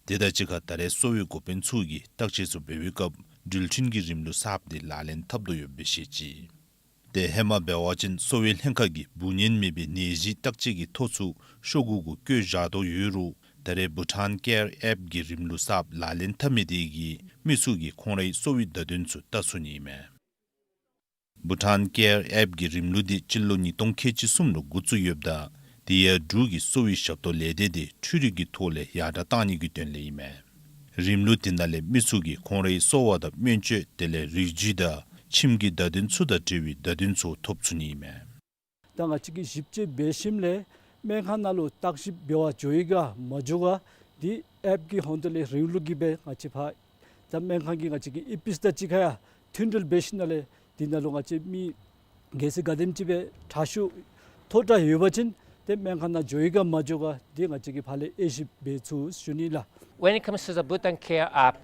དེ་དང་གཅིག་ཁར་ད་རེས་གསོ་བའི་འགོ་དཔོན་ཚུ་གིས་བརྟག་དཔྱད་ཚུ་འབད་བའི་སྐབས་འགྲུལ་འཕྲིན་གྱི་རིམ་ལུགས་གསརཔ་དེ་ལག་ལེན་འཐབ་དོ་ཡོདཔ་སྦེ་བཤད་ཅི། ཏེ་ཧེ་མ་འབད་བ་ཅིན་གསོ་བའི་ལྷན་ཁག་གིས་འབུ་གཉན་མེད་པའི་ནད་གཞི་བརྟག་དཔྱད་ཀྱི་ཐོ་ཚུ་ཤོག་གུ་གུ་བཀོད་བཞག་དོ་ཡོད་རུང་ད་རེས་བྷུ་ཊཱན་ཀེར་ཨེཔ་གི་རིམ་ལུགས་གསརཔ་ལག་ལེན་འཐབ་མི་དེ་གིས་མི་ཚུ་གིས་ཁོང་རའི་གསོ་བའི་བརྡ་དོན་ཚུ་བལྟ་ཚུགས་ནི་ཨིན་མས། བྷུ་ཊཱན་ཀེར་ཨེཔ་གི་རིམ་ལུགས་འདི་སྤྱི་ལོ་ཉིས་སྟོང་ཁལ་གཅིག་གསུམ་ལུ་འགོ་བཙུགས་ཡོདཔ་ད་དེ་ཡང་འབྲུག་གི་གསོ་བའི་ཞབས་ཏོག་ལས་སྡེ་དེ་འཕྲུལ་རིག་གི་ཐོག་ལས་ཡར་དྲག་བཏང་ནི་གི་དོན་ལས་ཨིན་མས། རིམ་ལུགས་དེ་ནང་ལས་མི་ཚུ་གིས་ཁོང་རའི་གསོ་བ་དང་སྨན་བཅོས་དེ་ལས་རིགས་རྒྱུད་དང་ཁྱིམ་གྱི་བརྡ་དོན་ཚུ་དང་འབྲེལ་བའི་བརྡ་དོན་ཚུ་ཐོབ་ཚུགས་ནི་ཨིན་མས། ད་ང་བཅས་ཀྱིས་ཞིབ་དཔྱད་འབད་ཞིནམ་ལས་སྨན་ཁང་ནང་ལུ་བརྟག་ཞིབ་འབད་བར་འགྱོ་ཡི་ག་མ་འགྱོ་ག་འདི་ཨེཔ་གི་ཧོངས་ཏོ་ལས་རིམ་ལུགས་ཀྱིས་སྦེ་ང་བཅས་ཕར་ད་སྨན་ཁང་གི་ང་བཅས་ཀྱི་ཨི་པིས་དང་གཅིག་ཁར་ཡང་མཐུན་འབྲེལ་འབད་ཞིནམ་ལས་འདི་ནང་ལུ་ང་བཅས་མི་གལ་སྲིད་ག་དེམ་ཅིག་སྦེ་ཁྲག་ཤུགས་མཐོ་དྲགས་ཡོད་པ་ཅིན་ཏེ་སྨན་ཁང་ནང་འགྱོ་ཡི་ག་མ་འགྱོ་ག་འདི་ང་བཅས་ཀྱིས་ཕར་ལས་དབྱེ་ཞིབ་འབད་ཚུགས་ཞུ་ནི་ལགས། When it comes to the Bhutan Care app,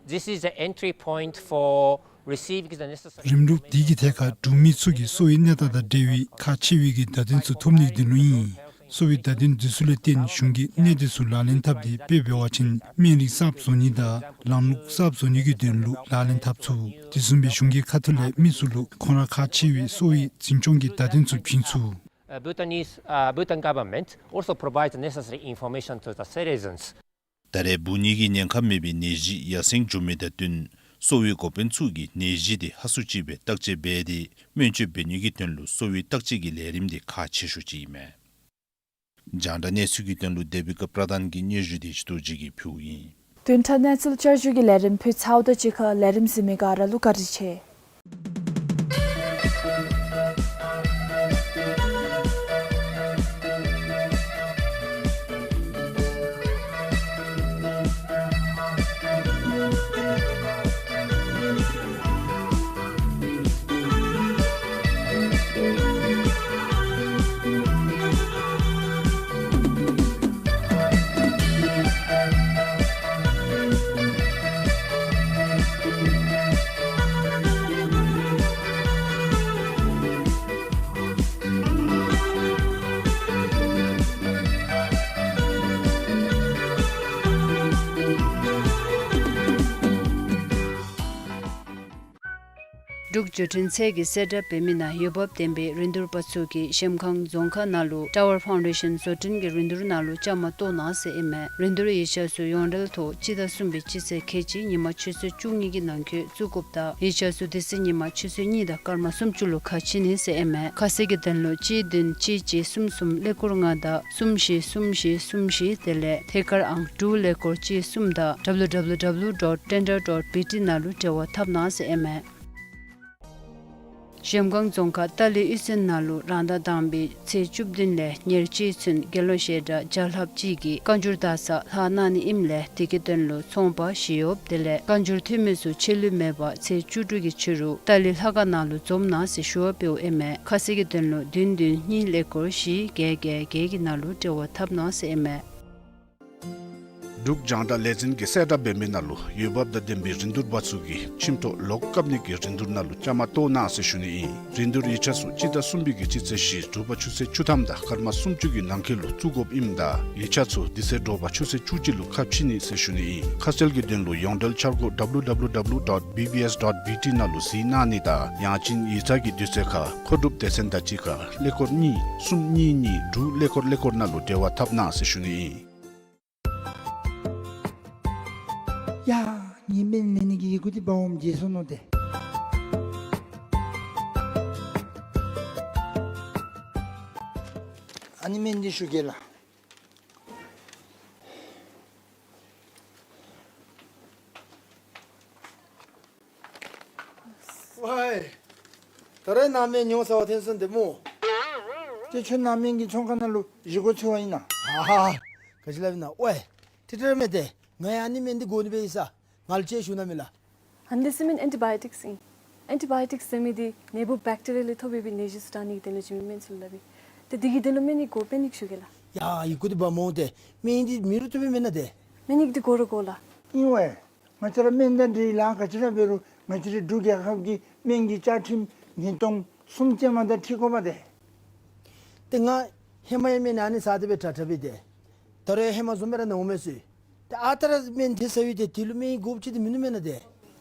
this is the entry point for receiving the necessary རིམ་ལུགས་འདི་གི་ཐད་ཁར་འབྲུག་མི་ཚུ་གིས་གསོ་བའི་གནས་སྟངས་དང་འབྲེལ་བའི་ཁག་ཆེ་བའི་གི་བརྡ་དོན་ཚུ་ཐོབ་ནི་གི་དོན་ལུ་ཨིན། གསོ་བའི་བརྡ་དོན་འདི་ཚུ་ལས་བརྟེན་གཞུང་གིས་གནད་དེ་ཚུ་ལག་ལེན་འཐབ་སྟེ་དཔེ་འབད་བ་ཅིན་སྨན་རིགས་གསརཔ་བཟོ་ནི་དང་ལམ་ལུགས་གསརཔ་བཟོ་ནི་གི་དོན་ལུ་ལག་ལེན་འཐབ་ཚུགས། དེ་བཟུམ་སྦེ་གཞུང་གི་ཁ་ཐུག་ལས་མི་ཚུ་ལུ་ཁོང་ར་ཁག་ཆེ་བའི་གསོ་བའི་འཛིན་སྐྱོང་གི་བརྡ་དོན་ཚུ་བྱིན་ཚུགས། Uh, Bhutanese, uh, Bhutan government also provides necessary information to the citizens. ད་རེས་འབུ་ནད་ཀྱི་ཉེན་ཁ་མེད་པའི་ནད་གཞི་ཡར་སེང་འགྱོ་མི་དང་བསྟུན་གསོ་བའི་འགོ་དཔོན་ཚུ་གིས་ནད་གཞི་དེ་ཧ་སུ་ཅིག་སྦེ་བརྟག་དཔྱད་འབད་དེ་སྨན་བཅོས་འབད་ནི་གི་དོན་ལུ་གསོ་བའི་བརྟག་དཔྱད་ཀྱི་ལས་རིམ་དེ་ཁག་ཆེ་ཤོས་ཅིག་ཨིན་མས། རྒྱང་བསྒྲགས་གནས་ཚུལ་གྱི་དོན་ལུ་དེ་བི་ཀ་པྲ་དཱན་གྱི་སྙན་ཞུ་དེ་ཞི་དོ་རྗེ་གིས་ཕུལཝ་ཨིན། བདུན་ཕྲག་གནས་ཚུལ་བསྐྱར་ཞུ་གི་ལས་རིམ་ཕུལ་ཚརཝ་དང་གཅིག་ཁར་ལས་རིམ་གཟིགས་མི་ག་ར་ལུ་བཀའ་དྲིན་ཆེ། འབྲུག་བརྒྱུད་འཕྲིན་ཚད་ཀྱི་གསལ་བསྒྲགས་འབད་མི་ནང་འོས་འབབ་ལྡན་པའི་རིན་བསྡུར་པ་ཚུ་གིས་གཞལམ་སྒང་རྫོང་ཁག་ནང་ལུ་Tower Foundation བཟོ་སྐྲུན་གྱི་རིན་བསྡུར་ནང་ལུ་བཅའ་མར་གཏོགས་གནང་ཟེར་ཨིན་མས། རིན་བསྡུར་ཡིག་ཆ་ཚུ་ཡོངས་འབྲེལ་ཐོག་སྤྱི་ཟླ་གསུམ་པའི་སྤྱི་ཚེས་ཁལ་གཅིག་ཉིན་མ་ཆུ་ཚོད་བཅུ་གཉིས་ཀྱི་ནང་འཁོད་བཙུགས་དགོཔ་དང་ཡིག་ཆ་ཚུ་དེ་ཚེ་ཉིན་མ་ཆུ་ཚོད་གཉིས་དང་སྐར་མ་སུམ་ཅུ་ལུ་ཁ་ཕྱེ་ནི་ཟེར་ཨིན་མས། ཁ་གསལ་གྱི་དོན་ལུ་གཅིག་བདུན་གཅིག་གཅིག་གསུམ་གསུམ་ཀླད་ཀོར་ལྔ་དང་གསུམ་བཞི་གསུམ་བཞི་གསུམ་བཞི་དེ་ལས་ཐད་ཀར་ཨང་དྲུག་ཀླད་ཀོར་གཅིག་གསུམ་དང་W W W dot tender dot B T ནང་ལུ་འབྲེལ་བ་འཐབ་གནང་ཟེར་ཨིན་མས། གཞལམ་སྒང་རྫོང་ཁག་ཏ་ལི་གཡུས་ཚན་ནང་ལུ་རང་ཟླ་དང་པའི་ཚེས་བཅུ་བདུན་ལས་ཉེར་གཅིག་ཚུན་དགེ་སློང་བཤད་གྲྭ་བརྒྱ་ལྷགཔ་ཅིག་གིས་བཀའ་འགྱུར་དག་ས་ལྷག་གནང་ནི་ཨིནམ་ལས་དེ་གི་དོན་ལུ་ཚོང་པ་ཞི་གཡོགཔ་དེ་ལས་བཀའ་འགྱུར་འཐུས་མི་ཚུ་ཆད་ལུས་མེད་པར་ཚེས་བཅུ་དྲུག་གི་ཕྱི་རུ་ཏ་ལི་ལྷ་ཁང་ནང་ལུ་འཛོམས་གནང་ཟེར་ཞུ་བ་འབདཝ་ཨིན་མས། ཁ་གསལ་གྱི་དོན་ལུ་བདུན་བདུན་གཉིས་ཀླད་ཀོར་བཞི་བརྒྱད་བརྒྱད་བརྒྱད་ཀྱི་ནང་ལུ་འབྲེལ་བ་འཐབ་གནང་ཟེར་ཨིན་མས། འབྲུག་རྒྱང་བསྒྲགས་ལས་འཛིན་གྱིས་གསལ་བསྒྲགས་འབད་མི་ནང་ལུ་འོས་འབབ་དང་ལྡན་པའི་རིན་བསྡུར་པ་ཚུ་གིས་ཁྱིམ་ཐོག་ལོག་བཀབ་ནི་གི་རིན་བསྡུར་ནང་ལུ་བཅའ་མར་གཏོགས་གནང་ཟེར་ཞུ་ནི་ཨིན། རིན་བསྡུར་ཡིག་ཆ་ཚུ་སྤྱི་ཟླ་གསུམ་པའི་གི་སྤྱི་ཚེས་བཞི་དྲོ་པ་ཆུ་ཚོད་བཅུ་ཐམ་དང་སྐར་མ་སུམ་ཅུ་གི་ནང་འཁོད་ལུ་བཙུགས་དགོཔ་ཨིནམ་ད་ཡིག་ཆ་ཚུ་དེ་ཚེ་དྲོ་པ་ཆུ་ཚོད་བཅུ་གཅིག་ལུ་ཁ་ཕྱེ་ནི་ཟེར་ཞུ་ནི་ཨིན། ཁ་གསལ་གྱི་དོན་ལུ་ཡོངས་འབྲེལ་འཆར་སྒོ་W W W dot B B S dot B T ནང་ལུ་གཟིགས་གནང་ནི་དང་ཡང་ཅིན་ཡིག་ཚང་གི་དུས་ཚོད་ཁར་མཁོ་སྒྲུབ་སྡེ་ཚན་དང་གཅིག་ཁར་ཀླད་ཀོར་གཉིས་གསུམ་གཉིས་གཉིས་དྲུག་ཀླད་ཀོར་ཀླད་ཀོར་ནང་ལུ་འབྲེལ་བ་འཐབ་གནང་ཟེར་ཞུ་ནི་ཨིན། ཡ། ངེའི་སྨན་ལེན་ནི་གི་ཡི་གུ་འདི་འབག་འོངམ་བརྗེད་སོ་ནུག་ཏེ། ཨ་ནི་སྨན་འདི་ཞུ་གེ་ལགས། ཝའི། ད་རེས་ནཱ་སྨན་ཉོ་ཚར་བ་ཐོན་སོང་ཏེ་སྨོ། ཏེ་ཁྱོད་ནཱ་སྨན་གྱི་ཚོང་ཁང་ནང་ལུ་བཞེས་སྒོ་འཚོལ་བར་ཨིན་ན། ཧ་ཧ། ག་ཅི་སླབ་ཨིན་ན། ཝའི། ཏེ་ཏེ་ར་མེན་ཏེ། ང་ཡང་ཨ་ནི་སྨན་འདི་དགོ་ནི་སྦེ་ཨིན་ས། ང་ལུ་ཅིག་ཞུ་གནང་མས་ལགས། ཨ་ནི་འདི་ཟེར་མི་ཨེན་ཊི་བཱ་ཡོ་ཊིཀསི་ཨིན། ཨེན་ཊི་བཱ་ཡོ་ཊིཀསི་ཟེར་མི་འདི་ནད་འབུ་བེཀ་ཊི་རི་ཡ་ལས་ཐོབ་པའི་ནད་གཞི་ཚུ་དྲག་ནི་གི་དོན་ལུ་བྱིན་མི་སྨན་ཚུ་ལུ་སླབ་ཨིན། ཏེ་འདི་གི་དོན་ལུ་སྨན་གྱི་སྒོ་དཔེ་ནི་ཞུ་གེ་ལགས། ཡ་ཡི་གུ་འདི་འབག་འོང་ཏེ། སྨན་འདི་མེད་རུང་བཏུབ་པས་མེན་ན་ཏེ། སྨན་ཡིག་འདི་དགོ་ར་དགོ་ལགས། ཨིན་ཝའི། ང་བཅས་ར་སྨན་དང་འབྲེལ་ལཱ་ག་ཅི་ར་འབད་རུང་ང་བཅས་རའི་འབྲུག་རྒྱལ་ཁབ་ཀྱི་སྨན་གྱི་བཅའ་ཁྲིམས་ཉིས་སྟོང་གསུམ་ཅན་མ་དང་འཁྲིལ་དགོ་པས་ཏེ། ཏེ་ང་ཧེ་མ་ཡང་སྨན་ཨ་ནི་ཟ་སྟེ་སྦེ་དྲག་དྲག་སྦེ་ཏེ། ད་རུང་ཡང་ཧེ་མ་བཟུམ་སྦེ་ར་ན་འོང་མས་ཟེར། ཏེ་ཨ་རྟག་ར་སྨན་དེ་ཟ་བའི་ཏེ་དེ་ལུ་སྨན་ཡིག་དགོཔ་ཅིག་ཏེ་མིན་ནུག་མེན་ན་ཏེ།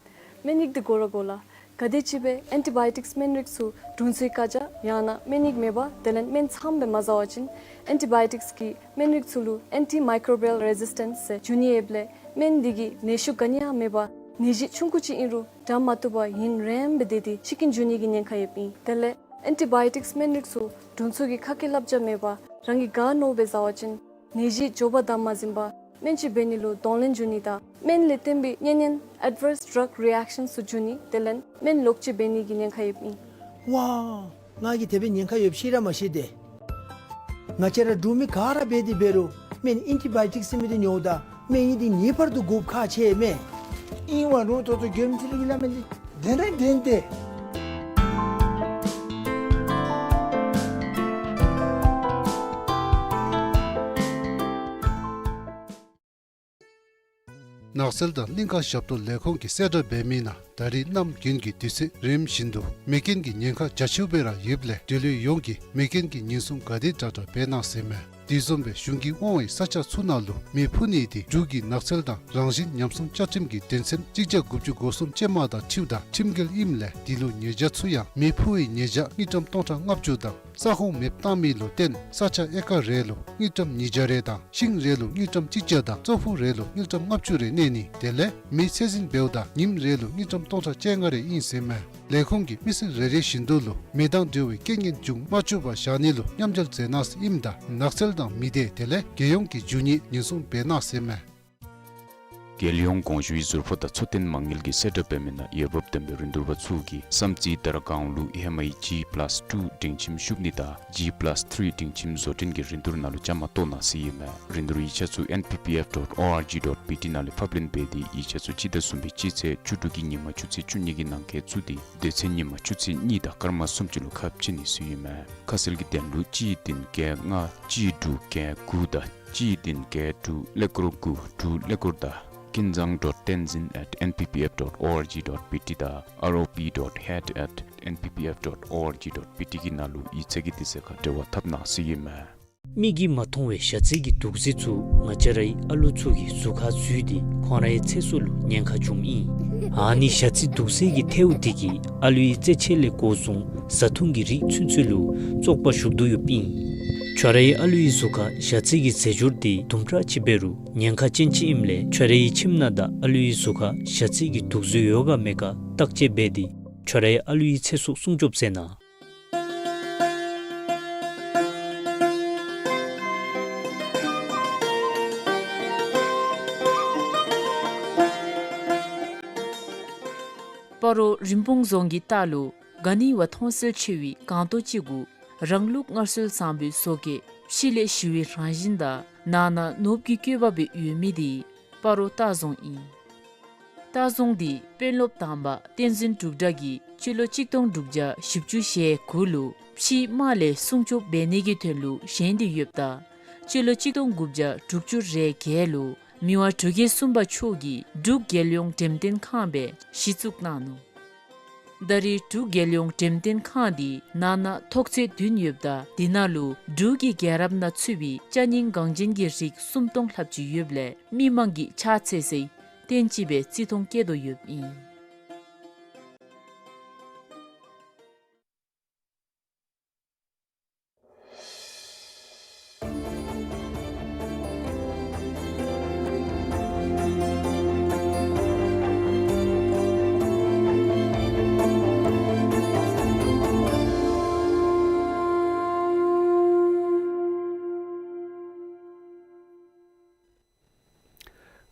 སྨན་ཡིག་འདི་དགོ་ར་དགོ་ལགས། ག་དེམ་ཅིག་སྦེ་ཨེན་ཊི་བཱ་ཡོ་ཊིཀསི་སྨན་རིགས་ཚུ་དྲུང་འཚོའི་བཀའ་རྒྱ་ཡང་ན་སྨན་ཡིག་མེད་པར་དེ་ལས་སྨན་ཚངམ་སྦེ་མ་ཟ་བ་ཅིན་ཨེན་ཊི་བཱ་ཡོ་ཊིཀསི་གིས་སྨན་རིགས་ཚུ་ལུ་ཨེན་ཊི་མའི་ཀོ་རོ་བཱ་ཡལ་རེ་ཟིས་ཊེནསི་ཟེར་འབྱུང་ནི་ཡོདཔ་ལས་སྨན་འདི་གིས་ནད་ཤུགས་ག་ནི་ཡང་མེད་པར་ནད་གཞི་ཆུང་ཀུ་ཅིག་ཨིན་རུང་དྲག་མ་བཏུབ་པར་ཡུན་རིངམོ་སྦེ་སྡོད་དེ་ཤི་རྐྱེན་འབྱུང་ནི་གི་ཉེན་ཁ་ཡོདཔ་ཨིན། དེ་ལས་ཨེན་ཊི་བཱ་ཡོ་ཊིཀསི་སྨན་རིགས་ཚུ་དྲུང་འཚོ་གི་ཁ་སྐད་བསླབ་བྱ་མེད་པར་རང་གིས་ག་མནོཝ་སྦེ་ཟ་བ་ཅིན་ནད་གཞི་མགྱོགས་པར་དམ་མ་འཛིན་པར་སྨན་བཅོས་འབད་ནི་ལུ་གདོང་ལེན་འབྱུང་ནི་དང་སྨན་ལས་བརྟེན་པའི་གཉན་ཉེན་ཨེཌ་ཝརསི་ཌྲག་རི་ཨེཀ་ཤཱནསི་ཚུ་འབྱུང་ནི་དེ་ལས་སྨན་ལོག་སྤྱོད་འབད་ནི་གི་ཉེན་ཁ་ཡོདཔ་ཨིན། ཝའི། ང་གིས་དེ་སྦེ་ཉེན་ཁ་ཡོདཔ་ཤེས་ར་མ་ཤེས་ཏེ། ང་བཅས་ར་འབྲུག་མི་ག་ར་འབད་དེ་འབད་རུང་སྨན་ཨེན་ཊི་བཱ་ཡོ་ཊིཀསི་ཟེར་མི་འདི་ཉོཝ་ད་སྨན་ཡིག་འདི་ངེས་པར་དུ་དགོཔ་ཁག་ཆེ་མས། ཨིན་ཝའི་རུང་ད་ལྟོ་རྒྱལ་ཡུམ་ཆོས་གླིང་གིས་སླབ་མི་འདི་བདེན་ར་བདེན་ཏེ། ནགས་ཚལ་དང་གླིང་ཀ་ཞབས་ཏོག་ལས་ཁུངས་ཀྱིས་གསལ་བསྒྲགས་འབད་མི་ནང་ད་རེས་གནམ་དགུན་གྱི་དུས་ཚོད་རིམ་བཞིན་དུ་མེ་རྐྱེན་གྱི་ཉེན་ཁ་རྒྱ་ཆེཝ་སྦེ་ར་ཡོདཔ་ལས་འབྲེལ་ཡོད་ཡོངས་ཀྱིས་མེ་རྐྱེན་གྱི་ཉེན་སྲུང་ག་དེ་དྲག་དྲག་འབད་གནང་ཟེར་མས། དེ་བཟུམ་སྦེ་གཞུང་གིས་དབང་བའི་ས་ཆ་ཚུ་ནང་ལུ་མེ་འཕུ་ནི་དེ་འབྲུག་གི་ནགས་ཚལ་དང་རང་བཞིན་ཉམས་སྲུང་བཅའ་ཁྲིམས་ཀྱི་དོན་ཚན་གཅིག་བརྒྱ་དགུ་བཅུ་གོ་གསུམ་ཅན་མ་དང་འཁྲིལཝ་ད་ཁྲིམས་འགལ་ཨིནམ་ལས་དེ་ལུ་ཉེས་བྱ་ཚུ་ཡང་མེ་འཕུ་བའི་ཉེས་བྱ་དངུལ་ཀྲམ་སྟོང་ཕྲག་ལྔ་བཅུ་དང་ས་ཁོངས་མེདཔ་བཏང་མི་ལུ་བརྟེན་ས་ཆ་ཨེ་ཀར་རེ་ལུ་དངུལ་ཀྲམ་ཉིས་བརྒྱ་རེ་དང་ཤིང་རེ་ལུ་དངུལ་ཀྲམ་གཅིག་བརྒྱ་དང་ཙོག་ཕུག་རེ་ལུ་དངུལ་ཀྲམ་ལྔ་བཅུ་རེ་གནས་ནི་དེ་ལས་མེ་ཚད་འཛིན་འབདཝ་ད་ཉིནམ་རེ་ལུ་དངུལ་ཀྲམ་སྟོང་ཕྲག་བཅོ་ལྔ་རེ་ཨིན་ཟེར་མས། ལས་ཁུངས་ཀྱིས་མི་སེར་རེ་རེ་བཞིན་དུ་ལུ་མེ་དང་འབྲེལ་བའི་རྐྱེན་ངན་འབྱུང་མ་བཅུག་པར་བཞག་ནི་ལུ་མཉམ་འབྲེལ་མཛད་གནང་ཟེར་ཨིནམ་ད་ནགས་ཚལ་དང་མི་སྡེ་དེ་ལས་རྒྱལ་ཡོངས་ཀྱི་རྒྱུ་ནི་ཉེན་སྲུང་འབད་གནང་ཟེར་མས། རྒྱལ་ཡོངས་གོང་ཞུའི་ཟུར་ཕོགས་དང་འཚོ་རྟེན་མ་དངུལ་གྱིས་གསལ་བསྒྲགས་འབད་མི་ནང་འོས་འབབ་ལྡན་པའི་རིན་བསྡུར་པ་ཚུ་གིས་བསམ་རྩེ་དར་སྒང་ལུ་ཧེ་མའི་ཇི་པ་ལཱས་ཊུ་སྒྲིང་ཁྱིམ་ཤུགས་ནི་དང་ཇི་པ་ལཱས་ཐི་རི་སྒྲིང་ཁྱིམ་བཟོ་སྐྲུན་གྱི་རིན་བསྡུར་ནང་ལུ་བཅའ་མར་གཏོགས་གནང་ཟེར་ཨིན་མས། རིན་བསྡུར་ཡིག་ཆ་ཚུ་ཨེན་པི་པི་ཨེཕ་ཌོཊ་ཨོ་ཨར་ཇི་ཌོཊ་པི་ཊི་ནང་ལས་ཕབ་ལེན་འབད་དེ་ཡིག་ཆ་ཚུ་སྤྱི་ཟླ་གསུམ་པའི་སྤྱི་ཚེས་བཅུ་དྲུག་གི་ཉིན་མ་ཆུ་ཚོད་བཅུ་གཉིས་ཀྱི་ནང་འཁོད་བཙུགས་ཏེ་དེ་ཚེ་ཉིན་མ་ཆུ་ཚོད་གཉིས་དང་སྐར་མ་སུམ་ཅུ་ལུ་ཁ་ཕྱེ་ནི་ཟེར་ཨིན་མས། ཁ་གསལ་གྱི་དོན་ལུ་གཅིག་བདུན་བརྒྱད་ལྔ་གཅིག་དྲུག་བརྒྱད་དགུ་དང་གཅིག་བདུན་བརྒྱད་དྲུག་ཀླད་ཀོར་དགུ་དྲུག་ཀླད་ཀོར་དང་ཀུན་བཟང་ཌོཊ་ཏེན་ཛིན་ཨེཊ་ཨེན་པི་པི་ཨེཕ་ཌོཊ་ཨོ་ཨར་ཇི་ཌོཊ་པི་ཊི་དང་ཨར་ཨོ་པི་ཌོཊ་ཧེཌ་ཨེཊ་ཨེན་པི་པི་ཨེཕ་ཌོཊ་ཨོ་ཨར་ཇི་ཌོཊ་པི་ཊི་གི་ནང་ལུ་ཡིག་ཚང་གི་དུས་ཚོད་ཁར་འབྲེལ་བ་འཐབ་གནང་ཟེར་ཨིན་མས། མིག་གིས་མ་མཐོང་བའི་ཞ་རྩི་གི་དུག་རྫས་ཚུ་ང་བཅས་རའི་ཨ་ལུ་ཚུ་གི་གཟུགས་ཁར་འཛུལ་ཏེ་ཁོང་རའི་ཚེ་སྲོག་ལུ་ཉེན་ཁ་འབྱུངམ་ཨིན། ཨ་ནི་ཞ་རྩི་དུག་རྫས་ཀྱི་ཐལཝ་དེ་གིས་ཨ་ལུའི་རྩེད་ཆས་ལས་འགོ་བཟུང་བཟའ་འཐུང་གི་རིགས་ཚུན་ཚོད་ལུ་བཙོག་པ་ཞུགས་དོ་ཡོདཔ་ཨིན། ཁྱོད་རའི་ཨ་ལུའི་གཟུགས་ཁར་ཞ་རྩི་གི་རྫས་སྦྱོར་དེ་དུམ་གྲ་ཅིག་འབད་རུང་ཉེན་ཁ་ཅན་ཅིག་ཨིནམ་ལས་ཁྱོད་རའི་ཁྱིམ་ནང་དང་ཨ་ལུའི་གཟུགས་ཁར་ཞ་རྩི་གི་དུག་རྫས་ཡོད་ག་མེད་ག་བརྟག་དཔྱད་འབད་དེ་ཁྱོད་རའི་ཨ་ལུའི་ཚེ་སྲོག་སྲུང་སྐྱོབ་མཛད་གནང་། སྤ་རོ་རིན་སྤུངས་རྫོང་གི་ལྟག་ལུ་ག་ནི་བ་མཐོང་གསལ་ཆེ་བའི་སྒང་ཏོ་ཅིག་གུ་རང་ལུགས་སྔར་སྲོལ་བཟང་པོའི་བཟོ་བཀོད་ཕྱི་ལས་ཞི་བའི་རང་བཞིན་དང་ནང་ན་ནོར་བུ་གི་བཀོད་པ་སྦེ་ཡོད་མི་དེ་སྤ་རོ་ལྟ་རྫོང་ཨིན། ལྟ་རྫོང་འདི་དཔོན་སློབ་དང་པ་བསྟན་འཛིན་འབྲུག་གྲགས་ཀྱིས་སྤྱི་ལོ་གཅིག་སྟོང་དྲུག་བརྒྱ་བཞི་བཅུ་ཞེ་དགུ་ལུ་ཕྱིའི་དམག་ལས་སྲུང་སྐྱོབ་འབད་ནི་གི་དོན་ལུ་བཞེངས་ཏེ་ཡོདཔ་ད་སྤྱི་ལོ་གཅིག་སྟོང་དགུ་བརྒྱ་དྲུག་ཅུ་རེ་བརྒྱད་ལུ་མི་དབང་འབྲུག་རྒྱལ་གསུམ་པ་མཆོག་གིས་འབྲུག་རྒྱལ་ཡོངས་འགྲེམས་སྟོན་ཁང་སྦེ་གཞི་བཙུགས་གནང་ནུག། ད་རེས་འབྲུག་རྒྱལ་ཡོངས་འགྲེམས་སྟོན་ཁང་འདི་ནང་ན་ཐོག་ཚད་བདུན་ཡོདཔ་ད་དེ་ནང་ལུ་འབྲུག་གི་རྒྱལ་རབས་ནང་ཚུད་པའི་ཅ་རྙིང་འགངས་ཅན་གྱི་རིགས་སུམ་སྟོང་ལྷགཔ་ཅིག་ཡོདཔ་ལས་མི་མང་གིས་ཕྱག་འཚལ་སའི་རྟེན་ཅིག་སྦེ་བརྩི་མཐོང་བསྐྱེད་དོ་ཡོདཔ་ཨིན།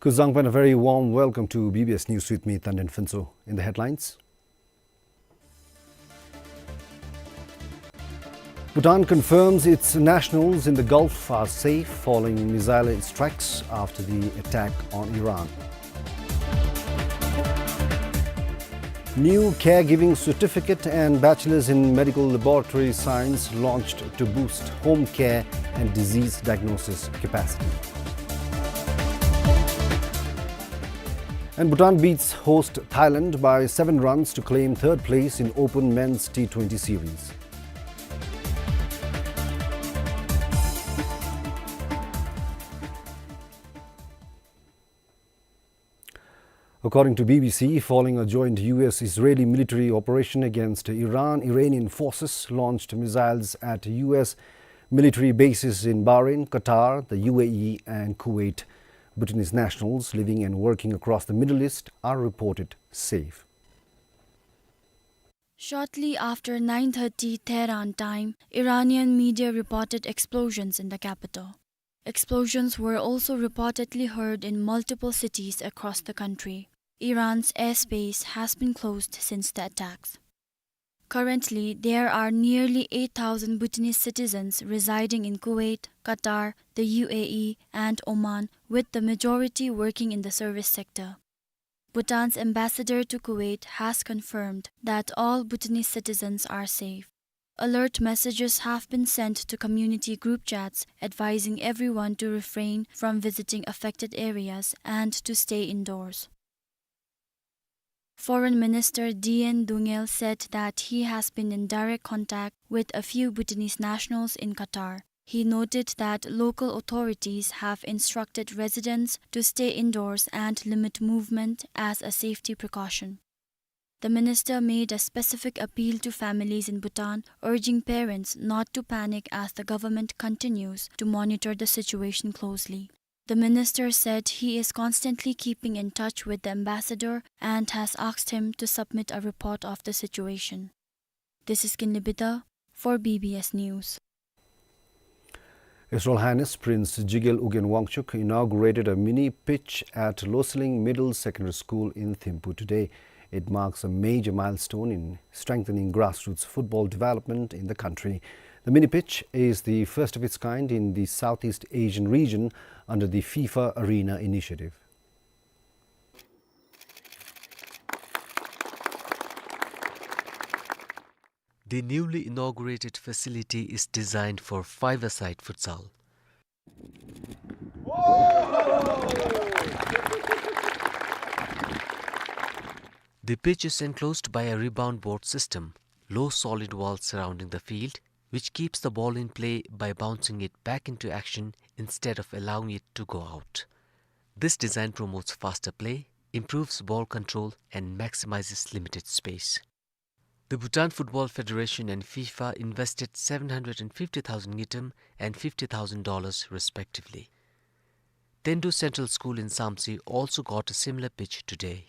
Kuzuzangpo and a very warm welcome to B B S News with me, Tandin Phuntsho. In the headlines, Bhutan confirms its nationals in the Gulf are safe following missile strikes after the attack on Iran. New caregiving certificate and bachelor's in medical laboratory science launched to boost home care and disease diagnosis capacity. And Bhutan beats host Thailand by seven runs to claim third place in Open Men's T twenty Series. According to B B C, following a joint U S Israeli military operation against Iran, Iranian forces launched missiles at U S military bases in Bahrain, Qatar, the U A E, and Kuwait. Bhutanese nationals living and working across the Middle East are reported safe. Shortly after nine thirty Tehran time, Iranian media reported explosions in the capital. Explosions were also reportedly heard in multiple cities across the country. Iran's airspace has been closed since the attacks. Currently, there are nearly eight thousand Bhutanese citizens residing in Kuwait, Qatar, the U A E, and Oman, with the majority working in the service sector. Bhutan's ambassador to Kuwait has confirmed that all Bhutanese citizens are safe. Alert messages have been sent to community group chats advising everyone to refrain from visiting affected areas and to stay indoors. Foreign Minister D N Dungel said that he has been in direct contact with a few Bhutanese nationals in Qatar. He noted that local authorities have instructed residents to stay indoors and limit movement as a safety precaution. The minister made a specific appeal to families in Bhutan, urging parents not to panic as the government continues to monitor the situation closely. The minister said he is constantly keeping in touch with the ambassador and has asked him to submit a report of the situation. This is Kinley Bida for B B S News. His Royal Highness Prince Jigel Ugyen Wangchuck inaugurated a mini pitch at Loseleng Middle Secondary School in Thimphu today. It marks a major milestone in strengthening grassroots football development in the country. The mini pitch is the first of its kind in the Southeast Asian region under the FIFA Arena initiative. The newly inaugurated facility is designed for five-a-side futsal. The pitch is enclosed by a rebound board system, low solid wall surrounding the field, which keeps the ball in play by bouncing it back into action instead of allowing it to go out. This design promotes faster play, improves ball control, and maximizes limited space. The Bhutan Football Federation and FIFA invested seven hundred and fifty thousand ngultrum and fifty thousand dollars respectively. Tendu Central School in Samtse also got a similar pitch today.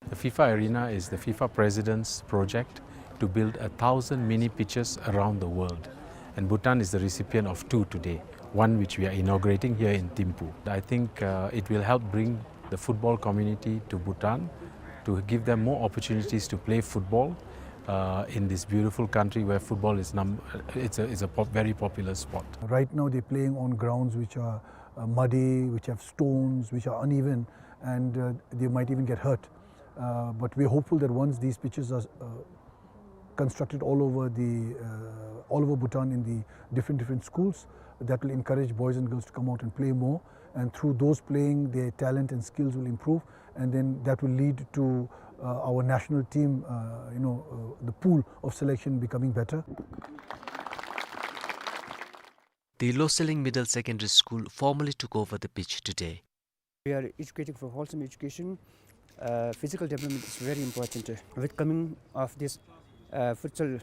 The FIFA Arena is the FIFA President's project to build a thousand mini pitches around the world. And Bhutan is the recipient of two today, one which we are inaugurating here in Thimphu. I think, uh, it will help bring the football community to Bhutan, to give them more opportunities to play football, uh, in this beautiful country where football is num-, it's a, is a pop-, very popular sport. Right now they're playing on grounds which are, uh, muddy, which have stones, which are uneven, and, uh, they might even get hurt. Uh, but we're hopeful that once these pitches are, uh, constructed all over the, uh, all over Bhutan in the different, different schools, that will encourage boys and girls to come out and play more. And through those playing, their talent and skills will improve, and then that will lead to, uh, our national team, uh, you know, uh, the pool of selection becoming better. The Loseleng Middle Secondary School formally took over the pitch today. We are educating for wholesome education. Uh, physical development is very important. Uh, with coming of this, uh, futsal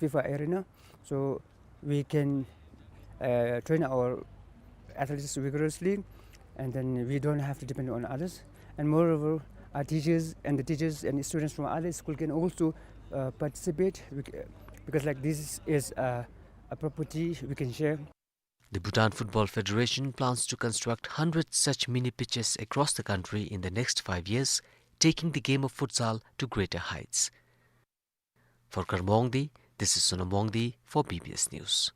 FIFA arena, so we can, uh, train our athletes vigorously, and then we don't have to depend on others. And moreover, our teachers and the teachers and students from other school can also, uh, participate, bec-, because, like, this is, uh, a property we can share. The Bhutan Football Federation plans to construct hundred such mini pitches across the country in the next five years, taking the game of futsal to greater heights. For Karma Wangdi, this is Sonam Wangdi for B B S News.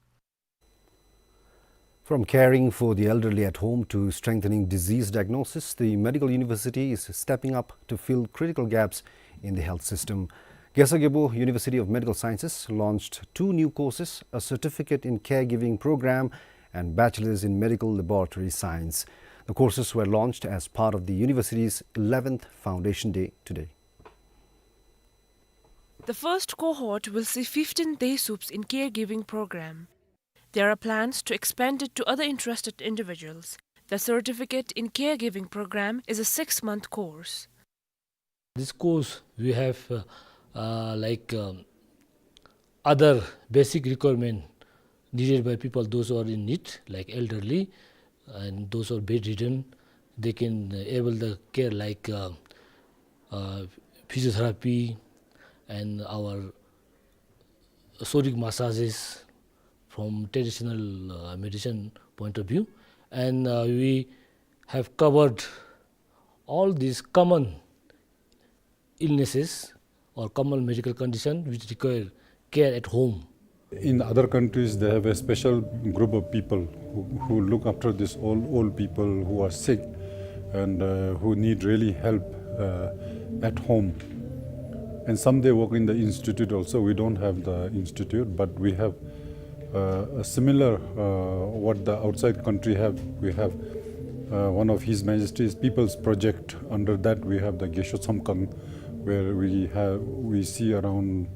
From caring for the elderly at home to strengthening disease diagnosis, the medical university is stepping up to fill critical gaps in the health system. Gesar Gyalpo University of Medical Sciences launched two new courses, a certificate in caregiving program and bachelor's in medical laboratory science. The courses were launched as part of the university's eleventh Foundation Day today. The first cohort will see fifteen day subs in caregiving program. There are plans to expand it to other interested individuals. The certificate in caregiving program is a six-month course. This course, we have, uh, uh, like, um, other basic requirement needed by people, those who are in need, like elderly and those who are bedridden. They can, uh, able the care like, uh, uh, physiotherapy and our sonic massages from traditional, uh, medicine point of view. And, uh, we have covered all these common illnesses or common medical condition which require care at home. In other countries, they have a special group of people who, who look after this old, old people who are sick and, uh, who need really help, uh, at home. And some they work in the institute also. We don't have the institute, but we have, uh, a similar, uh, what the outside country have. We have, uh, one of His Majesty's People's Project. Under that, we have the Gesho Tsamkang, where we have, we see around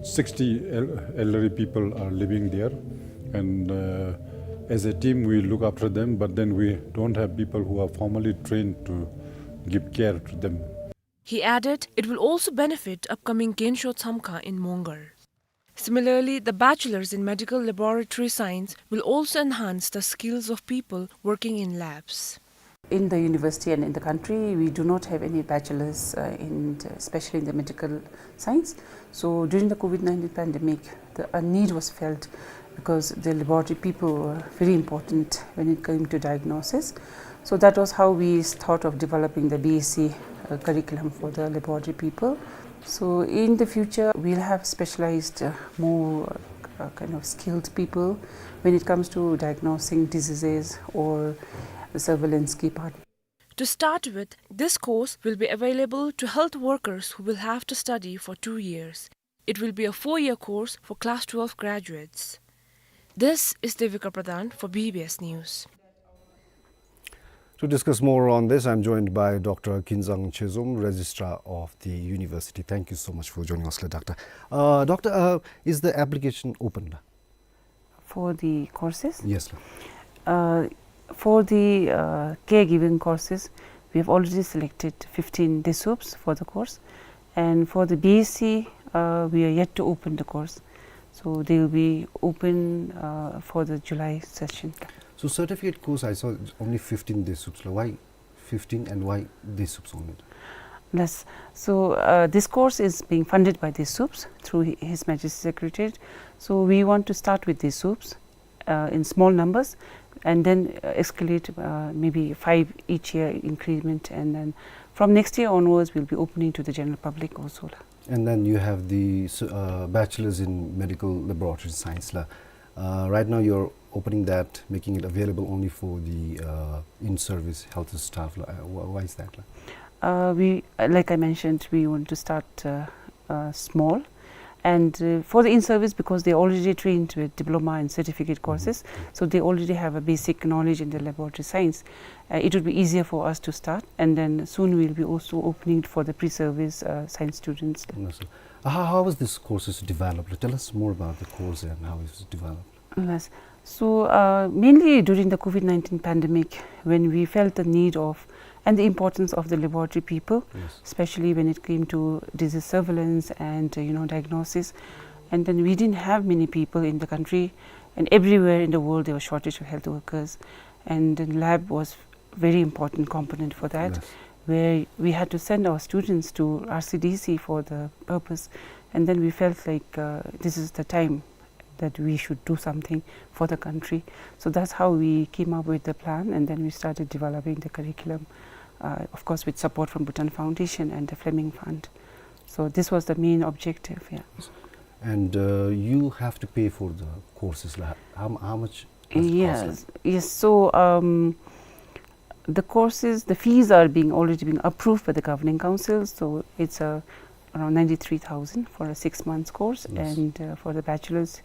sixty el-, elderly people are living there. And, uh, as a team, we look after them, but then we don't have people who are formally trained to give care to them. He added it will also benefit upcoming Gensho Tsamkha in Mongar. Similarly, the bachelors in medical laboratory science will also enhance the skills of people working in labs. In the university and in the country, we do not have any bachelors, uh, in, especially in the medical science. So during the COVID nineteen pandemic, the, a need was felt because the laboratory people were very important when it came to diagnosis. So that was how we thought of developing the B S c, uh, curriculum for the laboratory people. So in the future, we'll have specialized, uh, more, uh, kind of skilled people when it comes to diagnosing diseases or the surveillance key part. To start with, this course will be available to health workers who will have to study for two years. It will be a four-year course for class twelve graduates. This is Devika Pradhan for B B S News. To discuss more on this, I'm joined by Doctor Kinzang Chezom, Registrar of the University. Thank you so much for joining us, Doctor. Uh, Doctor, uh, is the application open? For the courses? Yes, sir. Uh, for the, uh, caregiving courses, we have already selected fifteen DSUPs for the course. And for the B S c, uh, we are yet to open the course. So they will be open, uh, for the July session. So certificate course, I saw only fifteen DSUPs. Why fifteen and why DSUPs only? Yes. So, uh, this course is being funded by DSUPs through Hi-, His Majesty's Secretariat. So we want to start with DSUPs, uh, in small numbers and then, uh, escalate, uh, maybe five each year increment, and then from next year onwards, we'll be opening to the general public also. And then you have the s-, uh, bachelor's in medical laboratory science la. Uh, right now you're opening that, making it available only for the, uh, in-service health staff la. Uh, wh-, why is that la? Uh, we, uh, like I mentioned, we want to start, uh, uh, small. And, uh, for the in-service, because they're already trained with diploma and certificate courses, so they already have a basic knowledge in the laboratory science. Uh, it would be easier for us to start, and then soon we'll be also opening it for the pre-service, uh, science students. Yes, sir. Uh, how, how was this course is developed? Tell us more about the course and how it's developed. Yes. So, uh, mainly during the COVID nineteen pandemic, when we felt the need of and the importance of the laboratory people, yes, especially when it came to disease surveillance and, uh, you know, diagnosis. And then we didn't have many people in the country, and everywhere in the world there was shortage of health workers, and the lab was very important component for that, yes, where we had to send our students to R C D C for the purpose. And then we felt like, uh, this is the time that we should do something for the country. So that's how we came up with the plan, and then we started developing the curriculum, uh, of course, with support from Bhutan Foundation and the Fleming Fund. So this was the main objective, yeah. And, uh, you have to pay for the courses, la. How, how much does it cost, la? Yes, yes. So, um, the courses, the fees are being, already being approved by the governing council, so it's, uh, around ninety-three thousand for a six months course, yes, and, uh, for the bachelor's,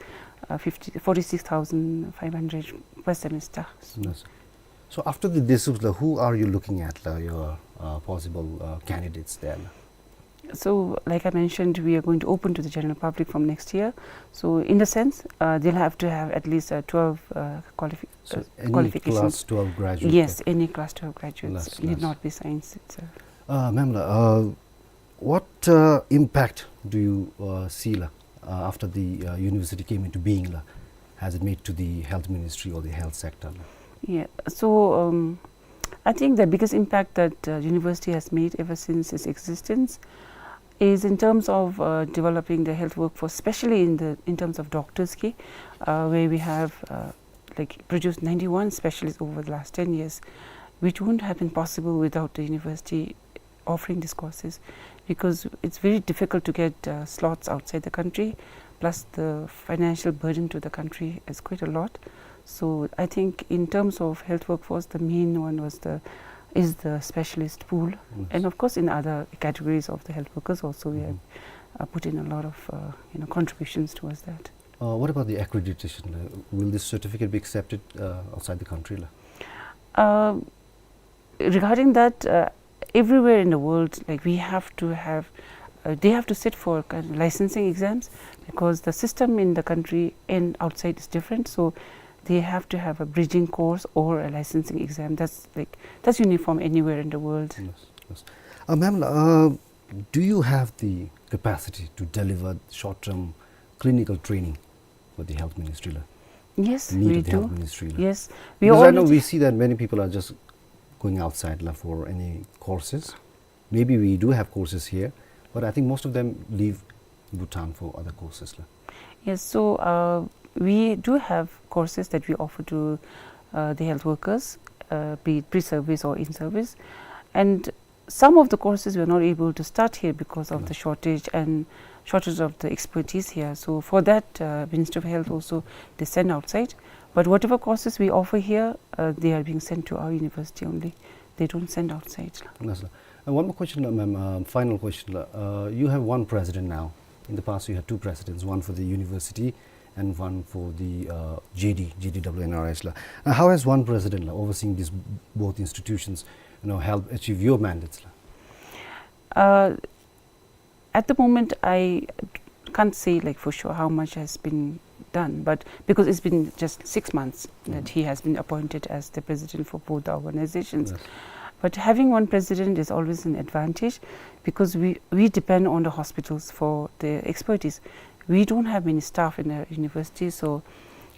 uh, fifty, forty-six thousand five hundred per semester. Yes. So after the DSUPs, la, who are you looking at, la, your, uh, possible, uh, candidates then? So, like I mentioned, we are going to open to the general public from next year. So, in the sense, uh, they'll have to have at least, uh, twelve, uh, qualifi-, so uh, any qualifications. Class twelve graduate? Yes, can, any class twelve graduates. Yes, need, yes, not be science itself. Uh, ma'am, la, uh, what, uh, impact do you, uh, see, la, uh, after the, uh, university came into being, la, has it made to the health ministry or the health sector, la? Yeah, so, um, I think the biggest impact that, uh, university has made ever since its existence is in terms of, uh, developing the health workforce, especially in the, in terms of doctors ki, uh, where we have, uh, like, produced ninety-one specialists over the last ten years, which wouldn't have been possible without the university offering these courses, because it's very difficult to get, uh, slots outside the country, plus the financial burden to the country is quite a lot. So I think in terms of health workforce, the main one was the, is the specialist pool. Yes. And of course, in other categories of the health workers also, we have, mm-hmm, uh, put in a lot of, uh, you know, contributions towards that. Uh, what about the accreditation? Uh, will this certificate be accepted, uh, outside the country, la? Uh, regarding that, uh, everywhere in the world, like, we have to have uh, they have to sit for kind of licensing exams, because the system in the country and outside is different. So they have to have a bridging course or a licensing exam. That's like, that's uniform anywhere in the world. Yes, yes. Uh, ma'am, uh, do you have the capacity to deliver short-term clinical training for the health ministry la? Yes, need we of the health do. Ministry la? Yes, we because I know already we see that many people are just going outside la for any courses. Maybe we do have courses here, but I think most of them leave Bhutan for other courses la. Yes, so, uh, we do have courses that we offer to, uh, the health workers, uh, be it pre-service or in-service. And some of the courses we are not able to start here because of the shortage and shortage of the expertise here. So for that, uh, Ministry of Health also, they send outside. But whatever courses we offer here, uh, they are being sent to our university only. They don't send outside. Yes, sir. And one more question, uh, ma'am, uh, final question. Uh, you have one president now. In the past, you had two presidents, one for the university and one for the, uh, J D, J D W N R S la. Uh, how has one president la, overseeing these both institutions, you know, help achieve your mandates la? Uh, at the moment, I can't say, like, for sure how much has been done, but because it's been just six months that he has been appointed as the president for both the organizations. Yes. But having one president is always an advantage because we, we depend on the hospitals for the expertise. We don't have many staff in the university, so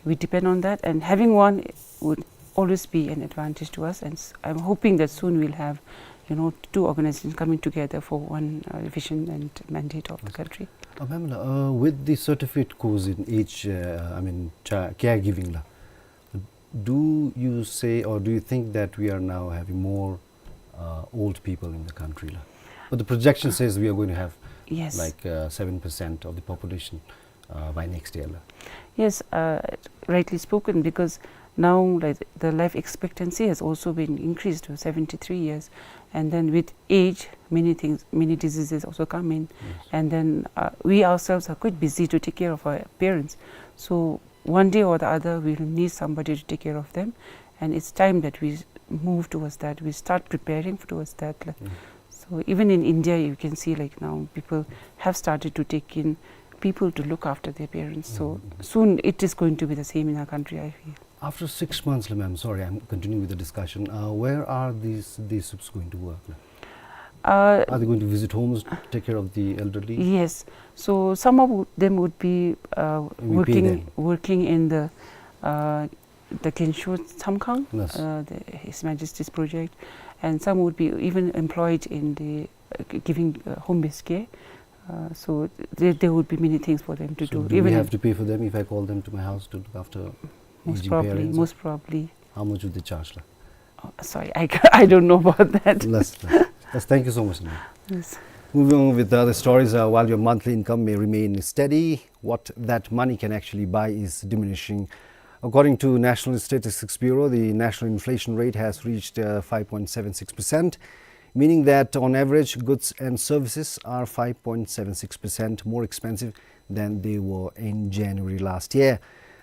we depend on that, and having one would always be an advantage to us, and s-, I'm hoping that soon we'll have, you know, two organizations coming together for one, uh, vision and mandate of the country. Uh, ma'am, uh, with the certificate course in age, uh, I mean, cha-, caregiving la, do you say, or do you think that we are now having more, uh, old people in the country la? But the projection says we are going to have, yes, like, uh, seven percent of the population, uh, by next year la. Yes, uh, rightly spoken, because now, like, the life expectancy has also been increased to seventy-three years, and then with age, many things, many diseases also come in, yes, and then, uh, we ourselves are quite busy to take care of our parents. So one day or the other, we'll need somebody to take care of them, and it's time that we move towards that, we start preparing towards that la. Mm. So even in India, you can see, like, now people have started to take in people to look after their parents. So, mm, soon it is going to be the same in our country, I feel. After six months la, ma'am, sorry, I'm continuing with the discussion. Uh, where are these, these subs going to work la? Uh, are they going to visit homes, take care of the elderly? Yes. So some of them would be, uh, working, working in the, uh, the Gyalsugpa Tsamkhang, yes, uh, the, His Majesty's project, and some would be even employed in the, uh, g-, giving, uh, home-based care. Uh, so th-, there, there would be many things for them to do. So do we have to pay for them if I call them to my house to look after aging parents? Most probably, most probably. How much would they charge la? Oh, sorry, I ca-, I don't know about that. Yes, yes. Yes, thank you so much, ma'am. Yes. Moving on with the other stories, uh, while your monthly income may remain steady, what that money can actually buy is diminishing. According to National Statistics Bureau, the national inflation rate has reached, uh, five point seven six percent, meaning that on average, goods and services are five point seven six percent more expensive than they were in January last year.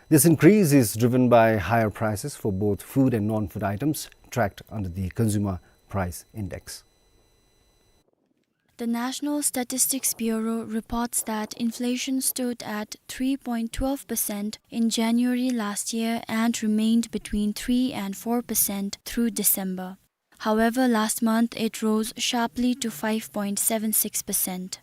This increase is driven by higher prices for both food and non-food items tracked under the Consumer Price Index. The National Statistics Bureau reports that inflation stood at three point twelve percent in January last year and remained between three and four percent through December. However, last month it rose sharply to five point seven six percent.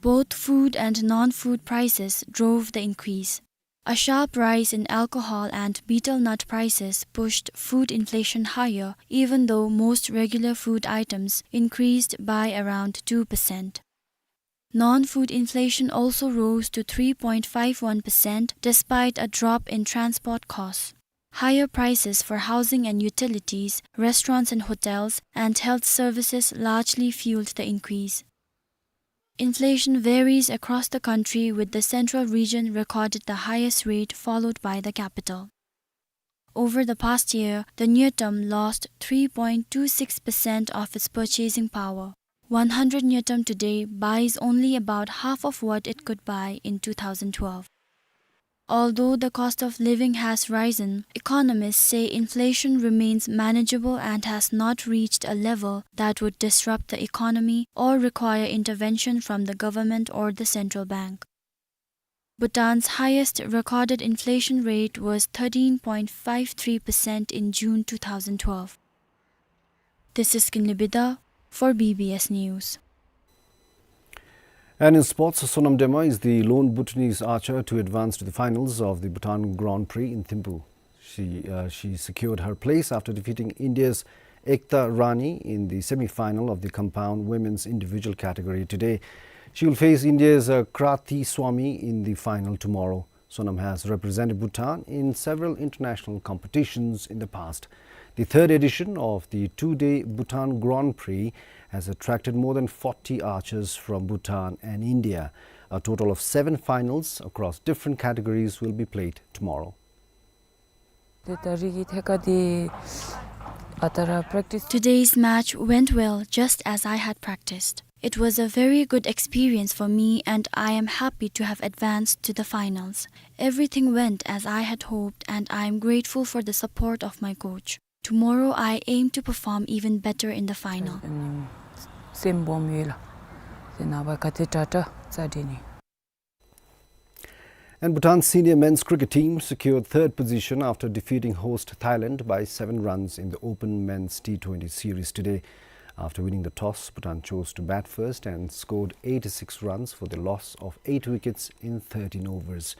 Both food and non-food prices drove the increase. A sharp rise in alcohol and betel nut prices pushed food inflation higher, even though most regular food items increased by around two percent. Non-food inflation also rose to three point five one percent despite a drop in transport costs. Higher prices for housing and utilities, restaurants and hotels, and health services largely fueled the increase. Inflation varies across the country, with the central region recorded the highest rate, followed by the capital. Over the past year, the Nyirdam lost three point two six percent of its purchasing power. One hundred Nyirdam today buys only about half of what it could buy in two thousand twelve. Although the cost of living has risen, economists say inflation remains manageable and has not reached a level that would disrupt the economy or require intervention from the government or the central bank. Bhutan's highest recorded inflation rate was thirteen point five three percent in June two thousand twelve. This is Kinley Bida for B B S News. And in sports, Sonam Dema is the lone Bhutanese archer to advance to the finals of the Bhutan Grand Prix in Thimphu. She, uh, she secured her place after defeating India's Ekta Rani in the semi-final of the compound women's individual category today. She will face India's, uh, Krati Swami in the final tomorrow. Sonam has represented Bhutan in several international competitions in the past. The third edition of the two-day Bhutan Grand Prix has attracted more than forty archers from Bhutan and India. A total of seven finals across different categories will be played tomorrow. Today's match went well, just as I had practiced. It was a very good experience for me, and I am happy to have advanced to the finals. Everything went as I had hoped, and I am grateful for the support of my coach. Tomorrow I aim to perform even better in the final. And Bhutan senior men's cricket team secured third position after defeating host Thailand by seven runs in the Open Men's T twenty series today. After winning the toss, Bhutan chose to bat first and scored eighty-six runs for the loss of eight wickets in thirteen overs.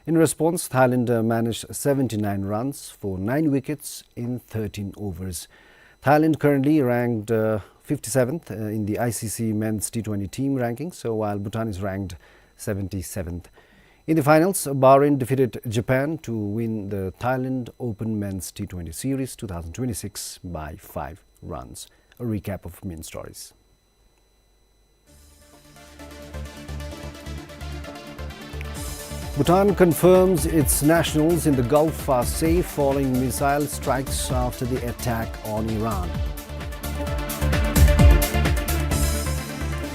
In response, Thailand, uh, managed seventy-nine runs for nine wickets in thirteen overs. Thailand currently ranked, uh, fifty-seventh, uh, in the I C C men's T twenty team ranking, so while Bhutan is ranked seventy-seventh. In the finals, Bahrain defeated Japan to win the Thailand Open Men's T twenty Series two thousand twenty-six by five runs. A recap of main stories. Bhutan confirms its nationals in the Gulf are safe following missile strikes after the attack on Iran.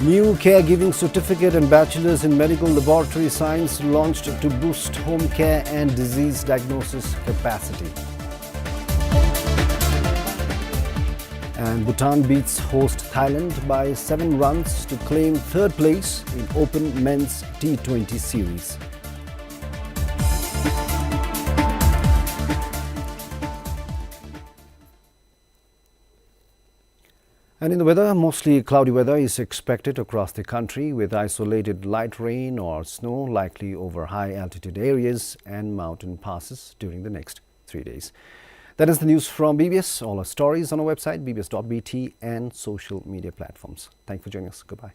New caregiving certificate and bachelor's in medical laboratory science launched to boost home care and disease diagnosis capacity. And Bhutan beats host Thailand by seven runs to claim third place in Open Men's T twenty Series. And in the weather, mostly cloudy weather is expected across the country, with isolated light rain or snow likely over high altitude areas and mountain passes during the next three days. That is the news from B B S. All our stories on our website, B B S dot B T, and social media platforms. Thank you for joining us. Goodbye.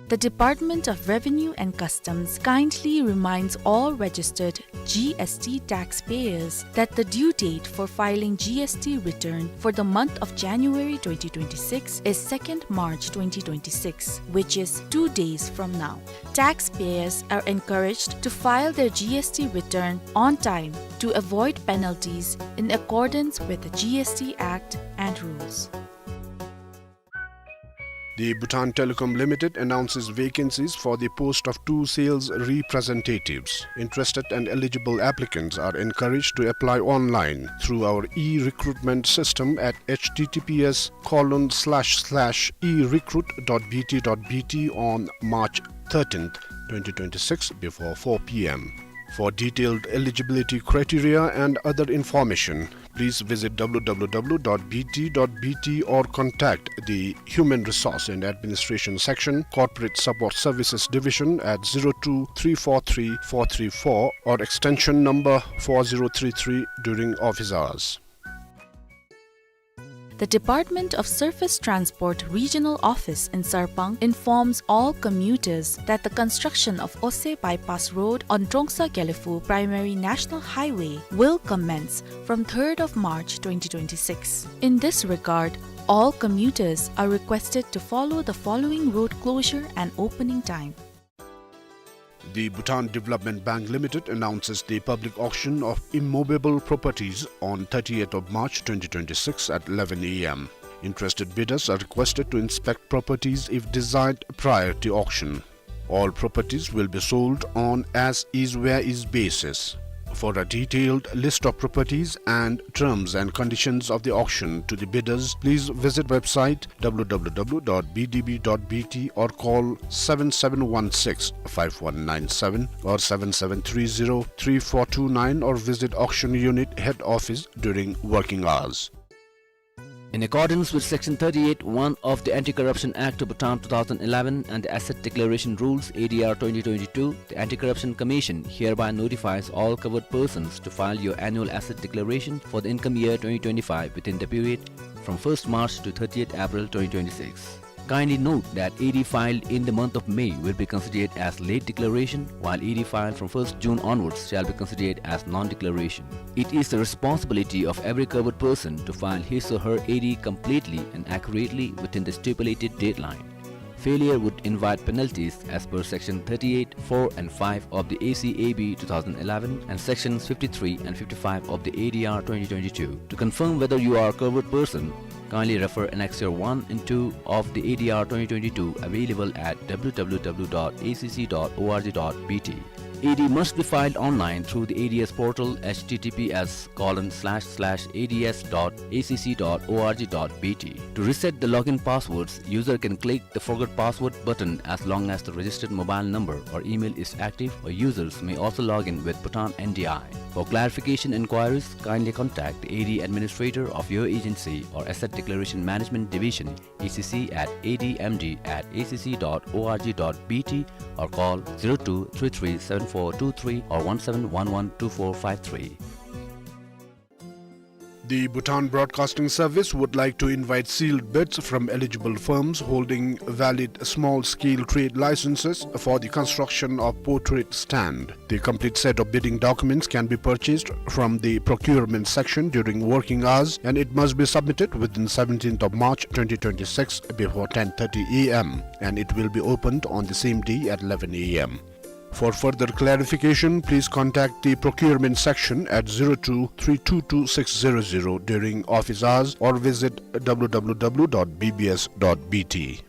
The Department of Revenue and Customs kindly reminds all registered G S T taxpayers that the due date for filing G S T return for the month of January twenty twenty-six is second March twenty twenty-six, which is two days from now. Taxpayers are encouraged to file their G S T return on time to avoid penalties in accordance with the G S T Act and rules. The Bhutan Telecom Limited announces vacancies for the post of two sales representatives. Interested and eligible applicants are encouraged to apply online through our e-recruitment system at H T T P S colon slash slash e recruit dot B T dot B T on March thirteenth, twenty twenty-six, before four p.m. For detailed eligibility criteria and other information, please visit W W W dot B T dot B T or contact the Human Resource and Administration Section, Corporate Support Services Division at zero two three four three four three four or extension number four zero three three during office hours. The Department of Surface Transport Regional Office in Sarpang informs all commuters that the construction of Ose Bypass Road on Trongsa Gelephu Primary National Highway will commence from third of March twenty twenty-six. In this regard, all commuters are requested to follow the following road closure and opening time. The Bhutan Development Bank Limited announces the public auction of immovable properties on thirtieth of March twenty twenty-six at eleven a.m. Interested bidders are requested to inspect properties if desired prior to auction. All properties will be sold on as is where is basis. For a detailed list of properties and terms and conditions of the auction to the bidders, please visit website W W W dot B D B dot B T or call seven seven one six five one nine seven or seven seven three zero three four two nine or visit auction unit head office during working hours. In accordance with Section thirty-eight one of the Anti-Corruption Act of Bhutan two thousand eleven and the Asset Declaration Rules, A D R twenty twenty-two, the Anti-Corruption Commission hereby notifies all covered persons to file your annual asset declaration for the income year twenty twenty-five within the period from first March to thirtieth April twenty twenty-six. Kindly note that A D filed in the month of May will be considered as late declaration, while A D filed from first June onwards shall be considered as non-declaration. It is the responsibility of every covered person to file his or her A D completely and accurately within the stipulated deadline. Failure would invite penalties as per Section thirty-eight four and five of the A C A B two thousand eleven and Sections fifty-three and fifty-five of the A D R twenty twenty-two. To confirm whether you are a covered person, kindly refer Annexure one and two of the A D R twenty twenty-two, available at W W W dot A C C dot org dot B T. A D must be filed online through the A D S portal, H T T P S colon slash slash A D S dot A C C dot org dot B T. To reset the login passwords, user can click the Forgot Password button as long as the registered mobile number or email is active, or users may also log in with Bhutan N D I. For clarification inquiries, kindly contact the A D administrator of your agency or Asset Declaration Management Division, A C C at A D M D at A C C dot org dot B T or call zero two three three seven four two three or one seven one one two four five three. The Bhutan Broadcasting Service would like to invite sealed bids from eligible firms holding valid small-scale trade licenses for the construction of portrait stand. The complete set of bidding documents can be purchased from the procurement section during working hours, and it must be submitted within seventeenth of March twenty twenty-six before ten thirty a.m., and it will be opened on the same day at eleven a.m. For further clarification, please contact the procurement section at zero two three two two six zero zero during office hours or visit W W W dot B B S dot B T.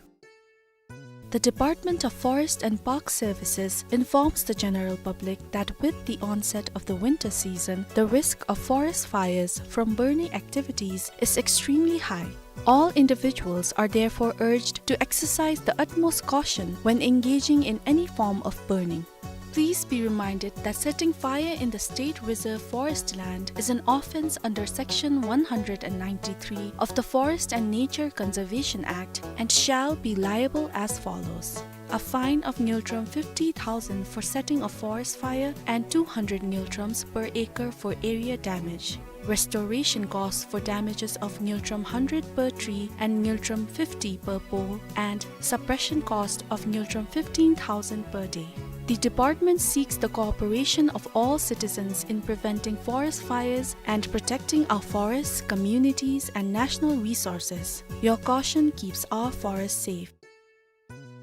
The Department of Forest and Park Services informs the general public that with the onset of the winter season, the risk of forest fires from burning activities is extremely high. All individuals are therefore urged to exercise the utmost caution when engaging in any form of burning. Please be reminded that setting fire in the state reserve forest land is an offence under Section one hundred and ninety-three of the Forest and Nature Conservation Act and shall be liable as follows: a fine of ngultrum fifty thousand for setting a forest fire and two hundred ngultrums per acre for area damage. Restoration costs for damages of ngultrum hundred per tree and ngultrum fifty per pole, and suppression cost of ngultrum fifteen thousand per day. The department seeks the cooperation of all citizens in preventing forest fires and protecting our forests, communities, and national resources. Your caution keeps our forests safe.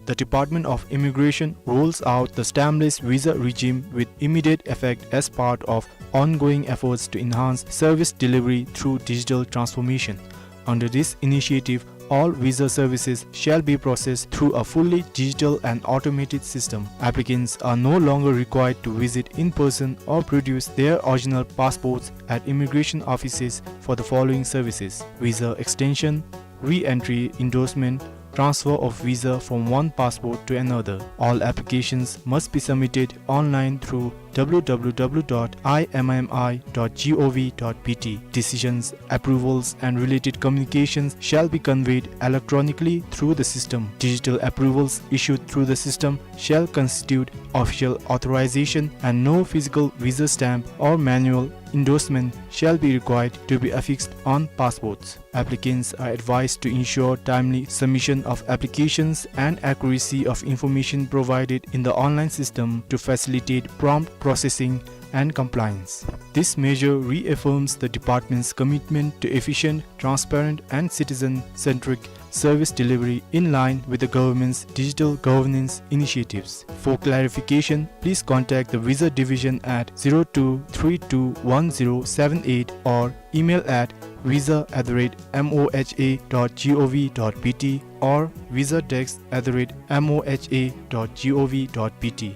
The Department of Immigration rolls out the stampless visa regime with immediate effect as part of ongoing efforts to enhance service delivery through digital transformation. Under this initiative, All visa services shall be processed through a fully digital and automated system. Applicants are no longer required to visit in person or produce their original passports at immigration offices for the following services: visa extension, re-entry endorsement, transfer of visa from one passport to another. All applications must be submitted online through w w w dot i m m i dot g o v dot b t. Decisions, approvals, and related communications shall be conveyed electronically through the system. Digital approvals issued through the system shall constitute official authorization, and no physical visa stamp or manual endorsement shall be required to be affixed on passports. Applicants are advised to ensure timely submission of applications and accuracy of information provided in the online system to facilitate prompt processing and compliance. This measure reaffirms the department's commitment to efficient, transparent, and citizen-centric service delivery in line with the government's digital governance initiatives. For clarification, please contact the Visa Division at zero two three two one zero seven eight or email at visa at the rate m o h a dot g o v dot b t or visa desk at the rate m o h a dot g o v dot b t.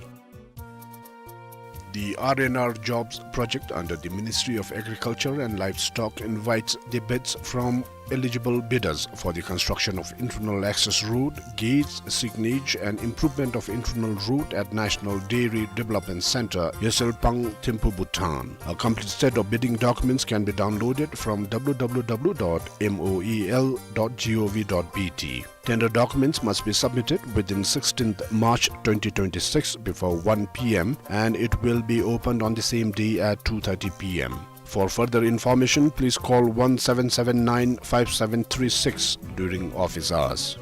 The R and R Jobs project under the Ministry of Agriculture and Livestock invites the bids from eligible bidders for the construction of internal access road, gates, signage, and improvement of internal road at National Dairy Development Centre, Yaselpang, Thimphu, Bhutan. A complete set of bidding documents can be downloaded from w w w dot m o a l dot g o v dot b t. Tender documents must be submitted within sixteenth March twenty twenty-six before one p m, and it will be opened on the same day at two thirty p m. For further information, please call one seven seven nine five seven three six during office hours.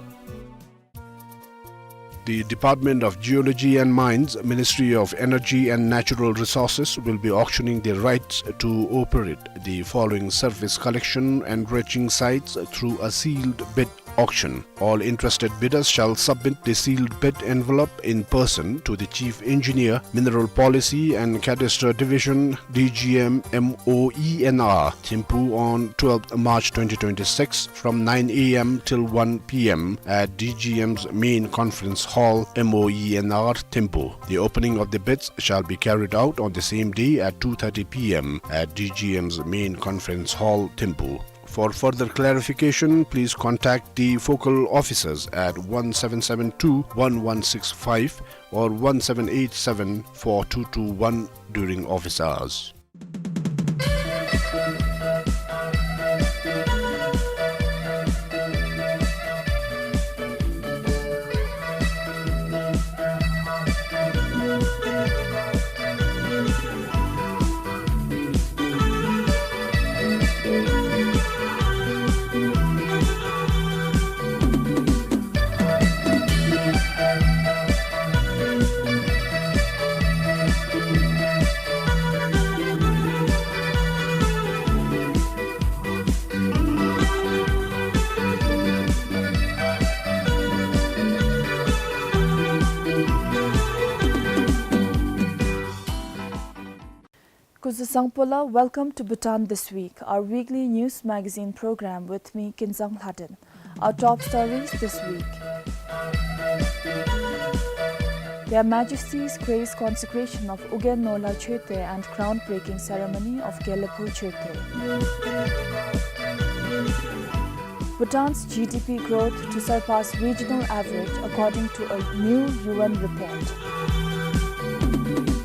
The Department of Geology and Mines, Ministry of Energy and Natural Resources, will be auctioning the rights to operate the following surface collection and dredging sites through a sealed bid auction. All interested bidders shall submit the sealed bid envelope in person to the Chief Engineer, Mineral Policy and Cadastre Division, D G M, M O E N R, Thimphu, on twelfth March twenty twenty-six from nine a m till one p m at D G M's main conference hall, M O E N R, Thimphu. The opening of the bids shall be carried out on the same day at two thirty p m at D G M's main conference hall, Thimphu. For further clarification, please contact the focal officers at one seven seven two one one six five or one seven eight seven four two two one during office hours. Kuzuzangpo la, welcome to Bhutan This Week, our weekly news magazine program with me, Kinzang Lhaden. Our top stories this week. Their Majesties grace consecration of Ugyen Norla Choetey and groundbreaking ceremony of Gelephu Choetey. Bhutan's G D P growth to surpass regional average according to a new U N report.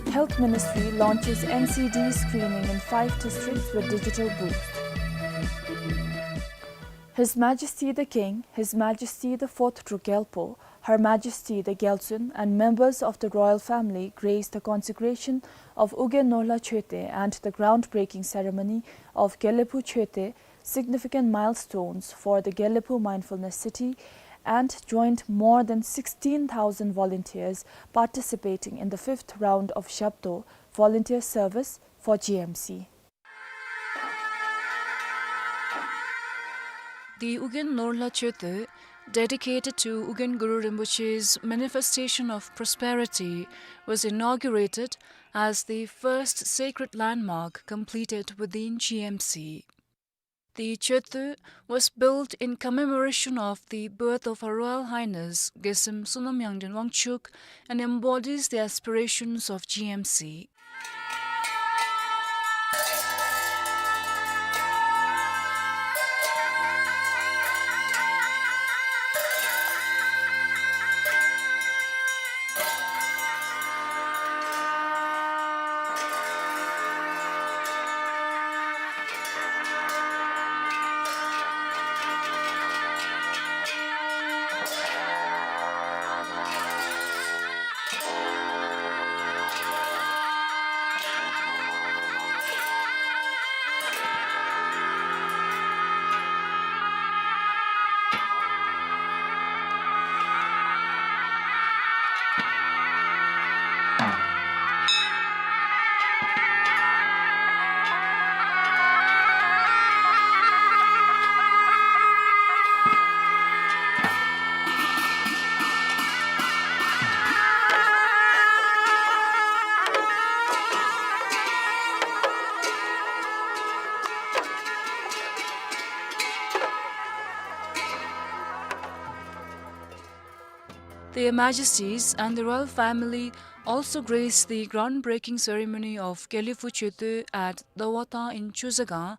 Health Ministry launches N C D screening in five districts with digital booth. His Majesty the King, His Majesty the Fourth Druk Gyalpo, Her Majesty the Gyaltsuen, and members of the royal family graced the consecration of Ugyen Norla Choetey and the groundbreaking ceremony of Gelephu Choetey, significant milestones for the Gelephu Mindfulness City, and joined more than sixteen thousand volunteers participating in the fifth round of Zhabto volunteer service for G M C. The Ugyen Norla Choetey, dedicated to Ugyen Guru Rinpoche's manifestation of prosperity, was inaugurated as the first sacred landmark completed within G M C. The Choetö was built in commemoration of the birth of Her Royal Highness Gesem Sonam Yangden Wangchuck and embodies the aspirations of G M C. Their Majesties and the royal family also graced the groundbreaking ceremony of Kelifu Choetö at Dawata in Choesagang.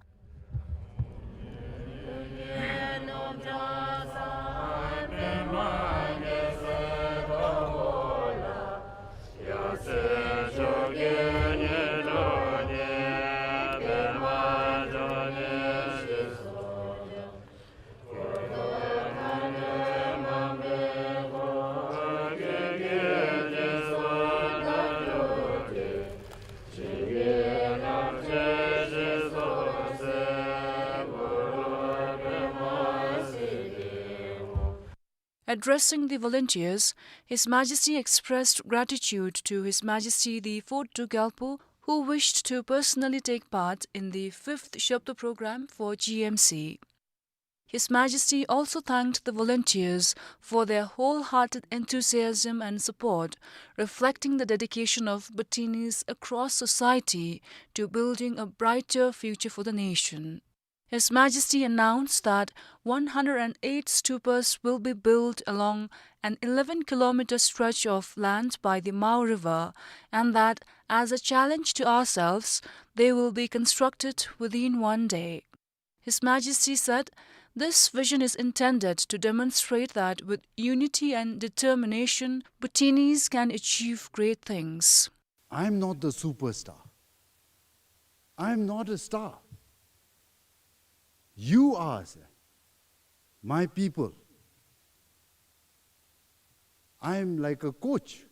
Addressing the volunteers, His Majesty expressed gratitude to His Majesty the Fourth Druk Gyalpo, who wished to personally take part in the fifth Shobdo program for G M C. His Majesty also thanked the volunteers for their wholehearted enthusiasm and support, reflecting the dedication of Bhutinis across society to building a brighter future for the nation. His Majesty announced that one hundred and eight stupas will be built along an eleven kilometer stretch of land by the Mao River, and that, as a challenge to ourselves, they will be constructed within one day. His Majesty said, "This vision is intended to demonstrate that with unity and determination, Bhutinis can achieve great things." I am not the superstar. I am not a star. You are, sir, my people. I am like a coach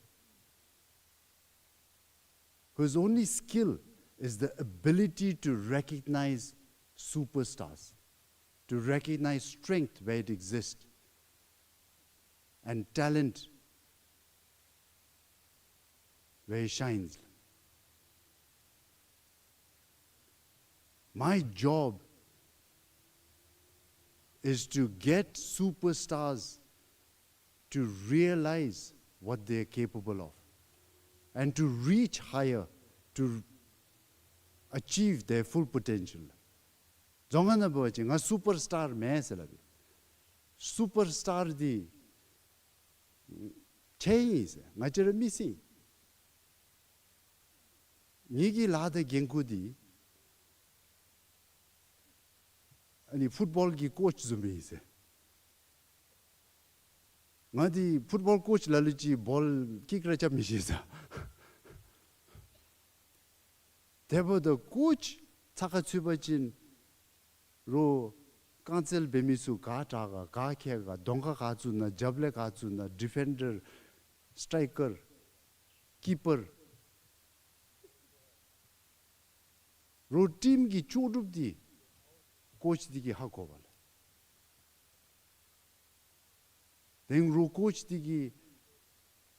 whose only skill is the ability to recognize superstars, to recognize strength where it exists, and talent where it shines. My job is to get superstars to realize what they are capable of and to reach higher, to achieve their full potential. རྫོང་ཁ་ནང་འབད་བ་ཅིན་ང་སུ་པར་སི་ཊར་མེན་ཟེར་སླབ་ཨིན། སུ་པར་སི་ཊར་འདི་ཁྱེད་ཨིན་ཟེར། ང་བཅས་ར་མི་སེར་ཨིན། ངེ་གི་ལཱ་དང་འགན་ཁུར་འདི་ཨ་ནི་ཕུཊ་བཱོལ་གྱི་ཀོཆ་བཟུམ་ཨིན་ཟེར། ང་འདི་ཕུཊ་བཱོལ་ཀོཆ་ལ་ལུ་ཅིག་བཱོལ་ཀིཀ་ར་རྐྱབ་མི་ཤེས་ཟེར། དེ་འབདཝ་ད་ཀོཆ་ཚགས་ཁར་ཚུད་པ་ཅིན་རོགས་རྐང་རྩེད་འབད་མི་ཚུ་ག་དྲག་ག་ག་མཁས་ག་གདོང་ཁར་ག་བཙུགས་ན་རྒྱབ་ལས་ག་བཙུགས་ན་ཌི་ཕེན་ཌར་སི་ཊའི་ཀར་ཀི་པར་རོགས་ཊིམ་གྱི་ལྕོགས་གྲུབ་འདི་ཀོཆ་འདི་གིས་ཧ་གོ་བས་ལགས། དེ་རོགས་ཀོཆ་འདི་གིས་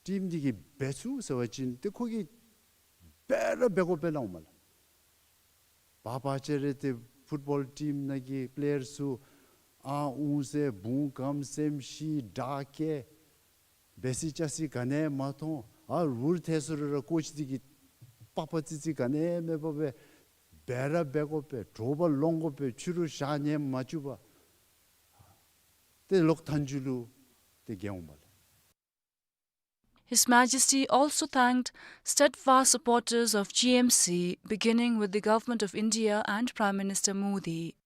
ཊིམ་འདི་གིས་འབད་ཚུགས་ཟེར་བ་ཅིན་ཏེ་ཁོ་གིས་འབད་ར་འབད་དགོ་པས་ལགས་འོང་མས་ལགས། བ་བ་ཅིག་ར་ཏེ་ཕུཊ་བཱོལ་ཊིམ་ནང་གི་པི་ལེ་ཡར་ཚུ་ཨ་ཨུ་ཟེར་བུང་གམ་སེམས་ཤི་དྲག་སྐད་འབད་སི་ཅ་སི་ག་ནི་ཡང་མ་མཐོང་། ཨ་རུལ་ཐལ་སོང་རུང་ར་ཀོཆ་འདི་གིས་པག་པ་ཙི་ཙི་ག་ནི་ཡང་མེད་པར་སྦེ་ འབད་ར་འབད་དགོ་པས། དྲོ་པ་ལོང་དགོ་པས། ཕྱི་རུ་ཞག་ཉལ་མ་བཅུག་པར་ཏེ་ལོག་མཐའ་མཇུག་ལུ་ཏེ་རྒྱལ་འོང་པས་ལགས། His Majesty also thanked steadfast supporters of G M C, beginning with the Government of India and Prime Minister Modi.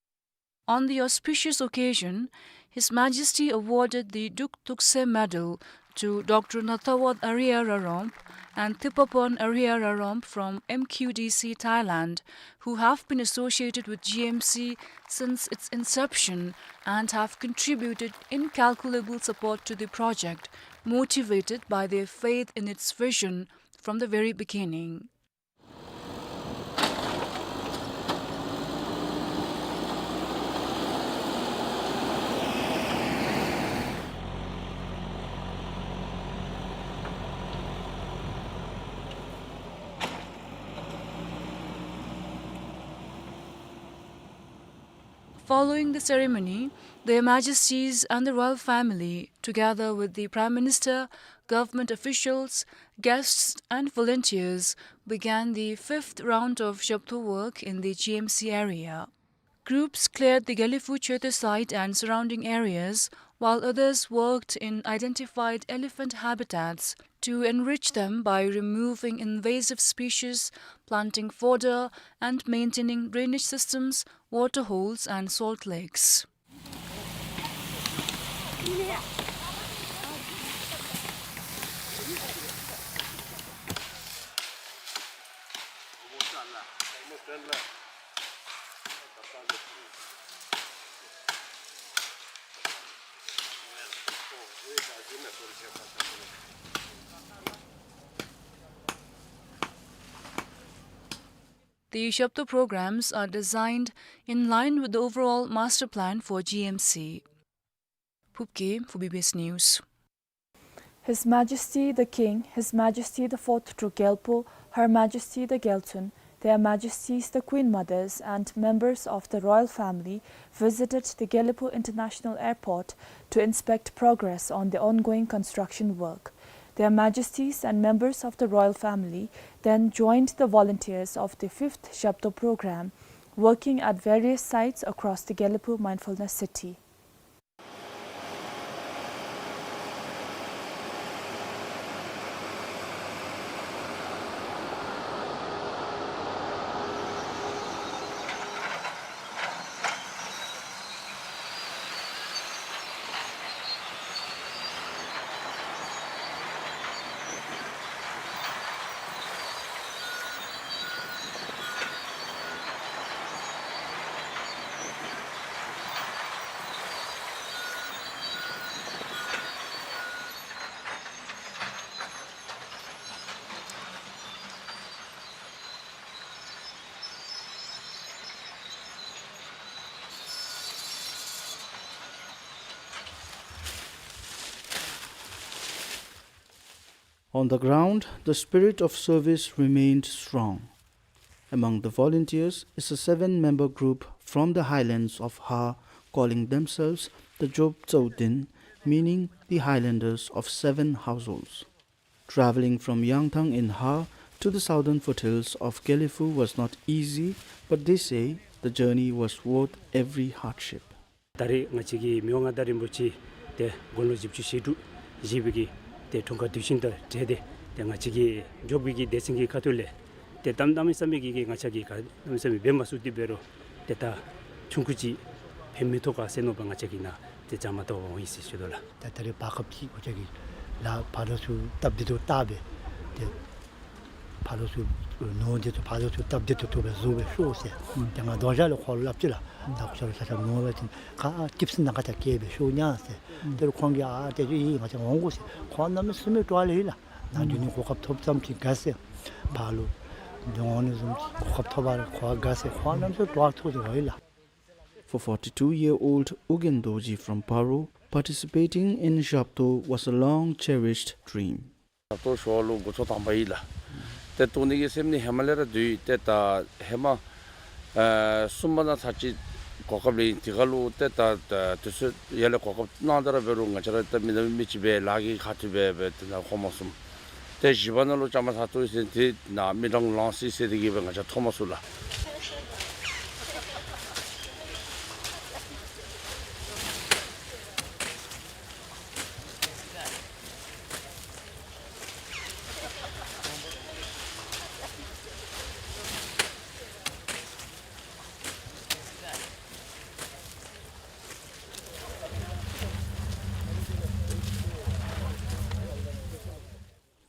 On the auspicious occasion, His Majesty awarded the Duk Tukse Medal to Doctor Natawat Ariya Raromp and Thipapon Ariya Raromp from M Q D C Thailand, who have been associated with G M C since its inception and have contributed incalculable support to the project, motivated by their faith in its vision from the very beginning. Following the ceremony, Their Majesties and the royal family, together with the Prime Minister, government officials, guests, and volunteers, began the fifth round of Zhabto work in the G M C area. Groups cleared the Gelephu Choetel site and surrounding areas, while others worked in identified elephant habitats to enrich them by removing invasive species, planting fodder, and maintaining drainage systems, water holes, and salt lakes. The Zhabto programs are designed in line with the overall master plan for G M C. Phubkey for B B S News. His Majesty the King, His Majesty the Fourth Druk Gyalpo, Her Majesty the Gyaltsuen, Their Majesties the Queen Mothers and members of the royal family visited the Gelephu International Airport to inspect progress on the ongoing construction work. Their Majesties and members of the royal family then joined the volunteers of the fifth Zhabto program, working at various sites across the Gelephu Mindfulness City. On the ground, the spirit of service remained strong. Among the volunteers is a seven-member group from the highlands of Har, calling themselves the Job Tsaudin, meaning the Highlanders of Seven Households. Travelling from Yangthang in Har to the southern foothills of Gelephu was not easy, but they say the journey was worth every hardship. ད་རེས་ང་བཅས་ཀྱི་མི་དབང་མངའ་བདག་རིན་པོ་ཆེ་ཏེ་དགུང་ལོ་བཞི་བཅུ་ཞེ་དྲུག་བཞེས་པའི་གི་ཏེ་འཁྲུངས་སྐར་དུས་ཆེན་དང་འབྲེལ་ཏེ་ཏེ་ང་བཅས་ཀྱི་འབྲུག་པའི་གི་སྡེ་ཚན་གྱི་ཁ་ཐུག་ལས་ཏེ་གནམ་མེད་ས་མེད་ཀྱི་ང་བཅས་ཀྱིས་གནམ་མེད་ས་མེད་འབད་མ་ཚུགས་ཏེ་འབད་རུང་ཏེ་ད་ཆུང་ཀུ་ཅིག་ཕན་མི་ཐོགས་ག་ཟེར་མནོ་བ་ང་བཅས་ཀྱིས་ནཱ་ཏེ་བཅའ་མར་གཏོགས་འོང་ཡི་ཟེར་ཞུ་དོ་ལགས། ད་ད་རེས་བར་སྐབས་ཅིག་ང་བཅས་ཀྱིས་ལཱ་ཕར་ལོགས་ཚུར་སྟབས་བདེ་ཏོག་ཏོ་བཏབ་སྦེ་ཏེ་ཕར་ལོགས་ཚུར་ནོར་འདི་ཚུ་ཕར་ལོགས་ཚུར་སྟབས་བདེ་ཏོག་ཏོ་སྦེ་བཟོ་སྦེ་ཤོག་ཟེར། ཏེ་ང་དོན་ཞག་ལས་ཁོ་ལུ་སླབ་ཅི་ལགས། ད་ཁོ་ལུ་ཆ་ཆ་ནོར་བ་ཅིན་ག་ཀིབ་སི་ནང་ཁ་ཐ་བཀལ་སྦེ་ཤོག་ཉ་ཟེར། དེ་ལུ་ཁོང་གིས་ཨ་ཏེ་ཅིག་ཨིན་ང་བཅས་འོང་དགོ་ཟེར། ཁོ་གནམ་མེད་ས་མེད་སྤྲོ་བ་ལེ་ཤ་ལགས། ནཱ་འགྱོ་ནི་གོ་སྐབས་ཐོབ་ཙམ་ཅིག་དགའ་ཟེར། ཕར་ལུ་འགྱོ་ནི་བཟུམ་གོ་སྐབས་ཐོབ་པ་ལས་ཁོ་དགའ་ཟེར། ཁོ་གནམ་མེད་ས་མེད་སྤྲོ་བ་ཐོབ་ཟེར་ཨིན་ལགས། For forty-two-year-old Ugyen Dorji from Paro, participating in Zhabto was a long-cherished dream. ད་ལྟོ་ཞོར་ལུ་འགོ་ཚུགས་དང་པ་ཨིན་ལགས། ཏེ་གཏོང་ནི་གི་སེམས་ནི་ཧེ་མ་ལས་ར་འདུག། ཏེ་ད་ཧེ་མ་ཨ་གསུམ་པ་ནང་ཚར་གཅིག་གོ་སྐབས་ལེན། དེ་ཁར་ལུ་ཏེ་ད་ད་དུས་ཚོད་ཡར་ལས་གོ་སྐབས་གནང་སྟེ་ར་འབད་རུང་ང་བཅས་ར་ད་མི་ནག་མི་གཅིག་སྦེ་ལཱ་གི་ཁ་ཐུག་སྦེ་སྦེ་ཏེ་ནཱ་འོང་མ་ཚུགས། ཏེ་བཞི་པ་ནང་ལུ་བཅའ་མར་ཚར་ཐོབ་ཡི་ཟེར་ཏེ་ནཱ་མི་གྲངས་ལངས་སི་སི་ཏེ་གི་སྦེ་ང་བཅས་ཐོབ་མ་ཚུགས་ལགས།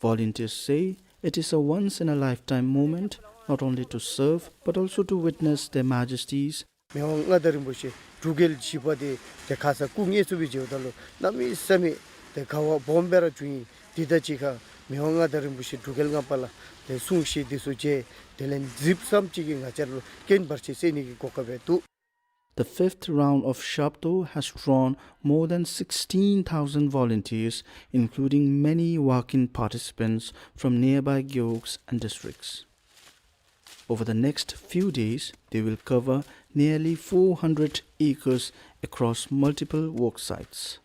Volunteers say it is a once-in-a-lifetime moment, not only to serve but also to witness Their Majesties. མི་དབང་མངའ་བདག་རིན་པོ་ཆེ་འབྲུག་རྒྱལ་བཞི་པ་དེ་ཏེ་ཁ་ཙ་སྐུ་ངལ་གསོ་སྦེ་མཇལཝ་ད་ལུ་གནམ་མེད་ས་མེད་ཏེ་དགའ་བ་སྦོམ་སྦེ་ར་བྱུང་ཡི། དེ་དང་གཅིག་ཁར་མི་དབང་མངའ་བདག་རིན་པོ་ཆེ་འབྲུག་རྒྱལ་ལྔ་པ་ལགས་ཏེ་གསུང་བཤད་འདི་ཚུ་མཇལ། དེ་ལས་གཟིགསམ་ཅིག་གིས་ང་བཅས་ར་ལུ་རྐྱེན་བར་ཆད་སེལ་ནི་གི་གོ་སྐབས་ཡང་འདུག། The fifth round of Shabdo has drawn more than sixteen thousand volunteers, including many walk-in participants from nearby gewogs and districts. Over the next few days, they will cover nearly four hundred acres across multiple work sites.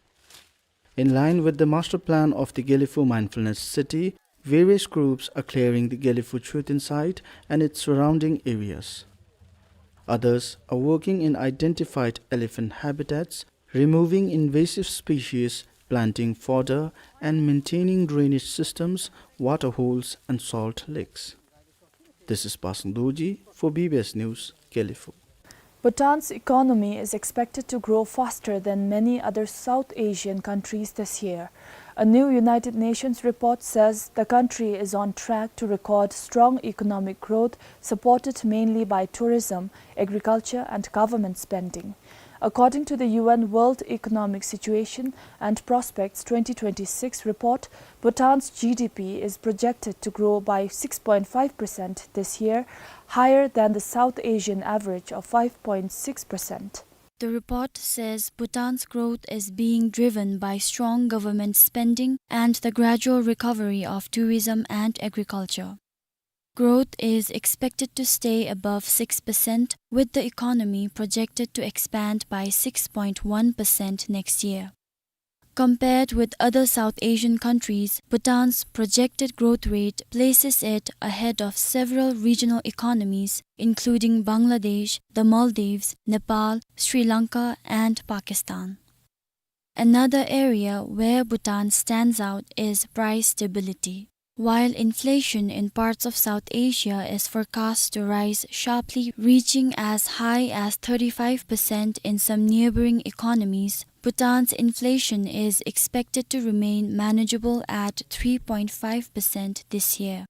In line with the master plan of the Gelephu Mindfulness City, various groups are clearing the Gelephu Choten site and its surrounding areas. Others are working in identified elephant habitats, removing invasive species, planting fodder, and maintaining drainage systems, water holes, and salt lakes. This is Pasang Dorji for B B S News, Gelephu. Bhutan's economy is expected to grow faster than many other South Asian countries this year. A new United Nations report says the country is on track to record strong economic growth, supported mainly by tourism, agriculture, and government spending. According to the U N World Economic Situation and Prospects twenty twenty-six report, Bhutan's G D P is projected to grow by six point five percent this year, higher than the South Asian average of five point six percent. The report says Bhutan's growth is being driven by strong government spending and the gradual recovery of tourism and agriculture. Growth is expected to stay above six percent, with the economy projected to expand by six point one percent next year. Compared with other South Asian countries, Bhutan's projected growth rate places it ahead of several regional economies, including Bangladesh, the Maldives, Nepal, Sri Lanka, and Pakistan. Another area where Bhutan stands out is price stability. While inflation in parts of South Asia is forecast to rise sharply, reaching as high as thirty-five percent in some neighboring economies, Bhutan's inflation is expected to remain manageable at three point five percent this year.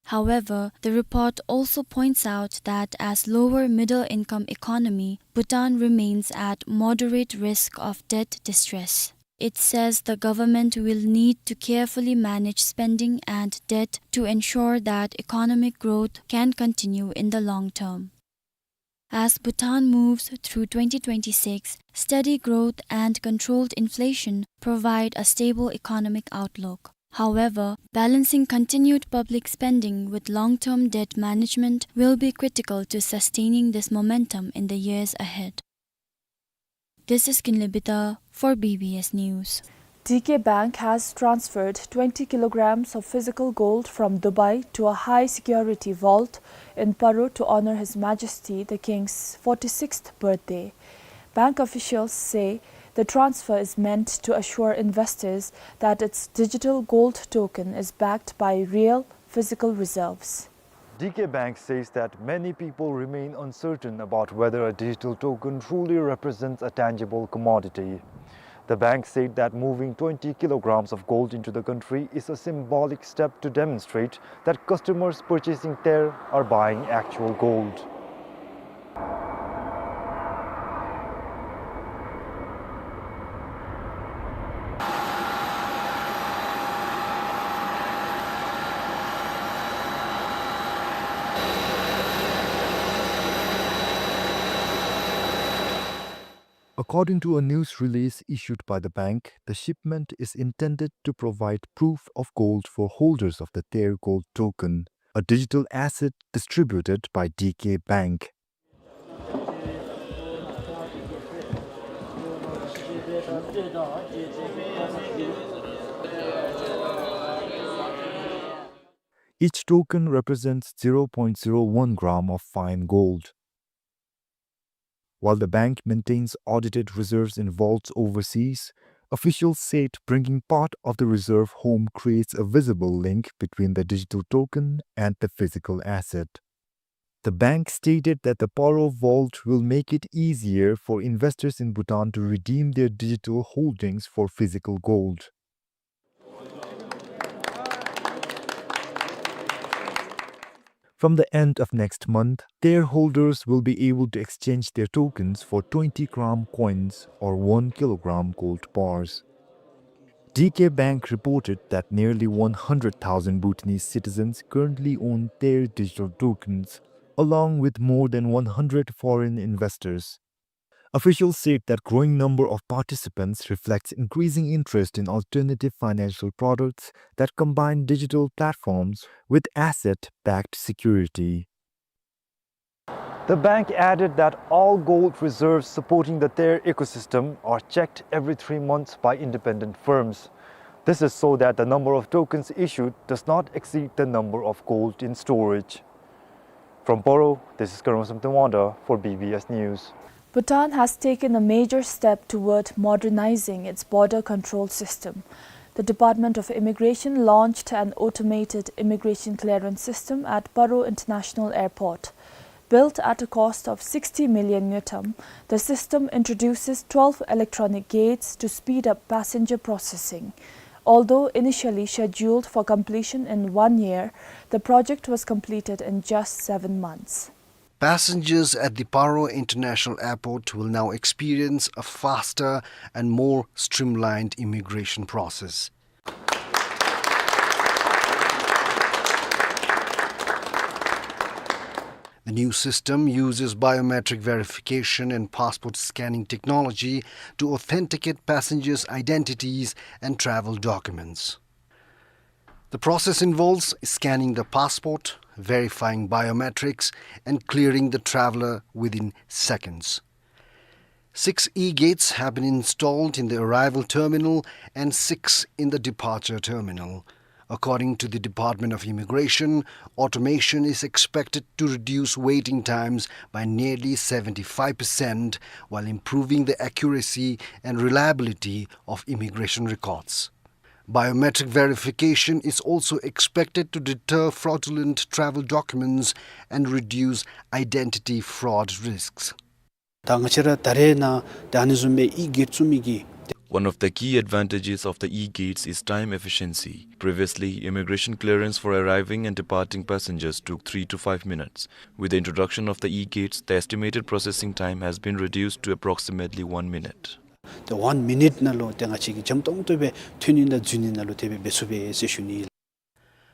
However, the report also points out that as lower middle-income economy, Bhutan remains at moderate risk of debt distress. It says the government will need to carefully manage spending and debt to ensure that economic growth can continue in the long term. As Bhutan moves through twenty twenty-six, steady growth and controlled inflation provide a stable economic outlook. However, balancing continued public spending with long-term debt management will be critical to sustaining this momentum in the years ahead. This is Kinley Bita for B B S News. D K Bank has transferred twenty kilograms of physical gold from Dubai to a high-security vault in Paro to honor His Majesty the King's forty-sixth birthday. Bank officials say the transfer is meant to assure investors that its digital gold token is backed by real physical reserves. D K Bank says that many people remain uncertain about whether a digital token truly represents a tangible commodity. The bank said that moving twenty kilograms of gold into the country is a symbolic step to demonstrate that customers purchasing there are buying actual gold. According to a news release issued by the bank, the shipment is intended to provide proof of gold for holders of the Ter Gold token, a digital asset distributed by D K Bank. Each token represents zero point zero one gram of fine gold. While the bank maintains audited reserves in vaults overseas, officials said bringing part of the reserve home creates a visible link between the digital token and the physical asset. The bank stated that the Paro vault will make it easier for investors in Bhutan to redeem their digital holdings for physical gold. From the end of next month, their holders will be able to exchange their tokens for twenty gram coins or one kilogram gold bars. D K Bank reported that nearly one hundred thousand Bhutanese citizens currently own their digital tokens, along with more than one hundred foreign investors. Officials said that growing number of participants reflects increasing interest in alternative financial products that combine digital platforms with asset-backed security. The bank added that all gold reserves supporting the Ter ecosystem are checked every three months by independent firms. This is so that the number of tokens issued does not exceed the number of gold in storage. From Paro, this is Karma Samten Wangda for B B S News. Bhutan has taken a major step toward modernizing its border control system. The Department of Immigration launched an automated immigration clearance system at Paro International Airport. Built at a cost of sixty million ngultrum, the system introduces twelve electronic gates to speed up passenger processing. Although initially scheduled for completion in one year, the project was completed in just seven months. Passengers at the Paro International Airport will now experience a faster and more streamlined immigration process. The new system uses biometric verification and passport scanning technology to authenticate passengers' identities and travel documents. The process involves scanning the passport, verifying biometrics, and clearing the traveler within seconds. Six e-gates have been installed in the arrival terminal and six in the departure terminal. According to the Department of Immigration, automation is expected to reduce waiting times by nearly seventy-five percent while improving the accuracy and reliability of immigration records. Biometric verification is also expected to deter fraudulent travel documents and reduce identity fraud risks. ད་ང་བཅས་ར་ད་རེས་ནང་ད་ཨ་ནི་བཟུམ་སྦེ་ཨི་གེཊ་བཙུགས་མི་གི། One of the key advantages of the e-gates is time efficiency. Previously, immigration clearance for arriving and departing passengers took three to five minutes. With the introduction of the e-gates, the estimated processing time has been reduced to approximately one minute. ད་ཝན་མི་ནིཊ་ནང་ལུ་ཏེ་ང་བཅས་ཀྱིས་འཇམ་ཏོང་ཏོ་སྦེ་ཐོན་ནི་དང་འཛུལ་ནི་ནང་ལུ་དེ་སྦེ་འབད་ཚུགས་པས་ཟེར་ཞུ་ནི།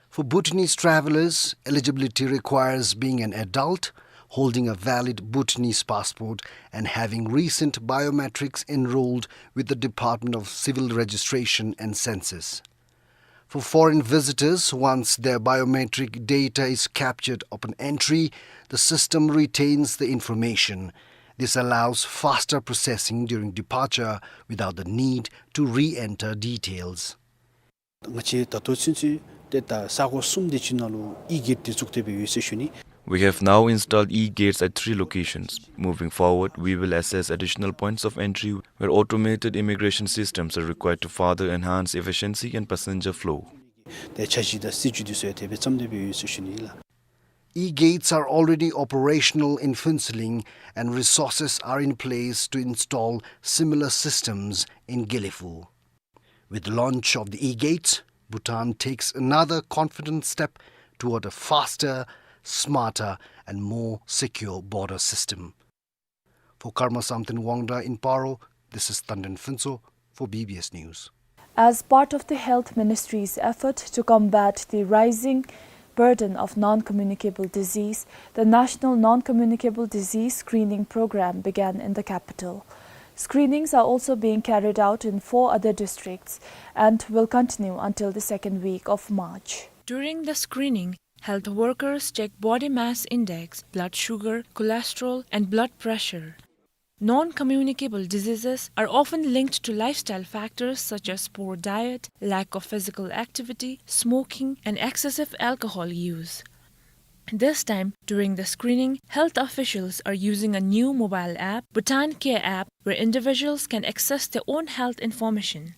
For Bhutanese travelers, eligibility requires being an adult, holding a valid Bhutanese passport, and having recent biometrics enrolled with the Department of Civil Registration and Census. For foreign visitors, once their biometric data is captured upon entry, the system retains the information. This allows faster processing during departure without the need to re-enter details. ང་བཅས་ད་ལྟོ་ཚུན་ཚོད་ཏེ་ད་ས་གོ་གསུམ་དེ་ཅིག་ནང་ལུ་ཨི་གེཊ་དེ་བཙུགས་ཏེ་སྦེ་ཡོད་ཟེར་ཞུ་ནི། We have now installed e-gates at three locations. Moving forward, we will assess additional points of entry where automated immigration systems are required to further enhance efficiency and passenger flow. ཏེ་འཆར་གཞི་དང་སྲིད་བྱུས་དེ་ཚུ་ཡང་དེ་སྦེ་བརྩམས་ཏེ་སྦེ་ཡོད་ཟེར་ཞུ་ནི་ལགས། E-gates are already operational in Phuentsholing, and resources are in place to install similar systems in Gelephu. With the launch of the e-gates, Bhutan takes another confident step toward a faster, smarter, and more secure border system. For Karma Samten Wangda in Paro, this is Tanden Phuntsho for B B S News. As part of the Health Ministry's effort to combat the rising burden of non-communicable disease, the National Non-Communicable Disease Screening Program began in the capital. Screenings are also being carried out in four other districts and will continue until the second week of March. During the screening, health workers check body mass index, blood sugar, cholesterol, and blood pressure. Non-communicable diseases are often linked to lifestyle factors such as poor diet, lack of physical activity, smoking, and excessive alcohol use. This time, during the screening, health officials are using a new mobile app, Bhutan Care app, where individuals can access their own health information.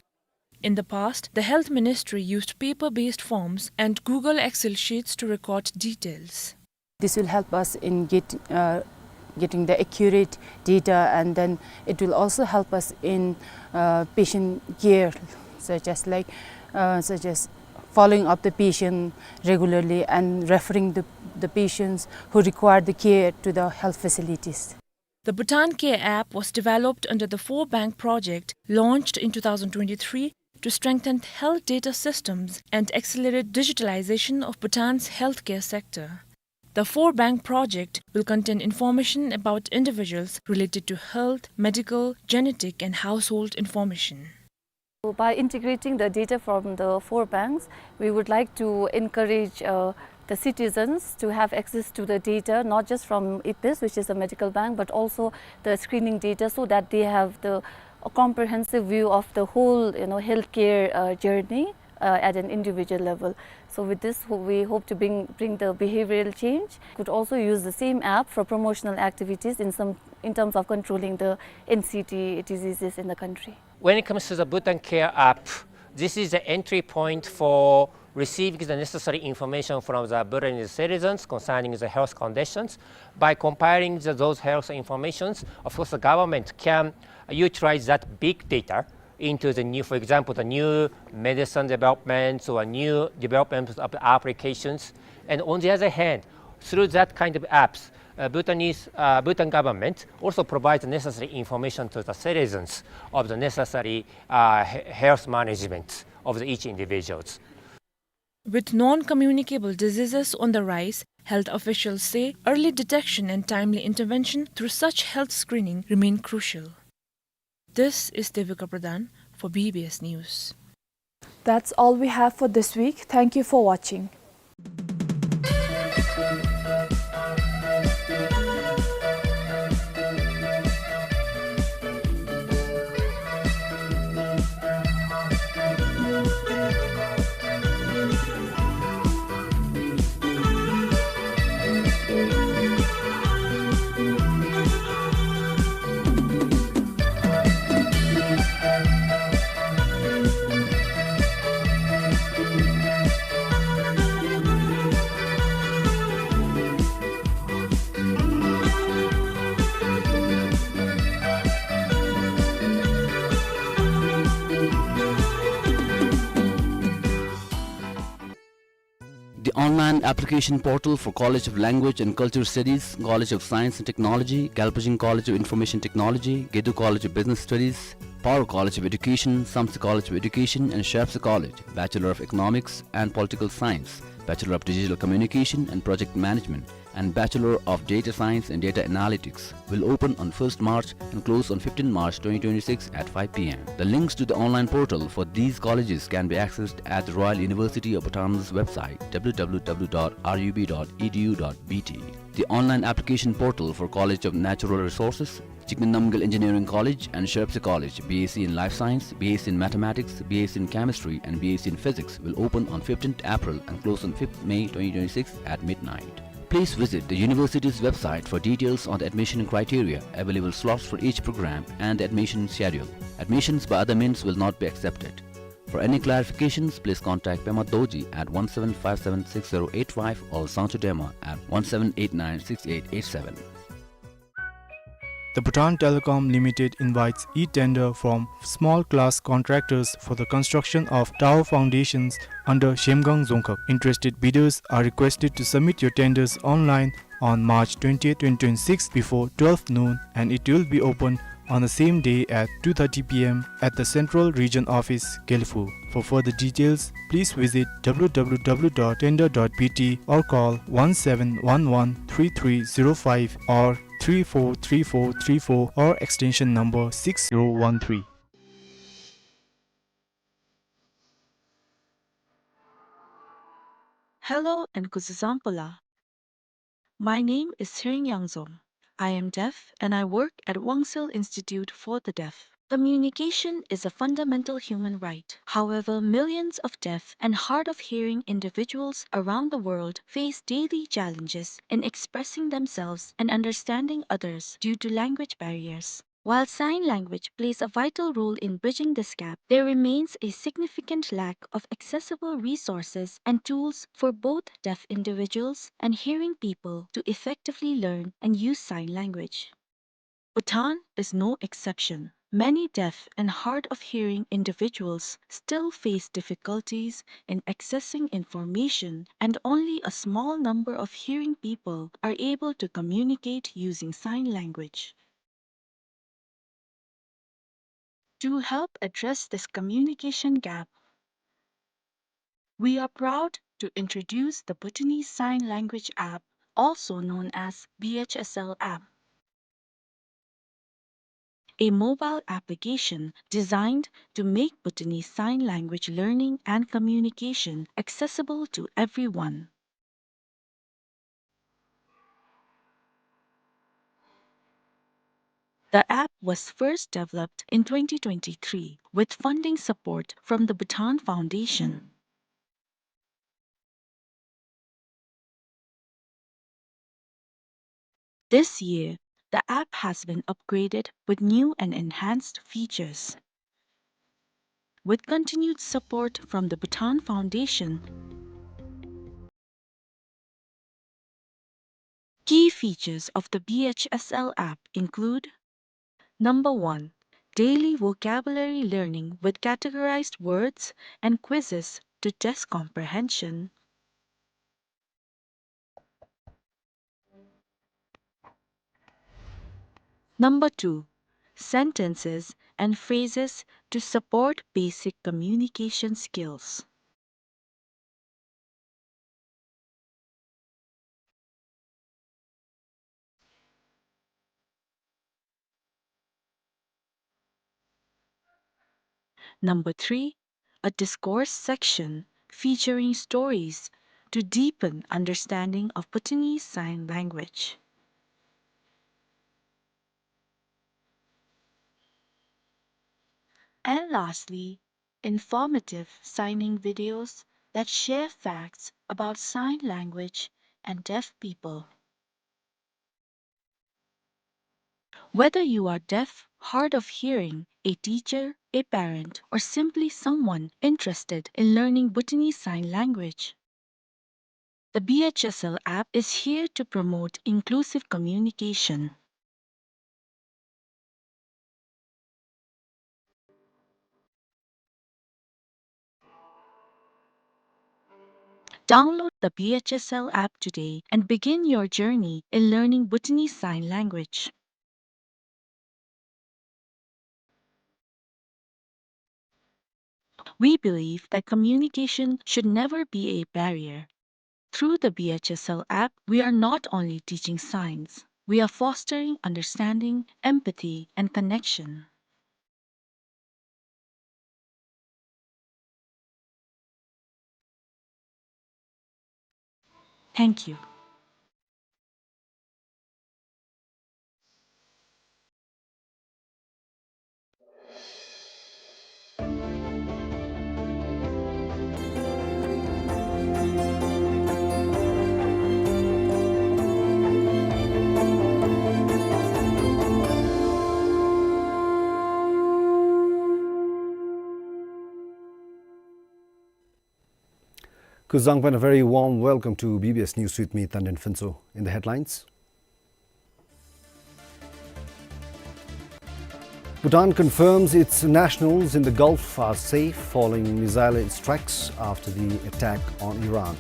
In the past, the Health Ministry used paper-based forms and Google Excel sheets to record details. This will help us in get, uh, getting the accurate data, and then it will also help us in, uh, patient care, such as, like, uh, such as following up the patient regularly and referring the, the patients who require the care to the health facilities. The Bhutan Care app was developed under the Four Bank project launched in two thousand twenty-three to strengthen health data systems and accelerate digitalization of Bhutan's healthcare sector. The Four Bank project will contain information about individuals related to health, medical, genetic, and household information. So by integrating the data from the four banks, we would like to encourage, uh, the citizens to have access to the data, not just from IPBES, which is a medical bank, but also the screening data, so that they have the, a comprehensive view of the whole, you know, healthcare, uh, journey, uh, at an individual level. So with this, ho-, we hope to bring, bring the behavioral change. Could also use the same app for promotional activities in some, in terms of controlling the N C D diseases in the country. When it comes to the Bhutan Care app, this is the entry point for receiving the necessary information from the Bhutanese citizens concerning the health conditions. By compiling the, those health informations, of course, the government can utilize that big data into the new, for example, the new medicine developments or new developments of the applications. And on the other hand, through that kind of apps, uh, Bhutanese, uh, Bhutan government also provides the necessary information to the citizens of the necessary, uh, he-, health management of the each individuals. With non-communicable diseases on the rise, health officials say early detection and timely intervention through such health screening remain crucial. This is Devika Pradhan for B B S News. That's all we have for this week. Thank you for watching. The online application portal for College of Language and Culture Studies, College of Science and Technology, Galpajing College of Information Technology, Gedo College of Business Studies, Paro College of Education, Samtse College of Education, and Shapse College, Bachelor of Economics and Political Science, Bachelor of Digital Communication and Project Management, and Bachelor of Data Science and Data Analytics, will open on first March and close on fifteenth March twenty twenty-six at five P M. The links to the online portal for these colleges can be accessed at the Royal University of Bhutan's website, W W W dot R U B dot E D U dot B T. The online application portal for College of Natural Resources, Jigme Namgyel Engineering College and Shirapse College, B S c in Life Science, B S c in Mathematics, B S c in Chemistry, and B S c in Physics, will open on fifteenth April and close on fifth May twenty twenty-six at midnight. Please visit the university's website for details on the admission criteria, available slots for each program, and the admission schedule. Admissions by other means will not be accepted. For any clarifications, please contact Pema Dorji at one seven five seven six zero eight five or Sangchu Dema at one seven eight nine six eight eight seven. The Bhutan Telecom Limited invites e-tender from small class contractors for the construction of tower foundations under Zhemgang Dzongkhag. Interested bidders are requested to submit your tenders online on March twentieth, twenty twenty-six, before twelve noon, and it will be open on the same day at two thirty P M at the Central Region Office, Gelephu. For further details, please visit W W W dot tender dot B T or call one seven one one three three zero five or three four three four three four or extension number six zero one three. Hello and kuzuzangpo la. My name is Tshering Yangzom. I am deaf and I work at Wangsil Institute for the Deaf. Communication is a fundamental human right. However, millions of deaf and hard of hearing individuals around the world face daily challenges in expressing themselves and understanding others due to language barriers. While sign language plays a vital role in bridging this gap, there remains a significant lack of accessible resources and tools for both deaf individuals and hearing people to effectively learn and use sign language. Bhutan is no exception. Many deaf and hard of hearing individuals still face difficulties in accessing information, and only a small number of hearing people are able to communicate using sign language. To help address this communication gap, we are proud to introduce the Bhutanese Sign Language app, also known as B H S L app, a mobile application designed to make Bhutanese Sign Language learning and communication accessible to everyone. The app was first developed in twenty twenty-three with funding support from the Bhutan Foundation. This year, the app has been upgraded with new and enhanced features. With continued support from the Bhutan Foundation, key features of the B H S L app include: number one, daily vocabulary learning with categorized words and quizzes to test comprehension. Number two, sentences and phrases to support basic communication skills. Number three, a discourse section featuring stories to deepen understanding of Bhutanese Sign Language. And lastly, informative signing videos that share facts about sign language and deaf people. Whether you are deaf, hard of hearing, a teacher, a parent, or simply someone interested in learning Bhutanese Sign Language, the B H S L app is here to promote inclusive communication. Download the B H S L app today and begin your journey in learning Bhutanese Sign Language. We believe that communication should never be a barrier. Through the B H S L app, we are not only teaching signs, we are fostering understanding, empathy, and connection. Thank you. Kuzuzangpo and a very warm welcome to B B S News with me, Tandin Phuntsho. In the headlines: Bhutan confirms its nationals in the Gulf are safe following missile strikes after the attack on Iran.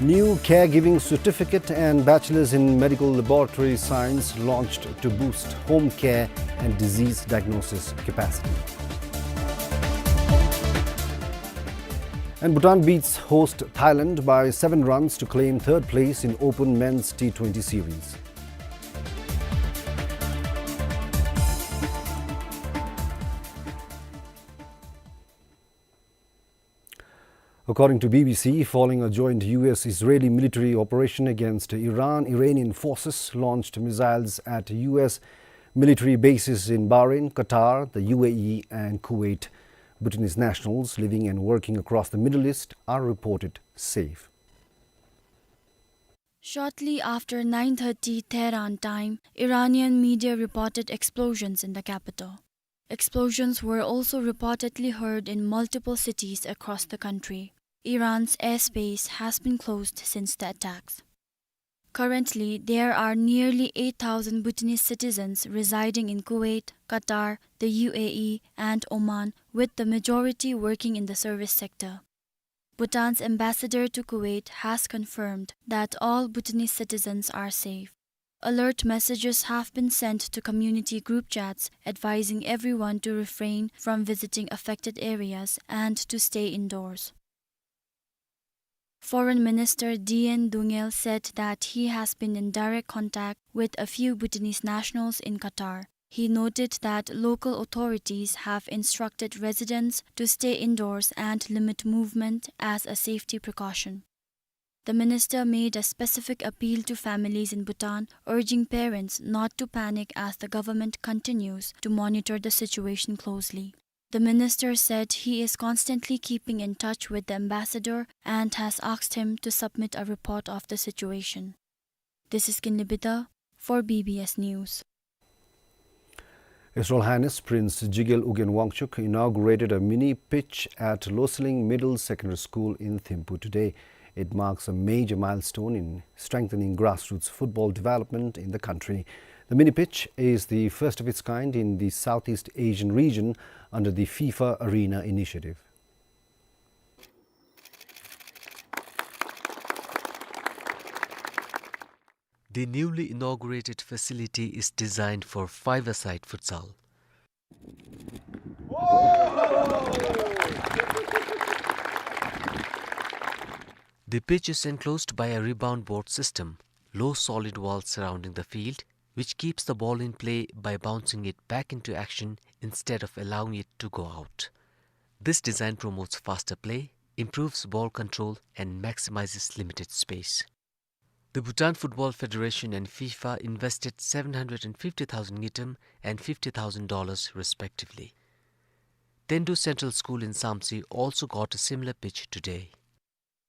New caregiving certificate and bachelor's in medical laboratory science launched to boost home care and disease diagnosis capacity. And Bhutan beats host Thailand by seven runs to claim third place in Open Men's T twenty Series. According to B B C, following a joint U S Israeli military operation against Iran, Iranian forces launched missiles at U S military bases in Bahrain, Qatar, the U A E, and Kuwait. Bhutanese nationals living and working across the Middle East are reported safe. Shortly after nine thirty Tehran time, Iranian media reported explosions in the capital. Explosions were also reportedly heard in multiple cities across the country. Iran's airspace has been closed since the attacks. Currently, there are nearly eight thousand Bhutanese citizens residing in Kuwait, Qatar, the U A E, and Oman, with the majority working in the service sector. Bhutan's ambassador to Kuwait has confirmed that all Bhutanese citizens are safe. Alert messages have been sent to community group chats advising everyone to refrain from visiting affected areas and to stay indoors. Foreign Minister D N Dungel said that he has been in direct contact with a few Bhutanese nationals in Qatar. He noted that local authorities have instructed residents to stay indoors and limit movement as a safety precaution. The minister made a specific appeal to families in Bhutan, urging parents not to panic as the government continues to monitor the situation closely. The minister said he is constantly keeping in touch with the ambassador and has asked him to submit a report of the situation. This is Kinley Bida for B B S News. His Royal Highness Prince Jigel Ugyen Wangchuck inaugurated a mini pitch at Loseleng Middle Secondary School in Thimphu today. It marks a major milestone in strengthening grassroots football development in the country. The mini pitch is the first of its kind in the Southeast Asian region under the FIFA Arena initiative. The newly inaugurated facility is designed for five-a-side futsal. The pitch is enclosed by a rebound board system, low solid walls surrounding the field, which keeps the ball in play by bouncing it back into action instead of allowing it to go out. This design promotes faster play, improves ball control, and maximizes limited space. The Bhutan Football Federation and FIFA invested seven hundred and fifty thousand ngultrum and fifty thousand dollars respectively. Tendu Central School in Samtse also got a similar pitch today.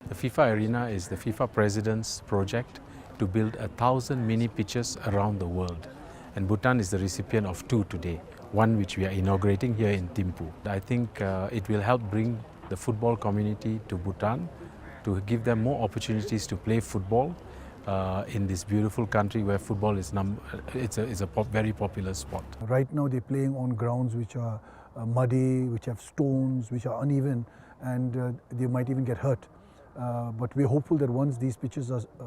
The FIFA Arena is the FIFA President's project to build a thousand mini pitches around the world. And Bhutan is the recipient of two today, one which we are inaugurating here in Thimphu. I think, uh, it will help bring the football community to Bhutan to give them more opportunities to play football, uh, in this beautiful country where football is num-, it's a, is a pop-, very popular sport. Right now they're playing on grounds which are, uh, muddy, which have stones, which are uneven, and, uh, they might even get hurt. Uh, but we're hopeful that once these pitches are, uh,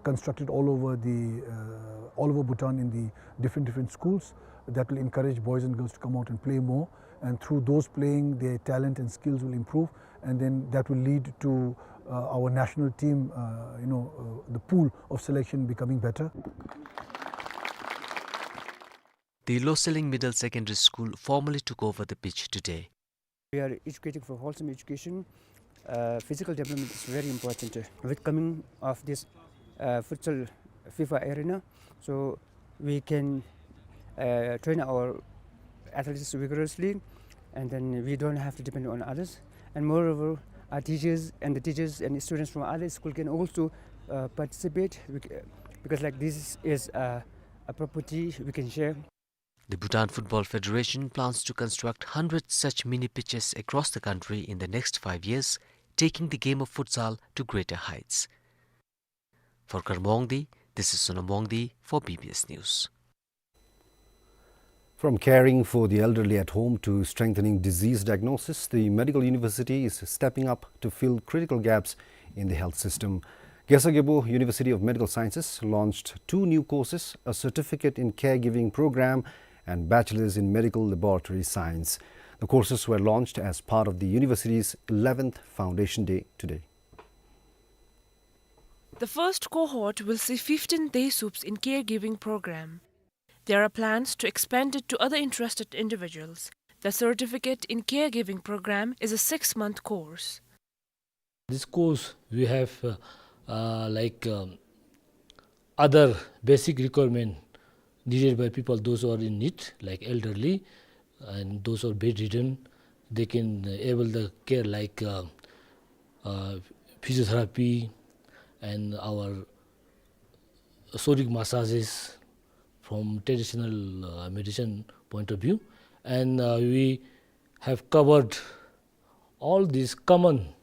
constructed all over the, uh, all over Bhutan in the different, different schools, that will encourage boys and girls to come out and play more. And through those playing, their talent and skills will improve. And then that will lead to, uh, our national team, uh, you know, uh, the pool of selection becoming better. The Loseleng Middle Secondary School formally took over the pitch today. We are educating for wholesome education. Uh, physical development is very important, uh, with coming of this, uh, futsal FIFA arena. So we can, uh, train our athletes vigorously, and then we don't have to depend on others. And moreover, our teachers and the teachers and students from other school can also, uh, participate, bec-, because, like, this is, uh, a property we can share. The Bhutan Football Federation plans to construct hundred such mini pitches across the country in the next five years, taking the game of futsal to greater heights. For Karmo Wangdi, this is Sonam Wangdi for B B S News. From caring for the elderly at home to strengthening disease diagnosis, the medical university is stepping up to fill critical gaps in the health system. Khesar Gyalpo University of Medical Sciences launched two new courses, a certificate in caregiving program and bachelor's in medical laboratory science. The courses were launched as part of the university's eleventh Foundation Day today. The first cohort will see fifteen day subs in caregiving program. There are plans to expand it to other interested individuals. The certificate in caregiving program is a six-month course. This course we have, uh, uh, like, um, other basic requirement needed by people, those who are in need, like elderly and those who are bedridden, they can, uh, able the care like, uh, uh, physiotherapy and our sonic massages from traditional, uh, medicine point of view. And, uh, we have covered all these common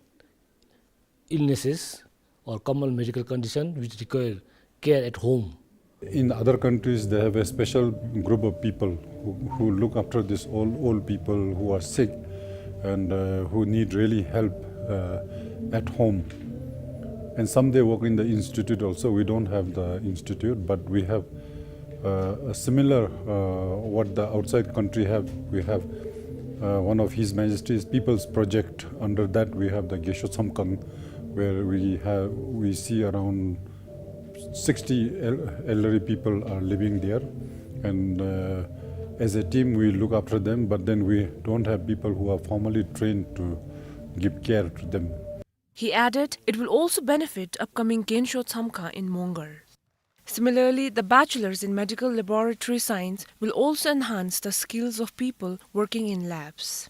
illnesses or common medical condition which require care at home. In other countries, they have a special group of people who, who look after these old, old people who are sick and, uh, who need really help, uh, at home. And some they work in the institute also. We don't have the institute, but we have, uh, a similar, uh, what the outside country have. We have, uh, one of His Majesty's People's Project. Under that, we have the Gesho Tsamkhang, where we have, we see around sixty el-, elderly people are living there, and, uh, as a team we look after them, but then we don't have people who are formally trained to give care to them. He added, it will also benefit upcoming Gensho Tsamkhang in Mongar. Similarly, the bachelors in medical laboratory science will also enhance the skills of people working in labs.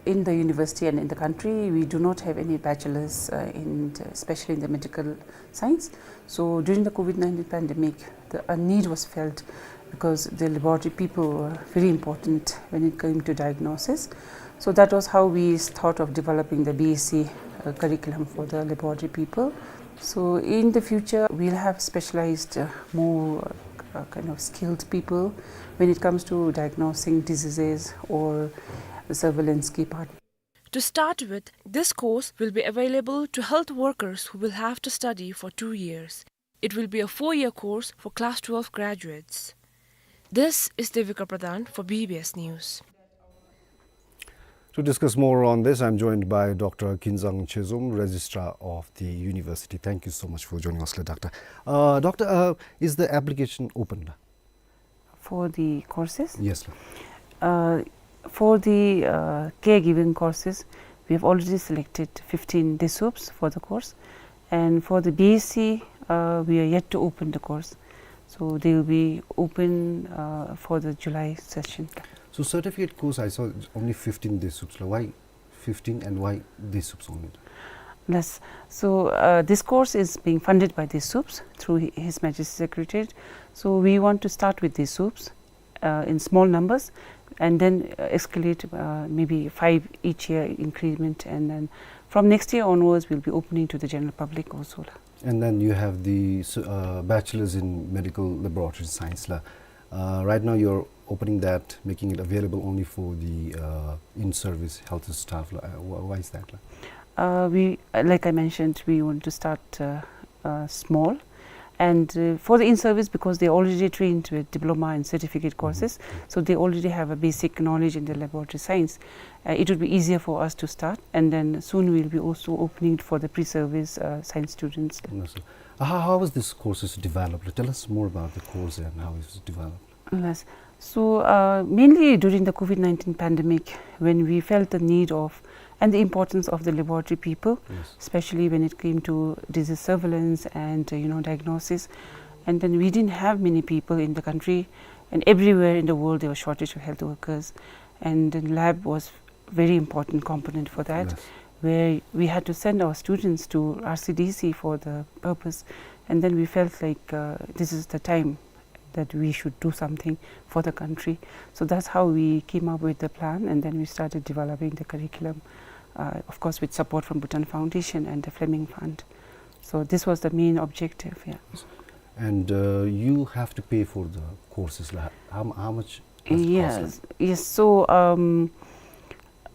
In the university and in the country, we do not have any bachelors, uh, in the, especially in the medical science. So during the COVID nineteen pandemic, the, a need was felt because the laboratory people were very important when it came to diagnosis. So that was how we thought of developing the B S c, uh, curriculum for the laboratory people. So in the future, we'll have specialized, uh, more, uh, kind of skilled people when it comes to diagnosing diseases or the surveillance ki part. To start with, this course will be available to health workers who will have to study for two years. It will be a four-year course for class twelve graduates. This is Devika Pradhan for B B S News. To discuss more on this, I'm joined by Doctor Kinzang Chezom, Registrar of the University. Thank you so much for joining us, Doctor. Uh, Doctor, uh, is the application open? For the courses? Yes, sir. Uh, for the, uh, caregiving courses, we have already selected fifteen DESUPs for the course. And for the B S c, uh, we are yet to open the course. So they will be open, uh, for the July session. So certificate course, I saw only fifteen DESUPs. Why fifteen and why DESUPs only? Yes. So, uh, this course is being funded by DESUPs through Hi-, His Majesty's Secretariat. So we want to start with DESUPs, uh, in small numbers and then, uh, escalate, uh, maybe five each year increment, and then from next year onwards, we'll be opening to the general public also. And then you have the s-, uh, bachelor's in medical laboratory science la. Uh, right now you're opening that, making it available only for the, uh, in-service health staff la. Uh, wh-, why is that la? Uh, we, uh, like I mentioned, we want to start, uh, uh, small. And, uh, for the in-service, because they're already trained with diploma and certificate courses, so they already have a basic knowledge in the laboratory science. Uh, it would be easier for us to start, and then soon we'll be also opening it for the pre-service, uh, science students. Yes, sir. Uh, how, how was this courses developed? Tell us more about the course and how it's developed. Yes. So, uh, mainly during the COVID nineteen pandemic, when we felt the need of and the importance of the laboratory people, yes, especially when it came to disease surveillance and, uh, you know, diagnosis. And then we didn't have many people in the country, and everywhere in the world there was shortage of health workers. And then lab was very important component for that, yes, where we had to send our students to R C D C for the purpose. And then we felt like, uh, this is the time that we should do something for the country. So that's how we came up with the plan, and then we started developing the curriculum, uh, of course, with support from Bhutan Foundation and the Fleming Fund. So this was the main objective, yeah. And, uh, you have to pay for the courses la. How, how much does it cost la? Yes, yes. So, um,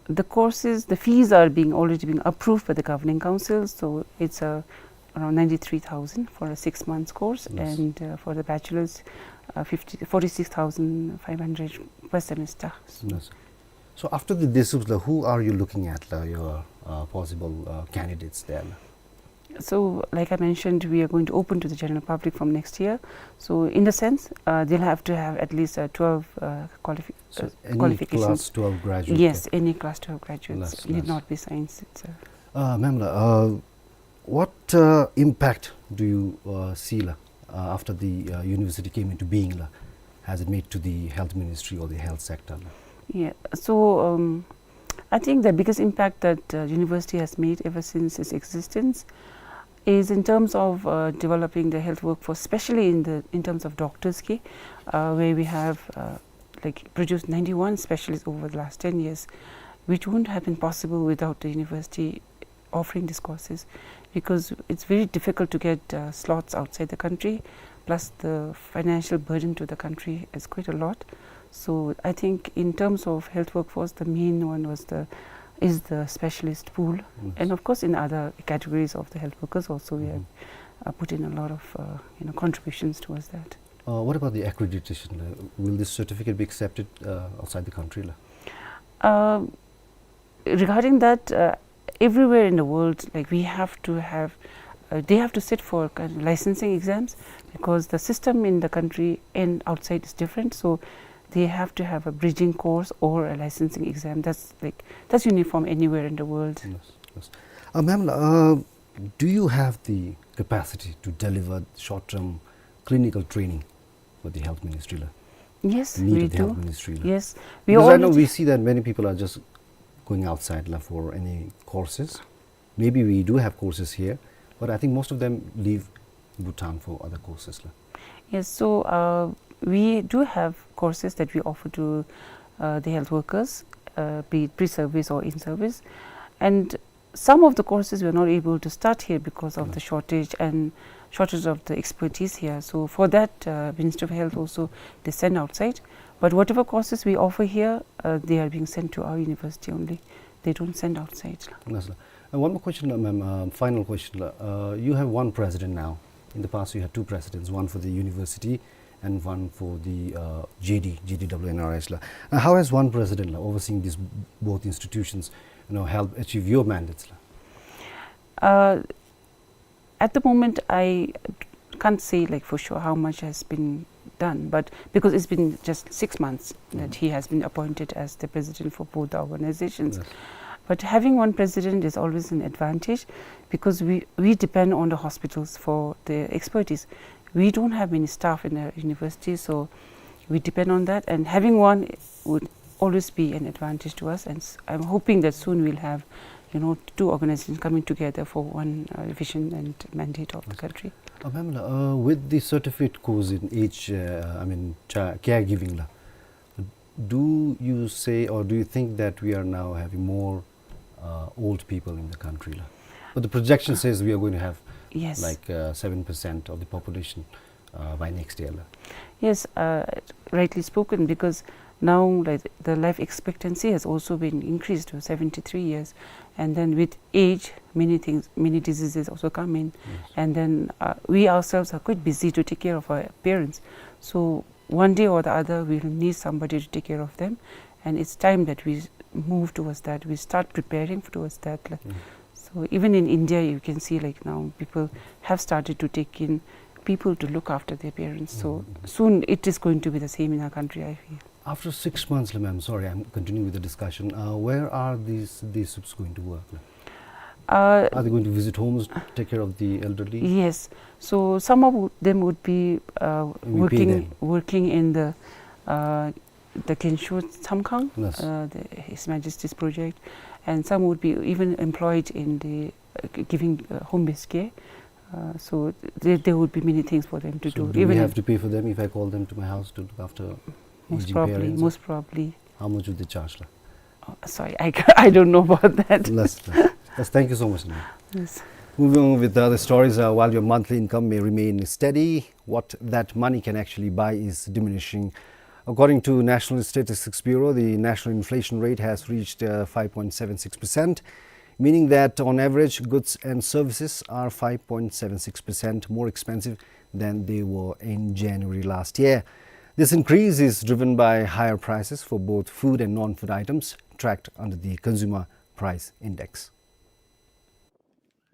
the courses, the fees are being, already being approved by the governing council, so it's, uh, around ninety-three thousand for a six months course, yes, and, uh, for the bachelor's, uh, fifty, forty-six thousand five hundred per semester. Yes. So after the DESUPs la, who are you looking at la, your, uh, possible, uh, candidates there? So, like I mentioned, we are going to open to the general public from next year. So, in the sense, uh, they'll have to have at least, uh, twelve, uh, qualifi-, so uh, any qualifications. Class twelve graduate? Yes, any class twelve graduates. Yes, need, yes, not be science itself. Uh, ma'am la, uh, what, uh, impact do you, uh, see la, uh, after the, uh, university came into being la, has it made to the health ministry or the health sector la? Yeah, so, um, I think the biggest impact that, uh, university has made ever since its existence is in terms of, uh, developing the health workforce, especially in the, in terms of doctors ki, uh, where we have, uh, like, produced ninety-one specialists over the last ten years, which wouldn't have been possible without the university offering these courses. because it's very difficult to get, uh, slots outside the country, plus the financial burden to the country is quite a lot. So I think in terms of health workforce, the main one was the, is the specialist pool. Yes. And of course, in other categories of the health workers also, we have, Mm-hmm. uh, put in a lot of, uh, you know, contributions towards that. Uh, what about the accreditation? Uh, will this certificate be accepted, uh, outside the country la? Uh, regarding that, uh, everywhere in the world, like, we have to have, uh, they have to sit for kind of licensing exams, because the system in the country and outside is different. So they have to have a bridging course or a licensing exam. That's, like, that's uniform anywhere in the world. Yes, yes. Uh, ma'am, uh, do you have the capacity to deliver short-term clinical training for the health ministry la? Yes, we do. The need of the health ministry la? Yes, we already. Because I know we see that many people are just going outside la for any courses. Maybe we do have courses here, but I think most of them leave Bhutan for other courses la. Yes, so, uh, we do have courses that we offer to, uh, the health workers, uh, be it pre-service or in-service. And some of the courses we are not able to start here because of the shortage and shortage of the expertise here. So for that, uh, Ministry of Health also, they send outside. But whatever courses we offer here, uh, they are being sent to our university only. They don't send outside. Yes, sir. And one more question, uh, ma'am, uh, final question. Uh, you have one president now. In the past, you had two presidents, one for the university and one for the, uh, J D, J D W N R S la. Uh, how has one president la, overseeing these both institutions, you know, help achieve your mandates la? Uh, at the moment, I can't say, like, for sure how much has been done, but because it's been just six months that he has been appointed as the president for both the organizations. Yes. But having one president is always an advantage, because we, we depend on the hospitals for the expertise. We don't have many staff in the university, so we depend on that, and having one would always be an advantage to us, and s-, I'm hoping that soon we'll have, you know, two organizations coming together for one, uh, vision and mandate of the country. Uh, ma'am, uh, with the certificate course in age, uh, I mean, cha-, caregiving la, do you say, or do you think that we are now having more, uh, old people in the country la? But the projection says we are going to have, yes, like, uh, seven percent of the population, uh, by next year la. Yes, uh, rightly spoken, because now, like, the life expectancy has also been increased to seventy-three years, and then with age, many things, many diseases also come in, yes, and then, uh, we ourselves are quite busy to take care of our parents. So one day or the other, we'll need somebody to take care of them, and it's time that we move towards that, we start preparing towards that la. Mm. So even in India, you can see, like, now people have started to take in people to look after their parents. So, mm, soon it is going to be the same in our country, I feel. After six months la, ma'am, sorry, I'm continuing with the discussion. Uh, where are these, these SIPs going to work la? Uh, are they going to visit homes, take care of the elderly? Yes. So some of them would be, uh, working, working in the, uh, the Gensho Tsamkhang, yes, uh, the, His Majesty's project, and some would be even employed in the, uh, gi-, giving, uh, home-based care. Uh, so th-, there, there would be many things for them to do. So do we have to pay for them if I call them to my house to look after aging parents? Most probably, most probably. How much would they charge la? Oh, sorry, I ca-, I don't know about that. Yes, yes. Yes, thank you so much, ma'am. Yes. Moving on with the other stories, uh, while your monthly income may remain steady, what that money can actually buy is diminishing. According to National Statistics Bureau, the national inflation rate has reached, uh, five point seven six percent, meaning that on average, goods and services are five point seven six percent more expensive than they were in January last year. This increase is driven by higher prices for both food and non-food items, tracked under the Consumer Price Index.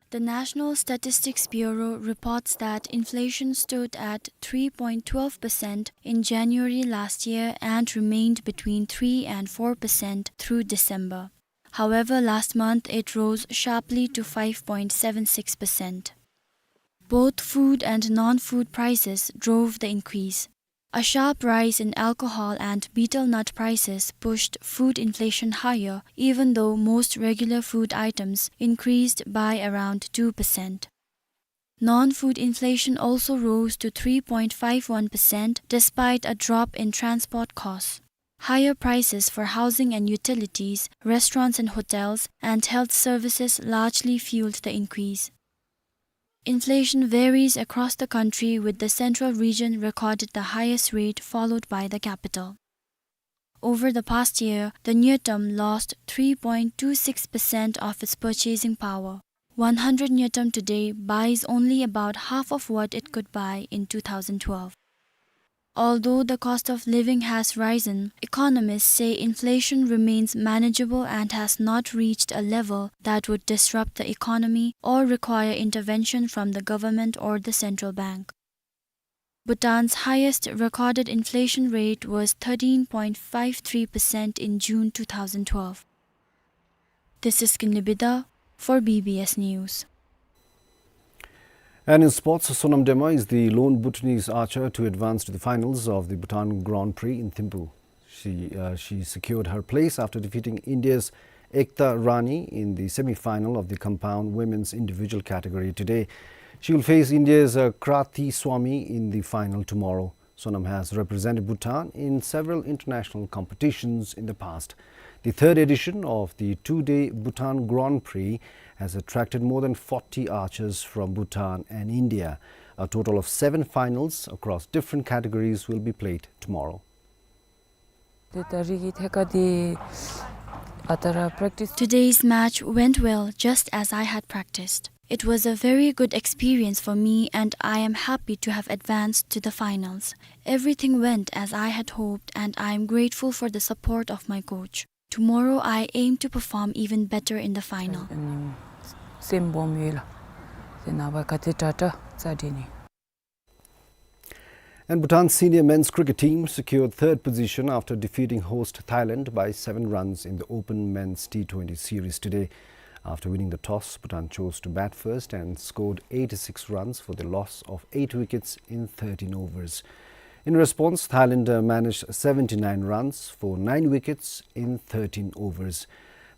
The National Statistics Bureau reports that inflation stood at three point twelve percent in January last year and remained between three and four percent through December. However, last month it rose sharply to five point seven six percent. Both food and non-food prices drove the increase. A sharp rise in alcohol and betel nut prices pushed food inflation higher, even though most regular food items increased by around two percent. Non-food inflation also rose to three point five one percent despite a drop in transport costs. Higher prices for housing and utilities, restaurants and hotels, and health services largely fueled the increase. Inflation varies across the country, with the central region recorded the highest rate, followed by the capital. Over the past year, the ngultrum lost three point two six percent of its purchasing power. One hundred ngultrum today buys only about half of what it could buy in two thousand twelve. Although the cost of living has risen, economists say inflation remains manageable and has not reached a level that would disrupt the economy or require intervention from the government or the central bank. Bhutan's highest recorded inflation rate was thirteen point five three percent in June two thousand twelve. This is Kinley Bida for B B S News. And in sports, Sonam Dema is the lone Bhutanese archer to advance to the finals of the Bhutan Grand Prix in Thimphu. She, uh, she secured her place after defeating India's Ekta Rani in the semi-final of the compound women's individual category today. She will face India's, uh, Krati Swami in the final tomorrow. Sonam has represented Bhutan in several international competitions in the past. The third edition of the two-day Bhutan Grand Prix has attracted more than forty archers from Bhutan and India. A total of seven finals across different categories will be played tomorrow. Today's match went well, just as I had practiced. It was a very good experience for me, and I am happy to have advanced to the finals. Everything went as I had hoped, and I am grateful for the support of my coach. Tomorrow I aim to perform even better in the final. And Bhutan's senior men's cricket team secured third position after defeating host Thailand by seven runs in the Open Men's T twenty series today. After winning the toss, Bhutan chose to bat first and scored eighty-six runs for the loss of eight wickets in thirteen overs. In response, Thailand, uh, managed seventy-nine runs for nine wickets in thirteen overs.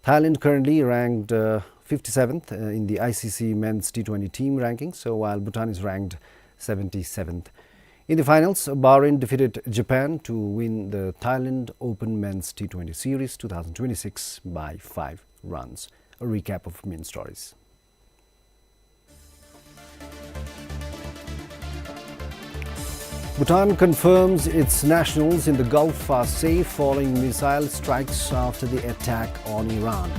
Thailand currently ranked, uh, fifty-seventh, uh, in the I C C men's T twenty team ranking, so while Bhutan is ranked seventy-seventh. In the finals, Bahrain defeated Japan to win the Thailand Open Men's T twenty Series two thousand twenty-six by five runs. A recap of main stories. Bhutan confirms its nationals in the Gulf are safe following missile strikes after the attack on Iran.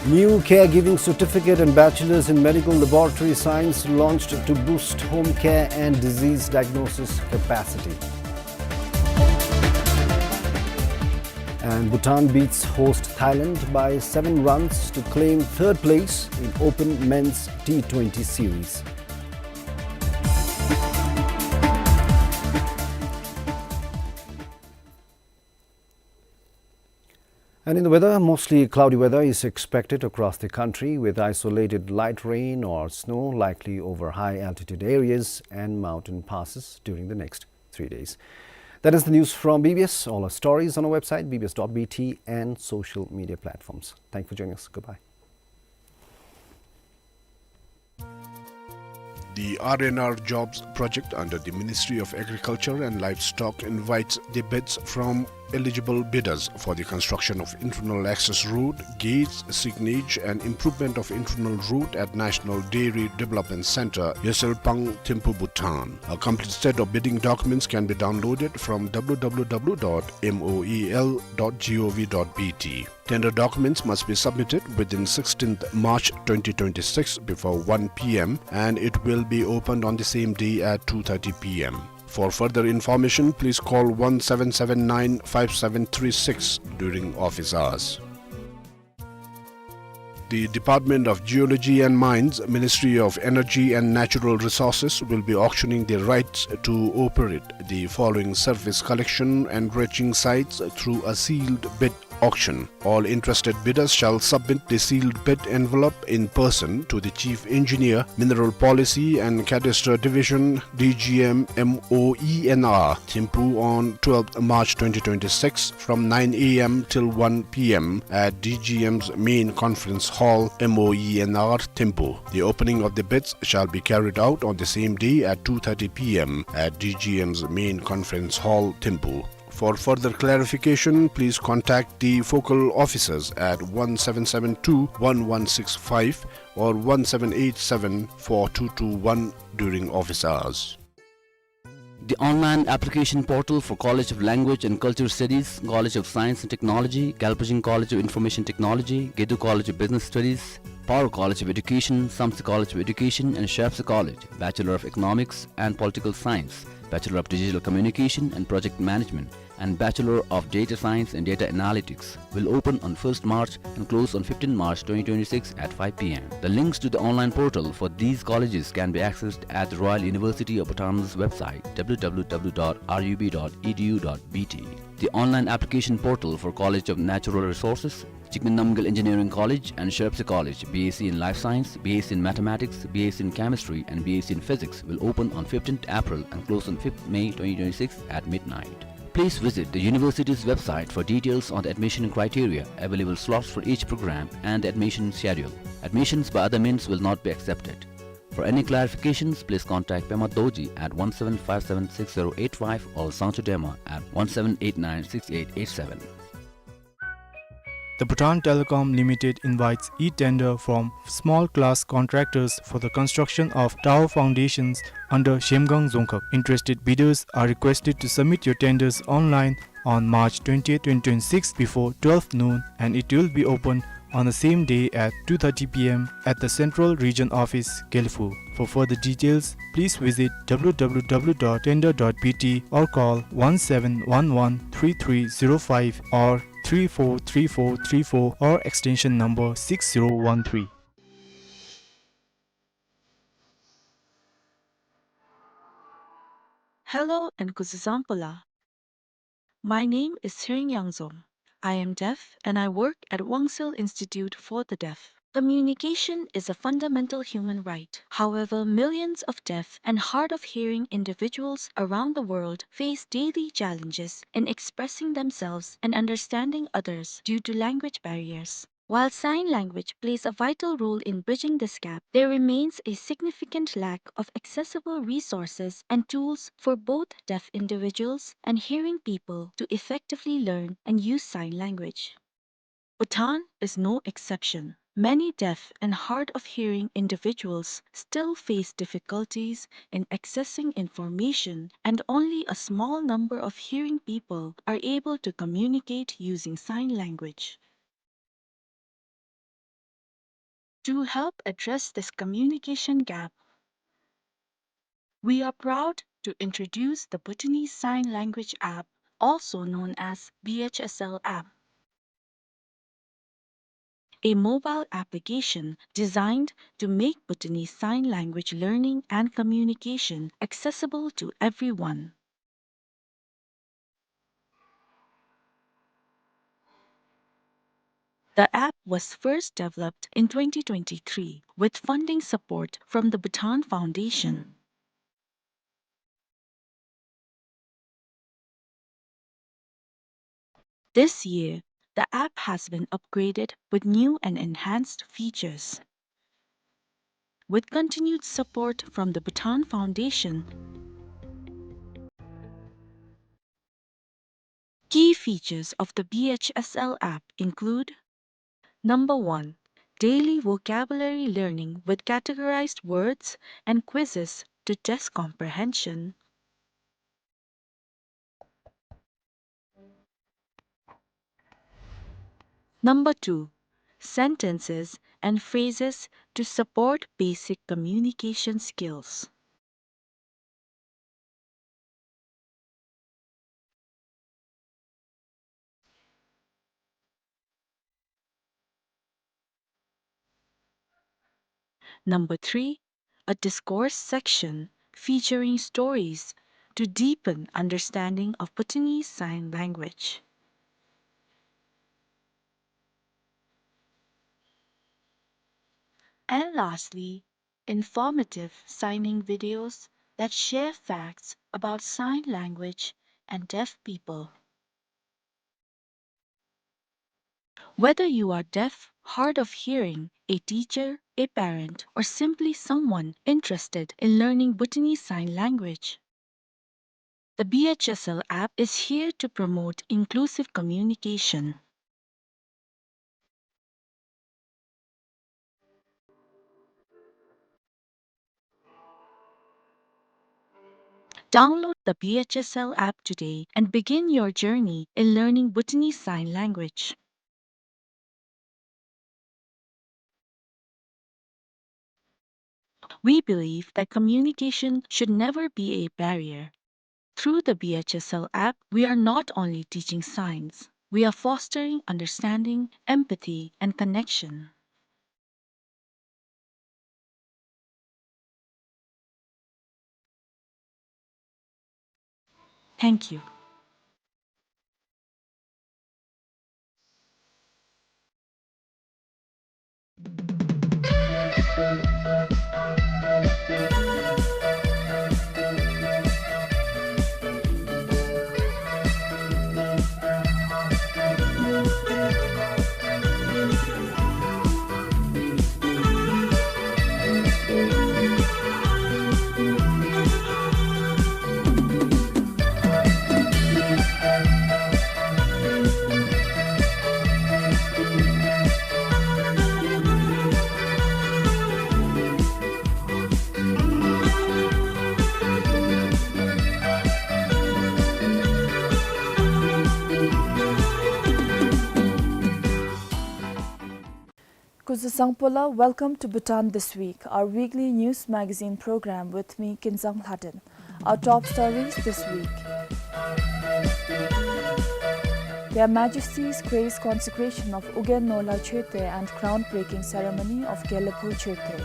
New caregiving certificate and bachelor's in medical laboratory science launched to boost home care and disease diagnosis capacity. And Bhutan beats host Thailand by seven runs to claim third place in Open Men's T twenty Series. And in the weather, mostly cloudy weather is expected across the country, with isolated light rain or snow likely over high altitude areas and mountain passes during the next three days. That is the news from B B S. All our stories on our website, B B S dot B T, and social media platforms. Thank you for joining us. Goodbye. The R and R Jobs project under the Ministry of Agriculture and Livestock invites the bids from eligible bidders for the construction of internal access road, gates, signage, and improvement of internal road at National Dairy Development Centre, Yaselpang, Thimphu, Bhutan. A complete set of bidding documents can be downloaded from W W W dot M O A L dot G O V dot B T. Tender documents must be submitted within sixteenth March twenty twenty-six before one P M, and it will be opened on the same day at two thirty P M. For further information, please call one seven seven nine five seven three six during office hours. The Department of Geology and Mines, Ministry of Energy and Natural Resources, will be auctioning the rights to operate the following surface collection and dredging sites through a sealed bid auction. All interested bidders shall submit the sealed bid envelope in person to the Chief Engineer, Mineral Policy and Cadastre Division, D G M, M O E N R, Thimphu, on twelfth March twenty twenty-six from nine A M till one P M at D G M's main conference hall, M O E N R, Thimphu. The opening of the bids shall be carried out on the same day at two thirty P M at D G M's main conference hall, Thimphu. For further clarification, please contact the focal officers at one seven seven two one one six five or one seven eight seven four two two one during office hours. The online application portal for College of Language and Culture Studies, College of Science and Technology, Galpijing College of Information Technology, Gedu College of Business Studies, Paro College of Education, Samtse College of Education, and Shapsugh College, Bachelor of Economics and Political Science, Bachelor of Digital Communication and Project Management, and Bachelor of Data Science and Data Analytics, will open on first March and close on fifteenth March twenty twenty-six at five p m. The links to the online portal for these colleges can be accessed at the Royal University of Bhutan's website, w w w dot r u b dot e d u dot b t. The online application portal for College of Natural Resources, Jigme Namgyel Engineering College and Shapsugh College, B S c in Life Science, B S c in Mathematics, B S c in Chemistry, and B S c in Physics, will open on fifteenth April and close on fifth May twenty twenty-six at midnight. Please visit the university's website for details on the admission criteria, available slots for each program, and the admission schedule. Admissions by other means will not be accepted. For any clarifications, please contact Pema Dorji at one seven five seven six zero eight five or Sangcho Dema at one seven eight nine six eight eight seven. The Bhutan Telecom Limited invites e-tender from small class contractors for the construction of tower foundations under Zhemgang Dzongkhag. Interested bidders are requested to submit your tenders online on March twentieth, twenty twenty-six before twelve noon, and it will be open on the same day at two thirty p m at the Central Region Office, Gelephu. For further details, please visit w w w dot tender dot b t or call one seven one one three three zero five or three four three four three four or extension number six zero one three. Hello and kuzuzangpo la. My name is Tsering Yangzom. I am deaf and I work at Wangsil Institute for the Deaf. Communication is a fundamental human right. However, millions of deaf and hard of hearing individuals around the world face daily challenges in expressing themselves and understanding others due to language barriers. While sign language plays a vital role in bridging this gap, there remains a significant lack of accessible resources and tools for both deaf individuals and hearing people to effectively learn and use sign language. Bhutan is no exception. Many deaf and hard of hearing individuals still face difficulties in accessing information, and only a small number of hearing people are able to communicate using sign language. To help address this communication gap, we are proud to introduce the Bhutanese Sign Language app, also known as B H S L app, a mobile application designed to make Bhutanese Sign Language learning and communication accessible to everyone. The app was first developed in twenty twenty-three with funding support from the Bhutan Foundation. This year, the app has been upgraded with new and enhanced features. With continued support from the Bhutan Foundation, key features of the B H S L app include: number one, daily vocabulary learning with categorized words and quizzes to test comprehension. Number two, sentences and phrases to support basic communication skills. Number three, a discourse section featuring stories to deepen understanding of Bhutanese Sign Language. And lastly, informative signing videos that share facts about sign language and deaf people. Whether you are deaf, hard of hearing, a teacher, a parent, or simply someone interested in learning Bhutanese Sign Language, The B H S L app is here to promote inclusive communication. Download the B H S L app today and begin your journey in learning Bhutanese Sign Language. We believe that communication should never be a barrier. Through the B H S L app, we are not only teaching signs, we are fostering understanding, empathy, and connection. Thank you. Kuzu sangpo la, welcome to Bhutan This Week, our weekly news magazine program with me, Kinzang Lhaden. Our top stories this week. Their Majesties grace consecration of Ugyen Norla Choetö and groundbreaking ceremony of Gelephu Choetö.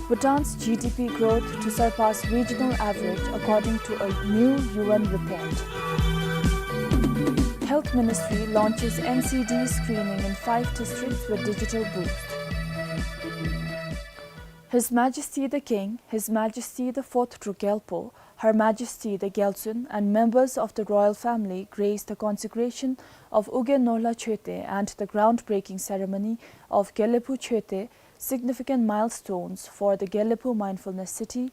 Bhutan's G D P growth to surpass regional average according to a new U N report. Health Ministry launches N C D screening in five districts with digital booth. His Majesty the King, His Majesty the Fourth Druk Gyalpo, Her Majesty the Gyaltsuen, and members of the royal family graced the consecration of Ugyen Norla Choetö and the groundbreaking ceremony of Gelephu Choetö, significant milestones for the Gelephu Mindfulness City,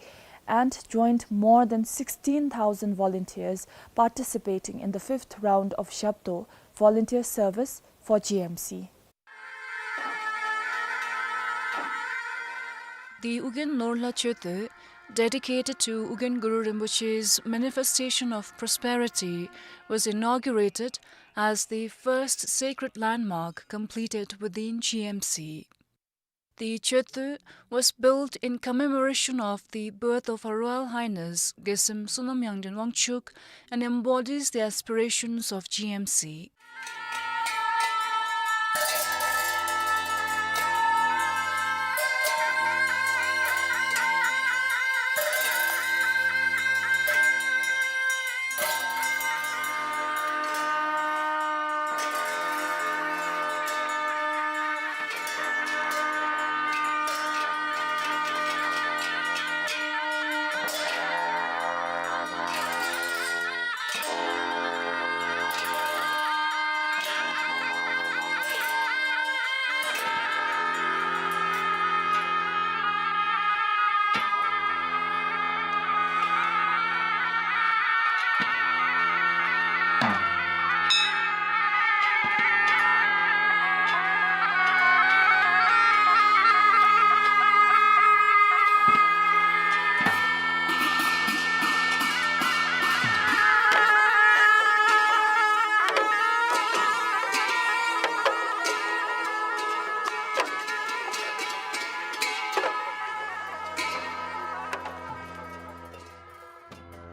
and joined more than sixteen thousand volunteers participating in the fifth round of Zhabto volunteer service for G M C. The Ugyen Norla Choetö, dedicated to Ugyen Guru Rinpoche's manifestation of prosperity, was inaugurated as the first sacred landmark completed within G M C. The Choetö was built in commemoration of the birth of Her Royal Highness Gesem Sonam Yangden Wangchuck and embodies the aspirations of G M C.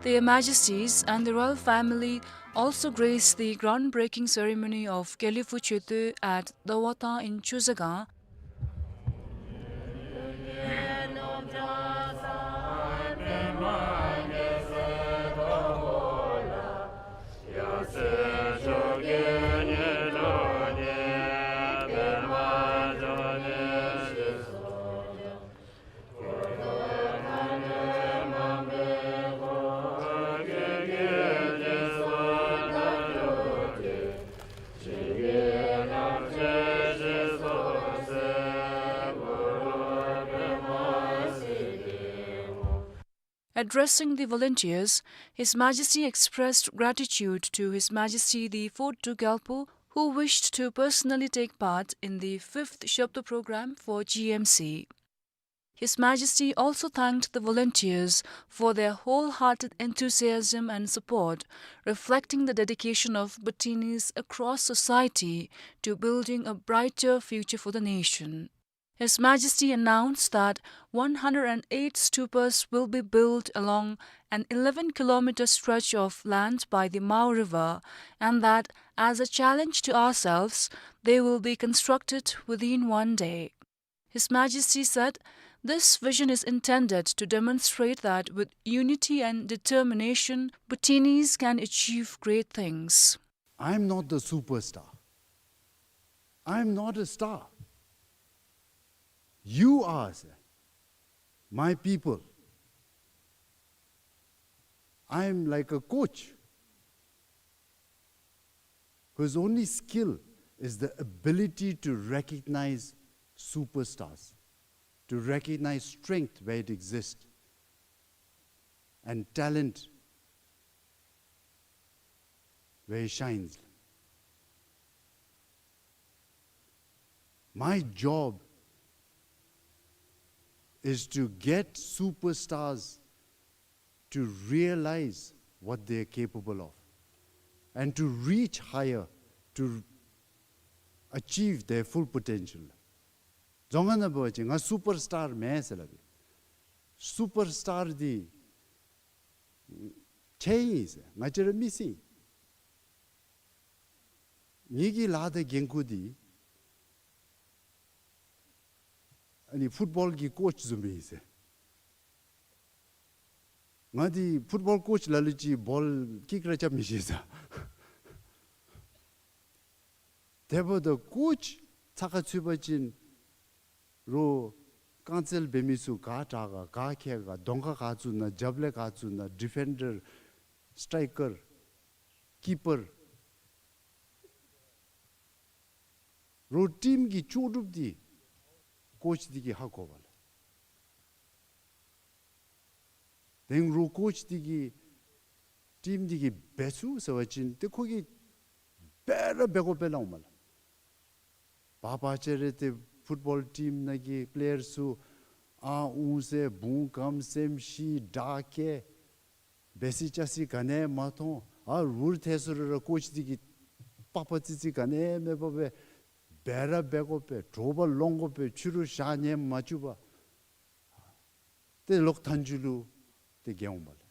Their Majesties and the royal family also graced the groundbreaking ceremony of Gelephu Choetö at Dawata in Chozagang. Addressing the volunteers, His Majesty expressed gratitude to His Majesty the Fourth Druk Gyalpo, who wished to personally take part in the fifth Shabdo program for G M C. His Majesty also thanked the volunteers for their wholehearted enthusiasm and support, reflecting the dedication of Bhutinis across society to building a brighter future for the nation. His Majesty announced that one hundred and eight stupas will be built along an eleven kilometer stretch of land by the Mao River, and that, as a challenge to ourselves, they will be constructed within one day. His Majesty said, "This vision is intended to demonstrate that with unity and determination, Bhutinis can achieve great things." I am not the superstar. I am not a star. You are, sir, my people. I am like a coach whose only skill is the ability to recognize superstars, to recognize strength where it exists, and talent where it shines. My job is to get superstars to realize what they are capable of and to reach higher, to achieve their full potential. རྫོང་ཁ་ནང་འབད་བ་ཅིན་ང་སུ་པར་སི་ཊར་མེན་ཟེར་སླབ་ཨིན། སུ་པར་སི་ཊར་འདི་ཁྱེད་ཨིན་ཟེར། ང་བཅས་ར་མི་སེར་ཨིན། ངེ་གི་ལཱ་དང་འགན་ཁུར་འདི་ཨ་ནི་ཕུཊ་བཱོལ་གྱི་ཀོཆ་བཟུམ་ཨིན་ཟེར། ང་འདི་ཕུཊ་བཱོལ་ཀོཆ་ལ་ལུ་ཅིག་བཱོལ་ཀིཀ་ར་རྐྱབ་མི་ཤེས་ཟེར། དེ་འབདཝ་ད་ཀོཆ་ཚགས་ཁར་ཚུད་པ་ཅིན་རོགས་རྐང་རྩེད་འབད་མི་ཚུ་ག་དྲག་ག་ག་མཁས་ག་གདོང་ཁར་ག་བཙུགས་ན་རྒྱབ་ལས་ག་བཙུགས་ན་ཌི་ཕེན་ཌར་སི་ཊའི་ཀར་ཀི་པར་རོགས་ཊིམ་གྱི་ལྕོགས་གྲུབ་འདི་ཀོཆ་འདི་གིས་ཧ་གོ་བས་ལགས། དེ་རོགས་ཀོཆ་འདི་གིས་ཊིམ་འདི་གིས་འབད་ཚུགས་ཟེར་བ་ཅིན་ཏེ་ཁོ་གིས་འབད་ར་འབད་དགོ་པས་ལགས་འོང་མས་ལགས། བ་བ་ཅ་རེ་ཏེ་ཕུཊ་བཱོལ་ཊིམ་ནང་གི་པི་ལེ་ཡར་ཚུ་ཨ་འུ་ཟེར་བུང་སྐམ་སེམས་ཤི་དྲག་སྐྱེད་འབད་ས་ཅ་ས་ག་ནི་མ་མཐོང་། ཨ་འུར་ཐལ་སོང་རུང་ར་ཀོཆ་འདི་གིས་པགས་པ་ཙི་ཙི་ག་ནི་མེད་པར་སྦེ་འབད་ར་འབད་དགོ་པས། དྲོ་པ་ལོང་དགོ་པས། ཕྱི་རུ་ཞག་ཉལ་མ་བཅུག་པར་ཏེ་ལོག་མཐའ་མཇུག་ལུ་ཏེ་རྒྱལ་འོང་མས་ལགས།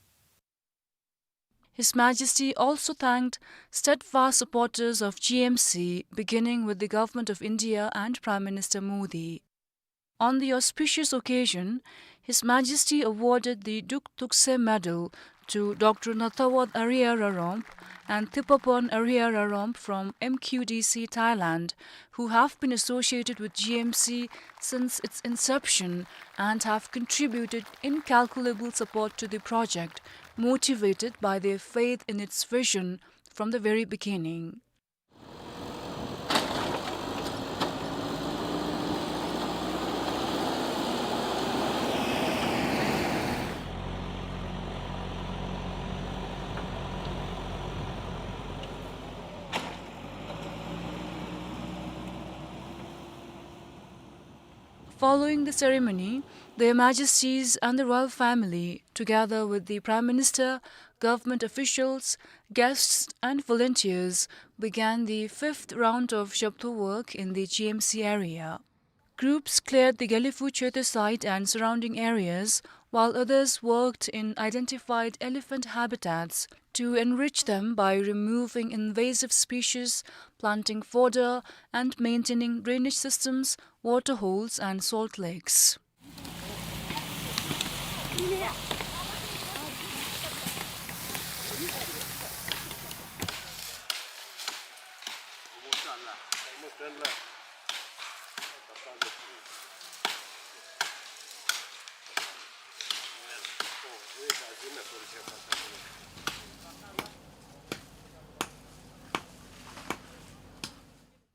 His Majesty also thanked steadfast supporters of G M C, beginning with the Government of India and Prime Minister Modi. On the auspicious occasion, His Majesty awarded the Druk Tukse Medal to Doctor Natawat Ariyar Aromp and Thipapon Ariyar Aromp from M Q D C Thailand, who have been associated with G M C since its inception and have contributed incalculable support to the project, motivated by their faith in its vision from the very beginning. Following the ceremony, Their Majesties and the royal family, together with the Prime Minister, government officials, guests, and volunteers, began the fifth round of Shabdo work in the G M C area. Groups cleared the Gelephu Choeto site and surrounding areas, while others worked in identified elephant habitats to enrich them by removing invasive species, planting fodder, and maintaining drainage systems, water holes, and salt lakes.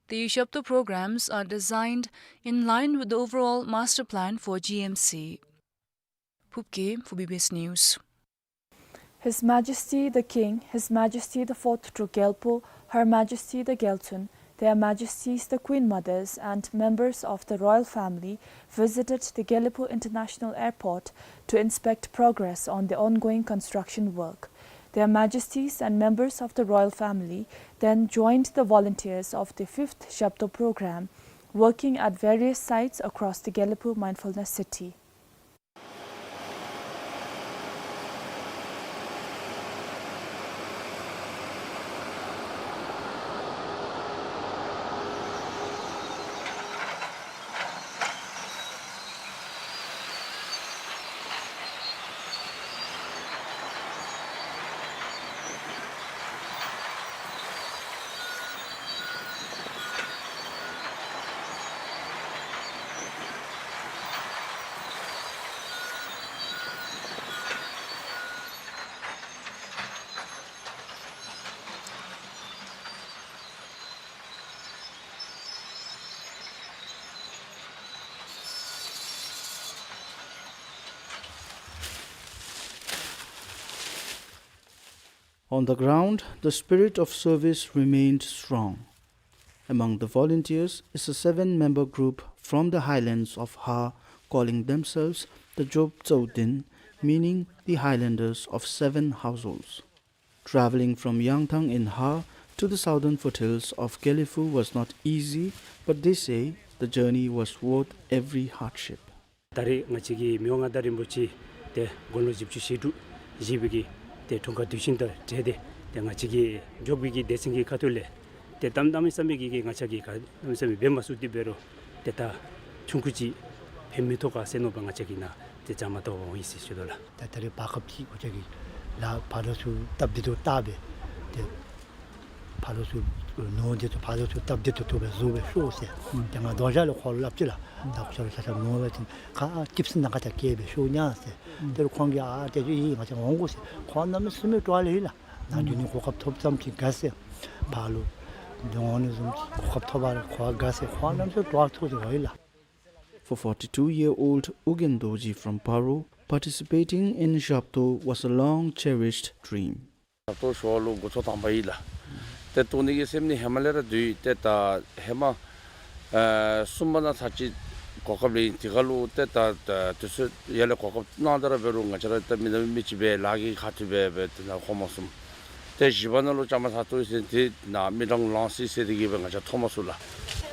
The Shabdo programs are designed in line with the overall master plan for G M C. Phub Khe for B B S News. His Majesty the King, His Majesty the Fourth Druk Gyalpo, Her Majesty the Gyaltsuen, Their Majesties the Queen Mothers and members of the royal family visited the Gelephu International Airport to inspect progress on the ongoing construction work. Their Majesties and members of the royal family then joined the volunteers of the fifth Zhabto program, working at various sites across the Gelephu Mindfulness City. On the ground, the spirit of service remained strong. Among the volunteers is a seven-member group from the highlands of Har, calling themselves the Job Tsaudin, meaning the Highlanders of Seven Households. Traveling from Yangthang in Har to the southern foothills of Gelephu was not easy, but they say the journey was worth every hardship. ད་རེས་ང་བཅས་ཀྱི་མི་དབང་མངའ་བདག་རིན་པོ་ཆེ་ཏེ་དགུང་ལོ་བཞི་བཅུ་ཞེ་དྲུག་བཞེས་པའི་གི་ཏེ་འཁྲུངས་སྐར་དུས་ཆེན་དང་འབྲེལ་ཏེ་ཏེ་ང་བཅས་ཀྱི་འབྱོར་པའི་གི་སྡེ་ཚན་གྱི་ཁ་ཐུག་ལས་ཏེ་གཏམ་གནམ་མེད་ས་མེད་ཀྱི་གི་ང་བཅས་ཀྱིས་ག་གནམ་མེད་ས་མེད་འབད་མ་ཚུགས་ཏེ་འབད་རུང་ཏེ་ད་ཆུང་ཀུ་ཅིག་ཕན་མི་ཐོགས་ག་ཟེར་མནོ་བ་ང་བཅས་ཀྱིས་ནཱ་ཏེ་བཅའ་མར་གཏོགས་པ་འོང་ཡི་ཟེར་ཞུ་དོ་ལགས། ད་ད་རེས་བར་སྐབས་ཅིག་ང་བཅས་ཀྱིས་ལཱ་ཕར་ལུ་ཚུར་སྟབས་བདེ་ཏོག་ཏོ་སྦེ་ཏེ་ཕར་ལུ་ཚུར་ནོར་བདེ་ཏོག་ཕར་ལུ་ཚུར་སྟབས་བདེ་ཏོག་ཏོ་སྦེ་བཟོ་སྦེ་ཤོག་ཟེར། ཏེ་ང་དོན་ཞག་ལས་ཁོ་ལུ་སླབ་ཅི་ལགས། ད་ཁོ་ལུ་ཆ་ཆ་ནོར་བ་ཅིན་ཁ་ཨ་ཅིབ་སི་ནང་ཁ་ཐལ་བཀལ་སྦེ་ཤོག་ཉ་ཟེར། ཏེ་རུང་ཁོང་གིས་ཨ་ཏེ་ཅིག་ཨིན་ང་བཅས་འོང་དགོ་ཟེར། ཁོང་གནམ་མེད་ས་མེད་སྤྲོ་བ་ལེ་ཤ་ཡོད་ལགས། ནཱ་འགྱོ་ནི་གོ་སྐབས་ཐོབ་ཙམ་ཅིག་དགའ་ཟེར། ཕར་ལུ་འགྱོ་ནི་བཟུམ་ཅིག་གོ་སྐབས་ཐོབ་པ་ལས་ཁོ་དགའ་ཟེར། ཁོང་གནམ་མེད་ས་མེད་སྤྲོ་བ་ཚོར་ཏེ་འོང་ཡི་ལགས། For forty-two-year-old Ugyen Dorji from Paro, participating in Zhabto was a long-cherished dream. ད་ལྟོ་ཞོར་ལུ་འགོ་ཚུགས་དང་པ་ཨིན་ལགས། ཏེ་གཏོང་ནི་གི་སེམས་ནི་ཧེ་མ་ལས་ར་འདུག། ཏེ་ད་ཧེ་མ་ཨ་གསུམ་པ་ནང་ཚར་གཅིག་གོ་སྐབས་ལེན། དེ་ཁར་ལུ་ཏེ་ད་ད་དུས་ཚོད་ཡར་ལས་གོ་སྐབས་གནང་སྟེ་ར་འབད་རུང་ང་བཅས་ར་ད་མི་ནག་མི་གཅིག་སྦེ་ལཱ་གི་ཁ་ཐུག་སྦེ་སྦེ་ཏེ་ནཱ་འོང་མ་ཚུགས། ཏེ་བཞི་པ་ནང་ལུ་བཅའ་མར་ཚར་ཏེ་ཟེར་ཏེ་ནཱ་མི་གྲངས་ལངས་སི་སི་དེ་གིས་སྦེ་ང་བཅས་ཐོབ་མ་ཚུགས་ལགས།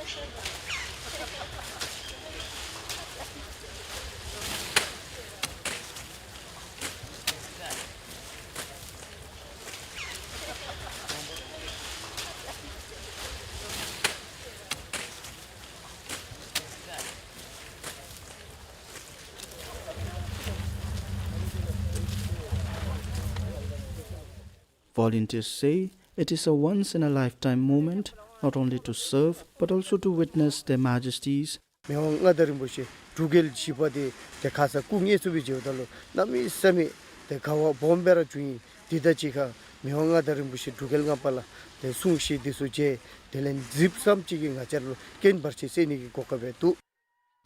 Volunteers say it is a once-in-a-lifetime moment, not only to serve but also to witness Their Majesties མི་དབང་མངའ་བདག་རིན་པོ་ཆེ་འབྲུག་རྒྱལ་བཞི་པ་དེ་ཏེ་ཁ་ཙ་སྐུ་ངལ་གསོ་སྦེ་མཇལཝ་ད་ལུ་གནམ་མེད་ས་མེད་ཏེ་དགའ་བ་སྦོམ་སྦེ་ར་བྱུང་ཡི། དེ་དང་གཅིག་ཁར་མི་དབང་མངའ་བདག་རིན་པོ་ཆེ་འབྲུག་རྒྱལ་ལྔ་པ་ལགས་ཏེ་གསུང་བཤད་འདི་ཚུ་མཇལ། དེ་ལས་གཟིགསཔ་ཙམ་ཅིག་གིས་ང་བཅས་ར་ལུ་རྐྱེན་བར་ཆད་སེལ་ནི་གི་གོ་སྐབས་སྦེ་འདུག།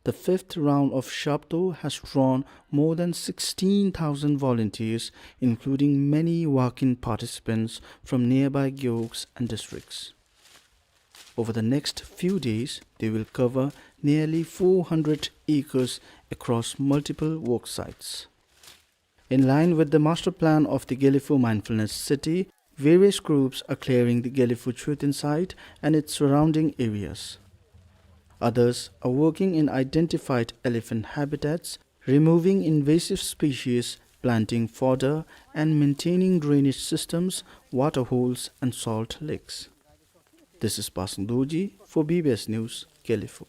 The fifth round of Zhabto has drawn more than sixteen thousand volunteers, including many walk-in participants from nearby gewogs and districts. Over the next few days, they will cover nearly four hundred acres across multiple work sites. In line with the master plan of the Gelephu Mindfulness City, various groups are clearing the Gelephu Chöten site and its surrounding areas. Others are working in identified elephant habitats, removing invasive species, planting fodder, and maintaining drainage systems, water holes, and salt lakes. This is Pasang Dorji for B B S News, Gelephu.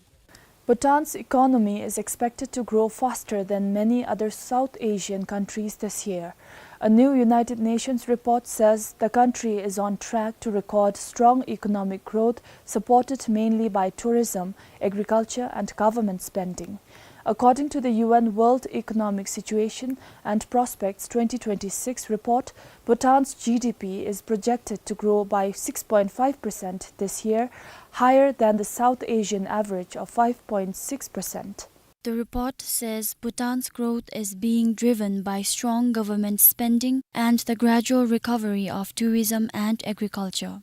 Bhutan's economy is expected to grow faster than many other South Asian countries this year. A new United Nations report says the country is on track to record strong economic growth, supported mainly by tourism, agriculture, and government spending. According to the U N World Economic Situation and Prospects twenty twenty-six report, Bhutan's G D P is projected to grow by six point five percent this year, higher than the South Asian average of five point six percent. The report says Bhutan's growth is being driven by strong government spending and the gradual recovery of tourism and agriculture.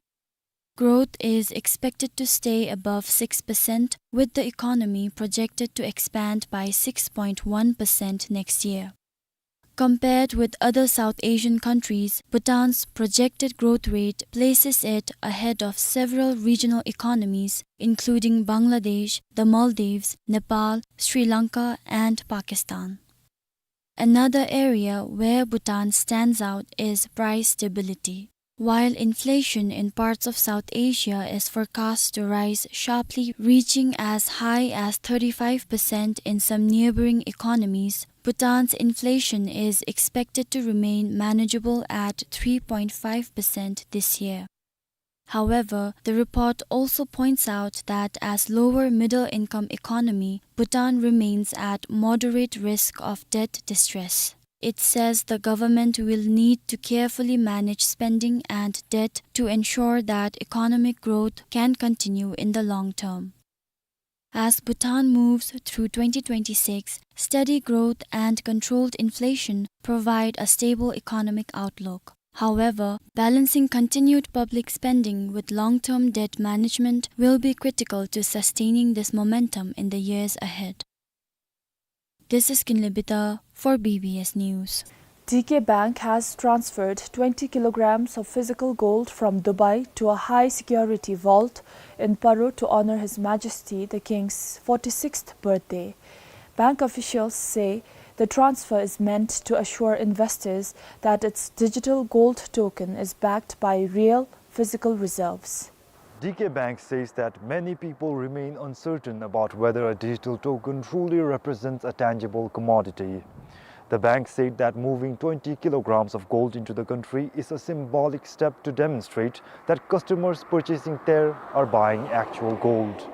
Growth is expected to stay above six percent, with the economy projected to expand by six point one percent next year. Compared with other South Asian countries, Bhutan's projected growth rate places it ahead of several regional economies, including Bangladesh, the Maldives, Nepal, Sri Lanka, and Pakistan. Another area where Bhutan stands out is price stability. While inflation in parts of South Asia is forecast to rise sharply, reaching as high as thirty-five percent in some neighboring economies, Bhutan's inflation is expected to remain manageable at three point five percent this year. However, the report also points out that as lower middle-income economy, Bhutan remains at moderate risk of debt distress. It says the government will need to carefully manage spending and debt to ensure that economic growth can continue in the long term. As Bhutan moves through twenty twenty-six, steady growth and controlled inflation provide a stable economic outlook. However, balancing continued public spending with long-term debt management will be critical to sustaining this momentum in the years ahead. This is Kinley Bitar for B B S News. D K Bank has transferred twenty kilograms of physical gold from Dubai to a high-security vault in Paro to honor His Majesty the King's forty-sixth birthday. Bank officials say the transfer is meant to assure investors that its digital gold token is backed by real physical reserves. D K Bank says that many people remain uncertain about whether a digital token truly represents a tangible commodity. The bank said that moving twenty kilograms of gold into the country is a symbolic step to demonstrate that customers purchasing there are buying actual gold.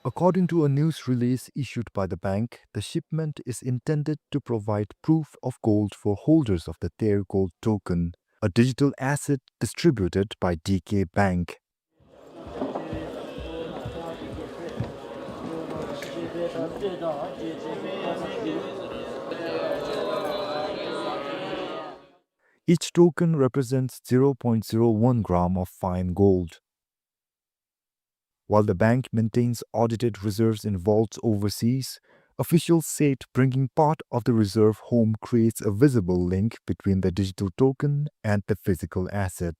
According to a news release issued by the bank, the shipment is intended to provide proof of gold for holders of the Ter Gold token, a digital asset distributed by D K Bank. Each token represents zero point zero one gram of fine gold. While the bank maintains audited reserves in vaults overseas, officials said bringing part of the reserve home creates a visible link between the digital token and the physical asset.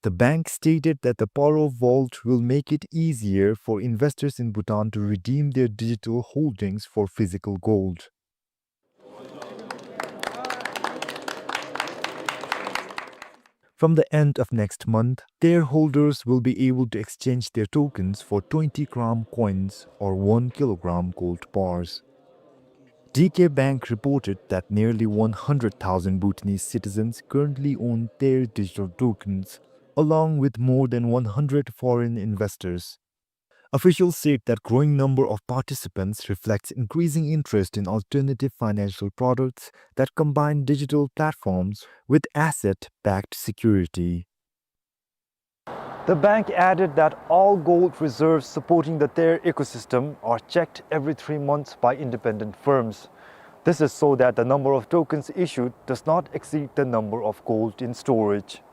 The bank stated that the Paro vault will make it easier for investors in Bhutan to redeem their digital holdings for physical gold. From the end of next month, Ter holders will be able to exchange their tokens for twenty gram coins or one kilogram gold bars. D K Bank reported that nearly one hundred thousand Bhutanese citizens currently own Ter digital tokens, along with more than one hundred foreign investors. Officials said that growing number of participants reflects increasing interest in alternative financial products that combine digital platforms with asset-backed security. The bank added that all gold reserves supporting the Ter ecosystem are checked every three months by independent firms. This is so that the number of tokens issued does not exceed the number of gold in storage.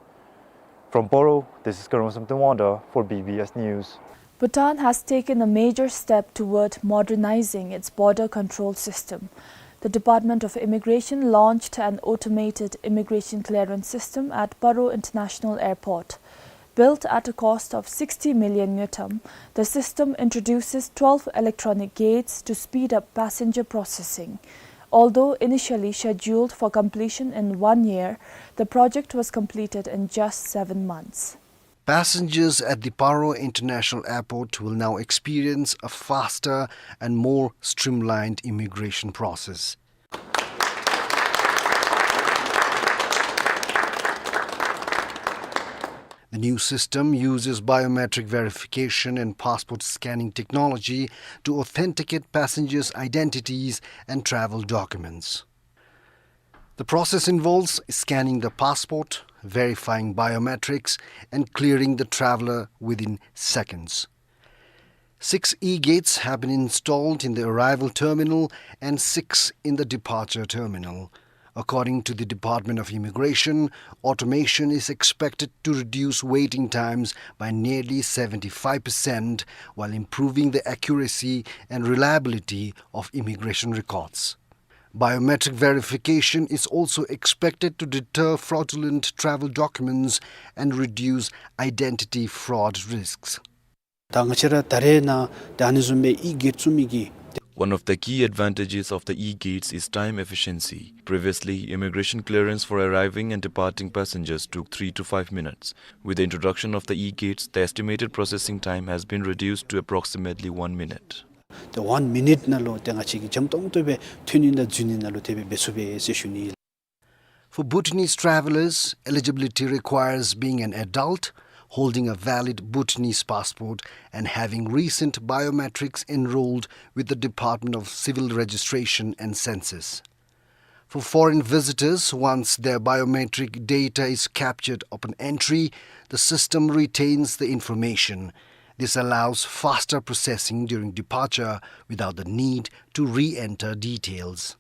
From Paro, this is Karma Samten Wangda for B B S News. Bhutan has taken a major step toward modernizing its border control system. The Department of Immigration launched an automated immigration clearance system at Paro International Airport. Built at a cost of sixty million ngultrum, the system introduces twelve electronic gates to speed up passenger processing. Although initially scheduled for completion in one year, the project was completed in just seven months. Passengers at the Paro International Airport will now experience a faster and more streamlined immigration process. The new system uses biometric verification and passport scanning technology to authenticate passengers' identities and travel documents. The process involves scanning the passport, verifying biometrics, and clearing the traveler within seconds. Six e-gates have been installed in the arrival terminal and six in the departure terminal. According to the Department of Immigration, automation is expected to reduce waiting times by nearly seventy-five percent while improving the accuracy and reliability of immigration records. Biometric verification is also expected to deter fraudulent travel documents and reduce identity fraud risks. ད་ང་བཅས་ར་ད་རེས་ནང་ད་ཨ་ནི་བཟུམ་སྦེ་ཨི་གེཊ་བཙུགས་མི་གི། One of the key advantages of the e-gates is time efficiency. Previously, immigration clearance for arriving and departing passengers took three to five minutes. With the introduction of the e-gates, the estimated processing time has been reduced to approximately one minute. ཏེ་ཝན་མི་ནིཊ་ནང་ལུ་ཏེ་ང་བཅས་ཀྱིས་འཇམ་ཏོང་ཏོ་སྦེ་ཐོན་ནི་དང་འཛུལ་ནི་ནང་ལུ་དེ་སྦེ་འབད་ཚུགས་པས་ཟེར་ཞུ་ནི། For Bhutanese travelers, eligibility requires being an adult, holding a valid Bhutanese passport, and having recent biometrics enrolled with the Department of Civil Registration and Census. For foreign visitors, once their biometric data is captured upon entry, the system retains the information. This allows faster processing during departure without the need to re-enter details.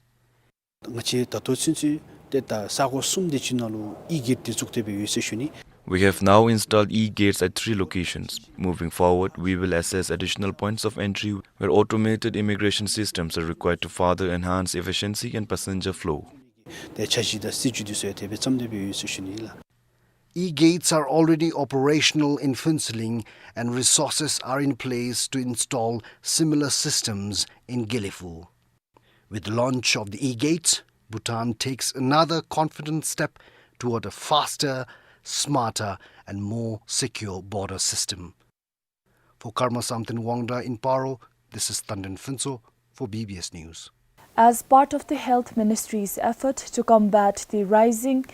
ང་བཅས་ད་ལྟོ་ཚུན་ཚོད་ཏེ་ད་ས་གོ་གསུམ་དེ་ཅིག་ནང་ལུ་ཨི་གེཊ་དེ་བཙུགས་ཏེ་སྦེ་ཡོད་ཟེར་ཞུ་ནི། We have now installed e-gates at three locations. Moving forward, we will assess additional points of entry where automated immigration systems are required to further enhance efficiency and passenger flow. ཏེ་འཆར་གཞི་དང་སྲིད་བྱུས་དེ་ཚུ་ཡང་དེ་སྦེ་བརྩམས་ཏེ་སྦེ་ཡོད་ཟེར་ཞུ་ནི་ལགས། E-gates are already operational in Phuentsholing and resources are in place to install similar systems in Gelephu. With the launch of the e-gates, Bhutan takes another confident step toward a faster, smarter, and more secure border system. For Karma Samten Wangda in Paro, this is Tandon Phuntsho for B B S News. As part of the Health Ministry's effort to combat the rising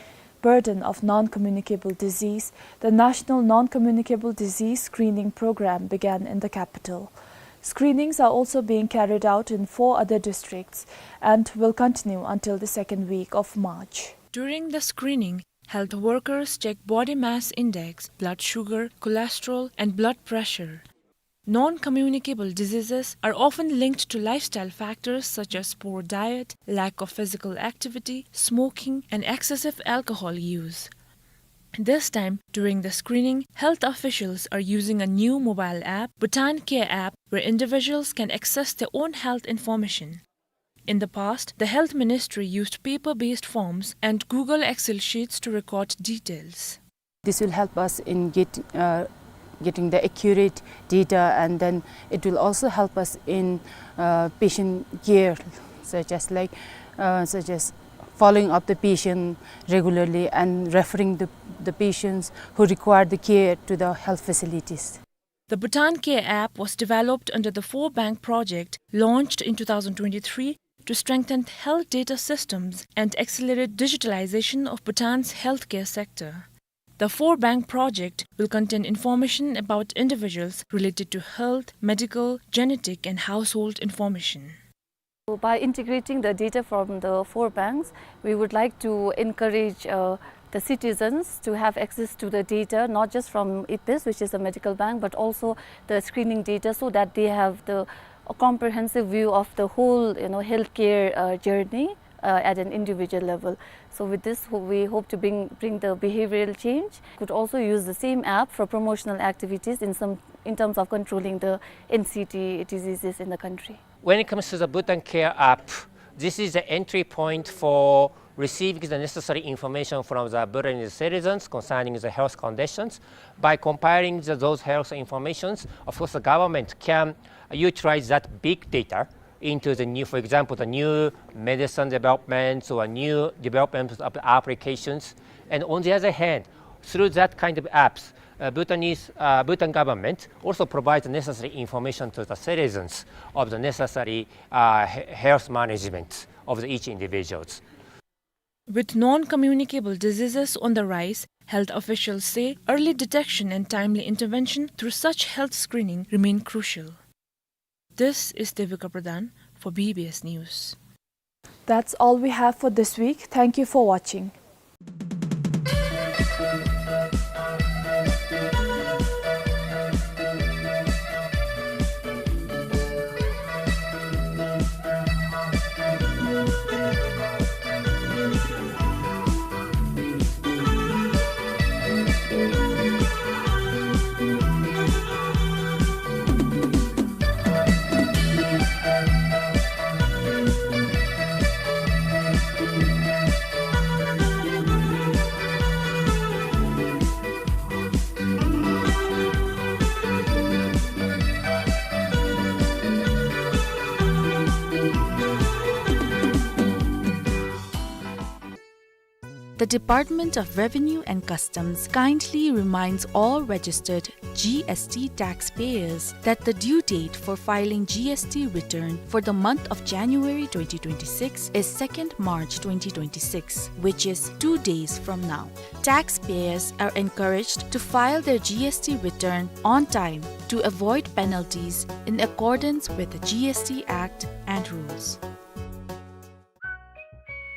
burden of non-communicable disease, the National Non-Communicable Disease Screening Program began in the capital. Screenings are also being carried out in four other districts and will continue until the second week of March. During the screening, health workers check body mass index, blood sugar, cholesterol, and blood pressure. Non-communicable diseases are often linked to lifestyle factors such as poor diet, lack of physical activity, smoking, and excessive alcohol use. This time, during the screening, health officials are using a new mobile app, Bhutan Care app, where individuals can access their own health information. In the past, the Health Ministry used paper-based forms and Google Excel sheets to record details. This will help us in get, uh, getting the accurate data, and then it will also help us in, uh, patient care, such as, like, uh, such as following up the patient regularly and referring the, the patients who require the care to the health facilities. The Bhutan Care app was developed under the Four Bank project, launched in two thousand twenty-three, to strengthen health data systems and accelerate digitalization of Bhutan's healthcare sector. The Four Bank project will contain information about individuals related to health, medical, genetic, and household information. So by integrating the data from the four banks, we would like to encourage, uh, the citizens to have access to the data, not just from IPIS, which is a medical bank, but also the screening data, so that they have the, a comprehensive view of the whole, you know, healthcare, uh, journey, uh, at an individual level. So with this, ho-, we hope to bring, bring the behavioral change. Could also use the same app for promotional activities in some, in terms of controlling the N C D diseases in the country. When it comes to the Bhutan Care app, this is the entry point for receiving the necessary information from the Bhutanese citizens concerning the health conditions. By compiling the, those health informations, of course, the government can utilize that big data into the new, for example, the new medicine developments or new developments of the applications. And on the other hand, through that kind of apps, uh, Bhutanese, uh, Bhutan government also provides the necessary information to the citizens of the necessary, uh, he-, health management of the each individuals. With non-communicable diseases on the rise, health officials say early detection and timely intervention through such health screening remain crucial. This is Devika Pradhan for B B S News. That's all we have for this week. Thank you for watching. The Department of Revenue and Customs kindly reminds all registered G S T taxpayers that the due date for filing G S T return for the month of January twenty twenty-six is second March twenty twenty-six, which is two days from now. Taxpayers are encouraged to file their G S T return on time to avoid penalties in accordance with the G S T Act and rules.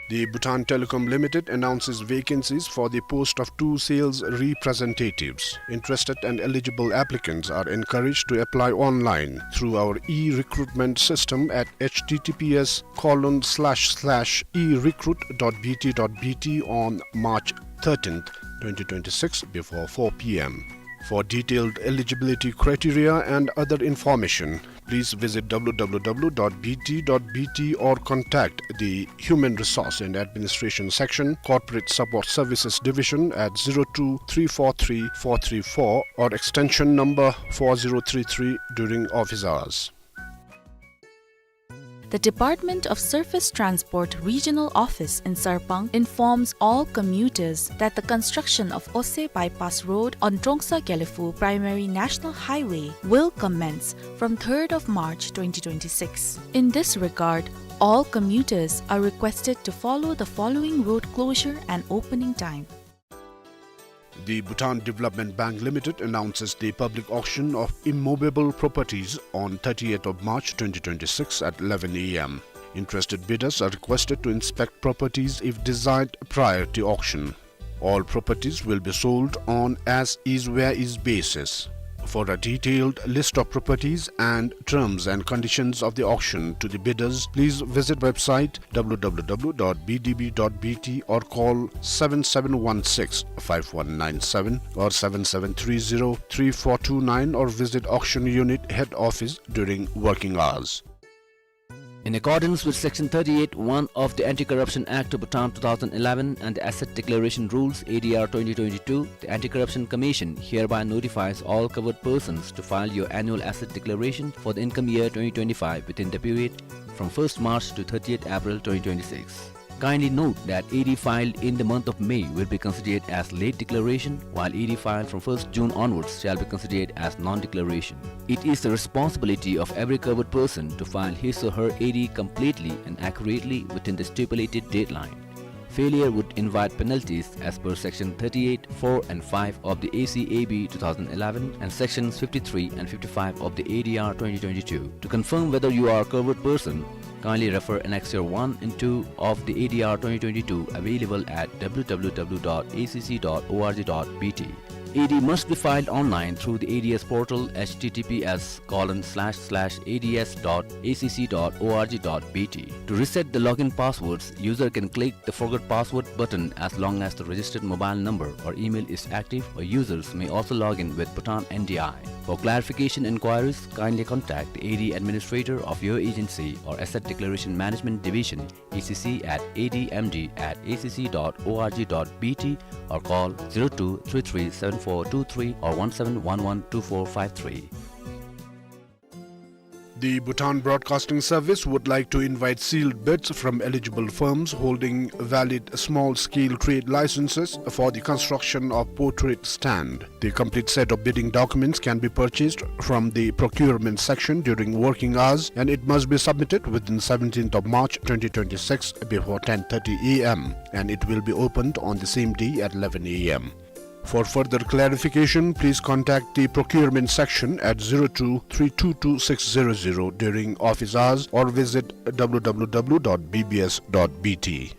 The Bhutan Telecom Limited announces vacancies for the post of two sales representatives. Interested and eligible applicants are encouraged to apply online through our e-recruitment system at H T T P S colon slash slash e recruit dot B T dot B T on March thirteenth, twenty twenty-six, before four P M. For detailed eligibility criteria and other information, please visit W W W dot B T dot B T or contact the Human Resource and Administration Section, Corporate Support Services Division at zero two three four three four three four or extension number four zero three three during office hours. The Department of Surface Transport Regional Office in Sarpang informs all commuters that the construction of Ose Bypass Road on Trongsa Gelephu Primary National Highway will commence from third of March twenty twenty-six. In this regard, all commuters are requested to follow the following road closure and opening time. The Bhutan Development Bank Limited announces the public auction of immovable properties on thirtieth of March twenty twenty-six at eleven A M. Interested bidders are requested to inspect properties if desired prior to auction. All properties will be sold on as is where is basis. For a detailed list of properties and terms and conditions of the auction to the bidders, please visit website W W W dot B D B dot B T or call seven seven one six five one nine seven or seven seven three zero three four two nine or visit auction unit head office during working hours. In accordance with Section thirty-eight one of the Anti-Corruption Act of Bhutan two thousand eleven and the Asset Declaration Rules, A D R twenty twenty-two, the Anti-Corruption Commission hereby notifies all covered persons to file your annual asset declaration for the income year twenty twenty-five within the period from first March to thirtieth April twenty twenty-six. Kindly note that A D filed in the month of May will be considered as late declaration, while A D filed from first June onwards shall be considered as non-declaration. It is the responsibility of every covered person to file his or her A D completely and accurately within the stipulated deadline. Failure would invite penalties as per Section thirty-eight four and five of the A C A B two thousand eleven and Sections fifty-three and fifty-five of the A D R twenty twenty-two. To confirm whether you are a covered person, kindly refer Annexure one and two of the A D R twenty twenty-two, available at W W W dot A C C dot O R G dot B T. A D must be filed online through the A D S portal, H T T P S colon slash slash A D S dot A C C dot O R G dot B T. To reset the login passwords, user can click the Forgot Password button as long as the registered mobile number or email is active, or users may also log in with Bhutan N D I. For clarification inquiries, kindly contact the A D administrator of your agency or Asset Declaration Management Division, A C C at A D M D at A C C dot O R G dot B T or call zero two three three seven four two three or one seven one one two four five three. The Bhutan Broadcasting Service would like to invite sealed bids from eligible firms holding valid small-scale trade licenses for the construction of portrait stand. The complete set of bidding documents can be purchased from the procurement section during working hours, and it must be submitted within seventeenth of March twenty twenty-six before ten thirty A M, and it will be opened on the same day at eleven A M. For further clarification, please contact the procurement section at zero two three two two six zero zero during office hours or visit W W W dot B B S dot B T.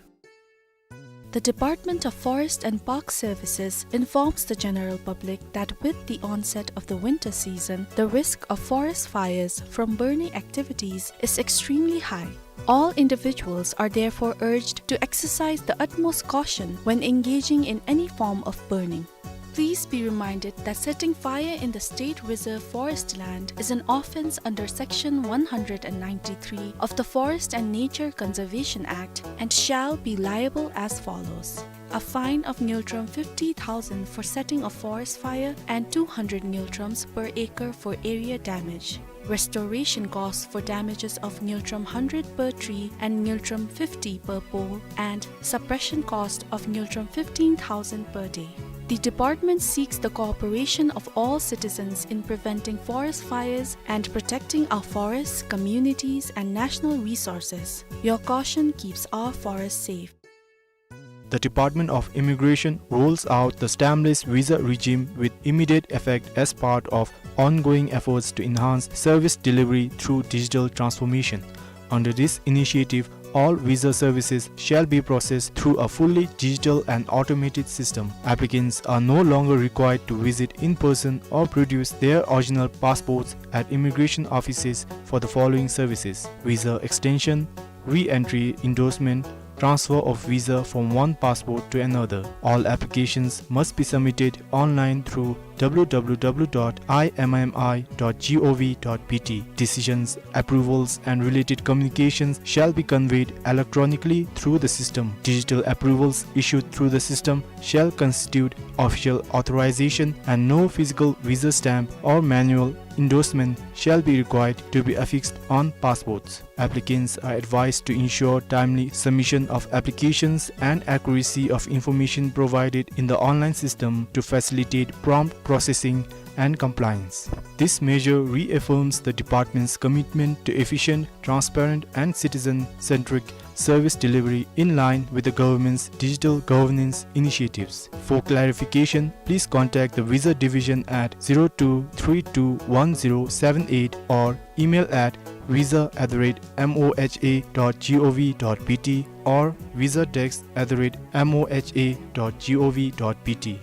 The Department of Forest and Park Services informs the general public that with the onset of the winter season, the risk of forest fires from burning activities is extremely high. All individuals are therefore urged to exercise the utmost caution when engaging in any form of burning. Please be reminded that setting fire in the state reserve forest land is an offence under Section one hundred and ninety-three of the Forest and Nature Conservation Act and shall be liable as follows: a fine of ngultrum fifty thousand for setting a forest fire and two hundred ngultrums per acre for area damage. Restoration costs for damages of ngultrum hundred per tree and ngultrum fifty per pole, and suppression cost of ngultrum fifteen thousand per day. The department seeks the cooperation of all citizens in preventing forest fires and protecting our forests, communities, and national resources. Your caution keeps our forests safe. The Department of Immigration rolls out the stampless visa regime with immediate effect as part of ongoing efforts to enhance service delivery through digital transformation. Under this initiative, all visa services shall be processed through a fully digital and automated system. Applicants are no longer required to visit in person or produce their original passports at immigration offices for the following services: visa extension, re-entry endorsement, transfer of visa from one passport to another. All applications must be submitted online through W W W dot I M I M I dot gov dot B T. Decisions, approvals, and related communications shall be conveyed electronically through the system. Digital approvals issued through the system shall constitute official authorization, and no physical visa stamp or manual endorsement shall be required to be affixed on passports. Applicants are advised to ensure timely submission of applications and accuracy of information provided in the online system to facilitate prompt processing and compliance. This measure reaffirms the department's commitment to efficient, transparent, and citizen-centric service delivery in line with the government's digital governance initiatives. For clarification, please contact the Visa Division at zero two three two one zero seven eight or email at visa at the rate M O H A dot gov dot B T or visa desk at the rate M O H A dot gov dot B T.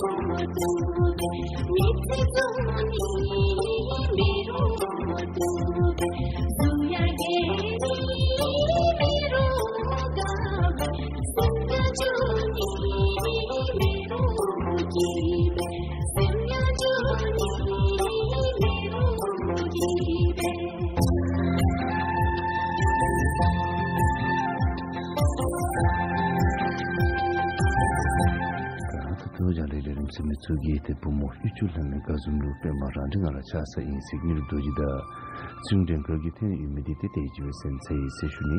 ད་ད་ལྟོ་རྒྱང་བསྒྲགས་ལས་རིམ་གཟིགས་མི་ཚུ་གིས་ཏེ་བུམོ་གཡུ་བྱུ་ལྷ་མོའི་དགའ་འཛུམ་ལུ་པདྨ་རང་འདྲའི་ངང་ལ་ཆགས་ས་ཨིན་ཟེར་དངོས་གྲུབ་རྡོ་རྗེ་དང་ཚེ་རིང་སྒྲོལ་དཀར་གྱིས་འཐེན་ཡོད་མི་འདི་ཏེ་དེ་ཅིག་སྦེ་གསན་ཚར་ཡི་ཟེར་ཞུ་ནི།